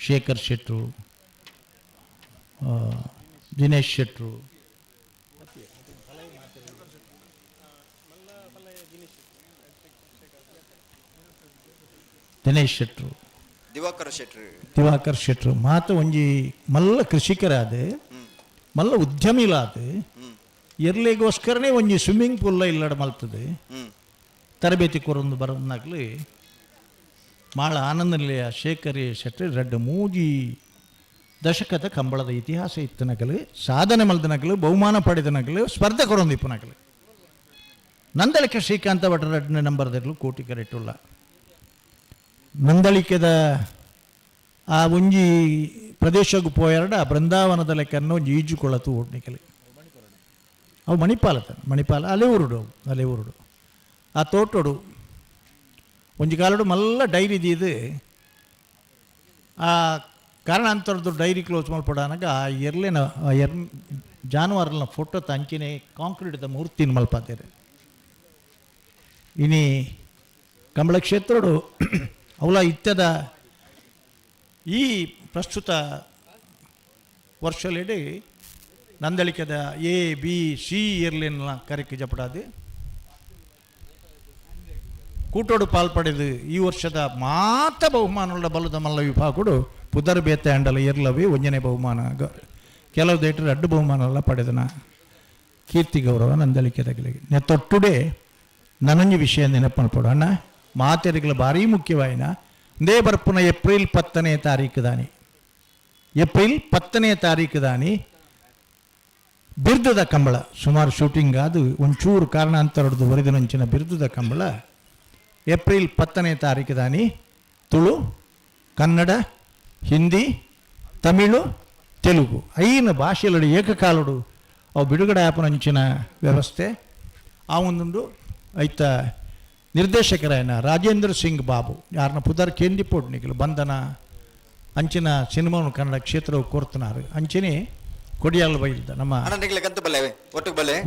ಶೇಖರ್ ಶೆಟ್ಟರು, ದಿನೇಶ್ ಶೆಟ್ಟರು, ದಿನೇಶ್ ಶೆಟ್ಟರು, ದಿವಾಕರ್ ಶೆಟ್ಟರು, ದಿವಾಕರ್ ಶೆಟ್ಟರು ಮಾತು ಒಂಜಿ ಮಲ್ಲ ಕೃಷಿಕರಾದ ಮಲ್ಲ ಉದ್ಯಮಿಲಾದ ಎರ್ಲೆಗೋಸ್ಕರನೇ ಒಂಜಿ ಸ್ವಿಮ್ಮಿಂಗ್ ಪೂಲ್ ಇಲ್ಲಡ ಮಲ್ತದೆ ತರಬೇತಿ ಕೊರೊಂದು ಬರೋನ್ನಾಗ್ಲಿ ಮಾಳ ಆನಂದ ನಿಲಯ ಶೇಖರಿ ಶೆಟ್ಟಿ ರಡ್ಡು ಮೂಜಿ ದಶಕದ ಕಂಬಳದ ಇತಿಹಾಸ ಇತ್ತು ನಕಲು ಸಾಧನೆ ಮಲ್ದ ನಕಲು ಬಹುಮಾನ ಪಡೆದ ನಕಲು ಸ್ಪರ್ಧೆ ಕೊರೊಂದು ಇಪ್ಪು ನಕಲು ನಂದಳಿಕೆ ಶ್ರೀಕಾಂತ ಭಟ್ರ ರಡ್ಡನೇ ನಂಬರ್ದಿರ್ಲು ಕೋಟಿ ಕರೆಟ್ಟುಲ್ಲ ನಂದಳಿಕೆದ ಆ ಒಂಜಿ ಪ್ರದೇಶಕ್ಕೆ ಪೋಯರಡ ಬೃಂದಾವನದ ಲೆಕ್ಕನ್ನು ಒಂಜಿ ಈಜುಕೊಳತು ಓಡ್ನಿಕಲಿ ಅವು ಮಣಿಪಾಲ ಮಣಿಪಾಲ ಅಲೆ ಊರುಡು ಅವು ಅಲೆ ಊರುಡು ಆ ತೋಟೋಡು ಒಂಜಿ ಕಾಲಡು ಮಲ್ಲ ಡೈರಿ ದೀದು ಆ ಕಾರಣಾಂತರದ್ದು ಡೈರಿ ಕ್ಲೋಸ್ ಮಲ್ಪಡಾನಾಗ ಆ ಎರ್ಲೆನ ಆ ಎರ್ ಜಾನುವಾರುನ ಫೋಟೋ ತಂಚಿನೆ ಕಾಂಕ್ರೀಟ್ದ ಮೂರ್ತಿನ ಮಲ್ಪಾತೇರೆ. ಇನಿ ಕಂಬಳ ಕ್ಷೇತ್ರಡು ಅವಲ ಇತ್ತದ ಈ ಪ್ರಸ್ತುತ ವರ್ಷಲೆಡೆ ನಂದಳಿಕೆದ ಎ ಬಿ ಸಿ ಇರ್ಲಿನ ಕರೆಕ್ ಜಪಡಾದು ಕೂಟೋಡು ಪಾಲ್ಪಡೆದು ಈ ವರ್ಷದ ಮಾತ ಬಹುಮಾನಗಳ ಬಲದ ಮಲ್ಲ ವಿಭಾಗಡು ಪುದರ್ ಬೇತೆ ಅಂಡಲ ಎರ್ಲವಿ ಒಂಜನೇ ಬಹುಮಾನ ಕೆಲವು ದೇಟರ್ ಅಡ್ಡು ಬಹುಮಾನ ಎಲ್ಲ ಪಡೆದನ ಕೀರ್ತಿ ಗೌರವ ನಂದಳಿಕೆ ತಗಲಿಗೆ ನೆತ್ತೊಟ್ಟುಡೆ ನನಂಜಿ ವಿಷಯ ನೆನಪು ಅಣ್ಣ ಮಾತೆರಿಗಳ ಭಾರೀ ಮುಖ್ಯವಾಯಿನ ಇಂದೇ ಬರ್ಪುನ ಏಪ್ರಿಲ್ 10ನೇ ತಾರೀಕು ದಾನಿ ಏಪ್ರಿಲ್ 10ನೇ ತಾರೀಕು ದಾನಿ ಬಿರ್ದದ ಕಂಬಳ ಸುಮಾರು ಶೂಟಿಂಗ್ ಅದು ಒಂಚೂರು ಕಾರಣಾಂತರದ್ದು ವರಿದನಂಚಿನ ಬಿರ್ದದ ಕಂಬಳ ಏಪ್ರಿಲ್ 10ನೇ ತಾರೀಕು ದಾನಿ ತುಳು ಕನ್ನಡ ಹಿಂದಿ ತಮಿಳು ತೆಲುಗು ಐನು ಭಾಷೆಗಳು ಏಕಕಾಲಡು ಅವು ಬಿಡುಗಡೆ ಆಪನಂಚಿನ ವ್ಯವಸ್ಥೆ ಆ ಒಂದುಂಡು ಐತ ನಿರ್ದೇಶಕರಾಯನ ರಾಜೇಂದ್ರ ಸಿಂಗ್ ಬಾಬು ಯಾರನ್ನ ಪುದರ್ ಕೇಂದಿಪೋಡ್ ನಿಗಲು ಬಂಧನ ಅಂಚಿನ ಸಿನಿಮಾವನ್ನು ಕನ್ನಡ ಕ್ಷೇತ್ರವು ಕೋರ್ತನಾರು ಅಂಚಿನಿ ಕೊಡಿಯಾಲ್ ಬೈಲ್ದ ನಮ್ಮ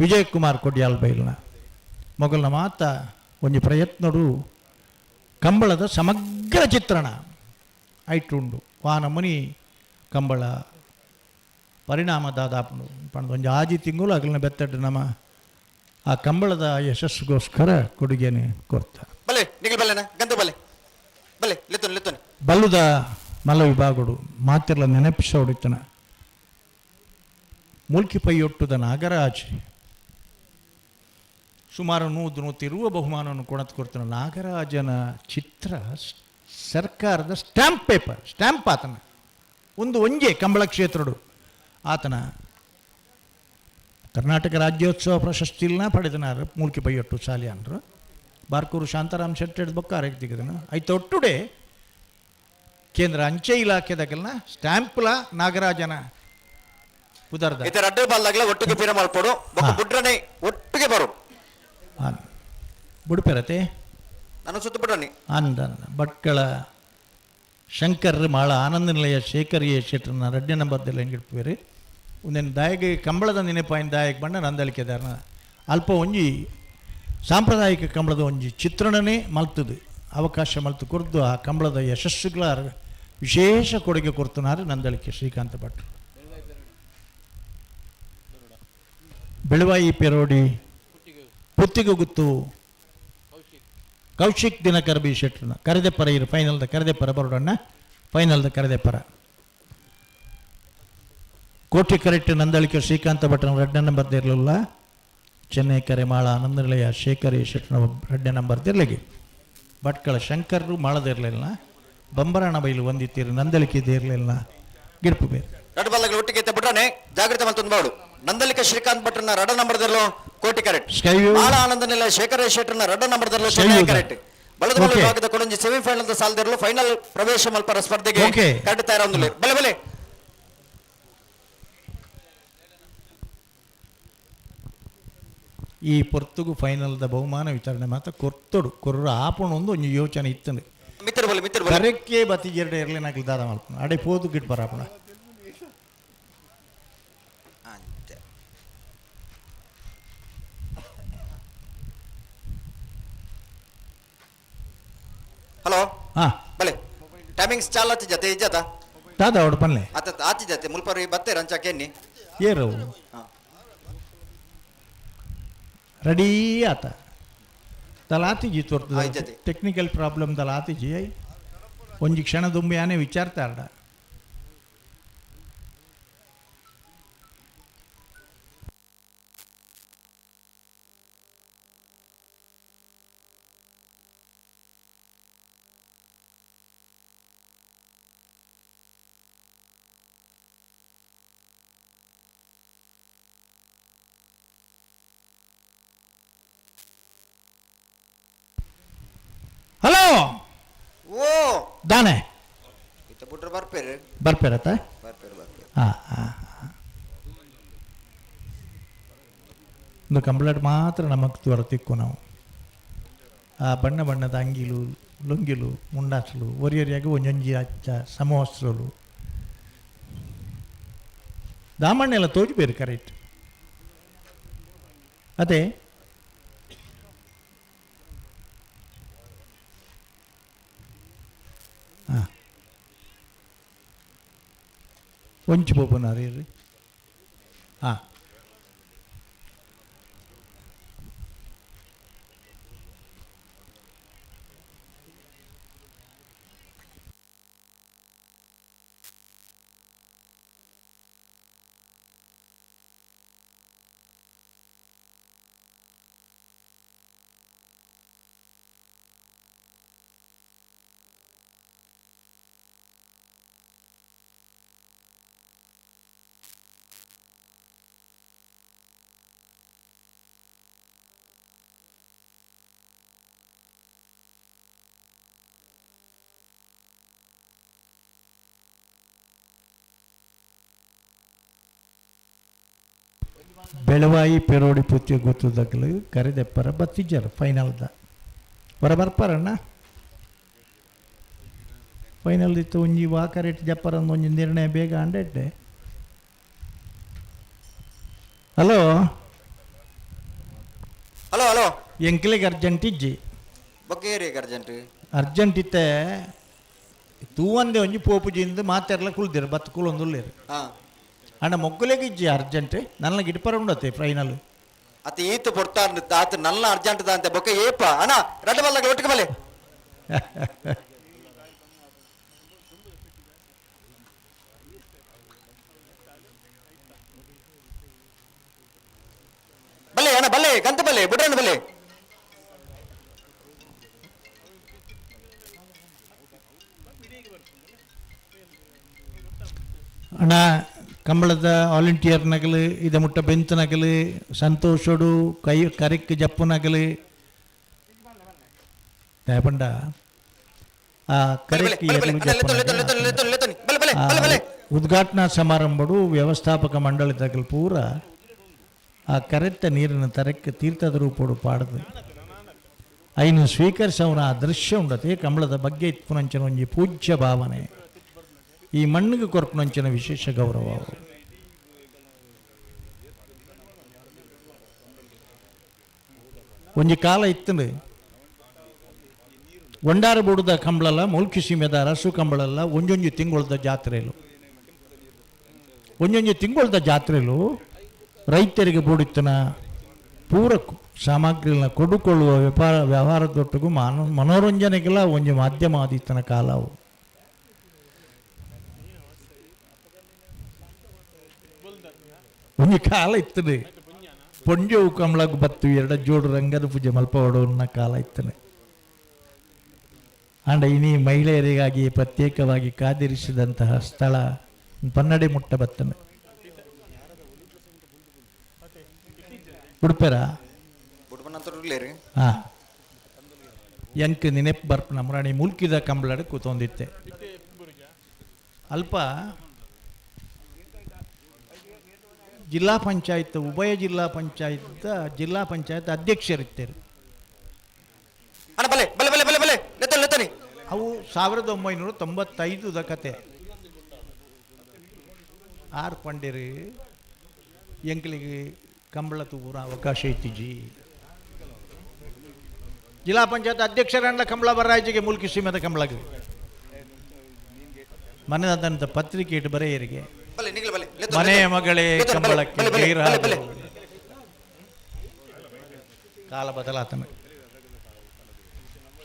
ವಿಜಯ್ ಕುಮಾರ್ ಕೊಡಿಯಾಲ್ ಬೈಲ್ನ ಮೊಗಲ್ನ ಮಾತ ಒಂಜಿ ಪ್ರಯತ್ನಡು ಕಂಬಳದ ಸಮಗ್ರ ಚಿತ್ರಣ ಐಟುಂಡು ವಾನ ಮುನಿ ಕಂಬಳ ಪರಿಣಾಮ ದಾದಾಪುಂಡು ಪಂಡ ಒಂಜಿ ಆಜಿ ತಿಂಗಳು ಅಗಲಿನ ಬೆತ್ತಡ್ಡು ನಮ್ಮ ಆ ಕಂಬಳದ ಯಶಸ್ಸಿಗೋಸ್ಕರ ಕೊಡುಗೆನೆ ಕೊರ್ತ ಬಲೆ ನಿಗಲ್ ಬಲ್ಲೆನ ಗಂಧ ಬಲೆ ಬಲೆ ಲೆತ್ತೋನಿ ಲೆತ್ತೋನಿ ಬಲ್ಲುದ ಮಲ್ಲ ವಿಭಾಗಡು ಮಾತಿರ್ಲ ನೆನಪಿಸೋಡಿತನ ಮೂಲ್ಕಿ ಪೈಯೊಟ್ಟುದ ನಾಗರಾಜ್ ಸುಮಾರು 100 120 ಬಹುಮಾನವನ್ನು ಕೊಣತ್ ಕೊಡ್ತಾನೆ. ನಾಗರಾಜನ ಚಿತ್ರ ಸರ್ಕಾರದ ಸ್ಟ್ಯಾಂಪ್ ಪೇಪರ್ ಸ್ಟ್ಯಾಂಪ್ ಆತನ ಒಂದು ಒಂಜೆ ಕಂಬಳ ಕ್ಷೇತ್ರಡು ಆತನ ಕರ್ನಾಟಕ ರಾಜ್ಯೋತ್ಸವ ಪ್ರಶಸ್ತಿಲ್ನ ಪಡೆದನಾರು ಮೂಲ್ಕಿ ಪೈಯೊಟ್ಟು ಸಾಲಿಯಾನ್ರು ಬಾರ್ಕೂರು ಶಾಂತಾರಾಮ್ ಶೆಟ್ಟಿ ಬೊಕ್ಕ ಆರೋಗ್ಯ ತೆಗೆದನು. ಐತ ಒಟ್ಟುಡೆ ಕೇಂದ್ರ ಅಂಚೆ ಇಲಾಖೆದಾಗಲ್ನ ಸ್ಟ್ಯಾಂಪ್ಲ ನಾಗರಾಜನ ಪುದರ್ದ. ಇತ್ತೆ ರಡ್ಡೆ ಬಾಲ್ದಾಗ್ಲ ಒಟ್ಟಿಗೆ ಪೀರ ಮಲ್ಪೊಡು ಬೊಕ್ಕ ಬುಡ್ರನೆ ಒಟ್ಟಿಗೆ ಬರು. ಬುಡುಪೆರತೆ. ನಾನು ಸುತ್ತ ಬುಡ್ರನಿ. ಆನಂದ ಭಟ್ಕಳ ಶಂಕರ್ ಮಾಳ ಆನಂದ ನಿಲಯ ಶೇಖರ್ ಎ ಶೆಟ್ಟರ್ನ ರಡ್ಡೆ ನಂಬರ್ದಲ್ಲಿ ಹೆಂಗಿಡ್ಪೇರು ಒಂದೇನು ದಾಯಕ ಕಂಬಳದ ನೆನಪಾಯಿನ ದಾಯಕ ಬಣ್ಣ ನಂದಳಿಕೆದಾರನ ಅಲ್ಪ ಒಂಜಿ ಸಾಂಪ್ರದಾಯಿಕ ಕಂಬಳದ ಒಂಜಿ ಚಿತ್ರಣನೇ ಮಲ್ತದು ಅವಕಾಶ ಮಲ್ತು ಕೊರ್ದು ಆ ಕಂಬಳದ ಯಶಸ್ಸುಗಳ ವಿಶೇಷ ಕೊಡುಗೆ ಕೊಡ್ತನಾರು ನಂದಳಿಕೆ ಶ್ರೀಕಾಂತ ಭಟ್ರು. ಬೆಳವಾಯಿ ಪೆರೋಡಿ ಪುತ್ತಿಗೆ ಗುತ್ತು ಕೌಶಿಕ್ ದಿನಕರ್ ಬಿ ಶೆಟ್ಟರ್ನ ಕರೆದೆಪ್ಪರ ಇರು ಫೈನಲ್ದ ಕರೆದೆಪ್ಪರ ಬರೋಡಣ್ಣ ಫೈನಲ್ದ ಕರೆದೆಪ್ಪರ. ಕೋಟಿ ಕರೆಕ್ಟ್ ನಂದಳಿಕೆ ಶ್ರೀಕಾಂತ ಭಟ್ರನ ರಡ್ಡ ನಂಬರ್ ಇರಲಿಲ್ಲ. ಚೆನ್ನೈ ಕರೆ ಮಾಳ ಆನಂದ ನಿಲಯ ಶೇಖರ್ ಎ ಶೆಟ್ಟರ್ನ ರಡ್ಡ ನಂಬರ್ ಇರ್ಲಿಗೆ ಭಟ್ಕಳ ಶಂಕರ್ರು ಮಾಳದಿರಲಿಲ್ಲ. ಬಂಬರಣ ಬೈಲು ಒಂದಿತ್ತೀರು ನಂದಳಿಕೆ ಇರಲಿಲ್ಲ ಗಿಡ್ಪು ಬೇರೆ. ರಡ್ಡು ಬಾಲ್ದಾಗ್ಲ ಒಟ್ಟಿಗೆ ಇತ್ತೆ ಬುಡ್ರನೆ ಜಾಗೃತಿ ಮಲ್ತೊಂದು ಬಾಡು. ನಂದಲಿಕ ಶ್ರೀಕಾಂತ್ ಭಟ್ರನ ರಡ್ಡ ನಂಬರ್ದಲ್ಲೂ ಕೋಟಿ ಕರೆಕ್ಟ್. Sky view. ಮಾಳ ಆನಂದ ನಿಲಯ ಶೇಖರ್ ಎ ಶೆಟ್ಟರ್ನ ರಡ್ಡ ನಂಬರ್ದಲ್ಲೂ ಚೆನ್ನೈ ಕರೆಕ್ಟ್. ಬಲದ ವಿಭಾಗದ ಕೊಡಂಜಿ ಸೆಮಿಫೈನಲ್ ಸಾಲದಿರಲು ಫೈನಲ್ ಪ್ರವೇಶ ಮಲ್ಪರ ಸ್ಪರ್ಧೆಗೆ ಕರೆಕ್ಟ್ ತಯಾರೊಂದಿಲ್ಲ. ಬಲೆ ಬಲೆ. ಈ ಪೊರ್ತುಗು ಫೈನಲ್ದ ಬಹುಮಾನ ವಿತರಣೆ ಮಾತ್ರ ಕೊರ್ತೊಡು ಕೊರ್ರ ಆಪುಣ ಒಂದು ಒಂಜಿ ಯೋಚನೆ ಇತ್ತಂದು. ಮಿತ್ರ ಬಲೆ ಮಿತ್ರ ಬಲೆ. ಕರೆಕ್ಕೆ ಬತ್ತಿ ಎರಡು ಎರಲೇನಾಗ್ಲಿ ದಾದ ಮಲ್ಪುನ ಅಡೆ ಪೋದು ಗಿಟ್ ಬರಾಪುಣ. ಹಲೋ. ಹಾ. ಬಲೆ ಟೈಮಿಂಗ್ಸ್ ಚಾಲ ಆತಿ ಜತೆ ಇಜ್ಜತ. ದಾದ ಅವಡು ಪನ್ಲೆ. ಆತ ಆತಿ ಜತೆ ಮುಲ್ಪರಿ ಬತ್ತೆ ರಂಚಾಕೆನ್ನಿ. ಏರು ರೆಡಿ ಆತ ತಲಾತಿಜಿ ತೋರ್ತದೆ. ಇಜ್ಜತೆ. ಟೆಕ್ನಿಕಲ್ ಪ್ರಾಬ್ಲಮ್ ತಲಾತಿಜಿ ಒಂಜಿ ಕ್ಷಣ ದುಂಬಿ ಆನೆ ವಿಚಾರ್ತಾರ್ಡ. ಹಲೋ. ಓ. ದಾನೆ. ಇತ್ತ ಬುಡ್ರ ಬರ್ಪೇರು. ಬರ್ಪೇರತ್ತ. ಬರ್ಪೇರು ಬರ್ಪೇರು. ಹಾಂ ಹಾಂ ಒಂದು ಕಂಪ್ಲೇಂಟ್ ಮಾತ್ರ ನಮಗೆ ತೋರ ತಿಕ್ಕು ನಾವು ಆ ಬಣ್ಣ ಬಣ್ಣದ ಅಂಗಿಲು ಲುಂಗಿಲು ಮುಂಡಾಸಲು ಒರಿಯರಿಯಾಗಿ ಒಂಜೊಂಜಿ ಅಚ್ಚ ಸಮವಸ್ತ್ರಲು ದಾಮಣ್ಣೆಲ್ಲ ತೋಜುಬೇರು ಕರೆಕ್ಟ್ ಅದೇ. ಹಾಂ ಒಂಚು ಪೋಪುನಾರು ಇರ್ರಿ. ಹಾಂ ಬೆಳವಾಯಿ ಪೆರೋಡಿ ಪುತ್ತಿ ಗೊತ್ತದಕ್ಕಲು ಕರೆದೆಪ್ಪರ ಬತ್ತಿಜ್ಜರು ಫೈನಲ್ದ ಬರ ಬರ್ಪಾರಣ್ಣ ಫೈನಲ್ ಇತ್ತು ಒಂಜಿ ವಾಕರೇಟ್ ಜಪ್ಪರ ಒಂಜಿ ನಿರ್ಣಯ ಬೇಗ ಅಂಡೆಟ್ಟೆ. ಹಲೋ. Hello hello. ಎಂಕ್ಲೆಗ್ ಅರ್ಜೆಂಟ್ ಇಜ್ಜಿ. ಬೊಕ್ಕೇರಿ ಅರ್ಜೆಂಟ್. ಅರ್ಜೆಂಟ್ ಇತ್ತೆ ತೂವಂದೆ ಒಂಜಿ ಪೋಪುಜಿಂದ ಮಾತೆರ್ಲ ಕುಲ್ದಿರು ಬತ್ತು ಕುಲೊಂದುಲ್ಲೇರು. ಹಾ. ಅಣ್ಣ ಮೊಗ್ಗುಲೆಗ್ ಇಜ್ಜಿ ಅರ್ಜೆಂಟ್ ನನ್ನ ಗಿಡ್ಪರ ಉಂಡತೆ ಫೈನಲ್. ಅತ ಈತ ಪೊರ್ತಾರ್ ಆತ ನಲ್ಲ ಅರ್ಜೆಂಟ್ ದಾಂತೆ ಬೊಕ್ಕ ಏಪ ಅಣ್ಣ ರಡ್ಡ ಬಲ್ಲಾಗ ಒಟ್ಟಿಗೆ ಬಲೆ. ಬಲ್ಲೆ ಅಣ್ಣ ಬಲ್ಲೆ ಗಂತ ಬಲ್ಲೆ ಬುಡ್ರಣ್ಣ ಬಲ್ಲೆ. ಅಣ್ಣ ಕಂಬಳದ ವಾಲಂಟಿಯರ್ ನಗಲು ಇದ ಮುಟ್ಟ ಬೆಂತು ನಗಲು ಸಂತೋಷೋಡು ಕೈ ಕರೆಕ್ ಜಪ್ಪು ನಗಲು ದಯಪಂಡ ಆ ಕರೆಕ್ ಉದ್ಘಾಟನಾ ಸಮಾರಂಭಡು ವ್ಯವಸ್ಥಾಪಕ ಮಂಡಳಿ ತಗಲು ಪೂರ ಆ ಕರೆತ್ತ ನೀರಿನ ತರಕ್ಕೆ ತೀರ್ಥದ ರೂಪೋಡು ಪಾಡದು ಐನು ಸ್ವೀಕರಿಸವನ ಆ ದೃಶ್ಯ ಉಂಡತೆ ಕಂಬಳದ ಬಗ್ಗೆ ಇತ್ಪುನಂಚಿನ ಒಂಜಿ ಪೂಜ್ಯ ಭಾವನೆ ಈ ಮಣ್ಣಿಗೆ ಕೊರ್ಪುನಂಚಿನ ವಿಶೇಷ ಗೌರವ ಅವು. ಒಂಜಿ ಕಾಲ ಇತ್ತಂಡು ಒಂಡಾರ ಬುಡದ ಕಂಬಳಲ್ಲ ಮುಲ್ಕಿ ಸೀಮೆದ ಅರಸು ಕಂಬಳಲ್ಲ ಒಂಜೊಂಜಿ ತಿಂಗಳದ ಜಾತ್ರೆಲು ಒಂಜೊಂಜಿ ತಿಂಗಳದ ಜಾತ್ರೆಲು ರೈತರಿಗೆ ಬೂಡಿತ್ತನ ಪೂರ ಸಾಮಗ್ರಿಗಳನ್ನ ಕೊಡುಕೊಳ್ಳುವ ವ್ಯಾಪಾರ ವ್ಯವಹಾರದೊಟ್ಟಿಗೂ ಮನೋರಂಜನೆಗೆಲ್ಲ ಒಂಜಿ ಮಾಧ್ಯಮ ಆದಿತ್ತನ ಕಾಲ ಅವು. ಒಂಜಿ ಕಾಲ ಇತ್ತದೆ ಪೊಂಜೆವು ಕಂಬಳಗ್ ಬತ್ತು ಎರಡ ಜೋಡು ರಂಗದ ಪೂಜೆ ಮಲ್ಪವಡೋನ್ನ ಕಾಲ ಇತ್ತನೆ. ಆಂಡ ಇನಿ ಮಹಿಳೆಯರಿಗಾಗಿ ಪ್ರತ್ಯೇಕವಾಗಿ ಕಾದಿರಿಸಿದಂತಹ ಸ್ಥಳ ಪನ್ನಡೆ ಮುಟ್ಟ ಬತ್ತನೆ. ಉಡುಪೆರ ಹಾ ಎಂಕ್ ನೆನಪು ಬರ್ಪ ನಮ್ಮರಾಣಿ ಮುಲ್ಕಿದ ಕಂಬಳಡ್ ಕೂತೊಂದಿತ್ತೆ. ಅಲ್ಪ ಜಿಲ್ಲಾ ಪಂಚಾಯತ್ ಉಭಯ ಜಿಲ್ಲಾ ಪಂಚಾಯತ್ ಜಿಲ್ಲಾ ಪಂಚಾಯತ್ ಅಧ್ಯಕ್ಷರಿತ್ತಾರೆ. ಅವು 1995 ಕತೆ. ಆರ್ ಪಂಡಿರು ಎಂಕ್ಲಿಗೆ ಕಂಬಳ ತೂಪುರ ಅವಕಾಶ ಇತ್ತಿಜಿ. ಜಿಲ್ಲಾ ಪಂಚಾಯತ್ ಅಧ್ಯಕ್ಷರನ್ನ ಕಂಬಳ ಬರಾಯಿಜಿಗೆ ಮುಲ್ಕಿ ಸೀಮೆದ ಕಂಬಳಗೆ ಮನೆದಂತ ಪತ್ರಿಕೆ ಇಟ್ಟು ಬರೆಯರಿಗೆ ಮನೆಯ ಮಗಳೇ ಕಂಬಳಕ್ಕೆ ಗೈರಾದರು. ಕಾಲ ಬದಲಾತನ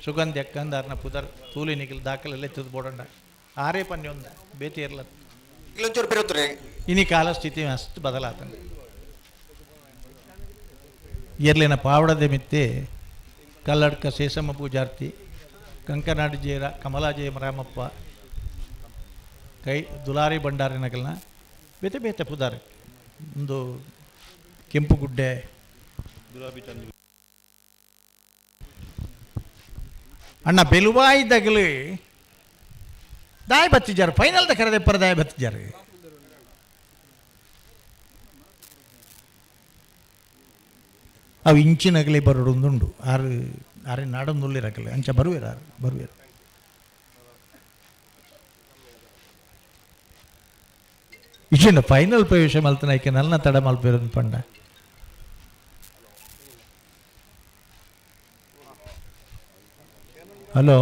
ಸುಗಂಧ ಎಕ್ಕಂದಾರ್ನ ಪುದರ್ ತೂಲಿ ನಿಗಿಲ್ ದಾಖಲೆಲ್ಲ ತುದು ಬೋಡಂಡ ಆರೇ ಪನ್ಯೊಂದು ಬೇತಿ ಇರ್ಲ ಇನಿ ಕಾಲ ಸ್ಥಿತಿ ಅಷ್ಟು ಬದಲಾತನ. ಎರ್ಲಿನ ಪಾವಡದೆ ಮಿತ್ತೆ ಕಲ್ಲಡ್ಕ ಶೇಷಮ್ಮ ಪೂಜಾರ್ತಿ ಕಂಕನಾಡಿ ಜಯ ಕಮಲಾ ಜಯ ರಾಮಪ್ಪ ಕೈ ದುಲಾರಿ ಭಂಡಾರಿ ನಗಲ್ನ ಬೇತೆ ಬೇತೆ ಪುದಾರೆ ಒಂದು ಕೆಂಪುಗುಡ್ಡೆ ಅಣ್ಣ ಬೆಲುವಾಯಿ ದಗಲು ದಾಯ ಬತ್ತಿಜಾರು ಫೈನಲ್ the ಕರೆದೆ ಪರ ದಾಯ ಬತ್ತಿಜಾರು. ಅವು ಇಂಚಿನಗಲಿ ಬರೋಡೊಂದುಂಡು ಆರು ಆರೆ ನಾಡೊಂದುಳ್ಳಿರಕಲೆ ಅಂಚ ಬರುವೇರ ಆರು ಬರುವೇರು. ಇಚಿನ ಫೈನಲ್ ಪ್ರವೇಶ ಮಲ್ತನ ಐಕೆ ನಲ್ಲ ತಡ ಮಲ್ಪಿರೋದು ಪಂಡ. ಹಲೋ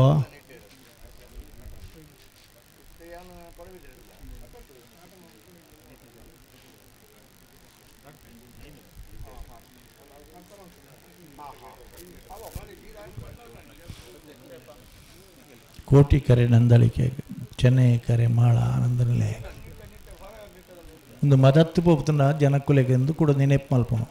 ಕೋಟಿ ಕರೆ ನಂದಳಿಕೆ ಚೆನ್ನೈ ಕರೆ ಮಾಳ ಆನಂದನಿಲೆ ಒಂದು ಮದತ್ತು ಪೋಪುತುಂಡ ಜನಕ್ಕುಲೆಗೆ ಎಂದು ಕೂಡ ನೆನಪು ಮಲ್ಪನು.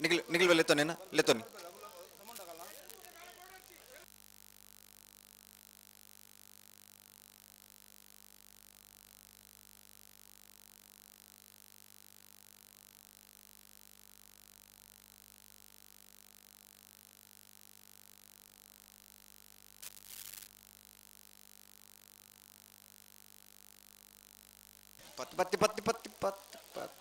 ನಿಖಿಲ್ ನಿಖಿಲ್ ಲೆತ್ತೋನೇನಾ ಲೆತ್ತೋನಿ. ಪತ್ ಪತ್ತಿ ಪತ್ತಿ ಪತ್ತಿ ಪತ್ ಪತ್.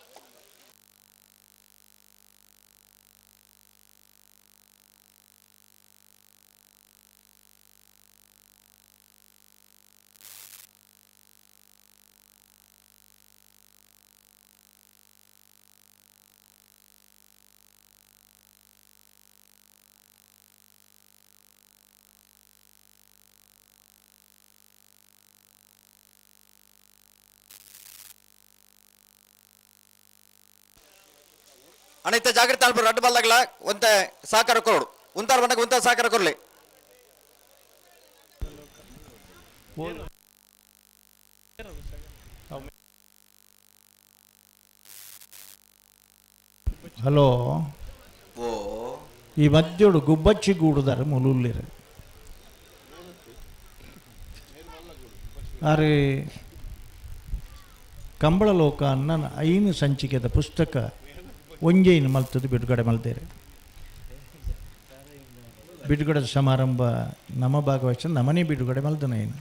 ಅಣ್ಣ ಇತ್ತ ಜಾಗ್ರತೆ ಅಲ್ಪ ರಡ್ಡು ಬಲ್ದಾಗಲ ಒಂತೆ ಸಹಕಾರ ಕೊರಡು ಉಂತಾರ ಬಂದಾಗ ಉಂತ ಸಹಕಾರ ಕೊರ್ಲಿ. ಹಲೋ. ಓ ಈ ಮಧ್ಯೋಡು ಗುಬ್ಬಚ್ಚಿ ಗೂಡುದಾರ ಮುಲುಲ್ಲಿರ ಅರೆ ಕಂಬಳ ಲೋಕ ಅನ್ನ ಐನು ಸಂಚಿಕೆದ ಪುಸ್ತಕ ಒಂಜೈನು ಮಲ್ತದ್ದು ಬಿಡುಗಡೆ ಮಲ್ತೇರೆ. ಬಿಡುಗಡೆ ಸಮಾರಂಭ ನಮ್ಮ ಭಾಗವಹಿಸ ನಮನೇ ಬಿಡುಗಡೆ ಮಲ್ದನ ಏನು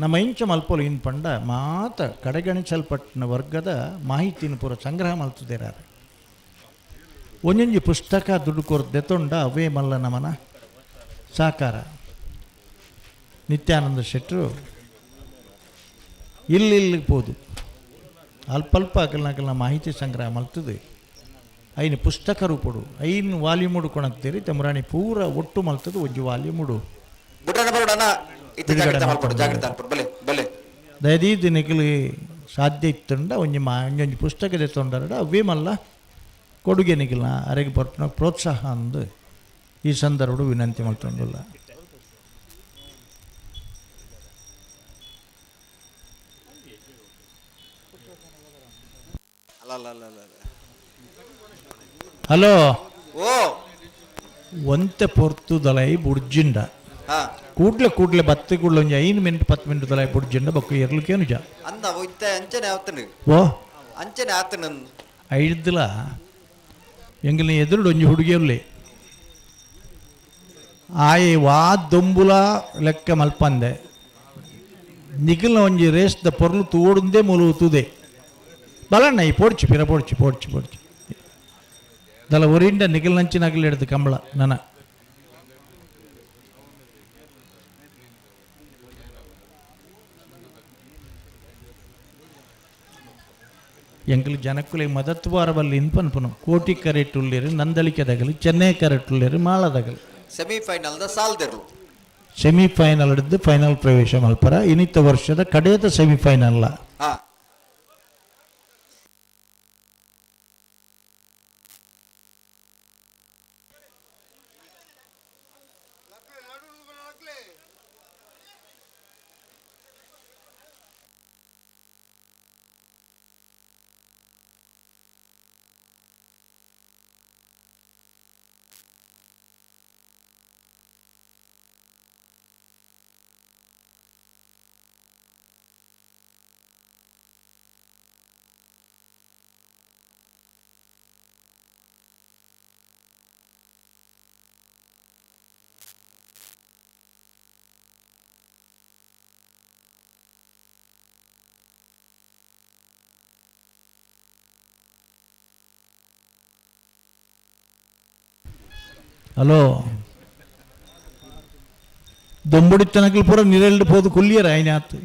ನಮ್ಮ ಇಂಚ ಮಲ್ಪೊಲು ಇನ್ ಪಂಡ ಮಾತ ಕಡೆಗಣಿಸಲ್ಪಟ್ಟಿನ ವರ್ಗದ ಮಾಹಿತಿನ ಪೂರ ಸಂಗ್ರಹ ಮಲ್ತದೇರಾರೆ. ಒಂಜೊಂಜಿ ಪುಸ್ತಕ ದುಡ್ಡು ಕೊರ್ದೆ ತೊಂಡ ಅವೇ ಮಲ್ಲ ನಮನ ಸಾಕಾರ. ನಿತ್ಯಾನಂದ ಶೆಟ್ಟರು ಇಲ್ಲಿ ಇಲ್ಲಿಗೆ ಪೋದು ಅಲ್ಪ ಅಲ್ಪ ಅಕಲ್ನ ಮಾಹಿತಿ ಸಂಗ್ರಹ ಮಲ್ತದೆ. ಐನು ಪುಸ್ತಕ ರೂಪಡು ಐನು ವಾಲ್ಯೂಮುಡು ಕೊಣತ್ತೀರಿ ತಮರಾಣಿ ಪೂರ ಒಟ್ಟು ಮಲ್ತದೆ ಒಂಜಿ ವಾಲ್ಯೂಮುಡು. ದಯದೀದು ನಿಕಲಿ ಸಾಧ್ಯ ಇತ್ತಂಡ ಒಂಜಿ ಮಾ ಒಂಜೊಂಜಿ ಪುಸ್ತಕ ತೊಂಡರಡ ಅವೇ ಮಲ್ಲ ಕೊಡುಗೆ ನಿಕಲ್ನ ಅರೆಗೆ ಬರ್ಪುನ ಪ್ರೋತ್ಸಾಹ ಅಂದು ಈ ಸಂದರ್ಭಡು ವಿನಂತಿ ಮಲ್ತೊಂದುಲ್ಲ. ಹಲೋ. ಓ ಒಂತೆ ಪೊರ್ತು ದಲೈ ಬುಡ್ಜಿಂಡ ಕೂಡ್ಲೆ ಕೂಡ್ಲೆ ಬತ್ತಿ ಕೂಡ್ಲೆ ಒಂಜಿ 5 ಮಿನಿಟ್ 10 ಮಿನಿಟ್ ದಲೈ ಬುಡ್ಜಿಂಡ ಬೊಕ್ಕ ಎರ್ಲಿಕೇನು ಜ ಅಂದ ಇತ್ತೆ ಅಂಚನೆ ಆತನು. ಓ ಅಂಚನೆ ಆತನು. ಐಡ್ದಲ ಎಂಗಲ್ನ ಎದುರುಡು ಒಂಜಿ ಹುಡುಗಿಯಲ್ಲಿ ಆಯೆ ವಾ ದೊಂಬುಲ ಲೆಕ್ಕ ಮಲ್ಪಂದೆ ನಿಖಿಲ್ನ ಒಂಜಿ ರೇಸ್ದ ಪೊರ್ಲು ತೋಡುಂದೇ ಮೂಲು ತೂದೆ ಬಲಣ್ಣ ಈ ಪೋಡ್ಚಿ ಪಿರ ಪೋಡ್ಚಿ ಪೋಡ್ಚಿ ಪೋಡ್ಚಿ ದಲ ಒರಿಂಡ ನಿಖಿಲ್ ನಂಚಿನ ಅಗಲ್ ಹಿಡ್ದು ಕಂಬಳ ನನ ಎಂಕಲ್ ಜನಕ್ಕುಲೆ ಮದತ್ತು ವಾರವಲ್ಲಿ ಇನ್ಪನ್ಪನು ಕೋಟಿ ಕರೆಟುಳ್ಳೇರು ನಂದಳಿಕೆ ದಗಲು ಚೆನ್ನೈ ಕರೆಟುಳ್ಳೇರು ಮಾಳದಗಲು. ಸೆಮಿಫೈನಲ್ ದ ಸಾಲ್ದಿರ್ಲು. ಸೆಮಿಫೈನಲ್ ಹಿಡಿದು ಫೈನಲ್ ಪ್ರವೇಶ ಮಲ್ಪರ ಇನ್ನಿತ ವರ್ಷದ ಕಡೆಯದ ಸೆಮಿಫೈನಲ್. ಹಾ ಹಲೋ. ದೊಂಬುಡಿ ತನಕಲ್ ಪೂರ ನಿರೆಲ್ಡ್ ಪೋದು ಕುಲ್ಲಿಯರ ಐನಾತ್.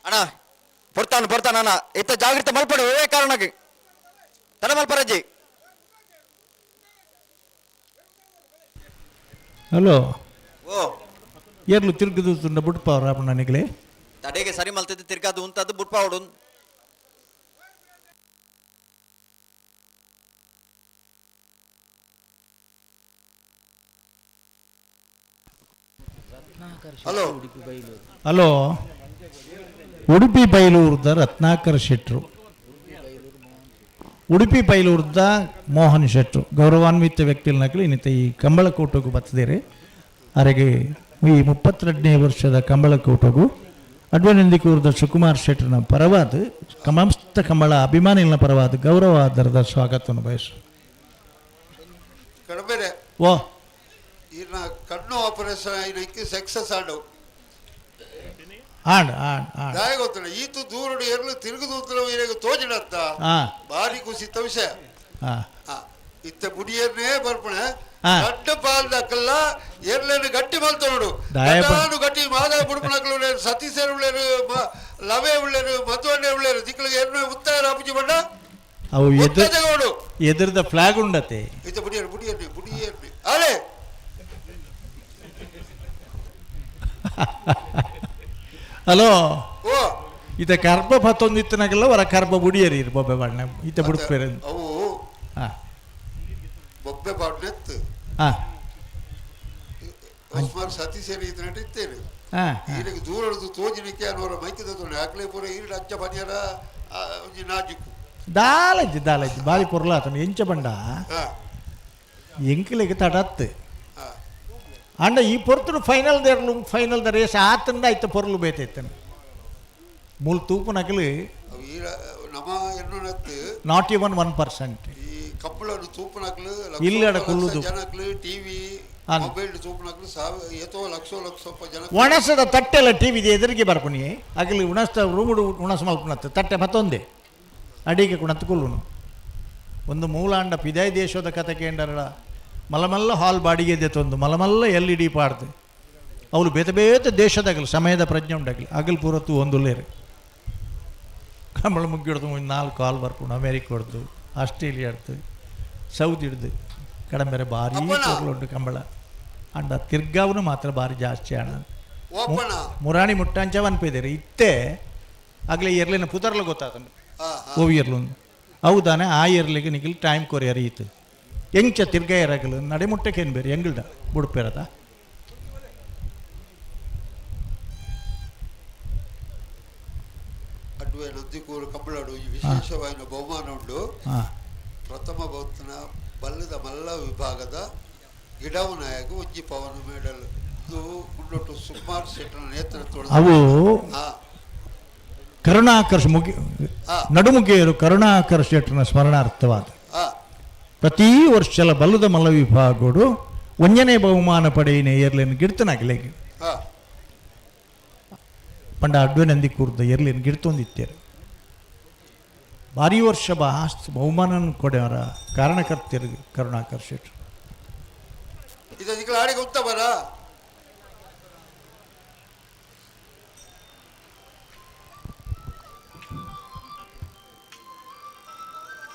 ಅಣ್ಣ ಪೊರ್ತಾನು ಪೊರ್ತಾನ ಅಣ್ಣ ಇತ್ತ ಜಾಗ್ರತೆ ಮಲ್ಪಡು ಒಳ್ಳೆ ಕಾರಣಕ್ಕೆ ತಡ ಮಲ್ಪರಜ್ಜಿ. ಹಲೋ. ಓ ಏರ್ಲು ತಿರುಗುದು ತುಂಡ ಬುಡ್ಪಾವ್ರ ನನಗಲೇ. ತಡೆಗೆ ಸರಿ ಮಲ್ತದ್ದು ತಿರ್ಗಾದು ಉಂತದ್ದು ಬುಡ್ಪಾವಡು. ಹಲೋ. ಹಲೋ. ಉಡುಪಿ ಬೈಲೂರ್ದ ರತ್ನಾಕರ್ ಶೆಟ್ರು, ಉಡುಪಿ ಬೈಲೂರ್ದ ಮೋಹನ್ ಶೆಟ್ರು ಗೌರವಾನ್ವಿತ ವ್ಯಕ್ತಿಗಳನ್ನಾಗಲಿ ಇನ್ನಿತ ಈ ಕಂಬಳಕೋಟಗೂ ಬರ್ತದಿರಿ. ಅರೆಗೆ ಈ 32ನೇ ವರ್ಷದ ಕಂಬಳಕೋಟಗೂ ಅಡ್ವನಂದಿಕೂರ್ದ ಸುಕುಮಾರ್ ಶೆಟ್ಟರ್ನ ಪರವಾದ ಸಮಸ್ತ ಕಂಬಳ ಅಭಿಮಾನಿಗಳ ಪರವಾದ ಗೌರವಾದರದ ಸ್ವಾಗತವನ್ನು ಬಯಸು. ಕಡಬೇರೆ. ಓ ಈರ್ನ ಕಣ್ಣು ಆಪರೇಷನ್ అయినಕ್ಕೆ ಸಕ್ಸಸ್ ಆಂಡು. ಆಂಡ್ ಆಂಡ್ ಆಂಡ್. ದಾಯ ಗೊತ್ತಿಲ್ಲ ಈತು ದೂರಡು ಎರ್ಲು ತಿರುಗುದೂತ್ರ ಇರೆಗ್ ತೋಜಿಡತ್ತ. ಆ ಭಾರಿ ಖುಷಿತ ವಿಷಯ. ಆ ಆ, ಇತ್ತ ಬುಡಿಯರ್ನೇ ಬರ್ಪಣೆ. ರಡ್ಡು ಪಾಲ್ ದಕ್ಕಲ್ಲ ಎರ್ಲೇನು ಗಟ್ಟಿ ಮಲ್ತೋಡು ನಾನು ಗಟ್ಟಿ ಮಾದ ಬುಡುಪನಕ್ಲು ಉಳ್ಳೇರು ಸತೀಶರು ಉಳ್ಳೇರು ಲವೇ ಉಳ್ಳೇರು ಮಧುವಣ್ಣೆ ಉಳ್ಳೇರು ದಿಕ್ಕಳಿಗೆ ಎರ್ನೆ ಉತ್ತಾರ ಅಪುಜಿ ಬಂಡ ಅವು ಎದುರು ಎದುರ್ದ ಫ್ಲಾಗ್ ಉಂಡತೆ ಇದು ಬುಡಿಯರು ಬುಡಿಯರ್ನಿ ಬುಡಿಯರ್ನಿ ಅಲೆ ಹಲೋ ಓ ಇತ ಕರ್ಬ ಪತ್ತೊಂದಿತ್ತನಾಗಲ್ಲ ಹೊರ ಕರ್ಬ ಬುಡಿಯರಿ ಇರು ಬೊಬ್ಬೆ ಬಣ್ಣ ಇತ ಬುಡುಪೇರ ಅವು ಹಾ ಬೊಬ್ಬೆ ಬಾಡ್ನೆತ್ತು ಹಾ ಸುಮಾರು ಸತೀಶರು ಇದ್ರಂటే ಇತ್ತೇನೆ ಹಾ ಈರಿಗೆ ದೂರದ್ದು ತೋಜಿನಿಕ್ಕೆ ಅನ್ನೋರ ಮೈಕಿದ ತೋಣೆ ಹಾಕ್ಲೆ ಪೂರ ಈರಿಡ ಅಂಚ ಬನಿಯರ ಒಂಜಿ ನಾಜುಕು ದಾಲಜ್ಜಿ ದಾಲಜ್ಜಿ ಬಾರಿ ಪೊರ್ಲಾತನ ಎಂಚ ಬಂಡ ಹಾ ಎಂಕಲಿಗೆ ತಡತ್ತು ಹಾ ಅಂಡ ಈ ಪೊರ್ತುಡು ಫೈನಲ್ ದೇರ್ಲು ಫೈನಲ್ the race ಆತಂಡ ಆಯ್ತ ಪೊರ್ಲು ಬೇತೈತನ ಮೂಲ ತೂಪು ನಕಲು ಅವು ಈರ ನಮ್ಮ ಎಣ್ಣು not even 1%. ಈ ಕಬ್ಬಳನ್ನು ತೂಪುನಕ್ಲು ಇಲ್ಲಡ ಕುಲ್ಲುದು. ಜನಕ್ಲು ಟಿವಿ ಅನ್. ಮೊಬೈಲ್ ತೂಪುನಕ್ಲು ಸಾವಿರ ಏತೋ ಲಕ್ಷ ಲಕ್ಷ ಜನ ಒಣಸದ ತಟ್ಟೆಲ್ಲ ಟಿ ವಿದೆ ಎದುರಿಗೆ ಬರ್ಪುನಿ ಅಗಲಿ ಉಣಸ್ತ ರೂಮುಡು ಉಣಸ ಮಲ್ಪುನತ್ತು ತಟ್ಟೆ ಮತ್ತೊಂದೇ ಅಡಿಗೆ ಕುಣತ್ತು ಕುಲ್ಲುನು ಒಂದು ಮೂಲಾಂಡ ಪಿದಾಯ್ ದೇಶದ ಕತೆ ಕೇಂಡರಡ ಮಲಮಲ್ಲ ಹಾಲ್ ಬಾಡಿಗೆ ದೆತ್ತೊಂದು ಮಲಮಲ್ಲ ಎಲ್ ಇ ಡಿ ಪಾಡ್ದು ಅವಳು ಬೇತೆ ಬೇತೆ ದೇಶದಾಗಲಿ ಸಮಯದ ಪ್ರಜ್ಞೆ ಉಂಡಾಗಲಿ ಅಗಲ್ ಪೂರತ್ತು ಒಂದುಲ್ಲೇರು ಕಂಬಳ ಮುಗ್ಗಿಡ್ದು ಒಂದು ನಾಲ್ಕು ಹಾಲ್ ಬರ್ಪುಂಡು ಅಮೇರಿಕ ಹೊಡ್ದು ಆಸ್ಟ್ರೇಲಿಯಾ ಹಿಡ್ದು ಸೌದಿ ಹಿಡ್ದು ಕಡಂಬೆರೆ ಭಾರಿ ಅಪ್ಪನ. ಉಂಟು ಕಂಬಳ ಅಂಡ ತಿರ್ಗಾವನು ಮಾತ್ರ ಭಾರಿ ಜಾಸ್ತಿ ಹಣ ಓಪಣ ಮುರಾಣಿ ಮುಟ್ಟಾಂಚ ಅನ್ಪಿದ್ದೀರಿ ಇತ್ತೆ ಆಗಲೇ ಎರ್ಲಿನ ಪುದರ್ಲ ಗೊತ್ತಾತಂಡು ಹಾ ಹಾ ಓ ಇರ್ಲೊಂದು ಹೌದಾನೆ ಆ ಇರ್ಲಿಗೆ ನಿಗಿಲ್ ಟೈಮ್ ಕೊರಿಯರ್ ಈತು ಎಂಚ ತಿರ್ಗಾಯರಾಗಲು ನಡೆಮುಟ್ಟಕ್ಕೆ ಬೇರೆ ಎಂಗಿಲ್ದ ಬುಡುಪೇರದ ಅಡ್ವೆ ನಂದಿಕೂರು ಕಂಬಳಡು ಈ ವಿಶೇಷವಾದ ಬಹುಮಾನ ಉಂಡು ಹಾಂ ಪ್ರಥಮ ಬೌದ್ಧನ ಬಲ್ಲದ ಮಲ್ಲ ವಿಭಾಗದ ಗಿಡವು ನಾಯಕ ಒಂಜಿ ಪವನ ಮೆಡಲ್ ಇದು ಗುಂಡೊಟ್ಟು ಸುಕುಮಾರ್ ಶೆಟ್ಟರ ನೇತೃತ್ವದ ಅವು ಹಾ ಕರುಣಾಕರ್ಷ ಮುಗಿ ಹಾ. ನಡುಮುಗಿಯರು ಕರುಣಾಕರ್ ಶೆಟ್ಟರನ ಸ್ಮರಣಾರ್ಥವಾದ ಹಾ ಪ್ರತಿ ವರ್ಷಲ ಬಲ್ಲದ ಮಲ್ಲ ವಿಭಾಗಡು ಒಂಜನೇ ಬಹುಮಾನ ಪಡೆಯಿನ ಏರ್ಲೇನು ಗಿಡ್ತನಾಗಲೇಗಿ ಹಾ ಪಂಡ ಅಡ್ವೆ ನಂದಿ ಕೂರ್ದ ಎರ್ಲೇನು ಗಿಡ್ತೊಂದಿತ್ತೇರು ಭಾರಿ ವರ್ಷ ಬಾಸ್ತ್ ಬಹುಮಾನ ಕೊಡ್ಯಾರ ಕಾರಣಕರ್ತರು ಕರುಣಾಕರ್ ಶೆಟ್ರು ಇದು ನಿಖಿಲ್ ಆಡಿಗೆ ಉತ್ತಮರ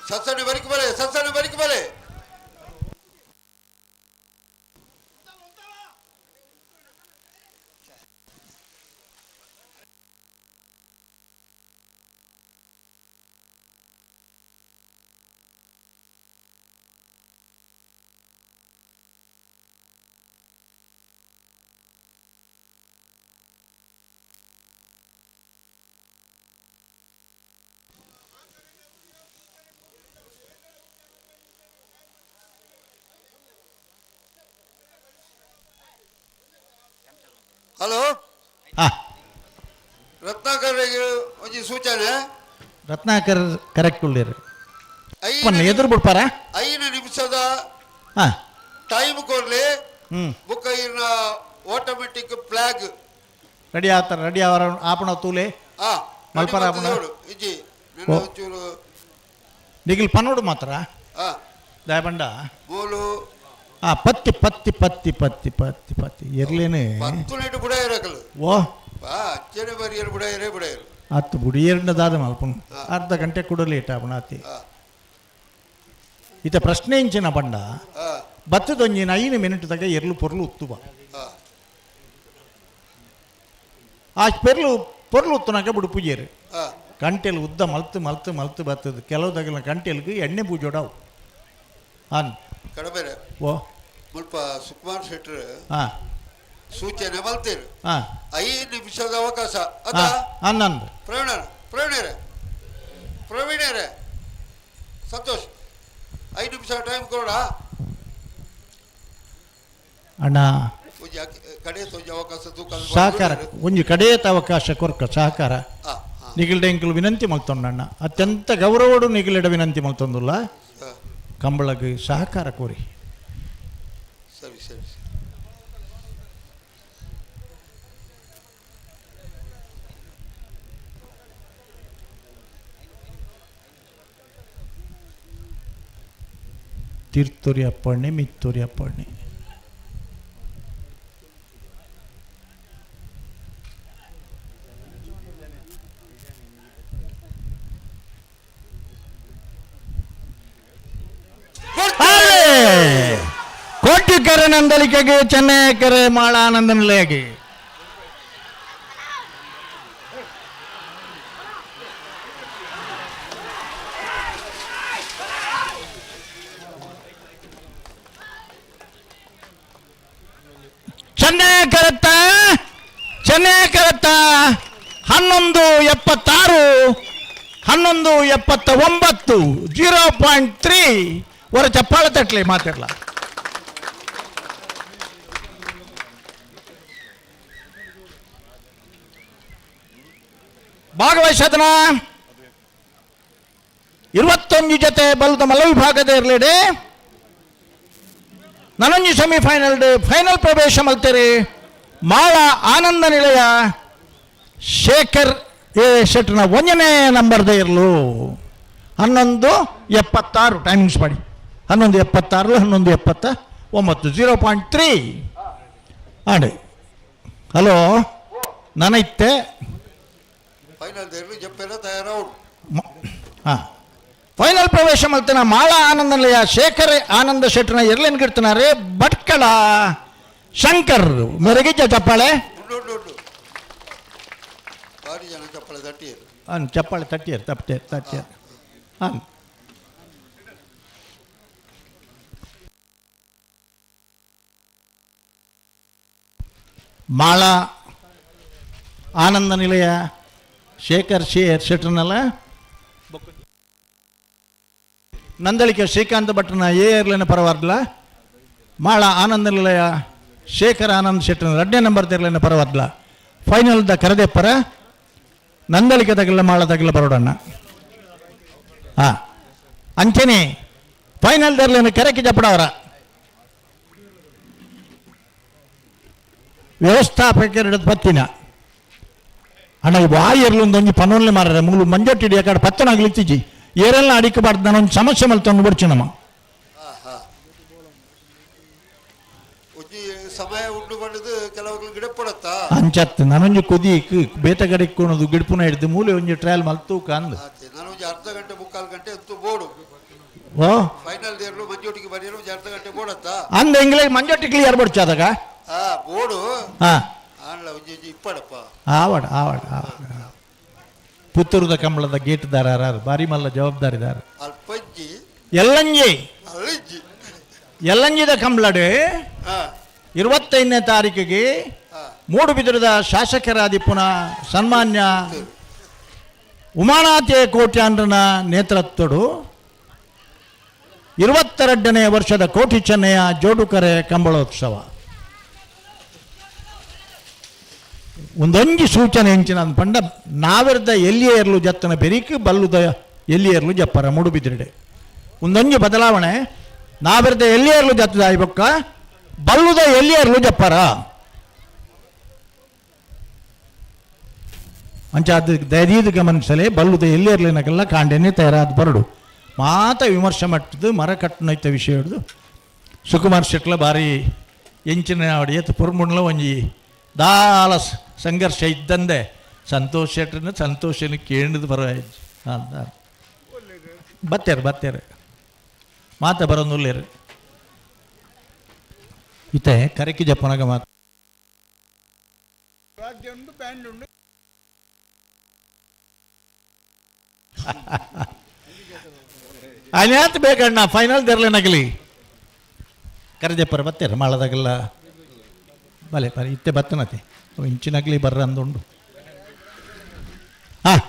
ಸತ್ಸಂಗ ಬರಿಕು ಬಲೆ ಸತ್ಸಂಗ ಬರಿಕು ಬಲೆ ಹಲೋ ಹಾಂ ರತ್ನಾಕರ್ ಒಂಜಿ ಸೂಚನೆ ರತ್ನಾಕರ್ ಕರೆಕ್ಟ್ ಉಳ್ಳೇರು ಐದು ಎದುರು ಬಿಡ್ಪಾರ 5 ನಿಮಿಷದ ಹಾಂ ಟೈಮ್ ಕೊಡ್ಲಿ ಹ್ಞೂ ಬುಕ್ಕ ಇರ್ನ ಆಟೋಮೆಟಿಕ್ ಫ್ಲಾಗ್ ರೆಡಿ ಆತಾರ ರೆಡಿ ಅವರ ಆಪಣ ತೂಲೆ ಆ ಮಲ್ಪರ ಆಪಣ ಇಜ್ಜಿ ನಿನ್ನ ಓ. ಒಂಚೂರು ನಿಗಿಲ್ ಪನ್ನೋಡು ಮಾತ್ರ ಆ ದಯಬಂಡ ಗೋಲು ಆ ಪತ್ತಿ ಪತ್ತಿ ಪತ್ತಿ ಪತ್ತಿ ಪತ್ತಿ ಪತ್ತಿ ಎರ್ಲೇನೆ 10 ನೆಟ್ಟು ಬುಡ ಇರಕಲು ಓ ಬಾ ಅಚ್ಚನೆ ಬರಿಯರು ಬುಡ ಇರೇ ಬುಡ ಇರು ಅತ್ತು ಬುಡಿಯರ್ನದಾದ ಮಲ್ಪನು ಅರ್ಧ ಗಂಟೆ ಕೂಡ ಲೇಟ್ ಆಪಣ ಆತಿ ಆ ಈತ ಪ್ರಶ್ನೆ ಇಂಚಿನ ಬಂಡ ಆ ಬತ್ತದೊಂಜಿನ 5 ಮಿನಿಟ್ ತಗ ಎರ್ಲು ಪೊರ್ಲು ಉತ್ತುವ ಆ ಆ ಪೆರ್ಲು ಪೊರ್ಲು ಉತ್ತುನಾಗ ಬುಡು ಪೂಜೆರು ಆ ಕಂಟೆಲ್ ಉದ್ದ ಮಲ್ತು ಮಲ್ತು ಮಲ್ತು ಬತ್ತದ ಕೆಲವು ತಗಲ ಕಂಟೆಲ್ಗೆ ಎಣ್ಣೆ ಪೂಜೋಡವು ಆನ್ ಕಡಬೇರೆ ಓ ಮುಲ್ಪ ಸುಕುಮಾರ್ ಶೆಟ್ಟರ್ ಹಾಂ ಸೂಚನೆ ಮಲ್ತೇರು ಹಾಂ 5 ನಿಮಿಷದ ಅವಕಾಶ ಅದ ಹಾಂ ಅನ್ನಂದು ಪ್ರವೀಣ ಪ್ರವೀಣರೇ ಪ್ರವೀಣರೇ ಸಂತೋಷ್ 5 ನಿಮಿಷ ಟೈಮ್ ಕೊಡ ಅಣ್ಣ ಒಂಜಿ ಕಡೆ ಒಂಜಿ ಅವಕಾಶ ತೂಕ ಸಹಕಾರ ಒಂಜಿ ಕಡೆಯತ ಅವಕಾಶ ಕೊರ್ಕ ಸಹಕಾರ ಆ ಆ ನಿಗಿಲ್ಡೆ ಎಂಕಲು ವಿನಂತಿ ಮಲ್ತೊಂಡಣ್ಣ ಅತ್ಯಂತ ಗೌರವಡು ನಿಗಿಲಿಡ ವಿನಂತಿ ಮಲ್ತೊಂದುಲ್ಲ ಆ, ಕಂಬಳಗೆ ಸಹಕಾರ ಕೋರಿ ಸರಿ ಸರಿ ಸರಿ. ತೀರ್ಥೋರಿ ಅಪ್ಪಣ್ಣೆ ಮಿತ್ತೋರಿ ಅಪ್ಪಣ್ಣೆ. ಕೋಟಿಕೆರೆ ನಂದಳಿಕೆಗೆ ಚೆನ್ನೈಕೆರೆ ಮಾಳಾನಂದ ನಿಲಯಗೆ. ಚೆನ್ನೈ ಕರೆತ್ತ ಚೆನ್ನೈ ಕರೆತ್ತ 11:76 11:79 0.3 ವರ ಚಪ್ಪಾಳೆ ತಟ್ಟಲಿ ಮಾತಿರಲ್ಲ. ಭಾಗವಹಿಸದನ 21 ಜೊತೆ ಬಲದ ಮಲ್ಲ ವಿಭಾಗದ ಇರಲಿಡೆ ನನೊಂಜಿ ಸೆಮಿಫೈನಲ್ ಫೈನಲ್ ಪ್ರವೇಶ ಮಲ್ತೇರಿ ಮಾಳ ಆನಂದ ನಿಲಯ ಶೇಖರ್ ಎ ಶೆಟ್ನ 1ನೇ ನಂಬರ್ದ ಇರಲು 11:76 ಟೈಮಿಂಗ್ಸ್ ಮಾಡಿ 11:76 11:79 0.3 ಆಂಡ್ ಹಲೋ ನಾನೈತೆ ಹಾಂ ಫೈನಲ್ ಪ್ರವೇಶ ಮಲ್ತನ ಮಾಳ ಆನಂದ ನಿಲಯ ಶೇಖರ್ ಆನಂದ ಶೆಟ್ನ ಎರ್ಲೇನ್ ಗಿಡ್ತನಾರೆ ಭಟ್ಕಳ ಶಂಕರ್ ಮೆರಗಿಜ್ಜ ಚಪ್ಪಾಳೆ ಹಾಂ ಚಪ್ಪಾಳೆ ತಟ್ಟಿಯರು ತಪ್ಪೆ ತಟ್ಟಿಯರು ಹಾಂ ಮಾಳ ಆನಂದ ನಿಲಯ ಶೇಖರ್ ಶೆಟ್ರನಲ್ಲ ನಂದಳಿಕೆ ಶ್ರೀಕಾಂತ ಭಟ್ರನ ಎ ಏರ್ಲೈನ್ ಪರವಾರ್ಲ ಮಾಳ ಆನಂದ ನಿಲಯ ಶೇಖರ್ ಆನಂದ್ ಶೆಟ್ಟರ್ನ 2ನೇ ನಂಬರ್ ತೆರ್ಲೈನ ಪರವಾರ್ಲ ಫೈನಲ್ the ಕರೆದೆಪ್ಪರ ನಂದಳಿಕೆ ತಗಲ ಮಾಳ ತಗಲ ಬರೋಡಣ್ಣ ಹಾಂ ಅಂಚನೆ ಫೈನಲ್ ದರ್ಲೇನ ಕರೆಕ್ಕೆ ಜಪ್ಪಡವರ ವ್ಯವಸ್ಥಾಪಕರ ಪತ್ತಿನ ಅಣ್ಣ ವಾಯರ್ಲೊಂದೊಂಜಿ ಪನೊನ್ಲೆ ಮಾರ ಮೂಲು ಮಂಜೊಟ್ಟಿಡಿ ಯಾಕಡೆ ಪತ್ತನಾಗ್ಲಿತ್ತಿಜಿ ಏರೆಲ್ಲ ಅಡಿಕಬಾರ್ದು ನಾನೊಂದು ಸಮಸ್ಯೆ ಮಲ್ತೊಂದು ಬರ್ಚು ನಮ್ಮ ಸಮಯ ಉಂಡು ಬಂಡದು ಕೆಲವರು ಗಿಡಪಡತ್ತಾ ಅಂಚತ್ತು ನಾನೊಂಜಿ ಕುದಿ ಬೇತಗಡೆ ಕೊಣದು ಗಿಡಪುನ ಹಿಡಿದು ಮೂಲೆ ಒಂಜಿ ಟ್ರಯಲ್ ಮಲ್ತು ಕಂದು ನಾನೊಂಜಿ ಅರ್ಧ ಗಂಟೆ ಮುಕ್ಕಾಲು ಗಂಟೆ ಅಂತೂ ಬೋಡು ಓ ಫೈನಲ್ ದೇರ್ಲು ಮಂಜೊಟ್ಟಿಗೆ ಬರೆಯಲು ಒಂಜಿ ಅರ್ಧ ಗಂಟೆ ಬೋಡತ್ತಾ ಅಂದ ಇಂಗ್ಲೇ ಮಂಜೊಟ್ಟಿ ಕ್ಲಿಯರ್ ಬಡ್ಚಾದಾಗ ಹಾ ಬೋಡು ಹಾ ಆನ್ಲ ಒಂಜಿ ಒಂಜಿ ಇಪ್ಪಡಪ್ಪ ಆವಡ ಆವಡ ಆವಡ ಪುತ್ತೂರದ ಕಂಬಳದ ಗೇಟ್ದಾರ ಬಾರಿ ಮಲ್ಲ ಜವಾಬ್ದಾರಿದಾರ ಅಲ್ಪಂಜಿ ಎಲ್ಲಂಜಿ ಅಲ್ಲಿಜ್ಜಿ ಎಲ್ಲಂಜಿದ ಕಂಬಳಡು 25ನೇ ತಾರೀಕಿಗೆ ಮೂಡುಬಿದಿರದ ಶಾಸಕರಾದಿ ಪುನಃ ಸನ್ಮಾನ್ಯ ಉಮಾನಾಥೆ ಕೋಟ್ಯಾಂಡ್ರನ ನೇತೃತ್ವಡು 22ನೇ ವರ್ಷದ ಕೋಟಿ ಚೆನ್ನಯ್ಯ ಜೋಡುಕರೆ ಕಂಬಳೋತ್ಸವ. ಒಂದೊಂಜಿ ಸೂಚನೆ ಎಂಚಿನ ಪಂಡ ನಾವೆರ್ದ ಎಲ್ಲಿಯೇ ಇರಲು ಜತ್ತನ ಬೆರಿಕ್ ಬಲ್ಲುದ ಎಲ್ಲಿಯೇ ಇರಲು ಜಪ್ಪರ ಮೂಡುಬಿದಿರಡೆ ಒಂದೊಂಜಿ ಬದಲಾವಣೆ ನಾವೆರ್ದ ಎಲ್ಲಿಯೇ ಇರಲು ಜತ್ತದ ಬೊಕ್ಕ ಬಲ್ಲುದ ಎಲ್ಲಿಯೇ ಇರಲು ಜಪ್ಪರ ಅಂಚ ಅದು ದಯದೀದ ಗಮನಿಸಲೆ ಬಲ್ಲುದ ಎಲ್ಲಿ ಇರಲಿನಕ್ಕೆಲ್ಲ ಕಾಂಡೆನೆ ತಯಾರಾದ ಬರಡು ಮಾತ ವಿಮರ್ಶೆ ಮಟ್ಟದ್ದು ಮರ ಕಟ್ಟನೈತ ವಿಷಯ ಹಿಡ್ದು ಸುಕುಮಾರ್ ಶೆಟ್ಲ ಭಾರಿ ಎಂಚಿನ ಏತ್ ಪುರ್ಮುಣ್ಲ ಒಂಜಿ ದಾಲ ಸಂಘರ್ಷ ಇದ್ದಂದೆ ಸಂತೋಷ್ ಶೆಟ್ರನ್ನ ಸಂತೋಷನ ಕೇಂದ್ರದ ಬರ ಬತ್ತೇರು ಬತ್ತೇರು ಮಾತ ಬರೋನುಲ್ಲೇರು ಇತ್ತೆ ಕರೆಕಿ ಜಪ್ಪನಾಗ ಮಾತು ಅನ್ಯಾತ್ ಬೇಕಣ್ಣ ಫೈನಲ್ ದೆರ್ಲೇನಾಗಲಿ ಕರೆದೆಪ್ಪರ ಬತ್ತೇರು ಮಾಳದಾಗೆಲ್ಲ ಬಲೆ ಬಲೆ ಇತ್ತೆ ಬತ್ತನತೆ ಇಂಚಿನಾಗಲಿ ಬರ್ರ ಅಂದುಂಡು ಹಾಂ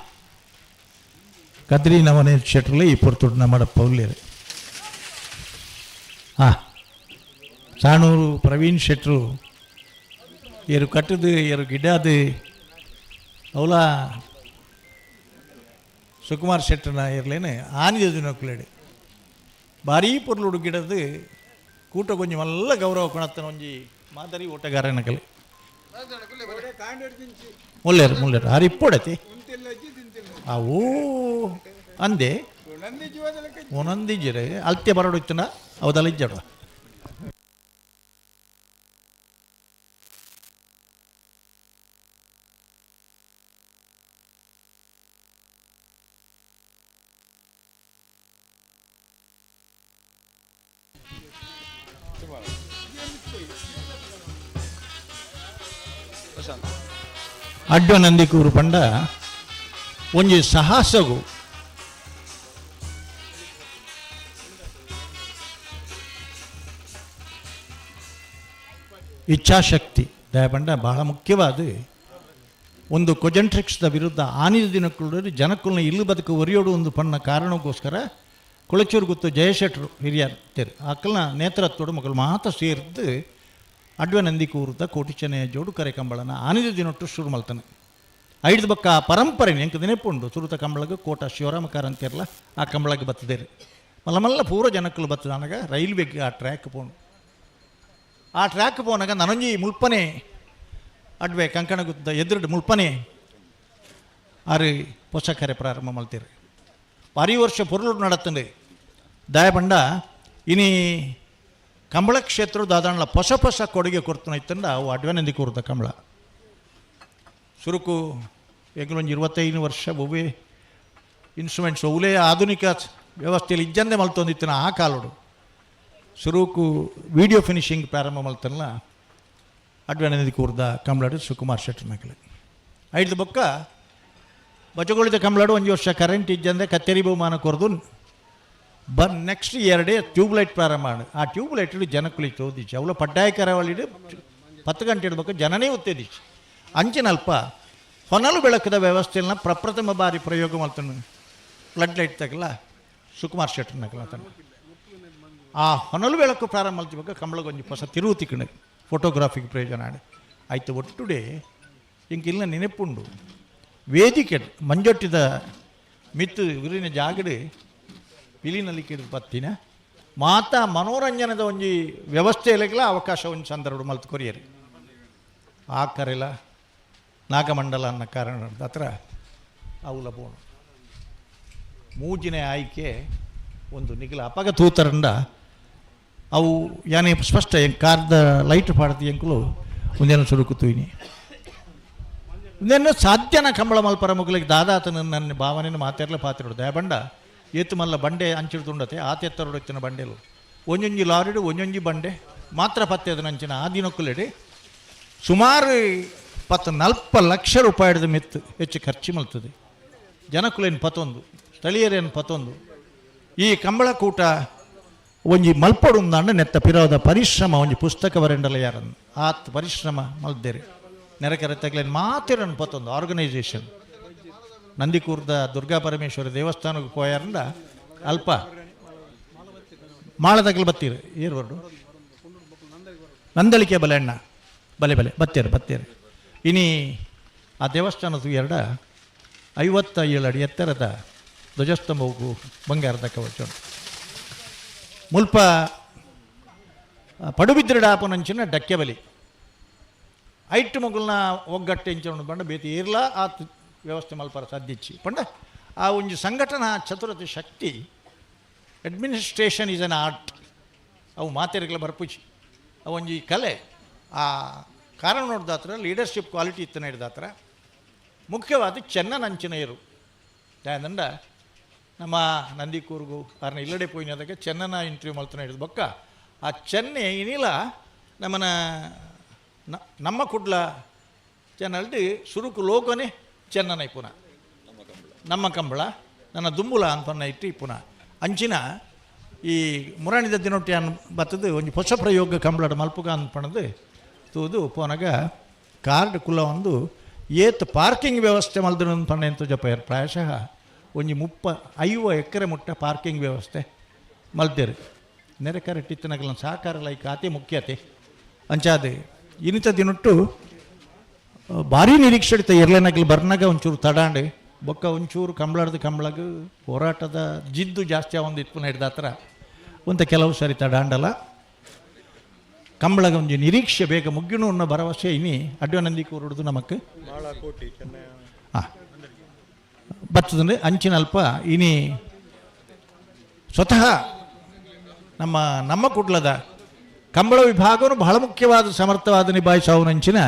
ಕದ್ರಿ ನವನೆ ಶೆಟ್ರಲ್ಲಿ ಈ ಪೊರ್ತುಡು ನಮ್ಮ ಪೌಲ್ಯರು ಹಾಂ ಸಾಣೂರು ಪ್ರವೀಣ್ ಶೆಟ್ರು ಏರು ಕಟ್ಟದು ಏರು ಗಿಡದು ಅವಲ ಸುಕುಮಾರ್ ಶೆಟ್ಟರ್ನ ಇರಲೇನೆ ಆನಿದ ಭಾರೀ ಪೊರ್ಲುಡು ಗಿಡದು ಕೂಟ ಕೊಂಚ ಮಲ್ಲ ಗೌರವ ಕೊಣತ್ತನ ಒಂಜಿ ಮಾದರಿ ಓಟಗಾರನಕಲೆ ಮುಲ್ಲೇರು ಮುಲ್ಲೇರು ಆರು ಇಪ್ಪೊಡತಿ ಅವು ಅಂದೆ ಒಂದೊಂದಿಜ್ಜಿರೆ ಅಲ್ತೆ ಬರಡು ಇತ್ತನ. ಅವದಲ್ಲ ಇಜ್ಜಡ. ಅಡ್ಡ ನಂದಿಕೂರು ಪಂಡ ಒಂಜಿ ಸಾಹಸಗು ಇಚ್ಛಾಶಕ್ತಿ ದಯಪಂಡ ಬಹಳ ಮುಖ್ಯವಾದ ಒಂದು ಕೊಜೆಂಟ್ರಿಕ್ಸ್ದ ವಿರುದ್ಧ ಆನಿದ ದಿನಕ್ಕೂ ಜನಕ್ಕುಲ್ನ ಇಲ್ಲು ಬದುಕು ಒರಿಯೋಡು ಒಂದು ಪಣ್ಣ ಕಾರಣಕ್ಕೋಸ್ಕರ ಕುಳಚೂರು ಗುತ್ತು ಜಯಶೆಟ್ರು ಹಿರಿಯರ್ ತೇರು ಅಕ್ಕಲ್ನ ನೇತೃತ್ವಡು ಮಕ್ಕಳು ಮಾತ ಸೇರ್ದು ಅಡ್ವೆ ನಂದಿಕೂರುದ ಕೋಟಿಚನೆಯ ಜೋಡು ಕರೆ ಕಂಬಳನ ಆನಿದ ದಿನೊಟ್ಟು ಶುರು ಮಲ್ತಾನೆ. ಐದು ಬಕ್ಕ ಆ ಪರಂಪರೆ ಎಂಕ್ ದಿನೆಪುಂಡು ಸುರುತ ಕಂಬಳಗ ಕೋಟ ಶಿವರಾಮ ಕಾರಂತಿರ್ಲ ಆ ಕಂಬಳಗೆ ಬತ್ತದೇರು ಮಲ್ಲ ಮಲ್ಲ ಪೂರ ಜನಕ್ಕಲು ಬತ್ತದ ಅನಗ ರೈಲ್ವೆಗೆ ಆ ಟ್ರ್ಯಾಕ್ ಪೋಣು. ಆ ಟ್ರ್ಯಾಕ್ ಪೋನಾಗ ನನೊಂಜಿ ಮುಲ್ಪನೆ ಅಡ್ವೆ ಕಂಕಣಗುತ್ತ ಎದುರುಡು ಮುಲ್ಪನೆ ಆರು ಹೊಸ ಕರೆ ಪ್ರಾರಂಭ ಮಲ್ತೀರಿ. ಭಾರಿ ವರ್ಷ ಪೊರುಳು ನಡತ್ತಂಡು ದಯಪಂಡ ಇನಿ ಕಂಬಳ ಕ್ಷೇತ್ರ ದಾದಾಣ್ಲ ಹೊಸ ಹೊಸ ಕೊಡುಗೆ ಕೊಡ್ತಾನೆ ಇತ್ತಂಡ ಅವು ಅಡ್ವೆನಂದಿ ಕೂರ್ದ ಕಂಬಳ. ಸುರುಕು ಎಂಗ್ಲೊಂಜಿ 25 ವರ್ಷ ಒವ್ವೇ ಇನ್ಸ್ಟ್ರೂಮೆಂಟ್ಸ್ ಒವ್ಲೇ ಆಧುನಿಕ ವ್ಯವಸ್ಥೆಯಲ್ಲಿ ಇಜ್ಜಂದೆ ಮಲ್ತೊಂದಿತ್ತಿನ ಆ ಕಾಲೋಡು ಸುರುಕು ವಿಡಿಯೋ ಫಿನಿಶಿಂಗ್ ಪ್ರಾರಂಭ ಮಲ್ತಲ್ಲ ಅಡ್ವೆನಂದಿ ಕೂರ್ದ ಕಂಬಳಡು ಸುಕುಮಾರ್ ಶೆಟ್ಟಿ ನಕಲು. ಐದು ಬೊಕ್ಕ ಬಚಗೊಳಿದ ಕಂಬಳಡು ಒಂಜಿ ವರ್ಷ ಕರೆಂಟ್ ಇಜ್ಜಂದೆ ಕತ್ತೆರಿ ಬಹುಮಾನ ಕೊರ್ದು ನೆಕ್ಸ್ಟ್ ಇಯರ್ಡೆ ಟ್ಯೂಬ್ಲೈಟ್ ಪ್ರಾರಂಭ ಮಾಡಿ ಆ ಟ್ಯೂಬ್ಲೈಟ್ ಜನಕ್ಕುಲಿ ತೋದಿಚ್ಚು ಅವಳ ಪಡ್ಡಾಯ ಕರಾವಳಿಡು 10 ಗಂಟೆ ಇಡ್ಬೇಕು ಜನನೇ ಒತ್ತೇದಿಚ್ಚು. ಅಂಚಿನಲ್ಪ ಹೊನಲು ಬೆಳಕದ ವ್ಯವಸ್ಥೆಯನ್ನ ಪ್ರಪ್ರಥಮ ಬಾರಿ ಪ್ರಯೋಗ ಮಾಡ್ತಾನೆ ಫ್ಲಡ್ ಲೈಟ್ ತಗಲ ಸುಕುಮಾರ್ ಶೆಟ್ಟಿ ನಕಲ ತನ್ನ ಆ ಹೊನಲು ಬೆಳಕು ಪ್ರಾರಂಭ ಮಾಡ್ತಿವಾಗ ಕಂಬಳಗೊಂಜಿ ಹೊಸ ತಿರುವು ತಿಕ್ಕಣ ಫೋಟೋಗ್ರಾಫಿಗೆ ಪ್ರಯೋಜನ ಆಡಿ ಆಯ್ತು. ಒಟ್ಟುಡೆ ಇಂಕ ಇಲ್ಲ ನೆನಪುಂಡು ವೇದಿಕೆ ಮಂಜೊಟ್ಟಿದ ಮಿತ್ತು ಉರಿನ ಜಾಗಡೆ ಪಿಲಿನಲ್ಲಿ ಕೇಳಿದ ಪತ್ತಿನ ಮಾತಾ ಮನೋರಂಜನದ ಒಂಜಿ ವ್ಯವಸ್ಥೆಯಲ್ಲಿಗೆಲ್ಲ ಅವಕಾಶ ಒಂಜಿ ಸಂದರ್ಭ ಮಲ್ತು ಕೊರಿಯರಿ ಆ ಕರೆಲ ನಾಗಮಂಡಲ ಅನ್ನೋ ಕಾರಣ ಹತ್ರ ಅವುಲ ಬೋಣು ಮೂಜಿನ ಆಯ್ಕೆ ಒಂದು ನಿಗಲ ಅಪಗ ತೂತರಂಡ ಅವು ಯಾನೆ ಸ್ಪಷ್ಟ ಎಂಕ್ ಕಾರ್ದ ಲೈಟ್ ಪಾಡ್ದು ಎಂಕುಲು ಒಂದೇನು ಸುರುಕು ತೂಯಿನಿ ಒಂದೇನು ಸಾಧ್ಯನ ಕಂಬಳ ಮಲ್ಪರ ಮುಗುಲಿಗೆ ದಾದಾತನ ನನ್ನ ಭಾವನೆಯನ್ನು ಮಾತಾಡಲೇ ಪಾತಿರೋಡು ದಯಬಂಡ ಏತು ಮಲ್ಲ ಬಂಡೆ ಅಂಚಿಡ್ದುಂಡತೆ ಆತೆತ್ತರೊಡತ್ತಿನ ಬಂಡೆಲು ಒಂಜೊಂಜಿ ಲಾರಿಡು ಒಂಜೊಂಜಿ ಬಂಡೆ ಮಾತ್ರ ಪತ್ತೆ ಅದನ್ನ ಅಂಚಿನ ಆ ದಿನಕ್ಕುಲೆಡೆ ಸುಮಾರು 40 ಲಕ್ಷ ರೂಪಾಯಿದ ಮಿತ್ತು ಹೆಚ್ಚು ಖರ್ಚು ಮಲ್ತದೆ. ಜನಕುಲೇನು ಪತ್ತೊಂದು ಸ್ಥಳೀಯರೇನು ಪತ್ತೊಂದು ಈ ಕಂಬಳಕೂಟ ಒಂಜಿ ಮಲ್ಪೊಡುಂದಾಂಡ ನೆತ್ತ ಪಿರೋದ ಪರಿಶ್ರಮ ಒಂಜಿ ಪುಸ್ತಕ ಬರೆಂಡಲ ಯಾರನ್ನು ಆತ್ ಪರಿಶ್ರಮ ಮಲ್ದೇರಿ ನೆರೆಕೆರೆ ತಗ್ಲೇನು ಮಾತಿರನ್ನು ಪತ್ತೊಂದು ಆರ್ಗನೈಸೇಷನ್ ನಂದಿಕೂರ್ದ ದುರ್ಗಾ ಪರಮೇಶ್ವರ ದೇವಸ್ಥಾನಕ್ಕೆ ಪೋಯಾರಂಡ ಅಲ್ಪ ಮಾಳದಗ್ಲು ಬತ್ತೀರಿ ಏರ್ ಹೊರಡು ನಂದಳಿಕೆ ಬಲೆ ಅಣ್ಣ ಬಲೆ ಬಲೆ ಬತ್ತೀರಿ ಬತ್ತೀರಿ. ಇನಿ ಆ ದೇವಸ್ಥಾನದ 257 ಅಡಿ ಎತ್ತರದ ಧ್ವಜಸ್ತಂಭವು ಬಂಗಾರದ ಕವಚ ಮುಲ್ಪ ಪಡುಬಿದ್ರಿಡಾಪನಂಚಿನ ಡಕ್ಕೆ ಬಲಿ ಐಟ್ಟು ಮೊಗಲ್ನ ಒಗ್ಗಟ್ಟೆ ಇಂಚನ ಬಂಡ ಬೇತಿ ಏರ್ಲ ಆ ವ್ಯವಸ್ಥೆ ಮಲ್ಪರ ಸಾಧ್ಯಚ್ಚಿ ಪಂಡ ಆ ಒಂಜಿ ಸಂಘಟನಾ ಚತುರತೆ ಶಕ್ತಿ ಅಡ್ಮಿನಿಸ್ಟ್ರೇಷನ್ is an art ಅವು ಮಾತೆರ್ಗಲ ಬರ್ಪುಚಿ ಅವು ಒಂಜಿ ಕಲೆ ಆ ಕಾರಣ ನೋಡ್ದಾತ್ರ ಲೀಡರ್ಶಿಪ್ ಕ್ವಾಲಿಟಿ ಇತ್ತನ ಹಿಡ್ದಾತ್ರ ಮುಖ್ಯವಾದ ಚೆನ್ನನಂಚಿನ ಇರು ಯಾಕಂದ ನಮ್ಮ ನಂದಿಕೂರ್ಗು ಕಾರಣ ಇಲ್ಲಡೆ ಪೋಯಿನದಕ್ಕೆ ಚೆನ್ನನ ಇಂಟರ್ವ್ಯೂ ಮಲ್ತನ ಹಿಡಿದು ಬೊಕ್ಕ ಆ ಚೆನ್ನೆ ಇನಿಲ ನಮ್ಮನ ನಮ್ಮ ಕುಡ್ಲ ಚೆನ್ನಲ್ಡಿ ಸುರುಕು ಲೋಕನೇ ಚೆನ್ನನ ಪುನಃ ನಮ್ಮ ಕಂಬಳ ನನ್ನ ದುಂಬುಲ ಅಂತ ಇಟ್ಟು ಪುನಃ ಅಂಚಿನ ಈ ಮುರಾಣಿದ ದಿನೊಟ್ಟಿ ಅನ್ ಬತ್ತದು ಒಂಜಿ ಹೊಸ ಪ್ರಯೋಗ ಕಂಬಳಡ ಮಲ್ಪುಗ ಅನ್ಪಣದು ತೂದು ಪೋನಾಗ ಕಾರ್ಡ್ ಕುಲ ಒಂದು ಏತ್ ಪಾರ್ಕಿಂಗ್ ವ್ಯವಸ್ಥೆ ಮಲ್ದನು ಪಂಡ ಎಂತ ಜಪ್ಪ ಪ್ರಾಯಶಃ ಒಂಜಿ 35 ಎಕರೆ ಮುಟ್ಟ ಪಾರ್ಕಿಂಗ್ ವ್ಯವಸ್ಥೆ ಮಲ್ತೇರು. ನೆರೆ ಕರೆಕ್ಟ್ ಇತ್ತನಗಲ ಸಹಕಾರ ಲೈಕ್ ಆತೆ ಮುಖ್ಯತೆ ಅಂಚಾದೆ ಇನಿತ ದಿನೊಟ್ಟು ಭಾರಿ ನಿರೀಕ್ಷೆಡಿತ ಎರ್ಲೆನಗಲು ಬರ್ನಾಗ ಒಂಚೂರು ತಡಾಂಡೆ ಬೊಕ್ಕ ಒಂಚೂರು ಕಂಬಳದ ಕಂಬಳಗ ಹೋರಾಟದ ಜಿದ್ದು ಜಾಸ್ತಿ ಒಂದು ಇತ್ಪುನ ಹಿಡ್ದ ಹತ್ರ ಒಂತ ಕೆಲವು ಸರಿ ತಡಾಂಡಲ ಕಂಬಳಗ ಒಂಜಿ ನಿರೀಕ್ಷೆ ಬೇಗ ಮುಗ್ಗಿಣು ಅನ್ನೋ ಭರವಸೆ ಇನಿ ಅಡ್ವನಂದಿ ಕೂರುಡುದು ನಮಕ್ ಹಾಂ ಬರ್ತದಂದ್ರೆ ಅಂಚಿನ ಅಲ್ಪ ಇನಿ ಸ್ವತಃ ನಮ್ಮ ನಮ್ಮ ಕುಡ್ಲದ ಕಂಬಳ ವಿಭಾಗವನ್ನು ಬಹಳ ಮುಖ್ಯವಾದ ಸಮರ್ಥವಾದ ನಿಭಾಯಿಸವನಂಚಿನ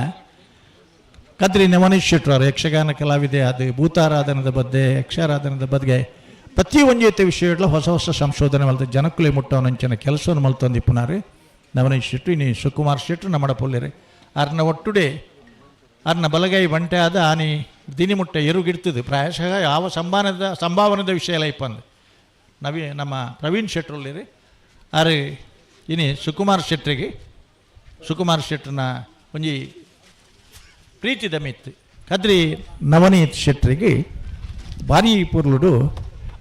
ಕದ್ರಿ ನವನೀಶ್ ಶೆಟ್ಟರು ಯಕ್ಷಗಾನ ಕಲಾವಿದೆ, ಅದು ಭೂತಾರಾಧನದ ಬಗ್ಗೆ, ಯಕ್ಷಾರಾಧನದ ಬಗ್ಗೆ ಪ್ರತಿ ಒಂಜೇತೆ ವಿಷಯಗಳ ಹೊಸ ಹೊಸ ಸಂಶೋಧನೆ ಮಲ್ತ ಜನಕ್ಕುಲೆ ಮುಟ್ಟವನಂಚಿನ ಕೆಲಸವನ್ನು ಮಲ್ತೊಂದಿಪ್ಪುನಾರು ನವನೀಶ್ ಶೆಟ್ರು. ಇನಿ ಸುಕುಮಾರ್ ಶೆಟ್ರು ನಮ್ಮಡ ಪೊಲ್ಲೆರೆ ಅರ್ನ ಒಟ್ಟುಡೆ ಅರ್ನ ಬಲಗೈ ಬಂಟೆ ಆದ ಆನಿ ದಿನಿಮುಟ್ಟ ಎರುಗಿಡ್ತದೆ. ಪ್ರಾಯಶಃ ಯಾವ ಸಂಭಾವನದ ವಿಷಯ ಎಲ್ಲ ಇಪ್ಪಂದು ನಮ್ಮ ಪ್ರವೀಣ್ ಶೆಟ್ರುಲ್ಲಿರಿ ಆರೆ ಇನಿ ಸುಕುಮಾರ್ ಶೆಟ್ಟರಿಗೆ ಸುಕುಮಾರ್ ಶೆಟ್ಟರ್ನ ಒಂಜಿ ಪ್ರೀತಿದ ಮಿತ್ತು ಕದ್ರಿ ನವನೀತ್ ಶೆಟ್ಟರಿಗೆ ಭಾರಿ ಪೊರ್ಲುಡು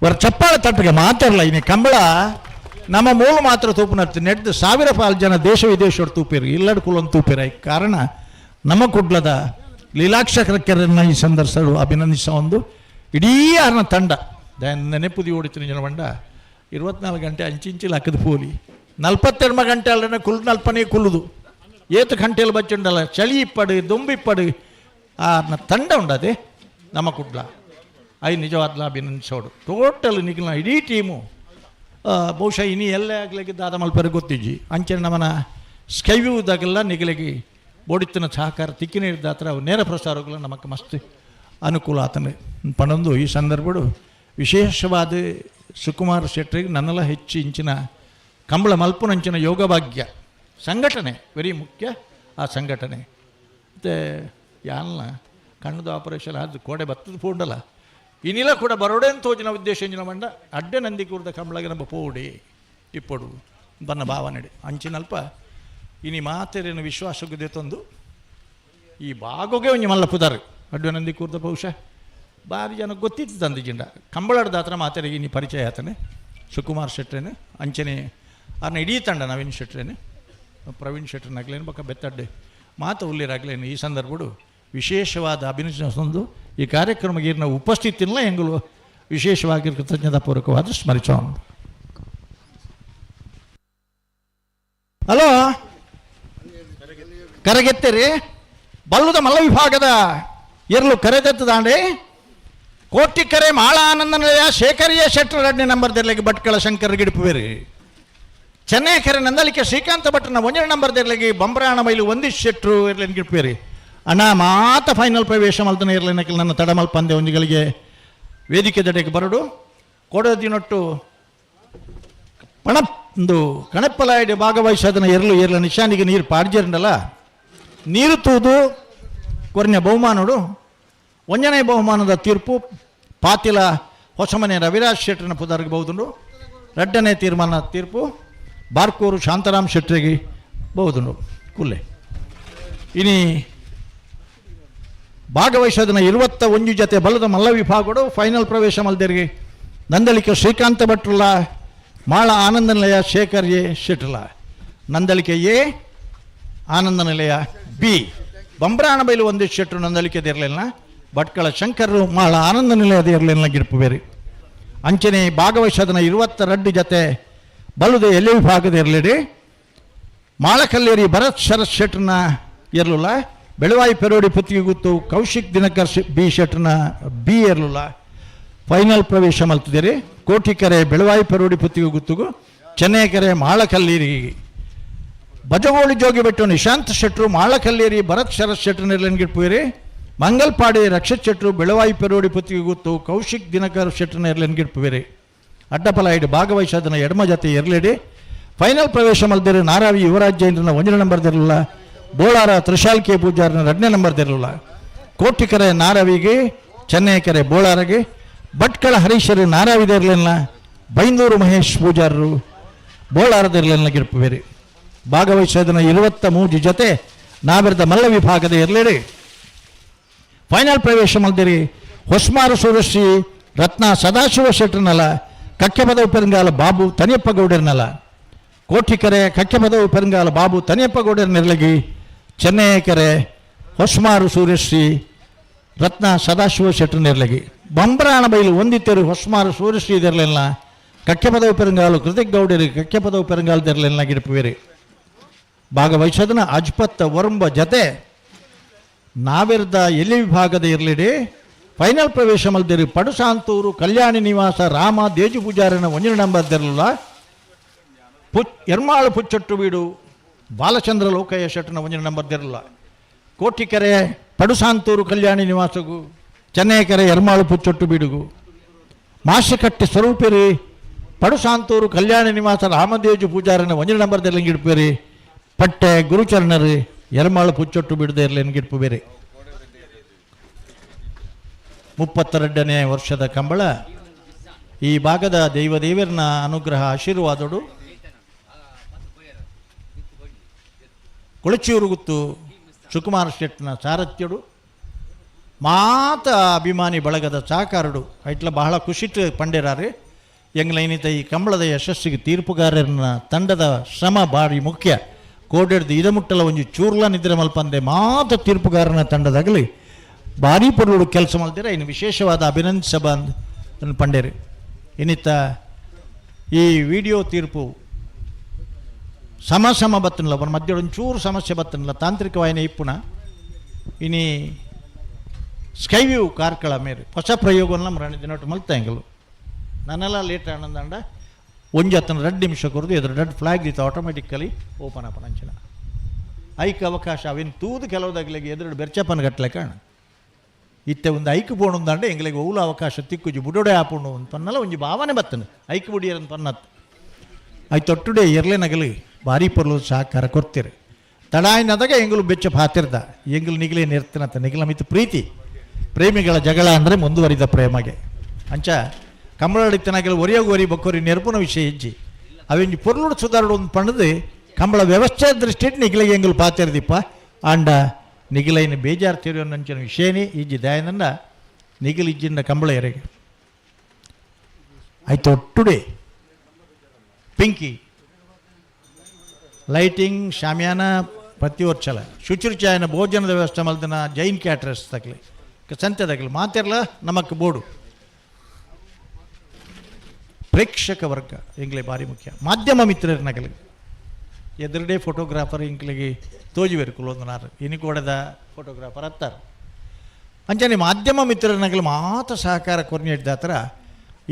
ವರ ಚಪ್ಪಾಳ ತಟ್ಟಿಗೆ ಮಾತಾಡಲ್ಲ. ಇನಿ ಕಂಬಳ ನಮ್ಮ ಮೂಲ ಮಾತ್ರ ತೂಪುನರ್ತಿ ನೆಡ್ದು ಸಾವಿರ ಪಾಲು ಜನ ದೇಶ ವಿದೇಶ ತೂಪಿರು ಇಲ್ಲಡ್ ಕುಲೊಂದು ತೂಪಿರ. ಈ ಕಾರಣ ನಮ್ಮ ಕುಡ್ಲದ ಲೀಲಾಕ್ಷಕರನ್ನ ಈ ಸಂದರ್ಭ ಅಭಿನಂದಿಸ ಒಂದು ಇಡೀ ಆರ್ನ ತಂಡ ನೆನಪುದಿ ಓಡಿತಿನ ಜನ ಬಂಡ 24 ಗಂಟೆ ಅಂಚಿಂಚಿಲ್ ಹಾಕಿದ ಪೋಲಿ 42 ಗಂಟೆ ಅಲ್ಲನೆ ಕುಲ್ ನಲ್ಪನೇ ಕುಲ್ಲುದು ಏತು ಗಂಟೆಯಲ್ಲಿ ಬಚ್ಚುಂಡಲ್ಲ ಚಳಿ ಇಪ್ಪಡು ದೊಂಬಿಪ್ಪಡು ಆರ್ನ ತಂಡ ಉಂಡದೆ ನಮ್ಮ ಕುಡ್ಲ I ನಿಜವಾದ್ಲ ಅಭಿನಂದಿಸೋಡು ಟೋಟಲ್ ನಿಖಿಲ್ನ ಇಡೀ ಟೀಮು. ಬಹುಶಃ ಇನಿ ಎಲ್ಲೇ ಆಗ್ಲಿಕ್ಕೆ ದಾದ ಮಲ್ಪರೆ ಗೊತ್ತಿಜ್ಜಿ ಅಂಚನೆ ನಮ್ಮನ ಸ್ಕೈವ್ಯೂದಾಗೆಲ್ಲ ನಿಗಲಿಗೆ ಬೋಡಿತ್ತಿನ ಸಹಕಾರ ತಿಕ್ಕಿನ ದಾತ್ರ ಅವು ನೇರ ಪ್ರಸಾರಗಳು ನಮಕ್ ಮಸ್ತ್ ಅನುಕೂಲ ಆತನೆ ಪಣೊಂದು ಈ ಸಂದರ್ಭಡು ವಿಶೇಷವಾದ ಸುಕುಮಾರ್ ಶೆಟ್ಟರಿಗೆ ನನ್ನೆಲ್ಲ ಹೆಚ್ಚು ಇಂಚಿನ ಕಂಬಳ ಮಲ್ಪುನಂಚಿನ ಯೋಗಭಾಗ್ಯ ಸಂಘಟನೆ ವೆರಿ ಮುಖ್ಯ. ಆ ಸಂಘಟನೆ ಮತ್ತು ಯಾಲ್ನ ಕಣ್ಣದು ಆಪರೇಷನ್ ಆದ ಕೋಡೆ ಬತ್ತದ ಪೂಂಡಲ ಇನಿಲ ಕೂಡ ಬರೋಡೆ ಅಂತ ತೋಜಿನ ಉದ್ದೇಶ ಇಂಜಿನ ಮಂಡ ಅಡ್ಡೆ ನಂದಿ ಕೂರ್ದ ಕಂಬಳಗೆ ನಮ್ಮ ಪೋಡಿ ಇಪ್ಪಡು ಬನ್ನ ಭಾವನೆ ಅಂಚಿನಲ್ಪ ಇನಿ ಮಾತೆರೇನು ವಿಶ್ವಾಸಕ್ಕೆ ತಂದು ಈ ಬಾಗೋಗೆ ಒಂಜಿ ಮಲ್ಲ ಪುದಾರು ಅಡ್ಡೆ ನಂದಿ ಕೂರ್ದ ಬಹುಶಃ ಬಾರಿ ಜನ ಗೊತ್ತಿತ್ತು ತಂದು ಜಿಂಡ ಕಂಬಳದ ಹತ್ರ ಮಾತೆರಿಗೆ ಇನಿ ಪರಿಚಯ ಆತನೆ ಸುಕುಮಾರ್ ಶೆಟ್ರೇನು ಅಂಚನೆ ಅರ್ನ ಇಡೀ ತಂಡ ನವೀನ್ ಶೆಟ್ರೇನು ಪ್ರವೀಣ್ ಶೆಟ್ಟರ್ನಾಗ್ಲೇನು ಬಕ್ಕ ಬೆತ್ತಡ್ಡೆ ಮಾತು ಉಲ್ಲಿರಾಗ್ಲೇನು ಈ ಸಂದರ್ಭಡು ವಿಶೇಷವಾದ ಅಭಿನಯಿಸೊಂದು ಈ ಕಾರ್ಯಕ್ರಮಕ್ಕೆ ನಾವು ಉಪಸ್ಥಿತಿಲ್ಲ ಎಂಗಳು ವಿಶೇಷವಾಗಿ ಕೃತಜ್ಞತಾಪೂರ್ವಕವಾದ ಸ್ಮರಿಸೋಣ. ಹಲೋ ಕರೆಗೆತ್ತಿರಿ ಬಲ್ಲದ ಮಲ್ಲ ವಿಭಾಗದ ಎರಲು ಕರೆದತ್ತದಾಂಡೆ ಕೋಟಿಕರೆ ಮಾಳಾನಂದ ನಿಲಯ ಶೇಖರಿಯ ಶೆಟ್ಟರ್ ಎರಡನೇ ನಂಬರ್ ದೆರ್ಲಿಗೆ ಭಟ್ಕಳ ಶಂಕರ್ ಗಿಡಪುವೇರಿ ಚೆನ್ನೈ ಕರೆ ನಂದಲಿಕೆ ಶ್ರೀಕಾಂತ ಭಟ್ರನ ಒಂದನೇ ನಂಬರ್ ದೆರ್ಲಿಗೆ ಬಂಬ್ರಾಣ ಮೈಲು ಒಂದಿಷ್ಟು ಶೆಟ್ರು ಇರ್ಲಿನ ಗಿಡಪುವೇರಿ ಅಣ್ಣ ಮಾತ ಫೈನಲ್ ಪ್ರವೇಶ ಮಲ್ತನ ಇರ್ಲಿನ ನನ್ನ ತಡಮಲ್ ಪಂದ್ಯ ಒಂಜಿಗಳಿಗೆ ವೇದಿಕೆ ದಡೆಗೆ ಬರಡು ಕೊಡದಿನೊಟ್ಟು ಪಣಂದು ಕಣಪ್ಪಲಾಯಡೆ ಭಾಗವಹಿಸೋದನ್ನ ಎರಲು ಎರಲ ನಿಶಾನಿಗೆ ನೀರು ಪಾಡ್ಜೇರಂಡಲ್ಲ ನೀರು ತೂದು ಕೊರ್ನ ಬಹುಮಾನೋಡು ಒಂಜನೇ ಬಹುಮಾನದ ತೀರ್ಪು ಪಾತಿಲ ಹೊಸಮನೆ ರವಿರಾಜ್ ಶೆಟ್ಟರ್ನ ಪುದಾರ್ಗೆ ಬಹುದುಂಡು. ರಡ್ಡನೇ ತೀರ್ಮಾನ ತೀರ್ಪು ಬಾರ್ಕೂರು ಶಾಂತಾರಾಮ್ ಶೆಟ್ಟರಿಗೆ ಬಹುದುಂಡು. ಕುಲ್ಲೆ ಇನಿ ಭಾಗವಹಿಸೋದನ್ನ 21 ಜೊತೆ ಬಲದ ಮಲ್ಲ ವಿಭಾಗಡು ಫೈನಲ್ ಪ್ರವೇಶ ಮಲ್ದೇರಿಗೆ ನಂದಳಿಕೆ ಶ್ರೀಕಾಂತ ಭಟ್ರುಲ ಮಾಳ ಆನಂದ ನಿಲಯ ಶೇಖರ್ ಎ ಶೆಟ್ರಲ ನಂದಳಿಕೆ ಎ ಆನಂದ ನಿಲಯ ಬಿ ಬಂಬ್ರಾಣ ಬೈಲು ಒಂದು ಶೆಟ್ರು ನಂದಳಿಕೆ ಇರಲಿಲ್ಲ ಭಟ್ಕಳ ಶಂಕರರು ಮಾಳ ಆನಂದ ನಿಲಯದ ಇರಲಿಲ್ಲ ಗಿಡಪು ಬೇರೆ ಅಂಚನೆ ಭಾಗವಹಿಸೋದನ್ನ 22 ಜೊತೆ ಬಲುದ ಎಲೆ ವಿಭಾಗದ ಇರಲಿಡಿ ಮಾಳಕಲ್ಲೇರಿ ಭರತ್ ಶರತ್ ಶೆಟ್ರನ ಇರಲಿಲ್ಲ ಬೆಳವಾಯಿ ಪೆರೋಡಿ ಪುತ್ತಿಗೆ ಗುತ್ತು ಕೌಶಿಕ್ ದಿನಕರ್ ಬಿ ಶೆಟ್ರನ ಬಿ ಇರಲಿಲ್ಲ ಫೈನಲ್ ಪ್ರವೇಶ ಮಲ್ತಿದ್ದೀರಿ ಕೋಟಿಕೆರೆ ಬೆಳವಾಯಿ ಪೆರೋಡಿ ಪುತ್ತಿಗೆ ಗುತ್ತುಗು ಚೆನ್ನೈಕೆರೆ ಮಾಳಕಲ್ಲೇರಿ ಬಜಗೋಳಿ ಜೋಗಿಬೆಟ್ಟು ನಿಶಾಂತ್ ಶೆಟ್ರು ಮಾಳಕಲ್ಲೇರಿ ಭರತ್ ಶರತ್ ಶೆಟ್ರು ನಿರ್ಲನ್ಗಿಟ್ಪುಯಿರಿ ಮಂಗಲ್ಪಾಡಿ ರಕ್ಷಿತ್ ಶೆಟ್ರು ಬೆಳವಾಯಿ ಪೆರೋಡಿ ಪುತ್ತಿಗೆ ಗುತ್ತು ಕೌಶಿಕ್ ದಿನಕರ್ ಶೆಟ್ರು ನಿರ್ಲನ್ಗಿಟ್ಪುವಿರಿ ಅಡ್ಡಪಲ ಐಡು ಭಾಗವಹಿಸೋದನ್ನ ಎಡಮ ಜೊತೆ ಎರ್ಲಿಡಿ ಫೈನಲ್ ಪ್ರವೇಶ ಮಲ್ದಿರಿ ನಾರಾವಿ ಯುವರಾಜ್ ಜೈನ್ರನ್ನ ಒಂದನೇ ನಂಬರ್ ದಿರಲಿಲ್ಲ ಬೋಳಾರ ತ್ರಿಶಾಲ್ ಕೆ ಪೂಜಾರನ ಎರಡನೇ ನಂಬರ್ ದಿರಲಿಲ್ಲ ಕೋಟಿಕೆರೆ ನಾರಾವಿಗೆ ಚೆನ್ನೈಕೆರೆ ಬೋಳಾರಗೆ ಭಟ್ಕಳ ಹರೀಶರು ನಾರಾವಿದಿರಲಿಲ್ಲ ಬೈಂದೂರು ಮಹೇಶ್ ಪೂಜಾರರು ಬೋಳಾರದಿರಲಿಲ್ಲ ಗಿಡಪುವೇರಿ ಭಾಗವಹಿಸೋದನ್ನ 23 ಜೊತೆ ನಾವಿರದ ಮಲ್ಲ ವಿಭಾಗದ ಇರಲಿಡಿ ಫೈನಲ್ ಪ್ರವೇಶ ಮಲ್ದಿರಿ ಹೊಸ್ಮಾರು ಸೂರಶ್ರೀ ರತ್ನ ಸದಾಶಿವ ಶೆಟ್ಟರ್ನಲ್ಲ ಕಕ್ಕೆಪದವು ಪೆರಂಗಾಲ ಬಾಬು ತನಿಯಪ್ಪ ಗೌಡರ್ನಲ್ಲ ಕೋಟಿಕೆರೆ ಕಕ್ಕೆಪದವು ಪೆರಂಗಾಲ ಬಾಬು ತನಿಯಪ್ಪ ಗೌಡರ ನೆರಳಿಗೆ ಚೆನ್ನೈಕೆರೆ ಹೊಸ್ಮಾರು ಸೂರ್ಯಶ್ರೀ ರತ್ನ ಸದಾಶಿವ ಶೆಟ್ಟರ್ ನೆರಳಿಗೆ ಬಂಬ್ರಾಣ ಬೈಲು ಒಂದಿತ್ತರು ಹೊಸ್ಮಾರು ಸೂರ್ಯಶ್ರೀ ಇದಿರಲಿಲ್ಲ ಕಕ್ಕೆಪದವು ಪೆರಂಗಾಲು ಕೃತಿಕ್ ಗೌಡರಿಗೆ ಕಕ್ಕೆಪದವು ಪೆರಂಗಾಲದಿರಲಿಲ್ಲ ಗಿಡಪುವೇರಿ ಭಾಗವಹಿಸೋದನ್ನ ಅಜ್ಪತ್ತ ಒರಂಬ ಜತೆ ನಾವಿರ್ದ ಎಲ್ಲಿ ವಿಭಾಗದ ಇರಲಿಡಿ ಫೈನಲ್ ಪ್ರವೇಶ ಮಲ್ದಿರಿ ಪಡುಸಾಂತೂರು ಕಲ್ಯಾಣಿ ನಿವಾಸ ರಾಮ ದೇಜು ಪೂಜಾರಿನ ಒಂದನೇ ನಂಬರ್ ದಿರಲಿಲ್ಲ ಎರ್ಮಾಳು ಪುಚ್ಚೊಟ್ಟು ಬೀಡು ಬಾಲಚಂದ್ರ ಲೋಕಯ್ಯ ಶೆಟ್ಟನ ಒಂಜಿನ ನಂಬರ್ ದಿರಲ್ಲ. ಕೋಟಿಕೆರೆ ಪಡುಸಾಂತೂರು ಕಲ್ಯಾಣಿ ನಿವಾಸಗು ಚೆನ್ನೈಕೆರೆ ಎರ್ಮಾಳು ಪುಚ್ಚೊಟ್ಟು ಬೀಡುಗು ಮಾಸಕಟ್ಟೆ ಸ್ವರೂಪಿರಿ ಪಡುಸಾಂತೂರು ಕಲ್ಯಾಣಿ ನಿವಾಸ ರಾಮದೇಜು ಪೂಜಾರನ ಒಂಜಿನ ನಂಬರ್ ದಿರ್ಲಂಗಿಡ್ಪೇರಿ. ಪಟ್ಟೆ ಗುರುಚರಣರು ಎರ್ಮಾಳು ಪುಚ್ಚೊಟ್ಟು ಬಿಡದೆ ಇರಲಿ ಬೇರೆ. 32ನೇ ವರ್ಷದ ಕಂಬಳ ಈ ಭಾಗದ ದೈವದೇವರನ ಅನುಗ್ರಹ ಆಶೀರ್ವಾದಡು ಕೊಳಚಿಯೂರು ಗುತ್ತು ಸುಕುಮಾರ ಶೆಟ್ಟನ ಸಾರಥ್ಯಡು ಮಾತ ಅಭಿಮಾನಿ ಬಳಗದ ಸಹಕಾರಡು ಐಟ್ಲ ಬಹಳ ಖುಷಿಟ್ ಪಂಡೇರಾರು. ಎಂಗ್ಲೈನಿತ ಈ ಕಂಬಳದ ಯಶಸ್ಸಿಗೆ ತೀರ್ಪುಗಾರರನ್ನ ತಂಡದ ಶ್ರಮ ಭಾರಿ ಮುಖ್ಯ. ಕೋಡೆಡ್ದು ಇದಮುಟ್ಟಲ ಒಂಜಿ ಚೂರ್ಲ ನಿದ್ರೆ ಮಲ್ಪಂದೆ ಮಾತ ತೀರ್ಪುಗಾರನ ತಂಡದಾಗಲಿ ಭಾರಿ ಪೊರ್ಲುಡು ಕೆಲಸ ಮಲ್ದಿರ ಇನ್ನು ವಿಶೇಷವಾದ ಅಭಿನಂದಿಸಬಂದ್ ಪಂಡೇರಿ. ಇನ್ನಿತ್ತ ಈ ವಿಡಿಯೋ ತೀರ್ಪು ಸಮ ಸಮ ಬತ್ತನಿಲ್ಲ, ಅವನ ಮಧ್ಯ ಒಂಚೂರು ಸಮಸ್ಯೆ ಬತ್ತನಿಲ್ಲ ತಾಂತ್ರಿಕವಾಯಿನ ಇಪ್ಪುನ. ಇನಿ ಸ್ಕೈವ್ಯೂ ಕಾರ್ಕಳ ಮೇರೆ ಹೊಸ ಪ್ರಯೋಗವನ್ನ ಮರಣ ದಿನೋಟು ಮಲ್ತ ಎಂಗಲು ನನ್ನೆಲ್ಲ ಲೇಟ್ ಆನಂದಂಡ ಒಂಜಿ ಅತ್ತನ 2 ನಿಮಿಷ ಕೊರದು ಎದುರು ರೆಡ್ ಫ್ಲಾಗ್ ದಿತ್ತ ಆಟೋಮೆಟಿಕಲಿ ಓಪನ್ ಆಪನ ಅಂಚಿನ ಐಕ್ ಅವಕಾಶ ಅವೇನು ತೂದು ಕೆಲವುದಾಗಲಿಗೆ ಎದುರು ಬೆರ್ಚಪ್ಪನ ಗಟ್ಟಲೆ ಕಾಣ ಇತ್ತೆ ಒಂದು ಐಕ್ ಪೋಣುಂದಂಡ ಎಂಗ್ಲಿಗೆ ಓಲ ಅವಕಾಶ ತಿಕ್ಕುಜಿ ಬುಡೋಡೆ ಆಪುಂಡು ಅಂತ ಪನ್ನಲ ಒಂಜಿ ಭಾವನೆ ಬತ್ತನು ಐಕ್ ಬುಡಿಯರನ್ ಪನ್ನತ್ I ತೊಟ್ಟುಡೆ ಎರ್ಲೆ ನಗಲಿ ಭಾರಿ ಪೊರ್ಲು ಸಹಕಾರ ಕೊಡ್ತೀರಿ. ತಡಾಯಿನದಾಗ ಎಂಗುಲು ಬೆಚ್ಚ ಪಾತಿರ್ದ ಎಂಗುಲು ನಿಗಲೇ ನಿರ್ತನತ್ತ ನಿಗಲ ಮಿತ್ತು ಪ್ರೀತಿ ಪ್ರೇಮಿಗಳ ಜಗಳ ಅಂದರೆ ಮುಂದುವರಿದ ಪ್ರೇಮಗೆ ಅಂಚ ಕಂಬಳಡಿತ್ತನಾಗಲು ಒರಿಯೋಗ ಒರಿ ಬಕ್ಕೋರಿ ನೆರಪುನ ವಿಷಯ ಇಜ್ಜಿ ಅವೆಂಜಿ ಪೊರ್ಲುಡು ಸುಧಾರಡು ಒಂದು ಪಣದು ಕಂಬಳ ವ್ಯವಸ್ಥೆ ದೃಷ್ಟಿ ನಿಗಲಿಗೆ ಎಂಗುಲು ಪಾತಿರ್ದಿಪ್ಪ ಆಂಡ ನಿಗಲೈನ ಬೇಜಾರು ತೀರುವಂಚಿನ ವಿಷಯನೇ ಇಜ್ಜಿ ದಯನಂದ ನಿಗಲ್ ಇಜ್ಜಿಂದ ಕಂಬಳ ಎರೆಗೆ ಆಯ್ತು ಒಟ್ಟುಡೆ ಪಿಂಕಿ ಲೈಟಿಂಗ್ ಶಾಮಿಯಾನ ಪ್ರತಿ ವರ್ಷಲ ಶುಚಿರುಚಾಯನ ಭೋಜನದ ವ್ಯವಸ್ಥೆ ಮಲ್ದಿನ ಜೈನ್ ಕ್ಯಾಟ್ರರ್ಸ್ ತಗಲಿ ಸಂತೆ ತಗಲಿ ಮಾತಿರಲ ನಮಕ್ ಬೋಡು. ಪ್ರೇಕ್ಷಕ ವರ್ಗ ಎಂಗ್ಲೆ ಭಾರಿ ಮುಖ್ಯ ಮಾಧ್ಯಮ ಮಿತ್ರರ ನಗಲಿ ಎದುರುಡೆ ಫೋಟೋಗ್ರಾಫರ್ ಇಂಕ್ಲಿಗೆ ತೋಜಿಬೇರು ಕುಲೊಂದು ಇನಿಕೋಡದ ಫೋಟೋಗ್ರಾಫರ್ ಅತ್ತಾರ ಅಂಚನೆ ಮಾಧ್ಯಮ ಮಿತ್ರರ ನಗಲು ಮಾತ ಸಹಕಾರ ಕೊರ್ನಿ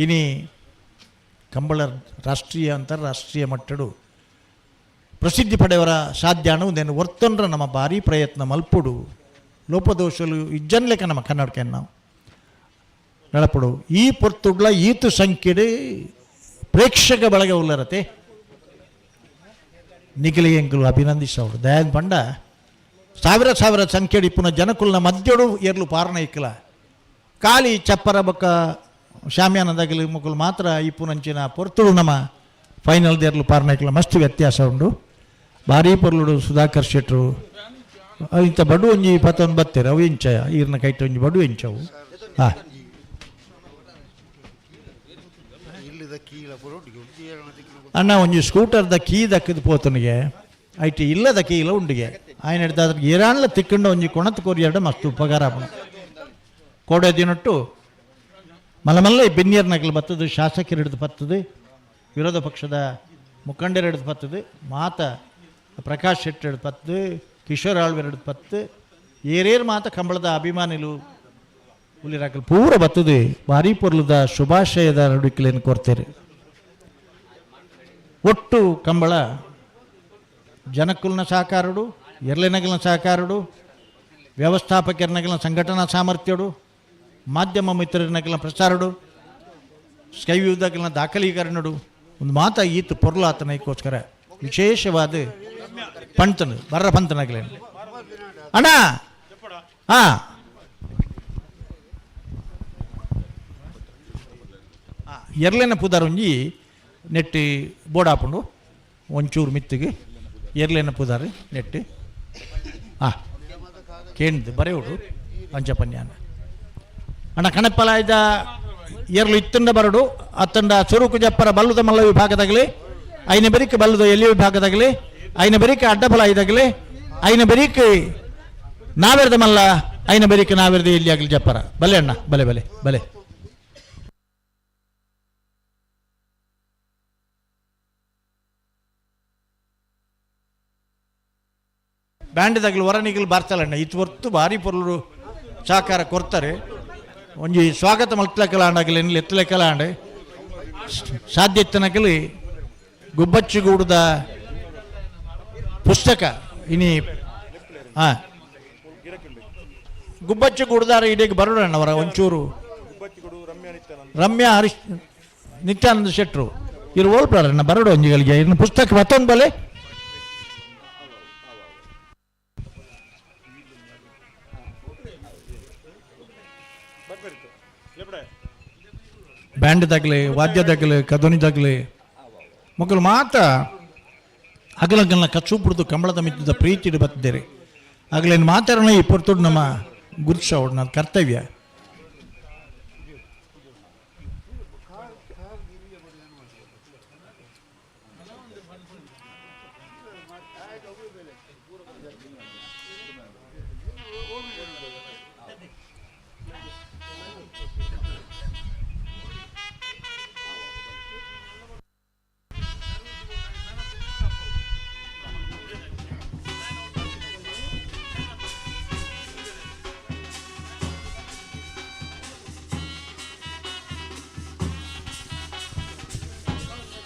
ಇನಿ ಕಂಬಳ ರಾಷ್ಟ್ರೀಯ ಅಂತಾರಾಷ್ಟ್ರೀಯ ಮಟ್ಟಡು ಪ್ರಸಿದ್ಧಿ ಪಡೆಯವರ ಸಾಧ್ಯ ಒಂದೇನು ವರ್ತನ್ರ ನಮ್ಮ ಭಾರಿ ಪ್ರಯತ್ನ ಮಲ್ಪುಡು ಲೋಪದೋಷಲು ಇಜ್ಜನ್ಲೆಕ್ಕ ನಮ್ಮ ಕನ್ನಡಕ್ಕೆ ನಾವು ನಡಪಡು ಈ ಪೊರ್ತುಡ್ಲ ಈತು ಸಂಖ್ಯೆಡು ಪ್ರೇಕ್ಷಕ ಬಳಗ ಉಲ್ಲರತೆ ನಿಖಲಿ ಎಂಕುಲು ಅಭಿನಂದಿಸವರು ದಯಾನ್ ಪಂಡ ಸಾವಿರ ಸಾವಿರ ಸಂಖ್ಯೆಡು ಇಪ್ಪುನ ಜನಕುಲ್ನ ಮಧ್ಯಡು ಎರ್ಲು ಪಾರಣ ಇಕ್ಕಲ ಖಾಲಿ ಚಪ್ಪರ ಬೊಕ್ಕ ಶಾಮ್ಯಾನದಾಗಲಿ ಮುಕುಲು ಮಾತ್ರ ಇಪ್ಪುನಂಚಿನ ಪೊರ್ತುಡು ನಮ್ಮ ಫೈನಲ್ ದೇರ್ಲು ಪಾರಣ ಇಕ್ಕಲ ಮಸ್ತ್ ವ್ಯತ್ಯಾಸ ಉಂಡು. ಭಾರಿ ಪೊರ್ಲುಡು ಸುಧಾಕರ್ ಶೆಟ್ರು ಇಂಥ ಬಡು ಒಂಜಿ ಪತ್ತೊಂದು ಬತ್ತೆರ್ ಅವು ಎಂಚ ಈರ್ನ ಕೈಟ್ ಒಂಜಿ ಬಡು ಎಂಚವು ಹಾಂ ಅಣ್ಣ ಒಂಜಿ ಸ್ಕೂಟರ್ದ ಕೀ ದಕ್ಕದು ಪೋತನಿಗೆ ಐಟ್ ಇಲ್ಲದ ಕೀಲ ಉಂಡಿಗೆ ಆಯ್ನ ಹಿಡ್ದಾದ್ರೆ ಏರಾನ್ಲ ತಿಕ್ಕಂಡ ಒಂಜಿ ಕೊಣತ್ ಕೊರಿಯಡ ಮಸ್ತ್ ಉಪಕಾರ ಆಪುಂಡು. ಕೋಡೆ ದಿನೊಟ್ಟು ಮಲ್ಲ ಮಲ್ಲ ಬೆನ್ನಿಯರ್ ನಗಲು ಬತ್ತದು ಶಾಸಕರು ಹಿಡಿದು ಬತ್ತದು ವಿರೋಧ ಪಕ್ಷದ ಮುಖಂಡರು ಹಿಡಿದು ಬತ್ತದು ಮಾತ ಪ್ರಕಾಶ್ ಶೆಟ್ಟಿ ಹಿಡಿದು ಬತ್ತು ಕಿಶೋರ್ ಆಳ್ವೆರ್ ಹಿಡಿದು ಬತ್ತು ಏರೇರು ಮಾತ ಕಂಬಳದ ಅಭಿಮಾನಿಲು ಉಲ್ಲಿರಾಕಲು ಪೂರ ಬತ್ತದು ಭಾರಿ ಪೊರ್ಲುದ ಶುಭಾಶಯದ ನಡುಕ್ಲೇನು ಕೊಡ್ತೇವೆ. ಒಟ್ಟು ಕಂಬಳ ಜನಕುಲ್ನ ಸಹಕಾರಡು ಎರ್ಲೆನಗಲ್ನ ಸಹಕಾರಡು ವ್ಯವಸ್ಥಾಪಕರನಗಲ್ನ ಸಂಘಟನಾ ಸಾಮರ್ಥ್ಯಡು ಮಾಧ್ಯಮ ಮಿತ್ರರನಗಲ್ನ ಪ್ರಸಾರಡು ಸ್ಕೈವ್ಯೂದಗಲ್ನ ದಾಖಲೀಕರಣಡು ಒಂದು ಮಾತ ಈತ ಪೊರ್ಲಾತನಕ್ಕೋಸ್ಕರ ವಿಶೇಷವಾದ ಪಂತನು ಬರ್ರ ಪಂತನಾಗಲೇನು ಅಣ್ಣ ಹಾಂ ಎರ್ಲೆನ ಪುದಾರ್ ಒಂಜಿ ನೆಟ್ಟಿ ಬೋರ್ಡ್ ಒಂಚೂರು ಮಿತ್ತಿಗೆ ಎರ್ಲೆನ ಪುದಾರ್ ನೆಟ್ಟಿ ಹಾಂ ಕೇಂದ್ ಬರೆಯೋಡು ಅಂಚಪನ್ಯಾನ ಅಣ್ಣ ಕಣಪ್ಪಲಾಯ್ದ ಎರ್ಲು ಇತ್ತಂಡ ಬರಡು ಅತ್ತಂಡ ಚುರುಕು ಜಪ್ಪರ ಬಲ್ಲುದ ಮಲ್ಲ ವಿಭಾಗದಾಗಲಿ ಐನ ಬೆರಿಕ್ ಬಲ್ಲುದ ಎಲ್ಲಿ ವಿಭಾಗದಾಗಲಿ ಐನ ಬೆರಿಕ್ ಅಡ್ಡಬಲ ಐದಾಗಲಿ ಐನ ಬೆರಿಕ್ ನಾವೆರ್ದ ಮಲ್ಲ ಐನ ಬೆರಿಕ್ ನಾವೆರ್ದ ಎಲ್ಲಿ ಆಗಲಿ ಜಪ್ಪರ ಬಲೆ ಅಣ್ಣ ಬಲೆ ಬಲೆ ಬಲೆ. ಬ್ಯಾಂಡ್ದಾಗಲು ಹೊರನಿಗಲು ಬಾರ್ತಲಣ್ಣ ಇತ್ತು ಹೊರ್ತು ಭಾರಿ ಪೊರ್ಲು ಸಹಕಾರ ಕೊಡ್ತಾರೆ ಒಂಜಿ ಸ್ವಾಗತ ಮಲ್ತಲಕಲ ಆಂಡಾಗಲಿ ಎತ್ತಲಕಲ ಆಂಡೆ ಸಾಧ್ಯ ಇತ್ತನಕಲಿ ಗುಬ್ಬಚ್ಚಿಗೂಡದ ಪುಸ್ತಕ ಇನಿ ಗುಬ್ಬಚ್ಚಿಗೂಡದಾರ ಇಡೀ ಬರೋಣ ಅವರ ಒಂಚೂರು. ರಮ್ಯಾ ಹರೀಶ್ ನಿತ್ಯಾನಂದ ಶೆಟ್ರು ಇರು ಓಲ್ಪ್ಲಾರಣ್ಣ ಬರಡು ಒಂಜಿಗಳಿಗೆ ಇನ್ನು ಪುಸ್ತಕ ಮತ್ತೊಂದು ಬಲೆ. ಬ್ಯಾಂಡ್ ತಗಲಿ, ವಾದ್ಯ ತಗಲಿ, ಕದನಿ ತಗಲಿ, ಮಕ್ಕಳು ಮಾತ್ರ ಅಗಲಗಲ್ನ ಕಚ್ಚು ಬಿಡ್ದು ಕಂಬಳದ ಮಿತ್ತಿದ ಪ್ರೀತಿ ಬತ್ತಿದ್ದೀರಿ. ಆಗಲೇನು ಮಾತಾಡೋಣ ಈ ಪೊರ್ತುಡು ನಮ್ಮ ಗುರುತ್ಸ ನನ್ನ ಕರ್ತವ್ಯ.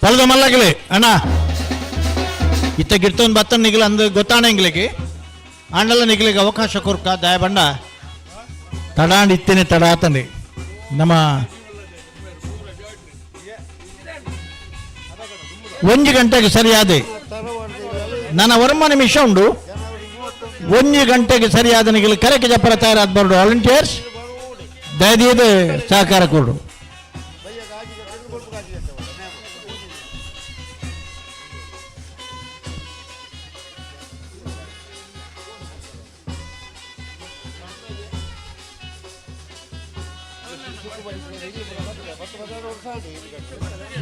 ಪಲ್ದ ಮಲ್ಲಗಲಿ ಅಣ್ಣ ಇತ್ತ ಗಿರ್ತೊಂದು ಬತ್ತ ನಿಗಲ ಅಂದು ಗೊತ್ತಾಣ ಇಂಗ್ಲಿಗೆ ಆಂಡಲ ನಿಗಲಿಗೆ ಅವಕಾಶ ಕೊರ್ಕ ದಯಬಂಡ ತಡಾಂಡ್ ಇತ್ತೇನೆ ತಡ ಆತಂಡಿ ನಮ್ಮ ಒಂಜಿ ಗಂಟೆಗೆ ಸರಿಯಾದ ನನ್ನ ವರ್ಮ ನಿಮಿಷ ಉಂಡು. ಒಂಜಿ ಗಂಟೆಗೆ ಸರಿಯಾದ ನಿಗಲು ಕರೆಕ್ಕೆ ಜಪ್ಪರ ತಯಾರಾದ ಬರಡು ವಾಲಂಟಿಯರ್ಸ್ ದಯದೀದ ಸಹಕಾರ ಕೊಡು.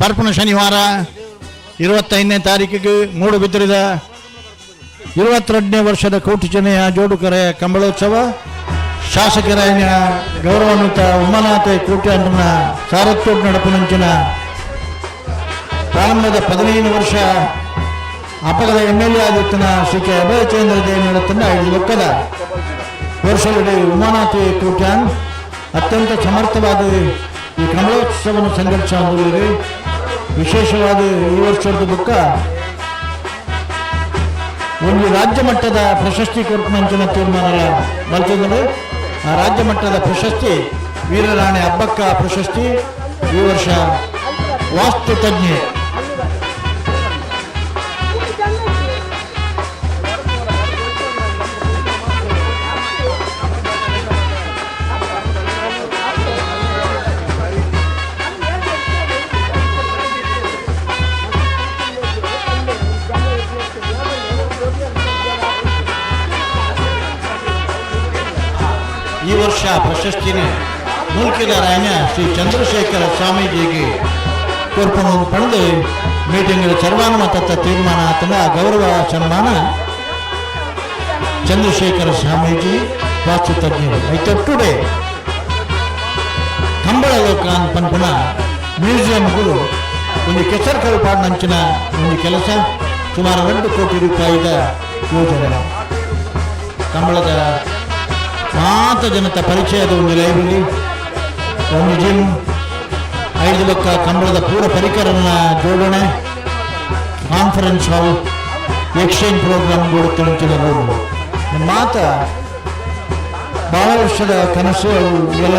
ಬರ್ಪಣ ಶನಿವಾರ 25ನೇ ತಾರೀಕಿಗೆ ಮೂಡುಬಿದ್ರಿದ 22ನೇ ವರ್ಷದ ಕೋಟಿಚನೆಯ ಜೋಡುಕರೆಯ ಕಂಬಳೋತ್ಸವ ಶಾಸಕರಾಯನ ಗೌರವಾನ್ವಿತ ಉಮಾನಾಥ ಕೋಟ್ಯಾನ್ರನ ಸಾರಥ್ಯೋಡ್ ನಡಪುನಂಚಿನ ಪ್ರಾರಂಭದ 15 ವರ್ಷ ಅಪಗದ ಎಮ್ ಎಲ್ ಎ ಆಗಿತ್ತಿನ ಶ್ರೀ ಕೆ ಅಭಯಚಂದ್ರ ಜೈನ್ ನಡತನ್ನ 5 ಲಕ್ಷದ ವರ್ಷದಲ್ಲಿ ಉಮಾನಾಥ ಕೋಟ್ಯಾನ್ ಅತ್ಯಂತ ಸಮರ್ಥವಾದ ಈ ಕಮಲೋತ್ಸವವನ್ನು ಸಂಘಟಿಸಿದೆ. ವಿಶೇಷವಾದ ಈ ವರ್ಷದ ಬುಕ್ಕ ಒಂದು ರಾಜ್ಯ ಮಟ್ಟದ ಪ್ರಶಸ್ತಿ ಕೊಟ್ಟಂಚಿನ ತೀರ್ಮಾನ ಮಲ್ತಿದ್ದರು. ಆ ರಾಜ್ಯ ಮಟ್ಟದ ಪ್ರಶಸ್ತಿ ವೀರರಾಣಿ ಹಬ್ಬಕ್ಕ ಪ್ರಶಸ್ತಿ ಈ ವರ್ಷ ವಾಸ್ತು ತಜ್ಞೆ ಈ ವರ್ಷ ಪ್ರಶಸ್ತಿನೇ ಮುಲ್ಕಿದಾರಾಯಣ ಶ್ರೀ ಚಂದ್ರಶೇಖರ ಸ್ವಾಮೀಜಿಗೆ ಕೊರ್ಪಣು ಪಡೆದು ಮೀಟಿಂಗ್ ಸರ್ವಾನುಮತ ತೀರ್ಮಾನ ಆತನ ಗೌರವ ಸನ್ಮಾನ ಚಂದ್ರಶೇಖರ ಸ್ವಾಮೀಜಿ ವಾಸ್ತು ತಜ್ಞರು. ಐತೊಟ್ಟುಡೆ ಕಂಬಳ ಲೋಕ ಪನ್ಪುನ ಮ್ಯೂಸಿಯಂಗಳು ಒಂದು ಕೆಸರು ಕಲ್ಪಾಡಿನಂಚಿನ ಒಂದು ಕೆಲಸ ಸುಮಾರು 2 ಕೋಟಿ ರೂಪಾಯಿದ ಯೋಜನೆ. ಕಂಬಳದ ಮಾತ ಜನತ ಪರಿಚಯದ ಒಂದು ಲೈಬ್ರರಿ, ಒಂದು ಜಿಮ್, 5 ಬಕ್ಕ ಕಂಬಳದ ಪೂರ ಪರಿಕರನ ಜೋಡಣೆ, ಕಾನ್ಫರೆನ್ಸ್ ಹಾಲ್, ಎಕ್ಸ್ಚೇಂಜ್ ಪ್ರೋಗ್ರಾಮ್ ಕೊಡುತ್ತಿನ ರೂಮ್. ಮಾತ ಭಾಳ ವರ್ಷದ ಕನಸು ಎಲ್ಲ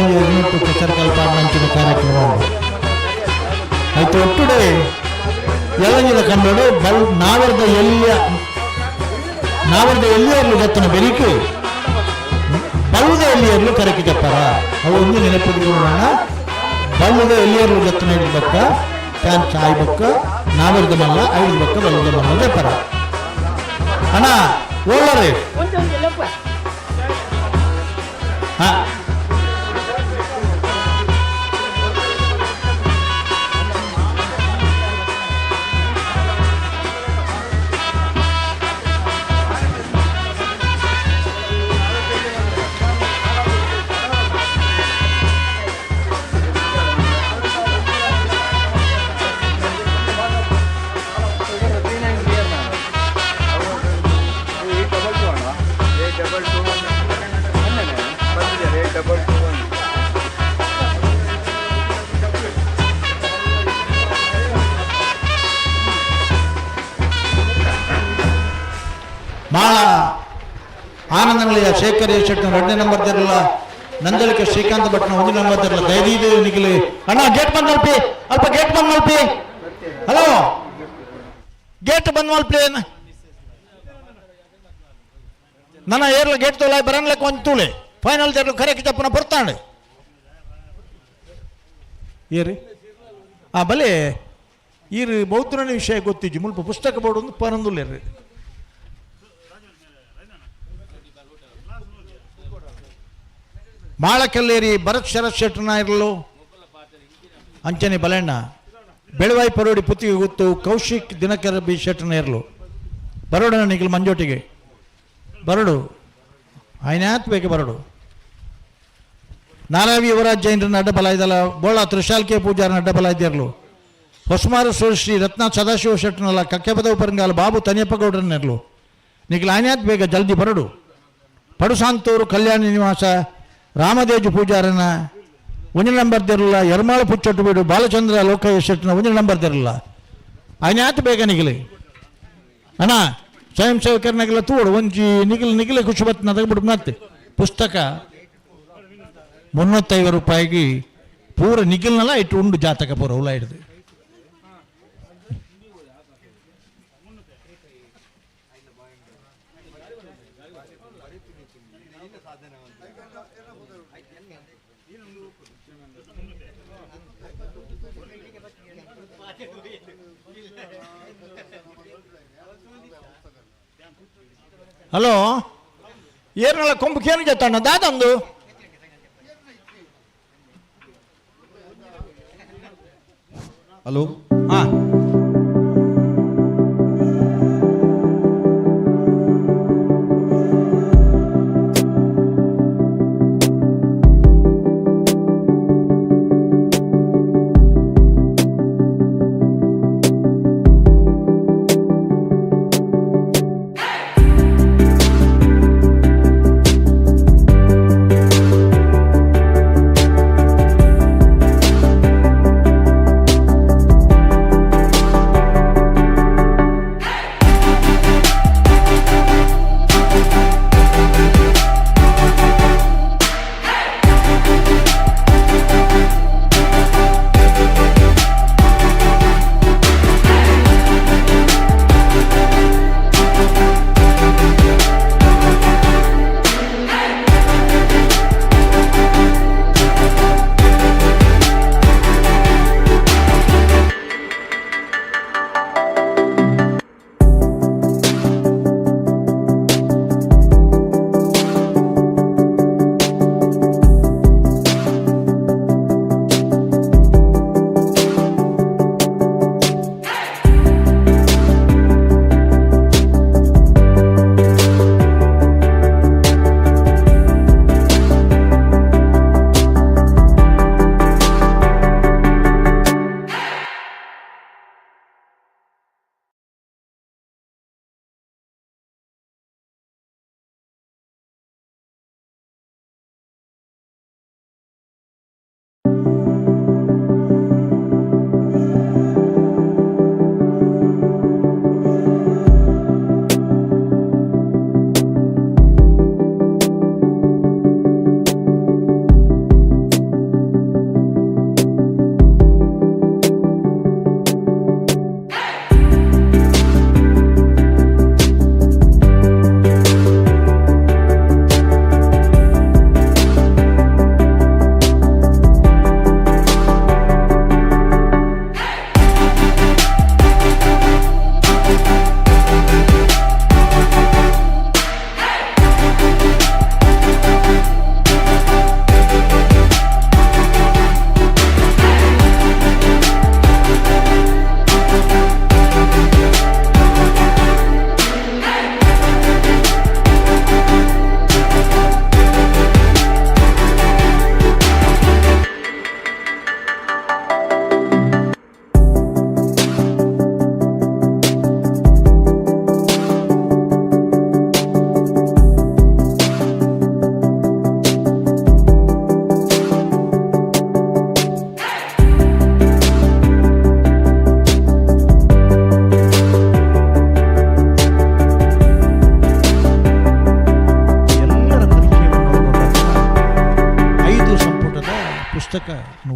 ಕೆಸರು ಕಲ್ಪಾಡಿನಂಚಿನ ಕಾರ್ಯಕ್ರಮ ಆಯ್ತು. ಒಟ್ಟುಡೆ ಎಲ್ಲಂಜಿದ ಕಂಬಳು ಬಲ್ ನಾವರ್ದ ಎಲ್ಲಿಯ ನಾವರ್ದ ಎಲ್ಲಿಯಲ್ಲೂ ಗೊತ್ತನ ಬೆರಿಕೆ ಬಲ್ಲದ ಎಲ್ಲಿಯರ್ಲು ಕರಕಿ ಜಪ್ಪರ ಅವು ಒಂದು ನೆನಪಿಟ್ಕೊಳ್ಳೋಣ. ಬಲ್ಲದ ಎಲ್ಲಿಯರ್ಲು ಜತ್ತನ ಹಿಡಿದ ಬಕ್ಕ ಫ್ಯಾನ್ ಚಾಯ್ ಬಕ್ಕ ನಾವರ್ದ ಮಲ್ಲ ಐದು ಬಕ್ಕ ಬಲ್ಲದ ಮಲ್ಲ ಜಪ್ಪರ ಅಣ್ಣ ಓಳ್ಳರಿ ಹಾ. ನಿಲಯ ಶೇಖರ್ ಶೆಟ್ನ ಎರಡನೇ ನಂಬರ್ ದಿರಲ್ಲ. ನಂದಳಿಕೆ ಶ್ರೀಕಾಂತ್ ಭಟ್ನ ಒಂದು ನಂಬರ್ ದಿರಲ್ಲ. ದಯದೀದು ನಿಖಿಲ್ ಅಣ್ಣ ಗೇಟ್ ಬಂದ್ ಮಲ್ಪಿ, ಅಲ್ಪ ಗೇಟ್ ಬಂದ್ ಮಲ್ಪಿ. ಹಲೋ, ಗೇಟ್ ಬಂದ್ ಮಲ್ಪಿ. ನನ್ನ ಏರ್ಲ ಗೇಟ್ ತೋಲ ಬರನ್ಲಕ್ಕೆ ಒಂದು ತೂಲೆ ಫೈನಲ್ ತೆರಲು ಖರೆ ಕಿಚಪ್ಪನ ಬರ್ತಾನೆ ಏರಿ. ಆ ಬಲೆ ಈರು ಬೌದ್ಧನ ವಿಷಯ ಗೊತ್ತಿಜ್ಜಿ, ಮುಲ್ಪ ಪುಸ್ತಕ ಬೋರ್ಡ್ ಒಂದು ಪನೊಂದುಲ್ಲೇರಿ. ಮಾಳಕಲ್ಲೇರಿ ಭರತ್ ಶರತ್ ಶೆಟ್ಟನ ಇರಲು ಅಂಚನೆ ಬಲೆಣ್ಣ ಬೆಳವಾಯಿ ಪರೋಡಿ ಪುತ್ತಿಗೆ ಗೊತ್ತು ಕೌಶಿಕ್ ದಿನಕರ ಬಿ ಶೆಟ್ಟನ ಇರಲು ಬರೋಡ ನಿಖಿಲ್ ಮಂಜೋಟಿಗೆ ಬರಡು ಆಯ್ನಾತ್ ಬೇಕು ಬರಡು. ನಾರಾವಿ ಯುವರಾಜ್ ಜೈನರನ್ನ ಅಡ್ಡಬಲ ಇದಲ್ಲ ಬೋಳ ತ್ರಿಶಾಲ್ಕೆ ಪೂಜಾರನ ಅಡ್ಡಬಲ ಇದ್ದಿರಲು ಹೊಸಮಾರ ಶ್ರೀ ರತ್ನ ಸದಾಶಿವ ಶೆಟ್ಟನಲ್ಲ ಕಕ್ಕೆಪದವು ಪರಂಗಾಲ ಬಾಬು ತನಿಯಪ್ಪ ಗೌಡ್ರನ್ನಿರಲು ನಿಖಿಲ್ ಆಯ್ನಾತ್ ಬೇಗ ಜಲ್ದಿ ಬರಡು. ಪಡುಸಾಂತೂರು ಕಲ್ಯಾಣ ನಿವಾಸ ರಾಮದೇಜು ಪೂಜಾರನ ಒಂಜಿ ನಂಬರ್ ದಿರಲ್ಲ. ಎರ್ಮಾಳ ಪುಚ್ಚೊಟ್ಟು ಬೀಡು ಬಾಲಚಂದ್ರ ಲೋಕಯ್ಯ ಶೆಟ್ಟನ ಒಂಜಿ ನಂಬರ್ ದಿರಲ್ಲ. ಆಯ್ನಾತ್ ಬೇಗ ನಿಗಲಿ ಅಣ್ಣ ಸ್ವಯಂ ಸೇವಕರನಾಗೆಲ್ಲ ತೋಡು ಒಂಜಿ ನಿಗಿಲ್ ನಿಗಿಲೆ ಖುಷಿ ಬತ್ತು ತಗೊಬಿಟ್ಟು ಮತ್ತೆ ಪುಸ್ತಕ 350 ರೂಪಾಯಿಗೆ ಪೂರ ನಿಗಿಲ್ನಲ್ಲ ಇಟ್ಟು ಉಂಡು ಜಾತಕ ಪೂರ ಉಲ ಹಿಡ್ದು. ಹಲೋ, ಏರ್ನಲ್ಲ ಕೊಂಬು ಕೇನು ಜತ್ತಣ್ಣ ದಾದಂದು. ಹಲೋ, ಹಾಂ.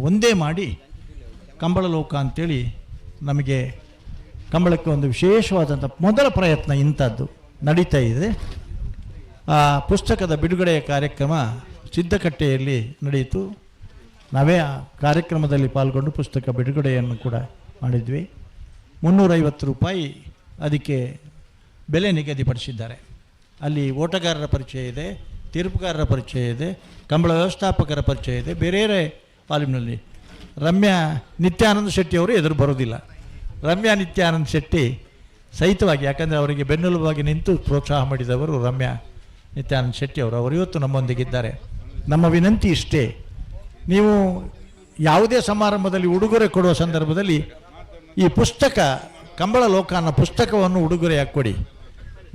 ಒಂದೇ ಮಾಡಿ ಕಂಬಳ ಲೋಕ ಅಂಥೇಳಿ ನಮಗೆ ಕಂಬಳಕ್ಕೆ ಒಂದು ವಿಶೇಷವಾದಂಥ ಮೊದಲ ಪ್ರಯತ್ನ ಇಂಥದ್ದು ನಡೀತಾ ಇದೆ. ಆ ಪುಸ್ತಕದ ಬಿಡುಗಡೆಯ ಕಾರ್ಯಕ್ರಮ ಸಿದ್ದಕಟ್ಟೆಯಲ್ಲಿ ನಡೆಯಿತು. ನಾವೇ ಆ ಕಾರ್ಯಕ್ರಮದಲ್ಲಿ ಪಾಲ್ಗೊಂಡು ಪುಸ್ತಕ ಬಿಡುಗಡೆಯನ್ನು ಕೂಡ ಮಾಡಿದ್ವಿ. 350 ರೂಪಾಯಿ ಅದಕ್ಕೆ ಬೆಲೆ ನಿಗದಿಪಡಿಸಿದ್ದಾರೆ. ಅಲ್ಲಿ ಓಟಗಾರರ ಪರಿಚಯ ಇದೆ, ತೀರ್ಪುಗಾರರ ಪರಿಚಯ ಇದೆ, ಕಂಬಳ ವ್ಯವಸ್ಥಾಪಕರ ಪರಿಚಯ ಇದೆ. ಬೇರೆ ಬೇರೆ ವಾಲ್ಯೂಮ್ನಲ್ಲಿ ರಮ್ಯಾ ನಿತ್ಯಾನಂದ ಶೆಟ್ಟಿಯವರು ಎದುರು ಬರೋದಿಲ್ಲ. ರಮ್ಯಾ ನಿತ್ಯಾನಂದ ಶೆಟ್ಟಿ ಸಹಿತವಾಗಿ, ಯಾಕಂದರೆ ಅವರಿಗೆ ಬೆನ್ನೆಲುಬಾಗಿ ನಿಂತು ಪ್ರೋತ್ಸಾಹ ಮಾಡಿದವರು ರಮ್ಯಾ ನಿತ್ಯಾನಂದ ಶೆಟ್ಟಿ ಅವರು. ಅವರು ಇವತ್ತು ನಮ್ಮೊಂದಿಗಿದ್ದಾರೆ. ನಮ್ಮ ವಿನಂತಿ ಇಷ್ಟೇ, ನೀವು ಯಾವುದೇ ಸಮಾರಂಭದಲ್ಲಿ ಉಡುಗೊರೆ ಕೊಡುವ ಸಂದರ್ಭದಲ್ಲಿ ಈ ಪುಸ್ತಕ ಕಂಬಳ ಲೋಕ ಅನ್ನೋ ಪುಸ್ತಕವನ್ನು ಉಡುಗೊರೆಯಾಗಿ ಕೊಡಿ.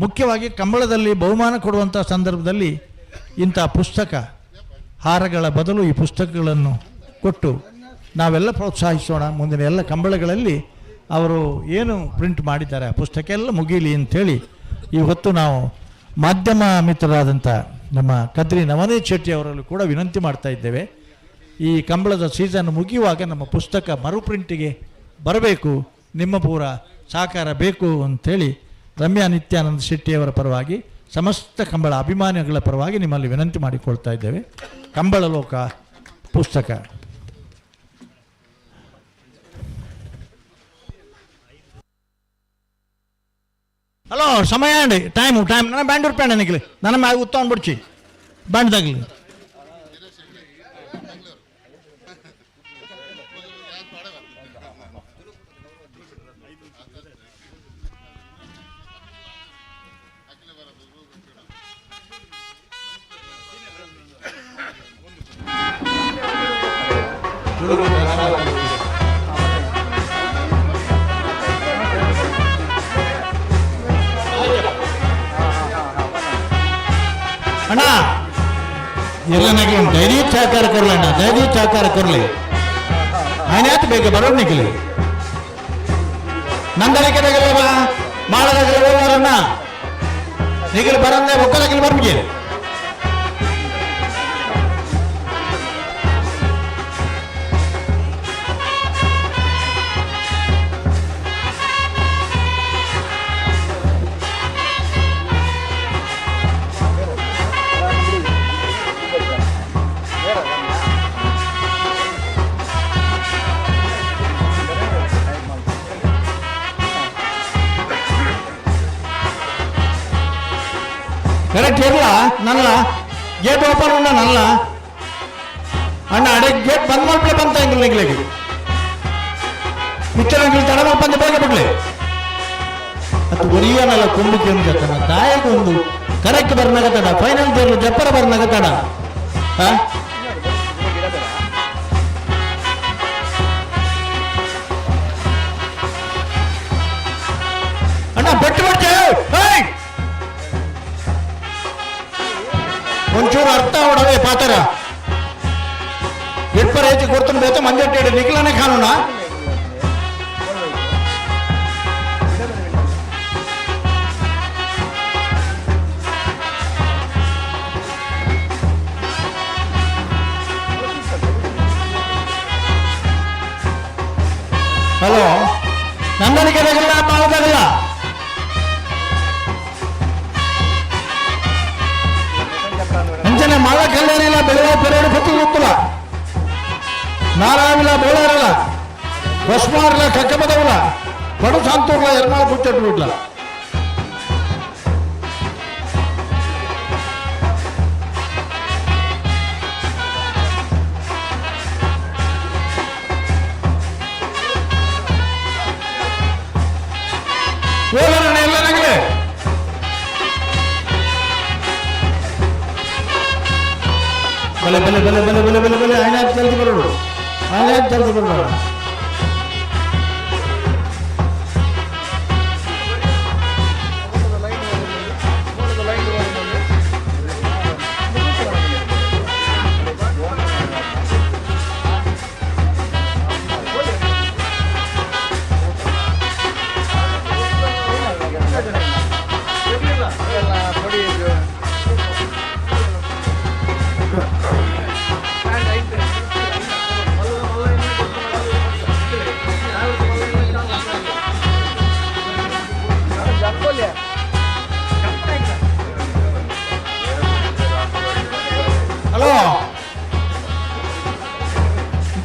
ಮುಖ್ಯವಾಗಿ ಕಂಬಳದಲ್ಲಿ ಬಹುಮಾನ ಕೊಡುವಂಥ ಸಂದರ್ಭದಲ್ಲಿ ಇಂಥ ಪುಸ್ತಕ ಹಾರಗಳ ಬದಲು ಈ ಪುಸ್ತಕಗಳನ್ನು ಕೊಟ್ಟು ನಾವೆಲ್ಲ ಪ್ರೋತ್ಸಾಹಿಸೋಣ. ಮುಂದಿನ ಎಲ್ಲ ಕಂಬಳಗಳಲ್ಲಿ ಅವರು ಏನು ಪ್ರಿಂಟ್ ಮಾಡಿದ್ದಾರೆ ಆ ಪುಸ್ತಕ ಎಲ್ಲ ಮುಗೀಲಿ ಅಂಥೇಳಿ ಈ ಹೊತ್ತು ನಾವು ಮಾಧ್ಯಮ ಮಿತ್ರರಾದಂಥ ನಮ್ಮ ಕದ್ರಿ ನವನೀತ್ ಶೆಟ್ಟಿ ಅವರಲ್ಲೂ ಕೂಡ ವಿನಂತಿ ಮಾಡ್ತಾ ಇದ್ದೇವೆ. ಈ ಕಂಬಳದ ಸೀಸನ್ ಮುಗಿಯುವಾಗ ನಮ್ಮ ಪುಸ್ತಕ ಮರುಪ್ರಿಂಟಿಗೆ ಬರಬೇಕು, ನಿಮ್ಮ ಪೂರ ಸಹಕಾರ ಬೇಕು ಅಂಥೇಳಿ ರಮ್ಯಾ ನಿತ್ಯಾನಂದ ಶೆಟ್ಟಿಯವರ ಪರವಾಗಿ, ಸಮಸ್ತ ಕಂಬಳ ಅಭಿಮಾನಿಗಳ ಪರವಾಗಿ ನಿಮ್ಮಲ್ಲಿ ವಿನಂತಿ ಮಾಡಿಕೊಳ್ತಾ ಇದ್ದೇವೆ. ಕಂಬಳ ಲೋಕ ಪುಸ್ತಕ. ಹಲೋ, ಸಮಯ ಅಂడి, ಟೈಮು ಟೈಮ್. ನನ್ನ ಬ್ಯಾಂಡ್ ರೂಪಾಯಿ ನಿಖಲಿ ನನ್ನ ಮ್ಯಾಗ ಉತ್ತ ಬಿಡ್ಚಿ ಬ್ಯಾಂಡ್ ತಗಲಿ. ಅಣ್ಣ ಎಲ್ಲ ನಗೆ ಧೈರ್ಯ ಸಹಕಾರ ಕೊರ್ಲಿ ಅಣ್ಣ, ಧೈರ್ಯ ಸಹಕಾರ ಕೊರ್ಲಿ. ಆಯ್ತು, ಬೇಗ ಬರೋಣ ನಿಖಲಿ. ನಂದಳಿಕೆ ಮಾಡದಗಲ್ಲ ನಿಖಲ್ ಬರಂದೆ ಒಕ್ಕಲಗಿಲ್ ಬರ್ಬಿಗೆ. ಕರೆಕ್ಟ್ ಇರಲ್ಲ ನಲ್ಲ ಗೇಟ್ ಓಪನ್ ಉಂಡ ನಲ್ಲ ಅಣ್ಣ, ಅಡೆ ಗೇಟ್ ಬಂದ್ ಮಾಡ್ಬಿಡ ಬಂತ ಇಂಗ್ಲಿಗೆ ಪಿಕ್ಚರ್ ಅಂಗಿಲ್ ತಡ ಬಂದು ಬೇಗ ಬಿಡ್ಲಿ. ಅದು ಒರಿಯನಲ್ಲ ಕೊಂಬುಕ್ಕೆ ಒಂದು ತಾಯಿಗೆ ಒಂದು ಕರೆಕ್ಟ್ ಬರ್ನಾಗತ್ತಡ, ಫೈನಲ್ ದೇರ್ಲು ಜಪ್ಪರ ಬರ್ನಾಗತ್ತಡ. ಹಾ ಅಣ್ಣ, ಬೆಟ್ಟು ಬಿಡ್ತೇ ಒಂಚೂರು ಅರ್ಥ ಅವಡವೇ ಪಾತರ ಎಟ್ಪರ ಹೆಚ್ಚು ಕೊಡ್ತಾನೆ ಬೇತ ಮಂಜಟ್ಟೆ ನಿಖಲನೆ ಕಾನೂನ. ಹಲೋ, ನಂದನಿಗೆ ಮಾಡೋದಾಗಲ್ಲ. ಅಂಚನೆ ಮಳ್ಳ ಕಲ್ಯಾಣಿಲ್ಲ, ಬೆಳೆವ ಪೆರೇಡು ಗೊತ್ತು ಗೊತ್ತಿಲ್ಲ, ನಾರಾವಿಲ್ಲ, ಬೋಳಾರಲ್ಲ, ಹೊಸ್ಮಾರ್ಲ, ಕಕ್ಕಬದವಲ್ಲ, ಬಡು ಸಾಂತೂರ್ಲ, ಎರ್ಮಾಳ ಪುಚ್ಚಟ್ಟು ಬಿಡ್ಲ. ಓಲರಣ್ಣ ಎಲ್ಲ ನಗಲೇ. ಬಲೆ ಬಲೆ ಬಲೆ ಬಲೆ ಬಲೆ ಬಲೆ ಬಲೆ, ಆಯ್ನ ಜಲ್ದಿ ಬರೋಡು, ಆಯ್ನ ಜಲ್ದಿ ಬರೋಣ.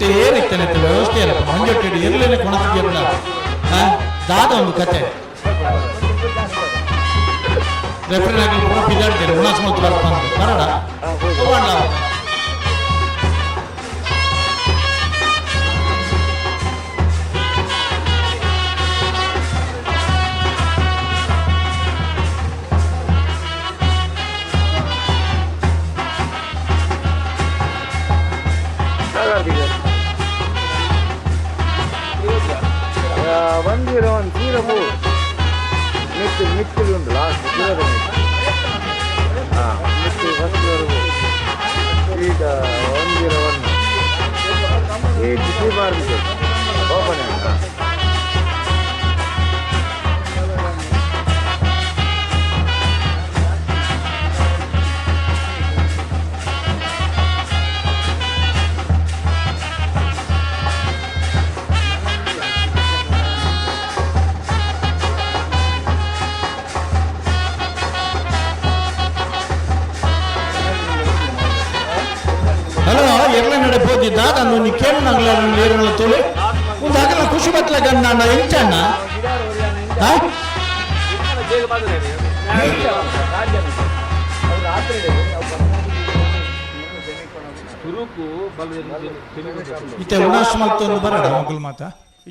ಇತ್ತೆ ಏರಿತ್ತನೆ ವ್ಯವಸ್ಥೆ ಇರಪ್ಪ ಮಂಜೊಟ್ಟೆ ಇರ್ಲೇನೆ ಕೊಣತಿದ್ಯಲ್ಲ ದಾದ ಒಂದು ಕತೆ ರೆಫ್ರಿ ಆಗಿ ಪೂರ ಪಿದಾಡ್ತಾರೆ ಉಣಾಸ್ ಮತ್ತು ಬರ್ತಾನೆ ಬರಡ ತಗೊಂಡ. ಹಲೋ ಎಲ್ಲ ನಡೆ ಹೋಗಿದ್ದ ನಾನು ನೀ ಕೇಳು ನಂಗ್ಲ ಏರಲ್ಲ ತೋಳಿ ಒಂದು ಆಗಲ್ಲ ಖುಷಿ ಬತ್ಲ ಗಂಡ ಎಂಚಣ್ಣ. ಇತ್ತೆ ಉಣಾಸ್ ಮಲ್ತೊಂದು ಬರಡ ಮಗುಲು ಮಾತ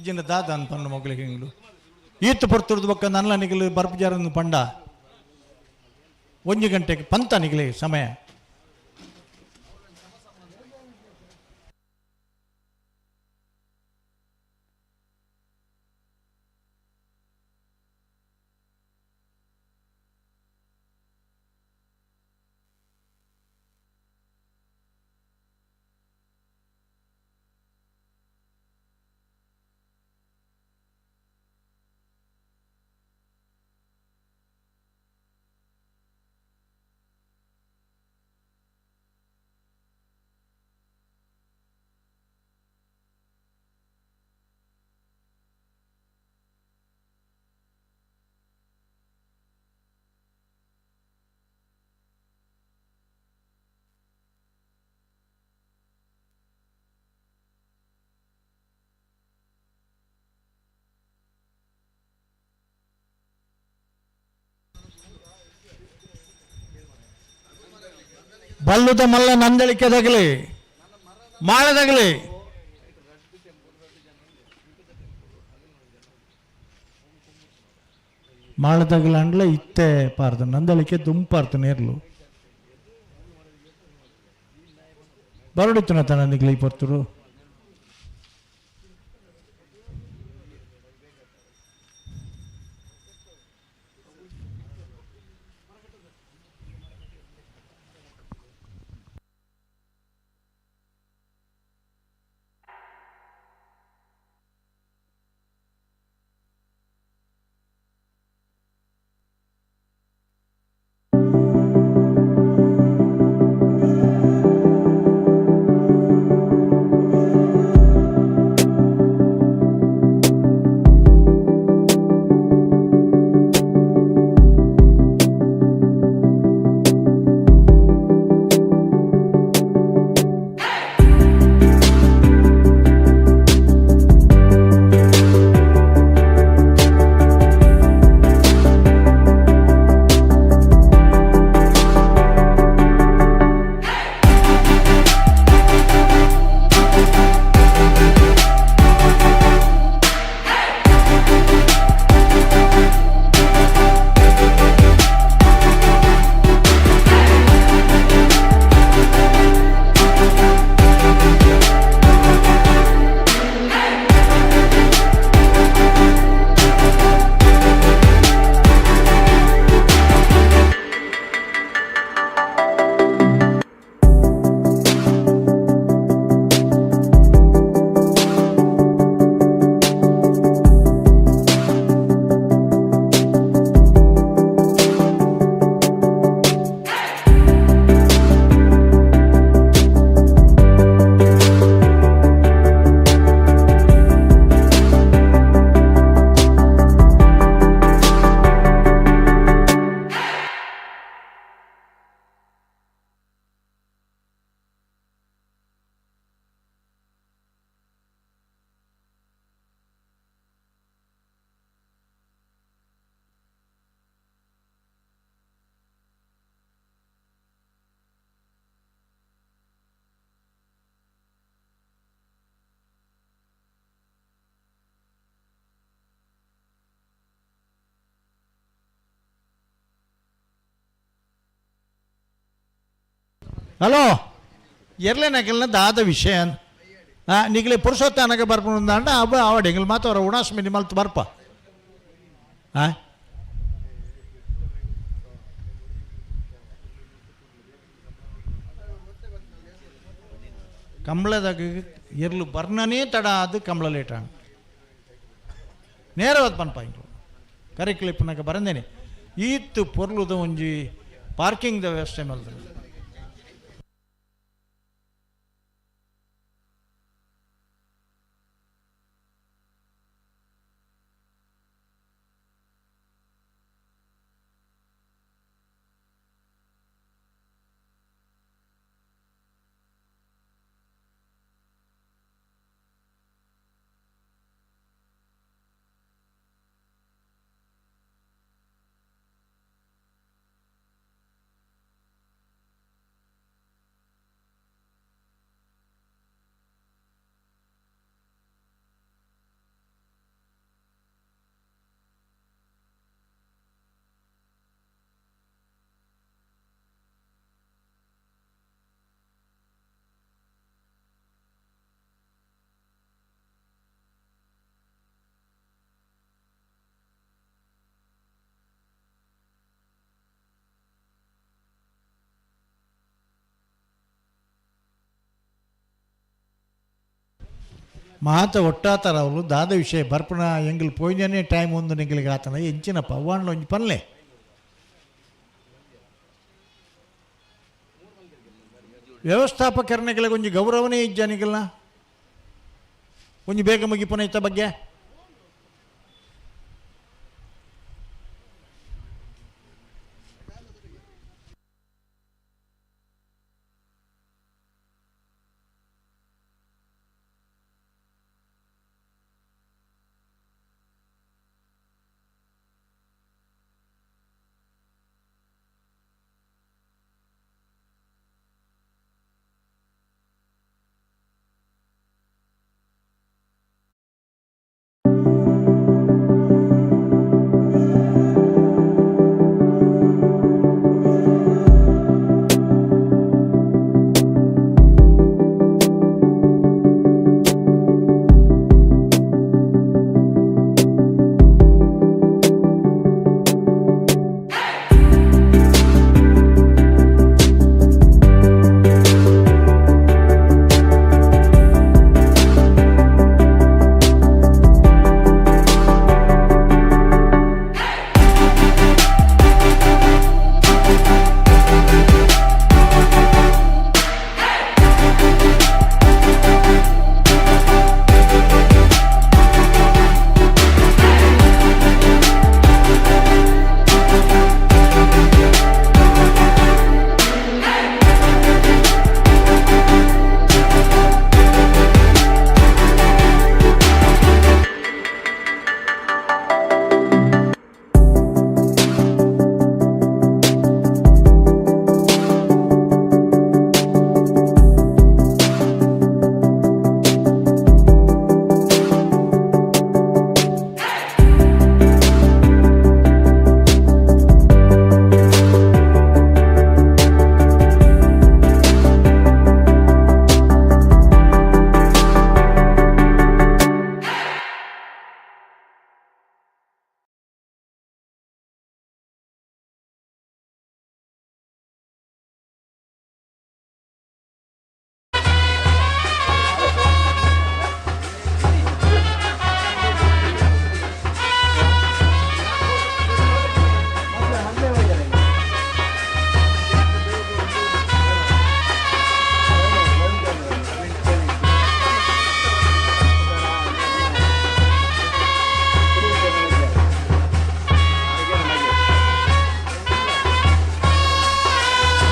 ಇಜ್ಜಿನ ದಾದ ಅಂತ ಪಂಡ ಮಗುಲಿಗೆ ಹಿಂಗ್ಲು ಈತ್ ಪೊರ್ತುರ್ದು ಬೊಕ್ಕ ನಲ್ಲ ನಿಗಲು ಬರ್ಪುಜಾರನ್ನು ಪಂಡ 1 ಗಂಟೆಗೆ ಪಂತ ನಿಗಲಿ ಸಮಯ. ಬಲ್ಲುದ ಮಲ್ಲ ನಂದಳಿಕೆದಾಗಲಿ ಮಾಳದಾಗಲಿ ಮಾಳದಾಗಲಿ ಅಂಡ್ಲ ಇತ್ತೆ ಪಾರ್ದು ನಂದಳಿಕೆ ದುಂಪಾರ್ದು ನೇರ್ಲು ಬರಡಿತ್ತು ತನ್ನ ಈ ಪೊರ್ತರು. ಹಲೋ ಎರ್ಲೆನಕಲ್ನ ದಾದ ವಿಷಯ ನಿಗಲೆ ಪುರುಷೋತ್ತಾನಗ ಬರ್ಪುಂಡ ಅಬ್ಬ ಆವಡ್ ಎಂಗಲ್ ಮಾತ ಅವರ ಉಣಾಸ್ ಮಿನಿ ಮಲ್ತ್ ಬರ್ಪ. ಕಂಬಳದಾಗ ಎರ್ಲು ಬರ್ನನೇ ತಡ ಅದು ಕಂಬಳ ಲೇಟ್ ಆಂಡ್ ನೇರವಾದ ಪನ್ಪ ಇಂಗ್ಲು ಕರಿಕ್ಲಿಪ್ಪನಾಗ ಬರಂದೇನೆ ಈತ್ ಪೊರ್ಲುದ ಒಂಜಿ ಪಾರ್ಕಿಂಗ್ the ವ್ಯವಸ್ಥೆ ಮಲ್ದ್ರು. ಮಾತ ಒಟ್ಟಾತರ ಅವಳು ದಾದ ವಿಷಯ ಬರ್ಪಣ ಎಂಗಲ್ ಪೋಯ್ನೇ ಟೈಮ್ ಒಂದು ನಿಂಗಳಿಗೆ ಆತನ ಎಂಚಿನ ಪವ್ವಾಂಡ್ಲ ಒಂಜಿ ಪನ್ಲೆ. ವ್ಯವಸ್ಥಾಪಕರನಿಗೆ ಒಂಜಿ ಗೌರವನೇ ಇಜ್ಜ ನಿಗಲ್ನ ಒಂಜಿ ಬೇಗ ಮುಗಿಪುನ ಇತ್ತ ಬಗ್ಗೆ.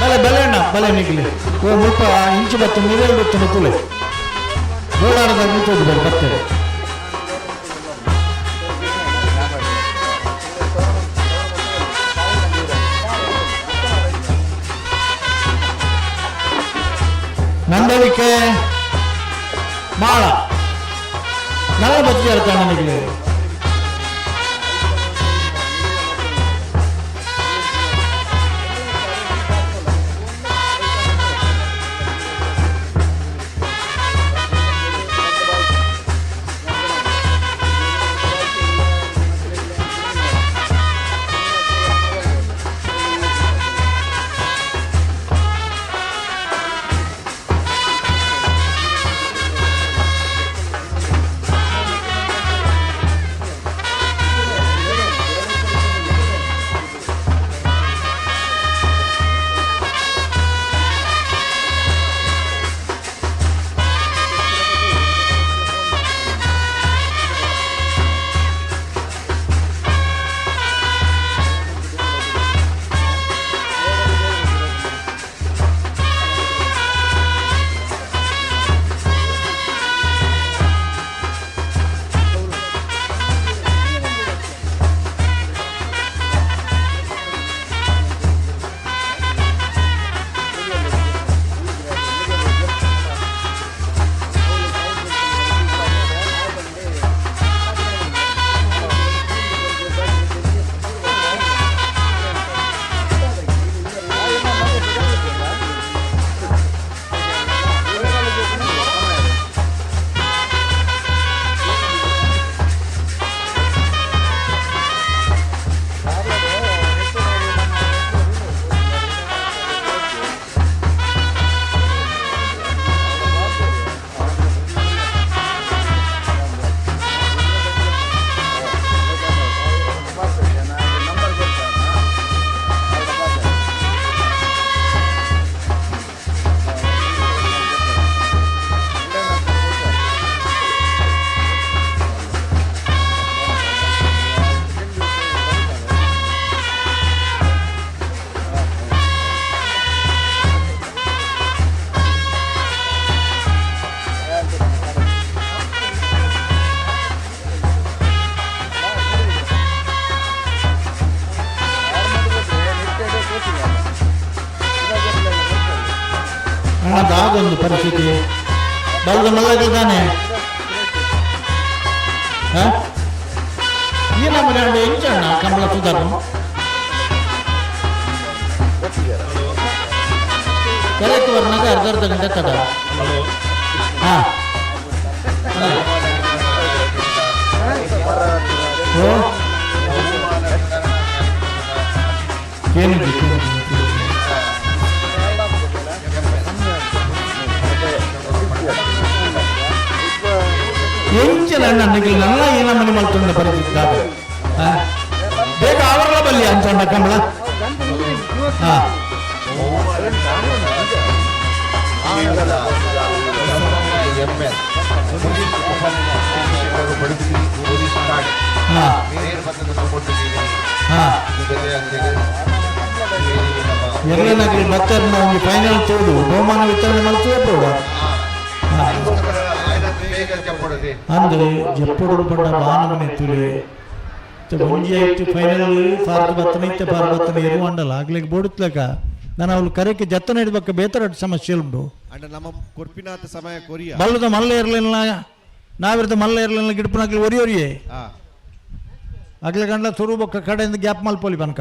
ಬಲೆ ಬಲೆ ಅಣ್ಣ ಬಲೆ ನಿಗ್ಲಿ ಓ ಮುಲ್ಪ ಇಂಚು ಬತ್ತು ಮಿದಲ್ ಬತ್ತು ತುಲೆ ಗೋಳಾರದ ನಿಂತೋದು ಬರೆ ಬರ್ತೇವೆ. ನಂದಳಿಕೆ ಮಾಳ நல்ல ಬತ್ತಿಗೆ ಇರ್ತಾನೆ ನನಗೆ. ದಾದೊಂದು ಪರಿಸ್ಥಿತಿ ಬಲ್ದ ಮಲ್ಲಗಲ್ದಾನೆ ಈ ನಮ್ಮನೆ ಎಂಚಣ್ಣ ಕಂಬಳ ಸುಧಾರನು ಕರೆಕ್ಟ್ ಬರ್ನಾಗ ಅರ್ಧ ಅರ್ಧ ಗಂಟೆ ತಡ. ಹಾ ಓ ಏನು ಎಂಚಲ ನನಗೆ ನನ್ನ ಏನ ಮನೆ ಮಲ್ತೊಂಡ ಪರಿಸ್ಥಿತಿ ದಾದ ಬೇಗ ಅವರಲ್ಲ ಬಲ್ಲಿ ಅಂಚಣ್ಣ ಕಂಬಳ. ಹಾ ಹಾ ಹಾ ಎಲ್ಲನಾಗಲಿ ಮತ್ತೆ ಒಂದು ಫೈನಲ್ ತೋಡು ಬಹುಮಾನ ವಿತರಣೆ ಮಾಡ್ತೇವೆ ಬೋಡ. ಅಂದ್ರೆ ಜಪ್ಪುಡು ಪಂಡ ಬಾನಮನೆ ತುಲೆ ಒಂಜಿ ಆಯ್ತು ಫೈನಲ್ ಫಾರ್ತ್ ಬತ್ತನ ಇತ್ತೆ ಫಾರ್ ಬತ್ತನ ಎರುವಂಡಲ ಆಗ್ಲಿಕ್ಕೆ ಬೋಡುತ್ತಲಕ ನಾನು ಅವಳು ಕರೆಕ್ಕೆ ಜತ್ತನ ಇಡ್ಬೇಕು ಬೇತರ ಸಮಸ್ಯೆ ಉಂಟು. ಅಂಡ ನಮ್ಮ ಕೊರ್ಪಿನಾಥ ಸಮಯ ಕೊರಿಯ ಬಲ್ಲದ ಮಲ್ಲ ಇರಲಿಲ್ಲ ನಾವಿರ್ದ ಮಲ್ಲ ಇರಲಿಲ್ಲ ಗಿಡಪನಾಗ್ಲಿ ಒರಿ ಒರಿಯೇ ಅಗ್ಲ ಗಂಡ್ಲ ಸುರು ಬೊಕ್ಕ ಕಡೆಯಿಂದ ಗ್ಯಾಪ್ ಮಲ್ಪೊಲಿ ಬನಕ.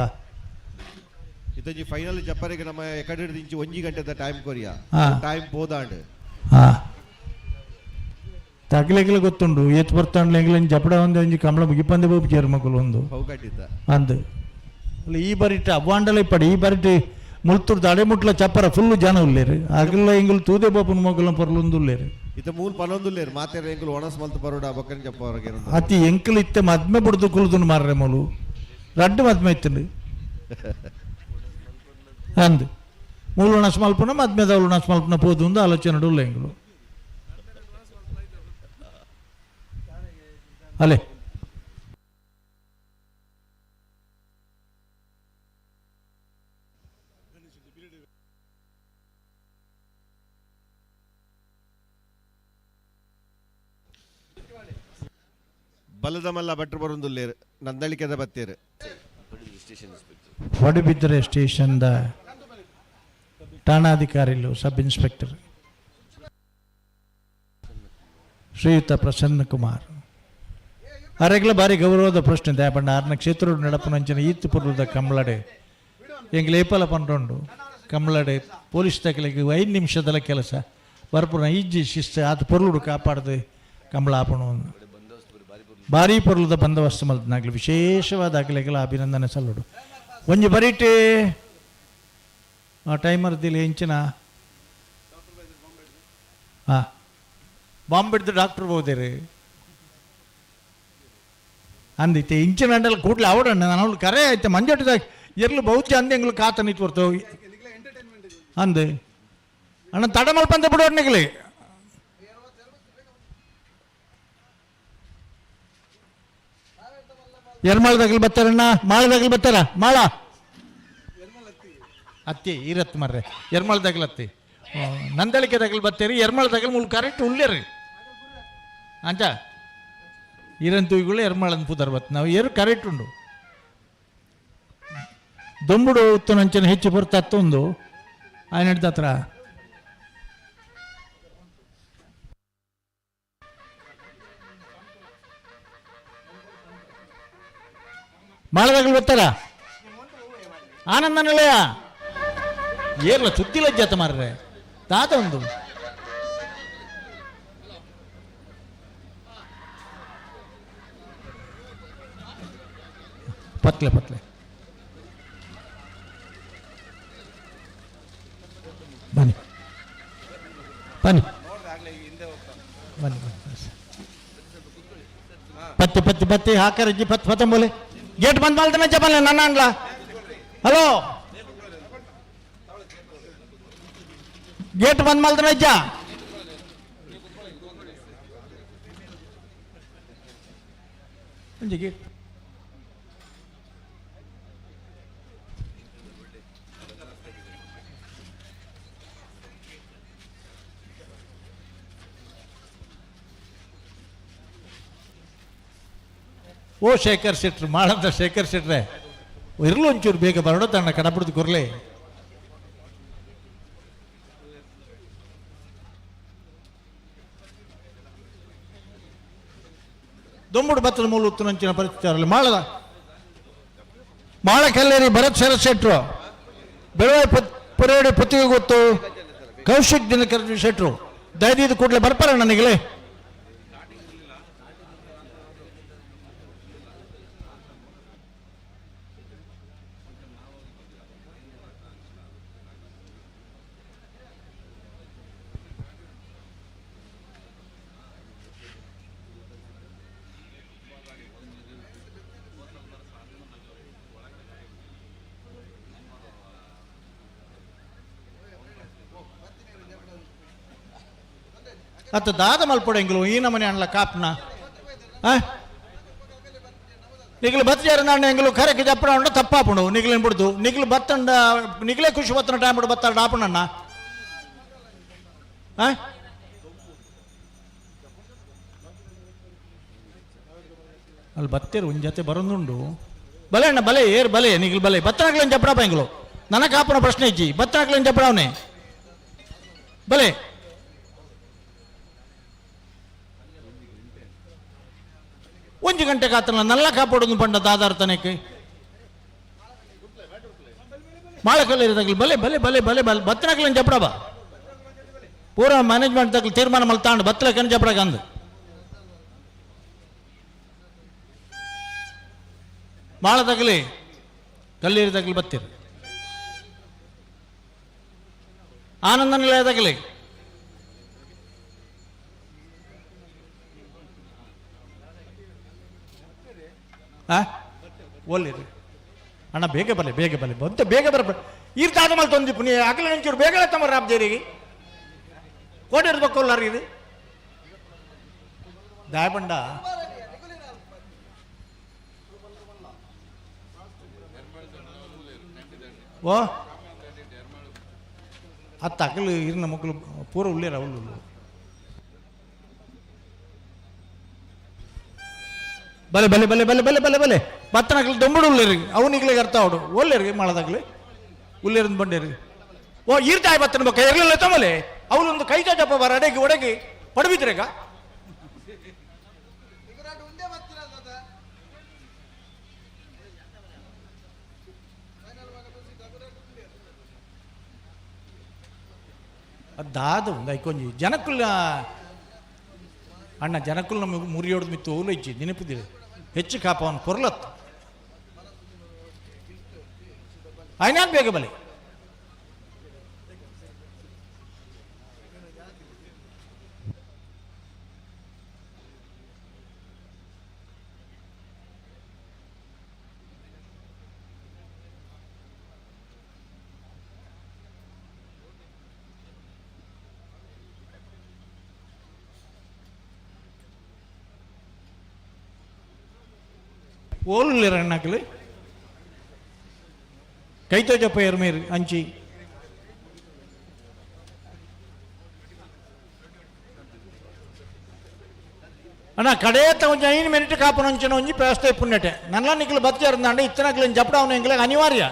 ಇತ್ತಂಜಿ ಫೈನಲ್ ಜಪ್ಪರಿಗೆ ನಮ್ಮ ಎಕಡೆ ಇಂಚು ಒಂಜಿ ಗಂಟೆದ ಟೈಮ್ ಕೊರಿಯ ಟೈಮ್ ಪೋದಾಂಡ್. ಹಾ ತಗ್ಲೆಗ್ಲ ಗೊತ್ತುಂಡು ಏತ್ ಬರ್ತಾಂಡ್ಲ ಎಂಗ್ಲ ಜಪಡ ಒಂದೆ ಒಂಜಿ ಕಂಬಳ ಮುಗಿಪಂದೆ ಬೋಪು ಚೇರು ಮಕ್ಕಳು ಒಂದು ಅಂದ್ ಅಲ್ಲ ಈ ಬರಿಟ ಅವ್ವಾಂಡಲ ಇಪ್ಪಡಿ ಈ ಬರಿಟ್ ಮುಲ್ತುರ್ದು ಅಡೆಮುಟ್ಲ ಚಪ್ಪರ ಫುಲ್ ಜನ ಉಲ್ಲೇರು ಅಗಲ ಎಂಗುಲು ತೂದೆ ಬೋಪುನ ಮೊಗಲ ಪೊರ್ಲೊಂದು ಉಲ್ಲೇರು. ಇತ್ತ ಮೂಲ್ ಪನೊಂದುಲ್ಲೇರು ಮಾತೆರ ಎಂಗುಲು ಒಣಸ್ ಮಲ್ತು ಬರೋಡ ಬೊಕ್ಕನ ಜಪ್ಪ ಅತಿ ಎಂಕಲ್ ಇತ್ತೆ ಮದ್ಮೆ ಬುಡ್ದು ಕುಲ್ದುನು ಮಾರ್ರೆ ಮೂಲು ರಡ್ಡು ಮದ್ಮೆ ಇತ್ತಂಡು ಅಂದ್ ಮೂಲು ಒಣಸ್ ಮಲ್ಪುನ ಮದ್ಮೆದವಳು ಒಣಸ್ ಮಲ್ಪುನ ಪೋದು ಒಂದು ಆಲೋಚನೆ ಉಲ್ಲ ಎಂಗುಲು ಅಲೆ. ಬಲದ ಮಲ್ಲ ಭಟ್ರು ಬರುಂದುಲ್ಲೇರು ನಂದಳಿಕೆದ ಬತ್ತೇರು. ಪಡುಬಿದ್ರೆ ಸ್ಟೇಷನ್ದ ಠಾಣಾಧಿಕಾರಿಲು ಸಬ್ ಇನ್ಸ್ಪೆಕ್ಟರ್ ಶ್ರೀಯುತ ಪ್ರಸನ್ನ ಕುಮಾರ್ ಅರೆಗ್ಲ ಬಾರಿ ಗೌರವದ ಪ್ರಶ್ನೆ ದಯಪಂಡ ಆರ್ನ ಕ್ಷೇತ್ರ ನಡಪುನಂಚಿನ ಈತ್ ಪುರ್ಲದ ಕಂಬಳಡೆ ಎಂಗ್ಲ ಏಪಲ ಪಂಡೊಂಡು ಕಂಬಳಡೆ ಪೊಲೀಸ್ ತಕಲಿಗೆ 5 ನಿಮಿಷದಲ್ಲ ಕೆಲಸ ಬರ್ಪುನ ಇಜ್ಜಿ ಶಿಸ್ತು ಆತ ಪೊರ್ಲುಡು ಕಾಪಾಡ್ದು ಕಂಬಳ ಆಪಣು ಭಾರಿ ಪೊರ್ಲುದ ಬಂದೋಬಸ್ತ್ ಮಲ್ತನಾಗ್ಲಿ ವಿಶೇಷವಾದ ಅಗಲೆಗೆಲ್ಲ ಅಭಿನಂದನೆ ಸಲ್ಲುಡು. ಒಂಜಿ ಬರೀಟೆ ಆ ಟೈಮರ್ ದಿಲಿ ಎಂಚಿನ ಹಾಂ ಬಾಂಬೆಡ್ದು ಡಾಕ್ಟರ್ ಹೋದಿರಿ ಅಂದಿತ್ತೆ ಇಂಚಿನ ಅಂಡಲ್ ಕೂಡ್ಲೆ ಅವಡಣ್ಣ ನಾನು ಅವಳು ಕರೆ ಆಯ್ತು ಮಂಜೊಟ್ಟಿದಾಗ ಎರ್ಲು ಬಹುಚ ಅಂದೆ ಎಂಗ್ಳು ಕಾತ ನಿಂತು ಬರ್ತವೆ ಅಂದೆ ಅಣ್ಣ ತಡ ಮಲ್ಪಂತ ಬಿಡೋರ್ನಿಗ್ಲಿ ಎರ್ಮಾಳದಾಗಲಿ ಬರ್ತಾರಣ್ಣ ಮಾಳದಾಗಲಿ ಬರ್ತಾರ ಮಾಳ ಅತ್ತಿ ಈರತ್ ಮರ್ರೆ ಎರ್ಮಾಳದಾಗಲಿ ಅತ್ತಿ ನಂದಳಿಕೆದಾಗಲಿ ಬರ್ತೀರಿ ಎರ್ಮಾಳದಾಗಲಿ ಮುಲ್ ಕರೆಕ್ಟ್ ಉಳ್ಳೇರಿ ಅಂಚ ಈರಂತುಗಳು ಎರ್ಮಾಳನ್ ಪುದರ್ ಬತ್ ನಾವು ಏರು ಕರೆಕ್ಟ್ ಉಂಡು ದೊಂಬುಡು ಉತ್ತನಂಚನ ಹೆಚ್ಚು ಬರ್ತತ್ತೊಂದು ఆయన ಹತ್ರ ಮಾಳದಾಗಲಿ ಬರ್ತಾರ ಆನಂದ ನಿಲಯ ಏರ್ಲ ಸುತ್ತಿಲ ಜಾತ ಮಾರ್ರೆ ತಾತ ಒಂದು ಪತ್ಲೆ ಪತ್ಲೆ ಬನ್ನಿ ಬನ್ನಿ ಬನ್ನಿ ಬನ್ನಿ ಪತ್ತಿ ಪತ್ತಿ ಪತ್ತಿ ಹಾಕರಜ್ಜಿ ಪತ್ ಪತ್ತಂಬೋಲೆ ಗೇಟ್ ಬಂದ್ ಮಾಡ್ತಾನೆ ಚಪ್ಪಲ್ಲ ನನ್ನ ಅನ್ಲ ಹಲೋ ಗೇಟ್ ಬಂದ್ ಮಾಡ್ತಾನೆ ಅಜ್ಜ ಒಂಜಿ ಗೇಟ್ ಓ ಶೇಖರ್ ಶೆಟ್ರು ಮಾಡಂತ ಶೇಖರ್ ಶೆಟ್ರೆ ಇರ್ಲು ಒಂಚೂರು ಬೇಗ ಬರೋಣ ತಣ್ಣ ಕಡಬಿಡ್ದು ಕೊರ್ಲೆ. ದೊಂಬುಡು ಬತ್ತದ ಮೂಲ ಉತ್ತುನಂಚಿನ ಪರಿಸ್ಥಿತಿ ಮಾಳದ ಮಾಳ ಕಲ್ಲೇರಿ ಭರತ್ ಶರತ್ ಶೆಟ್ರು ಬೆಳವಾಯಿ ಪುರೇಡಿ ಪುತ್ತಿಗೆ ಗೊತ್ತು ಕೌಶಿಕ್ ದಿನಕರ್ ಶೆಟ್ರು ದಯದೀದು ಕೂಡಲೇ ಬರ್ಪಾರ ನನಗಲೇ. ಅತ್ತ ದಾದ ಮಲ್ಪೊಡೆಂಗ್ಲು ಈ ನಮನೆ ಅಣ್ಲ ಕಾಪ್ನ ನಿಗ್ಲು ಬತ್ತಿಯಾರ ನಾಣ್ಣ ಎಂಗ್ಲು ಕರೆಕ್ ಜಪ್ಪಡ ಉಂಡ ತಪ್ಪಾಪುಂಡು ನಿಗ್ಲಿನ ಬಿಡ್ದು ನಿಗ್ಲು ಬತ್ತಂಡ ನಿಗ್ಲೇ ಖುಷಿ ಬತ್ತನ ಟೈಮ್ ಬಿಡು ಬತ್ತಾಡ ಆಪುಣಣ್ಣ. ಅಲ್ಲಿ ಬತ್ತೇರು ಒಂದ್ ಜೊತೆ ಬರೋದುಂಡು ಬಲೆ ಅಣ್ಣ ಬಲೆ ಏರ್ ಬಲೆ ನಿಗ್ಲು ಬಲೆ ಬತ್ತನಾಗ್ಲೇನು ಜಪ್ಪಡಪ್ಪ ಎಂಗ್ಲು ನನ್ನ ಕಾಪನ ಪ್ರಶ್ನೆ ಇಜ್ಜಿ ಬತ್ತನಾಗ್ಲೇನು ಜಪ್ಪಡವನೆ ಬಲೆ. ಒಂಜಿ ಗಂಟೆ ಕಾತನ ನಲ್ಲ ಕಾಪಾಡೋದು ಪಂಡ ದಾದಾರ್ ತನಕ್ಕೆ ಮಾಳಕಲ್ಲೇರಿ ತಗಲಿ ಬಲೆ ಬಲೆ ಬಲೆ ಬಲೆ ಬಲೆ ಬತ್ತನಾಗ್ಲೇನು ಜಪ್ಪಡಬ ಪೂರ ಮ್ಯಾನೇಜ್ಮೆಂಟ್ ತಗಲಿ ತೀರ್ಮಾನ ಮಲ್ತಾಂಡು ಬತ್ತಲಕ್ಕನ್ನು ಜಪ್ಪಡಕಂದು ಮಾಳ ತಗಲಿ ಕಲ್ಲೇರಿ ತಗಲಿ ಬತ್ತೀರಿ ಆನಂದ ನಿಲಯ ತಗಲಿ. ಒಲ್ಲಿರಿ ಅಣ್ಣ ಬೇಗ ಬರಲಿ ಬೇಗ ಬರಲಿ ಬಂತ ಬೇಗ ಬರ ಈರ್ತಾದ ಮಲ್ ತೊಂದಿಪ್ಪು ನೀ ಅಗಲ ಒಂಚೂರು ಬೇಗ ತಮ್ಮ ರಾಬ್ಜೇರಿಗೆ ಕೋಟಿ ಇರ್ಬೇಕು ಇದು ದಾಯಬಂಡ ಓ ಅತ್ತ ಅಗಲು ಇರ್ನ ಮಕ್ಕಳು ಪೂರ ಉಳ್ಳೇರ ಅವಳು ಬಲೆ ಬಲೆ ಬಲೆ ಬಲೆ ಬಲೆ ಬಲೆ ಬಲೆ ಬತ್ತನಕ್ಲು ದೊಂಬುಡು ಉಳ್ಳೇರಿ ಅವನಿಗ್ಲಿಗೆ ಅರ್ಥ ಅವಡು ಒಲ್ಲೇರಿ ಮಾಡದಾಗ್ಲಿ ಉಳ್ಳೇರಿಂದ ಬಂಡೇರಿ ಓ ಈರ್ತಾಯಿ ಬತ್ತನ ಬಕ್ಕ ಇರ್ಲಿಲ್ಲ ತಮ್ಮಲೆ ಅವನೊಂದು ಕೈ ಚಾಚಪ್ಪ ಬರ ಅಡಗಿ ಒಡಗಿ ಪಡಬಿದ್ರೇಗ ಅದಾದ ಒಂದು ಐಕೊಂಜಿ ಜನಕುಲ ಅಣ್ಣ ಜನಕುಲ್ ನಮಗೆ ಮುರಿಯೋಡ್ದು ಮಿತ್ತು ಓಲು ಇಜ್ಜಿ ನೆನಪಿದಿದೆ ಹೆಚ್ಚು ಕಾಪವನು ಕೊರ್ಲತ್ತು ಆಯ್ನಾದ್ ಬೇಗ ಬಲೆ ಓಲುಲ್ಲೇರ ಅಣ್ಣಾಕಲಿ ಕೈತೋಜಪ್ಪ ಎರ್ಮೇರು ಅಂಚಿ ಅಣ್ಣ ಕಡೇತ ಒಂಜಿ 5 ಮಿನಿಟ್ ಕಾಪನ ಒಂಚಿನ ಒಂಜಿ ಪೇಸ್ತೆ ಪುಣ್ಯಟೆ ನಲ್ಲ ನಿಕ್ಲು ಬತ್ತಿರಂದಾಂಡ ಇತ್ತನಕ್ಲು ಜಪಡವನ ಎಂಗ್ಲಿಗೆ ಅನಿವಾರ್ಯ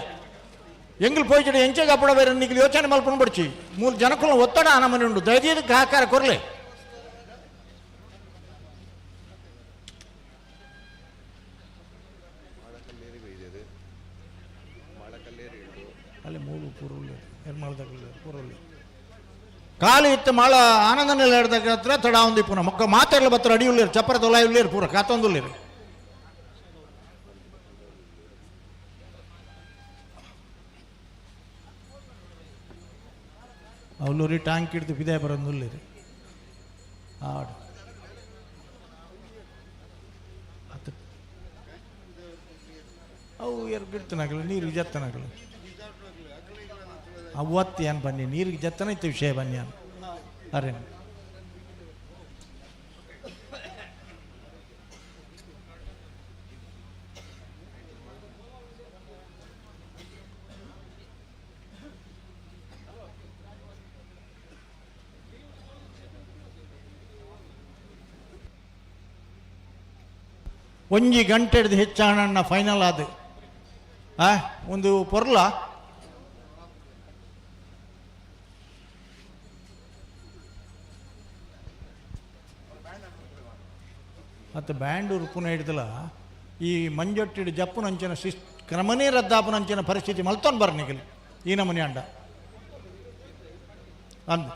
ಎಂಗ್ಲು ಪೋಯ್ಚಡು ಎಂಚೆ ಕಪ್ಪಡ ಬೇರೆ ನಿಕ್ಲು ಯೋಚನೆ ಮಲ್ಪನ ಬಡ್ಚಿ ಮೂರು ಜನಕ್ಕೂ ಒತ್ತಡ ಆನಮನೆ ಉಂಡು ದಯದೀದಕ್ಕೆ ಆಕಾರ ಕೊರ್ಲೆ ಅಲ್ಲಿ ಮೂರು ಪೂರ್ವಲ್ಲಿ ಪೂರ್ವಲ್ಲಿ ಕಾಲು ಇತ್ತು ಮಾಳ ಆನಂದನೆಲ್ಲ ಹಿಡ್ದಕ್ಕೆ ಹತ್ರ ತಡ ಒಂದು ಪುನಃ ಮಕ್ಕ ಮಾತಾಡಲು ಬತ್ತರ ಅಡಿ ಉಳ್ಳೇರು ಚಪ್ಪರ ತೊಲ ಉಳ್ಳೇರು ಪೂರ ಕಾತೊಂದುಳ್ಳೇರು ಅವಲೂರಿ ಟ್ಯಾಂಕ್ ಹಿಡ್ದು ಬಿದೆ ಬರೋದು ಆಡು ಅವು ಎರಡು ನೀರು ಜತ್ತನಾಗಲು ಅವತ್ತು ಏನು ಬನ್ನಿ ನೀರಿಗೆ ಜತ್ತನ ಇತ್ತು ವಿಷಯ ಬನ್ನಿ ಅರೆ ಒಂಜಿ ಗಂಟೆ ಹಿಡ್ದು ಹೆಚ್ಚಾಣಣ್ಣ ಫೈನಲ್ ಆದ. ಒಂದು ಪೊರ್ಲ ಮತ್ತು ಬ್ಯಾಂಡ್ ಉರುಪುನ ಹಿಡ್ದಲ ಈ ಮಂಜೊಟ್ಟಿಡು ಜಪ್ಪುನಂಚಿನ ಶಿಸ್ ಕ್ರಮನೇ ರದ್ದಾಪುನಂಚಿನ ಪರಿಸ್ಥಿತಿ ಮಲ್ತೊನ್ ಬರ್ನಿಗಲಿ ಈ ನಮೂನಿ ಅಂಡ ಅಂದ್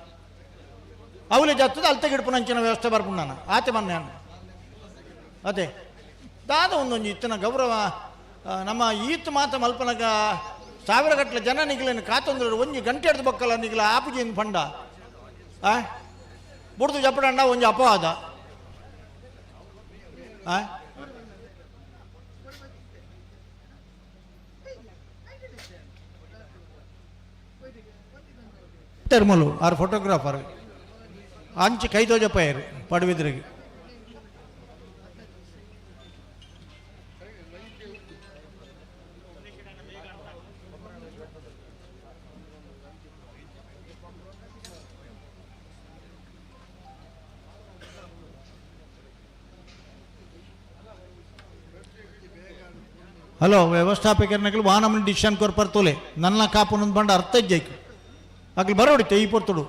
ಅವಲೆ ಜತ್ತದ ಅಲ್ತ ಗಿಡ್ಪುನಂಚಿನ ವ್ಯವಸ್ಥೆ ಬರ್ಪುಂಡು ಆತೆ ಮೊನ್ನೆ ಅನ್ನ ಅದೇ ದಾದ ಒಂದೊಂಜಿ ಇತ್ತನ ಗೌರವ ನಮ್ಮ ಈತ್ ಮಾತ ಮಲ್ಪನಗ ಸಾವಿರಗಟ್ಟಲೆ ಜನ ನಿಗಲೇನು ಕಾತಂದ್ರೆ ಒಂಜಿ ಗಂಟೆ ಹಿಡ್ದು ಬಕ್ಕಲ್ಲ ನಿಗಲ ಆಪುಜಿನ ಫಂಡ ಆ ಬುಡ್ದು ಜಪ್ಪಡಂಡ ಒಂಜಿ ಅಪವಾದ ಆ ತೆರ್ಮಲು ಆರ್ ಫೋಟೋಗ್ರಾಫರ್ ಅಂಚಿ ಕೈ ತೋಜಪ್ಪ ಪಡುವಿದ್ರಿಗೆ. ಹಲೋ ವ್ಯವಸ್ಥಾಪಕರನಗಲು ವಾನಮನಿ ಡಿಸಿಷನ್ ಕೊರ್ಪರ್ತೋಲೆ ನನ್ನ ಕಾಪುನೊಂದು ಬಂಡ ಅರ್ಥ ಜೈಕ್ ಅಗ್ಲು ಬರೋಡಿತ್ತೆ ಈ ಪೊರ್ತುಡು.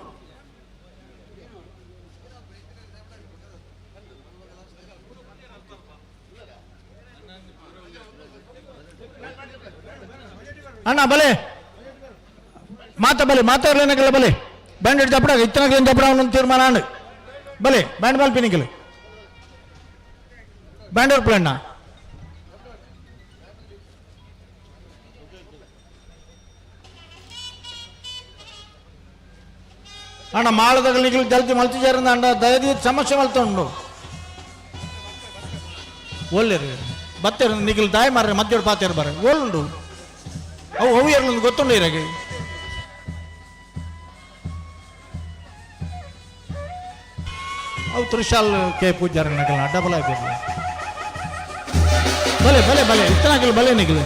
ಅಣ್ಣ ಬಲೆ ಮಾತ ಬಲೆ ಮಾತಾಡ್ಲೇನಗಲ್ಲ ಬಲೆ ಬ್ಯಾಂಡ್ ಜಪಡ ಇತ್ತನಗಲೇನು ಜಪಡ ಅವನೊಂದು ತೀರ್ಮಾನ ಅಣ್ಣ ಬಲೆ ಬ್ಯಾಂಡ್ ಮಲ್ಪಿನಿಗಲೆ ಬ್ಯಾಂಡ್ ಅಣ್ಣ. ಅಣ್ಣ ಮಾಳದಾಗ ನಿಗಲು ಜಲ್ದಿ ಮಲ್ತಿಜಾರಿಂದ ಅಂಡ ದಯದಿ ಸಮಸ್ಯೆ ಮಲ್ತುಂಡು ಒಲ್ಲೇರು ಬತ್ತೇರು ನಿಗಲು ದಾಯ ಮಾರ್ರೆ ಮಧ್ಯೋಡು ಪಾತೇರು ಬಾರೆ ಓಲುಂಡು ಅವು ಅವು ಎರ್ಲೊಂದು ಗೊತ್ತುಂಡು ಇರಾಗೆ. ಅವು ತ್ರಿಶಾಲ್ ಕೆ ಪೂಜಾರ ನಗಲ ಡಬಲ್ ಆಗಿ ಬಲೆ ಬಲೆ ಬಲೆ ಇತ್ತನಾಗಲು ಬಲೆ ನಿಗಲು.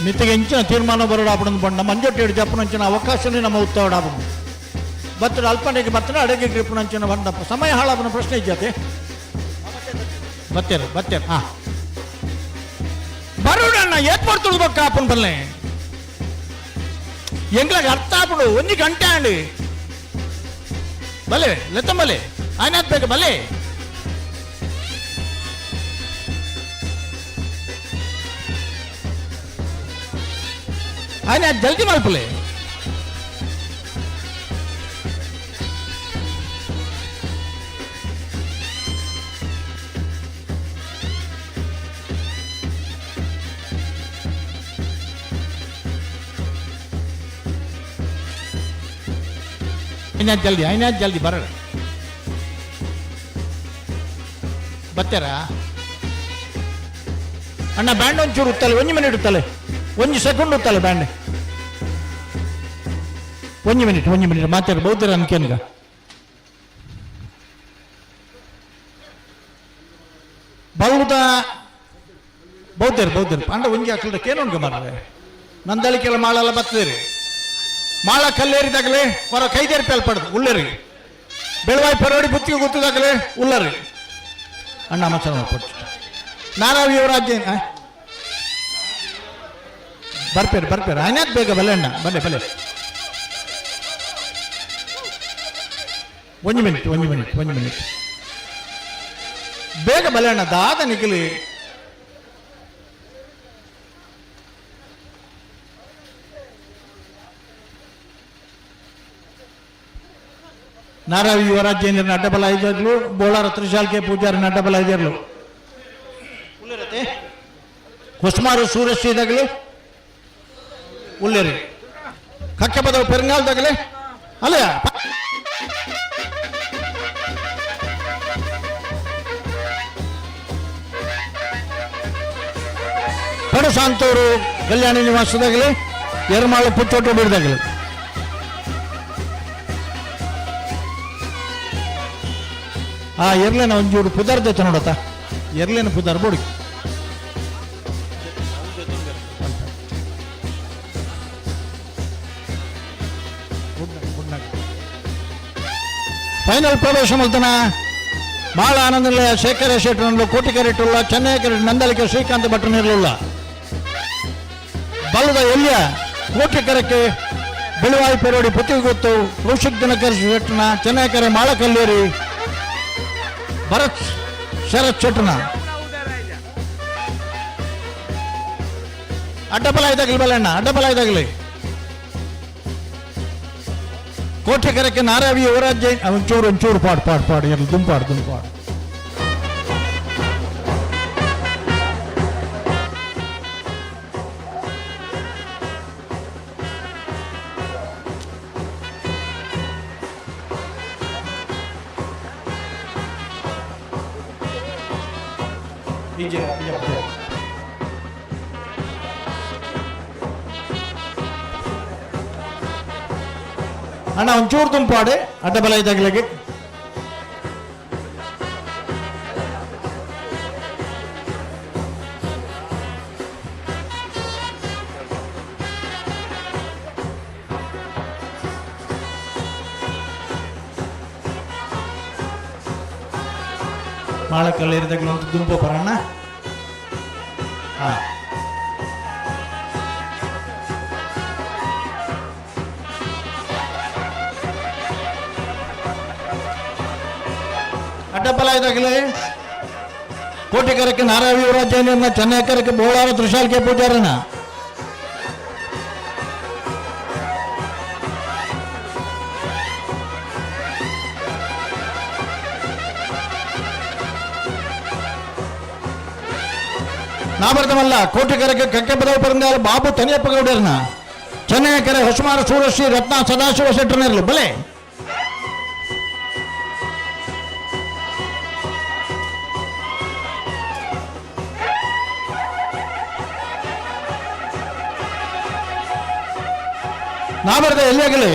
ಮಿತ್ತಿಗೆ ಎಂಚಿನ ತೀರ್ಮಾನ ಬರೋಡಾಪುಂಡು ಬಂಡ ಮಂಜೊಟ್ಟೇಡು ಜಪ್ಪುನಂಚಿನ ಅವಕಾಶನೇ ನಮ್ಮ ಉತ್ತವಡಾಪುಂಡು ಬತ್ತಡ ಅಲ್ಪನೆಗೆ ಬತ್ತಡ ಅಡಗೆ ಗ್ರಿಪ್ಪುನಂಚಿನ ಬಂಡಪ್ಪ ಸಮಯ ಹಾಳಾಪನ ಪ್ರಶ್ನೆ ಇಜ್ಜತೆ ಬತ್ತೇರು ಬತ್ತೇರು ಹಾಂ ಬರೋಡಣ್ಣ ಏತ್ ಪಡ್ತುಡು ಬೊಕ್ಕ ಆಪುನ್ ಬಲ್ಲೆ ಎಂಗ್ಲಾಗ ಅರ್ಥ ಆಪುಂಡು ಒಂಜಿ ಗಂಟೆ ಅಂಡು ಬಲೆ ಲೆತ್ತಂಬಲೆ ಆಯ್ನಾತ್ ಬೇಕು ಬಲೆ ఆయన జల్దీ మలుపులే. అయినా జల్దీ అయినా జల్దీ బరడు ಬತ್ತೀರಾ ಅಣ್ಣ ಬ್ಯಾಂಡ್ ಒಂಚೂರು ಉತ್ತಲೆ ಒಂಜಿ ಮಿನಿಟ್ ಉತ್ತಲೆ ಒಂಜಿ ಸೆಕೆಂಡ್ ಉತ್ತಲೆ ಬ್ಯಾಂಡ್ ಒಂಜಿ ಮಿನಿಟ್ ಒಂಜಿ ಮಿನಿಟ್ ಮಾತಾಡ ಬೌದ್ಧರ ಅನ್ಕೇನ್ಗ ಬೌದ್ಧ ಬೌದ್ಧರು ಬೌದ್ಧರು ಅಂಡ ಒಂಜಿ ಅಕ್ಕಲ್ದ ಕೇನೋನ್ಗ ಮಾರ್ರೆ ನಂದಳಿಕೆಲ್ಲ ಮಾಳೆಲ್ಲ ಬರ್ತದಿರಿ ಮಾಳ ಕಲ್ಲೇರಿದಾಗಲೇ ಹೊರ ಕೈದೇರಿ ಪೇಲ್ಪಡ್ದು ಉಳ್ಳರಿ ಬೆಳವಾಯಿ ಪರೋಡಿ ಬುತ್ತಿಗೆ ಗೊತ್ತದಾಗಲೇ ಉಳ್ಳರಿ ಅಣ್ಣ ಮಸರ ಕೊಟ್ಟು ನಾರಾವಿ ಯುವರಾಜ್ಯ ಬರ್ಪೇರು ಬರ್ಪೇರು ಆಯ್ನಾತ್ ಬೇಗ ಬಲೆ ಅಣ್ಣ ಬಲೆ ಬಲೆ ಒಂಜಿ ಮಿನಿಟ್ ಒಂಜಿ ಮಿನಿಟ್ ಒಂಜಿ ಮಿನಿಟ್ ಬೇಗ ಬಲೆ ಅಣ್ಣ ದಾದ ನಿಖಲಿ ನಾರಾವಿ ಯುವರಾಜೇಂದ್ರನ ಅಡ್ಡಬಲ ಐದರ್ಲು ಬೋಳಾರ ತ್ರಿಶಾಲ್ಕೆ ಪೂಜಾರನ ಅಡ್ಡಬಲ ಐದರ್ಲು ಕುಸ್ಮಾರು ಸೂರ್ಯಶ್ರೀದಾಗಲಿ ಉಳ್ಳೇರಿ ಕಕ್ಕೆ ಪದವು ಪೆರಂಗಾಲ್ದಾಗಲಿ ಅಲ್ಲ ಪಡಸಾಂತೂರು ಕಲ್ಯಾಣಿ ನಿವಾಸದಾಗಲಿ ಎರ್ಮಾಳು ಪುತ್ತೋಟು ಬಿಡ್ದಾಗಲಿ. ಆ ಎರ್ಲೆನ ಒಂಜೂರು ಪುದರ್ ದೆತ್ತ ನೋಡತ್ತ, ಎರ್ಲೆನ ಪುದರ್ ಬೋಡಿ. ಫೈನಲ್ ಪ್ರವೇಶ ಮಲ್ತನ ಬಾಳ ಆನಂದನಿಲಯ ಶೇಖರ ಶೆಟ್ಟರನ್ನು ಕೋಟಿಕೆರೆಟ್ಟುಳ್ಳ ಚೆನ್ನೈ ನಂದಳಿಕೆ ಶ್ರೀಕಾಂತ ಭಟ್ಟನಿರಲಿಲ್ಲ. ಬಲ್ಲದ ಎಲ್ಲಿಯ ಕೋಟಿಕೆರೆಕ್ಕೆ ಬೆಳುವಾಯಿ ಪೆರೋಡಿ ಪುತ್ತಿಗೊತ್ತು ಕೌಶಿಕ್ ದಿನಕರ್ ಶೆಟ್ಟನ, ಚೆನ್ನೈಕೆರೆ ಮಾಳಕಲ್ಲೇರಿ ಭರತ್ ಶರತ್ ಶೆಟ್ಟನ. ಅಡ್ಡಬಲ ಇದಾಗಲಿ ಬಲಣ್ಣ, ಅಡ್ಡಬಲ ಇದಾಗಲಿ. ಕೋಟೆಕರಕ್ಕೆ ನಾರಾವಿ ಯುವರಾಜ್ ಜೈನ್ ಒಂಚೂರು ಒಂಚೂರು ಪಾಡು ಪಾಡು ಪಾಡು ಇರಲಿ, ದುಂಪಾಡು ದುಂಪಾಡು. ಅಣ್ಣ ಒಂಚೂರು ತುಂಪಾಡು, ಅಡ್ಡಬಲ ಇದ್ದಾಗಲಿಗೆ. ಮಾಳಕಲ್ಲೇರಿದಾಗಲೂ ಒಂದು ದುಂಪು ಬರಣ್ಣ. ಹಾಂ, ಅಡ್ಡಬಲ ಇದಾಗಲಿ. ಕೋಟಿಕರಕ್ಕೆ ನಾರಾವಿ ಯುವರಾಜ್ ಜೈನನ್ನ, ಚೆನ್ನೈಕರಕ್ಕೆ ಬೋಳಾರ ತ್ರಿಶಾಲ್ಕೆ ಪೂಜಾರನ. ನಾಬರ್ದಮಲ್ಲ ಕೋಟಿಕರಕ್ಕೆ ಕಕ್ಕೆ ಪದವು ಪರಂದಾಲ ಬಾಬು ತನಿಯಪ್ಪ ಗೌಡರನ, ಚೆನ್ನೈಕರೆ ಹೊಸಮಾರ ಸೂರಶ್ರೀ ರತ್ನ ಸದಾಶಿವ ಶೆಟ್ಟರನಿರಲು ಬಲೆ. ನಾಬರ್ದ ಎಲ್ಲಿ ಆಗಲಿ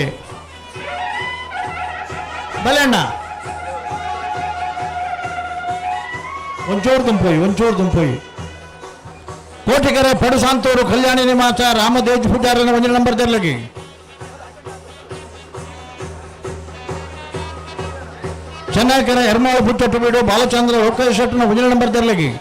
ಬಲೆ ಅಣ್ಣ. ಒಂಚೂರು ತುಂಪೋಯಿ, ಒಂಚೂರು ತುಂಪೋಯಿ. ಕೋಟಿಕೆರೆ ಪಡುಸಾಂತೂರು ಕಲ್ಯಾಣಿ ನಿವಾಸ ರಾಮದೇವ್ ಪೂಜಾರನ ಒಂದು ನಂಬರ್ ತೆರಲಗಿ. ಚೆನ್ನೈಕೆರೆ ಹೆರ್ಮಾಳು ಪುಚ್ಚೊಟ್ಟು ಬೀಡು ಬಾಲಚಂದ್ರ ಲೋಕೇಶ್ ಶೆಟ್ಟನ ಒಂದನೇ ನಂಬರ್ ತೆರಲಗಿ.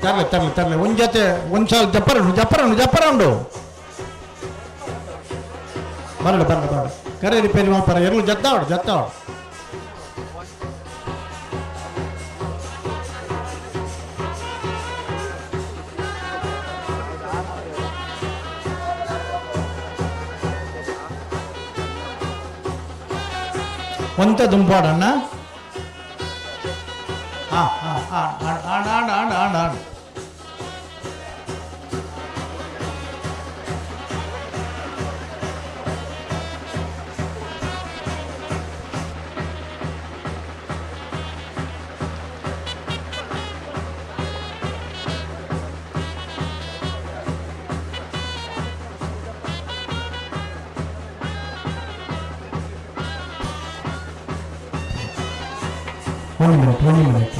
ತರಲೆ ತರಲೆ ತರಲೆ ಒಂದು ಜೊತೆ ಒಂದು ಸಾಲ ಜಪ್ಪರ ಜಪ್ಪರ ಜಪ್ಪರ ಉಂಡು. ಬರಡು ಬರಡು ಬರಡು ಕರೆ ರಿಪೇರಿ ಮಾಡ್ತಾರೆ ಎರಲು ಜತ್ತಾವಡು ಜತ್ತಾವಡು. ಒಂತೆ ದುಂಪಾಡಣ್ಣ. ಹಾಂ ಹಾಂ ಹಾಂ ಆಣ ಆಣ ಆಣ ಆಣ ಆಣ. ಒಂದು ಮಿನಿಟ್, ಒಂದು ಮಿನಿಟ್.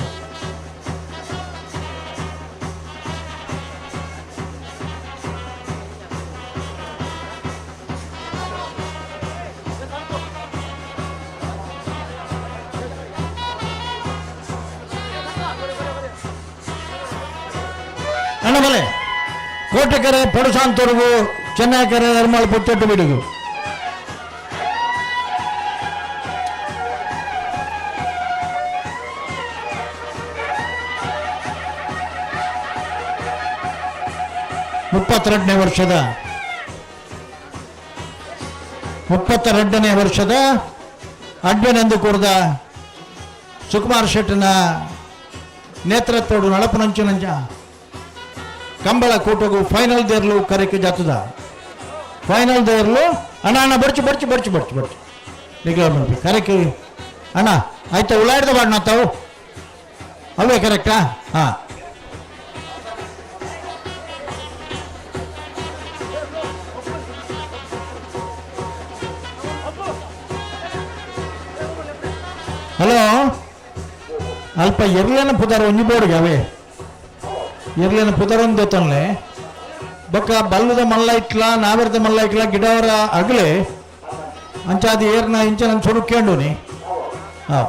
ಅಣ್ಣ ಬಲೆ ಕೋಟೆಕೆರೆ ಪಡುಸಾಂತೂರ್ಗು ಚೆನ್ನೈಕೆರೆ ಎರ್ಮಾಳು ಪುಚ್ಚೊಟ್ಟು ಬಿಡುಗು. 32ನೇ ವರ್ಷದ 32ನೇ ವರ್ಷದ ಅಡ್ವೆನೆಂದು ಕೂರ್ದ ಸುಕುಮಾರ್ ಶೆಟ್ಟನ ನೇತೃತ್ವಡು ನಳಪನಂಚಿನಂಚ ಕಂಬಳ ಕೂಟಗು ಫೈನಲ್ ದೇರ್ಲು ಕರೆಕ್ಕೆ ಜಾತದ. ಫೈನಲ್ ದೇರ್ಲು ಅಣ್ಣ ಅಣ್ಣ ಬಡ್ಚು ಬಡ್ಚು ಬಡ್ಚು ಬಡ್ಚು ಬಡ್ಚು ನಿಗಲ ಮನ್ಪಿ ಕರೆಕ್ಕೆ ಅಣ್ಣ ಆಯ್ತಾ ಉಳ್ಳಾಡ್ದ ಬಾಡ್ ತಾವು. ಅವೇ ಕರೆಕ್ಟಾ? ಹಾ. ಹಲೋ, ಅಲ್ಪ ಎರ್ಲೇನ ಪುದರ್ ಒಂಜಿ ಬೋರ್ಡ್ಗೆ ಅವೇ ಎರ್ಲೇನ ಪುದರ್ ಒಂದು ದೊತ್ತೊನ್ಲೆ ಬೊಕ್ಕ ಬಲ್ಲದ ಮಲ್ಲ ಇಟ್ಲ ನಾವೆರ್ದ ಮಲ್ಲ ಇಟ್ಲ ಗಿಡವರ ಅಗಲೆ ಅಂಚಾದ ಏರ್ನ ಇಂಚ ನನ್ನ ಸುರುಕ್ಕೇಂಡು ನೀ. ಹಾ.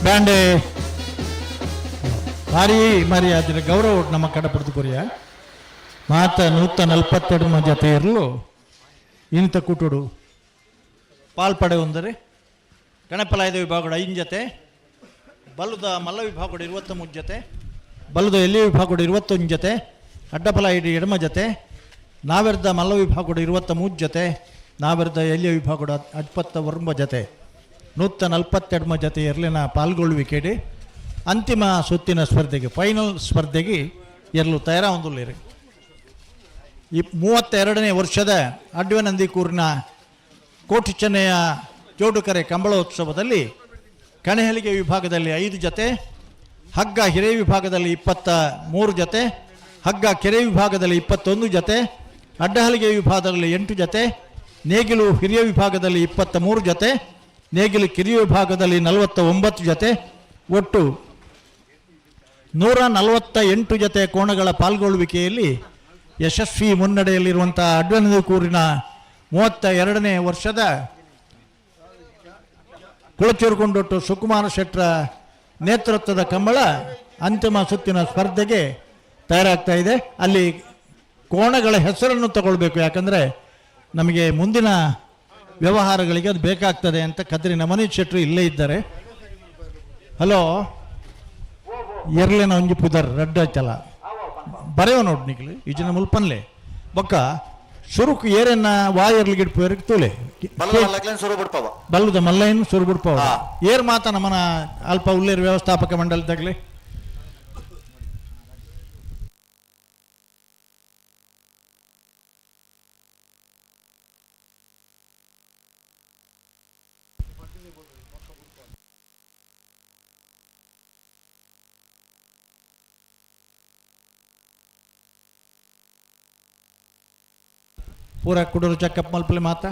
ಬ್ಯಾಂಡ್ ಭಾರಿ ಮರಿ ಅದರ ಗೌರವ ನಮ್ಮ ಕಡಪಡ್ದು ಕೊರಿಯ ಮಾತ 142 ಜೊತೆ ಇರಲು ಇಂಥ ಕೂಟುಡು ಪಾಲ್ಪಡೆ ಒಂದರೆ ಗಣಪಲಾಯದ ವಿಭಾಗದ 5 ಜೊತೆ, ಬಲ್ಲದ ಮಲ್ಲ ವಿಭಾಗದ 23 ಜೊತೆ, ಬಲ್ಲದ ಎಲ್ಲಿ ವಿಭಾಗದ 21 ಜೊತೆ, ಅಡ್ಡಪಲ ಇಡಿ ಎಡಮ ಜೊತೆ, ನಾವೆರ್ದ ಮಲ್ಲ ವಿಭಾಗದ 23 ಜೊತೆ, ನಾವೆರ್ದ ಎಲ್ಲಿಯ ವಿಭಾಗದ 29 ಜೊತೆ, 142 ಜೊತೆ ಎರ್ಲಿನ ಪಾಲ್ಗೊಳ್ಳುವಿಕೆಡಿ ಅಂತಿಮ ಸುತ್ತಿನ ಸ್ಪರ್ಧೆಗೆ ಫೈನಲ್ ಸ್ಪರ್ಧೆಗೆ ಎರಲು ತಯಾರಾಗೊಂದುಲ್ಲೇರಿ. ಈ 32ನೇ ವರ್ಷದ ಅಡ್ವನಂದಿಕೂರಿನ ಕೋಟಿ ಚೆನ್ನಯ್ಯ ಜೋಡುಕರೆ ಕಂಬಳೋತ್ಸವದಲ್ಲಿ ಕಣಹಲಿಗೆ ವಿಭಾಗದಲ್ಲಿ 5 ಜೊತೆ, ಹಗ್ಗ ಹಿರೇ ವಿಭಾಗದಲ್ಲಿ 23 ಜೊತೆ, ಹಗ್ಗ ಕೆರೆ ವಿಭಾಗದಲ್ಲಿ 21 ಜೊತೆ, ಅಡ್ಡಹಲಿಗೆ ವಿಭಾಗದಲ್ಲಿ 8 ಜೊತೆ, ನೇಗಿಲು ಹಿರಿಯ ವಿಭಾಗದಲ್ಲಿ 23 ಜೊತೆ, ನೇಗಿಲು ಕಿರಿಯ ವಿಭಾಗದಲ್ಲಿ 49 ಜೊತೆ, ಒಟ್ಟು 148 ಜೊತೆ ಕೋಣಗಳ ಪಾಲ್ಗೊಳ್ಳುವಿಕೆಯಲ್ಲಿ ಯಶಸ್ವಿ ಮುನ್ನಡೆಯಲ್ಲಿರುವಂಥ ಅಡ್ವನಂದಿಕೂರಿನ 32ನೇ ವರ್ಷದ ಕುಳಚೂರುಕೊಂಡೊಟ್ಟು ಸುಕುಮಾರ ಶೆಟ್ಟರ ನೇತೃತ್ವದ ಕಂಬಳ ಅಂತಿಮ ಸುತ್ತಿನ ಸ್ಪರ್ಧೆಗೆ ತಯಾರಾಗ್ತಾ ಇದೆ. ಅಲ್ಲಿ ಕೋಣಗಳ ಹೆಸರನ್ನು ತಗೊಳ್ಬೇಕು, ಯಾಕಂದರೆ ನಮಗೆ ಮುಂದಿನ ವ್ಯವಹಾರಗಳಿಗೆ ಅದು ಬೇಕಾಗ್ತದೆ ಅಂತ ಕದ್ರಿ ನಮನೀಶ್ ಶೆಟ್ಟರು ಇಲ್ಲೇ ಇದ್ದಾರೆ. ಹಲೋ, ಎರ್ಲೇನ ಒಂಜಿ ಪುದರ್ ರಡ್ಡ ಚಲ ಬರೆಯೋ ನೋಡ್ ನಿಕ್ಲು ಇಜಿನ ಮುಲ್ಪನ್ಲೆ ಬೊಕ್ಕ ಸುರುಕು ಏರೆನ್ನ ವಾಯರ್ಲಿ ಗಿಡ್ಪು ಏರಿಗೆ ತೂಲೆ ಬಲ್ಲದ ಮಲ್ಲೈನ್ ಸುರು ಬಿಡ್ಪವ ಏರ್ ಮಾತ ನಮ್ಮನ ಅಲ್ಪ ಉಲ್ಲೇರ್ ವ್ಯವಸ್ಥಾಪಕ ಮಂಡಲದಾಗಲಿ. ಪೂರ ಕುಡೂರು ಚೆಕಪ್ ಮಲ್ಪಲೆ ಮಾತ.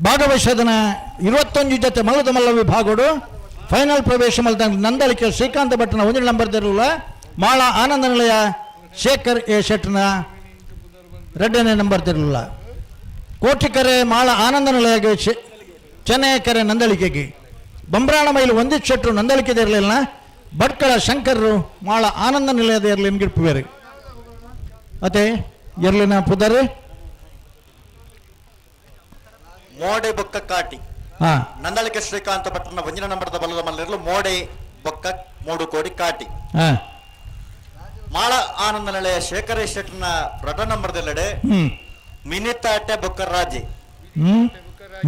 ಭಾಗವಹಿಸದನ 21 ಜೊತೆ ಮಲ್ಲದ ಮಲ್ಲ ವಿಭಾಗಡು ಫೈನಲ್ ಪ್ರವೇಶ ಮಲ್ದ ನಂದಳಿಕೆ ಶ್ರೀಕಾಂತ ಭಟ್ಟನ 1 ನಂಬರ್ ದೆರುಲ ಮಾಳ ಆನಂದ ನಿಲಯ ಶೇಖರ್ ಎ ಶೆಟ್ನ 2ನೇ ನಂಬರ್ ದೆರುಲ ಕೋಟಿಕರೆ ಮಾಳ ಆನಂದ ನಿಲಯಗೆ ಚೆನ್ನೈಕರೆ ನಂದಳಿಕೆಗೆ ಬಂಬ್ರಾಣ ಮೈಲು ಒಂದಿಷ್ಟು ಶೆಟ್ರು ನಂದಳಿಕೆ ಇರಲಿಲ್ಲ ಭಟ್ಕಳ ಶಂಕರರು ಮಾಳ ಆನಂದ ನಿಲಯದ ಇರಲಿ ಗಿಡ್ಪುವೇರು ಅದೇ ಎರ್ಲಿನ ಪುದರ್ ಮೋಡೆ ಬೊಕ್ಕ ಕಾಟಿ. ನಂದಳಿಕೆ ಶ್ರೀಕಾಂತ ಭಟ್ಟನ 1ನೇ ನಂಬರದ ಬಲದ ಮಲ್ಲಿರಲು ಮೋಡೆ ಬೊಕ್ಕ ಮೂಡು ಕೋಡಿ ಕಾಟಿ. ಮಾಳ ಆನಂದ ನಿಲಯ ಶೇಖರ ಶೆಟ್ಟನ 2 ನಂಬರ್ದೆಲ್ಲೆಡೆ ಮಿನಿತಾಟೆ ಬೊಕ್ಕ ರಾಜಿ.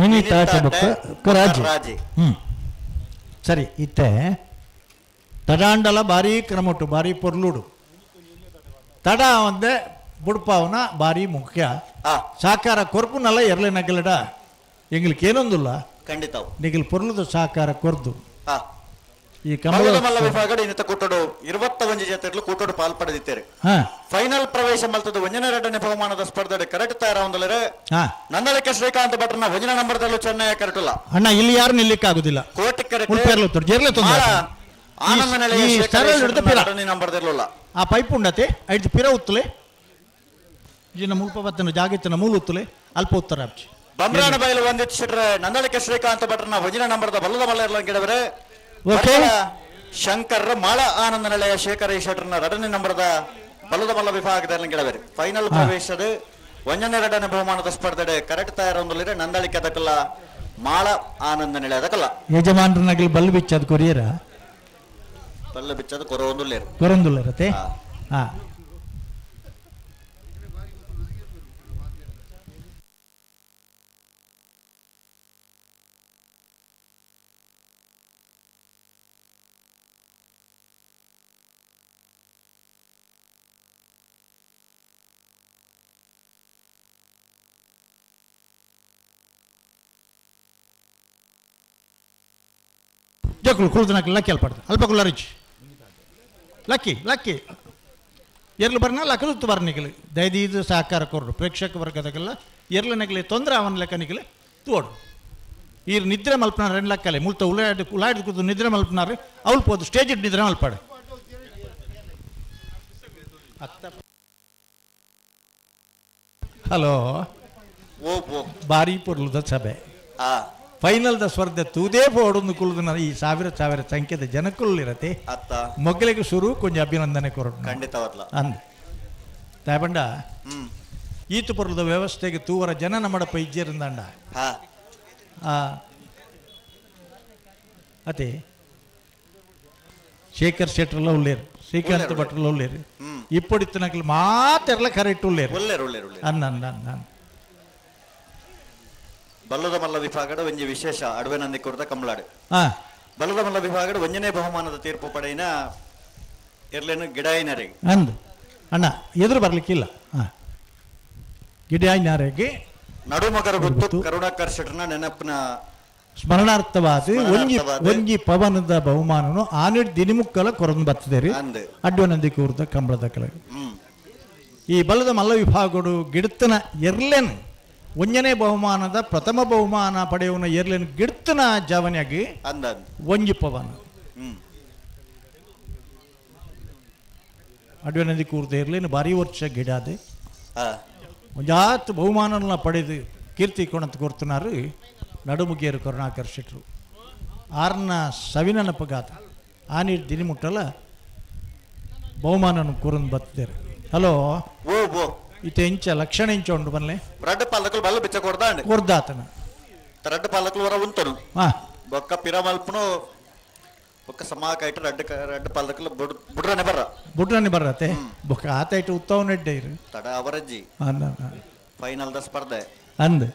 ಮಿನಿತಾಟೆ ಬೊಕ್ಕ ರಾಜಿ. ಸರಿ ಇತ್ತೆ ತಡಾಂಡಲ ಭಾರಿ ಕ್ರಮಟು ಭಾರಿ ಪೊರ್ಲುಡು ತಡ ಒಂದೇ ಬುಡ್ಪಾವನ ಭಾರಿ ಮುಖ್ಯ ಸಾಕಾರ ಕೊರ್ಪುನಲ್ಲ ಎರಲೆ ನಗಲಡ ಎಂಗ್ಲಿಕ್ಕೆ ಏನೊಂದಿಲ್ಲ ಖಂಡಿತ ನಿಗಲ್ ಪೊರ್ಲುದ ಸಾಕಾರ ಕೊರ್ದು ಈ ಕಮಲ ಮಲ್ಲ ವಿಭಾಗಡ್ ಇನ್ನಿತ ಕೂಟೋಡು 21 ಜೊತೆಗಳು ಕೂಟೋಡು ಪಾಲ್ ಪಡೆದಿದ್ದಾರೆ. ಫೈನಲ್ ಪ್ರವೇಶ ಮಲ್ತದ 1ನೇ 2ನೇ ಬಹುಮಾನದ ಸ್ಪರ್ಧೆ ಕರೆಕ್ಟ್ ತಯಾರಾವಂದಲರೆ ನಂದಳಿಕೆ ಶ್ರೀಕಾಂತ ಭಟ್ರನ 1ನೇ ನಂಬರ್ದಲ್ಲೂ ಚೆನ್ನೈ ಕರೆಕ್ಟಲ್ಲ ಅಣ್ಣ ಇಲ್ಲಿ ಯಾರು ನಿಲ್ಲಿಕ್ಕಾಗುದಿಲ್ಲ ಕೋಟಿ ಕರೆಕ್ಟ್ ಆನಂದ ನಿಲಯ ನಂಬರ್ದಿರಲಿಲ್ಲ ಆ ಪೈಪ್ ಉಂಡತೆ ಐದು ಪಿರ ಉತ್ತಲೆ ಜಿನ ಮುಲ್ಪ ಬತ್ತನ ಜಾಗಿತ್ತನ ಮೂಲ ಉತ್ತಲೆ ಅಲ್ಪ ಉತ್ತರ ಆಪ್ಚಿ ಬಂಬ್ರಾಣ ಬಯಲು ಒಂದಿತ್ತು ಶೆಟ್ರೆ ನಂದಳಿಕೆ ಶ್ರೀಕಾಂತ ಭಟ್ರನ 1ನೇ ನಂಬರ್ದ ಬಲ್ಲದ ಮಲ್ಲ ಗಿಡವರೆ ಶಂಕರ್ ಮಾಳ ಆನಂದ ನಿಲಯ ಶೇಖರ ಶೆಟ್ರನ 2ನೇ ನಂಬರ್ದ ಬಲದ ಮಲ್ಲ ವಿಭಾಗದಲ್ಲಿ ಗಿಡವರೆ ಫೈನಲ್ ಪ್ರವೇಶದ 1ನೇ 2ನೇ ಬಹುಮಾನದ ಸ್ಪರ್ಧೆ ಕರೆಕ್ಟ್ ತಯಾರೊಂದಿಲ್ಲ ನಂದಳಿಕೆ ಅದಕ್ಕಲ್ಲ ಮಾಳ ಆನಂದ ನಿಲಯ ಅದಕ್ಕಲ್ಲ ಯಜಮಾನ್ರನಾಗಲಿ ಬಲ್ಲು ಬಿಚ್ಚದ ಕೊರಿಯರ ಬಲ್ಲು ಬಿಚ್ಚದ ಕೊರೊಂದುಲ್ಲೇರು ಕೊರೊಂದುಲ್ಲೇರತೆ ಹಾ ಜೋಕುಲು ಕುಳ್ದನಾಕಲು ಲಕ್ಕಿ ಅಲ್ಪಡ್ದು ಅಲ್ಪ ಕುಲ್ಲರಿಚ್ ಲಕ್ಕಿ ಲಕ್ಕಿ ಎರ್ಲು ಬರ್ನ ಲಕ್ಕದುತ್ತು ಬರ್ನಿಗಲು ದಯದೀದು ಸಹಕಾರ ಕೊರಡು ಪ್ರೇಕ್ಷಕ ವರ್ಗದಾಗೆಲ್ಲ ಎರ್ಲು ನಗಲಿ ತೊಂದರೆ ಅವನ ಲೆಕ್ಕ ನಿಗಲು ತೋಡು ಈರ್ ನಿದ್ರೆ ಮಲ್ಪನಾರ రెండు ಲಕ್ಕಲೆ ಮುಲ್ತ ಉಲಾಡ್ ಉಲಾಡ್ ಕೂತು ನಿದ್ರೆ ಮಲ್ಪನಾರು ಅವಳು ಪೋದು ಸ್ಟೇಜ್ ಇಟ್ಟು ನಿದ್ರೆ ಮಲ್ಪಾಡು ಹಲೋ ಬಾರಿ ಪೊರ್ಲುದ ಸಭೆ ಫೈನಲ್ the ಸ್ಪರ್ಧೆ ತೂದೇ ಬೋಡೊಂದು ಕುಲ್ದು ಈ ಸಾವಿರ ಸಾವಿರ ಸಂಖ್ಯೆದ ಜನಕ್ಕುಲ್ಲಿರತ್ತೆ ಮೊಗ್ಗಲಿಗೆ ಶುರು ಕೊಂಚ ಅಭಿನಂದನೆ ಕೊರಡು ಖಂಡಿತವಲ್ಲ ಅಂದ ತಾಯಬಂಡ ಈತು ಪೊರ್ಲದ ವ್ಯವಸ್ಥೆಗೆ ತೂವರ ಜನ ನಮ್ಮಡಪ್ಪ ಇಜ್ಜೇರಿಂದಂಡ ಅದೇ ಶೇಖರ್ ಶೆಟ್ರಲ್ಲ ಉಳ್ಳೇರು ಶ್ರೀಕಾಂತ್ ಭಟ್ರಲ್ಲ ಉಳ್ಳೇರು ಇಪ್ಪಡಿತ್ತನಕ್ಲು ಮಾತೆರ್ಲ ಕರೆಕ್ಟ್ ಉಳ್ಳೇರು ಅನ್ನ ಅನ್ನ ಅನ್ನ ಬಲ್ಲದ ಮಲ್ಲ ವಿಭಾಗದ ಒಂಜಿ ವಿಶೇಷ ಅಡವೆ ನಂದಿ ಕೊರ್ದ ಕಮಲಾಡು. ಬಲ್ಲದ ಮಲ್ಲ ವಿಭಾಗದ ಒಂಜನೇ ಬಹುಮಾನದ ತೀರ್ಪು ಪಡೆಯಿನ ಎರ್ಲೇನು ಗಿಡಾಯಿನರಿಗೆ ಅಂದು ಅಣ್ಣ ಎದುರು ಬರ್ಲಿಕ್ಕಿಲ್ಲ. ಗಿಡಾಯಿನರಿಗೆ ನಡುಮಗರ ಗೊತ್ತು ಕರುಣಾಕರ್ ಶೆಟ್ರನ ನೆನಪಿನ ಸ್ಮರಣಾರ್ಥವಾದ ಒಂಜಿ ಒಂಜಿ ಪವನದ ಬಹುಮಾನನು ಆನಿಡ್ ದಿನಿಮುಕ್ಕಲ ಕೊರಂದು ಬರ್ತದೆ ಅಡ್ಡನಂದಿ ಕೂರ್ದ ಕಂಬಳದ ಕೆಳಗೆ. ಈ ಬಲದ ಮಲ್ಲ ವಿಭಾಗಡು ಗಿಡತನ ಎರ್ಲೆನ್ ಒಂಜನೇ ಬಹುಮಾನದ ಪ್ರಥಮ ಬಹುಮಾನ ಪಡೆಯುವನ ಎರ್ಲೆನ್ ಗಿಡತನ ಜಾವನಿಯಾಗಿ ಒಂಜಿ ಪವನ ಅಡ್ವನಂದಿ ಕೂರ್ದ ಎರ್ಲೇನು ಭಾರಿ ವರ್ಷ ಗಿಡಾದೆ ಒಂಜಾತ್ ಬಹುಮಾನನ ಪಡೆದು ಕೀರ್ತಿ ಕೊಣಂತ ಕೊರ್ತುನಾರು ನಡುಮುಗಿಯರು ಕರುಣಾಕರ್ ಶೆಟ್ರು ಆರ್ನ ಸವಿನನಪಗಾತ ಆ ನೀರು ದಿನಿಮುಟ್ಟಲ ಬಹುಮಾನನ ಕೂರಂದು ಬತ್ತಿದ್ದಾರೆ. ಹಲೋ ಇತ ಇಂಚ ಲಕ್ಷಣ ಇಂಚ ಉಂಡು ಬನ್ಲೆ ರಡ್ಡು ಪಾಲಕಲು ಬಲ್ಲ ಬಿಚ್ಚ ಕೊಡ್ದಾಂಡ್ ಕೊರ್ದಾತನ ರಡ್ಡು ಪಾಲಕಲು ವರ ಉಂತನು ಬೊಕ್ಕ ಪಿರಮಲ್ಪನು ಬೊಕ್ಕ ಸಮಾಕ ಇಟ್ಟು ರಡ್ಡು ರಡ್ಡು ಪಾಲಕಲು ಬುಡ್ರನೆ ಬರ್ರ ಬುಡ್ರನೆ ಬರ್ರತೆ ಬೊಕ್ಕ ಆತ ಇಟ್ಟು ಉತ್ತವನ ಇಡ್ಡೆ ಇರು ತಡ ಅವರಜ್ಜಿ ಫೈನಲ್ the ಸ್ಪರ್ಧೆ ಅಂದ್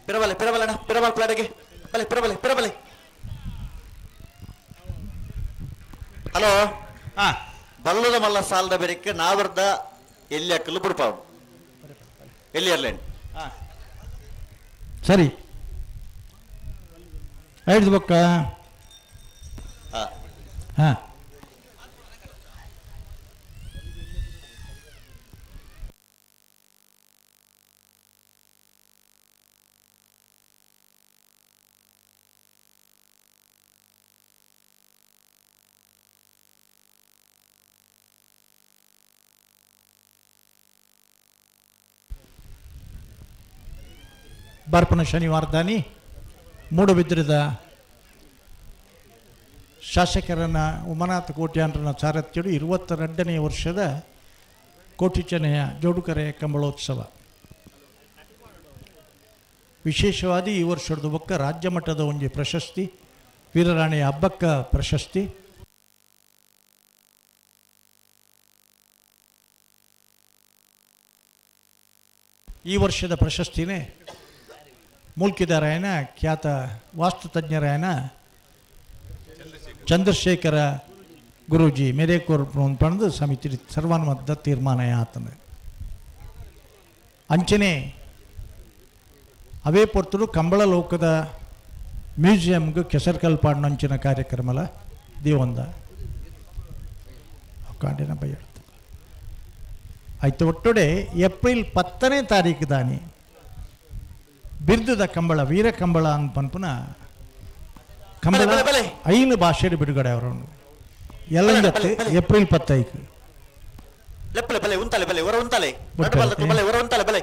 ಪಿರಬಲೆ ಪಿರಬಲಣ ಪಿರಬಲ್ ಪ್ಲಾಡಿಗೆ ಬಲೆ ಪಿರಬಲೆ ಪಿರಬಲೆ. ಹಲೋ ಬಲ್ಲದ ಮಲ್ಲ ಸಾಲದ ಬೆರಿಕೆ ನಾವರ್ದ ಎಲ್ಲಿ ಅಕ್ಕಲು ಬುಡ್ಪಾವು ಎಲ್ಲಿ ಇರ್ಲೇನ್ ಸರಿ ಐದು ಬೊಕ್ಕ ಹಾ ಬರ್ಪನ ಶನಿವಾರ ದಾನಿ ಮೂಡುಬಿದ್ರಿದ ಶಾಸಕರನ್ನ ಉಮನಾಥ ಕೋಟ್ಯಾನ್ರನ್ನ ಸಾರಥ್ಯಡು 22ನೇ ವರ್ಷದ ಕೋಟಿಚನೆಯ ಜೋಡುಕರೆ ಕಂಬಳೋತ್ಸವ. ವಿಶೇಷವಾಗಿ ಈ ವರ್ಷದ ಬೊಕ್ಕ ರಾಜ್ಯ ಮಟ್ಟದ ಒಂಜಿ ಪ್ರಶಸ್ತಿ, ವೀರರಾಣಿಯ ಹಬ್ಬಕ್ಕ ಪ್ರಶಸ್ತಿ. ಈ ವರ್ಷದ ಪ್ರಶಸ್ತಿನೇ ಮೂಲ್ಕಿದಾರಾಯನ ಖ್ಯಾತ ವಾಸ್ತುತಜ್ಞರಾಯನ ಚಂದ್ರಶೇಖರ ಗುರೂಜಿ ಮೇರೆ ಪಣದು ಸಮಿತಿ ಸರ್ವಾನುಮತದ ತೀರ್ಮಾನ ಆತನ. ಅಂಚನೆ ಅವೇ ಪೊರ್ತುಡು ಕಂಬಳ ಲೋಕದ ಮ್ಯೂಸಿಯಂಗೆ ಕೆಸರ್ಕಲ್ ಪಾಡ್ನಂಚಿನ ಕಾರ್ಯಕ್ರಮಲ ದೇವಂದ ಕಾಂಡಿನ ಬಯ್ಯ ಆಯ್ತು. ಒಟ್ಟೊಡೆ ಏಪ್ರಿಲ್ 10ನೇ ತಾರೀಕು ದಾನಿ ಬಿರ್ದುದ ಕಂಬಳ ವೀರ ಕಂಬಳ ಅಂತ ಪನ್ಪುನ ಕಂಬಳ 5 ಭಾಷೆ ಬಿಡುಗಡೆ ಅವರನ್ನು ಎಲ್ಲ ಏಪ್ರಿಲ್ 15. ಲೆಪ್ಪಲೆ ಬಲೆ ಉಂತಲೆ ಬಲೆ ಹೊರ ಉಂತಲೆ ರಡ್ ಬಾಲ್ ಬಲೆ ಹೊರ ಉಂತಲೆ ಬಲೆ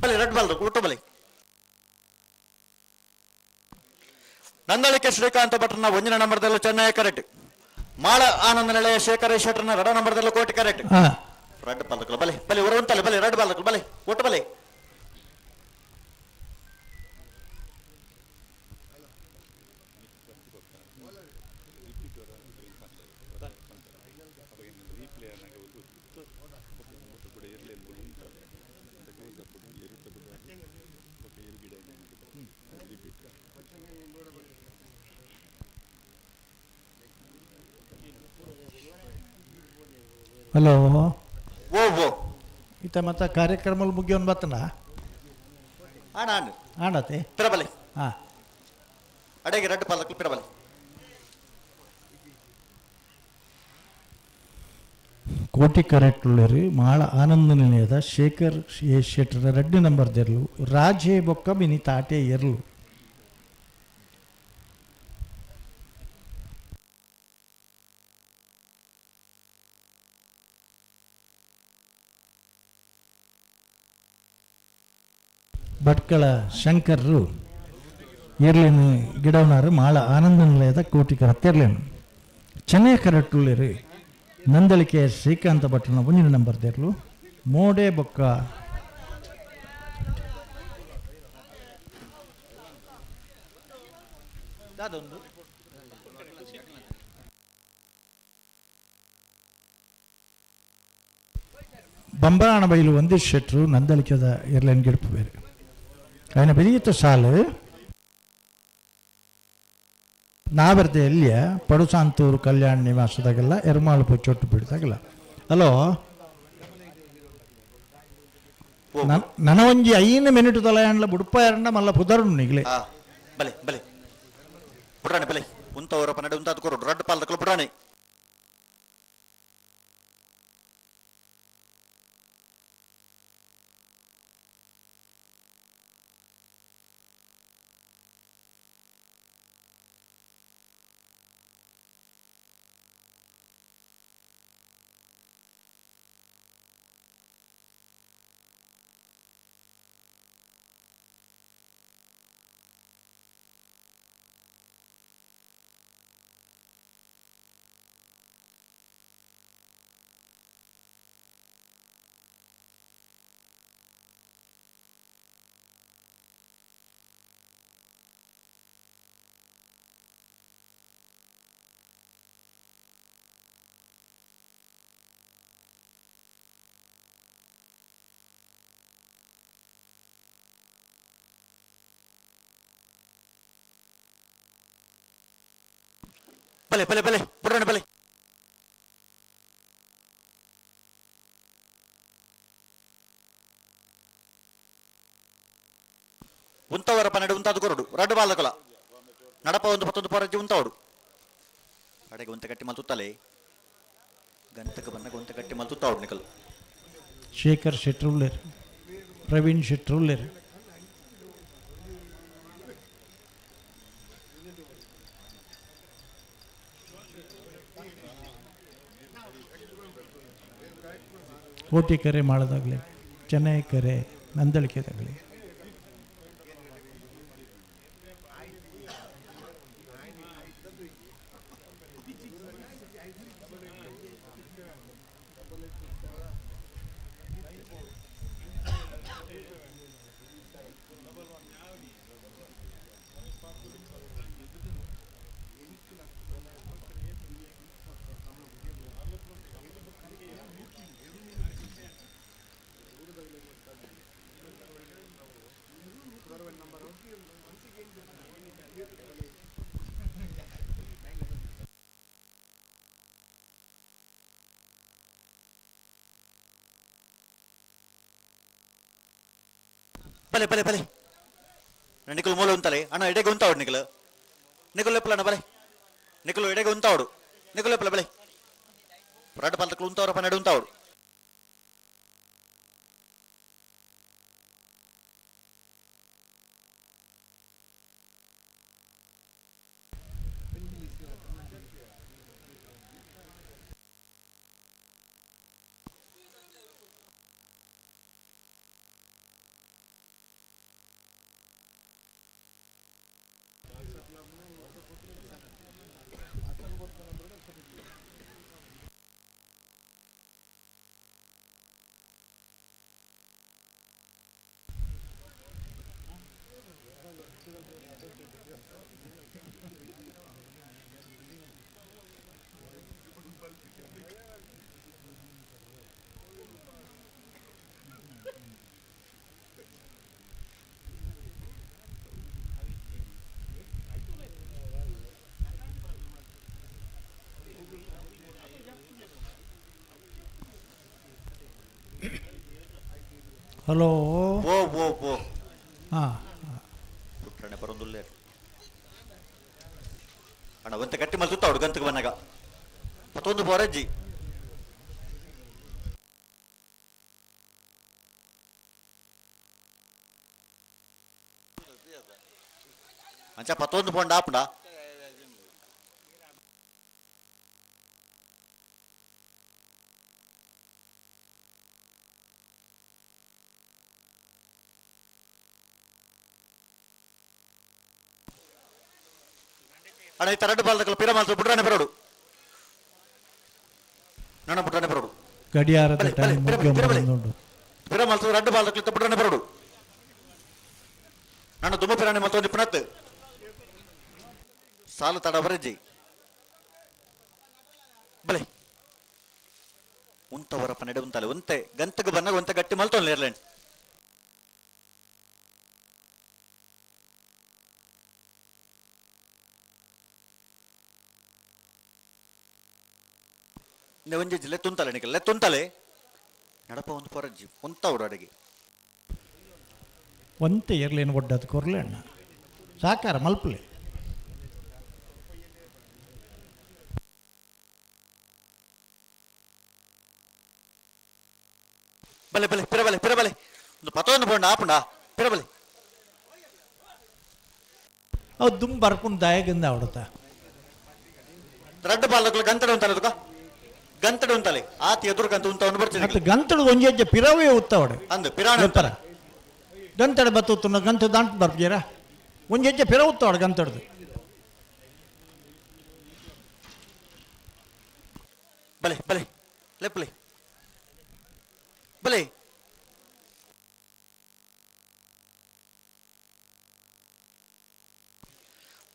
ಬಲೆ ರಡ್ ಬಾಲ್ ಊಟ ಬಲೆ. ನಂದಳಿಕೆ ಶ್ರೀಕಾಂತ ಭಟ್ರನ 1ನೇ ನಂಬರ್ದಲ್ಲೂ ಚೆನ್ನೈ ಕರೆಕ್ಟ್. ಮಾಳ ಆನಂದ ನೆಲೆಯ ಶೇಖರ ಶೆಟ್ಟರ್ನ 2 ನಂಬರ್ದಲ್ಲೂ ಕೋಟಿ ಕರೆಕ್ಟ್. ರಡ್ ಬಾಲ್ ಬಲೆ ಬಲೆ ಹೊರ ಉಂತಲೆ ಬಲೆ ರಡ್ ಬಾಲ್ ಬಲೆ ಊಟ ಬಲೆ. ಹಲೋ ಓ ಓ ಈತ ಮತ್ತೆ ಕಾರ್ಯಕ್ರಮ ಮುಗಿಯೋನ್ ಬತ್ತನ ಆಣ ಆಣ ಆಣತೆ ಪಿರಬಲೆ ಹಾಂ ಅಡೆಗೆ ರಡ್ಡು ಪಾಲಕ್ ಪಿರಬಲೆ. ಕೋಟಿ ಕರೆಕ್ಟ್ ಮಾಳ ಆನಂದ ನಿಲಯದ ಶೇಖರ್ ಎ ಶೆಟ್ಟರ 2 ನಂಬರ್ ದೆರ್ಲು ರಾಜೇ ಬೊಕ್ಕ ಮಿನಿ ತಾಟೆ ಎರ್ಲು. ಭಟ್ಕಳ ಶಂಕರ್ರು ಎರ್ಲೇನು ಗಿಡವನಾರು ಮಾಳ ಆನಂದ ನಿಲಯದ ಕೋಟಿಕರ ತೆರ್ಲೇನು ಚೆನ್ನೈ ಕರಟ್ಟುಳ್ಳೇರು ನಂದಳಿಕೆ ಶ್ರೀಕಾಂತ ಭಟ್ಟನ 1ನೇ ನಂಬರ್ ದೇರ್ಲು ಮೋಡೆ ಬೊಕ್ಕ ಬಂಬಾಣ ಬೈಲು ಒಂದೇ ಶೆಟ್ರು ನಂದಳಿಕೆದ ಎರ್ಲೇನ್ ಗಿಡಪು ಬೇರೆ ఆయన ಬೆರೆಯುತ್ತ ಸಾಲು ನಾವರ್ದೆ ಎಲ್ಲಿಯ ಪಡುಸಾಂತೂರು ಕಲ್ಯಾಣ ನಿವಾಸದಾಗೆಲ್ಲ ಎರ್ಮಾಳು ಚೊಟ್ಟು ಬಿಡ್ದಾಗಲ್ಲ. ಹಲೋ ನನ ಒಂಜಿ 5 ಮಿನಿಟ್ ತಲೆಯಾಂಡ್ಲ ಬುಡ್ಪ ಎರಡ ಮಲ್ಲ ಪುದರುಂಡು ನಿಗ್ಲೆ. ಬಲೆ ಬಲೆ ಬುಡ್ರಾಣಿ ಬಲೆ ಉಂತವರ ಪನ್ನಡೆ ಉಂತಾದ ಕೊರು ರಡ್ಡು ಪಾಲ್ದಕ್ಕಲು ಬುಡ್ರಾಣಿ. ಬಲೆ ಬಲೆ ಬಲೆ ಬುಡಣ ಬಲೆ ಉಂತವರ ಪನ್ನೆರಡು ಉಂತಾದ ಕೊರಡು ರಡ್ಡು ಬಾಲಕಲ ನಡಪ ಒಂದು ಪತ್ತೊಂದು ಪೊರಜ್ಜಿ ಉಂತಾವಡು ಅಡೆಗೆ ಉಂತ ಗಟ್ಟಿ ಮಲ್ತುತ್ತಲೆ ಗಂತಕ್ಕೆ ಬಂದಾಗ ಉಂತ ಗಟ್ಟಿ ಮಲ್ತುತ್ತಾವಡು ನಿಕಲ್ ಶೇಖರ್ ಶೆಟ್ರುಲ್ಲೇರ್ ಪ್ರವೀಣ್ ಶೆಟ್ರುಲ್ಲೇರ್ ಕೋಟಿಕೆರೆ ಮಾಡೋದಾಗಲಿ ಚೆನ್ನೈಕೆರೆ ನಂದಳಿಕೆದಾಗಲಿ ಬಲೆ ಬಲೆ ಬಲೆ ನಿಕಲ್ ಮೂಲ ಉಂತಲೆ ಅಣ್ಣ ಎಡೆಗೆ ಉಂತಾವಡು ನಿಕಲ್ ನಿಕಲ್ ಲೆಪ್ಪಲ ಅಣ್ಣ ಬಲೆ ನಿಕಲು ಎಡೆಗೆ ಉಂತಾವಡು ನಿಕಲ್ ಲೆಪ್ಪಲ ಬಲೆ ರಡ್ಡು ಪಾಲ್ತಕ್ಲು ಉಂತಾವ್ರ ಪನ್ನೆರಡು ಉಂತಾವಡು ಹಲೋ ಓ ಓ ಓ ಹಾಂ ಪುಟ್ಟಣೆ ಬರೋದುಲ್ಲೆ ಅಣ್ಣ ಒಂತ ಗಟ್ಟಿ ಮಲ್ತುತ್ತಾವಡು ಗಂತಕ್ಕೆ ಬಂದಾಗ ಮತ್ತೊಂದು ಬೋರಜ್ಜಿ ಅಂಚ ಪತ್ತೊಂದು ಪೋಂಡ ಆಪುಂಡ ಅಣ್ಣ ಈ ತರಡು ಬಾಲ್ದಕಲ್ಲ ಪಿರ ಮಾತ್ರ ಬುಡ್ರಾನೆ ಬರೋಡು ನನ್ನ ಬುಡ್ರಾನೆ ಬರೋಡು ಗಡಿಯಾರದ ಬಲೆ, ಟೈಮ್ ಬಲೆ, ಮುಗಿಯೋ ಬಲೆ, ಬಲೆ. ಬಂದುಂಡು ಪಿರ ಮಾತ್ರ ರಡ್ಡು ಬಾಲ್ದಕಲ್ಲ ಬುಡ್ರಾನೆ ಬರೋಡು ನನ್ನ ದುಮ್ಮ ಪಿರಾಣೆ ಮತ್ತೊಂದು ಪುನತ್ ಸಾಲು ತಡ ಬರಜ್ಜಿ ಬಲೆ ಉಂತವರ ಪನ್ನೆರಡು ಉಂತಲೆ ಉಂತೆ ಗಂತಕ್ಕೆ ಬಂದಾಗ ಒಂತೆ ಗಟ್ಟಿ ಮಲ್ತೊಂದು ಏರ್ಲೆಂಡ್ ಒಂಜಿ ಜಿಲ್ಲೆ ತುಂತಲೆ ನಿಕಲ್ಲೆ ತುಂತಲೆ ನಡಪ ಒಂದು ಪೊರಜ್ಜಿ ಉಂತವಡು ಅಡಿಗೆ ಒಂತೆ ಏರ್ಲೇನು ಒಡ್ಡದು ಕೊರ್ಲೆ ಅಣ್ಣ ಸಾಕಾರ ಮಲ್ಪಲೆ ಬಲೆ ಬಲೆ ಪಿರ ಬಲೆ ಪಿರ ಬಲೆ ಒಂದು ಪತೊಂದು ಪೋಂಡ ಆಪುಂಡ ಪಿರ ಬಲೆ ಅವು ದುಮ್ ಬರ್ಕೊಂಡು ದಾಯಗಿಂದ ಅವಡತ ರಡ್ಡು ಬಾಲಕಲು ಗಂತಡೆ ಉಂತಲೆ ತುಕ ಗಂತಡೆ ಉಂತಲೆ ಆತಿ ಎದುರು ಗಂತ ಉಂತ ಒಂದು ಬರ್ತೀನಿ ಮತ್ತು ಗಂತಡು ಒಂಜಿ ಹೆಜ್ಜೆ ಪಿರವೇ ಉತ್ತವಡೆ ಅಂದು ಪಿರಾಣ ಗೊತ್ತರ ಗಂತಡೆ ಬತ್ತುತ್ತುನ ಗಂತ ದಾಂಟ್ ಬರ್ತೀರ ಒಂಜಿ ಹೆಜ್ಜೆ ಪಿರ ಉತ್ತವಡೆ ಗಂತಡ್ದು ಬಲೆ ಬಲೆ ಲೆಪ್ಪಲೆ ಬಲೆ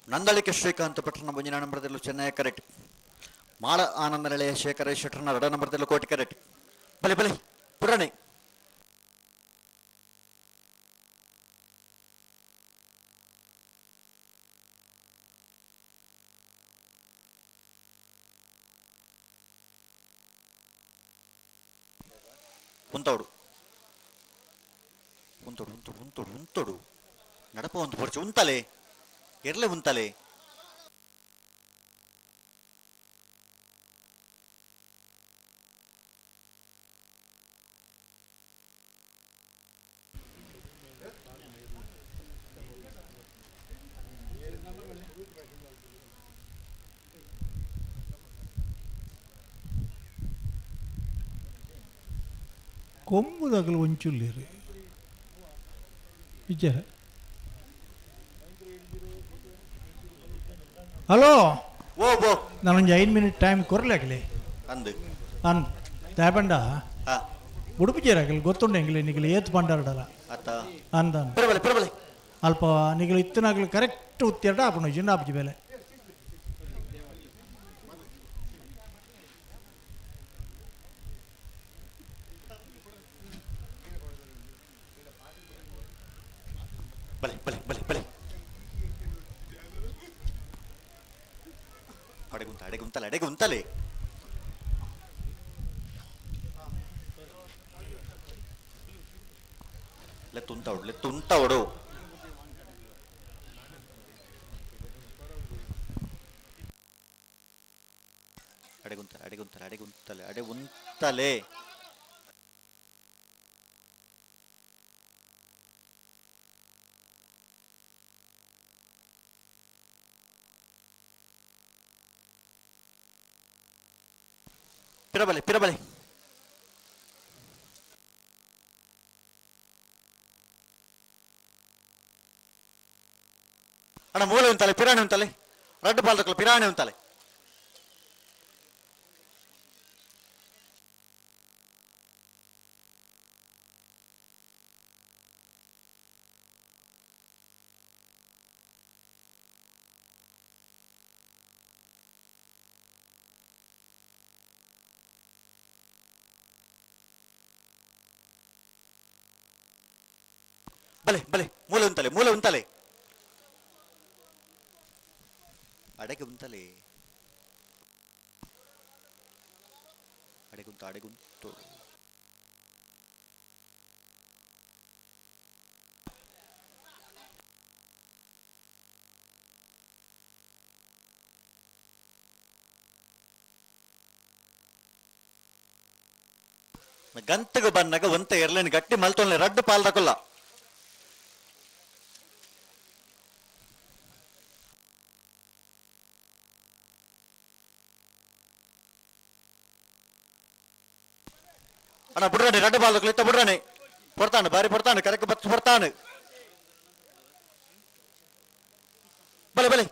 ನಂದಳಿಕೆ ಶ್ರೀಕಾಂತ್ ಪಟ್ಟಣ ಮುಂಜಿನ ನಂಬರದಲ್ಲೂ ಚೆನ್ನೈ ಕರೆಕ್ಟ್ ಮಾಳ ಆನಂದ ನೆಲೆಯ ಶೇಖರ ಶೆಟ್ಟರ್ನ ರಡ ನಂಬರದಲ್ಲೂ ಕೋಟಿ ಕರೆಕ್ಟ್ ಬಲೆ ಬಲೆ ಪುರಾಣೆ ಉಂತವಡು ಉಂತೋಡು ಉಂತೋಡು ಉಂತೋಡು ಉಂತೋಡು ನಡಪ ಒಂದು ಪೊರ್ಚು ಉಂತಲೆ ಎರ್ಲೆ ಉಂತಲೆ ಕೊಂಬುದಗಲು ಒಂಚುಲ್ಲೇರು ವಿಚಾರ. ಹಲೋ ಓ ಓ ನಾನೊಂದು 5 ಮಿನಿಟ್ ಟೈಮ್ ಕೊರಲಾಗಲಿ ಅಂದು ಅನ್ ದಾಯಪಂಡ ಉಡುಪಿ ಜೇರಾಗಲಿ ಗೊತ್ತುಂಡು ಎಂಗ್ಲೆ ನಿಗಲು ಏತ್ ಪಂಡಾರಡಲ ಅತ್ತ ಅಂದ ಪ್ರಬಲೆ ಪ್ರಬಲೆ ಅಲ್ಪ ನಿಗಲು ಇತ್ತನಾಗಲು ಕರೆಕ್ಟ್ ಉತ್ತೆರಡ ಆಪುಂಡು ಜಿಂಡಾಪುಜಿ ಬೇಲೆ. ಬಲೆ ಬಲೆ ಬಲೆ ಬಲೆ ಅಡೆಗುಂತ ಅಡೆಗುಂತಲೆ ಅಡೆಗುಂತಲೆ ಲೆತ್ತುಂತವಡು ಲೆತ್ತುಂತವಡು ಅಡೆಗುಂತಲೆ ಅಡೆಗುಂತಲೆ ಅಡೆಗುಂತಲೆ ಅಡೆಗುಂತಲೆ ಪಿರಬಲೆ ಪಿರಬಲೆ ಅಣ್ಣ ಮೂಲೆ ಉಂತಲೆ ಪಿರಾಣಿ ಉಂತಲೆ ರಡ್ಡು ಬಾಲ್ದಕ್ಕಲು ಪಿರಾಣಿ ಉಂತಲೆ ಬಲೆ ಬಲೆ ಮೂಲೆ ಉಂತಲೆ ಮೂಲೆ ಉಂತಲೆ ಅಡೆಗೆ ಉಂತಲೆ ಅಡೆಗುಂತ ಅಡೆಗುಂತು ಗಂತಗ ಬನ್ನಗ ಒಂತ ಎರ್ಲೇನ್ ಗಟ್ಟಿ ಮಲ್ತೊನ್ಲೆ ರಡ್ಡು ಪಾಲ್ದಕೊಲ್ಲ ಅಣ್ಣ ಬುಡ್ರಾಣಿ ರಡ್ಡು ಬಾಲ್ದಕೊಲ್ಲ ಇತ್ತ ಬುಡ್ರಾಣಿ ಪೊರ್ತಾನು ಬಾರಿ ಪೊರ್ತಾನು ಕರೆಕ್ ಬತ್ತು ಪೊರ್ತಾನು ಬಲೆ ಬಲೆ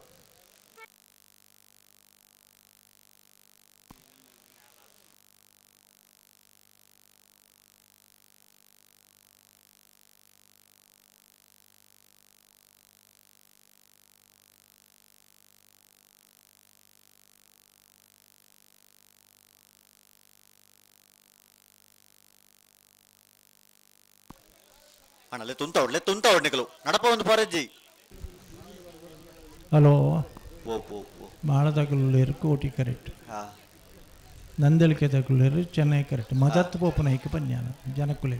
ಅಣ್ಣ ಲೆ ತುಂತವಡು ಲೆ ತುಂತವಡು ನಿಕಲು ನಡಪ ಒಂದು ಪೊರಜ್ಜಿ. ಹಲೋ ಓ ಓ ಓ ಮಾಳ ತಗುಲೇರು ಕೋಟಿ ಕರೆಕ್ಟ್ ಹಾ ನಂದಳಿಕೆ ತಗುಲೇರು ಚೆನ್ನೈ ಕರೆಕ್ಟ್ ಮದತ್ ಪೋಪುನ ಐಕ್ ಪನ್ಯಾನ ಜನಕುಲೆ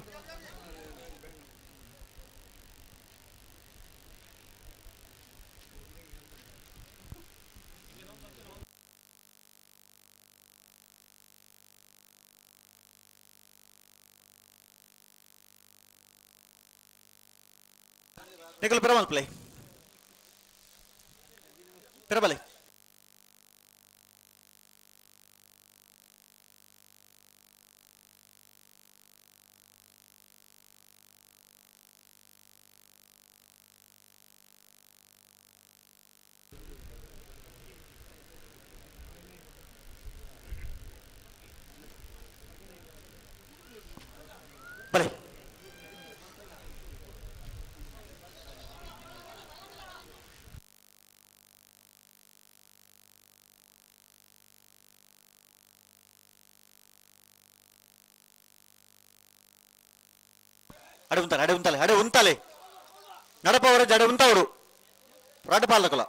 ನಿಕಲು ಪಿರಮಲ್ ಪ್ಲೇ ಪಿರಬಲೆ ಬಲೆ ಅಡೆ ಉಂತಲೆ ಅಡೆ ಉಂತಲೆ ಅಡೆ ಉಂತಲೆ ನಡಪವರ ಜಡೆ ಉಂತವರು ರಡ್ಡು ಪಾಲಕಲ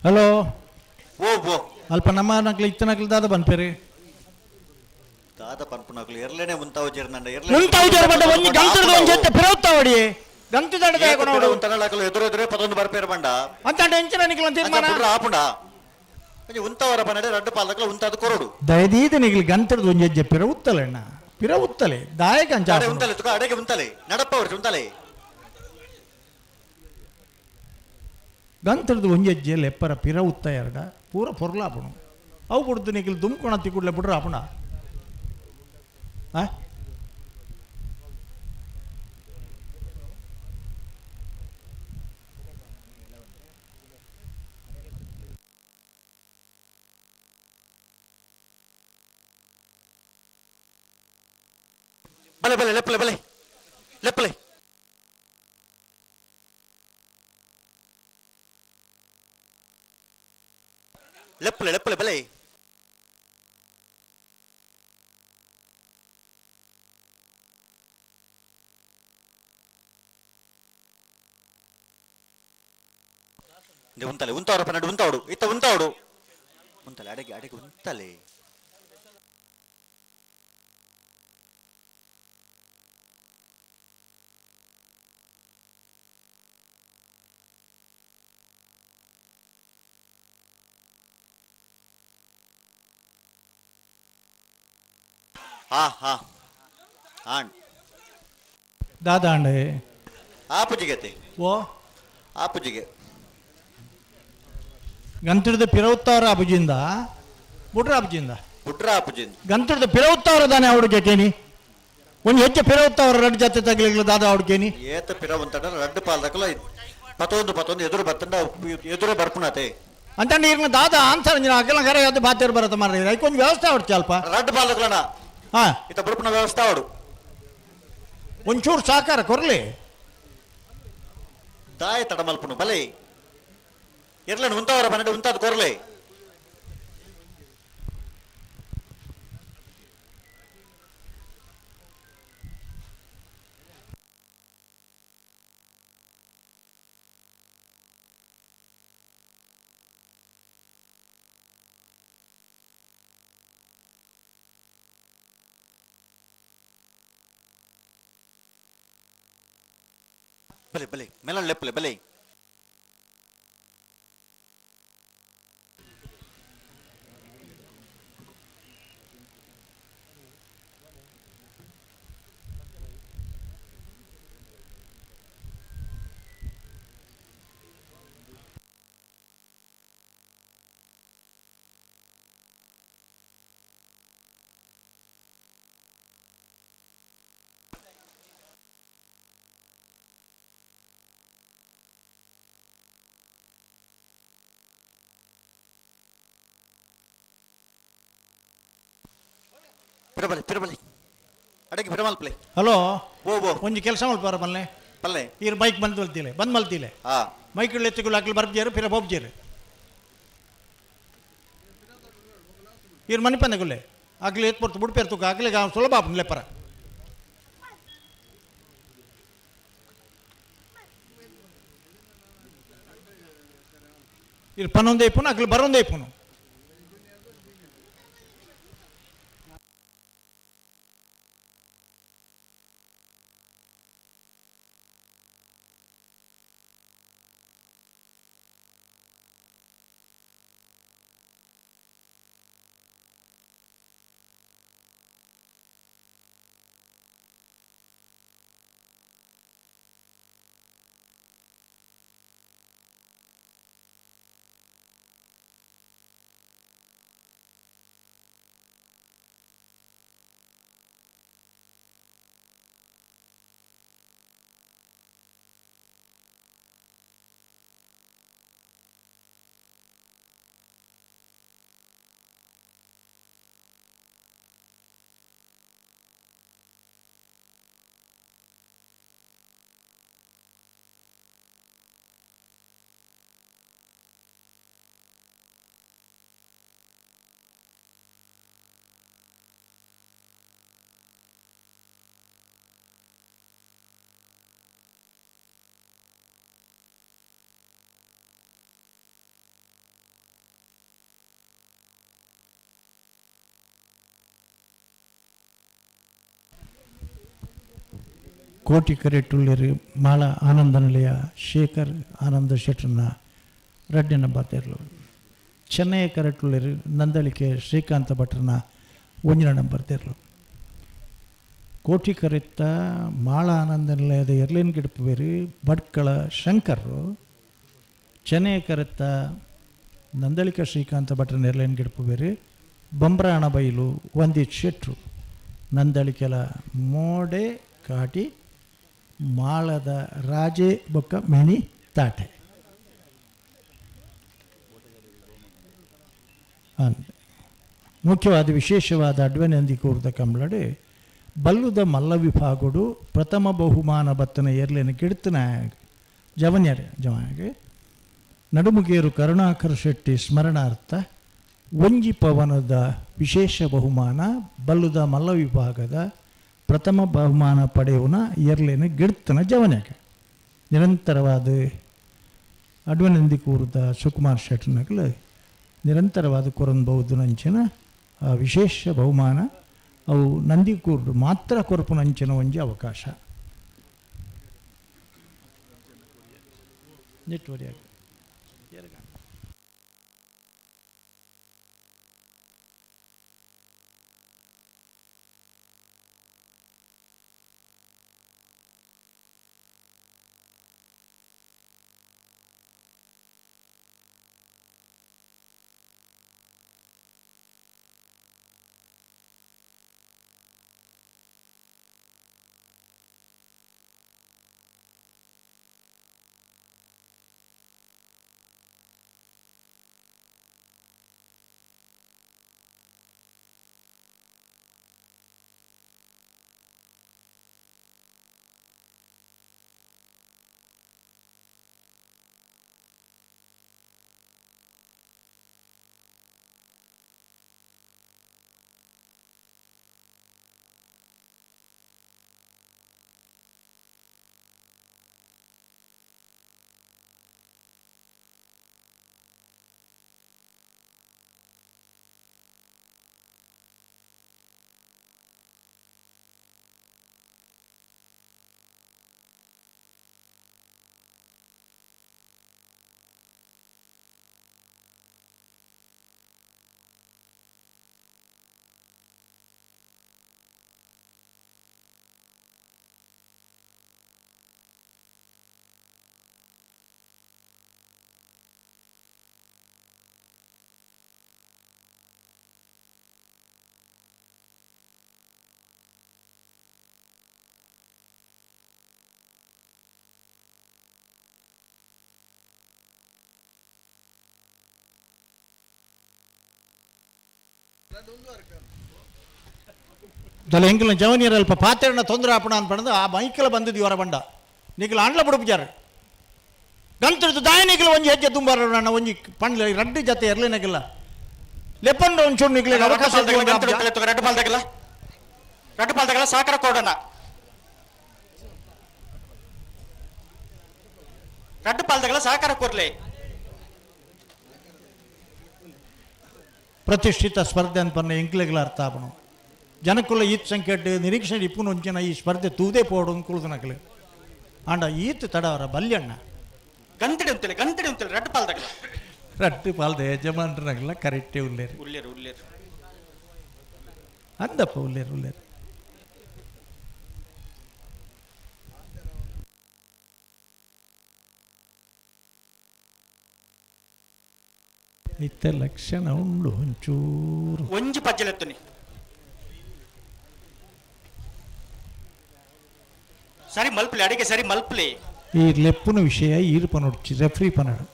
ಹಲೋ. ಓ ಓ. ಅಲ್ಪ ನಮ್ಮ ನಕ್ಲು ಇತ್ತ ನಕ್ಲು ದಾದ ಬನ್ಪೇರಿ. ದಾದ ಪನ್ಪುನಕ್ಲು ಎರ್ಲೇನೆ ಮುಂತಾವು ಜೇರ್ನಂಡ ಮುಂತಾವು ಜೇರ್ ಬಂಡ ಒಂಜಿ ಗಂತದ ಒಂಜಿ ಎತ್ತೆ ಪಿರವುತ್ತಾವಡಿ. ಗಂತು ದಡದ ಕೊನೋಡು. ಉಂತನಳಕಲು ಎದುರು ಎದುರೇ ಪದೊಂದು ಬರ್ಪೇರು ಬಂಡ. ಅಂತ ಎಂಚಿನ ನಿಕ್ಲ ತೀರ್ಮಾನ. ಅಂಚ ಬುಡ್ರ ಆಪುಂಡ. ಒಂಜಿ ಉಂತವರ ಪನಡೆ ರಡ್ಡು ಪಾಲಕಲು ಉಂತಾದ ಕೊರಡು. ದಯದೀದ ನಿಗ್ಲು ಗಂತರದ ಒಂಜಿ ಹೆಜ್ಜೆ ಪಿರವುತ್ತಲೆ ಅಣ್ಣ. ಪಿರವುತ್ತಲೆ ದಾಯಕ ಅಂಚ ಅಡೆ ಆಪುಂಡು. ಉಂತಲೆ ತುಕ ಅಡೆಗೆ ಉಂತಲೆ ನಡಪ್ಪ ಅವ್ರು ಉಂತಲೆ. ಗಂತರದ ಒಂಜಿ ಹೆಜ್ಜೆ ಲೆಪ್ಪರ ಪಿರವುತ್ತ ಎರಡ ಪೂರ ಪೊರ್ಲಾಪುಣು. ಅವು ಬುಡ್ದು ನಿಗ್ಲು ದುಮ್ಕೊಣ ತಿಕ್ಕುಡ್ಲೆ ಬಿಡ್ರ ಆಪುಣ. ಆ? ಬಲೆ ಬಲೆ ಲೆಪ್ಪಲೆ ಬಲೆ ಲೆಪ್ಪಲೆ. ಲೆಪ್ಪಲೆ ಲೆಪ್ಪಲೆ ಬಲೆ. ಉಂತಲೆ ಉಂತವರ ಪನ್ನಡು ಉಂತಾವಡು ಇತ್ತ ಉಂತಾವಡು ಉಂತಲೆ ಅಡಗೆ ಅಡಗೆ ಉಂತಲೆ. ಹಾ ಹಾ ಆಂಡ್ ದಾದಾಂಡೆ ಆಪುಜಿಗೆ ಓ ಆಪುಜಿಗೆ ಗಂತರದ ಪಿರವುತ್ತಾರ ಅಬುಜಿಂದ ಬುಡ್ರ ಅಬುಜಿಂದ ಬುಡ್ರ ಆಪುಜಿಂದ ಗಂತರದ ಪಿರವುತ್ತಾರ ತಾನೆ ಅವಡಿಗೆ ಕೇನಿ ಒಂಜಿ ಹೆಚ್ಚು ಪಿರವುತ್ತಾರ ರಡ್ಡು ಜೊತೆ ತಗಲಿಗ್ಲ ದಾದ ಅವಡಿಗೇನಿ. ಏತ ಪಿರ ಉಂತಡ ರಡ್ಡು ಪಾಲ್ದಕಲ ಪತೊಂದು ಪತೊಂದು ಎದುರು ಬತ್ತಂಡ ಎದುರು ಬರ್ಪುಣತೆ. ಅಂತ ನೀರಿನ ದಾದ ಆನ್ಸರ್ ನೀನು ಅಗಲ ಕರೆ ಅದು ಬಾತೇರು ಬರತ್ತ ಮಾರ್ರೆ ಐಕೊಂದು ವ್ಯವಸ್ಥೆ ಅವಡ್ತಿ ಅಲ್ಪ. ರಡ್ಡು ಪಾಲ್ದಕಲಣ ಹಾ ಇತ್ತ ಬುಡ್ಪುನ ವ್ಯವಸ್ಥೆ ಅವಡು. ಒಂಚೂರು ಸಹಕಾರ ಕೊರ್ಲಿ. ದಾಯ ತಡಮಲ್ಪುನು ಬಲೆ ಎರ್ಲನ್ ಉಂತವರ ಪನ್ನಡು ಉಂತಾದ ಕೊರ್ಲೆ. ಬಲೆ ಬಲೆ ಮೆಲನ್ ಲೆಪ್ಪಲೆ ಬಲೆ. ಪಿರಬಲೆ ಪಿರಬಲೆ ಅಡಗೆ ಪಿರಮಲ್ಪಲೆ. ಹಲೋ. ಓ ಓ. ಒಂಜಿ ಕೆಲಸ ಮಲ್ಪಾರ ಬಲ್ಲೆ. ಪಲ್ಲೆ. ಈರ್ ಬೈಕ್ ಬಂದ್ ಮಲ್ತಿಲೆ ಬಂದ್ ಮಲ್ತಿಲೆ. ಹಾ. ಮೈಕ್ ಎತ್ತಿಗಳು ಹಾಕಲಿ ಬರ್ಬ್ಜೇರು ಪಿರ ಬೋಬ್ಜೇರು ಈರ್ ಮನಿ ಪಂದಗುಲ್ಲೆ ಅಗ್ಲಿ ಎತ್ ಪೊರ್ತು ಬುಡ್ಪೇರು ತುಕ್ಕ ಅಗ್ಲಿ ಸುಲಭ ಆಪುಂಡು ಲೆಪ್ಪರ. ಈರ್ ಪನ್ನೊಂದೇ ಇಪ್ಪುನು ಅಗ್ಲಿ ಬರೊಂದೇ ಇಪ್ಪುನು. ಕೋಟಿ ಕರೆಟುಳ್ಳೇರು ಮಾಳ ಆನಂದ ನಿಲಯ ಶೇಖರ್ ಆನಂದ ಶೆಟ್ಟರ್ನ ರಡ್ಡನೇ ನಂಬರ್ ತೇರ್ಲು. ಚೆನ್ನೈ ಕರೆಟುಳ್ಳೇರು ನಂದಳಿಕೆ ಶ್ರೀಕಾಂತ ಭಟ್ರನ ಒಂಜನೇ ನಂಬರ್ ತೇರ್ಲು. ಕೋಟಿ ಕರೆತ್ತ ಮಾಳ ಆನಂದ ನಿಲಯದ ಎರ್ಲಿನ್ ಗಿಡಪುವೇರು ಭಟ್ಕಳ ಶಂಕರ್ರು. ಚೆನ್ನೈ ಕರೆತ್ತ ನಂದಳಿಕ ಶ್ರೀಕಾಂತ ಭಟ್ರನ ಎರ್ಲಿನ್ ಗಿಡಪುವೇರು ಬಂಬ್ರಾಣ ಬೈಲು ವಂದಿತ್ ಶೆಟ್ರು. ನಂದಳಿಕೆಲ ಮೋಡೆ ಕಾಟಿ ಮಾಳದ ರಾಜೆ ಬೊಕ್ಕ ಮೆಣಿ ತಾಟೆ. ಮುಖ್ಯವಾದ ವಿಶೇಷವಾದ ಅಡ್ವನಂದಿ ಕೂರ್ದ ಕಂಬಳಡೆ ಬಲ್ಲುದ ಮಲ್ಲ ವಿಭಾಗಡು ಪ್ರಥಮ ಬಹುಮಾನ ಬತ್ತನ ಎರ್ಲೆನ ಕಿಡ್ತನ ಜವನ್ಯರೆ ಜವನಿಗೆ ನಡುಮುಗೇರು ಕರುಣಾಕರ್ ಶೆಟ್ಟಿ ಸ್ಮರಣಾರ್ಥ ಒಂಜಿ ಪವನದ ವಿಶೇಷ ಬಹುಮಾನ ಬಲ್ಲುದ ಮಲ್ಲ ವಿಭಾಗದ ಪ್ರಥಮ ಬಹುಮಾನ ಪಡೆಯುವನ ಎರ್ಲೆನ ಗಿಡ್ತನ ಜವನ್ಯಾಗ ನಿರಂತರವಾದ ಅಡ್ವನಂದಿ ಕೂರ್ದ ಸುಕುಮಾರ್ ಶೆಟ್ಟನಗಲು ನಿರಂತರವಾದ ಕೊರಂಬಹುದು ಆ ವಿಶೇಷ ಬಹುಮಾನ ಅವು ನಂದಿಕೂರ್ಡು ಮಾತ್ರ ಕೊರಪುನಂಚಿನ ಒಂಜಿ ಅವಕಾಶ. ನೆಟ್ವರ್ಕ್ ದಲ ಎಂಕಲ್ನ ಜವನಿಯರ್ ಅಲ್ಪ ಪಾತೆರನ ತೊಂದರೆ ಆಪಣ ಅಂತ ಪಡೆದು ಆ ಮೈಕಲ ಬಂದಿದ್ದು ಇವರ ಬಂಡ ನಿಖಿಲ ಅಂಡ್ಲ ಬುಡುಪುಜಾರ ಗಂತರದ್ದು ದಾಯ ನಿಖಿಲ ಒಂಜಿ ಹೆಜ್ಜೆ ತುಂಬಾರ ನನ್ನ ಒಂಜಿ ಪಂಡ್ಲ ರಡ್ಡು ಜತೆ ಎರ್ಲಿನಗಿಲ್ಲ ಲೆಪ್ಪಂಡ ಒಂಚೂರು ನಿಖಿಲ ಅವಕಾಶ ರಡ್ಡು ಪಾಲ್ದಾಗಲ್ಲ ರಡ್ಡು ಪಾಲ್ದಾಗಲ್ಲ ಸಾಕರ ಕೊಡೋಣ ರಡ್ಡು ಪಾಲ್ದಾಗಲ್ಲ ಸಾಕರ ಕೊರ್ಲೆ. ಪ್ರತಿಷ್ಠಿತ ಸ್ಪರ್ಧೆ ಅಂತ ಪನ್ನ ಎಂಕ್ಲೆಗಳ ಅರ್ಥ ಆಪಣು ಜನಕ್ಕುಲ್ಲ ಈತ್ ಸಂಕೇಟ್ ನಿರೀಕ್ಷಣೆ ಇಪ್ಪುನ ಒಂಚಿನ ಈ ಸ್ಪರ್ಧೆ ತೂದೇ ಪೋಡು ಕುಳ್ದನಕಲು ಆಂಡ ಈತ್ ತಡವರ ಬಲ್ಯಣ್ಣ ಗಂತಡಿ ಅಂತೇಳಿ ಗಂತಡಿ ಅಂತೇಳಿ ರಡ್ಡು ಪಾಲ್ದಾಗಲ್ಲ ರಡ್ಡು ಪಾಲ್ದ ಯಜಮಾನ್ರನಗಲ ಕರೆಕ್ಟೇ ಉಲ್ಲೇರು ಉಲ್ಲೇರು ಉಲ್ಲೇರು ಅಂದಪ್ಪ ಉಲ್ಲೇರು ಉಲ್ಲೇರು. ಇತ್ತ ಲಕ್ಷಣ ಉಂಡು ಒಂಚೂರು ಒಂಜಿ ಪಜ್ಜಲೆತ್ತುನಿ ಸರಿ ಮಲ್ಪಲೆ ಅಡಿಗೆ ಸರಿ ಮಲ್ಪಲೆ. ಈ ಲೆಪ್ಪುನ ವಿಷಯ ಈರು ಪನೊಡ್ಚಿ ರೆಫ್ರಿ ಪನಡು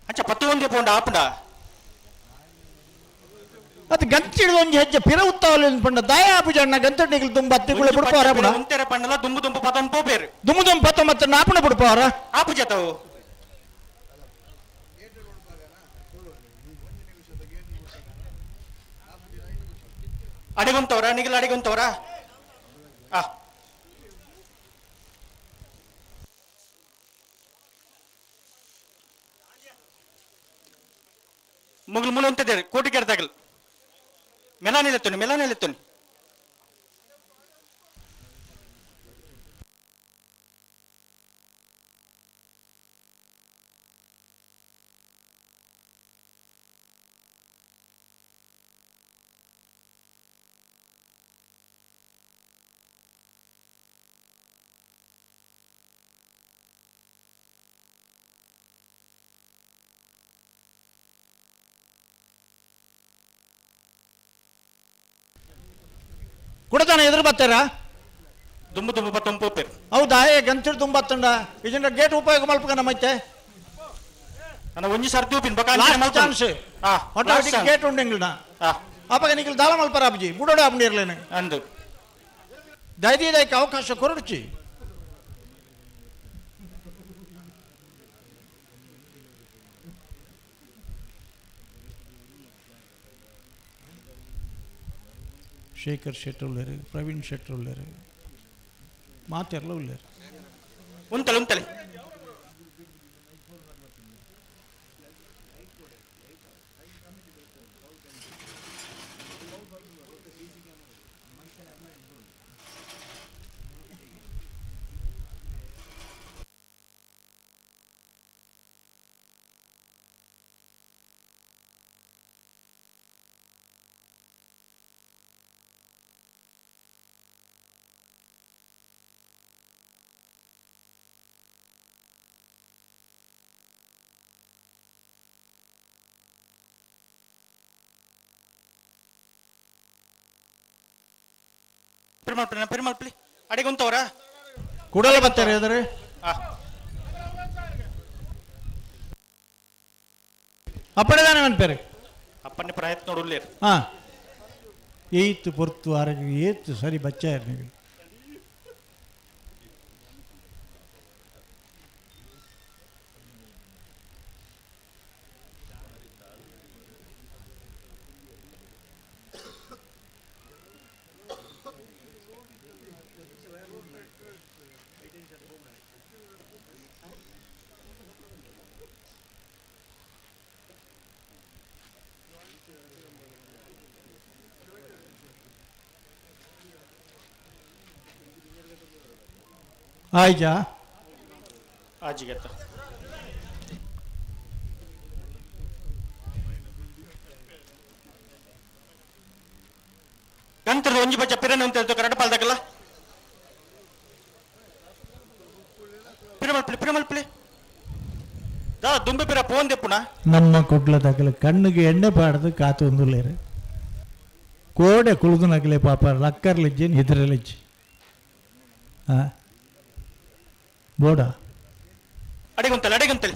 ಅಂಚ ಪತ್ತು ಒಂದೇ ಪೋಂಡ ಆಪುಂಡ ಅದು ಗಂಚಿಡಿದ ಒಂಜಿ ಹೆಜ್ಜೆ ಪಿರ ಉತ್ತಾವಲಿ ಪಂಡ ದಾಯ ಆಪುಜಣ್ಣ ಗಂತಡಿಗಳು ತುಂಬ ಅತ್ತಿಗುಳೆ ಬಿಡ್ಪಾರ ಒಂತೆರ ಪಂಡಲ ದುಂಬು ದುಂಬು ಪತನ್ ಪೋಪೇರು ದುಂಬು ದುಂಬು ಪತ ಮತ್ತೆ ನಾಪಣ ಬಿಡ್ಪಾರ ಆಪುಜತವು ಅಡಿಗುಂತವ್ರ ನಿಗಿಲ ಅಡಿಗುಂತವ್ರ ಆ ಮುಗುಲ್ ಮುಲು ಅಂತಿದ್ದಾರೆ ಕೋಟಿ ಕೆಡ್ದಾಗಲ್ ಮೆಲಾನಿಲೆತ್ತುನಿ ಮೆಲಾನಿಲೆತ್ತುನಿ. ಕುಡತಾನೆ ಎದುರು ಬರ್ತಾರಾ? ದುಂಬು ದುಂಬು ಬತ್ತೊಂಪೋಪೆರ್. ಹೌದಾ? ಏ ಗಂತಿಡ್ ದುಂಬತ್ತಂಡ ಇದನ್ನ ಗೇಟ್ ಉಪಯೋಗ ಮಲ್ಪಕ ನಮ್ಮೈತೆ. ಅಣ್ಣ ಒಂಜಿ ಸರ್ತಿ ಉಪ್ಪಿನ ಬೊಕ ಲಾಸ್ಟ್ ಚಾನ್ಸ್. ಆಟೋಮೆಟಿಕ್ ಗೇಟ್ ಉಂಡೆಂಗಿಲ್ನ. ಅಪಗ ನಿಖಿಲ್ ದಾಲ ಮಲ್ಪರ ಅಬ್ಜಿ ಬುಡೋಡ ಅಬ್ನಿರ್ಲೇನೆ. ಅಂದು ದೈದಿದೈಕ್ ಅವಕಾಶ ಕೊರಡ್ಚಿ. ಶೇಖರ್ ಶೆಟ್ಟರ್ ಉಳ್ಳೇರು, ಪ್ರವೀಣ್ ಶೆಟ್ಟರ್ ಉಳ್ಳೇರು, ಮಾತೆರ್ಲ ಉಳ್ಳೇರು. ಉಂತಲೆ ಉಂತಲೆ. ಪೆರುಮಾಳ್ಪಲಿ ಪೆರುಮಾಳ್ಪಲಿ ಅಡಿಗೆ ಉಂತವರಾ? ಕುಡಲ ಬರ್ತಾರೆ ಎದುರು. ಅಪ್ಪಡೆದಾನೆ ಮನ್ಪೇರು. ಅಪ್ಪನೇ ಪ್ರಯತ್ನ ನೋಡುಲ್ಲೇರು. ಹಾಂ ಏಯ್ತು ಪೊರ್ತು ಆರೋಗ್ಯ ಏತು ಸರಿ ಬಚ್ಚ ನೀವು. ಆಯ್ಜಾ ಆಜಿಗೆತ್ತ ಗಂತ್ರದ ಒಂಜಿ ಬಚ್ಚ ಪಿರನೆ ಅಂತ ಹೇಳ್ತು ಕರೆಕ್ಟ್ ಪಾಲ್ದಾಗಲ್ಲ. ಪಿರಮಲ್ಪಲಿ ಪಿರಮಲ್ಪಲಿ ದಾ ದುಂಬೆ ಪಿರ ಪೋನ್ ದೆಪ್ಪುನ. ನಮ್ಮ ಕುಡ್ಲದಾಗಲ ಕಣ್ಣಿಗೆ ಎಣ್ಣೆ ಪಾಡ್ದು ಕಾತು ಒಂದುಲ್ಲೇರು ಕೋಡೆ ಕುಳಿದು ನಗಲೆ ಪಾಪ ಲಕ್ಕರ್ಲಿಜ್ಜಿ ನಿದ್ರಲಿಜ್ಜಿ. ಹಾಂ ಬೋಡ ಅಡಿಗುಂತಲೆ ಅಡಿಗುಂತಲೆ.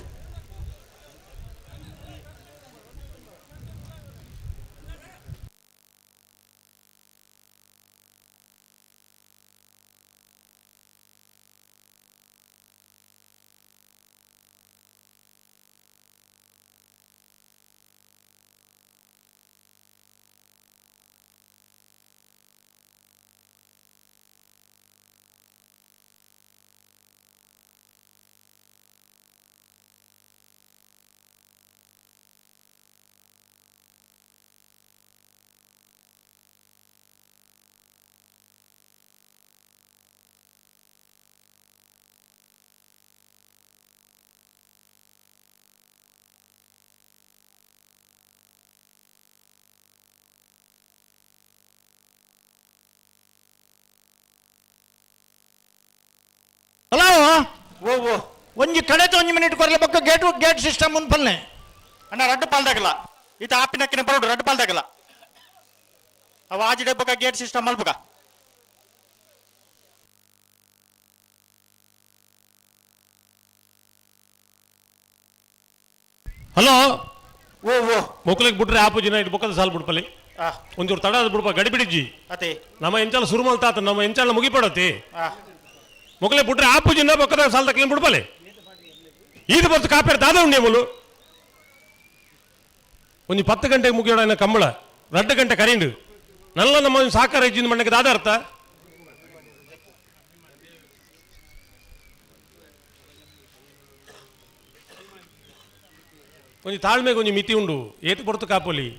ಹಲೋ ಓ ಓ ಒಂಜಿ ಕಡೆತ ಒಂಜಿ ಮಿನಿಟ್ ಕೊರಲೆ ಬೊಕ್ಕ ಗೇಟ್ ಗೇಟ್ ಸಿಸ್ಟಮ್ ಮುನ್ಪಲ್ನೆ. ಅಣ್ಣ ರಡ್ಡು ಪಾಲ್ದಾಗಲ್ಲ ಈತ ಆಪಿನಕ್ಕಿನ ಬರೋಡು ರಡ್ಡು ಪಾಲ್ದಾಗಲ್ಲ ಅವ ಆಜಿಡೆ ಬೊಕ್ಕ ಗೇಟ್ ಸಿಸ್ಟಮ್ ಮಲ್ಪುಗ. ಹಲೋ ಓ ಓ ಮೊಕ್ಲಿಗೆ ಬಿಟ್ರೆ ಆಪು ಜಿನ ಇಟ್ಟು ಬೊಕ್ಕದ ಸಾಲು ಬಿಡ್ಪಲ್ಲಿ. ಒಂಚೂರು ತಡ ಬಿಡ್ಪ ಗಡಿಬಿಡಿಜ್ಜಿ. ಅತೆ ನಮ್ಮ ಎಂಚಾಲ ಸುರು ಮಲ್ತಾತ ನಮ್ಮ ಎಂಚಾಲ ಮುಗಿಪಡತಿ. ಮೊಕ್ಲೆ ಬಿಟ್ರೆ ಆಪು ಜಿನ್ನ ಬೊಕ್ಕದ ಸಾಲ ತಕ್ಲಿನ ಬಿಡ್ಪಲೆ. ಈದು ಬರ್ತು ಕಾಪೇರ್ ದಾದ ಉಂಡೆ ಒಂಜಿ 10 ಗಂಟೆಗೆ ಮುಗಿಯೋಣ ಕಂಬಳ 2 ಗಂಟೆ ಕರೀಂಡು ನಲ್ಲ ನಮ್ಮ ಸಾಕಾರ ಇಜ್ಜಿನ ಮಣ್ಣಕ್ಕೆ ದಾದ ಅರ್ಥ. ಒಂಜಿ ತಾಳ್ಮೆಗೆ ಒಂಜಿ ಮಿತಿ ಉಂಡು ಏತು ಪೊರ್ತು ಕಾಪೊಲಿ.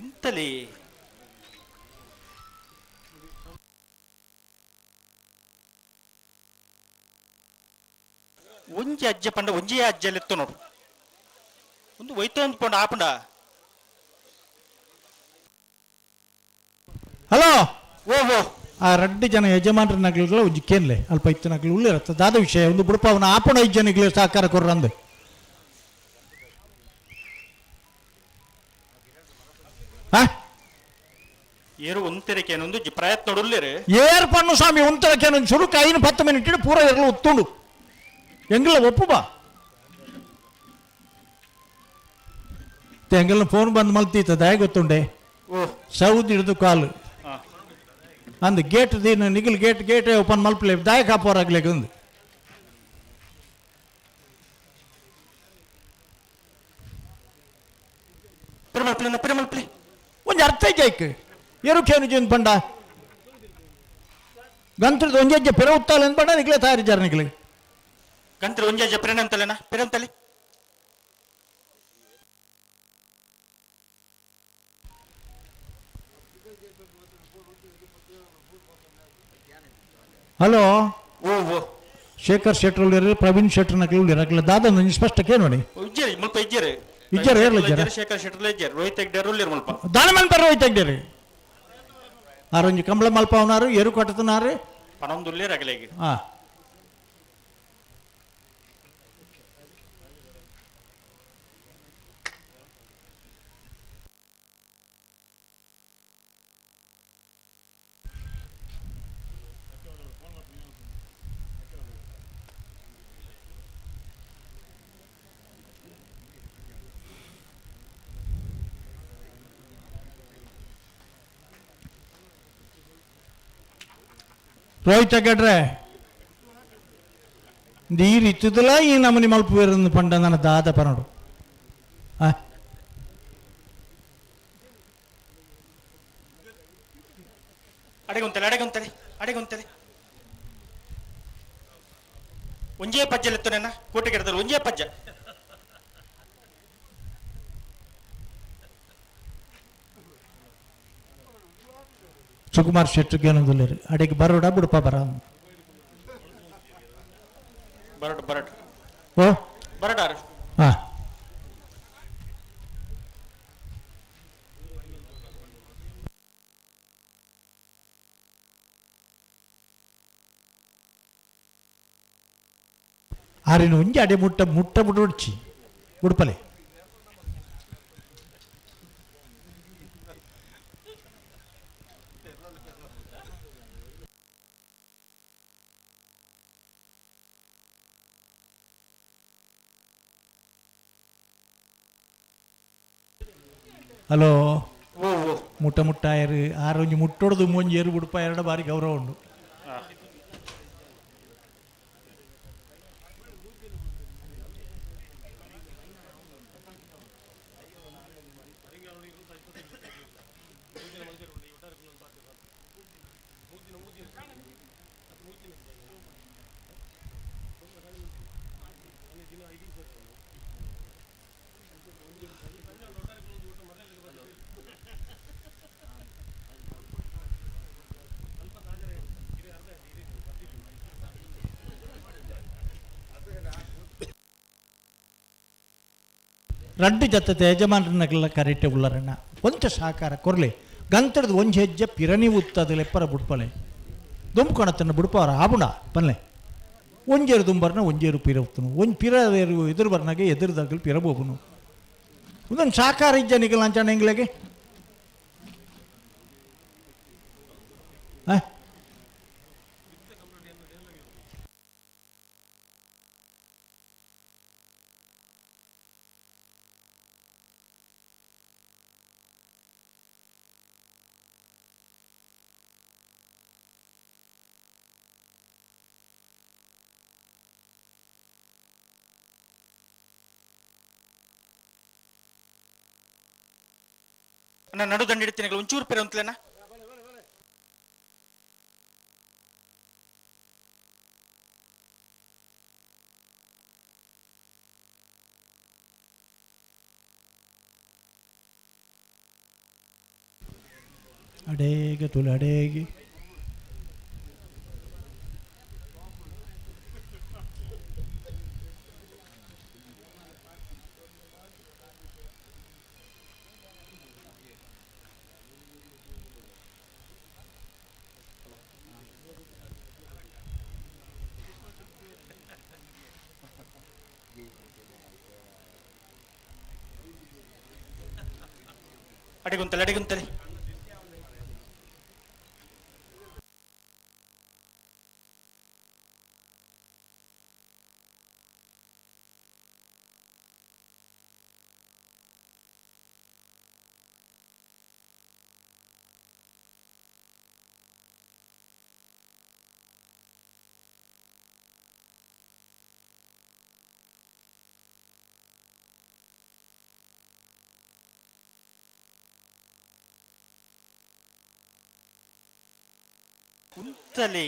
ಉಂತಲಿ ಒಂಜಿ ಅಜ್ಜ ಪಂಡ ಒಂಜಿ ಅಜ್ಜ ನೋಡು ಒಂದು ಒಯ್ತು ಪಂಡ ಆಪಂಡ. ಹಲೋ ಓ ಓ ಆ ರಡ್ಡು ಜನ ಯಜಮಾನ್ರ ನಗಲಿಗಳ ಒಂಜಿ ಕೇನ್ಲೆ ಅಲ್ಪ ಇತ್ತು ನಗಲು ಉಳ್ಳಿರತ್ತ ದಾದ ವಿಷಯ ಒಂದು ಬುಡಪ ಅವನ ಆಪಣ ಐದು ಜನಗಳಿಗೆ ಸಹಕಾರ ಕೊರ್ರಂದು. ಹಾ ಏರು ಒಂತೆರಕೇನೊಂದು ಪ್ರಯತ್ನ ಉಲ್ಲೇರು ಏರ್ ಪಣ್ಣು ಸ್ವಾಮಿ ಉಂತರಕೇನೊಂದು ಸುರುಕು 5 10 ಮಿನಿಟ್ ಪೂರ ಎರ್ಲು ಉತ್ತುಂಡು ಎಂಗ್ಲ ಒಪ್ಪು ಬಾ ಎಂಗಲ್ನ ಫೋನ್ ಬಂದ್ ಮಲ್ತೀತ ದಾಯ ಗೊತ್ತುಂಡೆ ಸೌದಿ ಹಿಡಿದು ಕಾಲು ಅಂದ್ ಗೇಟ್ ದೀನ ನಿಗಿಲ್ ಗೇಟ್ ಗೇಟ್ ಓಪನ್ ಮಲ್ಪಲೆ ದಾಯ ಕಾಪೋರಾಗ್ಲೇಗೆ ಒಂದು ಪಿರಮಲ್ಪಲೆ ಒಂಜಿ ಅರ್ಥ ಜೈಕ್ ಎರುಕೇನು ಜೀವನ ಪಂಡ ಗಂತ್ರದ ಒಂಜೆಜ್ಜೆ ಪೆರ ಉತ್ತಾಲ ಪಂಡ ನಿಗ್ಲೆ ತಯಾರಿಜಾರ ನಿಗ್ಲೆ ಗಂತ್ರ ಒಂಜೆಜ್ಜೆ ಪಿರನಂತಲೇನಾ ಪಿರಂತಲೆ ಹಲೋ ಶೇಖರ್ ಶೆಟ್ರ್ ಉಳ್ಳೇರು ಪ್ರವೀಣ್ ಶೆಟ್ರ್ ನಕಲಿ ಉಳ್ಳೇರು ಅಕ್ಲೆ ದಾದ ಒಂಜಿ ಸ್ಪಷ್ಟ ಕೇನೋಡಿ ಇಜ್ಜೇರಿ ಮುಲ್ಪ ಇಜ್ಜೇರಿ ಇಜ್ಜೇರು ಏರ್ಲ ಇಜ್ಜೇರ? ಶೇಖರ್ ಶೆಟ್ರ್ ಇಜ್ಜೇರು ರೋಹಿತ್ ಹೆಗ್ಡೆ ಉಳ್ಳೇರು ಮುಲ್ಪ ದಾನ ಮನ್ಪರ ರೋಹಿತ್ ಹೆಗ್ಡೇರಿ ಆರೊಂಜಿ ಕಂಬಳ ಮಲ್ಪವನಾರು ಎರು ಕಟ್ಟುతున్నారు ಪನೊಂದು ಉಳ್ಳೇರು ಅಗಲೇಗೆ ಆ ರೋಹಿತ್ ಹೆಗ್ಗಡ್ರೆ ನೀರು ಇತ್ತದಲ್ಲ ಈ ನಮನಿ ಮಲ್ಪು ಬೇರೆ ಪಂಡ ನನ್ನ ದಾದ ಪನೋಡು ಆ ಅಡೆಗೊಂತಲೆ ಅಡೆಗೊಂತಲೆ ಅಡೆಗೊಂತಲೆ ಒಂಜೇ ಪಜ್ಜಲೆತ್ತನೇನ ಕೋಟೆ ಕೆಡದಲ್ಲಿ ಒಂಜೇ ಪಜ್ಜ ಸುಕುಮಾರ್ ಶೆಟ್ಟರ್ಗೆ ಏನೊಂದುಲ್ಲೇರು ಅಡಿಗೆ ಬರೋಡ ಬುಡಪ ಬರ ಬರಡ್ ಬರಡ್ ಓ ಬರಡಾರು ಹಾ ಆರಿನ ಒಂಜಿ ಅಡೆ ಮುಟ್ಟ ಮುಟ್ಟ ಬಿಡುಡ್ಚಿ ಉಡುಪಲೆ ಹಲೋ ಮುಟ್ಟ ಮುಟ್ಟ ಏರು ಆರೊಂಜಿ ಮುಟ್ಟೊಡ್ದು ಒಂಜಿ ಏರು ಬುಡುಪ ಎರಡು ಬಾರಿ ಗೌರವ ಉಂಡು ರಡ್ಡು ಜೊತೆ ಯಜಮಾನರನ್ನಗೆಲ್ಲ ಕರೆಕ್ಟ್ ಉಳ್ಳರಣ್ಣ ಕೊಂಚ ಸಹಕಾರ ಕೊರ್ಲಿ ಗಂತರದ ಒಂಜಿ ಹೆಜ್ಜೆ ಪಿರನಿ ಉತ್ತದ ಲೆಪ್ಪರ ಬುಡ್ಪಲೆ ದುಂಬ್ಕೊಣತನ ಬುಡ್ಪವರ ಆಬುಣ ಪನ್ಲೆ ಒಂಜೇರು ದುಂಬರ್ನ ಒಂಜೇರು ಪಿರ ಉತ್ತನು ಒಂಜಿ ಪಿರ ಎದುರು ಬರ್ನಾಗೆ ಎದುರುದಾಗಲು ಪಿರ ಬೋಬುನು ಒಂದೊಂದು ಸಹಕಾರ ಇಜ್ಜ ನಿಗಲ ಅಂಚಾಣ ಎಂಗ್ಲೆಗೆ ಆ ನನ್ನ ನಡು ದಂಡ ಹಿಡಿತೀನಿ ಒಂಚೂರು ಪೇರೆ ಅಂತಲೇನಾ ಅಡೇಗೆ ತುಲೆ ಅಡೇಗೆ ಅಡಿಗುಂತಲೆ ಅಡಿಗುಂತಲೆ. ಉಂತಲಿ.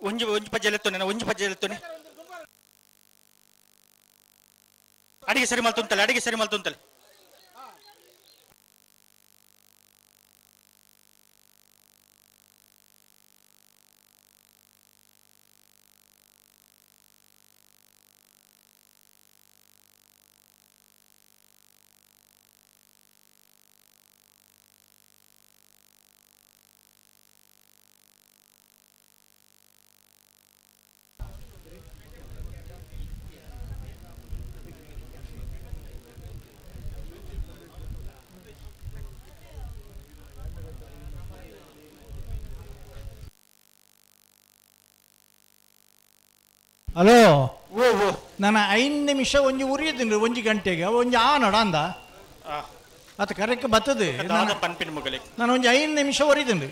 ಒಂಜಿ ಒಂಜಿ ಪಜ್ಜೆ ಎತ್ತೊನೆ, ಒಂಜಿ ಪಜ್ಜೆ ಎತ್ತೊನೆ. ಅಡಿಗೆ ಸರಿ ಮಲ್ತುಂತಲೆ, ಅಡಿಗೆ ಸರಿ ಮಲ್ತುಂತಲೆ. ಹಲೋ, ನಾನು 5 ನಿಮಿಷ ಒಂಜಿ ಉರಿಯುತ್ತೀನಿ, ಒಂಜಿ ಗಂಟೆಗೆ ಒಂಜಿ ಆ ನೋಡ ಅಂದ ಆತ ಕರೆಕ್ಟ್ ಬರ್ತದೆ. ನಾನು ಒಂಜಿ 5 ನಿಮಿಷ ಉರಿತೀನಿ,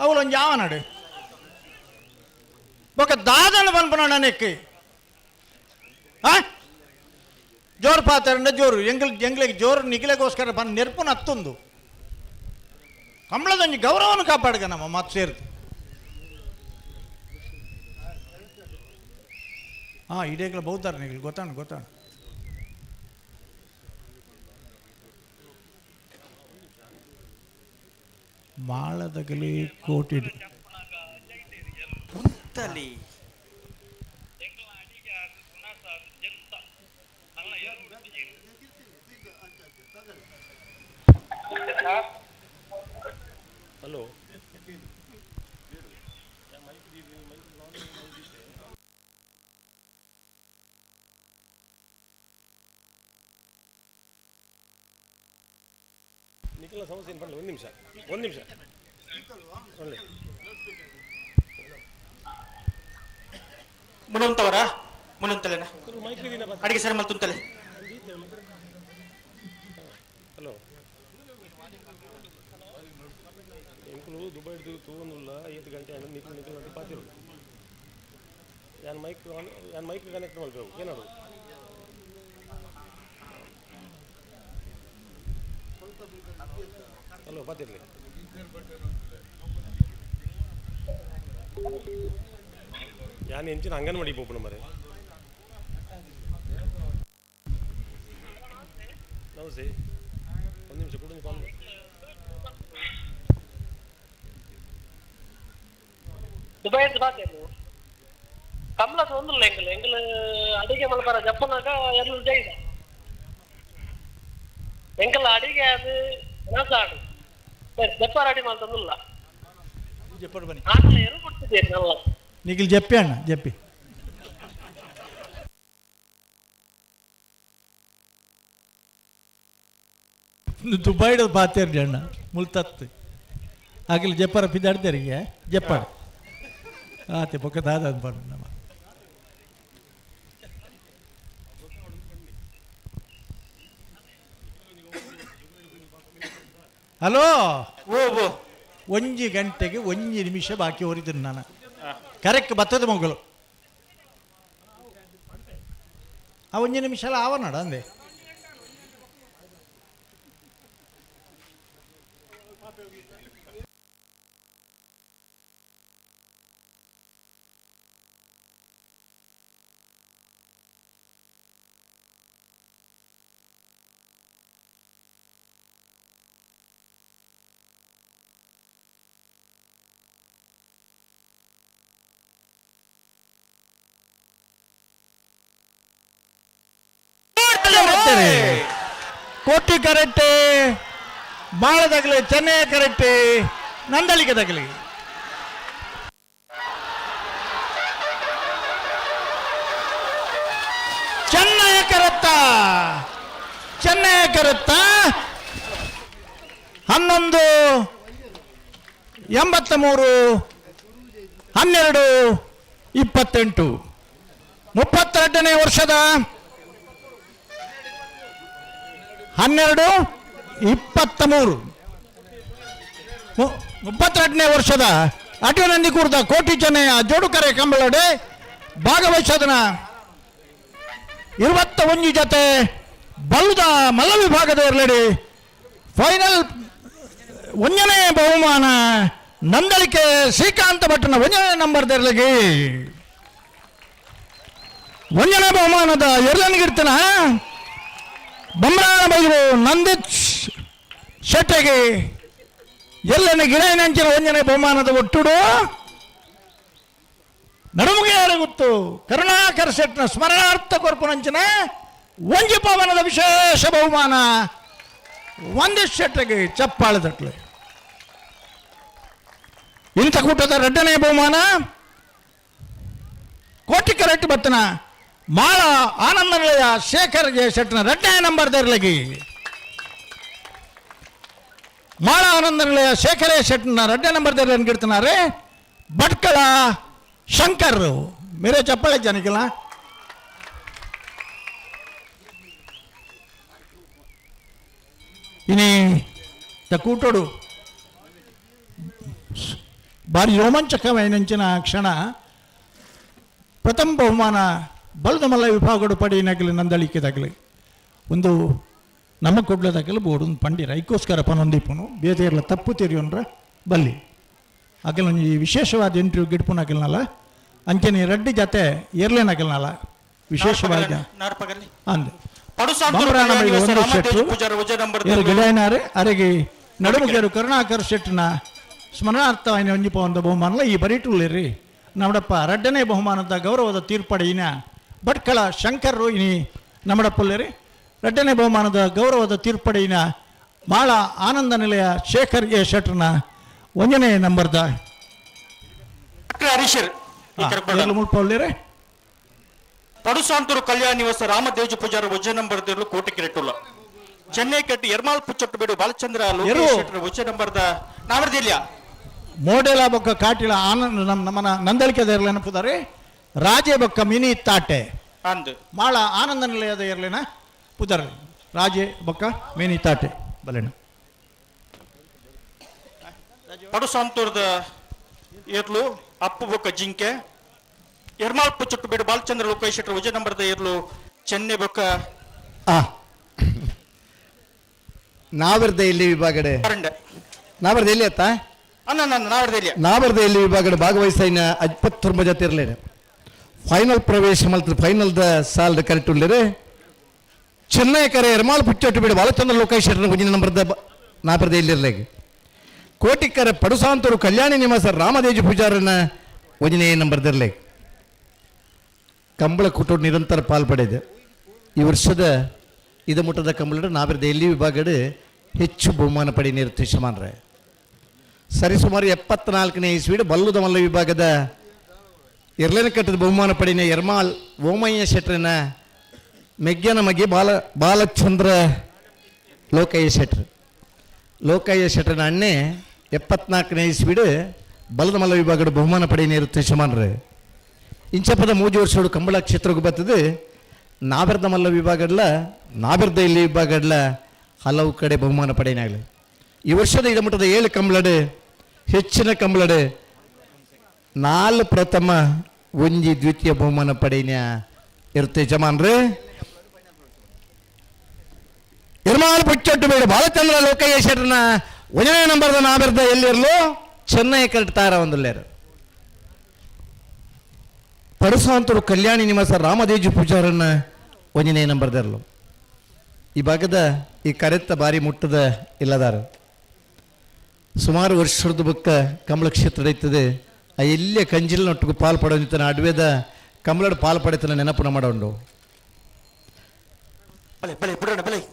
ಅವಳು ಒಂಜಿ ಆವ ನಡು ಬೊಕ ದಾದನ ಪನ್ಪುನ ನನಕ್ಕೆ ಜೋರು ಪಾತ್ರ ಜೋರು ಎಂಗ್ಲ ಎಂಗ್ಲಿಗೆ ಜೋರು ನಿಗಿಲೆಗೋಸ್ಕರ ಬಂದು ನೆರ್ಪುನ ಹತ್ತೊಂದು ಕಂಬಳದೊಂಜಿ ಗೌರವವನ್ನು ಕಾಪಾಡ್ಕ ನಮ್ಮ ಮಾತು ಸೇರ್ತು. ಹಾಂ, ಇಡೇಗ್ಲ ಬಹುತಾರ ನಿಗಲು ಗೊತ್ತಾಣ ಗೊತ್ತಾಣ. ಮಾಳದಗಲಿ ಕೋಟಿಡು ಉಂತಲಿ. ಹಲೋ, ನಿಖಿಲ ಸಮಸ್ಯೆ ಏನು ಬರಲ್ಲ. ಒಂದು ನಿಮಿಷ, ಒಂದು ನಿಮಿಷ. ಒಳ್ಳೆ ಮುನಂತವರ ಮುನಂತಲೇನ ಅಡಿಗೆ ಸರಿ ಮಲ್ತುಂತಲೆ. ಹಲೋ, ಎಂಕುಲು ದುಬೈ ತೂವೊಂದುಲ್ಲ 8 ಗಂಟೆ ಆಂಡ ನಿಖಿಲ್ ನಿಖಿಲ್ ಅಂತ ಪಾತಿರು. ಯಾನ್ ಮೈಕ್ ಯಾನ್ ಮೈಕ್ ಕನೆಕ್ಟ್ ಮಲ್ಪೆವು ಏನಾಡು. ಹಲೋ, ಪಾತಿರ್ಲಿ. ಯಾನ್ ಎಂಚಿನ ಅಂಗನವಾಡಿ ಪೋಪುನ ಮರೆ. ನಮಸ್ತೆ, ಒಂದು ನಿಮಿಷ ಕೂಡ ಕಾಲ್. ದುಬೈದ ಬಾತೇನು ಕಮಲಸ ಒಂದುಲ್ಲ ಎಂಗಲ್ ಎಂಗಲ್ ಅಡಿಗೆ ಮಲ್ಪರ ಜಪ್ಪನಾಗ ಎರಡು ಜೈದ ಎಂಕಲ್ ಅಡಿಗೆ ಅದು ನಾಸಾಡು ಜಪ್ಪಾರ ಅಡಿ ಮಲ್ತೊಂದುಲ್ಲ ಜಪ್ಪಡು ಬನ್ನಿ ಆಟಲ ಎರು ಕೊಡ್ತಿದ್ದೇನೆ ನಲ್ಲ ನಿಖಿಲ್ ಜಪ್ಪಿ ಅಣ್ಣ ಜಪ್ಪಿ. ದುಬೈಡ್ ಪಾತೇರ್ಜಿ ಅಣ್ಣ ಮುಲ್ತತ್ತು ಆಗಲಿ ಜಪ್ಪರ ಪಿದಾಡ್ತೇರಿಗೆ ಜಪ್ಪಾಡು ಆತೆ ಬೊಕ್ಕ ದಾದ ಅನ್ಪಂಡು ನಮ್ಮ. ಹಲೋ, ಒಂಜಿ ಗಂಟೆಗೆ ಒಂಜಿ ನಿಮಿಷ ಬಾಕಿ ಹೊರಿದ್ದೀನಿ ನಾನು. ಕರೆಕ್ಟ್ ಬರ್ತದೆ ಮಗಳು. ಆ ಒಂಜಿ ನಿಮಿಷ ಎಲ್ಲ ಆವ ನೋಡ ಅಂದೆ. ಕೋಟಿ ಕರೆಕ್ಟ್, ಮಾಳದಾಗಲಿ, ಚೆನ್ನೈ ಕರೆಕ್ಟ್, ನಂದಳಿಕೆ ತಗಲಿ. ಚೆನ್ನೈ ಕರೆತ್ತ, ಚೆನ್ನೈ ಕರೆತ್ತ 11 83 12 28 32ನೇ ವರ್ಷದ 12 23. 32ನೇ ವರ್ಷದ ಅಡ್ವನಂದಿಕೂರ್ದ ಕೋಟಿ ಚೆನ್ನಯ್ಯ ಜೋಡುಕರೆ ಕಂಬಳಡೆ ಭಾಗವಹಿಸೋದನ 21 ಜೊತೆ ಬಲ್ಲದ ಮಲ್ಲ ವಿಭಾಗದ ಇರಲಡಿ ಫೈನಲ್ ಒಂದನೇ ಬಹುಮಾನ ನಂದಳಿಕೆ ಶ್ರೀಕಾಂತ ಭಟ್ಟನ ಒಂದನೇ ನಂಬರ್ ಇರಲಿಗೆ ಒಂದನೇ ಬಹುಮಾನದ ಎರಡನಿಗಿರ್ತನ ಬೊಮ್ಮರಾಣ ಬೈರು ನಂದಿತ್ ಶೆಟ್ಟೆಗೆ ಎಲ್ಲನ ಗಿಡನಂಚಿನ ಒಂದನೇ ಬಹುಮಾನದ ಒಟ್ಟುಡು ನಡುಮುಗೆಯಾರ ಗೊತ್ತು ಕರುಣಾಕರ್ ಶೆಟ್ನ ಸ್ಮರಣಾರ್ಥ ಕೊರ್ಪುನಂಚಿನ ಒಂಜಿ ಪವನದ ವಿಶೇಷ ಬಹುಮಾನ ಒಂದಿಷ್ಟು ಶೆಟ್ಟೆಗೆ ಚಪ್ಪಾಳೆ ತಟ್ಲೆ. ಇಂಥ ಕೂಟದ ಎರಡನೇ ಬಹುಮಾನ ಕೋಟಿ ಕರೆಕ್ಟ್ ಬತ್ತನ ಮಾಳ ಆನಂದ ನಿಲಯ ಶೇಖರ್ ಜೆ ಶೆಟ್ನ ಎರಡನೇ ನಂಬರ್ ದರ್ಲಗಿ ಮಾಳ ಆನಂದ ನಿಲಯ ಶೇಖರೇ ಶೆಟ್ನ ಎರಡನೇ ನಂಬರ್ ದರ್ಲನ್ನು ಗಿಡ್ತಿದ್ದಾರೆ ಭಟ್ಕಳ ಶಂಕರ್ ಮೇರೆ ಚಪ್ಪಾಳೆ ಜನಕ್ಕಿಲ್ಲ. ಇನಿ ಕೂಟೋಡು ಭಾರಿ ರೋಮಾಂಚಕమైనంచిన ಕ್ಷಣ ಪ್ರಥಮ ಬಹುಮಾನ ಬಲದ ಮಲ್ಲ ವಿಭಾಗಡು ಪಡಿನಗಲಿ ನಂದಳಿಕೆ ತಗಲಿ ಒಂದು ನಮ್ಮ ಕುಡ್ಲ ತಗಲು ಬೋಡು ಒಂದು ಪಂಡಿರ ಐಕೋಸ್ಕರ ಪನೊಂದಿಪ್ಪನು ಬೇತೆರ್ಲ ತಪ್ಪು ತೆರಿಯೊಂಡ್ರ ಬಲ್ಲಿ ಅಗಲ ಒಂಜಿ ವಿಶೇಷವಾದ ಎಂಟ್ರಿ ಗಿಡ್ಪುನಕಲ್ನಲ್ಲ ಅಂಚನೆ ರಡ್ಡಿ ಜತೆ ಏರ್ಲೇನಕಲ್ನಲ್ಲ ವಿಶೇಷವಾದ ಅಂದು ಗೆಳೆಯನಾರೆ ಅರೆಗೆ ನಡುಮುಖರು ಕರುಣಾಕರ್ ಶೆಟ್ನ ಸ್ಮರಣಾರ್ಥವಾಗಿ ಒಂಜಿ ಪವಂದ ಬಹುಮಾನಲ ಈ ಬರೀಟುಳ್ಳಿರಿ ನಮ್ಮಡಪ್ಪ ರಡ್ಡನೇ ಬಹುಮಾನದ ಗೌರವದ ತೀರ್ಪಡಿನ ಭಟ್ಕಳ ಶಂಕರ್ ಇನಿ ನಮ್ಮಡಪ್ಪಲ್ಲೇರಿ ರಡ್ಡನೇ ಬಹುಮಾನದ ಗೌರವದ ತೀರ್ಪಡಿನ ಮಾಳ ಆನಂದ ನಿಲಯ ಶೇಖರ್ ಎ ಶೆಟ್ರನ ಒಂದನೇ ನಂಬರ್ದ ಮುಲ್ಪಲ್ಲೇರಿ ಪಡುಸಾಂತೂರು ಕಲ್ಯಾಣ ನಿವಾಸ ರಾಮದೇಜ ಪೂಜಾರ ಒಜ್ಜೆ ನಂಬರ್ ಕೋಟೆ ಕಿರೆಟುಲ್ಲ ಚೆನ್ನೈ ಕಟ್ಟಿ ಎರ್ಮಾಲ್ ಪುಚ್ಚೊಟ್ಟು ಬೇಡು ಬಾಲಚಂದ್ರ ಲೋಕೇಶ್ ಒಜ್ಜೆ ನಂಬರ್ದ ನಾವರ್ದಿಲ್ಲ ಮೋಡೆಲ ಬೊಕ್ಕ ಕಾಟಿಲ ಆನಂದ ನಮ್ಮ ನಮ್ಮನ ನಂದಳಿಕೆ ನೆನಪುದಾರೆ ರಾಜೆ ಬೊಕ್ಕ ಮಿನಿ ತಾಟೆ ಅಂದು ಮಾಳ ಆನಂದ ನಿಲಯದ ಇರಲಿನ ಪುದರ್ ರಾಜೆ ಬೊಕ್ಕ ಮಿನಿ ತಾಟೆ ಬಲೇಣ ಪಡುಸಾಂತೂರದ ಏರ್ಲು ಅಪ್ಪು ಬೊಕ್ಕ ಜಿಂಕೆ ಎರ್ಮಾಲ್ ಪುಚ್ಚೊಟ್ಟು ಬೇಡು ಬಾಲಚಂದ್ರ ಲೋಕೇಶ್ ಶೆಟ್ಟರ್ ಒಜ್ಜೆ ನಂಬರ್ದ ಏರ್ಲು ಚೆನ್ನೈ ಬೊಕ್ಕ ನಾವರ್ದ ಎಲ್ಲಿ ವಿಭಾಗಡೆ ನಾವರ್ದ ಎಲ್ಲಿ ಅತ್ತ ನಾವರ್ದ ಎಲ್ಲಿ ವಿಭಾಗಡೆ ಭಾಗವಹಿಸ 29 ಜೊತೆ ಇರಲೇನೆ ಫೈನಲ್ ಪ್ರವೇಶ ಮಲ್ತ ಫೈನಲ್ the ಸಾಲ್ ಕರೆಕ್ಟ್ ಉಳ್ಳೇರೆ ಚೆನ್ನೈ ಕರೆ ಎರ್ಮಾಲ್ ಪುಚ್ಚೊಟ್ಟು ಬಿಡು ಬಾಲಚಂದ್ರ ಲೋಕೇಶ್ ಶೆಟ್ಟರ್ ಒಂಜಿನ ನಂಬರ್ದ ನಾಪರ್ದ ಎಲ್ಲಿರ್ಲೇಗೆ ಕೋಟಿಕ್ಕರೆ ಪಡುಸಾಂತರು ಕಲ್ಯಾಣಿ ನಿವಾಸ ರಾಮದೇಜ ಪೂಜಾರನ ಒಂಜನೇ ನಂಬರ್ದಿರ್ಲೇಗೆ ಕಂಬಳ ಕುಟುಂಬ ನಿರಂತರ ಪಾಲ್ಪಡೆದೆ ಈ ವರ್ಷದ ಇದು ಮುಟ್ಟದ ಕಂಬಳ ನಾವಿರದ ಎಲ್ಲಿ ವಿಭಾಗಡು ಹೆಚ್ಚು ಬಹುಮಾನ ಪಡಿ ನಿರ್ದೇಶಮಾನ್ರೆ ಸರಿಸುಮಾರು 74ನೇ ಇಸ್ವಿಡು ಬಲ್ಲುದ ಮಲ್ಲ ವಿಭಾಗದ ಎರಲೇನ ಕಟ್ಟದ ಬಹುಮಾನ ಪಡಿನ ಎರ್ಮಾಲ್ ಓಮಯ್ಯ ಶೆಟ್ರನ ಮೆಗ್ಗನ ಮಗೆ ಬಾಲಚಂದ್ರ ಲೋಕಯ್ಯ ಶೆಟ್ರು ಲೋಕಯ್ಯ ಶೆಟ್ರನ ಅಣ್ಣೆ 74ನೇ ಇಸ್ವಿಡು ಬಲದ ಮಲ್ಲ ವಿಭಾಗದ ಬಹುಮಾನ ಪಡಿ ನಿರ್ದೇಶಮಾನ್ರೆ ಇಂಚಪದ ಮೂಜಿ ವರ್ಷಗಳು ಕಂಬಳ ಕ್ಷೇತ್ರಕ್ಕೆ ಬರ್ತದೆ ನಾಬೆರ್ದ ಮಲ್ಲ ವಿಭಾಗಡ್ಲ ನಾಬೆರ್ದ ಇಲ್ಲಿ ವಿಭಾಗಡ್ಲ ಹಲವು ಕಡೆ ಬಹುಮಾನ ಪಡೆಯನಾಗಲಿ ಈ ವರ್ಷದ ಇದಮಟ್ಟದ 7 ಕಂಬಳಡೆ ಹೆಚ್ಚಿನ ಕಂಬಳಡೆ 4 ಪ್ರಥಮ ಒಂಜಿ ದ್ವಿತೀಯ ಬಹುಮಾನ ಪಡೆಯನ ಇರುತ್ತೆ ಯಜಮಾನ್ರೆ ಎರ್ಮಾಲ್ ಪುಚ್ಚೊಟ್ಟು ಬೇಡ ಬಾಲಚಂದ್ರ ಲೋಕಯ್ಯ ಶೆಟ್ಟರ್ನ ಒಂದನೇ ನಂಬರ್ದ ನಾಬೆರ್ದ ಎಲ್ಲಿರಲು ಚೆನ್ನೈ ಕರೆಕ್ಟ್ ತಾರ ಒಂದುಲ್ಲೇರು ಪರಸಾಂತರು ಕಲ್ಯಾಣಿ ನಿವಾಸ ರಾಮದೇಜು ಪೂಜಾರನ್ನ ಒಂದನೇ ನಂಬರ್ದರ್ಲು ಈ ಭಾಗದ ಈ ಕರೆತ್ತ ಬಾರಿ ಮುಟ್ಟದ ಇಲ್ಲದಾರ ಸುಮಾರು ವರ್ಷದ ಬಕ್ಕ ಕಮಲ ಕ್ಷೇತ್ರ ಐತದೆ ಆ ಎಲ್ಲೇ ಕಂಜಿಲ್ನೊಟ್ಟಿಗೆ ಪಾಲು ಪಡೋನಿತನ ಅಡ್ವೇದ ಕಮಲಡು ಪಾಲು ಪಡೆತನ ನೆನಪು ಮಾಡೋಂಡು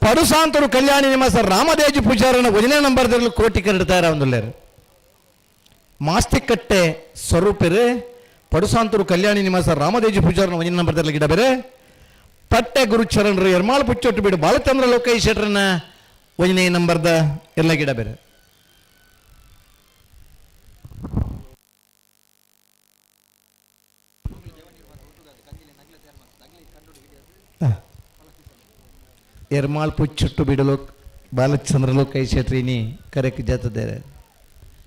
ಪಡುಸಾಂತರು ಕಲ್ಯಾಣಿ ನಿವಾಸ ರಾಮದೇಜು ಪೂಜಾರನ ಒಂದನೇ ನಂಬರ್ದಲ್ಲಿ ಕೋಟಿ ಕರಡ್ತಾರ ಒಂದುಲ್ಲೇರು ಮಾಸ್ತಿಕಟ್ಟೆ ಸ್ವರೂಪರು ಪಡುಸಾಂತರು ಕಲ್ಯಾಣಿ ನಿವಾಸ ರಾಮದೇಜಿ ಪೂಜಾರನ ಒಂದನೇ ನಂಬರ್ದಲ್ಲಿ ಗಿಡ ಬೇರೆ ಪಟ್ಟೆ ಗುರುಚರಣರು ಎರ್ಮಾಲ್ ಪುಚ್ಚೊಟ್ಟು ಬಿಡು ಬಾಲಚಂದ್ರ ಲೋಕೇಶ್ ಶೆಟ್ಟರನ ಒಂದನೇ ನಂಬರ್ದ ಎಲ್ಲ ಗಿಡ ಬೇರೆ ಎರ್ಮಾಲ್ ಪುಚ್ಚೊಟ್ಟು ಬಿಡಲು ಬಾಲಚಂದ್ರ ಲೋಕೇಶ್ ಶೆಟ್ಟರಿನಿ ಕರೆಕ್ ಜಾತದೇರೆ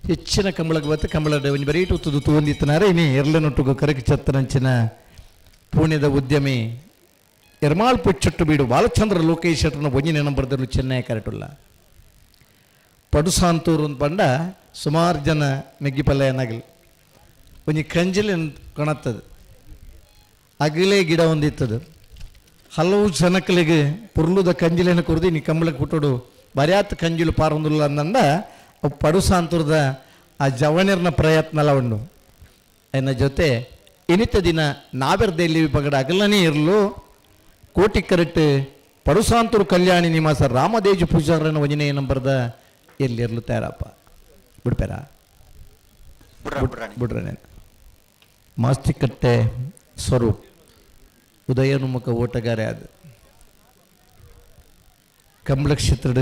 ಹೆಚ್ಚಿನ ಕಂಬಳಕ್ಕೆ ಬತ್ತು ಕಂಬಳ ಒಂಜಿ ಬರೀಟ್ ಉತ್ತದು ತೂವೊಂದಿತ್ತನಾರೆ ಇನಿ ಎರ್ಲೆನೊಟ್ಟುಗು ಕರಕು ಚತ್ತನಂಚಿನ ಪುಣ್ಯದ ಉದ್ಯಮಿ ಎರ್ಮಾಳ್ ಪುಚ್ಚೊಟ್ಟು ಬೀಡು ಬಾಲಚಂದ್ರ ಲೋಕೇಶ್ ಶೆಟ್ಟರ್ನ ಒಂಜಿನ ನಂಬರ್ದಲ್ಲೂ ಚೆನ್ನೈ ಕರೆಟುಲ್ಲ. ಪಡುಸಾಂತೂರು ಅಂತ ಪಂಡ ಸುಮಾರು ಜನ ಮೆಗ್ಗಿಪಲ್ಲೆ ನಗಲು ಒಂಜಿ ಕಂಜಿಲ್ ಕೊಣತ್ತದು ಅಗಲೇ ಗಿಡ ಒಂದಿತ್ತದು ಹಲವು ಜನಕ್ಕಲಿಗೆ ಪುರ್ಲುದ ಕಂಜಿಲೇನ ಕೊರ್ದು ನೀ ಕಂಬಳಕ್ಕೆ ಹುಟ್ಟೋಡು ಬರ್ಯಾತ್ ಕಂಜಿಲು ಪಾರೊಂದುಲ್ಲ ಅಂದಂದ ಅವು ಪಡುಸಾಂತೂರದ ಆ ಜವಣಿರ್ನ ಪ್ರಯತ್ನ ಉಂಡು. ಎನ್ನ ಜೊತೆ ಇನಿತ ದಿನ ನಾವೆರ್ದೆಲ್ಲಿ ಪಗಡ ಅಗಲನೇ ಇರಲು ಕೋಟಿ ಕರೆಟ್ ಪಡುಸಾಂತೂರು ಕಲ್ಯಾಣಿ ನಿವಾಸ ರಾಮದೇಜು ಪೂಜಾರನ ಒಂಜನೇ ನಂಬರ್ದ ಎಲ್ಲಿರ್ಲು ತಯಾರಪ್ಪ ಬಿಡ್ಪೇರ ಬಿಡ್ರನೆ. ಮಾಸ್ತಿಕಟ್ಟೆ ಸ್ವರೂಪ್ ಉದಯನುಮುಖ ಓಟಗಾರೆ ಅದು ಕಂಬಳ ಕ್ಷೇತ್ರದ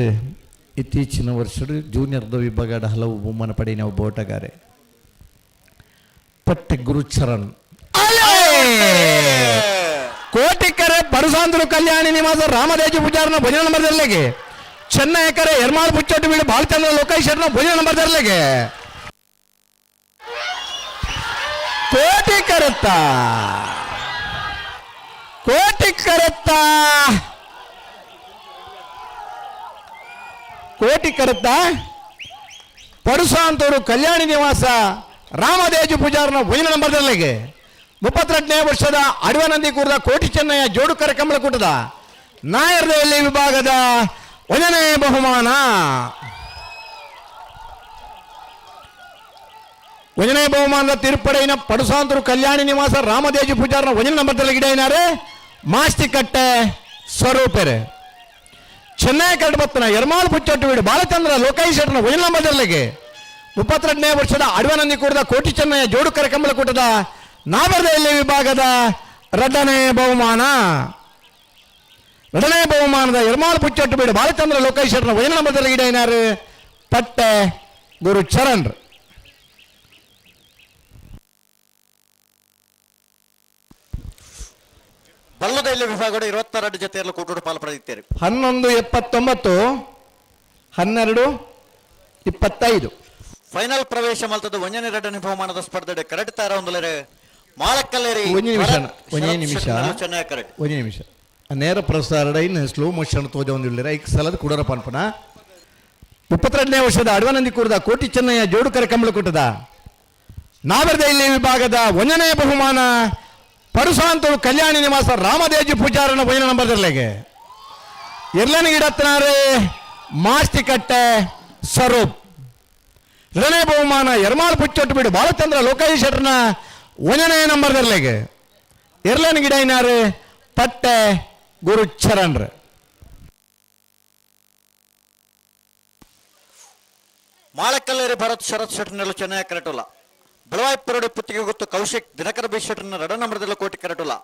ಇತ್ತೀಚಿನ ವರ್ಷದ ಜೂನಿಯರ್ದ ವಿಭಾಗದ ಹಲವು ಬಹುಮಾನ ಪಡೆಯಿನ ಒಬ್ಬ ಓಟಗಾರೆ ಪಟ್ಟೆ ಗುರುಚರಣ್. ಕೋಟಿಕರೆ ಪರಸಾಂದ್ರು ಕಲ್ಯಾಣಿ ನಿವಾಸ ರಾಮದೇಜಿ ಪೂಜಾರನ ಭಜನ ನಂಬರ್ದಲ್ಲಿಗೆ ಚೆನ್ನೈ ಕರೆ ಎರ್ಮಾಳ್ ಬುಚ್ಚೊಟ್ಟು ಬೀಡು ಬಾಲಚಂದ್ರ ಲೋಕೇಶ್ವರನ ಭಜನ ನಂಬರ್ದಲ್ಲಿಗೆ ಕೋಟಿ ಕರೆತ್ತ ಕೋಟಿ ಕರೆತ್ತ ಕೋಟಿ ಕರೆತ್ತ ಪಡುಸಾಂತೂರು ಕಲ್ಯಾಣಿ ನಿವಾಸ ರಾಮದೇಜು ಪೂಜಾರನ ಭುಜನ ನಂಬರ್ದಲ್ಲಿಗೆ 32ನೇ ವರ್ಷದ ಅಡವನಂದಿ ಕೂರದ ಕೋಟಿ ಚೆನ್ನಯ್ಯ ಜೋಡುಕರ ಕಮಲಕೂಟದ ನಾಯರ್ದೆಯಲ್ಲಿ ವಿಭಾಗದ ಒಂದನೇ ಬಹುಮಾನ. ಒಂದನೇ ಬಹುಮಾನದ ತೀರ್ಪಡೆಯಿನ ಪಡುಸಾಂತೂರು ಕಲ್ಯಾಣಿ ನಿವಾಸ ರಾಮದೇಜು ಪೂಜಾರನ ಒಂದನೇ ನಂಬರ್ದಲ್ಲಿ ಗಿಡ ಮಾಸ್ತಿಕಟ್ಟೆ ಸ್ವರೂಪರೆ. ಚೆನ್ನೈ ಕರಡು ಎರ್ಮಾಲ್ ಪುಚ್ಚೊಟ್ಟು ವೀಡು ಬಾಲಚಂದ್ರ ಲೋಕೇಶ್ ಶೆಟ್ಟರ್ನ ಒಂದನೇ ನಂಬರ್ದಲ್ಲಿಗೆ 32ನೇ ವರ್ಷದ ಅಡವನಂದಿ ಕೂಡದ ಕೋಟಿ ಚೆನ್ನಯ್ಯ ಜೋಡುಕರ ಕಮಲಕೂಟದ ನಾಬರ್ದೆಯಲ್ಲಿ ವಿಭಾಗದ ಎರಡನೇ ಬಹುಮಾನ. ಎರಡನೇ ಬಹುಮಾನದ ಎರ್ಮಾಲ್ ಪುಚ್ಚೊಟ್ಟು ಬೀಡು ಬಾಲಚಂದ್ರ ಲೋಕೇಶ್ ಶೆಟ್ಟರ್ನ ಒಂದನೇ ನಂಬರ್ದಲ್ಲಿ ಗಿಡ ಪಟ್ಟೆ ಗುರು ಚರಣ್. ಬಲ್ಲದೈಲಿ ವಿಭಾಗದ 22 ಜೊತೆಯಲ್ಲಿ ಕೂಟೋಡು ಪಾಲು ಪಡೆಯುತ್ತೀರಿ. 11:79 12:25 ಫೈನಲ್ ಪ್ರವೇಶ ಮಲ್ತದ ಒಂಜನೇ ಎರಡನೇ ಬಹುಮಾನದ ಸ್ಪರ್ಧೆ ಕರೆಕ್ಟ್ ತಾರ ಒಂದಲೇರೆ ಮಾಳಕ್ಕಲ್ಲೇರಿ. ಒಂಜಿ ನಿಮಿಷ ಒಂಜೇ ನಿಮಿಷ ಒಂಜಿ ನಿಮಿಷ ನೇರ ಪ್ರಸಾರ ಇನ್ನು ಸ್ಲೋ ಮೋಷನ್ ತೋಜ ಒಂದು ಐಕ್ ಸಲದ ಕುಡರ ಪನ್ಪನ 32ನೇ ವರ್ಷದ ಅಡವನಂದಿ ಕೂರದ ಕೋಟಿ ಚೆನ್ನಯ್ಯ ಜೋಡುಕರ ಕಮಲಕೂಟದ ನಾವರ್ದೈಲಿ ವಿಭಾಗದ ಒಂದನೇ ಬಹುಮಾನ ಪರುಸಾಂತೂರು ಕಲ್ಯಾಣಿ ನಿವಾಸ ರಾಮದೇಜಿ ಪೂಜಾರನ ಒಂದನೇ ನಂಬರ್ದಲ್ಲಿಗೆ ಎರ್ಲನ ಗಿಡತ್ತನಾರೆ ಮಾಸ್ತಿಕಟ್ಟೆ ಸ್ವರೂಪ್. ಎರಡನೇ ಬಹುಮಾನ ಎರ್ಮಾಲ್ ಪುಚ್ಚೊಟ್ಟು ಬಿಡು ಬಾಲಚಂದ್ರ ಲೋಕೇಶ್ ಶೆಟ್ಟರ್ನ ಒಂದನೇ ನಂಬರ್ದಲ್ಲಿಗೆ ಎರ್ಲನ ಗಿಡ ಇನ್ನಾರು ಪಟ್ಟೆ ಗುರುಚರಣ್ರ. ಮಾಳಕಲ್ಲೇರಿ ಭರತ್ ಶರತ್ ಶೆಟ್ಟರ್ನೆಲ್ಲ ಚೆನ್ನೈ ಕರೆಟುಲ್ಲ. ಬೆಳವಾಯಿ ಪರಡು ಪುತ್ತಿಗೆ ಗೊತ್ತು ಕೌಶಿಕ್ ದಿನಕರ ಬಿ ಶೆಟ್ಟರ್ನ ಎರಡ ನಂಬರ್ದಲ್ಲ ಕೋಟಿ ಕರೆಟುಲ್ಲ.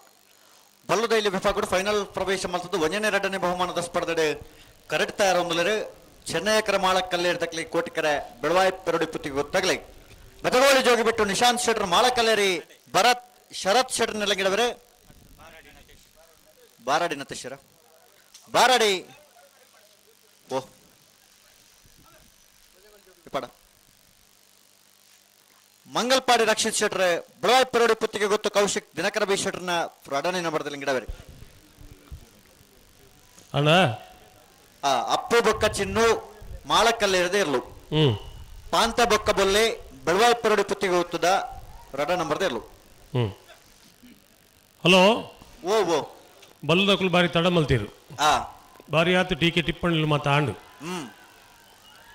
ಬಲ್ಲದೈಲಿ ವಿಭಾಗಡು ಫೈನಲ್ ಪ್ರವೇಶ ಮಲ್ತದ್ದು ಒಂದನೇ ಎರಡನೇ ಬಹುಮಾನದ ಸ್ಪರ್ಧೆ ಕರೆಕ್ಟ್ ತಯಾರೊಂದಲರು ಚೆನ್ನೈಕರ ಮಾಳಕಲ್ಲೇರಿ ತಕ್ಲಿ ಕೋಟಿಕರೆ ಬೆಳವಾಯಿ ಪರಡು ಪುತ್ತಿಗೆ ಗೊತ್ತಾಗ್ಲಿ ಬೆದಗೋಳಿ ಜೋಗಿ ಬಿಟ್ಟು ನಿಶಾಂತ್ ಶೆಟ್ಟರ್ ಮಾಳಕಲ್ಲೇರಿ ಭರತ್ ಶರತ್ ಶೆಟ್ಟರ್ನೆಲ್ಲ ಗಿಡವರೆ ಬಾರಾಡಿ ನತೇಶ್ವರ ಬಾರಾಡಿ ಓ ಪಡ ಮಂಗಲ್ಪಾಡಿ ರಕ್ಷಿತ್ ಶೆಟ್ರೆ ಬೆಳವಾಯಿ ಪರೋಡಿ ಪುತ್ತಿಗೆ ಗೊತ್ತು ಕೌಶಿಕ್ ದಿನಕರ ಬಿ ಶೆಟ್ಟರ್ನ ಎರಡನೇ ನಂಬರ್ದಲ್ಲಿ ಗಿಡವರಿ. ಅಣ್ಣ ಅಪ್ಪು ಬೊಕ್ಕ ಚಿನ್ನು ಮಾಳಕಲ್ಲೇರದೆ ಇರ್ಲು ಪಾಂತ ಬೊಕ್ಕ ಬೊಲ್ಲೆ ಬೆಳವಾಯಿ ಪರೋಡಿ ಪುತ್ತಿಗೆ ಗೊತ್ತದ ಎರಡ ನಂಬರ್ದ ಇರ್ಲು. ಹಲೋ ಓ ಓ ಬಲ್ಲದಕ್ಕಲು ಬಾರಿ ತಡ ಮಲ್ತೀರು ಬಾರಿ ಆತು ಟೀಕೆ ಟಿಪ್ಪಣಿಲು ಮಾತ ಆಂಡು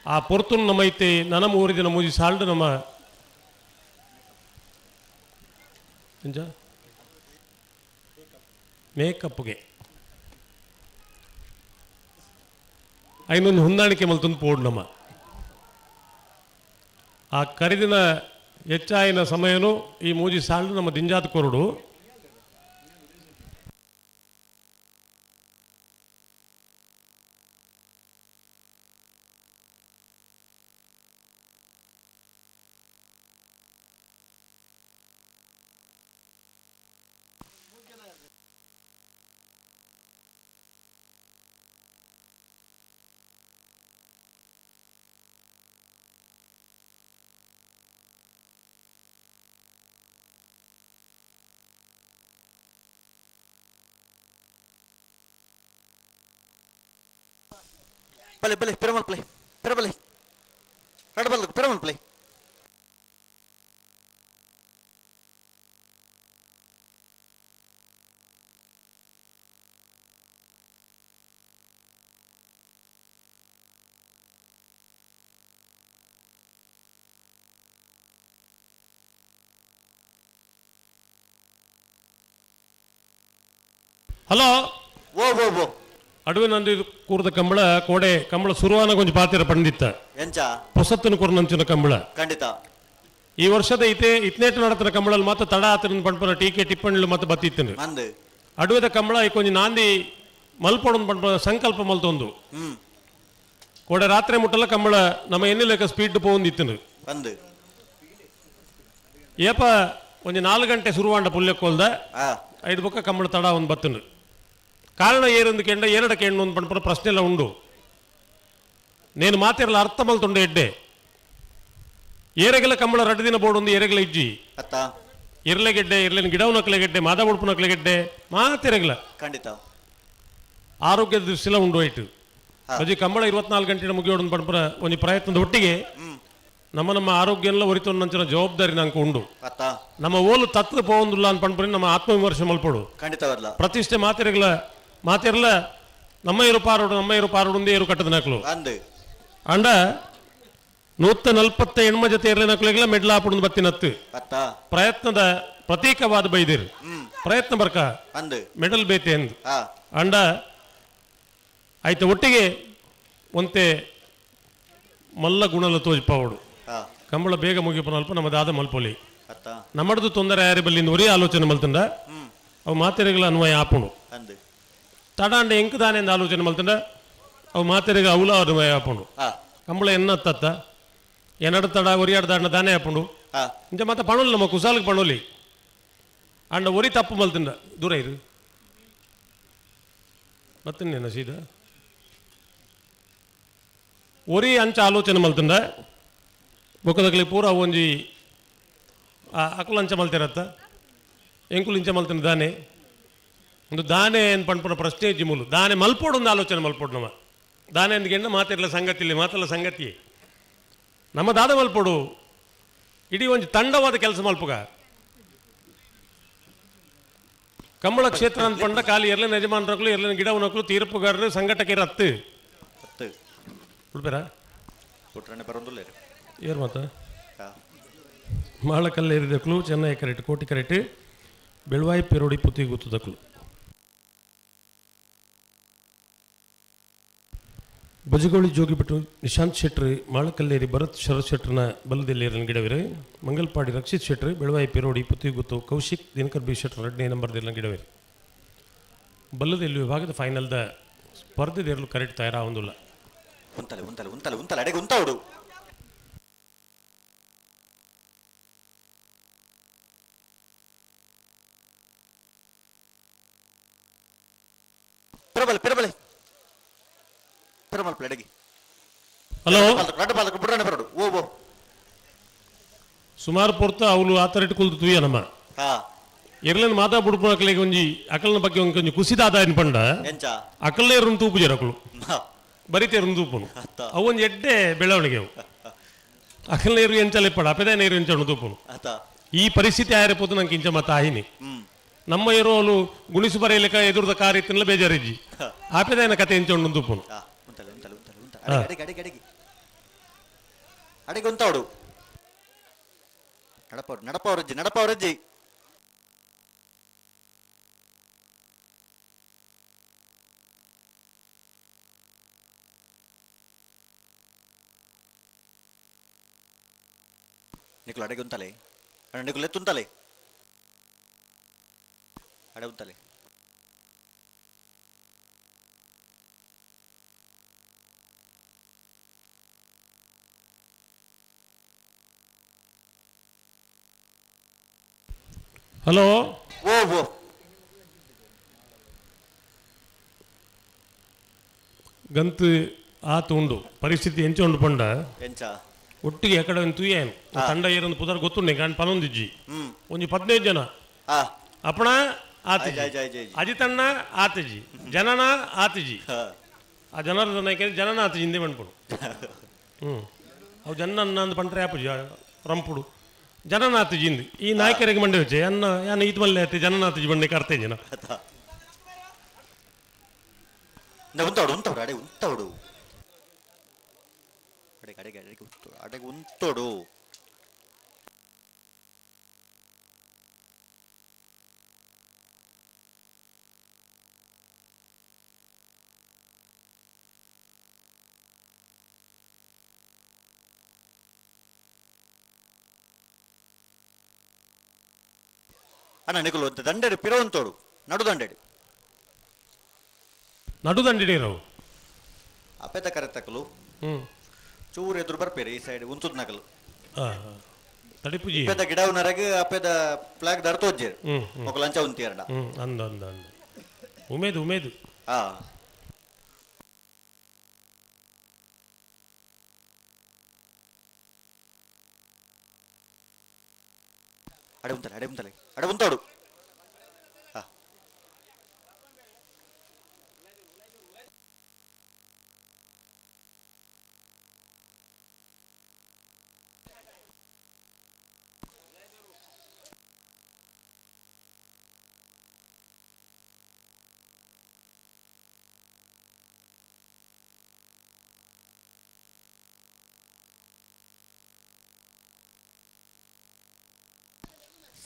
ಆ ಪೊರ್ತುನ್ ನಮ್ಮ ಐತೆ ನನ್ನ ಊರಿನ ಮೂಜಿ ಸಾಲ್ಡು ನಮ್ಮ ಎಂಜ ಮೇಕಪ್ಗೆ ಐನೊಂದು ಹೊಂದಾಣಿಕೆ ಮಲ್ತೊಂದು ಪೋಡು ನಮ್ಮ ಆ ಕರಿದಿನ ಹೆಚ್ಚಾಯಿನ ಸಮಯನು ಈ ಮೂಜಿ ಸಾಲ್ಡು ನಮ್ಮ ದಿಂಜಾತ ಕೊರಡು. ಬಲೆ ಬಲೆ ಪಿರಮಲ್ ಪ್ಲೇ ಪಿರಬಲೆ ರಡಬಲ್ ಪಿರಮಲ್ ಪ್ಲೇ. ಹಲೋ ಓ ಓ ಓ ಅಡುವೆ ನಂದು ಕೂರ್ದ ಕಂಬಳ ಕೋಡೆ ಕಂಬಳ ಸುರುವಾನ ಕೊಂಚ ಪಾತಿರ ಪಂಡಿತ್ತ ಎಂಚ ಪೊಸತ್ತನ ಕೊರ್ನಂಚಿನ ಕಂಬಳ ಖಂಡಿತ ಈ ವರ್ಷದ ಇತೆ ಇತ್ನೇಟ್ ನಡತನ ಕಂಬಳಲ್ಲಿ ಮಾತ್ರ ತಡ ಆತನ ಪಂಪನ ಟೀಕೆ ಟಿಪ್ಪಣಿಲು ಮತ್ತೆ ಬತ್ತಿತ್ತನು ಮಂದು ಅಡುವೆದ ಕಂಬಳ ಈ ಕೊಂಚ ನಾಂದಿ ಮಲ್ಪೊಡೊಂದು ಪಂಪ ಸಂಕಲ್ಪ ಮಲ್ತೊಂದು ಕೋಡೆ ರಾತ್ರಿ ಮುಟ್ಟಲ್ಲ ಕಂಬಳ ನಮ್ಮ ಎನ್ನಿಲೆಕ್ಕ ಸ್ಪೀಡ್ ಪೋಂದಿತ್ತನು ಬಂದು ಏಪ ಒಂಜಿ 4 ಗಂಟೆ ಸುರುವಾಂಡ ಪುಲ್ಯಕ್ಕೋಲ್ದ ಐದು ಬೊಕ್ಕ ಕಂಬಳ ತಡ ಒಂದು ಬತ್ತನು ಕಾರಣ ಏರೊಂದು ಕೆಂಡ ಏರಡ ಕೆಂಡು ಒಂದು ಪಂಪನ ಪ್ರಶ್ನೆ ಎಲ್ಲ ಉಂಡು ನೇನು ಮಾತಿರಲ್ಲ ಅರ್ಥ ಮಲ್ತೊಂಡೆ ಎಡ್ಡೆ ಏರೆಗೆಲ್ಲ ಕಂಬಳ ರಡ್ಡು ದಿನ ಬೋರ್ಡ್ ಒಂದು ಏರೆಗೆಲ್ಲ ಇಜ್ಜಿ ಅತ್ತ ಇರ್ಲೆಗೆಡ್ಡೆ ಇರ್ಲೇನು ಗಿಡವು ನಕ್ಲೆಗೆಡ್ಡೆ ಮಾದ ಉಡುಪು ನಕ್ಲೆಗೆಡ್ಡೆ ಮಾತಿರಗಿಲ್ಲ ಖಂಡಿತ ಆರೋಗ್ಯದ ದೃಷ್ಟಿಲ ಉಂಡು ಹೋಯ್ತು ಅಜ್ಜಿ ಕಂಬಳ 24 ಗಂಟೆ ಮುಗಿಯೋಡು ಪಂಪನ ಒಂದು ಪ್ರಯತ್ನದ ಒಟ್ಟಿಗೆ ನಮ್ಮ ನಮ್ಮ ಆರೋಗ್ಯ ಎಲ್ಲ ಒರಿತೊಂದಂಚಿನ ಜವಾಬ್ದಾರಿ ನಂಗೆ ಉಂಡು ಅತ್ತ ನಮ್ಮ ಓಲು ತತ್ತದ ಪೋವೊಂದುಲ್ಲ ಅಂತ ಪಂಪನಿ ನಮ್ಮ ಆತ್ಮವಿಮರ್ಶೆ ಮಲ್ಪಡು ಖಂಡಿತವಲ್ಲ ಪ್ರತಿಷ್ಠೆ ಮಾತಿರಗಲ ಮಾತಿರಲ ನಮ್ಮ ಇರು ಪಾರೋಡು ನಮ್ಮ ಇರು ಪಾರೋಡು ಒಂದೇ ಇರು ಕಟ್ಟದ ನಕ್ಲು ಅಂದು ಅಂಡ 148 ಜೊತೆ ಇರಲಿ ನಕ್ಲಿಗೆಲ್ಲ ಮೆಡ್ಲ ಆಪುಡು ಬತ್ತಿನತ್ತು ಅತ್ತ ಪ್ರಯತ್ನದ ಪ್ರತೀಕವಾದ ಬೈದಿರು ಪ್ರಯತ್ನ ಬರ್ಕ ಅಂದು ಮೆಡಲ್ ಬೇತೆ ಎಂದು ಅಂಡ ಆಯ್ತು ಒಟ್ಟಿಗೆ ಒಂತೆ ಮಲ್ಲ ಗುಣಲ ತೋಜ್ಪಾವಡು ಕಂಬಳ ಬೇಗ ಮುಗಿಪನಲ್ಪ ನಮ್ಮ ದಾದ ಮಲ್ಪೊಲಿ ಅತ್ತ ನಮ್ಮಡ್ದು ತೊಂದರೆ ಯಾರಿ ಬಲ್ಲಿಂದ ಒರೇ ಆಲೋಚನೆ ಮಲ್ತಂಡ ಅವು ಮಾತೆರೆಗಳ ಅನ್ವಯ ಆಪುಣು ತಡಾಂಡ ಎಂಕ್ ದಾನೆ ಎಂದು ಆಲೋಚನೆ ಮಲ್ತಂಡ ಅವು ಮಾತೆರೆಗ ಅವಲ ಅನ್ವಯ ಆಪುಂಡು ಕಂಬಳ ಎನ್ನ ತತ್ತ ಎನ್ನಡ ತಡ ಒರಿಯಾಡ ದಾಂಡ ದಾನೆ ಆಪುಂಡು ಇಂಚ ಮತ್ತೆ ಪಣೋಲಿ ನಮ್ಮ ಕುಸಾಲಿಗೆ ಪಣೋಲಿ ಅಂಡ ಒರಿ ತಪ್ಪು ಮಲ್ತಂಡ ದೂರ ಇರು ಮತ್ತೇನ ಸೀದಾ ಒರಿ ಅಂಚ ಆಲೋಚನೆ ಮಲ್ತಂಡ ಬೊಕ್ಕದಕ್ಲಿ ಪೂರ ಒಂಜಿ ಅಕುಲು ಅಂಚ ಮಲ್ತಿರತ್ತ ಎಂಕುಲು ಇಂಚ ಮಲ್ತಂಡ ದಾನೆ ಒಂದು ದಾನೆ ಏನು ಪಣ್ಪುನ ಪ್ರಶ್ನೆ ಜಿಮುಲು ದಾನೆ ಮಲ್ಪೋಡು ಒಂದು ಆಲೋಚನೆ ಮಲ್ಪೋಡು ನಮ್ಮ ದಾನೆ ಅಂದ್ಗೆಂಡ ಮಾತಿರಲ್ಲ ಸಂಗತಿ ಇಲ್ಲಿ ಮಾತಲ್ಲ ಸಂಗತಿ ನಮ್ಮ ದಾದ ಮಲ್ಪೋಡು ಇಡೀ ಒಂಜಿ ತಂಡವಾದ ಕೆಲಸ ಮಲ್ಪುಗ ಕಂಬಳ ಕ್ಷೇತ್ರ ಅಂತ ಪಂಡ ಖಾಲಿ ಎರ್ಲಿನ ಯಜಮಾನರಕ್ಲು ಎರ್ಲಿನ ಗಿಡವನಕ್ಲು ತೀರ್ಪುಗಾರರು ಸಂಘಟಕರ ಅತ್ತು ಉಡ್ಬೇರ ಏರ್ ಮಾತ ಮಾಳಕಲ್ಲೇರಿದಕ್ಲು ಚೆನ್ನೈ ಕರೆಕ್ಟ್ ಕೋಟಿ ಕರೆಕ್ಟ್ ಬೆಳವಾಯಿ ಪೆರೋಡಿ ಪುತ್ತಿ ಗುತ್ತದಕ್ಲು ಬಜಗೋಳಿ ಜೋಗಿಬಿಟ್ಟು ನಿಶಾಂತ್ ಶೆಟ್ರು ಮಾಳಕಲ್ಲೇರಿ ಭರತ್ ಶರತ್ ಶೆಟ್ರನ ಬಲದೆಲ್ಲೇರನ ಗಿಡವಿರು ಮಂಗಲ್ಪಾಡಿ ರಕ್ಷಿತ್ ಶೆಟ್ರು ಬೆಳವಾಯಿ ಪೆರೋಡಿ ಪುತ್ತಿಗುತ್ತು ಕೌಶಿಕ್ ದಿನಕರ್ ಬಿ ಶೆಟ್ರು ಎರಡನೇ ನಂಬರ್ದೆಲ್ಲ ಗಿಡವಿರು ಬಲ್ಲದೆಲ್ಲಿ ವಿಭಾಗದ ಫೈನಲ್ದ ಸ್ಪರ್ಧೆದೇರಲು ಕರೆಕ್ಟ್ ತಯಾರಾಗುವುದಿಲ್ಲ. ಉಂತಲೆ ಉಂತಲೆ ಉಂತಲೆ ಉಂತಲೆ ಅಡೆಗೆ ಉಂತಾవుಡು ಪಿರಬಲೆ ಪಿರಬಲೆ ಪಿರಮಲ್ ಅಡಗಿ. ಹಲೋ ರಡ್ಡ ಬುಡ್ರನೆ ಬರಡು ಓ ಓ ಸುಮಾರು ಪೊರ್ತ ಅವಳು ಆತರಿಟ್ಟು ಕುಲ್ದು ತೂಯ ನಮ್ಮ ಎರ್ಲನ್ ಮಾತಾ ಬುಡ್ಪುನಕ್ಲೆಗೆ ಒಂಜಿ ಅಕಲ್ನ ಬಗ್ಗೆ ಒಂಜಿ ಒಂಜಿ ಕುಸಿದಾದ ಪಂಡ ಎಂಚ ಅಕಲ್ನೇ ರುನ್ ತೂಪು ಜರಕುಲು ಬರಿತೇರು ತೂಪುನು ಅವು ಒಂಜಿ ಎಡ್ಡೆ ಬೆಳವಣಿಗೆ ಅವು ಅಕಲ್ನೇರು ಎಂಚಲೆ ಪಡ ಅಪೆದ ನೇರು ಎಂಚಣು ತೂಪುನು ಈ ಪರಿಸ್ಥಿತಿ ಆಯರೆ ಪೋತು ನಂಗೆ ಇಂಚ ಮತ್ತ ಆಹಿನಿ ನಮ್ಮ ಇರೋಲು ಗುಣಿಸು ಬರೆಯಲಿಕ್ಕ ಎದುರ್ದ ಕಾರ್ ಇತ್ತಿನ ಬೇಜಾರಿಜ್ಜಿ ಆಪೆದಾಯನ ಕತೆ ಎಂಚೊಂಡು ತೂಪುನು ಉಂತಲೆ ಉಂತಲೆ ಉಂತಲೆ ಉಂತಲೆ ಅಡಿಗೆ ಅಡಿಗೆ ಅಡಿಗೆ ಅಡಿಗೆ ಉಂತಾవుಡು ನಡಪವ್ರು ನಡಪವರಜ್ಜಿ ನಡಪವರಜ್ಜಿ ನಿಕುಲು ಅಡಿಗೆ ಉಂತಲೆ ಅಣ್ಣ ನಿಕುಲು ಎತ್ತುಂತಲೆ ಅಡೆ ಉಂತಲೆ. ಹಲೋ ಓ ಓ ಗಂತು ಆತು ಉಂಡು ಪರಿಸ್ಥಿತಿ ಎಂಚ ಉಂಡು ಪಂಡ ಎಂಚ ಒಟ್ಟಿಗೆ ಎಕಡೆ ಒಂದು ತೂಯೇನು ತಂಡ ಏರೊಂದು ಪುದರ್ ಗೊತ್ತುಂಡೆ ಕಾಣ್ ಪನೊಂದಿಜ್ಜಿ ಒಂಜಿ 15 ಜನ ಅಪ್ಪಣ ಆತಜಿ ಅಜಿತಣ್ಣ ಆತಜಿ ಜನನ ಆತಜಿ ಆ ಜನಾರ್ದನ ನಾಯ್ಕ ಜನನಾಥ ಹಿಂದೆ ಪನ್ಪುಡು. ಹ್ಞೂ ಅವು ಜನ ಅಂದ್ ಪಂಟ್ರೆ ಆಪುಜಿ ರಂಪುಡು ಜನನಾಥ ಜಿಂದ್ ಈ ನಾಯಕರಿಗೆ ಮಂಡೆ ವಚ್ಚೆ ಅನ್ನ ಯಾನ್ ಈತ್ ಮಲ್ಲೆ ಆತೆ ಜನನಾಥ ಜಿ ಬಂಡೆ ಕರ್ತೆ ಜನ. ಉಂತವಡು ಉಂತವಡು ಅಡೆ ಉಂತವಡು ಅಡೆ ಅಡೆಗೆ ಅಡೆಗೆ ಉಂತೋಡು ಅಡೆಗೆ ಉಂತೋಡು. ಅಣ್ಣ ನಿಕುಲು ದಂಡೆಡು ಪಿರ ಉಂತೋಡು ನಡು ದಂಡೆಡು ನಡು ದಂಡೆಡಿರವು ಅಪೇತ ಕರೆತಕಲು ಚೂರು ಎದುರು ಬರ್ಪೇರಿ ಈ ಸೈಡ್ ಉಂತುದ್ ನಕಲು ತಡಿಪುಜಿ ಅಪೇದ ಗಿಡ ಉನರಗ ಅಪೇದ ಫ್ಲಾಗ್ ದರ್ತೋಜ್ಜೇರು ಮೊಕಲು ಅಂಚ ಉಂತಿಯರಡ. ಅಂದ ಅಂದ ಅಂದ ಉಮೇದು ಉಮೇದು. ಹಾ ಅಡೆ ಉಂತಲೆ ಅಡೆ ಉಂತಲೆ ಅಡೆ ಉಂತೋಡು.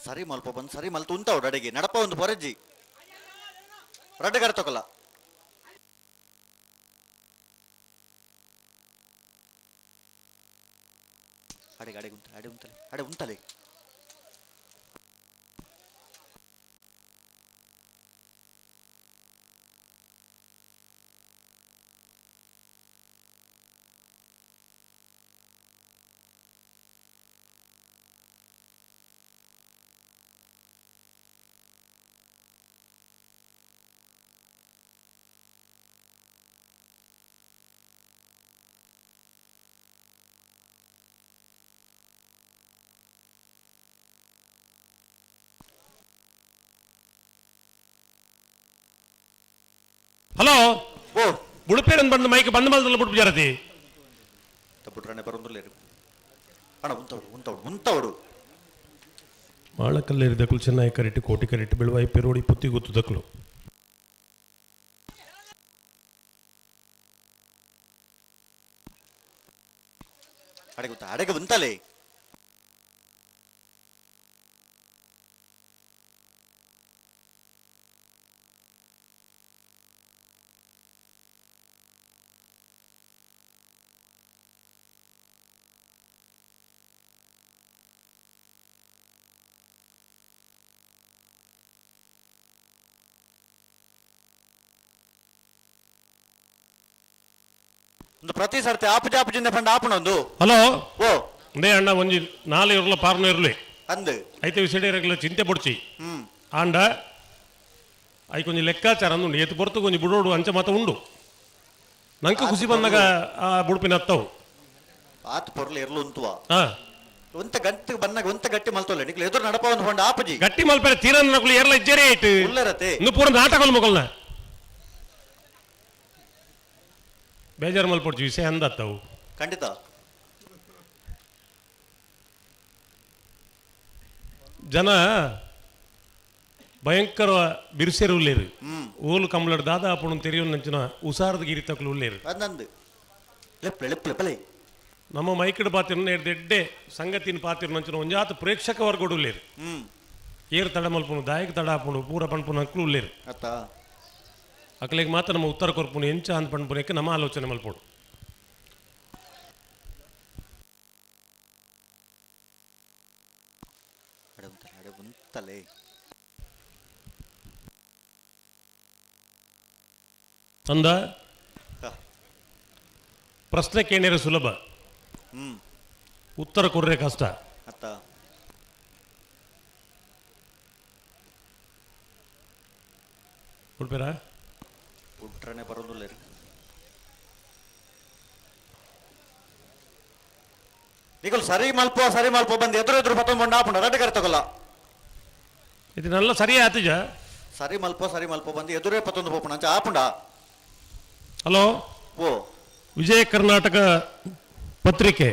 ಸರಿ ಮಲ್ಪ ಬಂದು ಸರಿ ಮಲ್ತು ಉಂತಾವಡು ಅಡಿಗೆ ನಡಪ ಒಂದು ಪೊರಜ್ಜಿ ರಡ್ಡಗಾರ ತಕೊಲ್ಲ. ಅಡೆಗೆ ಅಡೆಗೆ ಉಂತಲೆ ಅಡೆ ಉಂತಲೆ ಅಡೆ ಉಂತಲೆ. ಹಲೋ ಓ ಬುಡುಪೇರನ್ ಬಂದು ಮೈಕ್ ಬಂದ್ ಮಲ್ದಲ್ಲ ಬುಡುಪು ಜರತಿ ತಪ್ಪುಟ್ರನೆ ಬರೋದಿಲ್ಲ ಅಣ್ಣ ಉಂತವಡು ಉಂತವಡು ಉಂತವಡು. ಮಾಳಕಲ್ಲೇರಿ ದಕಲು ಚೆನ್ನಾಗಿ ಕರೆಟ್ಟು ಕೋಟಿ ಕರೆಟ್ಟು ಬೆಳುವಾಯಿ ಪೆರೋಡಿ ಪುತ್ತಿ ಗೊತ್ತು ದಕಲು. ಅಡೆಗೆ ಉಂತ ಅಡೆಗೆ ಉಂತಲೇ. ಒಂದು ಪ್ರತಿ ಸರ್ತಿ ಆಪು ಜಾಪುಜಿಂದ ಪಂಡ ಆಪುನೊಂದು. ಹಲೋ ಓ ಅಂದೇ ಅಣ್ಣ ಒಂಜಿ ನಾಲೆ ಇರ್ಲ ಪಾರ್ನ ಇರ್ಲಿ ಅಂದು ಐತೆ ವಿಸೇಡಿಯರಗ್ಲ ಚಿಂತೆ ಪೊಡ್ಚಿ ಆಂಡ ಐಕೊಂಜಿ ಲೆಕ್ಕಾಚಾರ ಅಂದುಂಡು ಏತು ಪೊರ್ತು ಕೊಂಜಿ ಬುಡೋಡು ಅಂಚ ಮಾತ ಉಂಡು ನಂಕ ಖುಷಿ ಬಂದಾಗ ಆ ಬುಡುಪಿನ ಅತ್ತವು ಆತ್ ಪೊರ್ಲು ಇರ್ಲು ಉಂತುವ ಒಂತ ಗಂಟು ಬನ್ನಾಗ ಒಂತ ಗಟ್ಟಿ ಮಲ್ತೊಲ್ಲ ನಿಕ್ಲು ಎದುರು ನಡಪ ಒಂದು ಪಂಡ ಆಪುಜಿ ಗಟ್ಟಿ ಮಲ್ಪರೆ ತೀರನ್ ನಕಲು ಎರ್ಲ ಇಜ್ಜರೇ ಇಟ್ಟು ಉಲ್ಲರತೆ ಇನ್ನು ಪೂರ ನಾಟಕಲ್ ಮೊಗಲ್ನ ಬೇಜಾರು ಮಲ್ಪೊಡ್ಚಿ ವಿಷಯ ಅಂದತ್ತವು ಖಂಡಿತ. ಜನ ಭಯಂಕರ ಬಿರುಸೆರು ಉಲ್ಲೇರು ಓಲು ಕಮಲಡ್ ದಾದಾ ಅಪ್ಪಣು ತೆರೆಯು ನಂಚಿನ ಉಸಾರದ ಗಿರಿ ತಕಲು ಉಲ್ಲೇರು ಅಂದಂದು ಲೆಪ್ಲೆ ಲೆಪ್ಲೆ ಪಲೆ ನಮ್ಮ ಮೈಕಡ್ ಪಾತಿರ್ನ ಎಡ್ಡೆ ಸಂಗತಿನ ಪಾತಿರ್ ನಂಚಿನ ಒಂಜಾತ ಪ್ರೇಕ್ಷಕ ವರ್ಗಡು ಉಲ್ಲೇರು ಏರು ತಡ ಮಲ್ಪುನು ದಾಯಕ ತಡ ಆಪುಂಡು ಪೂರ ಪನ್ಪುನ ಅಕ್ಲು ಉಲ್ಲೇರು ಅತ್ತ ಅಕ್ಲೆಗ್ ಮಾತ್ರ ನಮ್ಮ ಉತ್ತರ ಕೊರ್ಪುನು ಎಂಚ ಅಂದ್ ಪನ್ಪುನಕ್ಕೆ ನಮ್ಮ ಆಲೋಚನೆ ಮಲ್ಪೋಡು. ತಲೆ ಅಂದ ಪ್ರಶ್ನೆ ಕೇಳಿದ್ರೆ ಸುಲಭ, ಉತ್ತರ ಕೊಡ್ರೆ ಕಷ್ಟ. ಅತ್ತ ಉಡ್ಪೇರಾ ಉಟ್ರನೆ ಬರೋದಿಲ್ಲ ರೀ. ನಿಕಲ್ ಸರಿ ಮಲ್ಪ ಸರಿ ಮಲ್ಪ ಬಂದು ಎದುರು ಎದುರು ಪತ್ತೊಂದು ಆಪುಂಡ ರಡ್ಡು ಕರೆ ತಗೊಲ್ಲ. ಇದು ನಲ್ಲ ಸರಿ ಆತಿಜ ಸರಿ ಮಲ್ಪ ಸರಿ ಮಲ್ಪ ಬಂದು ಎದುರೇ ಪತ್ತೊಂದು ಪೋಪುಂಡ ಅಂಚ ಆಪುಂಡ. ಹಲೋ ವಿಜಯ ಕರ್ನಾಟಕ ಪತ್ರಿಕೆ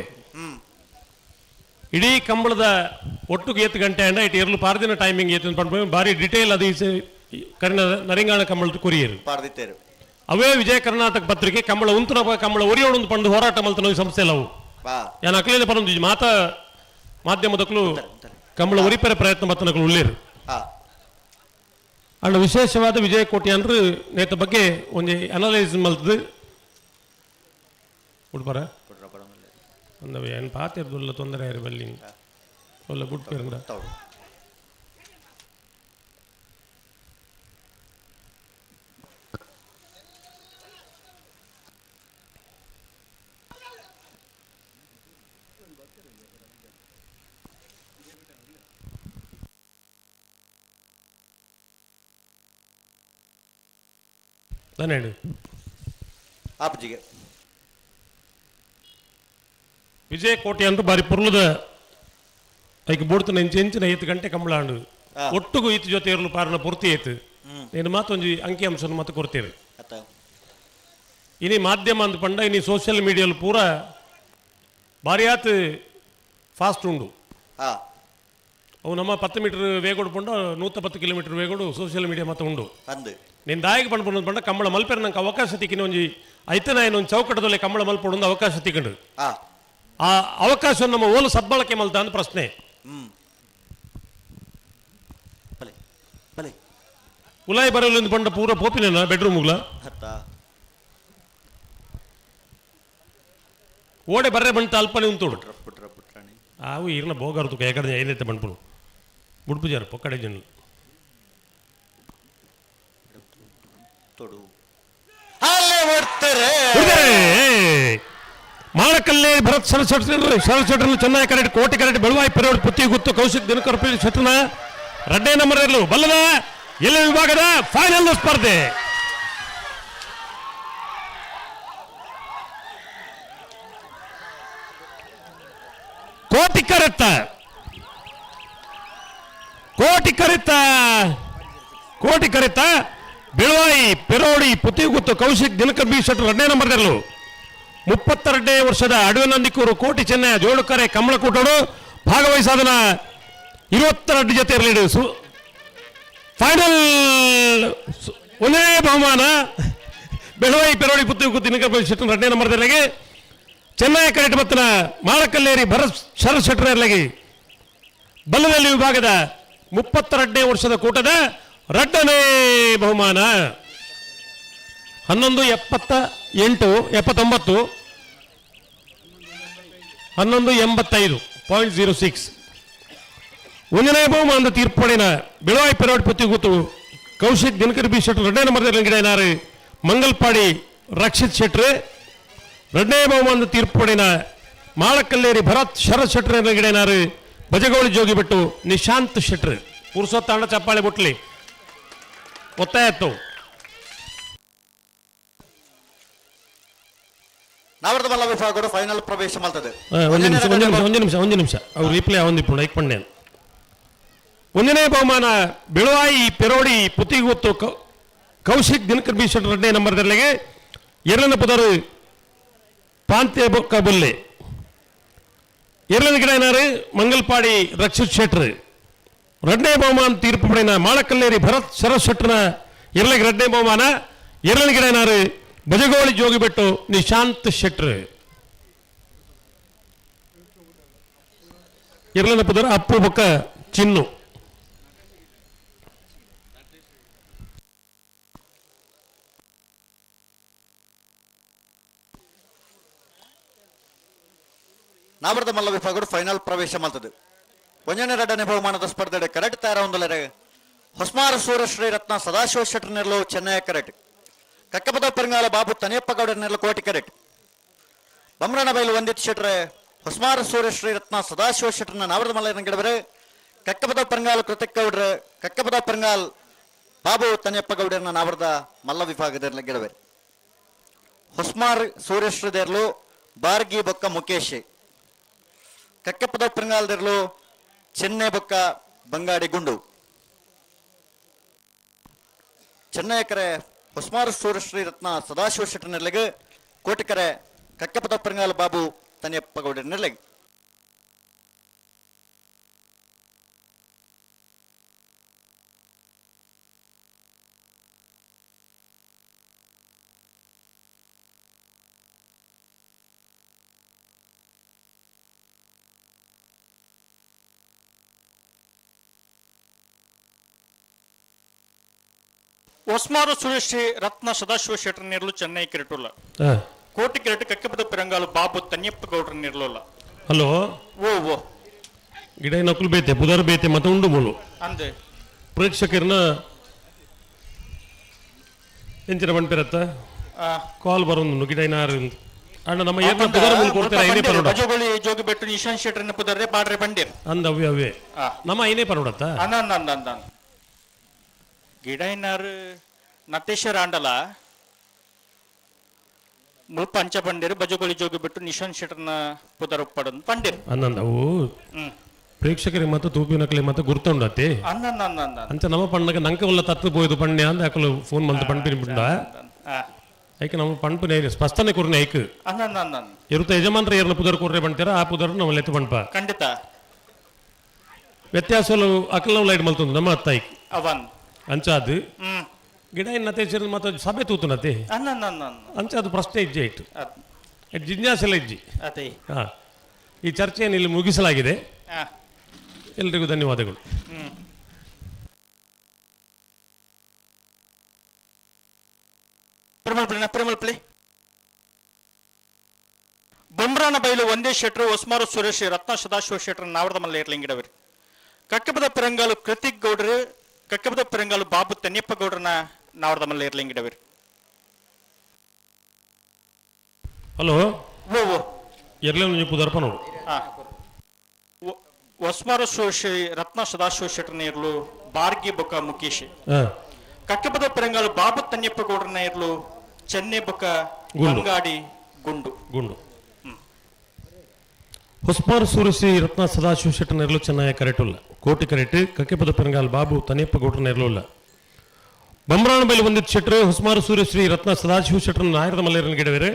ಇಡೀ ಕಂಬಳದ ಒಟ್ಟುಗೆ ಏತ್ ಗಂಟೆ ಅಂಡ ಇಟ್ಟು ಎರಲು ಪಾರ್ದಿನ ಟೈಮಿಂಗ್ ಏತು ಪಂಡ ಭಾರಿ ಡಿಟೇಲ್ ಅದು ಕರಿನ ನರಿಂಗಾಣ ಕಂಬಳ ಕೊರಿಯರು ಪಾರ್ದಿತ್ತೇರು. ಅವೇ ವಿಜಯ ಕರ್ನಾಟಕ ಪತ್ರಿಕೆ ಕಂಬಳ ಉಂತುನ ಕಂಬಳ ಒರಿಯೋಡು ಪಂಡು ಹೋರಾಟ ಮಲ್ತನ ಈ ಸಂಸ್ಥೆ ಅವು ಯಾನ್ ಅಕ್ಲೇನೆ ಪರೊಂದು ಮಾತಾ ಮಾಧ್ಯಮದಕ್ಕಲು ಕಂಬಳ ಒರಿಪೆರೆ ಪ್ರಯತ್ನ ಮತ್ತನಕಲು ಉಳ್ಳೇರು. ಅಂಡ್ ವಿಶೇಷವಾದ ವಿಜಯ ಕೋಟಿ ಅಂದ್ರೆ ನೇತ ಬಗ್ಗೆ ಒಂಜಿ ಅನಲೈಸ್ ಮಲ್ತದು ಉಡ್ಪರ ಅಂದವೆ ಏನು ಪಾತಿರ್ದುಲ್ಲ ತೊಂದರೆ ಆಯ್ರು ಬಲ್ಲಿ ಒಲ್ಲ ಬುಡ್ಪೇರು ಕೂಡ. ಧನ್ಯವಾದ ಆಪ್ಜಿಗೆ ವಿಜಯ ಕೋಟೆ ಅಂತ ಬಾರಿ ಪುರ್ಲದ ಐಕ್ ಬೂಡ್ತನ ಇಂಚ ಇಂಚಿನ 8 ಗಂಟೆ ಕಂಬಳಾಂಡು ಒಟ್ಟುಗು ಈತ ಜೊತೆ ಇರಲು ಪಾರನ ಪೂರ್ತಿ ಆಯ್ತು. ನೀನು ಮಾತೊಂಜಿ ಅಂಕಿ ಅಂಶ ಮಾತು ಕೊಡ್ತೀರಿ. ಇನಿ ಮಾಧ್ಯಮ ಅಂತ ಪಂಡ ಇನಿ ಸೋಷಿಯಲ್ ಮೀಡಿಯಲ್ಲಿ ಪೂರ ಭಾರಿಯಾತ್ ಫಾಸ್ಟ್ ಉಂಡು. ಅವು ನಮ್ಮ 10 ಮೀಟರ್ ವೇಗೋಡು ಪಂಡ 110 ಕಿಲೋಮೀಟರ್ ವೇಗೋಡು ಸೋಷಿಯಲ್ ಮೀಡಿಯಾ ಮಾತ್ರ ಉಂಡು. ನೀನು ದಾಯಿಗೆ ಪಂಡ ಪಂಡ ಕಂಬಳ ಮಲ್ಪೆರ ನಂಗೆ ಅವಕಾಶ ತಿಕ್ಕಿನ ಒಂಜಿ ಐತನ ಒಂದು ಚೌಕಟ್ಟದಲ್ಲಿ ಕಂಬಳ ಮಲ್ಪೊಂದು ಅವಕಾಶ ತಿಕ್ಕಂಡು ಆ ಅವಕಾಶ ನಮ್ಮ ಓಲು ಸದ್ಬಳಕೆ ಮಲ್ತ ಅಂತ ಪ್ರಶ್ನೆ. ಉಲಾಯಿ ಬರಲು ಪಂಡ ಪೂರ ಪೋಪಿನ ಬೆಡ್ರೂಮ್ಗಳ ಓಡೆ ಬರ್ರೆ ಬಂಟ ಅಲ್ಪನೆ ಉಂತೋಡು ಆವು ಈರ್ನ ಬೋಗಾರು ತುಕ ಏಕಡೆ ಐದೈತೆ ಬಂಡ್ಪುನು ಬುಡ್ಪುಜಾರು ಪೊಕ್ಕಡೆ ಜನ ಮಾಳಕಲ್ಲೇ ಭರತ್ ಸರಸ್ವತಿ ಚೆನ್ನಾಗಿ ಕರೆಕ್ಟ್ ಕೋಟಿ ಕರೆಕ್ಟ್ ಬೆಳವಾಯಿ ಪೆರೋಡ್ ಪುತ್ತಿ ಗುತ್ತು ಕೌಶಿಕ್ ದಿನಕರ್ ಶೆಟ್ಟನ ರಡ್ಡೇ ನಂಬರ್ ಇರಲು ಬಲ್ಲದ ಎಲ್ಲ ವಿಭಾಗದ ಫೈನಲ್ ಸ್ಪರ್ಧೆ. ಕೋಟಿ ಕರೆತ್ತ ಕೋಟಿ ಕರೆತ್ತ ಕೋಟಿ ಕರೆತ್ತ ಬೆಳವಾಯಿ ಪೆರೋಡಿ ಪುತ್ತಿಗುತ್ತು ಕೌಶಿಕ್ ದಿನಕರ್ ಬಿ ಶೆಟ್ಟರ್ ಎರಡನೇ ನಂಬರ್ ಇರಲು 32ನೇ ವರ್ಷದ ಅಡವಿನಂದಿಕೂರು ಕೋಟಿ ಚೆನ್ನಯ ಜೋಡುಕರೆ ಕಮಲಕೂಟೋಡು ಭಾಗವಹಿಸಾದನ 22 ಜೊತೆ ಇರಲಿ ಫೈನಲ್ ಒಂದೇ ಬಹುಮಾನ ಬೆಳವಾಯಿ ಪೆರೋಡಿ ಪುತ್ತಿಗುತ್ತು ದಿನಕರ್ ಬಿ ಶೆಟ್ಟರ್ ಎರಡನೇ ನಂಬರ್ ಇರಲಿಗೆ ಚೆನ್ನೈ ಕರೆಟ್ ಮತ್ತಿನ ಮಾಳಕಲ್ಲೇರಿ ಭರತ್ ಶರತ್ ಶೆಟ್ಟರ್ ಇರಲಿಗೆ ಬಲ್ಲದಲ್ಲಿ ವಿಭಾಗದ 32ನೇ ವರ್ಷದ ಕೂಟದ ರಡ್ಡನೇ ಬಹುಮಾನ 11.78 79 11.85.06 ಒಂದನೇ ಬಹುಮಾನದ ತೀರ್ಪಡಿನ ಬೆಳವಾಯಿ ಪೆರೋಡ್ ಪುತ್ತಿಗೂತು ಕೌಶಿಕ್ ದಿನಕರ್ ಬಿ ಶೆಟ್ಟರ್ ಎರಡನೇ ನಂಬರ್ ಗಿಡನಾರು ಮಂಗಲ್ಪಾಡಿ ರಕ್ಷಿತ್ ಶೆಟ್ರು ಎರಡನೇ ಬಹುಮಾನದ ತೀರ್ಪಡಿನ ಮಾಳಕಲ್ಲೇರಿ ಭರತ್ ಶರತ್ ಶೆಟ್ಟರ್ ಗಿಡನಾರು ಬಜಗೋಳಿ ಜೋಗಿಬಿಟ್ಟು ನಿಶಾಂತ್ ಶೆಟ್ರು ಪುರುಷೋತ್ತಾಂಡ ಚಪ್ಪಾಳೆ ಬುಟ್ಲಿ ಒತ್ತಾಯ ನಾವರ್ದ ಮಲ್ಲ ವಿಭಾಗಗಳು ಫೈನಲ್ ಪ್ರವೇಶ ಮಾಡ್ತದೆ. ಒಂದು ನಿಮಿಷ ಒಂದು ನಿಮಿಷ ಒಂದು ನಿಮಿಷ ಒಂದು ನಿಮಿಷ ಅವ್ರು ರಿಪ್ಲೈ ಒಂದು ಲೈಕ್ ಪಣ್ಣೆ. ಒಂದನೇ ಬಹುಮಾನ ಬೆಳವಾಯಿ ಪೆರೋಡಿ ಪುತ್ತಿಗುತ್ತು ಕೌಶಿಕ್ ದಿನಕರ್ ಬಿ ಶೆಟ್ಟರ್ ಎರಡನೇ ನಂಬರ್ದಲ್ಲಿಗೆ ಎರಡನೇ ಪದರು ಪಾಂತೆ ಬೊಕ್ಕ ಬೊಲ್ಲೆ ಎರಡನೇ ಗಿಡ ಏನಾರು ಮಂಗಲ್ಪಾಡಿ ರಕ್ಷಿತ್ ಶೆಟ್ರ್ ಎರಡನೇ ಬಹುಮಾನ ತೀರ್ಪು ಪಡೆದ ಮಾಳಕಲ್ಲೇರಿ ಭರತ್ ಶರತ್ ಶೆಟ್ಟರ್ನ ಎರಡನೇ ಎರಡನೇ ಬಹುಮಾನ ಎರಡನೇ ಗಿಡ ಏನಾರು ಬಜಗೋಳಿ ಜೋಗಿಬೆಟ್ಟು ನಿಶಾಂತ್ ಶೆಟ್ರ್ ಎರಡನೇ ಪದರ ಅಪ್ಪು ಬೊಕ್ಕ ಚಿನ್ನು. ನಾವರ್ದ ಮಲ್ಲ ವಿಭಾಗಗಳು ಫೈನಲ್ ಪ್ರವೇಶ ಮಾಡ್ತದೆ. ಒಂದನೇ ಎರಡನೇ ಬಹುಮಾನದ ಸ್ಪರ್ಧೆ ಕರೆಕ್ಟ್ ತಯಾರ ಹೊಂದಲರೆ ಹೊಸ್ಮಾರ ಸೂರ್ಯಶ್ರೀ ರತ್ನ ಸದಾಶಿವ ಶೆಟ್ಟರ್ ನೆರಳು ಚೆನ್ನೈ ಕರೆಕ್ಟ್ ಕಕ್ಕಪದ ಪೆರಂಗಾಲ ಬಾಬು ತನಿಯಪ್ಪ ಗೌಡರ ನೆರಳು ಕೋಟಿ ಕರೆಕ್ಟ್ ಬಮ್ರನ ಬೈಲು ವಂದಿತ್ ಶೆಟ್ರೆ ಹೊಸ್ಮಾರ ಸೂರ್ಯಶ್ರೀ ರತ್ನ ಸದಾಶಿವ ಶೆಟ್ಟರ್ನ ನಾವರದ ಮಲ್ಲ ಗಿಡಬರೆ ಕಕ್ಕಪದ ಪೆರಂಗಾಲ ಕೃತಿಕ್ ಗೌಡ್ರ ಕಕ್ಕಪದ ಪೆರಂಗಾಲ್ ಬಾಬು ತನಿಯಪ್ಪ ಗೌಡರನ್ನ ನಾವರದ ಮಲ್ಲ ವಿಭಾಗದ ಗಿಡಬರೆ ಹೊಸ್ಮಾರ್ ಸೂರ್ಯಶ್ರೀ ದೇರ್ಲು ಬಾರ್ಗಿ ಬೊಕ್ಕ ಮುಖೇಶ್ ಕಕ್ಕಪದ ಪೆರಂಗಾಲದಿರ್ಲು ಚೆನ್ನೈ ಬೊಕ್ಕ ಬಂಗಾಡಿ ಗುಂಡು ಚೆನ್ನೈ ಕರೆ ಹೊಸ್ಮಾರ ಸೂರ್ಯಶ್ರೀ ರತ್ನ ಸದಾಶಿವ ಶೆಟ್ಟರ್ನೆಲ್ಲಿಗೆ Kotikere ಕಕ್ಕೆಪದ ಪೆರಂಗಾಲು ಬಾಬು ತನಿಯಪ್ಪ ಗೌಡರ ನೆರಳಿಗೆ. ಒಸ್ಮಾರು ಸುರೇಶ್ ರತ್ನ ಸದಾಶಿವ ಶೆಟ್ಟರ್ ನೇರ್ಲು ಚೆನ್ನೈ ಕಿರಟುಲ್ಲ. ಕೋಟಿ ಕಿರಟ ಕಕ್ಕೆಪದ ಪಿರಂಗಾಲು ಬಾಬು ತನ್ಯಪ್ಪ ಗೌಡ್ರ ನೇರ್ಲುಲ್ಲ. ಹಲೋ ಓ ಓ ಗಿಡ ನಕುಲು ಬೇತೆ ಬುಧರ್ ಬೇತೆ ಮತ್ತೆ ಉಂಡು ಮೂಲು ಅಂದೆ ಪ್ರೇಕ್ಷಕರನ್ನ ಎಂಚಿನ ಪನ್ಪಿರತ್ತ ಕಾಲ್ ಬರೋದು ಗಿಡ ಏನಾರು ಅಣ್ಣ ನಮ್ಮ ಏರ್ನ ಬುಧರ್ ಮೂಲು ಕೊಡ್ತಾರೆ ಐನೇ ಪರೋಡ ಬಜೋಗಳಿ ಜೋಗಿ ಬೆಟ್ಟು ನಿಶಾನ್ ಶೆಟ್ಟರ್ನ ಪುದರ್ರೆ ಬಾಡ್ರೆ ಬಂಡೀರ್ ಅಂದ ಅವೇ ಅವೇ ನಮ್ಮ ಐನೇ ಪರೋಡತ್ತ ಅಂದ ಅಂದ ಅಂದ ಅಂದ ಗಿಡೈನಾರ್ ನತೇಶ್ವರ ಆಂಡಲ ಮುಲ್ಪ ಅಂಚ ಪಂಡೀರ್ ಬಜಗೋಳಿ ಜೋಗಿ ಬಿಟ್ಟು ನಿಶಾನ್ ಶೆಟ್ಟರ್ನ ಪುದರ್ ಉಪ್ಪಡನ್ ಪಂಡೀರ್ ಅಂದಂದ ಅವು ಪ್ರೇಕ್ಷಕರಿಗೆ ಮತ್ತೆ ತೂಪಿನಕ್ಲೆ ಮತ್ತೆ ಗುರ್ತುಂಡತ್ತೆ ಅಂದ ಅಂದ ಅಂದ ಅಂದ ಅಂಚ ನಮ್ಮ ಪಣ್ಣಗ ನಂಕ ಉಲ್ಲ ತತ್ತು ಪೋಯ್ದು ಪಣ್ಣೆ ಅಂದ ಅಕಲು ಫೋನ್ ಮಲ್ತು ಪಣ್ಪಿನ ಬಿಂಡ ಐಕ್ ನಮ್ಮ ಪಣ್ಪುನ ಸ್ಪಷ್ಟನೆ ಕೊರ್ನೆ ಐಕ್ ಅಂದ ಅಂದ ಅಂದ ಇರುತ್ತ ಯಜಮಾನ್ರ ಏರ್ನ ಪುದರ್ ಕೊರ್ರೆ ಪಣ್ತೀರ ಆ ಪುದರ್ ನಮ್ಮ ಲೆತ್ತು ಪಣ್ಪ ಖಂಡಿತ ವ್ಯತ್ಯಾಸಲು ಅಕಲ್ ಲೈಟ್ ಮಲ್ತುಂದು ನಮ್ಮ ಅತ್ತ ಐಕ್ ಅವನ್ ಅಂಚಾದು ಗಿಡ ಇನ್ನು ಮತ್ತೆ ಸಭೆ ತೂತುನತೆ ಅಂಚ ಅದು ಪ್ರಶ್ನೆ ಇಜ್ಜೆ ಇಟ್ಟು ಜಿಜ್ಞಾಸೆಲ್ಲ ಇಜ್ಜಿ. ಹಾ, ಈ ಚರ್ಚೆಯನ್ನು ಇಲ್ಲಿ ಮುಗಿಸಲಾಗಿದೆ. ಎಲ್ರಿಗೂ ಧನ್ಯವಾದಗಳು. ಬೊಮ್ರಾನ ಬೈಲು ಒಂದೇ ಶೆಟ್ರು ಒಸ್ಮಾರು ಸುರೇಶ್ ರತ್ನ ಸದಾಶಿವ ಶೆಟ್ರು ನಾವರದ ಮಲ್ಲ ಇರ್ಲಿಂಗಿಡವರು. ಕಕ್ಕಬದ ಪಿರಂಗಾಲು ಕೃತಿಕ್ ಗೌಡ್ರು ಕಕ್ಕಬದ ಪಿರಂಗಾಲು ಬಾಬು ತನ್ಯಪ್ಪ ಗೌಡ್ರನ ನಾವರದ ಮಲ್ಲ ಇರ್ಲಿಂಗಿಡವರು. ಹಲೋ ಓ ಓ ಎರ್ಲೆ ಪುದರ್ಪ ನೋಡು. ಒಸ್ಮಾರು ಸುರೇಶ್ ರತ್ನ ಸದಾಶಿವ ಶೆಟ್ರನ ಇರ್ಲು ಬಾರ್ಗಿ ಬೊಕ್ಕ ಮುಕೇಶ್. ಕಕ್ಕಬದ ಪಿರಂಗಾಲು ಬಾಬು ತನ್ಯಪ್ಪ ಗೌಡ್ರನ ಇರ್ಲು ಚೆನ್ನೆ ಬೊಕ್ಕ ಗಂಗಾಡಿ ಗುಂಡು ಗುಂಡು. ಹೊಸ್ಮಾರು ಸೂರಸಿ ರತ್ನ ಸದಾಶಿವ ಶೆಟ್ಟರ್ ನೆರಳು ಚೆನ್ನಾಯ ಕರೆಟುಲ್ಲ ಕೋಟಿ ಕರೆಟ್ ಕಕ್ಕೆಪದ ಪೆರಂಗಾಲ್ ಬಾಬು ತನಿಯಪ್ಪ ಗೌಡ್ರ ನೆರಳುಲ್ಲ. ಬೊಮ್ರಾಣ ಬೈಲು ಬಂದಿದ್ದ ಶೆಟ್ರು ಹೊಸ್ಮಾರು ಸೂರ್ಯಶ್ರೀ ರತ್ನ ಸದಾಶಿವ ಶೆಟ್ಟರ್ ನಾಯರದ ಮಲ್ಲೇರನ ಗಿಡವೇರು.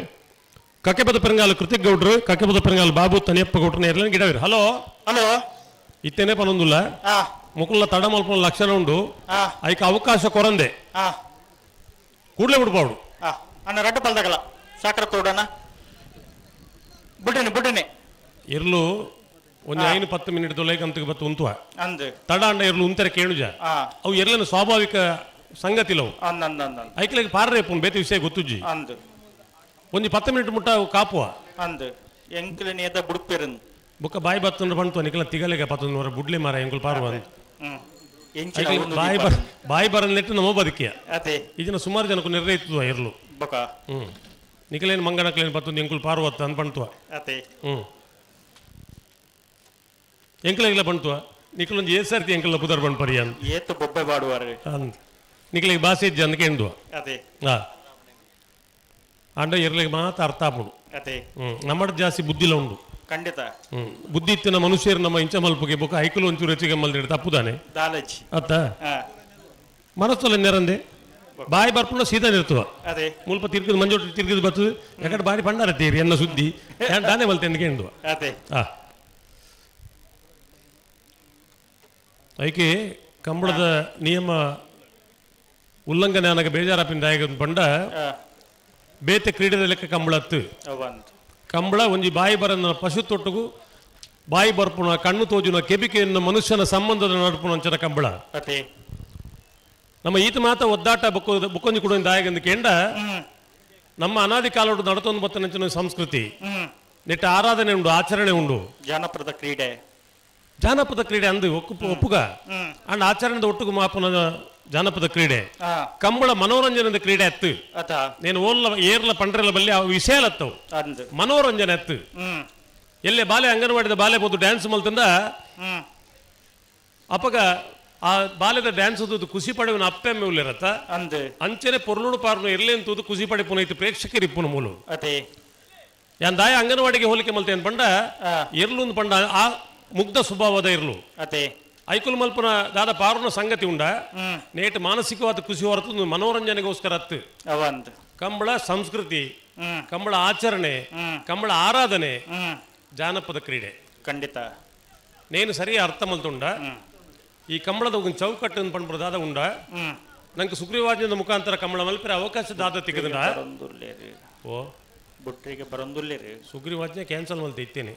ಕಕ್ಕೆಪದ ಪೆರಂಗಾಲು ಕೃತಿಕ್ ಗೌಡ್ರು ಕಕ್ಕೆಪದ ಪೆರಂಗಾಲ್ ಬಾಬು ತನಿಯಪ್ಪ ಗೌಡ್ರ ನೇರ್ಲನ್ ಗಿಡವೇರು. ಹಲೋ ಹಲೋ ಇತ್ತೇನೆ ಪನೊಂದುಲ್ಲ ಮುಕುಲ್ಲ ತಡ ಮಲ್ಪನ ಲಕ್ಷಣ ಉಂಡು ಐಕ ಅವಕಾಶ ಕೊರಂದೆ ಕೂಡಲೇ ಬಿಡ್ಬಾರ್ದು. ಅಣ್ಣ ರಡ್ಡು ಪಲ್ದಾಗಲ್ಲ ಸಾಕರ ಕೊಡೋಣ ಬುಡ್ಡನೆ ಬುಡ್ಡನೆ ಇರ್ಲು ಒಂದು 5-10 ಮಿನಿಟ್ ದೊಲೈಕ್ ಅಂತ ಬತ್ತು ಉಂತುವ ಅಂದು ತಡ ಅಂಡ ಇರ್ಲು ಉಂತರ ಕೇಳುಜ ಅವು ಎರ್ಲನ ಸ್ವಾಭಾವಿಕ ಸಂಗತಿಲವು ಐಕ್ಲೆಗ್ ಪಾರ್ರೆ ಪುನ್ ಬೇತೆ ವಿಷಯ ಗೊತ್ತುಜ್ಜಿ ಅಂದು ಒಂದು 10 ಮಿನಿಟ್ ಮುಟ್ಟ ಕಾಪುವ ಅಂದು ಎಂಕ್ಲೆ ನೇದ ಬುಡ್ಪೆರನ್ ಬುಕ್ಕ ಬಾಯಿ ಬತ್ತಂದ್ರೆ ಬಂತು ನಿಕಲ ತಿಗಲೆಗೆ ಪತ್ತೊಂದು ಬುಡ್ಲೆ ಮಾರ ಎಂಕುಲ್ ಪಾರ್ವ ಅಂತ ಬಾಯಿ ಬರ ಬಾಯಿ ಬರನ್ನೆಟ್ಟು ನಮ್ಮ ಬದುಕಿಯ ಇದನ್ನ ಸುಮಾರು ಜನಕ್ಕೂ ನಿರ್ಣಯ ಇತ್ತು ಇರ್ಲು ಬೊಕ ನಿಕಲೇನು ಮಂಗನಕ್ಲೇನು ಪತ್ತೊಂದು ಎಂಕುಲ್ ಪಾರ್ವತ್ತ ಅಂತ ಪಣ್ತುವ ಎಂಕಲೆಗಿಲ್ಲ ಪಣ್ತುವ ನಿಕಲೊಂದು ಏ ಸರ್ತಿ ಎಂಕಲ ಪುದರ್ ಬಣ್ಣ ಪರಿ ಅಂತ ಏತು ಬೊಬ್ಬೆ ಬಾಡುವಾರು ಅಂದ್ ನಿಕಲಿಗೆ ಭಾಷೆ ಇಜ್ಜಿ ಅಂದಕ್ಕೆ ಎಂದುವ ಅದೇ ಹಾ ಅಂಡ ಇರ್ಲಿಗೆ ಮಾತ್ರ ಅರ್ಥ ಆಪುಂಡು ಅದೇ ನಮ್ಮಡ ಜಾಸ್ತಿ ಬುದ್ಧಿಲ ಉಂಡು ಖಂಡಿತ ಬುದ್ಧಿ ಇತ್ತಿನ ಮನುಷ್ಯರು ನಮ್ಮ ಇಂಚ ಮಲ್ಪುಗೆ ಬೊಕ ಐಕುಲು ಒಂಚೂರು ಹೆಚ್ಚಿಗೆ ಮಲ್ದಿಡ ತಪ್ಪುದಾನೆ ದಾಲಜಿ ಅತ್ತ ಮನಸ್ಸಲ್ಲ ನೆರಂದೆ ಬಾಯಿ ಬರ್ಪುಂಡ ಸೀದಾ ನಿರ್ತುವ ಅದೇ ಮುಲ್ಪ ತಿರ್ಗಿದ್ ಮಂಜೋಟಿ ತಿರ್ಗಿದ್ ಬರ್ತದೆ ಯಾಕಂದ್ರೆ ಬಾರಿ ಭಂಡಾರ ತೀರಿ ಎನ್ನ ಸುದ್ದಿ ದಾನೆ ಮಲ್ತೆ ಅಂದಕ್ಕೆ ಎಂದುವ ಅದೇ ಹಾ ಐಕೆ ಕಂಬಳದ ನಿಯಮ ಉಲ್ಲಂಘನೆ ಅನಗ ಬೇಜಾರಪ್ಪಿಂದ ಪಂಡ ಬೇತೆ ಕ್ರೀಡೆದ ಲೆಕ್ಕ ಕಂಬಳತ್ತು ಕಂಬಳ ಒಂಜಿ ಬಾಯಿ ಬರನ ಪಶು ತೊಟ್ಟುಗು ಬಾಯಿ ಬರ್ಪುಣ ಕಣ್ಣು ತೋಜುನ ಕೆಬಿಕೆಯನ್ನು ಮನುಷ್ಯನ ಸಂಬಂಧದ ನಡುಪುಣ ಅಂಚನ ಕಂಬಳ ನಮ್ಮ ಈತ ಮಾತ ಒದ್ದಾಟ ಬುಕ್ಕ ಬುಕ್ಕೊಂಜಿ ಕೂಡ ದಾಯಗಂದು ಕೇಂಡ ನಮ್ಮ ಅನಾದಿ ಕಾಲೋಡು ನಡತೊಂದು ಬತ್ತನಂಚಿನ ಸಂಸ್ಕೃತಿ ನೆಟ್ಟ ಆರಾಧನೆ ಉಂಡು ಆಚರಣೆ ಉಂಡು ಜಾನಪದ ಕ್ರೀಡೆ ಜಾನಪದ ಕ್ರೀಡೆ ಅಂದು ಒಪ್ಪುಗ ಅಂಡ್ ಆಚರಣೆದ ಒಟ್ಟುಗು ಮಾಪನ ಜಾನಪದ ಕ್ರೀಡೆ ಕಂಬಳ ಮನೋರಂಜನೆದ ಕ್ರೀಡೆ ಅತ್ತು ನೇನು ಓಲ್ಲ ಏರ್ಲ ಪಂಡ್ರೆಲ ಬಲ್ಲಿ ಆ ವಿಷಯ ಅತ್ತವು ಮನೋರಂಜನೆ ಅತ್ತು ಎಲ್ಲೆ ಬಾಲೆ ಅಂಗನವಾಡಿದ ಬಾಲೆ ಪೋದು ಡ್ಯಾನ್ಸ್ ಮಲ್ತಂದ ಅಪಗ ಆ ಬಾಲ್ಯದ ಡ್ಯಾನ್ಸ್ ಖುಷಿ ಪಡೆಯುವ ಅಪ್ಪೆಮ್ಮೆ ಉಳ್ಳಿರತ್ತ ಅಂಚನೆ ಪೊರ್ಲುಡು ಪಾರ್ನು ಎರ್ಲೆ ಅಂತೂ ಖುಷಿ ಪಡೆ ಪುನೈತು ಪ್ರೇಕ್ಷಕರು ಇಪ್ಪುನ ಮೂಲು ಯಾನ್ ದಾಯ ಅಂಗನವಾಡಿಗೆ ಹೋಲಿಕೆ ಮಲ್ತೆ ಪಂಡ ಎರ್ಲುಂದು ಪಂಡ ಆ ಮುಗ್ಧ ಸ್ವಭಾವದ ಇರ್ಲು ಐಕುಲ್ ಮಲ್ಪನ ದಾದ ಪಾರುನ ಸಂಗತಿ ಉಂಡ ನೇಟ್ ಮಾನಸಿಕವಾದ ಖುಷಿ ಹೊರತು ಮನೋರಂಜನೆಗೋಸ್ಕರ ಅತ್ತು ಕಂಬಳ ಸಂಸ್ಕೃತಿ ಕಂಬಳ ಆಚರಣೆ, ಕಂಬಳ ಆರಾಧನೆ, ಜಾನಪದ ಕ್ರೀಡೆ. ಖಂಡಿತ ನೇನು ಸರಿ ಅರ್ಥ ಮಲ್ತುಂಡ ಈ ಕಂಬಳದ ಒಂದು ಚೌಕಟ್ಟು ಪಂಡ್ಬುದಾದ ಉಂಡ ನಂಗೆ ಸುಗ್ರೀವಾಜ್ಞದ ಮುಖಾಂತರ ಕಂಬಳ ಮಲ್ಪೆರೆ ಅವಕಾಶ ದಾದ ತಿಕ್ಕದ. ಓ ಬುಟ್ರಿಗೆ ಬರಂದುಲ್ಲೇರಿ ಸುಗ್ರೀವಾಜ್ಞೆ ಕ್ಯಾನ್ಸಲ್ ಮಲ್ತ ಇತ್ತೇನೆ.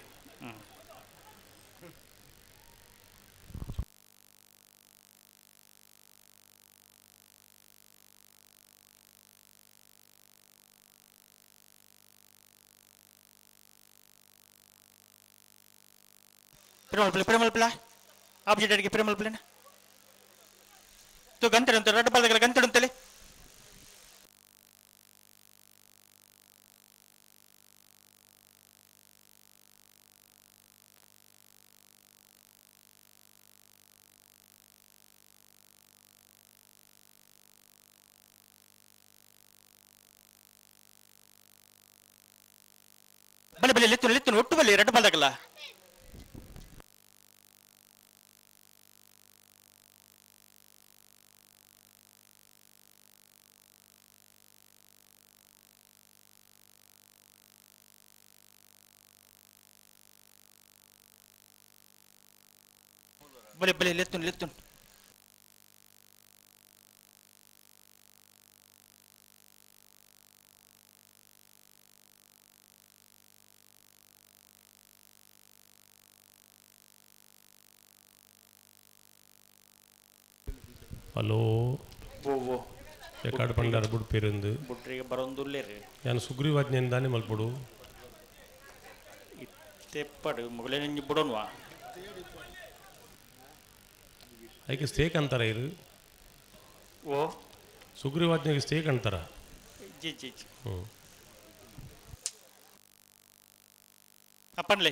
ಪ್ರೇಮಲ್ಪಿಲ್ಲ ಆಬ್ಜೆಕ್ಟ್ ಅಡಿಗೆ ಪ್ರೇಮಲ್ಪಿಲ್ಲ ತು ಗಂಟೆ ಅಂತ ರಡ್ಡ ಬಾಲ್ದಗಲ ಗಂಟೆ ಅಂತಲೇ ಬಲೆ ಬಲೆ ಲೆತ್ತು ಲೆತ್ತು ಒಟ್ಟು ಬಲೆ ರಡ್ಡ ಬಾಲ್ದಗಲ ಬಲೆ ಬಲೆ ಲೆತ್ತುನ್ ಲೆತ್ತುನ್ ಹಲೋ ಓ ಎಕಾಡು ಪಂಡಾರ ಬುಡ್ಪೇರಂದು ಬುಟ್ರಿಗೆ ಬರೋಂದುಲ್ಲೇರಿ ನಾನು ಸುಗ್ರೀವಾಜ್ಞೆಯನ್ನು ದಾನೆ ಮಲ್ಪಡು ಇತ್ತೆಪ್ಪಡು ಮೊಗಲೇ ನಂಜಿ ಬುಡೋನ್ವಾ ಐಕೆ ಸ್ಟೇಕ್ ಅಂತಾರ ಇದು. ಓ ಸುಗ್ರೀವಾಜ್ಞೆಗೆ ಸ್ಟೇಕ್ ಅಂತಾರ. ಜಿ ಜಿ ಜಿ ಹ್ಞೂ ಅಪ್ಪನ್ಲೆ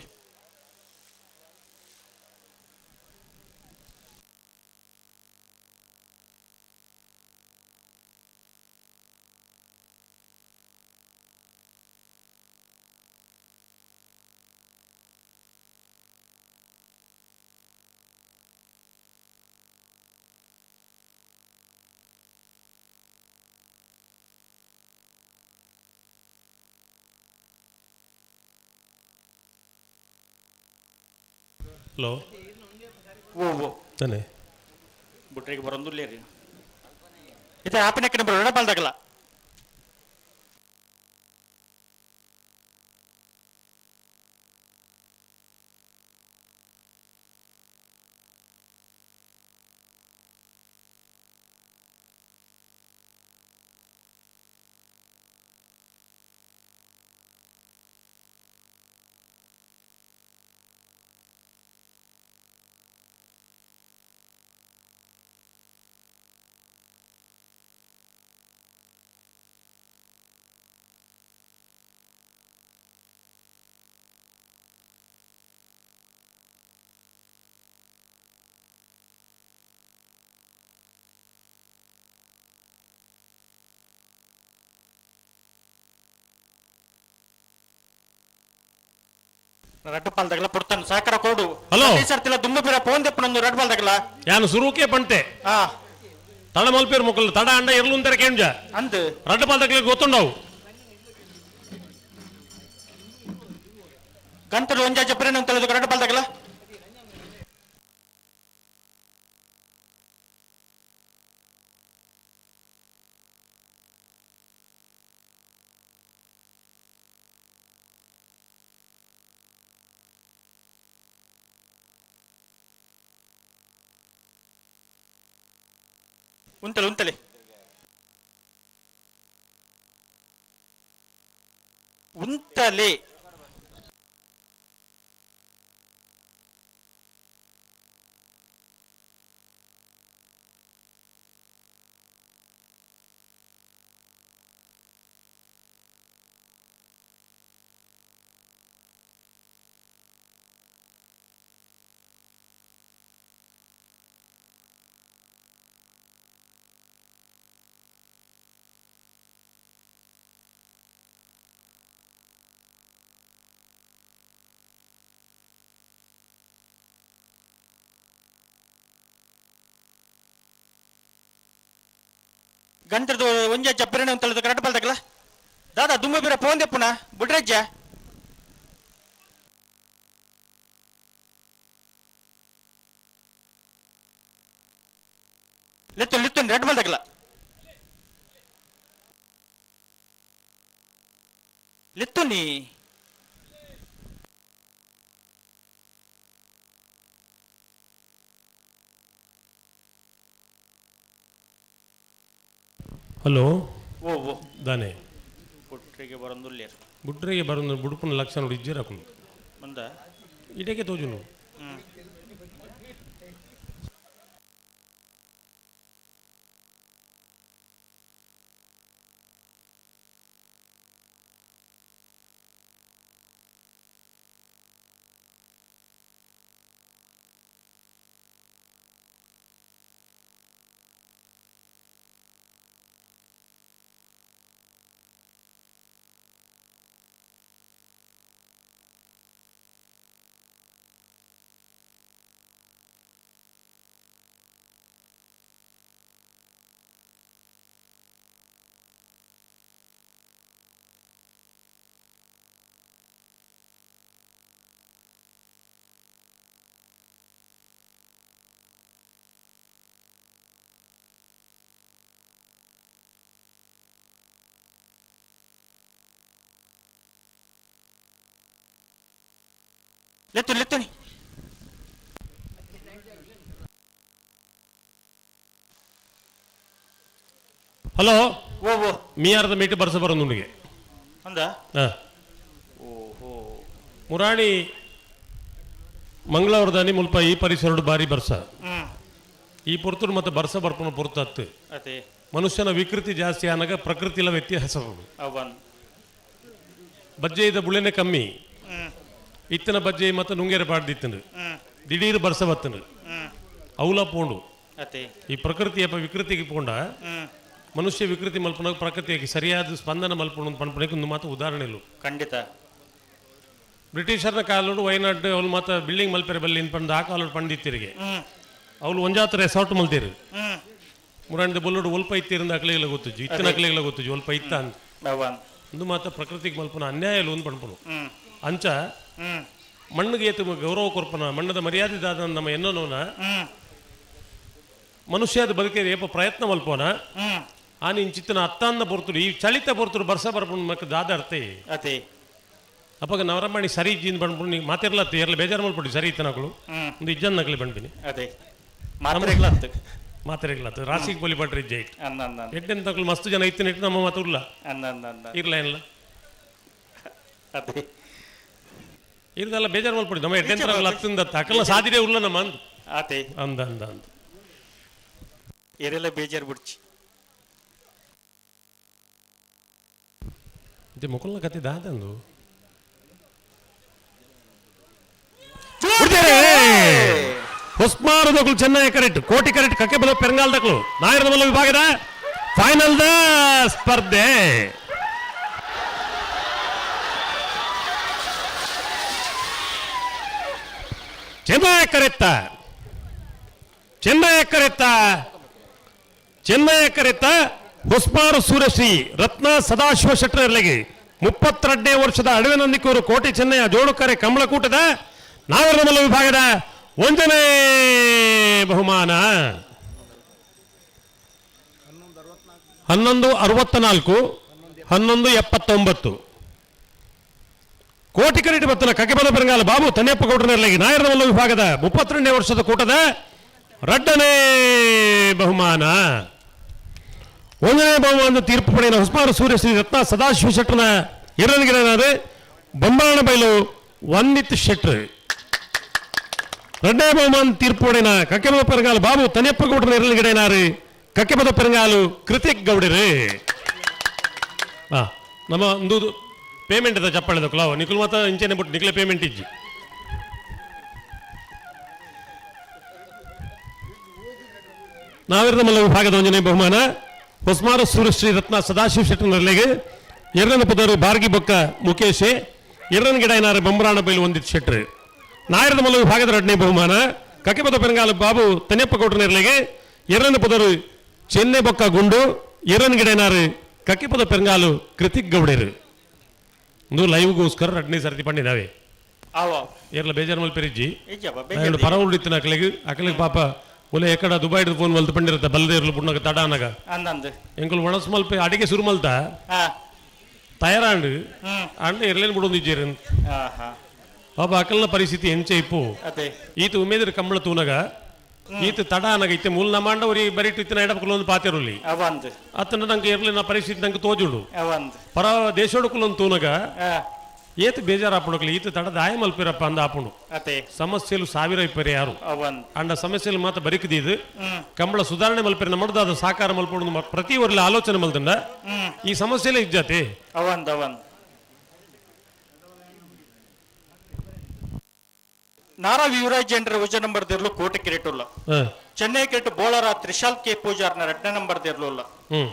ಹಲೋ ಓ ಓ ತಾನೆ ಬುಟ್ರಿಗೆ ಬರೋಂದುಲ್ಲೇರಿ ಇದು ಆಪಿನಕ್ಕೆ ನಂಬರ್ ರಡ ಬಾಲ್ದಾಗಲ್ಲ ರಡ್ಡು ಪಾಲ್ದಾಗಲ ಪುಡ್ತಾನೆ ಸಹಕಾರ ಕೊಡು. ಹಲೋ. ಸರ್ತಿಲ್ಲ ದುಂಬು ಬಿರ ಫೋನ್ ದೆಪ್ಪನೊಂದು ರಡ್ಡು ಪಾಲ್ದಾಗಲ ಯಾನು ಸುರುಕೆ ಪಂಟೆ ತಡ ಮಲ್ಪೇರು ಮೊಕ್ಕಲು ತಡ ಅಂಡ ಎರ್ಲುಂತರ ಕೇಂಜ ಅಂದ್ ರಡ್ಡು ಪಾಲ್ದಾಗಲಿ ಗೊತ್ತುಂಡವು ಗಂಟಲು ಒಂಜಾ ಜಪ್ರೇನ ಅಂತ ರಡ್ಡು ಪಾಲ್ದಾಗಲ ಉಂತಲೆ ಉಂತಲೆ ಉಂತಲೆ ಗಂಟದ ಒಂಜೆ ಚಪ್ಪರಿನ ಅಂತ ಕರೆಕ್ಟ್ ಬಲ್ದಗಲ. ದಾದಾ ದುಮ್ಮ ಬಿರ ಫೋನ್ ದೆಪ್ಪುನ ಬುಡ್ರಜ್ಜ ಲಿತ್ತು ಲಿತ್ತು ರೆಡ್ ಮಲ್ದಗಲ ಲಿತ್ತು ನೀ ಹಲೋ ಓ ಓ ದಾನೆ ಬುಟ್ರಿಗೆ ಬರಂದುಲ್ಲೇರು ಬುಟ್ರಿಗೆ ಬರಂದು ಬುಡುಪುನ ಲಕ್ಷ ನೋಡಿ ಇಜ್ಜಿರ ಹಾಕೊಂಡು ಮುಂದ ಇಡಕ್ಕೆ ತೋಜುನು. ಲೆತ್ತು ಲೆತ್ತುನಿ ಹಲೋ ಓ ಓ ಮೀಯಾರದ ಮೀಟ್ ಬರ್ಸ ಬರೋದುಂಡಿಗೆ ಅಂದ ಹಾಂ ಓಹೋ ಮುರಾಣಿ ಮಂಗಳವಾರದಾನಿ ಮುಲ್ಪ ಈ ಪರಿಸರಡು ಬಾರಿ ಬರ್ಸ ಈ ಪೊರ್ತುಡು ಮತ್ತೆ ಬರ್ಸ ಬರ್ಪನ ಪೊರ್ತತ್ತು ಅದೇ ಮನುಷ್ಯನ ವಿಕೃತಿ ಜಾಸ್ತಿ ಆನಾಗ ಪ್ರಕೃತಿಲ ವ್ಯತ್ಯಾಸ ಅವನ್ ಬಜ್ಜೆದ ಬುಳೆನೆ ಕಮ್ಮಿ ಇತ್ತನ ಬಜ್ಜೆ ಮತ್ತು ನುಂಗೇರೆ ಪಾಡ್ದಿತ್ತನು ದಿಢೀರ್ ಬರ್ಸ ಬತ್ತನು ಅವಲ ಪೋಂಡು ಈ ಪ್ರಕೃತಿಯ ವಿಕೃತಿಗೆ ಪೋಂಡ ಮನುಷ್ಯ ವಿಕೃತಿ ಮಲ್ಪನಾಗ ಪ್ರಕೃತಿಗೆ ಸರಿಯಾದ ಸ್ಪಂದನ ಮಲ್ಪಣ ಪನ್ಪಣಕ್ಕೆ ಒಂದು ಮಾತು ಉದಾಹರಣೆ ಇಲ್ಲ. ಖಂಡಿತ. ಬ್ರಿಟಿಷರ್ನ ಕಾಲೋಡು ವಯನಾಡ್ ಅವಳು ಮಾತ ಬಿಲ್ಡಿಂಗ್ ಮಲ್ಪೆರೆ ಬಲ್ಲಿ ಪಂದ್ ಆ ಕಾಲೋಡು ಪಂಡಿತ್ತಿರಿಗೆ ಅವಳು ಒಂಜಾತ ರೆಸಾರ್ಟ್ ಮಲ್ತೀರು ಮುರಾಣಿದ ಬೊಲ್ಲೋಡು ಒಲ್ಪ ಇತ್ತಿರಿಂದ ಅಕ್ಲೆಗೆಲ್ಲ ಗೊತ್ತುಜ್ಜಿ ಇತ್ತಿನ ಅಕ್ಲೆಗೆಲ್ಲ ಗೊತ್ತುಜ್ಜಿ ಒಲ್ಪ ಇತ್ತ ಅಂತ ಒಂದು ಮಾತ ಪ್ರಕೃತಿಗೆ ಮಲ್ಪನ ಅನ್ಯಾಯ ಇಲ್ಲ ಒಂದು ಪಣ್ಪಣು ಅಂಚ ಮಣ್ಣಿಗೆ ಏತು ಗೌರವ ಕೊರ್ಪನ ಮಣ್ಣದ ಮರ್ಯಾದೆ ದಾದ ನಮ್ಮ ಎನ್ನೋನ ಮನುಷ್ಯದ ಬದುಕಿದ ಏಪ ಪ್ರಯತ್ನ ಮಲ್ಪೋನ ಆ ನಿನ್ ಚಿತ್ತನ ಅತ್ತಾಂದ ಪೊರ್ತುಡು ಈ ಚಳಿತ ಪೊರ್ತುಡು ಬರ್ಸ ಬರ್ಪುಣ ಮಕ್ಕ ದಾದ ಅರ್ಥ ಅದೇ ಅಪ್ಪಾಗ ನವರಮಣಿ ಸರಿ ಇಜ್ಜಿಂದ ಬಂದ್ಬಿಡು ನೀವು ಮಾತಿರ್ಲತ್ತ ಎರ್ಲ ಬೇಜಾರು ಮಲ್ಪಡಿ ಸರಿ ಇತ್ತನಕಳು ಒಂದು ಇಜ್ಜನ್ ನಕಲಿ ಬಂಡ್ಬಿನಿ ಅದೇ ಮಾತ್ರೆಗ್ಲತ್ತು ಮಾತ್ರೆಗ್ಲತ್ತು ರಾಸಿಗೆ ಪೊಲಿ ಪಟ್ರಿ ಇಜ್ಜೆ ಇಟ್ಟು ಎಡ್ಡೆನ್ ತಕಲು ಮಸ್ತ್ ಜನ ಇತ್ತಿನ ಇಟ್ಟು ನಮ್ಮ ಮಾತು ಉರ್ಲ ಇರ್ಲ ಏನಿಲ್ಲ ಅದೇ ಇರ್ದಲ್ಲ ಬೇಜಾರು ಮಲ್ಪಡಿ ನಮ್ಮ ಎಡ್ಡೆನ್ ತಕಲು ಹತ್ತಿಂದ ಅಕಲ್ಲ ಸಾದಿರೇ ಉರ್ಲ ನಮ್ಮ ಅಂದ್ ಅದೇ ಅಂದ ಅಂದ ಅಂದ ಎರೆಲ್ಲ ಬೇಜಾರು ಬಿಡ್ಚಿ ಇದು ಮುಕುಲ್ನ ಕತೆ ದಾದಂದು ಹೊಸ್ಮಾರದಕ್ಳು ಚೆನ್ನೈ ಕರೆಕ್ಟ್ ಕೋಟಿ ಕರೆಕ್ಟ್ ಕಕ್ಕೆಬಲ ಪೆರಂಗಾಲ್ದಕ್ಳು ನಾಯರದಮಲ್ಲ ವಿಭಾಗದ ಫೈನಲ್ the ಸ್ಪರ್ಧೆ. ಚೆನ್ನೈ ಕರೆತ್ತ ಚೆನ್ನೈ ಕರೆತ್ತ ಚೆನ್ನೈ ಕರೆತ್ತ ಹೊಸ್ಮಾರು ಸೂರ್ಯಶ್ರೀ ರತ್ನ ಸದಾಶಿವ ಶೆಟ್ಟರ್ಲೆಗೆ 32ನೇ ವರ್ಷದ ಅಡವಿನಂದಿಕೂರು ಕೋಟೆ ಚೆನ್ನಯ್ಯ ಜೋಡುಕರೆ ಕಮಲಕೂಟದ ನಾಗರಮಲ್ಲ ವಿಭಾಗದ 1ನೇ ಬಹುಮಾನ 11:64 11:79. ಕೋಟಿ ಕರೀಟಿ ಬತ್ತನ ಕಕೆಬಲ ಬೆರಂಗಾಲ ಬಾಬು ತನ್ಯಪ್ಪ ಗೌಡರನೆರಲಿಗೆ ನಾಯರಮಲ್ಲ ವಿಭಾಗದ 32ನೇ ವರ್ಷದ ಕೂಟದ 2ನೇ ಬಹುಮಾನ. 1ನೇ ಬಹುಮಾನದ ತೀರ್ಪು ಪಡೆಯನ ಹೊಸ್ಮಾರು ಸೂರ್ಯಶ್ರೀ ರತ್ನ ಸದಾಶಿವ ಶೆಟ್ಟರ್ನ ಎರಡನೇ ಬೊಂಬಾಣ ಬೈಲು ವಂದಿತ್ ಶೆಟ್ರ್. 2ನೇ ಬಹುಮಾನ ತೀರ್ಪು ಪಡೆಯನ ಕಕ್ಕೆಬದ ಪೆರಂಗಾಲು ಬಾಬು ತನ್ಯಪ್ಪ ಗೌಡರ ಎರಡನೇ ಕಕ್ಕೆಬದ ಪೆರಂಗಾಲು ಕೃತಿಕ್ ಗೌಡರು. ನಮ್ಮ ಒಂದು ಪೇಮೆಂಟ್ ಇದೆ ಚಪ್ಪಾಳೆದ ಕುಲಾವ ನಿಖಲ್ ಮಾತ ಇಂಚೆನೆ ಬಿಟ್ಟು ನಿಖಲೆ ಪೇಮೆಂಟ್ ಇಜ್ಜಿ. ನಾವಿರದ ವಿಭಾಗದ 1ನೇ ಬಹುಮಾನ ಹೊಸ್ಮಾರು ಸೂರ್ಯಶ್ರೀ ರತ್ನ ಸದಾಶಿವ ಶೆಟ್ಟರ್ನಲ್ಲಿಗೆ ಎರಡನೇ ಪದರು ಬಾರ್ಗಿ ಬೊಕ್ಕ ಮುಖೇಶ್, ಎರಡನೇ ಗಿಡ ಏನಾರು ಬೊಂಬರಾಣ ಬೈಲು ಒಂದಿತ್ತು ಶೆಟ್ರು. ನಾಯರದ ಮಲ್ಲ ವಿಭಾಗದ 2ನೇ ಬಹುಮಾನ ಕಕ್ಕೆಪದ ಪೆರಂಗಾಲ ಬಾಬು ತನ್ಯಪ್ಪ ಗೌಡರನೆರಲಿಗೆ ಎರಡನೇ ಪದರು ಚೆನ್ನೆ ಬೊಕ್ಕ ಗುಂಡು, ಎರಡನೇ ಗಿಡ ಏನಾರು ಕಕ್ಕಿಪದ ಪೆರಂಗಾಲು ಕೃತಿಕ್ ಗೌಡೇರು ಇಂದು ಲೈವ್ಗೋಸ್ಕರ ರಡ್ನೇ ಸರ್ತಿ ಪಂಡಿನಾವೆ ಆವ ಏರ್ಲ ಬೇಜಾರ್ ಮಲ್ ಪೆರಿಜ್ಜಿ ಇಜ್ಜಪ್ಪ ಎರಡು ಬೇಜಾರ್ ಪರ ಉಳಿತಿನ ಅಕಲೆಗ್ ಅಕಲೆಗ್ ಪಾಪ ಒಲೆ ಎಕಡ ದುಬೈಡ್ ಫೋನ್ ಮಲ್ತು ಪಂಡಿರತ್ತ ಬಲ್ದೇರ್ಲು ಪುಣ್ಣಗ ತಡ ಅನಗ ಅಂದಂದು ಎಂಕುಲು ಒಣಸ್ ಮಲ್ಪ ಅಡಿಗೆ ಸುರು ಮಲ್ತ ಆ ತಯಾರಾಂಡು ಹ್ಮ್ ಅಂಡ ಎರ್ಲೇನ್ ಬಿಡೊಂದಿಜ್ಜೇರು ಆಹಾ ಪಾಪ ಅಕಲ್ನ ಪರಿಸ್ಥಿತಿ ಎಂಚೆ ಇಪ್ಪು ಅದೇ ಈತ ಉಮೇದ್ರ ಕಂಬಳ ತೂನಗ ಈತ ತಡ ಅನಗ ಇತ್ತೆ ಮೂಲ ನಮಾಂಡ ಒರಿ ಬರಿಟ್ ಇತ್ತಿನ ಎಡಪಕುಲೊಂದು ಪಾತೆರುಲ್ಲಿ ಅವಂದು ಅತ್ತನ ನಂಗೆ ಎರ್ಲಿನ ಪರಿಸ್ಥಿತಿ ನಂಗೆ ತೋಜುಡು ಅವಂದು ಪರ ದೇಶೋಡುಕುಲೊಂದು ತೂನಗ ಆ ಏತ್ ಬೇಜಾರು ಆಪುಣಕ್ಲಿ ಈತ ತಡ ದಾಯ ಮಲ್ಪಿರಪ್ಪ ಅಂದ ಆಪುಣು ಅದೇ ಸಮಸ್ಯೆಲು ಸಾವಿರ ಇಪ್ಪರೆ ಯಾರು ಅವಂದು ಅಂಡ ಸಮಸ್ಯೆಲು ಮಾತ ಬರಿಕದಿದ್ದು ಹ್ಮ್ ಕಂಬಳ ಸುಧಾರಣೆ ಮಲ್ಪಿರ ನಮ್ಮದು ಅದು ಸಾಕಾರ ಮಲ್ಪೊಡು ಪ್ರತಿ ವರ್ಲ ಆಲೋಚನೆ ಮಲ್ತಂಡ ಹ್ಮ್ ಈ ಸಮಸ್ಯೆಲೇ ಇಜ್ಜಾತೆ ಅವಂದು ಅವಂದು ನಾರಾ ಯುವರಾಜ್ ಜನರ ಉಜ ನಂಬರ್ ದಿರ್ಲು ಕೋಟೆ ಕಿರೀಟುಲ್ಲ ಚೆನ್ನೈ ಕ್ರಿಕೆಟ್ ಬೋಳರ ತ್ರಿಶಾಲ್ ಕೆ ಪೂಜಾರ್ನ ಎರಡನೇ ನಂಬರ್ ದಿರ್ಲುಲ್ಲ ಹ್ಮ್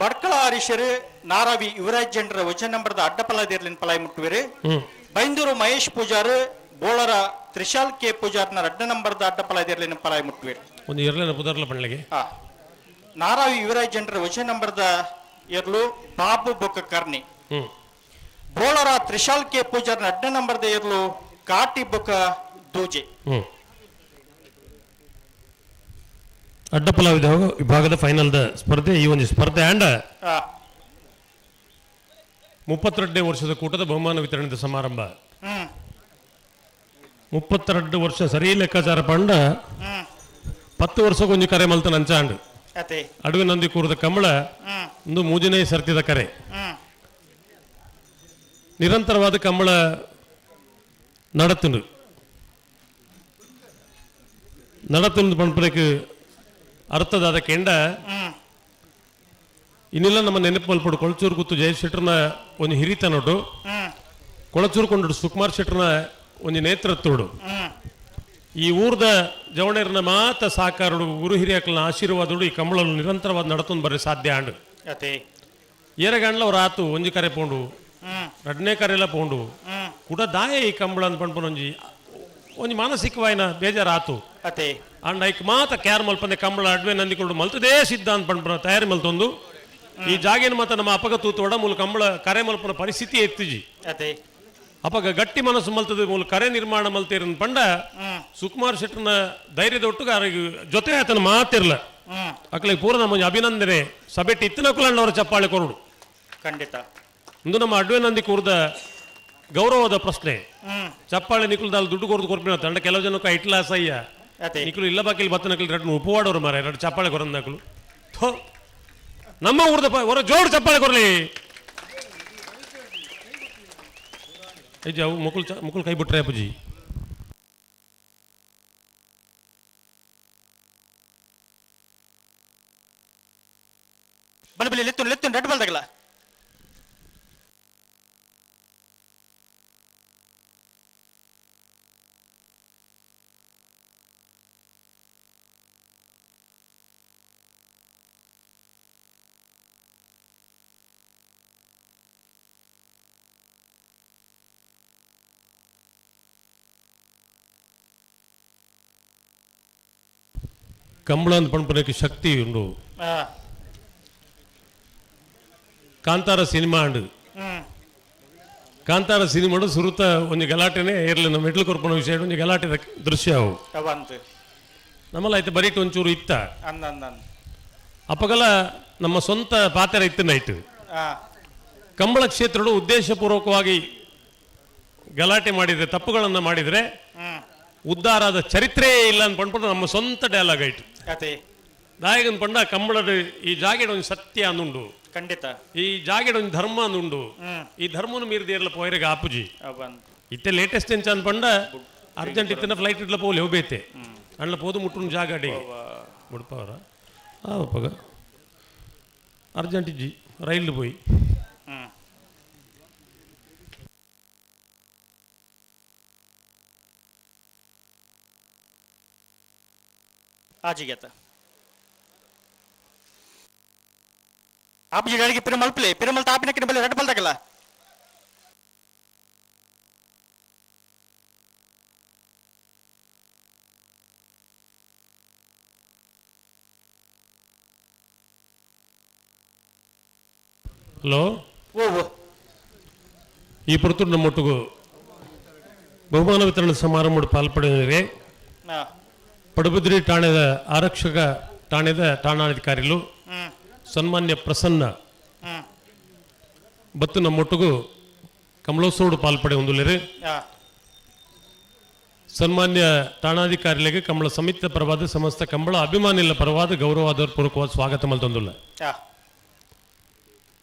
ಬಡ್ಕಳ ಹರೀಶರು ನಾರಾವಿ ಯುವರಾಜ್ ಜನರ ಉಜ ನಂಬರ್ದ ಅಡ್ಡಪಲ ದಿರ್ಲಿನ ಪಲಾಯ್ ಮುಟ್ಟುವಿರಿ ಹ್ಮ್ ಬೈಂದೂರು ಮಹೇಶ್ ಪೂಜಾರ್ ಬೋಳರ ತ್ರಿಶಾಲ್ ಕೆ ಪೂಜಾರ್ನ ಎರಡನೇ ನಂಬರ್ದ ಅಡ್ಡಪಲ ದಿರ್ಲಿನ ಪಲಾಯ್ ಮುಟ್ಟುವಿರಿ ಒಂದು ಎರ್ಲೆನ ಪುದರ್ಲ ಪಂಡ್ಲೆಗೆ ಆ ನಾರಾವಿ ಯುವರಾಜ್ ಜನರ ಉಜ ನಂಬರ್ದ ಎರ್ಲು ಬಾಬು ಬೊಕ್ಕ ಕರ್ಣಿ ಹ್ಮ್ ಬೋಳರ ತ್ರಿಶಾಲ್ ಕೆ ಪೂಜಾರ್ನ ಎರಡನೇ ನಂಬರ್ದ ಎರ್ಲು ಕಾಟಿ ಬೊಕ್ಕ ದೂಜೆ ಹ್ಮ್ ಅಡ್ಡಪಲ ವಿಭಾಗದ ಫೈನಲ್ದ ಸ್ಪರ್ಧೆ ಈ ಒಂದು ಸ್ಪರ್ಧೆ ಅಂಡ ಆ 32ನೇ ವರ್ಷದ ಕೂಟದ ಬಹುಮಾನ ವಿತರಣೆದ ಸಮಾರಂಭ. ಹ್ಮ್ 32 ವರ್ಷ ಸರಿ ಲೆಕ್ಕಾಚಾರ ಪಂಡ ಹ್ಮ್ 10 ವರ್ಷಕ್ಕೊಂಜಿ ಕರೆ ಮಲ್ತ ನಂಚಾಂಡು ಅದೇ ಅಡುವೆ ನಂದಿ ಕೂರದ ಕಂಬಳ ಹ್ಮ್ ಒಂದು ಮೂಜನೇ ಸರ್ತಿದ ಕರೆ. ಹ್ಮ್ ನಿರಂತರವಾದ ಕಂಬಳ நடத்துண்டு நடத்துண்டு ಪನ್ಪುನಕ್ಕೆ ಅರ್ಥದಾದ ಕೆಂಡ ಹ್ಮ್ ಇನ್ನೆಲ್ಲ ನಮ್ಮ ನೆನಪು ಮಲ್ಪಡು ಕೊಳಚೂರು ಗುತ್ತು ಜಯೇಶ್ ಶೆಟ್ಟರ್ನ ಒಂದು ಹಿರಿತನೊಡು ಹ್ಮ್ ಕೊಳಚೂರು ಕೊಂಡು ಸುಕುಮಾರ್ ಶೆಟ್ಟರ್ನ ಒಂದು ನೇತೃತ್ವಡು ಹ್ಮ್ ಈ ಊರ್ದ ಜವಣೇರ್ನ ಮಾತ ಸಾಕಾರುಡು ಗುರು ಹಿರಿಯಕಲ್ನ ಆಶೀರ್ವಾದಡು ಈ ಕಂಬಳಲು ನಿರಂತರವಾದ ನಡತೊಂದು ಬರ್ರೆ ಸಾಧ್ಯ ಆಂಡು. ಅದೇ ಏರಗಂಡ್ಲ ಅವ್ರ ಆತು ಒಂಜಿ ಕರೆ ಪೋಂಡು ಹ್ಮ್ ರಡ್ನೇ ಕರೆಲ್ಲ ಪೋಂಡು ಹ್ಮ್ ಕುಡ ದಾಯ ಈ ಕಂಬಳ ಅಂತ ಪಣ್ಪುನ ಒಂಜಿ ಒಂಜಿ ಮಾನಸಿಕವಾಯಿನ ಬೇಜಾರು ಆತು. ಅದೇ ಅಂಡ್ ಐಕ್ ಮಾತ ಕ್ಯಾರ್ ಮಲ್ಪಂದೆ ಕಂಬಳ ಅಡ್ವೆ ನಂದಿಕೊಂಡು ಮಲ್ತದೇ ಸಿದ್ಧ ಅಂತ ಪಣ್ಪುನ ತಯಾರಿ ಮಲ್ತೊಂದು ಈ ಜಾಗೇನ ಮಾತ ನಮ್ಮ ಅಪಗ ತೂತುವಡ ಮೂಲ ಕಂಬಳ ಕರೆ ಮಲ್ಪನ ಪರಿಸ್ಥಿತಿ ಎತ್ತಿಜಿ. ಅದೇ ಅಪಗ ಗಟ್ಟಿ ಮನಸ್ಸು ಮಲ್ತದ ಮೂಲ ಕರೆ ನಿರ್ಮಾಣ ಮಲ್ತೇರನ್ ಪಂಡ ಹ್ಮ್ ಸುಕುಮಾರ್ ಶೆಟ್ಟರ್ನ ಧೈರ್ಯದೊಟ್ಟುಗ ಜೊತೆ ಆತನ ಮಾತಿರ್ಲ ಹ್ಮ್ ಅಕ್ಲೆ ಪೂರ ನಮ್ಮ ಅಭಿನಂದನೆ ಸಭೆಟ್ ಇತ್ತಿನ ಕುಲಣ್ಣವರ ಚಪ್ಪಾಳೆ ಕೊರಡು. ಖಂಡಿತ ಇಂದು ನಮ್ಮ ಅಡ್ವೆ ನಂದಿ ಕೂರ್ದ ಗೌರವದ ಪ್ರಶ್ನೆ. ಹ್ಮ್ ಚಪ್ಪಾಳೆ ನಿಕುಲ್ದಾಲ್ ದುಡ್ಡು ಕೊರದು ಕೊರ್ಪಿನ ತಂಡ ಕೆಲವು ಜನಕ್ಕೆ ಇಟ್ಲ ಅಸಹ್ಯ ಅದೇ ನಿಕುಲು ಇಲ್ಲ ಬಾಕಿಲ್ ಬತ್ತ ನಕಲು ಎರಡು ಉಪವಾಡೋರು ಮಾರ ಎರಡು ಚಪ್ಪಾಳೆ ಕೊರಂದಕಲು ಥೋ ನಮ್ಮ ಊರ್ದ ಹೊರ ಜೋರು ಚಪ್ಪಾಳೆ ಕೊರಲಿ ಅವು ಮುಕುಲ್ ಮುಕುಲ್ ಕೈ ಬಿಟ್ರೆ ಅಪ್ಪುಜಿ. ಬಲಿ ಬಲಿ ಲೆತ್ತು ಲೆತ್ತು ರೆಡ್ ಬಾಲ್ ತಗಲ. ಕಂಬಳ ಅಂತ ಪಣ್ಪುನಕ್ಕೆ ಶಕ್ತಿ ಉಂಡು. ಕಾಂತಾರ ಸಿನಿಮಾ ಅಂಡು. ಕಾಂತಾರ ಸಿನಿಮಾಡು ಸುರುತ ಒಂಜಿ ಗಲಾಟೆನೆ ಇರಲಿ ನಮ್ಮ ಮೆಟ್ಲು ಕೊರ್ಪುನ ವಿಷಯ ಒಂಜಿ ಗಲಾಟೆದ ದೃಶ್ಯ ಅವು. ನಮ್ಮಲ್ಲ ಆಯ್ತು ಬರೀಟ್ ಒಂಚೂರು ಇತ್ತ. ಅಪಗಲ ನಮ್ಮ ಸ್ವಂತ ಪಾತ್ರ ಇತ್ತು ನೈಟ್. ಕಂಬಳ ಕ್ಷೇತ್ರಡು ಉದ್ದೇಶಪೂರ್ವಕವಾಗಿ ಗಲಾಟೆ ಮಾಡಿದ್ರೆ ತಪ್ಪುಗಳನ್ನು ಮಾಡಿದ್ರೆ ಉದ್ಧಾರದ ಚರಿತ್ರೆಯೇ ಇಲ್ಲ ಅನ್ಕೊಂಡ್ಬಿಟ್ಟು ನಮ್ಮ ಸ್ವಂತ ಡೈಲಾಗ್ ಆಯ್ತು. ದಾಯಗನ್ ಪಂಡ ಕಂಬಳದ ಈ ಜಾಗೆಡ್ ಒಂದು ಸತ್ಯ ಅಂದುಂಡು. ಖಂಡಿತ. ಈ ಜಾಗೆಡ್ ಒಂದು ಧರ್ಮ ಅಂದುಂಡು. ಈ ಧರ್ಮನು ಮೀರಿದ ಪೋಯರಿಗೆ ಆಪುಜಿ. ಇತ್ತೆ ಲೇಟೆಸ್ಟ್ ಎಂಚ ಅನ್ಪಂಡ ಅರ್ಜೆಂಟ್ ಇತ್ತಿನ ಫ್ಲೈಟ್ ಇಡ್ಲ ಪೋಲಿ ಹೋಗ್ಬೇತೆ ಅಂಡ್ಲ ಪೋದು ಮುಟ್ಟುನ್ ಜಾಗ ಅಡಿಗೆ ಮುಡ್ಪವರ ಆಪಗ ಅರ್ಜೆಂಟ್ ಇಜ್ಜಿ ರೈಲ್ ಪೋಯಿ. ಆಜಿಗೆತ ಆಪುಜಿ ಗಾಡಿಗೆ ಪಿರಮಲ್ ಪ್ಲೇ ಪಿರಮಲ್ ತಾಪಿನಕ್ಕಿನ ಬಲ್ಲಿ ರೆಡ್ ಬಾಲ್ ತಗಲ. Hello. ಓ ಓ. ಈ ಪುರ್ತುಂಡ ಮೊಟ್ಟುಗು ಬಹುಮಾನ ವಿತರಣಾ ಸಮಾರಂಭ ಪಾಲ್ಪಡೆದರೆ ಪಡುಬಿದ್ರಿ ಠಾಣೆದ ಆರಕ್ಷಕ ಠಾಣೆದ ಠಾಣಾಧಿಕಾರಿಗಳು ಸನ್ಮಾನ್ಯ ಪ್ರಸನ್ನ ಬತ್ತು ನಮ್ಮೊಟ್ಟಿಗೂ ಕಮಲೋತ್ಸವಡು ಪಾಲ್ಪಡೆ ಹೊಂದುಲೇರು. ಸನ್ಮಾನ್ಯ ಠಾಣಾಧಿಕಾರಿಗಳಿಗೆ ಕಮಲ ಸಮಿತಿ ಪರವಾದ ಸಮಸ್ತ ಕಂಬಳ ಅಭಿಮಾನಿಗಳ ಪರವಾದ ಗೌರವಾದರ ಪೂರ್ವಕವಾದ ಸ್ವಾಗತ ಮಲ್ತೊಂದುಲ್ಲ.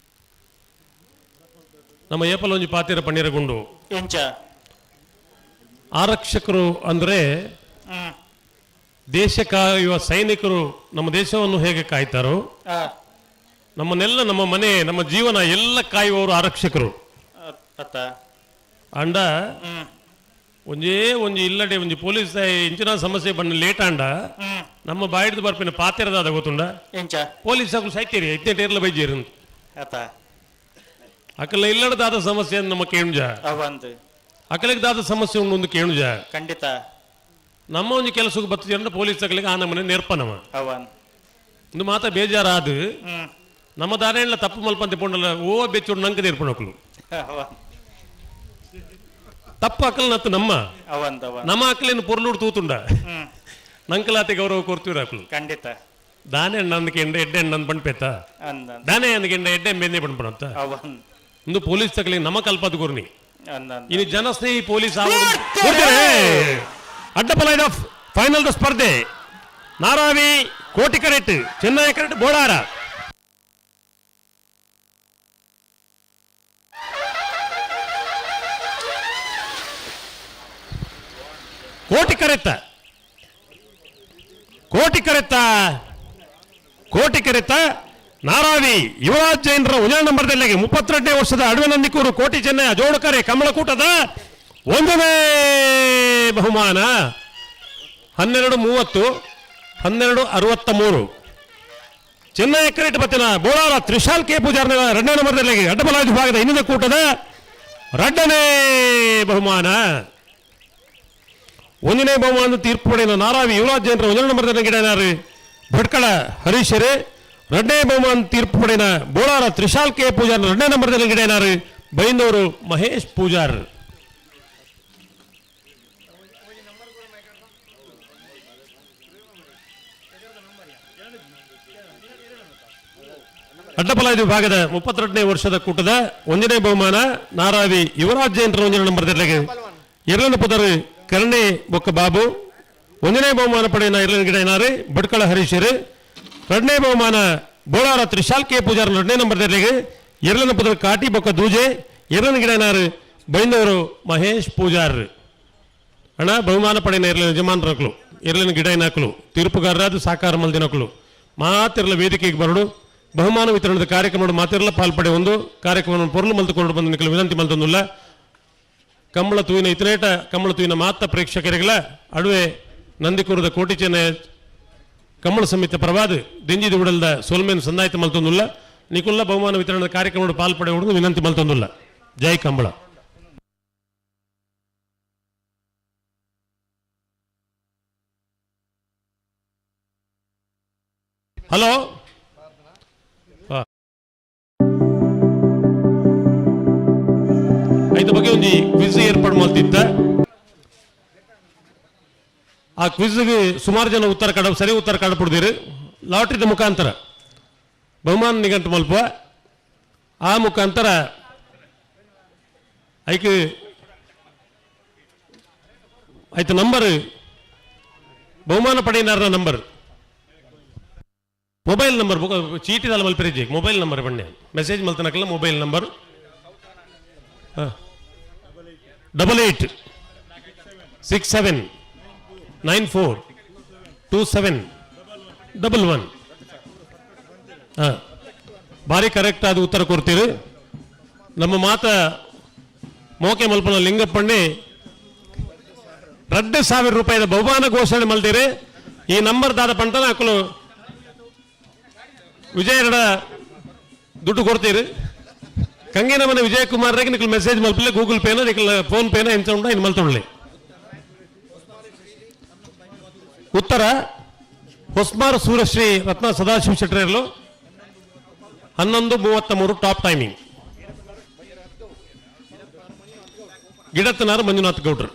ನಮ್ಮ ಏಪಲ ಒಂಜಿ ಪಾತಿರ ಪನ್ನೀರಗುಂಡು ಎಂಚ ಆರಕ್ಷಕರು ಅಂದ್ರೆ ದೇಶ ಕಾಯುವ ಸೈನಿಕರು ನಮ್ಮ ದೇಶವನ್ನು ಹೇಗೆ ಕಾಯ್ತಾರೋ ನಮ್ಮನ್ನೆಲ್ಲ ನಮ್ಮ ಮನೆ ನಮ್ಮ ಜೀವನ ಎಲ್ಲ ಕಾಯುವವರು ಆರಕ್ಷಕರು. ಅಂಡ ಒಂಜೇ ಒಂಜಿ ಇಲ್ಲಡೆ ಒಂಜಿ ಪೊಲೀಸ್ ಇಂಚಿನ ಸಮಸ್ಯೆ ಬಂದ ಲೇಟ್ ಅಂಡ ನಮ್ಮ ಬಾಯಿಡ್ದು ಬರ್ಪಿನ ಪಾತಿರದಾದ ಗೊತ್ತುಂಡ ಪೊಲೀಸ್ ಅಕಲು ಸೈತೇರಿ ಐದನೇ ಟೇರ್ಲ ಬೈಜೇರು ಅಕಲ ಇಲ್ಲಡದಾದ ಸಮಸ್ಯೆ ನಮ್ಮ ಕೇಣುಜ ಅಕಲಿಗೆ ದಾದ ಸಮಸ್ಯೆ ಉಂಡು ಒಂದು ಕೇಣುಜ ಖಂಡಿತ ನಮ್ಮ ಒಂಜಿ ಕೆಲಸಕ್ಕೆ ಬತ್ತಿದ್ರೆ ಪೊಲೀಸ್ ಅಕಲಿಗೆ ಆ ನಮ್ಮನೆ ನೇರ್ಪ ನಮ್ಮ ಇಂದು ಮಾತ ಬೇಜಾರಾದು ನಮ್ಮ ದಾರೆಲ್ಲ ತಪ್ಪು ಮಲ್ಪಂತೆ ಪೊಂಡಲ್ಲ ಓ ಬೆಚ್ಚುಡು ನಂಕ ನೇರ್ಪಣಕಲು ತಪ್ಪು ಅಕಲ್ ನತ್ತು ನಮ್ಮ ನಮ್ಮ ಅಕಲೇನು ಪೊರ್ಲುಡು ತೂತುಂಡ ನಂಕಲಾತೆ ಗೌರವ ಕೊರ್ತೀವ್ರ ಅಕಲು ಖಂಡಿತ ದಾನೆ ನಂದಕ್ಕೆ ಎಂಡೆ ಎಡ್ಡೆ ನಂದು ಪಣ್ಪೇತ ದಾನೆ ಅಂದಕ್ಕೆ ಎಡ್ಡೆ ಬೆಂದೆ ಪಣ್ಪಣಂತ ಇಂದು ಪೊಲೀಸ್ ತಕಲಿ ನಮ್ಮ ಕಲ್ಪದ ಗುರ್ನಿ ಇನ್ನು ಜನಸ್ನೇಹಿ ಪೊಲೀಸ್ ಅಡ್ಡಪಲ ಫೈನಲ್ ಸ್ಪರ್ಧೆ ನಾರಾವಿ ಕೋಟಿ ಕರೆಟ್ ಚೆನ್ನೈ ಕರೆಟ್ ಬೋಳಾರ ಕೋಟಿ ಕರೆತ್ತ ಕೋಟಿ ಕರೆತ್ತ ಕೋಟಿ ಕರೆತ್ತ ನಾರಾವಿ ಯುವರಾಜ್ ಜೈನರ ಒಂದನೇ ನಂಬರ್ದಲ್ಲಿ 32ನೇ ವರ್ಷದ ಅಡವೆ ಕೋಟಿ ಚೆನ್ನೈ ಜೋಡುಕರೆ ಕಮಲಕೂಟದ ಒಂದನೇ ಬಹುಮಾನ 12:30 12:63. ಚೆನ್ನೈ ಕ್ರಿಕೆಟ್ ಬತ್ತಿನ ಬೋಳಾರ ತ್ರಿಶಾಲ್ ಕೆ ಪೂಜಾರ್ನ ಎರಡನೇ ನಂಬರ್ದಲ್ಲಿ ಅಡ್ಡಬಲ ವಿಭಾಗದ ಹಿಂದಿನ ಕೂಟದ ಎರಡನೇ ಬಹುಮಾನ. ಒಂದನೇ ಬಹುಮಾನ ತೀರ್ಪು ಪಡೆಯಲು ನಾರಾವಿ ಯುವರಾಜ್ ಜೈನರ ಒಂದನೇ ನಂಬರ್ದಲ್ಲಿ ಗಿಡನಾರು ಭಟ್ಕಳ ಹರೀಶರೇ. ಎರಡನೇ ಬಹುಮಾನ ತೀರ್ಪು ಪಡೆಯನ ಬೋಳಾರ ತ್ರಿಶಾಲ್ ಕೆ ಪೂಜಾರ್ ಎರಡನೇ ನಂಬರ್ದಲ್ಲಿ ಗಿಡನಾರು ಬೈಂದೂರು ಮಹೇಶ್ ಪೂಜಾರ್. ಅಡ್ಡಪಲ ವಿಭಾಗದ 32ನೇ ವರ್ಷದ ಕೂಟದ ಒಂದನೇ ಬಹುಮಾನ ನಾರಾವಿ ಯುವರಾಜ್ ಜೈನರ ಒಂದನೇ ನಂಬರ್ದಲ್ಲಿ ಎರಡನೇ ಪದರು ಕರ್ಣೆ ಬೊಕ್ಕ ಬಾಬು. ಒಂದನೇ ಬಹುಮಾನ ಪಡೆಯನ ಎರಡನೇ ಗಿಡ ಏನಾರು ಭಟ್ಕಳ ಹರೀಶರು. ಎರಡನೇ ಬಹುಮಾನ ಬೋಳಾರ ತ್ರಿಶಾಲ್ ಕೆ ಪೂಜಾರ್ ಎರಡನೇ ನಂಬರ್ದಲ್ಲಿ ಎರಡನೇ ಪದರು ಕಾಟಿ ಬೊಕ್ಕ ದೂಜೆ. ಎರಡನೇ ಗಿಡ ಏನಾರು ಬೈಂದವರು ಮಹೇಶ್ ಪೂಜಾರ್. ಅಣ್ಣ ಬಹುಮಾನ ಪಡೆಯನ ಎರಡನೇ ಯಜಮಾನರಕ್ಲು ಎರಡನೇ ಗಿಡ ಏನಾಕ್ಲು ತೀರ್ಪುಗಾರರಾದ ಸಾಕಾರ ಮಲ್ದಿನಕ್ಲು ಮಾತಿರಲ ವೇದಿಕೆಗೆ ಬರಡು ಬಹುಮಾನ ವಿತರಣದ ಕಾರ್ಯಕ್ರಮ ಮಾತಿರಲ ಪಾಲ್ಪಡೆ ಒಂದು ಕಾರ್ಯಕ್ರಮವನ್ನು ಪೊರ್ಲು ಮಲ್ತುಕೊಂಡು ಬಂದ ನಿಖಲು ವಿನಂತಿ ಮಲ್ತೊಂದುಲ್ಲ. ಕಂಬಳ ತೂವಿನ ಇತರೇಟ ಕಂಬಳ ತೂವಿನ ಮಾತ ಪ್ರೇಕ್ಷಕರಿಗಳ ಅಡುವೆ ನಂದಿಕೂರದ ಕೋಟಿ ಚೆನ್ನೈ ಕಂಬಳ ಸಮಿತಿ ಪರವಾದ ದಿಂಜಿದ ಉಡಲ್ದ ಸೋಲ್ಮೇನ್ ಸಂದಾಯಿತ ಮಲ್ತೊಂದುಲ್ಲ. ನಿಕುಲ್ಲ ಬಹುಮಾನ ವಿತರಣದ ಕಾರ್ಯಕ್ರಮ ಪಾಲ್ಪಡೆ ವಿನಂತಿ ಮಲ್ತೊಂದುಲ್ಲ. ಜೈ ಕಂಬಳ. ಹಲೋ ಐತ ಬಗ್ಗೆ ಒಂಜಿ ಕ್ವಿಜ್ ಏರ್ಪಾಡು ಮಲ್ತಿತ್ತ. ಆ ಕ್ವಿಜ್ಗೆ ಸುಮಾರು ಜನ ಉತ್ತರ ಕಡ ಸರಿ ಉತ್ತರ ಕಡಪಡ್ದಿರು. ಲಾಟ್ರಿದ ಮುಖಾಂತರ ಬಹುಮಾನ ನಿಘಂಟು ಮಲ್ಪ ಆ ಮುಖಾಂತರ ಐಕ್ ಐತ ನಂಬರ್ ಬಹುಮಾನ ಪಡೆಯನಾರ number mobile number ಚೀಟಿದಲ್ಲ ಮಲ್ಪೆರಿಜಿ mobile number ಬಣ್ಣೆ message ಮಲ್ತನಕಲ್ಲ mobile number 88 67 94 27 11. ಹಾಂ ಭಾರಿ ಕರೆಕ್ಟ್ ಆದ ಉತ್ತರ ಕೊಡ್ತೀರಿ. ನಮ್ಮ ಮಾತ ಮೋಕೆ ಮಲ್ಪನ ಲಿಂಗಪ್ಪಣ್ಣಿ 2,000 ರೂಪಾಯಿದ ಬಹುಮಾನ ಘೋಷಣೆ ಮಲ್ತೀರಿ. ಈ ನಂಬರ್ ದಾದ ಪಂಟನ ಹಾಕಲು ವಿಜಯಗಡ ದುಡ್ಡು ಕೊಡ್ತೀರಿ. ಕಂಗಿನ ಮನೆ ವಿಜಯಕುಮಾರ್ ನಿಖಲ್ ಮೆಸೇಜ್ ಮಲ್ಪಲೆ ಗೂಗಲ್ ಪೇನ ನಿಖಲ್ ಫೋನ್ ಪೇನ ಎಂತ ಉಂಡ ಇನ್ನು ಮಲ್ತೊಳ್ಳಿ. ಉತ್ತರ ಹೊಸ್ಮಾರ್ ಸೂರ್ಯಶ್ರೀ ರತ್ನ ಸದಾಶಿವ ಶೆಟ್ಟರ್ಲು 11:33 ಟಾಪ್ ಟೈಮಿಂಗ್. ಗಿಡತ್ತನಾರು ಮಂಜುನಾಥ್ ಗೌಡ್ರು.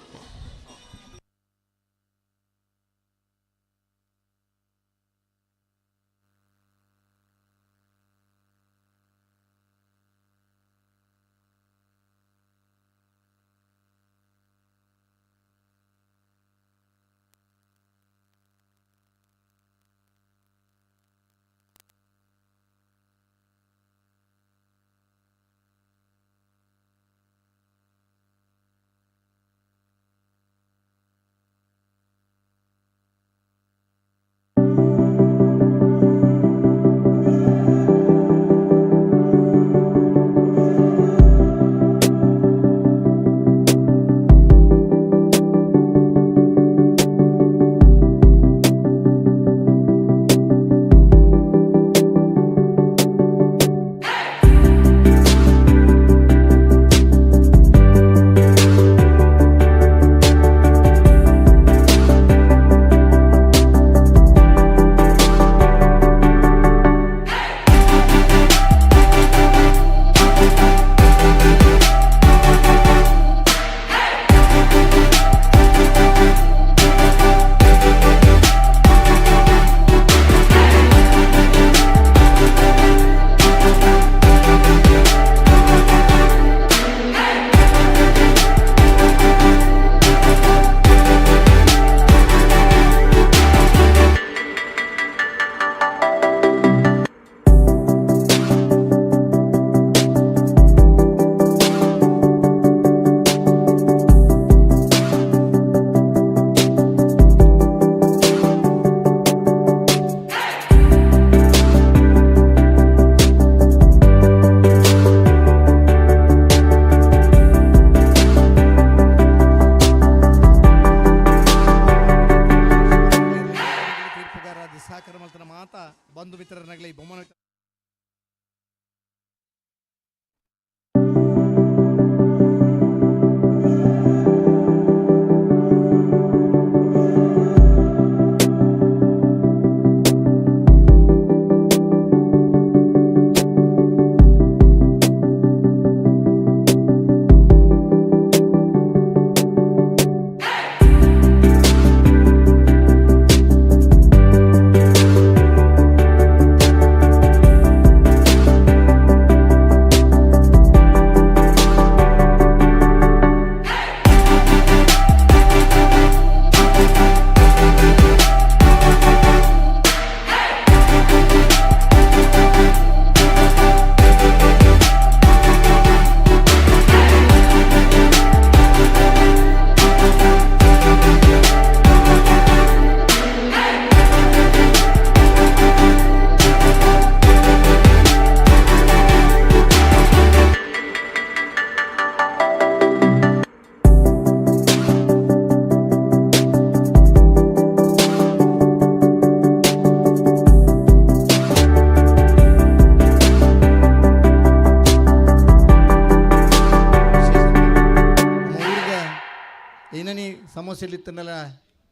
ಸಮಸ್ಯೆಲಿತ್ತಂಡಲ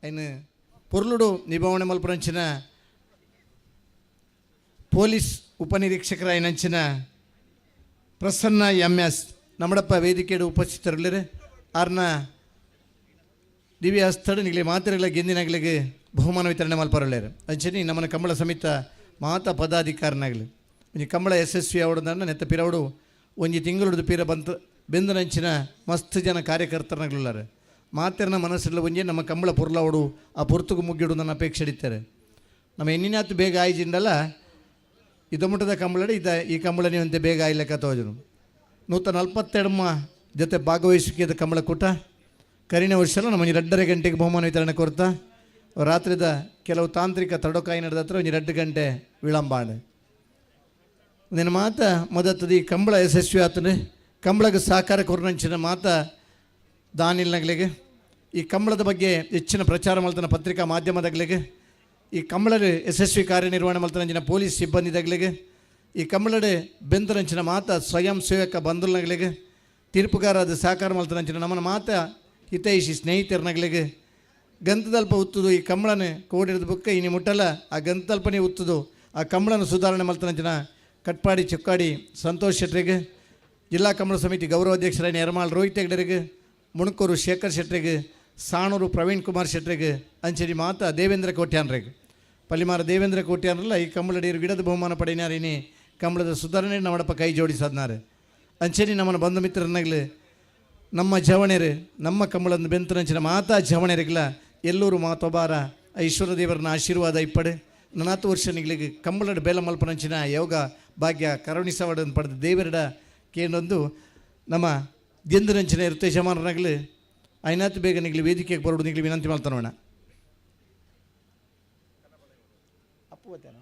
ಐನು ಪೊರ್ಲುಡು ನಿಭಾವಣೆ ಮಲ್ಪುನಂಚಿನ ಪೊಲೀಸ್ ಉಪನಿರೀಕ್ಷಕರಾಯಿನಂಚಿನ ಪ್ರಸನ್ನ ಎಂ ಎಸ್ ನಮ್ಮಡಪ್ಪ ವೇದಿಕೆಡು ಉಪಸ್ಥಿತರುಳ್ಳರು. ಆರ್ನ ದಿವ್ಯ ಹಸ್ತಡು ನಿಗಲಿ ಮಾತೆರೆಗಳ ಗೆಂದಿನಗಲಿಗೆ ಬಹುಮಾನ ವಿತರಣೆ ಮಲ್ಪರುಳ್ಳೇರು. ಅಂಚನೆ ನಮ್ಮನ ಕಂಬಳ ಸಮಿತ ಮಾತ ಪದಾಧಿಕಾರಿನಾಗಲಿ ಒಂಜಿ ಕಂಬಳ ಯಶಸ್ವಿ ಅವಡು ನೆತ್ತ ಪಿರವಡು ಒಂಜಿ ತಿಂಗಳು ಪೀರ ಬಂತ ಬೆಂದನಂಚಿನ ಮಸ್ತ್ ಜನ ಕಾರ್ಯಕರ್ತರನಾಗಲುಲ್ಲಾರೆ. ಮಾತೆರ್ನ ಮನಸ್ಸಿಲ್ಲ ಒಂಜಿ ನಮ್ಮ ಕಂಬಳ ಪೊರ್ಲವಡು ಆ ಪೊರ್ತುಗು ಮುಗ್ಗಿಡು ನನ್ನ ಅಪೇಕ್ಷೆ ಇಡ್ತಾರೆ. ನಮ್ಮ ಎಣ್ಣಿನಾತು ಬೇಗ ಆಯ್ಜಿಂಡಲ್ಲ ಇದಮುಟ್ಟದ ಕಂಬಳಡಿ ಇದ ಈ ಕಂಬಳ ನೀವಂತೆ ಬೇಗ ಆಯ್ಲೆಕ್ಕ ತೋಜನು. 142 ಜೊತೆ ಭಾಗವಹಿಸುವಿಕೆದ ಕಂಬಳಕೂಟ ಕರಿನ ವರ್ಷ ನಮ್ಮ 2.5 ಗಂಟೆಗೆ ಬಹುಮಾನ ವಿತರಣೆ ಕೊರ್ತಾ ರಾತ್ರಿದ ಕೆಲವು ತಾಂತ್ರಿಕ ತಡಕಾಯಿ ನಡೆದ ಹತ್ರ ಒಂದು 2 ಗಂಟೆ ವಿಳಂಬ. ನಿನ್ನ ಮಾತ ಮೊದತ್ತದ ಈ ಕಂಬಳ ಯಶಸ್ವಿ ಆತನೆ ಕಂಬಳಗೆ ಸಹಕಾರ ಕೊರನಂಚಿನ ಮಾತ ದಾನಿಲ್ನಗಳಿಗೆ ಈ ಕಂಬಳದ ಬಗ್ಗೆ ಹೆಚ್ಚಿನ ಪ್ರಚಾರ ಮಲ್ತನ ಪತ್ರಿಕಾ ಮಾಧ್ಯಮದಾಗಲಿಗೆ ಈ ಕಂಬಳದ ಯಶಸ್ವಿ ಕಾರ್ಯನಿರ್ವಹಣೆ ಮಲ್ತನಂಚಿನ ಪೊಲೀಸ್ ಸಿಬ್ಬಂದಿದಾಗಲಿಗೆ ಈ ಕಂಬಳಡೆ ಬೆಂದರಂಚಿನ ಮಾತ ಸ್ವಯಂ ಸೇವಕ ಬಂಧುಲನಗಳಿಗೆ ತೀರ್ಪುಗಾರಾದ ಸಹಕಾರ ಮಲ್ತನಂಚಿನ ನಮ್ಮನ ಮಾತ ಹಿತೈಷಿ ಸ್ನೇಹಿತರನಗಳಿಗೆ ಗಂತದಲ್ಪ ಉತ್ತದು ಈ ಕಂಬಳನೆ ಕೋಡಿರದ ಬುಕ್ಕ ಇನಿ ಮುಟ್ಟಲ್ಲ ಆ ಗಂತದಲ್ಪನೇ ಉತ್ತದು ಆ ಕಂಬಳನ ಸುಧಾರಣೆ ಮಲ್ತನಂಚಿನ ಕಟ್ಪಾಡಿ ಚೊಕ್ಕಾಡಿ ಸಂತೋಷ್ ಶೆಟ್ರಿಗೆ, ಜಿಲ್ಲಾ ಕಂಬಳ ಸಮಿತಿ ಗೌರವಾಧ್ಯಕ್ಷರಾದ ಯರಮಾಳ್ ರೋಹಿತ್ ಹೆಗ್ಡರಿಗೆ, ಮುಣಕೂರು ಶೇಖರ್ ಶೆಟ್ರಿಗೆ, ಸಾಣೂರು ಪ್ರವೀಣ್ ಕುಮಾರ್ ಶೆಟ್ರಿಗೆ, ಅಂಚನೆ ಮಾತಾ ದೇವೇಂದ್ರ ಕೋಟ್ಯಾನ್ರಿಗೆ, ಪಲಿಮಾರ ದೇವೇಂದ್ರ ಕೋಟ್ಯಾನ್ರಲ್ಲ ಈ ಕಂಬಳಡಿಯರು ಗಿಡದ ಬಹುಮಾನ ಪಡೆಯಿನಾರಿನಿ ಕಂಬಳದ ಸುಧಾರಣೆ ನಮ್ಮಡಪ್ಪ ಕೈ ಜೋಡಿಸದ್ನಾರೆ. ಅಂಚನೆ ನಮ್ಮನ್ನು ಬಂಧು ಮಿತ್ರರನ್ನಾಗಲಿ ನಮ್ಮ ಜವಣೆರು ನಮ್ಮ ಕಂಬಳದ ಬೆಂತನಂಚಿನ ಮಾತಾ ಜವಣೆರಿಗ್ಲ ಎಲ್ಲೂರು ಮಾತೊಬಾರ ಐಶ್ವರ್ಯ ದೇವರನ್ನ ಆಶೀರ್ವಾದ ಇಪ್ಪಡು. ನನಾತು ವರ್ಷ ನಿಗ್ಲಿಗೆ ಕಂಬಳದ ಬೇಲ ಮಲ್ಪನಂಚಿನ ಯೋಗ ಭಾಗ್ಯ ಕರುಣಿಸವಡನ್ನು ಪಡೆದ ದೇವರಡ ಕೇಂದೊಂದು ನಮ್ಮ ಗೆಂದನಂಚಿನ ಇರುತ್ತೆ ಯಜಮಾನರಾಗಲಿ ಐನಾತು ಬೇಗ ನಿಗ್ಲಿ ವೇದಿಕೆಗೆ ಬರೋಡು ನಿಗ್ಲಿ ವಿನಂತಿ ಮಾಡ್ತಾನೋಣ. ಅಪ್ಪು ಬತ್ತೇನ?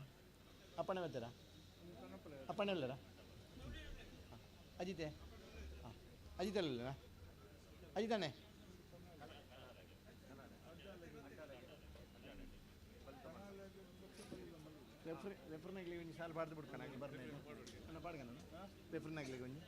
ಅಪ್ಪಣೆ ಬರ್ತೀರಾ? ಅಪ್ಪಣೆ ಅಲ್ಲರ? ಅಜಿತೆ, ಅಜಿತ್ ಅಲ್ಲ, ಅಜಿತಾನೆ. ರೆಫ್ರಿ ರೆಫ್ರಿನಾಗ್ಲಿ ಒಂಜಿ ಸಾಲ ಪಾಡ್ದು ಬಿಡ್ತಾನೆ ಆಗಲಿ ಬರ್ನೆ ಅಣ್ಣ ಪಾಡ್ಗಣ ರೆಫ್ರಿನಾಗ್ಲಿ ಒಂಜಿ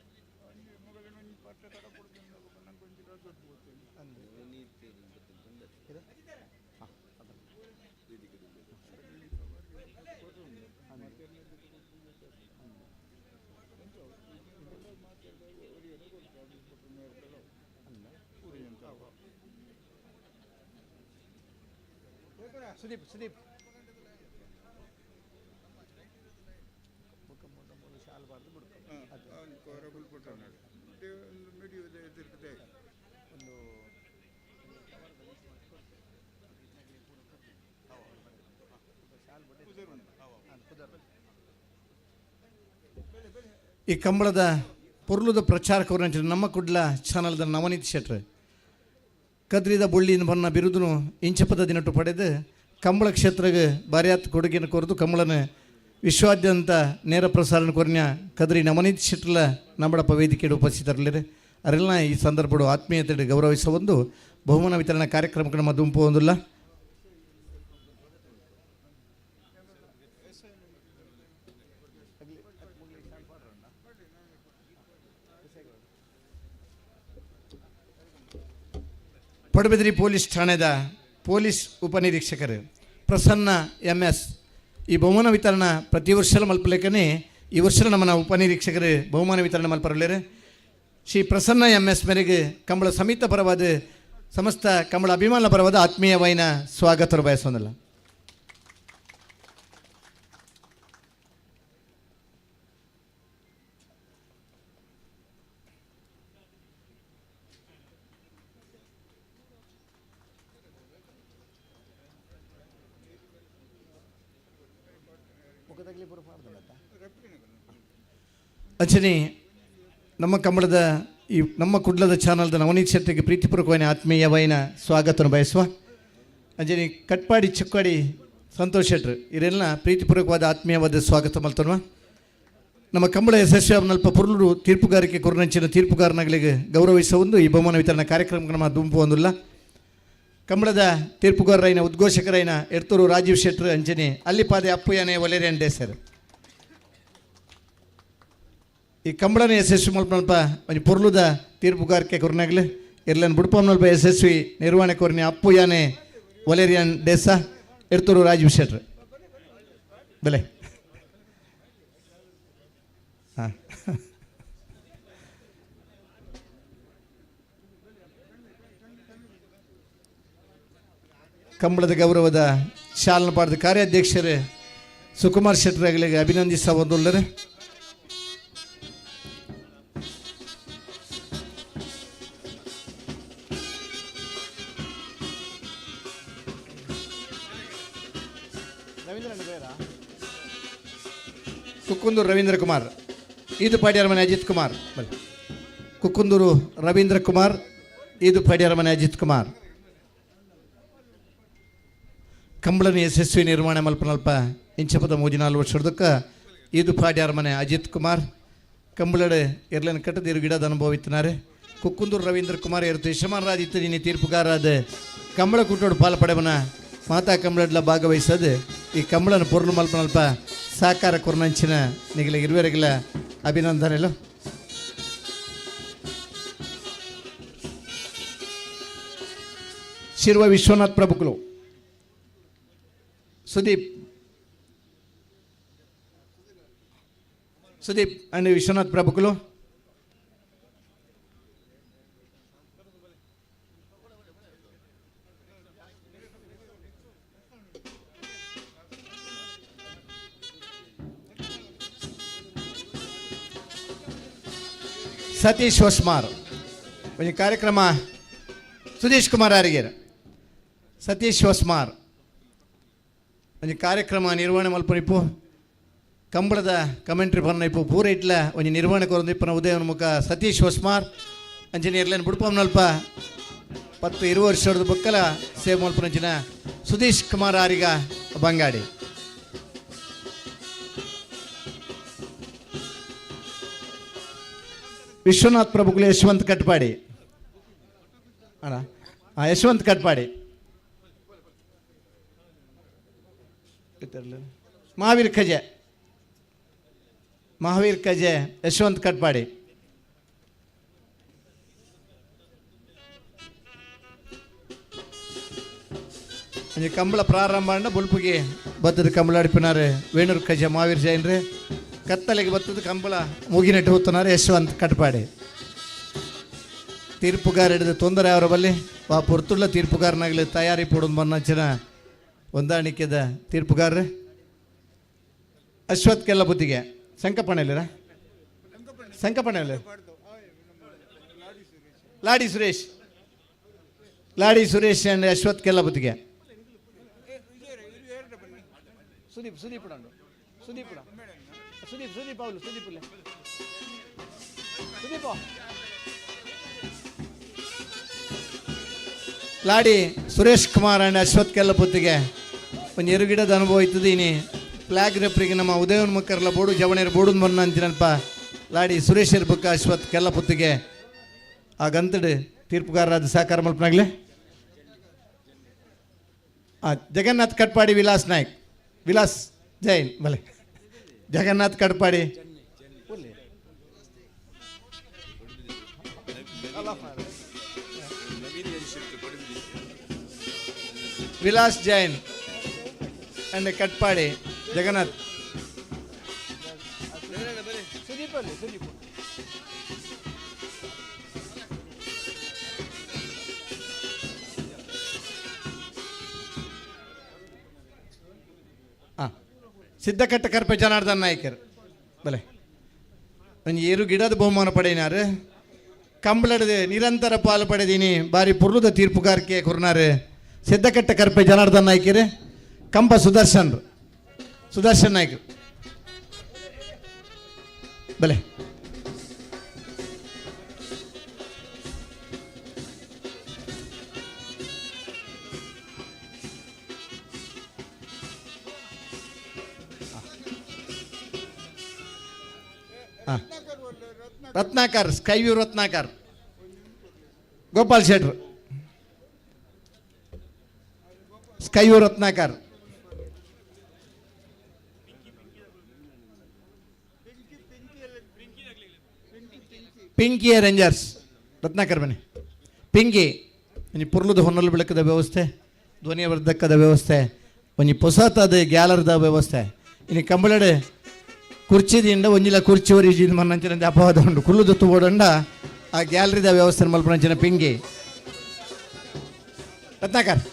ಸುದೀಪ್ ಸುದೀಪ್ ಈ ಕಂಬಳದ ಪೊರ್ಲುದ ಪ್ರಚಾರಕವರು ನಮ್ಮ ಕುಡ್ಲ ಚಾನಲ್ದ ನವನೀತ್ ಶೆಟ್ರ್ ಕದ್ರಿದ ಬುಳ್ಳಿನ ಬನ್ನ ಬಿರುದನು ಇಂಚಪದ ದಿನಟ್ಟು ಪಡೆದು ಕಂಬಳ ಕ್ಷೇತ್ರಗೆ ಬಾರ್ಯಾತ್ ಕೊಡುಗೆಯನ್ನು ಕೊರೆದು ಕಂಬಳನ ವಿಶ್ವಾದ್ಯಂತ ನೇರ ಪ್ರಸಾರಣ ಕೊರ್ನ್ಯ ಕದ್ರಿ ನವನೀತ್ ಶೆಟ್ರಲ ನಮ್ಮಡಪ್ಪ ವೇದಿಕೆಯಲ್ಲಿ ಉಪಸ್ಥಿತರಲ್ಲಿರಿ. ಅರೆಲ್ಲ ಈ ಸಂದರ್ಭಡು ಆತ್ಮೀಯತೆ ಗೌರವಿಸುವ ಒಂದು ಬಹುಮಾನ ವಿತರಣಾ ಕಾರ್ಯಕ್ರಮಕ್ಕೆ ನಮ್ಮ ದುಂಪು ಒಂದಿಲ್ಲ. ಪಡುಬಿದ್ರಿ ಪೊಲೀಸ್ ಠಾಣೆದ ಪೊಲೀಸ್ ಉಪನಿರೀಕ್ಷಕರು ಪ್ರಸನ್ನ ಎಂ ಎಸ್ ಈ ಬಹುಮಾನ ವಿತರಣಾ ಪ್ರತಿ ವರ್ಷ ಮಲ್ಪಲೇಕನೆ ಈ ವರ್ಷ ನಮ್ಮನ್ನ ಉಪನಿರೀಕ್ಷಕರು ಬಹುಮಾನ ವಿತರಣೆ ಮಲ್ಪರಲೇರು. ಶ್ರೀ ಪ್ರಸನ್ನ ಎಂ ಎಸ್ ಮೇರೆಗೆ ಕಂಬಳ ಸಮಿತ ಪರವಾದ ಸಮಸ್ತ ಕಂಬಳ ಅಭಿಮಾನ ಪರವಾದ ಆತ್ಮೀಯವಾಯಿನ ಸ್ವಾಗತ ಬಯಸೋದಿಲ್ಲ. ಅಂಚನೆ ನಮ್ಮ ಕಂಬಳದ ಈ ನಮ್ಮ ಕುಡ್ಲದ ಚಾನಲ್ದ ನವನೀತ್ ಶೆಟ್ಟಿಗೆ ಪ್ರೀತಿಪೂರ್ವಕವಾದ ಆತ್ಮೀಯವಾಯಿನ ಸ್ವಾಗತವನ್ನು ಬಯಸುವ ಅಂಜನಿ ಕಟ್ಪಾಡಿ ಚಿಕ್ಕಾಡಿ ಸಂತೋಷ್ ಶೆಟ್ರು ಇವರೆಲ್ಲ ಪ್ರೀತಿಪೂರ್ವಕವಾದ ಆತ್ಮೀಯವಾದ ಸ್ವಾಗತ ಮಲ್ತನ್ವ. ನಮ್ಮ ಕಂಬಳ ಯಶಸ್ವಿ ನಲ್ಪ ಪುರುಳು ತೀರ್ಪುಗಾರಿಕೆ ಕುರುನಂಚಿನ ತೀರ್ಪುಗಾರನಾಗಲಿಗೆ ಗೌರವಿಸುವ ಒಂದು ಈ ಬಹುಮಾನ ವಿತರಣಾ ಕಾರ್ಯಕ್ರಮಕ್ಕೆ ನಮ್ಮ ದುಂಪು ಒಂದಿಲ್ಲ. ಕಂಬಳದ ತೀರ್ಪುಗಾರರೈನ ಉದ್ಘೋಷಕರೈನ ಎಡ್ತೂರು ರಾಜೀವ್ ಶೆಟ್ರು ಅಂಜನಿ ಅಲ್ಲಿಪಾದೆ ಅಪ್ಪುಯಾನೆ ಒಲೇರಿಯನ್ ಡೇಸರ್ ಈ ಕಂಬಳನ ಯಶಸ್ವಿ ಮಲ್ಪ ಒಂಜಿ ಪೊರ್ಲುದ ತೀರ್ಪುಗಾರಿಕೆ ಕೊರ್ನಾಗ್ಲೆ ಇರ್ಲನ್ ಬುಡ್ಪಮ್ನಲ್ಪ ಯಶಸ್ವಿ ನಿರ್ವಹಣೆ ಕೊರ್ನಿ ಅಪ್ಪು ಯಾನೆ ಒಲೇರಿಯನ್ ಡೇಸಾ ಎಡ್ತೂರು ರಾಜೀವ್ ಶೆಟ್ರು ಬೆಲೆ ಹಾಂ. ಕಂಬಳದ ಗೌರವದ ಶಾಲನ ಪಾಡದ ಕಾರ್ಯಾಧ್ಯಕ್ಷರು ಸುಕುಮಾರ್ ಶೆಟ್ಟರ್ಗಳಿಗೆ ಅಭಿನಂದಿಸ ಒಂದುಲ್ಲರೆ. ಕುಕ್ಕುಂದೂರು ರವೀಂದ್ರ ಕುಮಾರ್, ಇದು ಪಾಡ್ಯಾರ ಮನೆ ಅಜಿತ್ ಕುಮಾರ್. ಬನ್ನಿ. ಕುಕ್ಕುಂದೂರು ರವೀಂದ್ರ ಕುಮಾರ್, ಇದು ಪಾಡ್ಯಾರ ಮನೆ ಅಜಿತ್ ಕುಮಾರ್. ಕಂಬಳನ ಯಶಸ್ವಿ ನಿರ್ಮಾಣ ಮಲ್ಪನಲ್ಪ ಇಂಚಪದ ಮೂಜಿನಾಲು ವರ್ಷದಕ್ಕ ಇದು ಪಾಡ್ಯಾರ ಮನೆ ಅಜಿತ್ ಕುಮಾರ್. ಕಂಬಳಡೆ ಎರ್ಲನ್ ಕಟ್ಟದಿರು ಗಿಡದ ಅನುಭವ ಇತ್ತಿನಾರೆ. ಕುಕ್ಕುಂದೂರು ರವೀಂದ್ರ ಕುಮಾರ್ ಇರುತ್ತೆ ಯಶಮಾನರಾಜ್ ಇತ್ತು ನೀನು ತೀರ್ಪುಗಾರಾದ ಕಂಬಳ ಕುಟ್ಟೋಡು ಪಾಲ ಪಡೆವನ ಮಾತಾ ಕಂಬಳಡ್ಲ ಭಾಗವಹಿಸೋದು ಈ ಕಂಬಳನ ಪೊರ್ಲು ಮಲ್ಪನಲ್ಪ ಸಹಕಾರ ಕೊರ್ನಂಚಿನ ನಿಗಲ ಇರುವರೆಗೆಲ್ಲ ಅಭಿನಂದನೆಗಳು. ಶಿರ್ವ ವಿಶ್ವನಾಥ್ ಪ್ರಭುಕುಲು, ಸುದೀಪ್, ಸುದೀಪ್ ಅಂಡ್ ವಿಶ್ವನಾಥ್ ಪ್ರಭುಕುಲು. ಸತೀಶ್ ಹೊಸ್ಮಾರ್ ಒಂಜಿ ಕಾರ್ಯಕ್ರಮ ಸುಧೀಶ್ ಕುಮಾರ್ ಅರಿಗೇರ್ ಸತೀಶ್ ಹೊಸ್ಮಾರ್ ಒಂಜಿ ಕಾರ್ಯಕ್ರಮ ನಿರ್ವಹಣೆ ಮಲ್ಪನಿಪ್ಪು ಕಂಬಳದ ಕಮೆಂಟ್ರಿ ಪನ್ನ ಇಪ್ಪು ಪೂರ ಇಟ್ಲ ಒಂಜಿ ನಿರ್ವಹಣೆ ಕೊರೊಂದು ಇಪ್ಪನ ಉದಯನ ಮುಖ ಸತೀಶ್ ಹೊಸ್ಮಾರ್ ಅಂಚನೆ ಇರ್ಲೇನು ಬುಡ್ಪಂನಲ್ಪ 10-20 ವರ್ಷದ ಬೊಕ್ಕಲ ಸೇವೆ ಮಲ್ಪನಂಚಿನ ಸುಧೀಶ್ ಕುಮಾರ್ ಆರಿಗ ಬಂಗಾಡಿ. ವಿಶ್ವನಾಥ್ ಪ್ರಭುಗಳು ಯಶವಂತ್ ಕಟ್ಪಾಡಿ ಅಣ್ಣ, ಯಶವಂತ್ ಕಟ್ಪಾಡಿ, ಮಹಾವೀರ್ ಖಜೆ, ಮಹಾವೀರ್ ಕಜೆ ಯಶವಂತ್ ಕಟ್ಪಾಡಿ. ಒಂಜಿ ಕಂಬಳ ಪ್ರಾರಂಭ ಅಂಡ ಬೊಲ್ಪುಗೆ ಬತ್ತದ ಕಂಬಳ ಅಡಿಪಿನಾರು ವೇಣೂರು ಕಜೆ ಮಹಾವೀರ್ ಜೈನ್ರೆ. ಕತ್ತಲೆಗೆ ಬತ್ತದ ಕಂಬಳ ಮುಗಿನೆಟ್ಟು ಹೋಗ್ತನಾರೆ ಯಶವಂತ್ ಕಟ್ಪಾಡಿ. ತೀರ್ಪುಗಾರ ಹಿಡಿದು ತೊಂದರೆ ಅವರ ಬಲ್ಲಿ ವಾ ಪೊರ್ತುಳ್ಳ ತೀರ್ಪುಗಾರನಾಗಲಿ ತಯಾರಿ ಪೋಡೊಂದು ಬನ್ನಂಚಿನ ಹೊಂದಾಣಿಕೆದ ತೀರ್ಪುಗಾರ ಅಶ್ವಥ್ ಕೆಲ್ಲ ಬುದ್ಧಿಗೆ ಸಂಕಪಣೆಯಲ್ಲಿರ ಸಂಕಪಣೆಯಲ್ಲಿ ಲಾಡಿ ಸುರೇಶ್, ಲಾಡಿ ಸುರೇಶ್ ಆ್ಯಂಡ್ ಅಶ್ವಥ್ ಕೆಲ್ಲ ಬುದ್ಧಿಗೆ. ಸುದೀಪ್ ಸುದೀಪ್ ಸುದೀಪ್ ಸುದೀಪ್ ಸುದೀಪ್ ಅವಳು ಸುದೀಪ್ ಸುದೀಪ್ ಲಾಡಿ ಸುರೇಶ್ ಕುಮಾರ್ ಆ್ಯಂಡ್ ಅಶ್ವಥ್ ಕೆಲ್ಲಪುತ್ತಿಗೆ ಒಂದು ಎರುಗಿಡದ ಅನುಭವ ಇತ್ತದೀನಿ. ಫ್ಲಾಗ್ ರೆಪ್ರಿಗೆ ನಮ್ಮ ಉದಯೋನ್ಮುಖರೆಲ್ಲ ಬೋಡು ಜವಣೆಯರು ಬೋಡು ಬನ್ನ ಅಂತಿನಲ್ಪ ಲಾಡಿ ಸುರೇಶ್ ಇರ್ಬೇಕ ಅಶ್ವಥ್ ಕೆಲ್ಲಪುತ್ತಿಗೆ ಆ ಗಂತಡು ತೀರ್ಪುಗಾರರಾದ ಸಹಕಾರ ಮಲ್ಪನಾಗ್ಲೆ. ಜಗನ್ನಾಥ್ ಕಟ್ಪಾಡಿ, ವಿಲಾಸ್ ನಾಯ್ಕ್, ವಿಲಾಸ್ ಜೈನ್ ಬಲೆ ಜಗನ್ನಾಥ್ ಕಟ್ಪಾಡಿ. ವಿಲಾಸ್ ಜೈನ್ ಅಂಡ್ ಕಟ್ಪಾಡಿ ಜಗನ್ನಾಥ್. ಸುದೀಪ್ ಸಿದ್ದಕಟ್ಟ ಕರ್ಪೆ ಜನಾರ್ದನ್ ನಾಯ್ಕರ್ ಬಲೆ ಒಂಜಿ ಏರು ಗಿಡದ ಬಹುಮಾನ ಪಡೆಯಿನಾರು. ಕಂಬಳದ ನಿರಂತರ ಪಾಲು ಪಡೆದೀನಿ ಬಾರಿ ಪುರ್ಲುದ ತೀರ್ಪುಗಾರಿಕೆ ಕೊರ್ನಾರು ಸಿದ್ದಕಟ್ಟ ಕರ್ಪೆ ಜನಾರ್ದನ್ ನಾಯ್ಕರ್. ಕಂಬ ಸುದರ್ಶನ್, ಸುದರ್ಶನ್ ನಾಯ್ಕರ್ ಬಲೆ. Ratnakar, sky view Ratnakar, Gopal Shettar, sky view Ratnakar. Pinky Rangers Ratnakar ಬನ್ನಿ. ಪಿಂಕಿ ಒಂಜಿ ಪುರ್ಲುದ ಹೊನ್ನಲು ಬೆಳಕದ ವ್ಯವಸ್ಥೆ, ಧ್ವನಿವರ್ಧಕದ ವ್ಯವಸ್ಥೆ, ಒಂಜಿ ಪೊಸತಾದ ಗ್ಯಾಲರ್ದ ವ್ಯವಸ್ಥೆ. ಇನ್ನು ಕಂಬಳಡೆ ಕುರ್ಚಿದಿಂದ ಒಂಜಿಲ ಕುರ್ಚಿ ಒರಿಜಿನ ಮನ್ನಂಚಿನ ಅಪವಾದ ಉಂಟು. ಕುಳ್ಳು ಬೋಡಂಡ ಆ ಗ್ಯಾಲರಿದ ವ್ಯವಸ್ಥೆ ಮಲ್ಪನಂಚಿನ ಪಿಂಗಿ ರತ್ನಾಕರ್.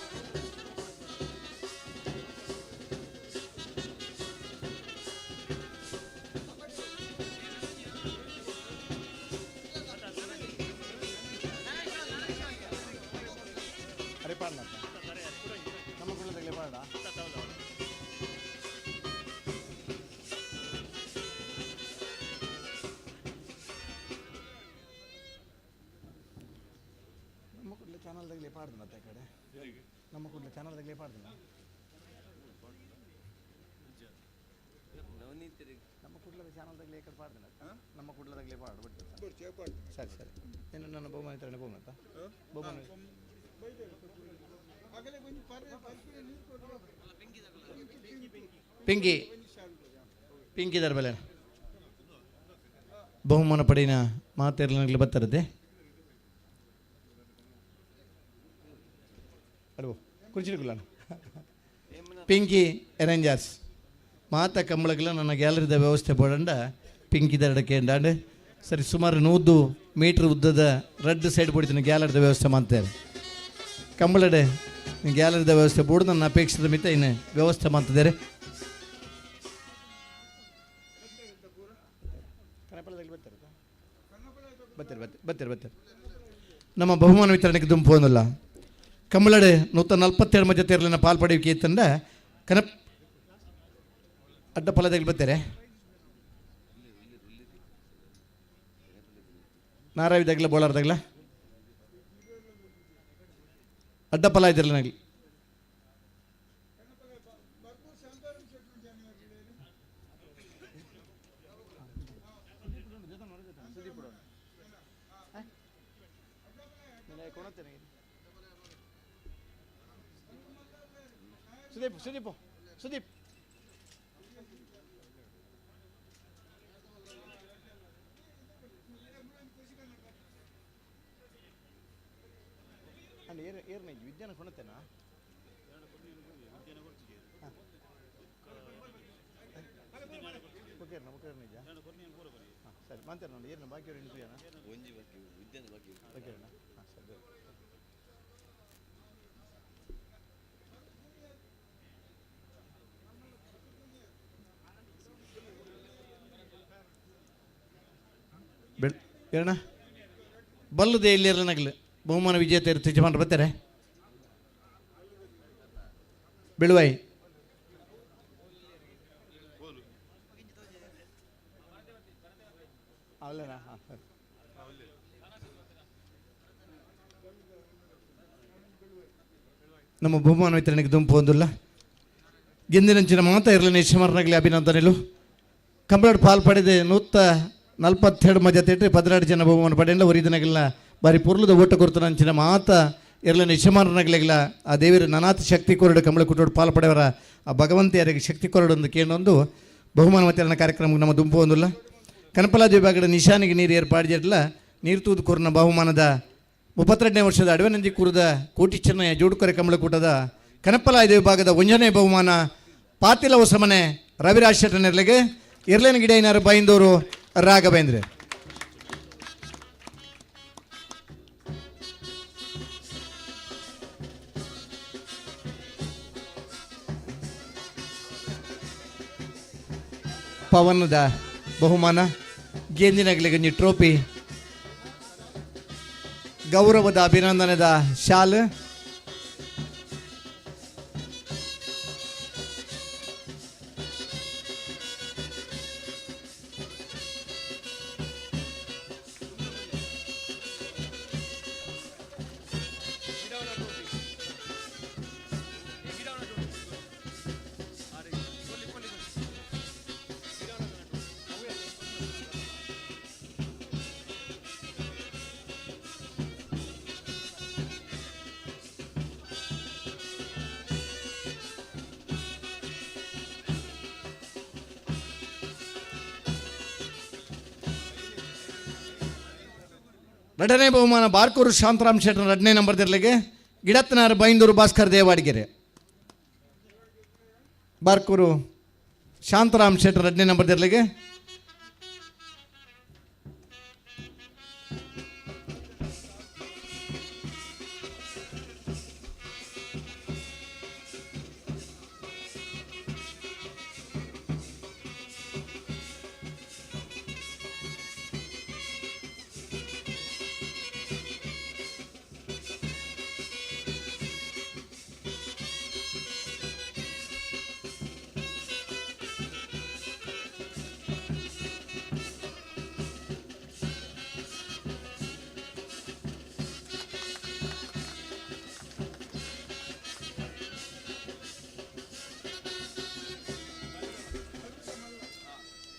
ನಮ್ಮ ಕೂಡಲೇ ಚಾನಲ್ ತಗಲೇ ಪಾಡ್ದಿಲ್ಲ, ನಮ್ಮ ಕೂಡಲೇ ಚಾನಲ್ ತಗಲೇ ಕಡೆ ಪಾಡ್ದಿಲ್ಲ, ನಮ್ಮ ಕೂಡಲೇ ತಗಲೇ ಪಾಡು ಬಿಟ್ಟು. ಸರಿ ಸರಿ, ಏನು ನನ್ನ ಬಹುಮಾನ ಇತರ ಬಹುಮಾನ ಬಹುಮಾನ ಪಿಂಕಿ ಪಿಂಕಿ ದರ್ಬಲೆ ಬಹುಮಾನ ಪಡಿನ ಮಾತಿರ್ಲಿಲ್ಲ ಬತ್ತರದ್ದೆ ಅಲ್ವೋ ಕುರ್ಚಿಡುಕುಲ್ಲ ಪಿಂಕಿ ಅರೇಂಜರ್ಸ್ ಮಾತ ಕಂಬಳಗಳ ನನ್ನ ಗ್ಯಾಲರಿದ ವ್ಯವಸ್ಥೆ ಬೋಡಂಡ ಪಿಂಕಿದರಡಕ್ಕೆ ಕೇಂಡಾಂಡ್ ಸರಿ ಸುಮಾರು 100 ಮೀಟ್ರ್ ಉದ್ದದ ರಡ್ಡ್ ಸೈಡ್ ಪೊಡಿತಿನ ಗ್ಯಾಲರಿದ ವ್ಯವಸ್ಥೆ ಮಾಡ್ತಾರೆ ಕಂಬಳಡೆ ಗ್ಯಾಲರಿದ ವ್ಯವಸ್ಥೆ ಬೋರ್ಡ್ ನನ್ನ ಅಪೇಕ್ಷಿತ ಮಿತ ಇನ್ನು ವ್ಯವಸ್ಥೆ ಮಾಡ್ತಿದ್ದಾರೆ. ಬರ್ತಾರೆ ಬರ್ತಾರೆ ಬರ್ತಾರೆ ಬರ್ತಾರೆ. ನಮ್ಮ ಬಹುಮಾನ ವಿತರಣೆಗೆ ದುಂಪು ಒಂದಲ್ಲ ಕಂಬಳಡೆ 142 ಮಧ್ಯ ತೇರ್ಲಿನ ಪಾಲ್ ಪಡೆಯುವಿಕೆ ಇತ್ತಂದ ಕನಪ್ ಅಡ್ಡ ಫಲದಲ್ಲಿ ಬರ್ತಾರೆ. ನಾರಾವಿದಾಗಲ ಬೋಳಾರ್ದಾಗಲ ಅಡ್ಡ ಫಲ ಇದ್ದಿರಲ್ಲ ನಾಗಲಿ. ಸುದೀಪ್ ಸುದೀಪ್ ಸುದೀಪ್ ಏರ್ ಏರ್ನ ವಿದ್ಯಾನ ಕೊಣತೇನಾ? ಓಕೆ ಓಕೆ ನಿಜ. ಹಾಂ ಸರಿ ಮಾತಾಡ ನೋಡಿ ಏರ್ನ ಬಾಕಿ ಅವ್ರು ಓಕೆ ಹಾಂ ಸರಿ. ಬೆಳ್ ಏರಣ ಬಲ್ಲದೆ ಇಲ್ಲಿ ನಗಲು ಬಹುಮಾನ ವಿಜೇತ ಯಜಮಾನರು ಬರ್ತಾರೆ. ಬೆಳುವಾಯಿ ಅಲ್ಲನಾ? ಹಾಂ ಸರಿ. ನಮ್ಮ ಬಹುಮಾನ ವಿತರಣೆಗೆ ದುಂಪು ಒಂದಿಲ್ಲ ಗೆಂದಿನಂಚಿನ ಮಾತಾ ಇರಲಿ ಯಜಮಾನರಾಗಲಿ ಅಭಿನಂದನೆಲು. ಕಂಬಳಡ್ ಪಾಲ್ ಪಡೆದ 142 ಮಧ್ಯ ತೇಟ್ರಿ 12 ಜನ ಬಹುಮಾನ ಪಡೆಯಲ್ಲ ಒರಿದನಗಲ್ಲ ಬಾರಿ ಪುರ್ಲದ ಓಟ ಕೊರ್ತನಂಚಿನ ಮಾತ ಇರಲಿನ ಯಜಮಾನನಾಗಲಿಲ್ಲ ಆ ದೇವಿರ ನನಾಥ ಶಕ್ತಿ ಕೊರಡು ಕಂಬಳ ಕುಟ್ಟೋಡು ಪಾಲ್ ಪಡೆಯವರ ಆ ಭಗವಂತ ಯಾರಿಗೆ ಶಕ್ತಿ ಕೊರಡು ಒಂದು ಕೇಳೊಂದು ಬಹುಮಾನ ವಿತರಣಾ ಕಾರ್ಯಕ್ರಮಕ್ಕೆ ನಮ್ಮ ದುಂಪು ಒಂದಿಲ್ಲ. ಕನಪಲಾಜಿ ವಿಭಾಗದ ನಿಶಾನಿಗೆ ನೀರು ಏರ್ಪಾಡಿಜಿರಲ್ಲ ನೀರು ತೂದು ಕೊರನ ಬಹುಮಾನದ 32ನೇ ವರ್ಷದ ಅಡವೆನಂದಿ ಕೂರದ ಕೋಟಿ ಚೆನ್ನಯ್ಯ ಜೋಡುಕೊರೆ ಕಂಬಳಕೂಟದ ಕನಪಲಾಯ ವಿಭಾಗದ 1ನೇ ಬಹುಮಾನ ಪಾತಿಲ ಹೊಸಮನೆ ರವಿರಾಜ್ ಶೆಟ್ಟನೆರ್ಲಿಗೆ ಇರ್ಲೇನ ಗಿಡೈನಾರು ಬೈಂದೂರು ರಾಘವೇಂದ್ರ. ಪವನದ ಬಹುಮಾನ ಗೆಂದಿನಗಲಿಗೆ ಟ್ರೋಫಿ ಗೌರವದ ಅಭಿನಂದನದ ಶಾಲ್. ಎರಡನೇ ಬಹುಮಾನ ಬಾರ್ಕೂರು ಶಾಂತರಾಮ್ ಶೆಟ್ಟರ್ 2ನೇ ನಂಬರ್ ದಿರ್ಲಿಗೆ ಗಿಡತ್ನಾರು ಬೈಂದೂರು ಭಾಸ್ಕರ್ ದೇವಾಡಿಗೆರೆ. ಬಾರ್ಕೂರು ಶಾಂತರಾಮ್ ಶೆಟ್ಟರ್ 2ನೇ ನಂಬರ್ ದಿರ್ಲಿಗೆ.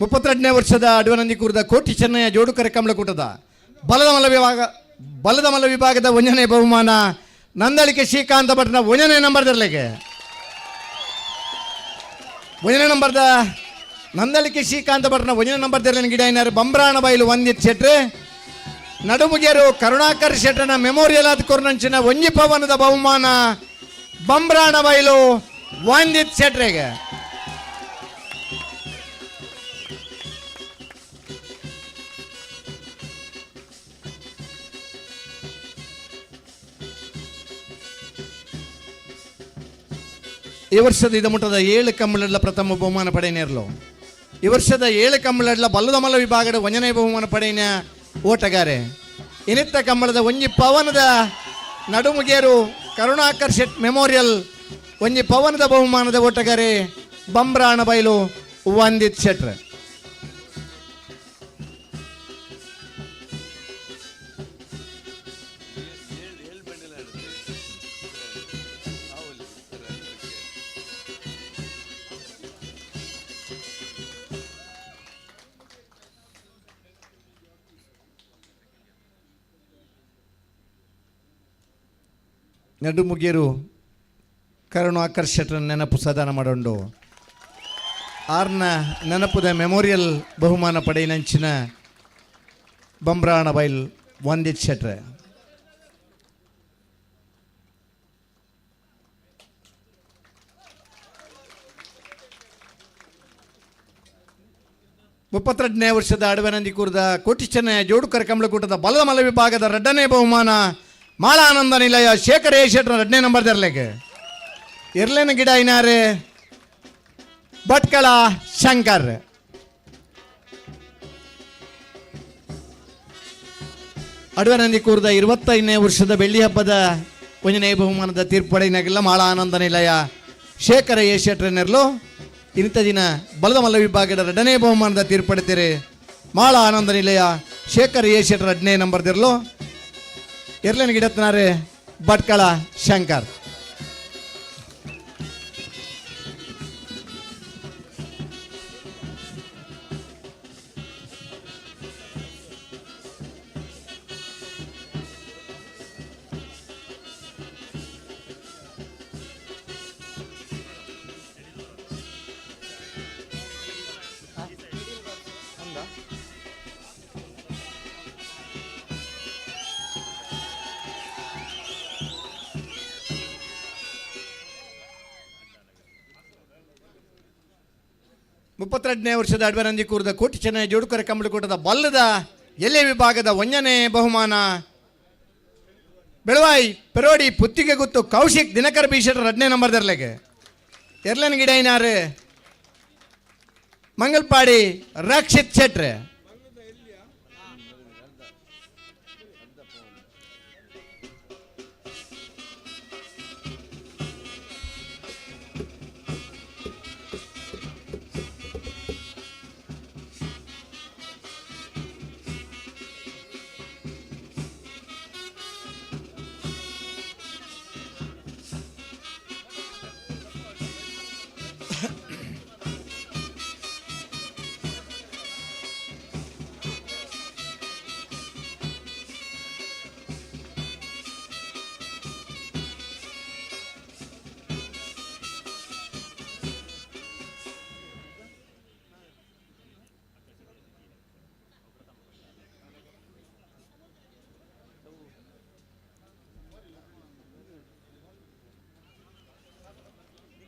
32ನೇ ವರ್ಷದ ಅಡವನಂದಿಕೂರದ ಕೋಟಿ ಚೆನ್ನಯ್ಯ ಜೋಡುಕರೆ ಕಮಲಕೂಟದ ಬಲದ ಮಲ ವಿಭಾಗದ 1ನೇ ಬಹುಮಾನ ನಂದಳಿಕೆ ಶ್ರೀಕಾಂತ ಭಟ್ನ 1ನೇ ನಂಬರ್ದರ್ಲಿಗೆ. 1ನೇ ನಂಬರ್ದ ನಂದಳಿಕೆ ಶ್ರೀಕಾಂತ ಭಟ್ನ 1ನೇ ನಂಬರ್ದಲ್ಲಿ ಗಿಡ ಏನಾರು ಬಂಬ್ರಾಣ ಬೈಲು ವಂದಿತ್ ಶೆಟ್ರೆ ನಡುಮುಗಿಯರು ಕರುಣಾಕರ್ ಶೆಟ್ಟನ ಮೆಮೋರಿಯಲ್ ಆದ ಕೊರ್ನಂಚಿನ ಒಂಜಿ ಪವನದ ಬಹುಮಾನ ಬಂಬ್ರಾಣ ಬೈಲು ವಂದಿತ್ ಶೆಟ್ರೆಗೆ. ಈ ವರ್ಷದ ಇದಮುಟ್ಟದ 7 ಕಂಬಳಡ್ಲ ಪ್ರಥಮ ಬಹುಮಾನ ಪಡೆಯನೇರ್ಲು. ಈ ವರ್ಷದ 7 ಕಂಬಳಡ್ಲ ಬಲ್ಲದಮಲ್ಲ ವಿಭಾಗದ ಒಂಜನೇ ಬಹುಮಾನ ಪಡೆಯನ ಓಟಗಾರೆ. ಇನಿತ್ತ ಕಂಬಳದ ಒಂಜಿ ಪವನದ ನಡುಮುಗೇರು ಕರುಣಾಕರ್ ಶೆಟ್ ಮೆಮೋರಿಯಲ್ ಒಂಜಿ ಪವನದ ಬಹುಮಾನದ ಓಟಗಾರೆ ಬಂಬ್ರಾಣ ಬೈಲು ವಂದಿತ್ ಶೆಟ್ರ್. ನಡುಮುಗೇರು ಕರುಣಾಕರ್ ಶೆಟ್ರ ನೆನಪು ಸದಾನ ಮಾಡೋಂಡು. ಆರ್ನ ನೆನಪುದ ಮೆಮೋರಿಯಲ್ ಬಹುಮಾನ ಪಡೆಯಿನಂಚಿನ ಬಂಬ್ರಾಣ ಬೈಲ್ ವಂದಿತ್ ಶೆಟ್ರೆ. 32ನೇ ವರ್ಷದ ಅಡವೆನಂದಿಕೂರದ ಕೋಟಿಚೆನ್ನ ಜೋಡುಕರ ಕಂಬಳಕೂಟದ ಬಲದ ಮಲ ವಿಭಾಗದ 2ನೇ ಬಹುಮಾನ ಮಾಳಾನಂದ ನಿಲಯ ಶೇಖರ್ ಎ ಶೆಟ್ರ 2ನೇ ನಂಬರ್ ದರ್ಲೆಗೆ. ಇರ್ಲೇನ ಗಿಡ ಇನಾರೆ ಭಟ್ಕಳ ಶಂಕರ್. ಅಡವೆನಂದಿಕೂರದ 25ನೇ ವರ್ಷದ ಬೆಳ್ಳಿ ಹಬ್ಬದ ಒಂದನೇ ಬಹುಮಾನದ ತೀರ್ಪಡೆಯಿನಾಗಿಲ್ಲ ಮಾಳಾನಂದ ನಿಲಯ ಶೇಖರ ಎ ಶೆಟ್ರನೆರ್ಲು. ಇಂಥ ದಿನ ಬಲದ ಮಲ್ಲ ವಿಭಾಗದ 2ನೇ ಬಹುಮಾನದ ತೀರ್ಪಡೆತೀರಿ ಮಾಳ ಆನಂದ ನಿಲಯ ಶೇಖರ್ ಎ ಶೆಟ್ರ 2ನೇ ನಂಬರ್ದಿರ್ಲು. ಎರ್ಲೇನ ಗಿಡತ್ನಾರೆ ಭಟ್ಕಳ ಶಂಕರ್. 32ನೇ ವರ್ಷದ ಅಡ್ವರಂಜಿಕೂರದ ಕೋಟಿ ಚೆನ್ನೈ ಜೋಡುಕರ ಕಂಬಳಕೂಟದ ಬಲ್ಲದ ಎಲೆ ವಿಭಾಗದ 1ನೇ ಬಹುಮಾನ ಬೆಳವಾಯಿ ಪೆರೋಡಿ ಪುತ್ತಿಗೆ ಗುತ್ತು ಕೌಶಿಕ್ ದಿನಕರ್ ಬಿ ಶೆಟ್ಟರ್ 2ನೇ ನಂಬರ್ ದರ್ಲೆಗೆ. ಎರ್ಲನ್ ಗಿಡೈನಾರು ಮಂಗಲ್ಪಾಡಿ ರಕ್ಷಿತ್ ಶೆಟ್ರೆ.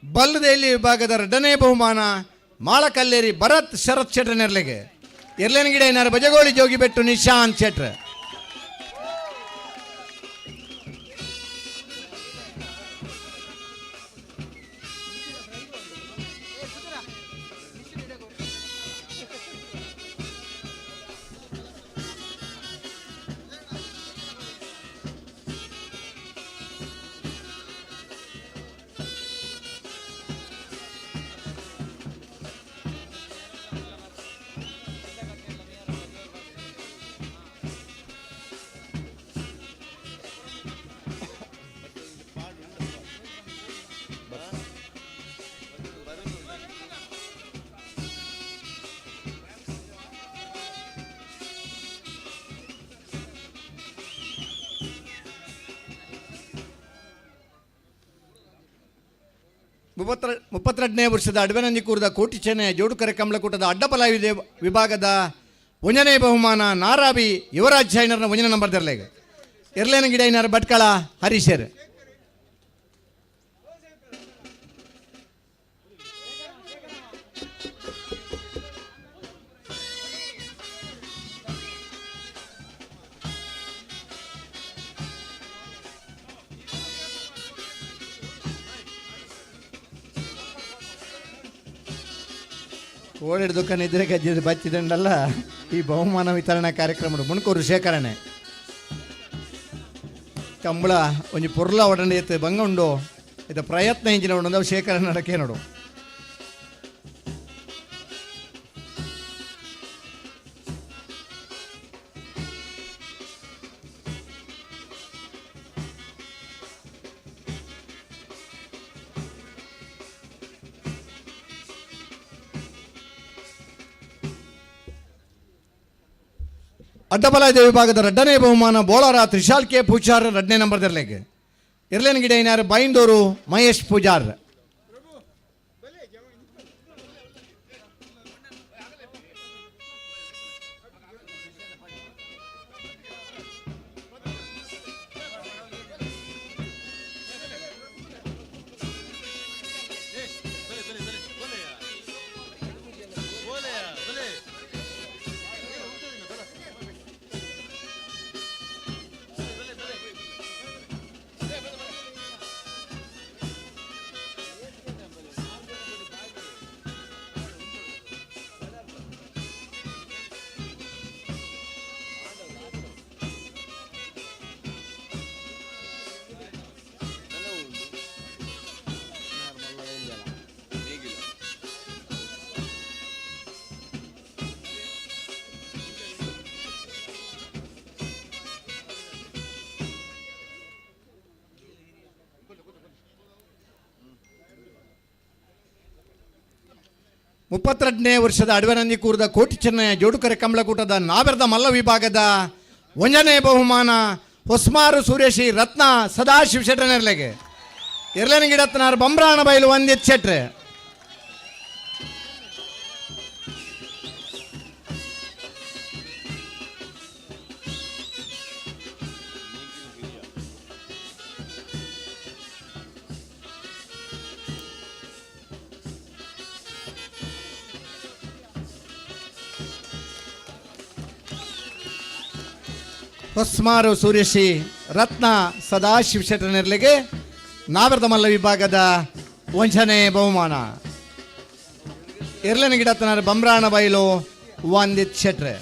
ಬಲ್ಲದೇಲಿ ವಿಭಾಗದ 2ನೇ ಬಹುಮಾನ ಮಾಳಕಲ್ಲೇರಿ ಭರತ್ ಶರತ್ ಶೆಟ್ರ ನೆರ್ಲೆಗೆ. ಎರ್ಲೇನಗಿಡ ಏನಾರು ಬಜಗೋಳಿ ಜೋಗಿಬೆಟ್ಟು ನಿಶಾಂತ್ ಶೆಟ್ರ್. 32ನೇ ವರ್ಷದ ಅಡವೆನಂದಿಕೂರದ ಕೋಟಿಚೆನೆ ಜೋಡುಕರೆ ಕಮಲಕೂಟದ ಅಡ್ಡಪಲ ವಿಭಾಗದ 1ನೇ ಬಹುಮಾನ ನಾರಾಬಿ ಯುವರಾಜ್ ಶೈನರ್ನ 1ನೇ ನಂಬರ್ ದರ್ಲೆಗೆ. ಎರ್ಲೇನ ಗಿಡೈನರ್ ಭಟ್ಕಳ ಹರೀಶರ್. ಕೋಡೆಡ್ ದುಕಾನ್ ಇದ್ರೆ ಗಜ್ಜದ ಬಚ್ಚಿದಂಡಲ್ಲ ಈ ಬಹುಮಾನ ವಿತರಣಾ ಕಾರ್ಯಕ್ರಮ ಮುಣ್ಕೂರು ಶೇಖರಣೆ ಕಂಬಳ ಒಂಜಿ ಪೊರ್ಲ ಒಡಂಡಿ ಎತ್ತು ಬಂಗ ಉಂಡು ಇದು ಪ್ರಯತ್ನ ಇಂಜಿನ ಉಂಡು ಅವು ಶೇಖರಣೆ ನಡಕೆ ನೋಡು. ಅಡ್ಡಬಲಾದ ವಿಭಾಗದ ರಡ್ಡನೇ ಬಹುಮಾನ ಬೋಳಾರ ತ್ರಿಶಾಲ್ ಕೆ ಪೂಜಾರ್ ರಡ್ಡನೇ ನಂಬರ್ ಇರ್ಲಿಕ್ಕೆ ಇರ್ಲೇನ್ ಗಿಡ ಏನಾರು ಬೈಂದೂರು ಮಹೇಶ್ ಪೂಜಾರ್. ಮುಪ್ಪತ್ತೆರಡನೇ ವರ್ಷದ ಅಡವನಂದಿಕೂರದ ಕೋಟಿ ಚೆನ್ನಯ್ಯ ಜೋಡುಕರೆ ಕಂಬಳಕೂಟದ ನಾವೆರದ ಮಲ್ಲ ವಿಭಾಗದ ಒಂಜನೇ ಬಹುಮಾನ ಹೊಸ್ಮಾರು ಸುರೇಶಿ ರತ್ನ ಸದಾಶಿವ ಶೆಟ್ಟನೆರ್ಲೆಗೆ ಇರ್ಲೇನಗಿಡತ್ನಾರ್ ಬಂಬ್ರಾಣ ಬೈಲು ಒಂದಿತ್ ಶೆಟ್ರೆ. ಹೊಸ್ಮಾರು ಸೂರ್ಯಶ್ರೀ ರತ್ನ ಸದಾಶಿವ ಶೆಟ್ಟನೆರ್ಲಿಗೆ ನಾವರದ ಮಲ್ಲ ವಿಭಾಗದ ವಂಚನೆ ಬಹುಮಾನ. ಇರ್ಲನ ಗಿಡತನಾರ ಬಂಬ್ರಾಣ ಬೈಲು ವಂದಿತ್ ಶೆಟ್ರೆ.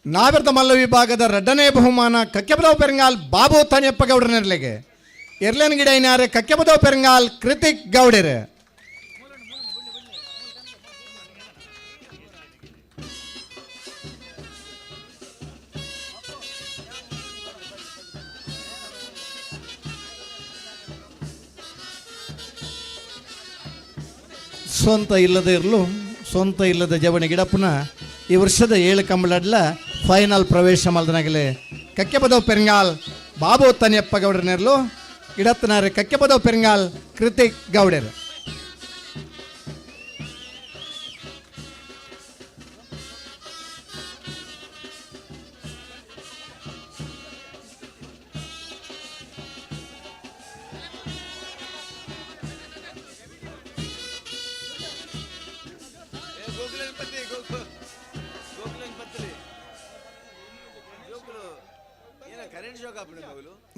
ನಾವೆರದ ಮಲ್ಲ ವಿಭಾಗದ ರಡ್ಡನೇ ಬಹುಮಾನ ಕಕ್ಕೆಬದವ್ ಪೆರಂಗಾಲ್ ಬಾಬು ತನಿಯಪ್ಪ ಗೌಡರನೆರ್ಲೆಗೆ ಎರ್ಲೇನ್ ಗಿಡ ಇನ್ನಾರೆ ಕಕ್ಕೆಬದವ್ ಪೆರಂಗಾಲ್ ಕೃತಿಕ್ ಗೌಡರು. ಸ್ವಂತ ಇಲ್ಲದೆ ಇರಲು ಸ್ವಂತ ಇಲ್ಲದ ಜವಣಿ ಗಿಡಪ್ಪನ ಈ ವರ್ಷದ 7 ಕಂಬಳಡ್ಲ ಫೈನಲ್ ಪ್ರವೇಶ ಮಲ್ದನಾಗಲೆ ಕಕ್ಕೆಬದವ್ ಪೆರಂಗಾಲ್ ಬಾಬು ತನಿಯಪ್ಪ ಗೌಡರನೆರ್ಲು ಇಡತ್ತನಾರೆ ಕಕ್ಕೆಬದವ್ ಪೆರಂಗಾಲ್ ಕೃತಿಕ್ ಗೌಡರು.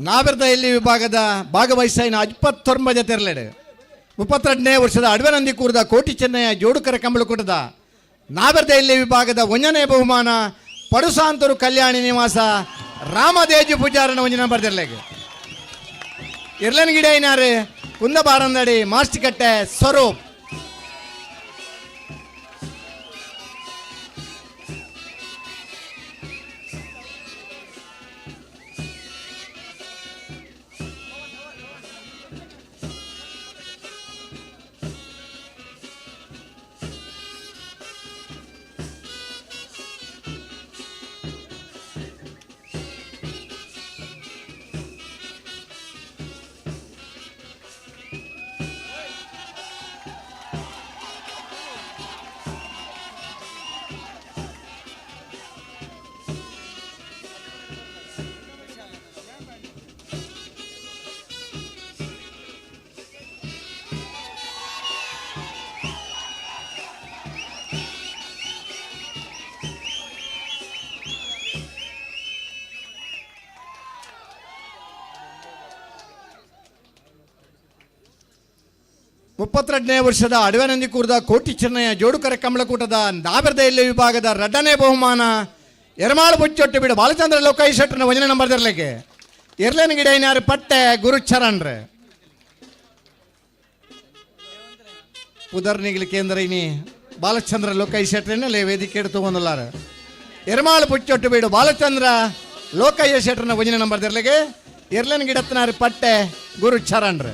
ನಾವೆರದ ಇಲ್ಲಿ ವಿಭಾಗದ ಭಾಗವಹಿಸಿನ 29 ಜತೆರ್ಲೆಡೆ 32ನೇ ವರ್ಷದ ಅಡವನಂದಿ ಕೂರದ ಕೋಟಿ ಚೆನ್ನಯ್ಯ ಜೋಡುಕರ ಕಂಬಳಕೂಟದ ನಾವೆರದ ಇಲ್ಲಿ ವಿಭಾಗದ ಒಂಜನೇ ಬಹುಮಾನ ಪಡುಸಾಂತರು ಕಲ್ಯಾಣಿ ನಿವಾಸ ರಾಮದೇಜು ಪೂಜಾರನ ಒಂಜನ ಬರ್ದಿರ್ಲೆಗೆ ಇರ್ಲನ್ ಗಿಡ ಐನಾರೆ ಕುಂದಬಾರಂದಡಿ ಮಾಸ್ಟಿಕಟ್ಟೆ ಸ್ವರೂಪ್. 32ನೇ ವರ್ಷದ ಅಡವೆನಂದಿಕೂರ್ದ ಕೋಟಿ ಚೆನ್ನಯ್ಯ ಜೋಡುಕರೆ ಕಂಬಳಕೂಟದ ನಾಬೆರ್ದ ಎಲ್ಲಿ ವಿಭಾಗದ 2ನೇ ಬಹುಮಾನ ಎರ್ಮಾಳು ಬುಚ್ಚೊಟ್ಟು ಬಿಡು ಬಾಲಚಂದ್ರ ಲೋಕೈ ಶೆಟ್ಟರ್ನ 1ನೇ ನಂಬರ್ ದರ್ಲಿಕ್ಕೆ ಎರ್ಲೇನ ಗಿಡ ಏನಾರು ಪಟ್ಟೆ ಗುರುಚರಣ್ರೆ ಪುದರ್ನಿಗ್ಲಿ ಕೇಂದ್ರ ಇನಿ ಬಾಲಚಂದ್ರ ಲೋಕೈ ಶೆಟ್ಟರ್ನಲ್ಲಿ ವೇದಿಕೆ ತಗೊಂಡಲ್ಲಾರ ಎರ್ಮಾಳು ಪುಚ್ಚೊಟ್ಟು ಬೀಡು ಬಾಲಚಂದ್ರ ಲೋಕಯ್ಯ ಶೆಟ್ಟರ್ನ 1ನೇ ನಂಬರ್ ದರ್ಲಿಗೆ ಎರ್ಲೇನ ಗಿಡತ್ನಾರು ಪಟ್ಟೆ ಗುರುಚರಣ್ರೆ.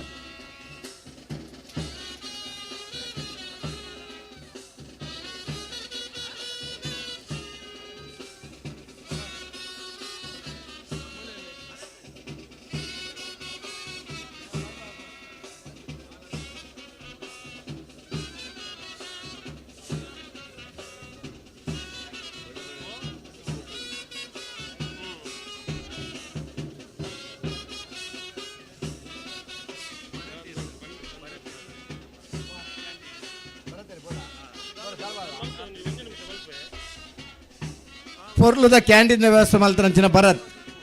ಪೊರ್ಲುದ ಕ್ಯಾಂಟೀನ್ ವ್ಯವಸ್ಥೆ ಮಲ್ತನಂಚಿನ ಭರತ್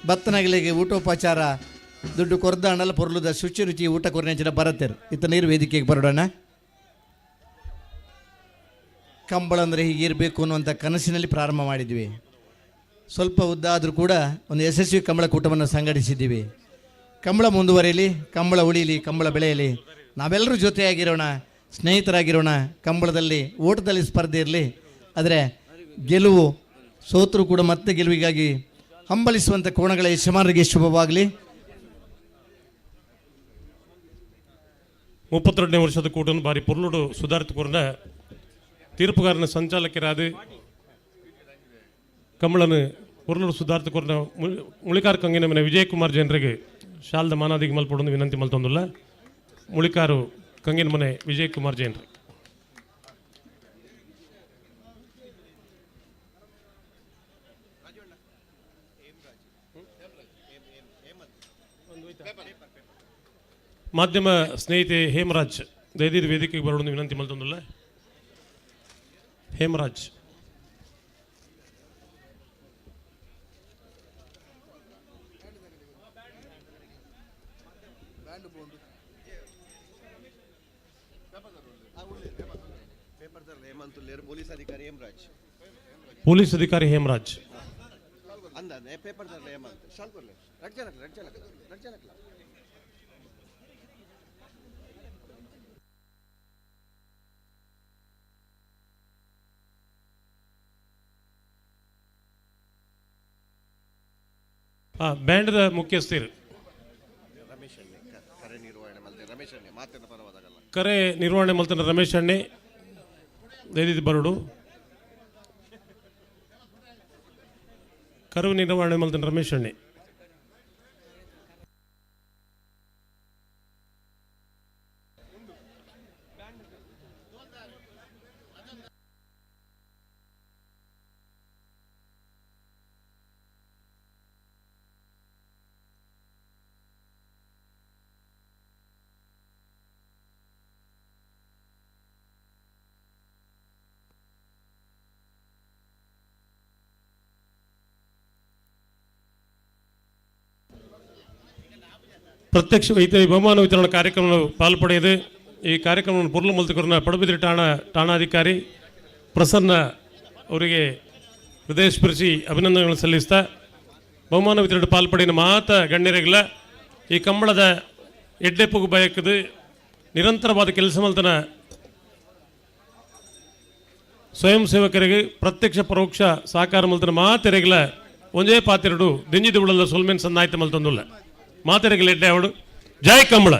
ಬತ್ತನಗಲಿಗೆ ಊಟೋಪಚಾರ ದುಡ್ಡು ಕೊರ್ದ ಅಣ್ಣಲ ಪೊರ್ಲುದ ಶುಚಿ ರುಚಿ ಊಟ ಕೊರ್ನಂಚಿನ ಭರತರು ಇತ್ತ ನೀರು ವೇದಿಕೆಗೆ ಬರೋಣ. ಕಂಬಳ ಅಂದರೆ ಹೀಗಿರಬೇಕು ಅನ್ನುವಂಥ ಕನಸಿನಲ್ಲಿ ಪ್ರಾರಂಭ ಮಾಡಿದ್ವಿ. ಸ್ವಲ್ಪ ಉದ್ದ ಆದರೂ ಕೂಡ ಒಂದು ಯಶಸ್ವಿ ಕಂಬಳ ಕೂಟವನ್ನು ಸಂಘಟಿಸಿದ್ದೀವಿ. ಕಂಬಳ ಮುಂದುವರಿಯಲಿ, ಕಂಬಳ ಉಳಿಯಲಿ, ಕಂಬಳ ಬೆಳೆಯಲಿ, ನಾವೆಲ್ಲರೂ ಜೊತೆಯಾಗಿರೋಣ, ಸ್ನೇಹಿತರಾಗಿರೋಣ. ಕಂಬಳದಲ್ಲಿ ಓಟದಲ್ಲಿ ಸ್ಪರ್ಧೆ ಇರಲಿ, ಆದರೆ ಗೆಲುವು ಸೋತರೂ ಕೂಡ ಮತ್ತೆ ಗೆಲುವಿಗಾಗಿ ಹಂಬಲಿಸುವಂಥ ಕೋಣಗಳ ಯಜಮಾನರಿಗೆ ಶುಭವಾಗಲಿ. 32ನೇ ವರ್ಷದ ಕೂಟನ್ನು ಬಾರಿ ಪೊರ್ಲುಡು ಸುಧಾರಿತ ಕೂರ್ನ ತೀರ್ಪುಗಾರನ ಸಂಚಾಲಕರಾದ ಕಮಲನು ಪೊರ್ಲುಡು ಸುಧಾರಿತ ಕೂರ್ನ ಮುಳಿಕಾರ ಕಂಗಿನ ಮನೆ ವಿಜಯಕುಮಾರ್ ಜನರಿಗೆ ಶಾಲ್ದ ಮಾನಾದಿಗೆ ಮಲ್ಪೊಡೊಂದು ವಿನಂತಿ ಮಲ್ತೊಂದುಲ್ಲ. ಮುಳಿಕಾರು ಕಂಗಿನ ಮನೆ ವಿಜಯಕುಮಾರ್ ಜೈನ್ರಿ. ಮಾಧ್ಯಮ ಸ್ನೇಹಿತೆ ಹೇಮರಾಜ್ ದಯದೀರ್ ವೇದಿಕೆಗೆ ಬರೋಣ ವಿನಂತಿ ಮಲ್ತೊಂದುಲ್ಲ. ಹೇಮರಾಜ್ ಪೊಲೀಸ್ ಅಧಿಕಾರಿ ಹೇಮರಾಜ್. ಬ್ಯಾಂಡ್ದ ಮುಖ್ಯಸ್ಥರು ಕರೆ ನಿರ್ವಹಣೆ ಮಲ್ತನ ರಮೇಶ್ ಅಣ್ಣೆ ದಯದಿದ್ದು ಬರೋಡು. ಕರು ನಿರ್ವಹಣೆ ಮಲ್ತನ ರಮೇಶ್ ಅಣ್ಣೆ. ಪ್ರತ್ಯಕ್ಷ ಬಹುಮಾನ ವಿತರಣಾ ಕಾರ್ಯಕ್ರಮ ಪಾಲ್ಪಡೆಯದು ಈ ಕಾರ್ಯಕ್ರಮವನ್ನು ಪೊರ್ಲು ಮಲ್ತುಕೊರ್ನ ಪಡುಬಿದ್ರಿ ಠಾಣಾಧಿಕಾರಿ ಪ್ರಸನ್ನ ಅವರಿಗೆ ಹೃದಯ ಸ್ಪರ್ಶಿ ಅಭಿನಂದನೆಗಳನ್ನು ಸಲ್ಲಿಸ್ತಾ ಬಹುಮಾನ ವಿತರಣೆ ಪಾಲ್ಪಡೆಯ ಮಾತ ಗಣ್ಯರಿಗೆಲ್ಲ ಈ ಕಂಬಳದ ಎಡ್ಡೆಪ್ಪಗು ಬಯಕದು ನಿರಂತರವಾದ ಕೆಲಸ ಮಲ್ತನ ಸ್ವಯಂ ಸೇವಕರಿಗೆ ಪ್ರತ್ಯಕ್ಷ ಪರೋಕ್ಷ ಸಹಕಾರ ಮಲ್ತನ ಮಾತೆರೆಗಿಲ್ಲ ಒಂದೇ ಪಾತೆರಡು ದಿಂಜಿದ ಉಳಲ್ಲ ಸೊಲ್ಮೆನ್ ಸನ್ನಾಯ್ತ ಮಲ್ತಂದುಲ್ಲ ಮಾತೆರೆಗಿಲ್ಲ ಎಡ್ಡೆ ಅವಡು. ಜೈ ಕಂಬಳ.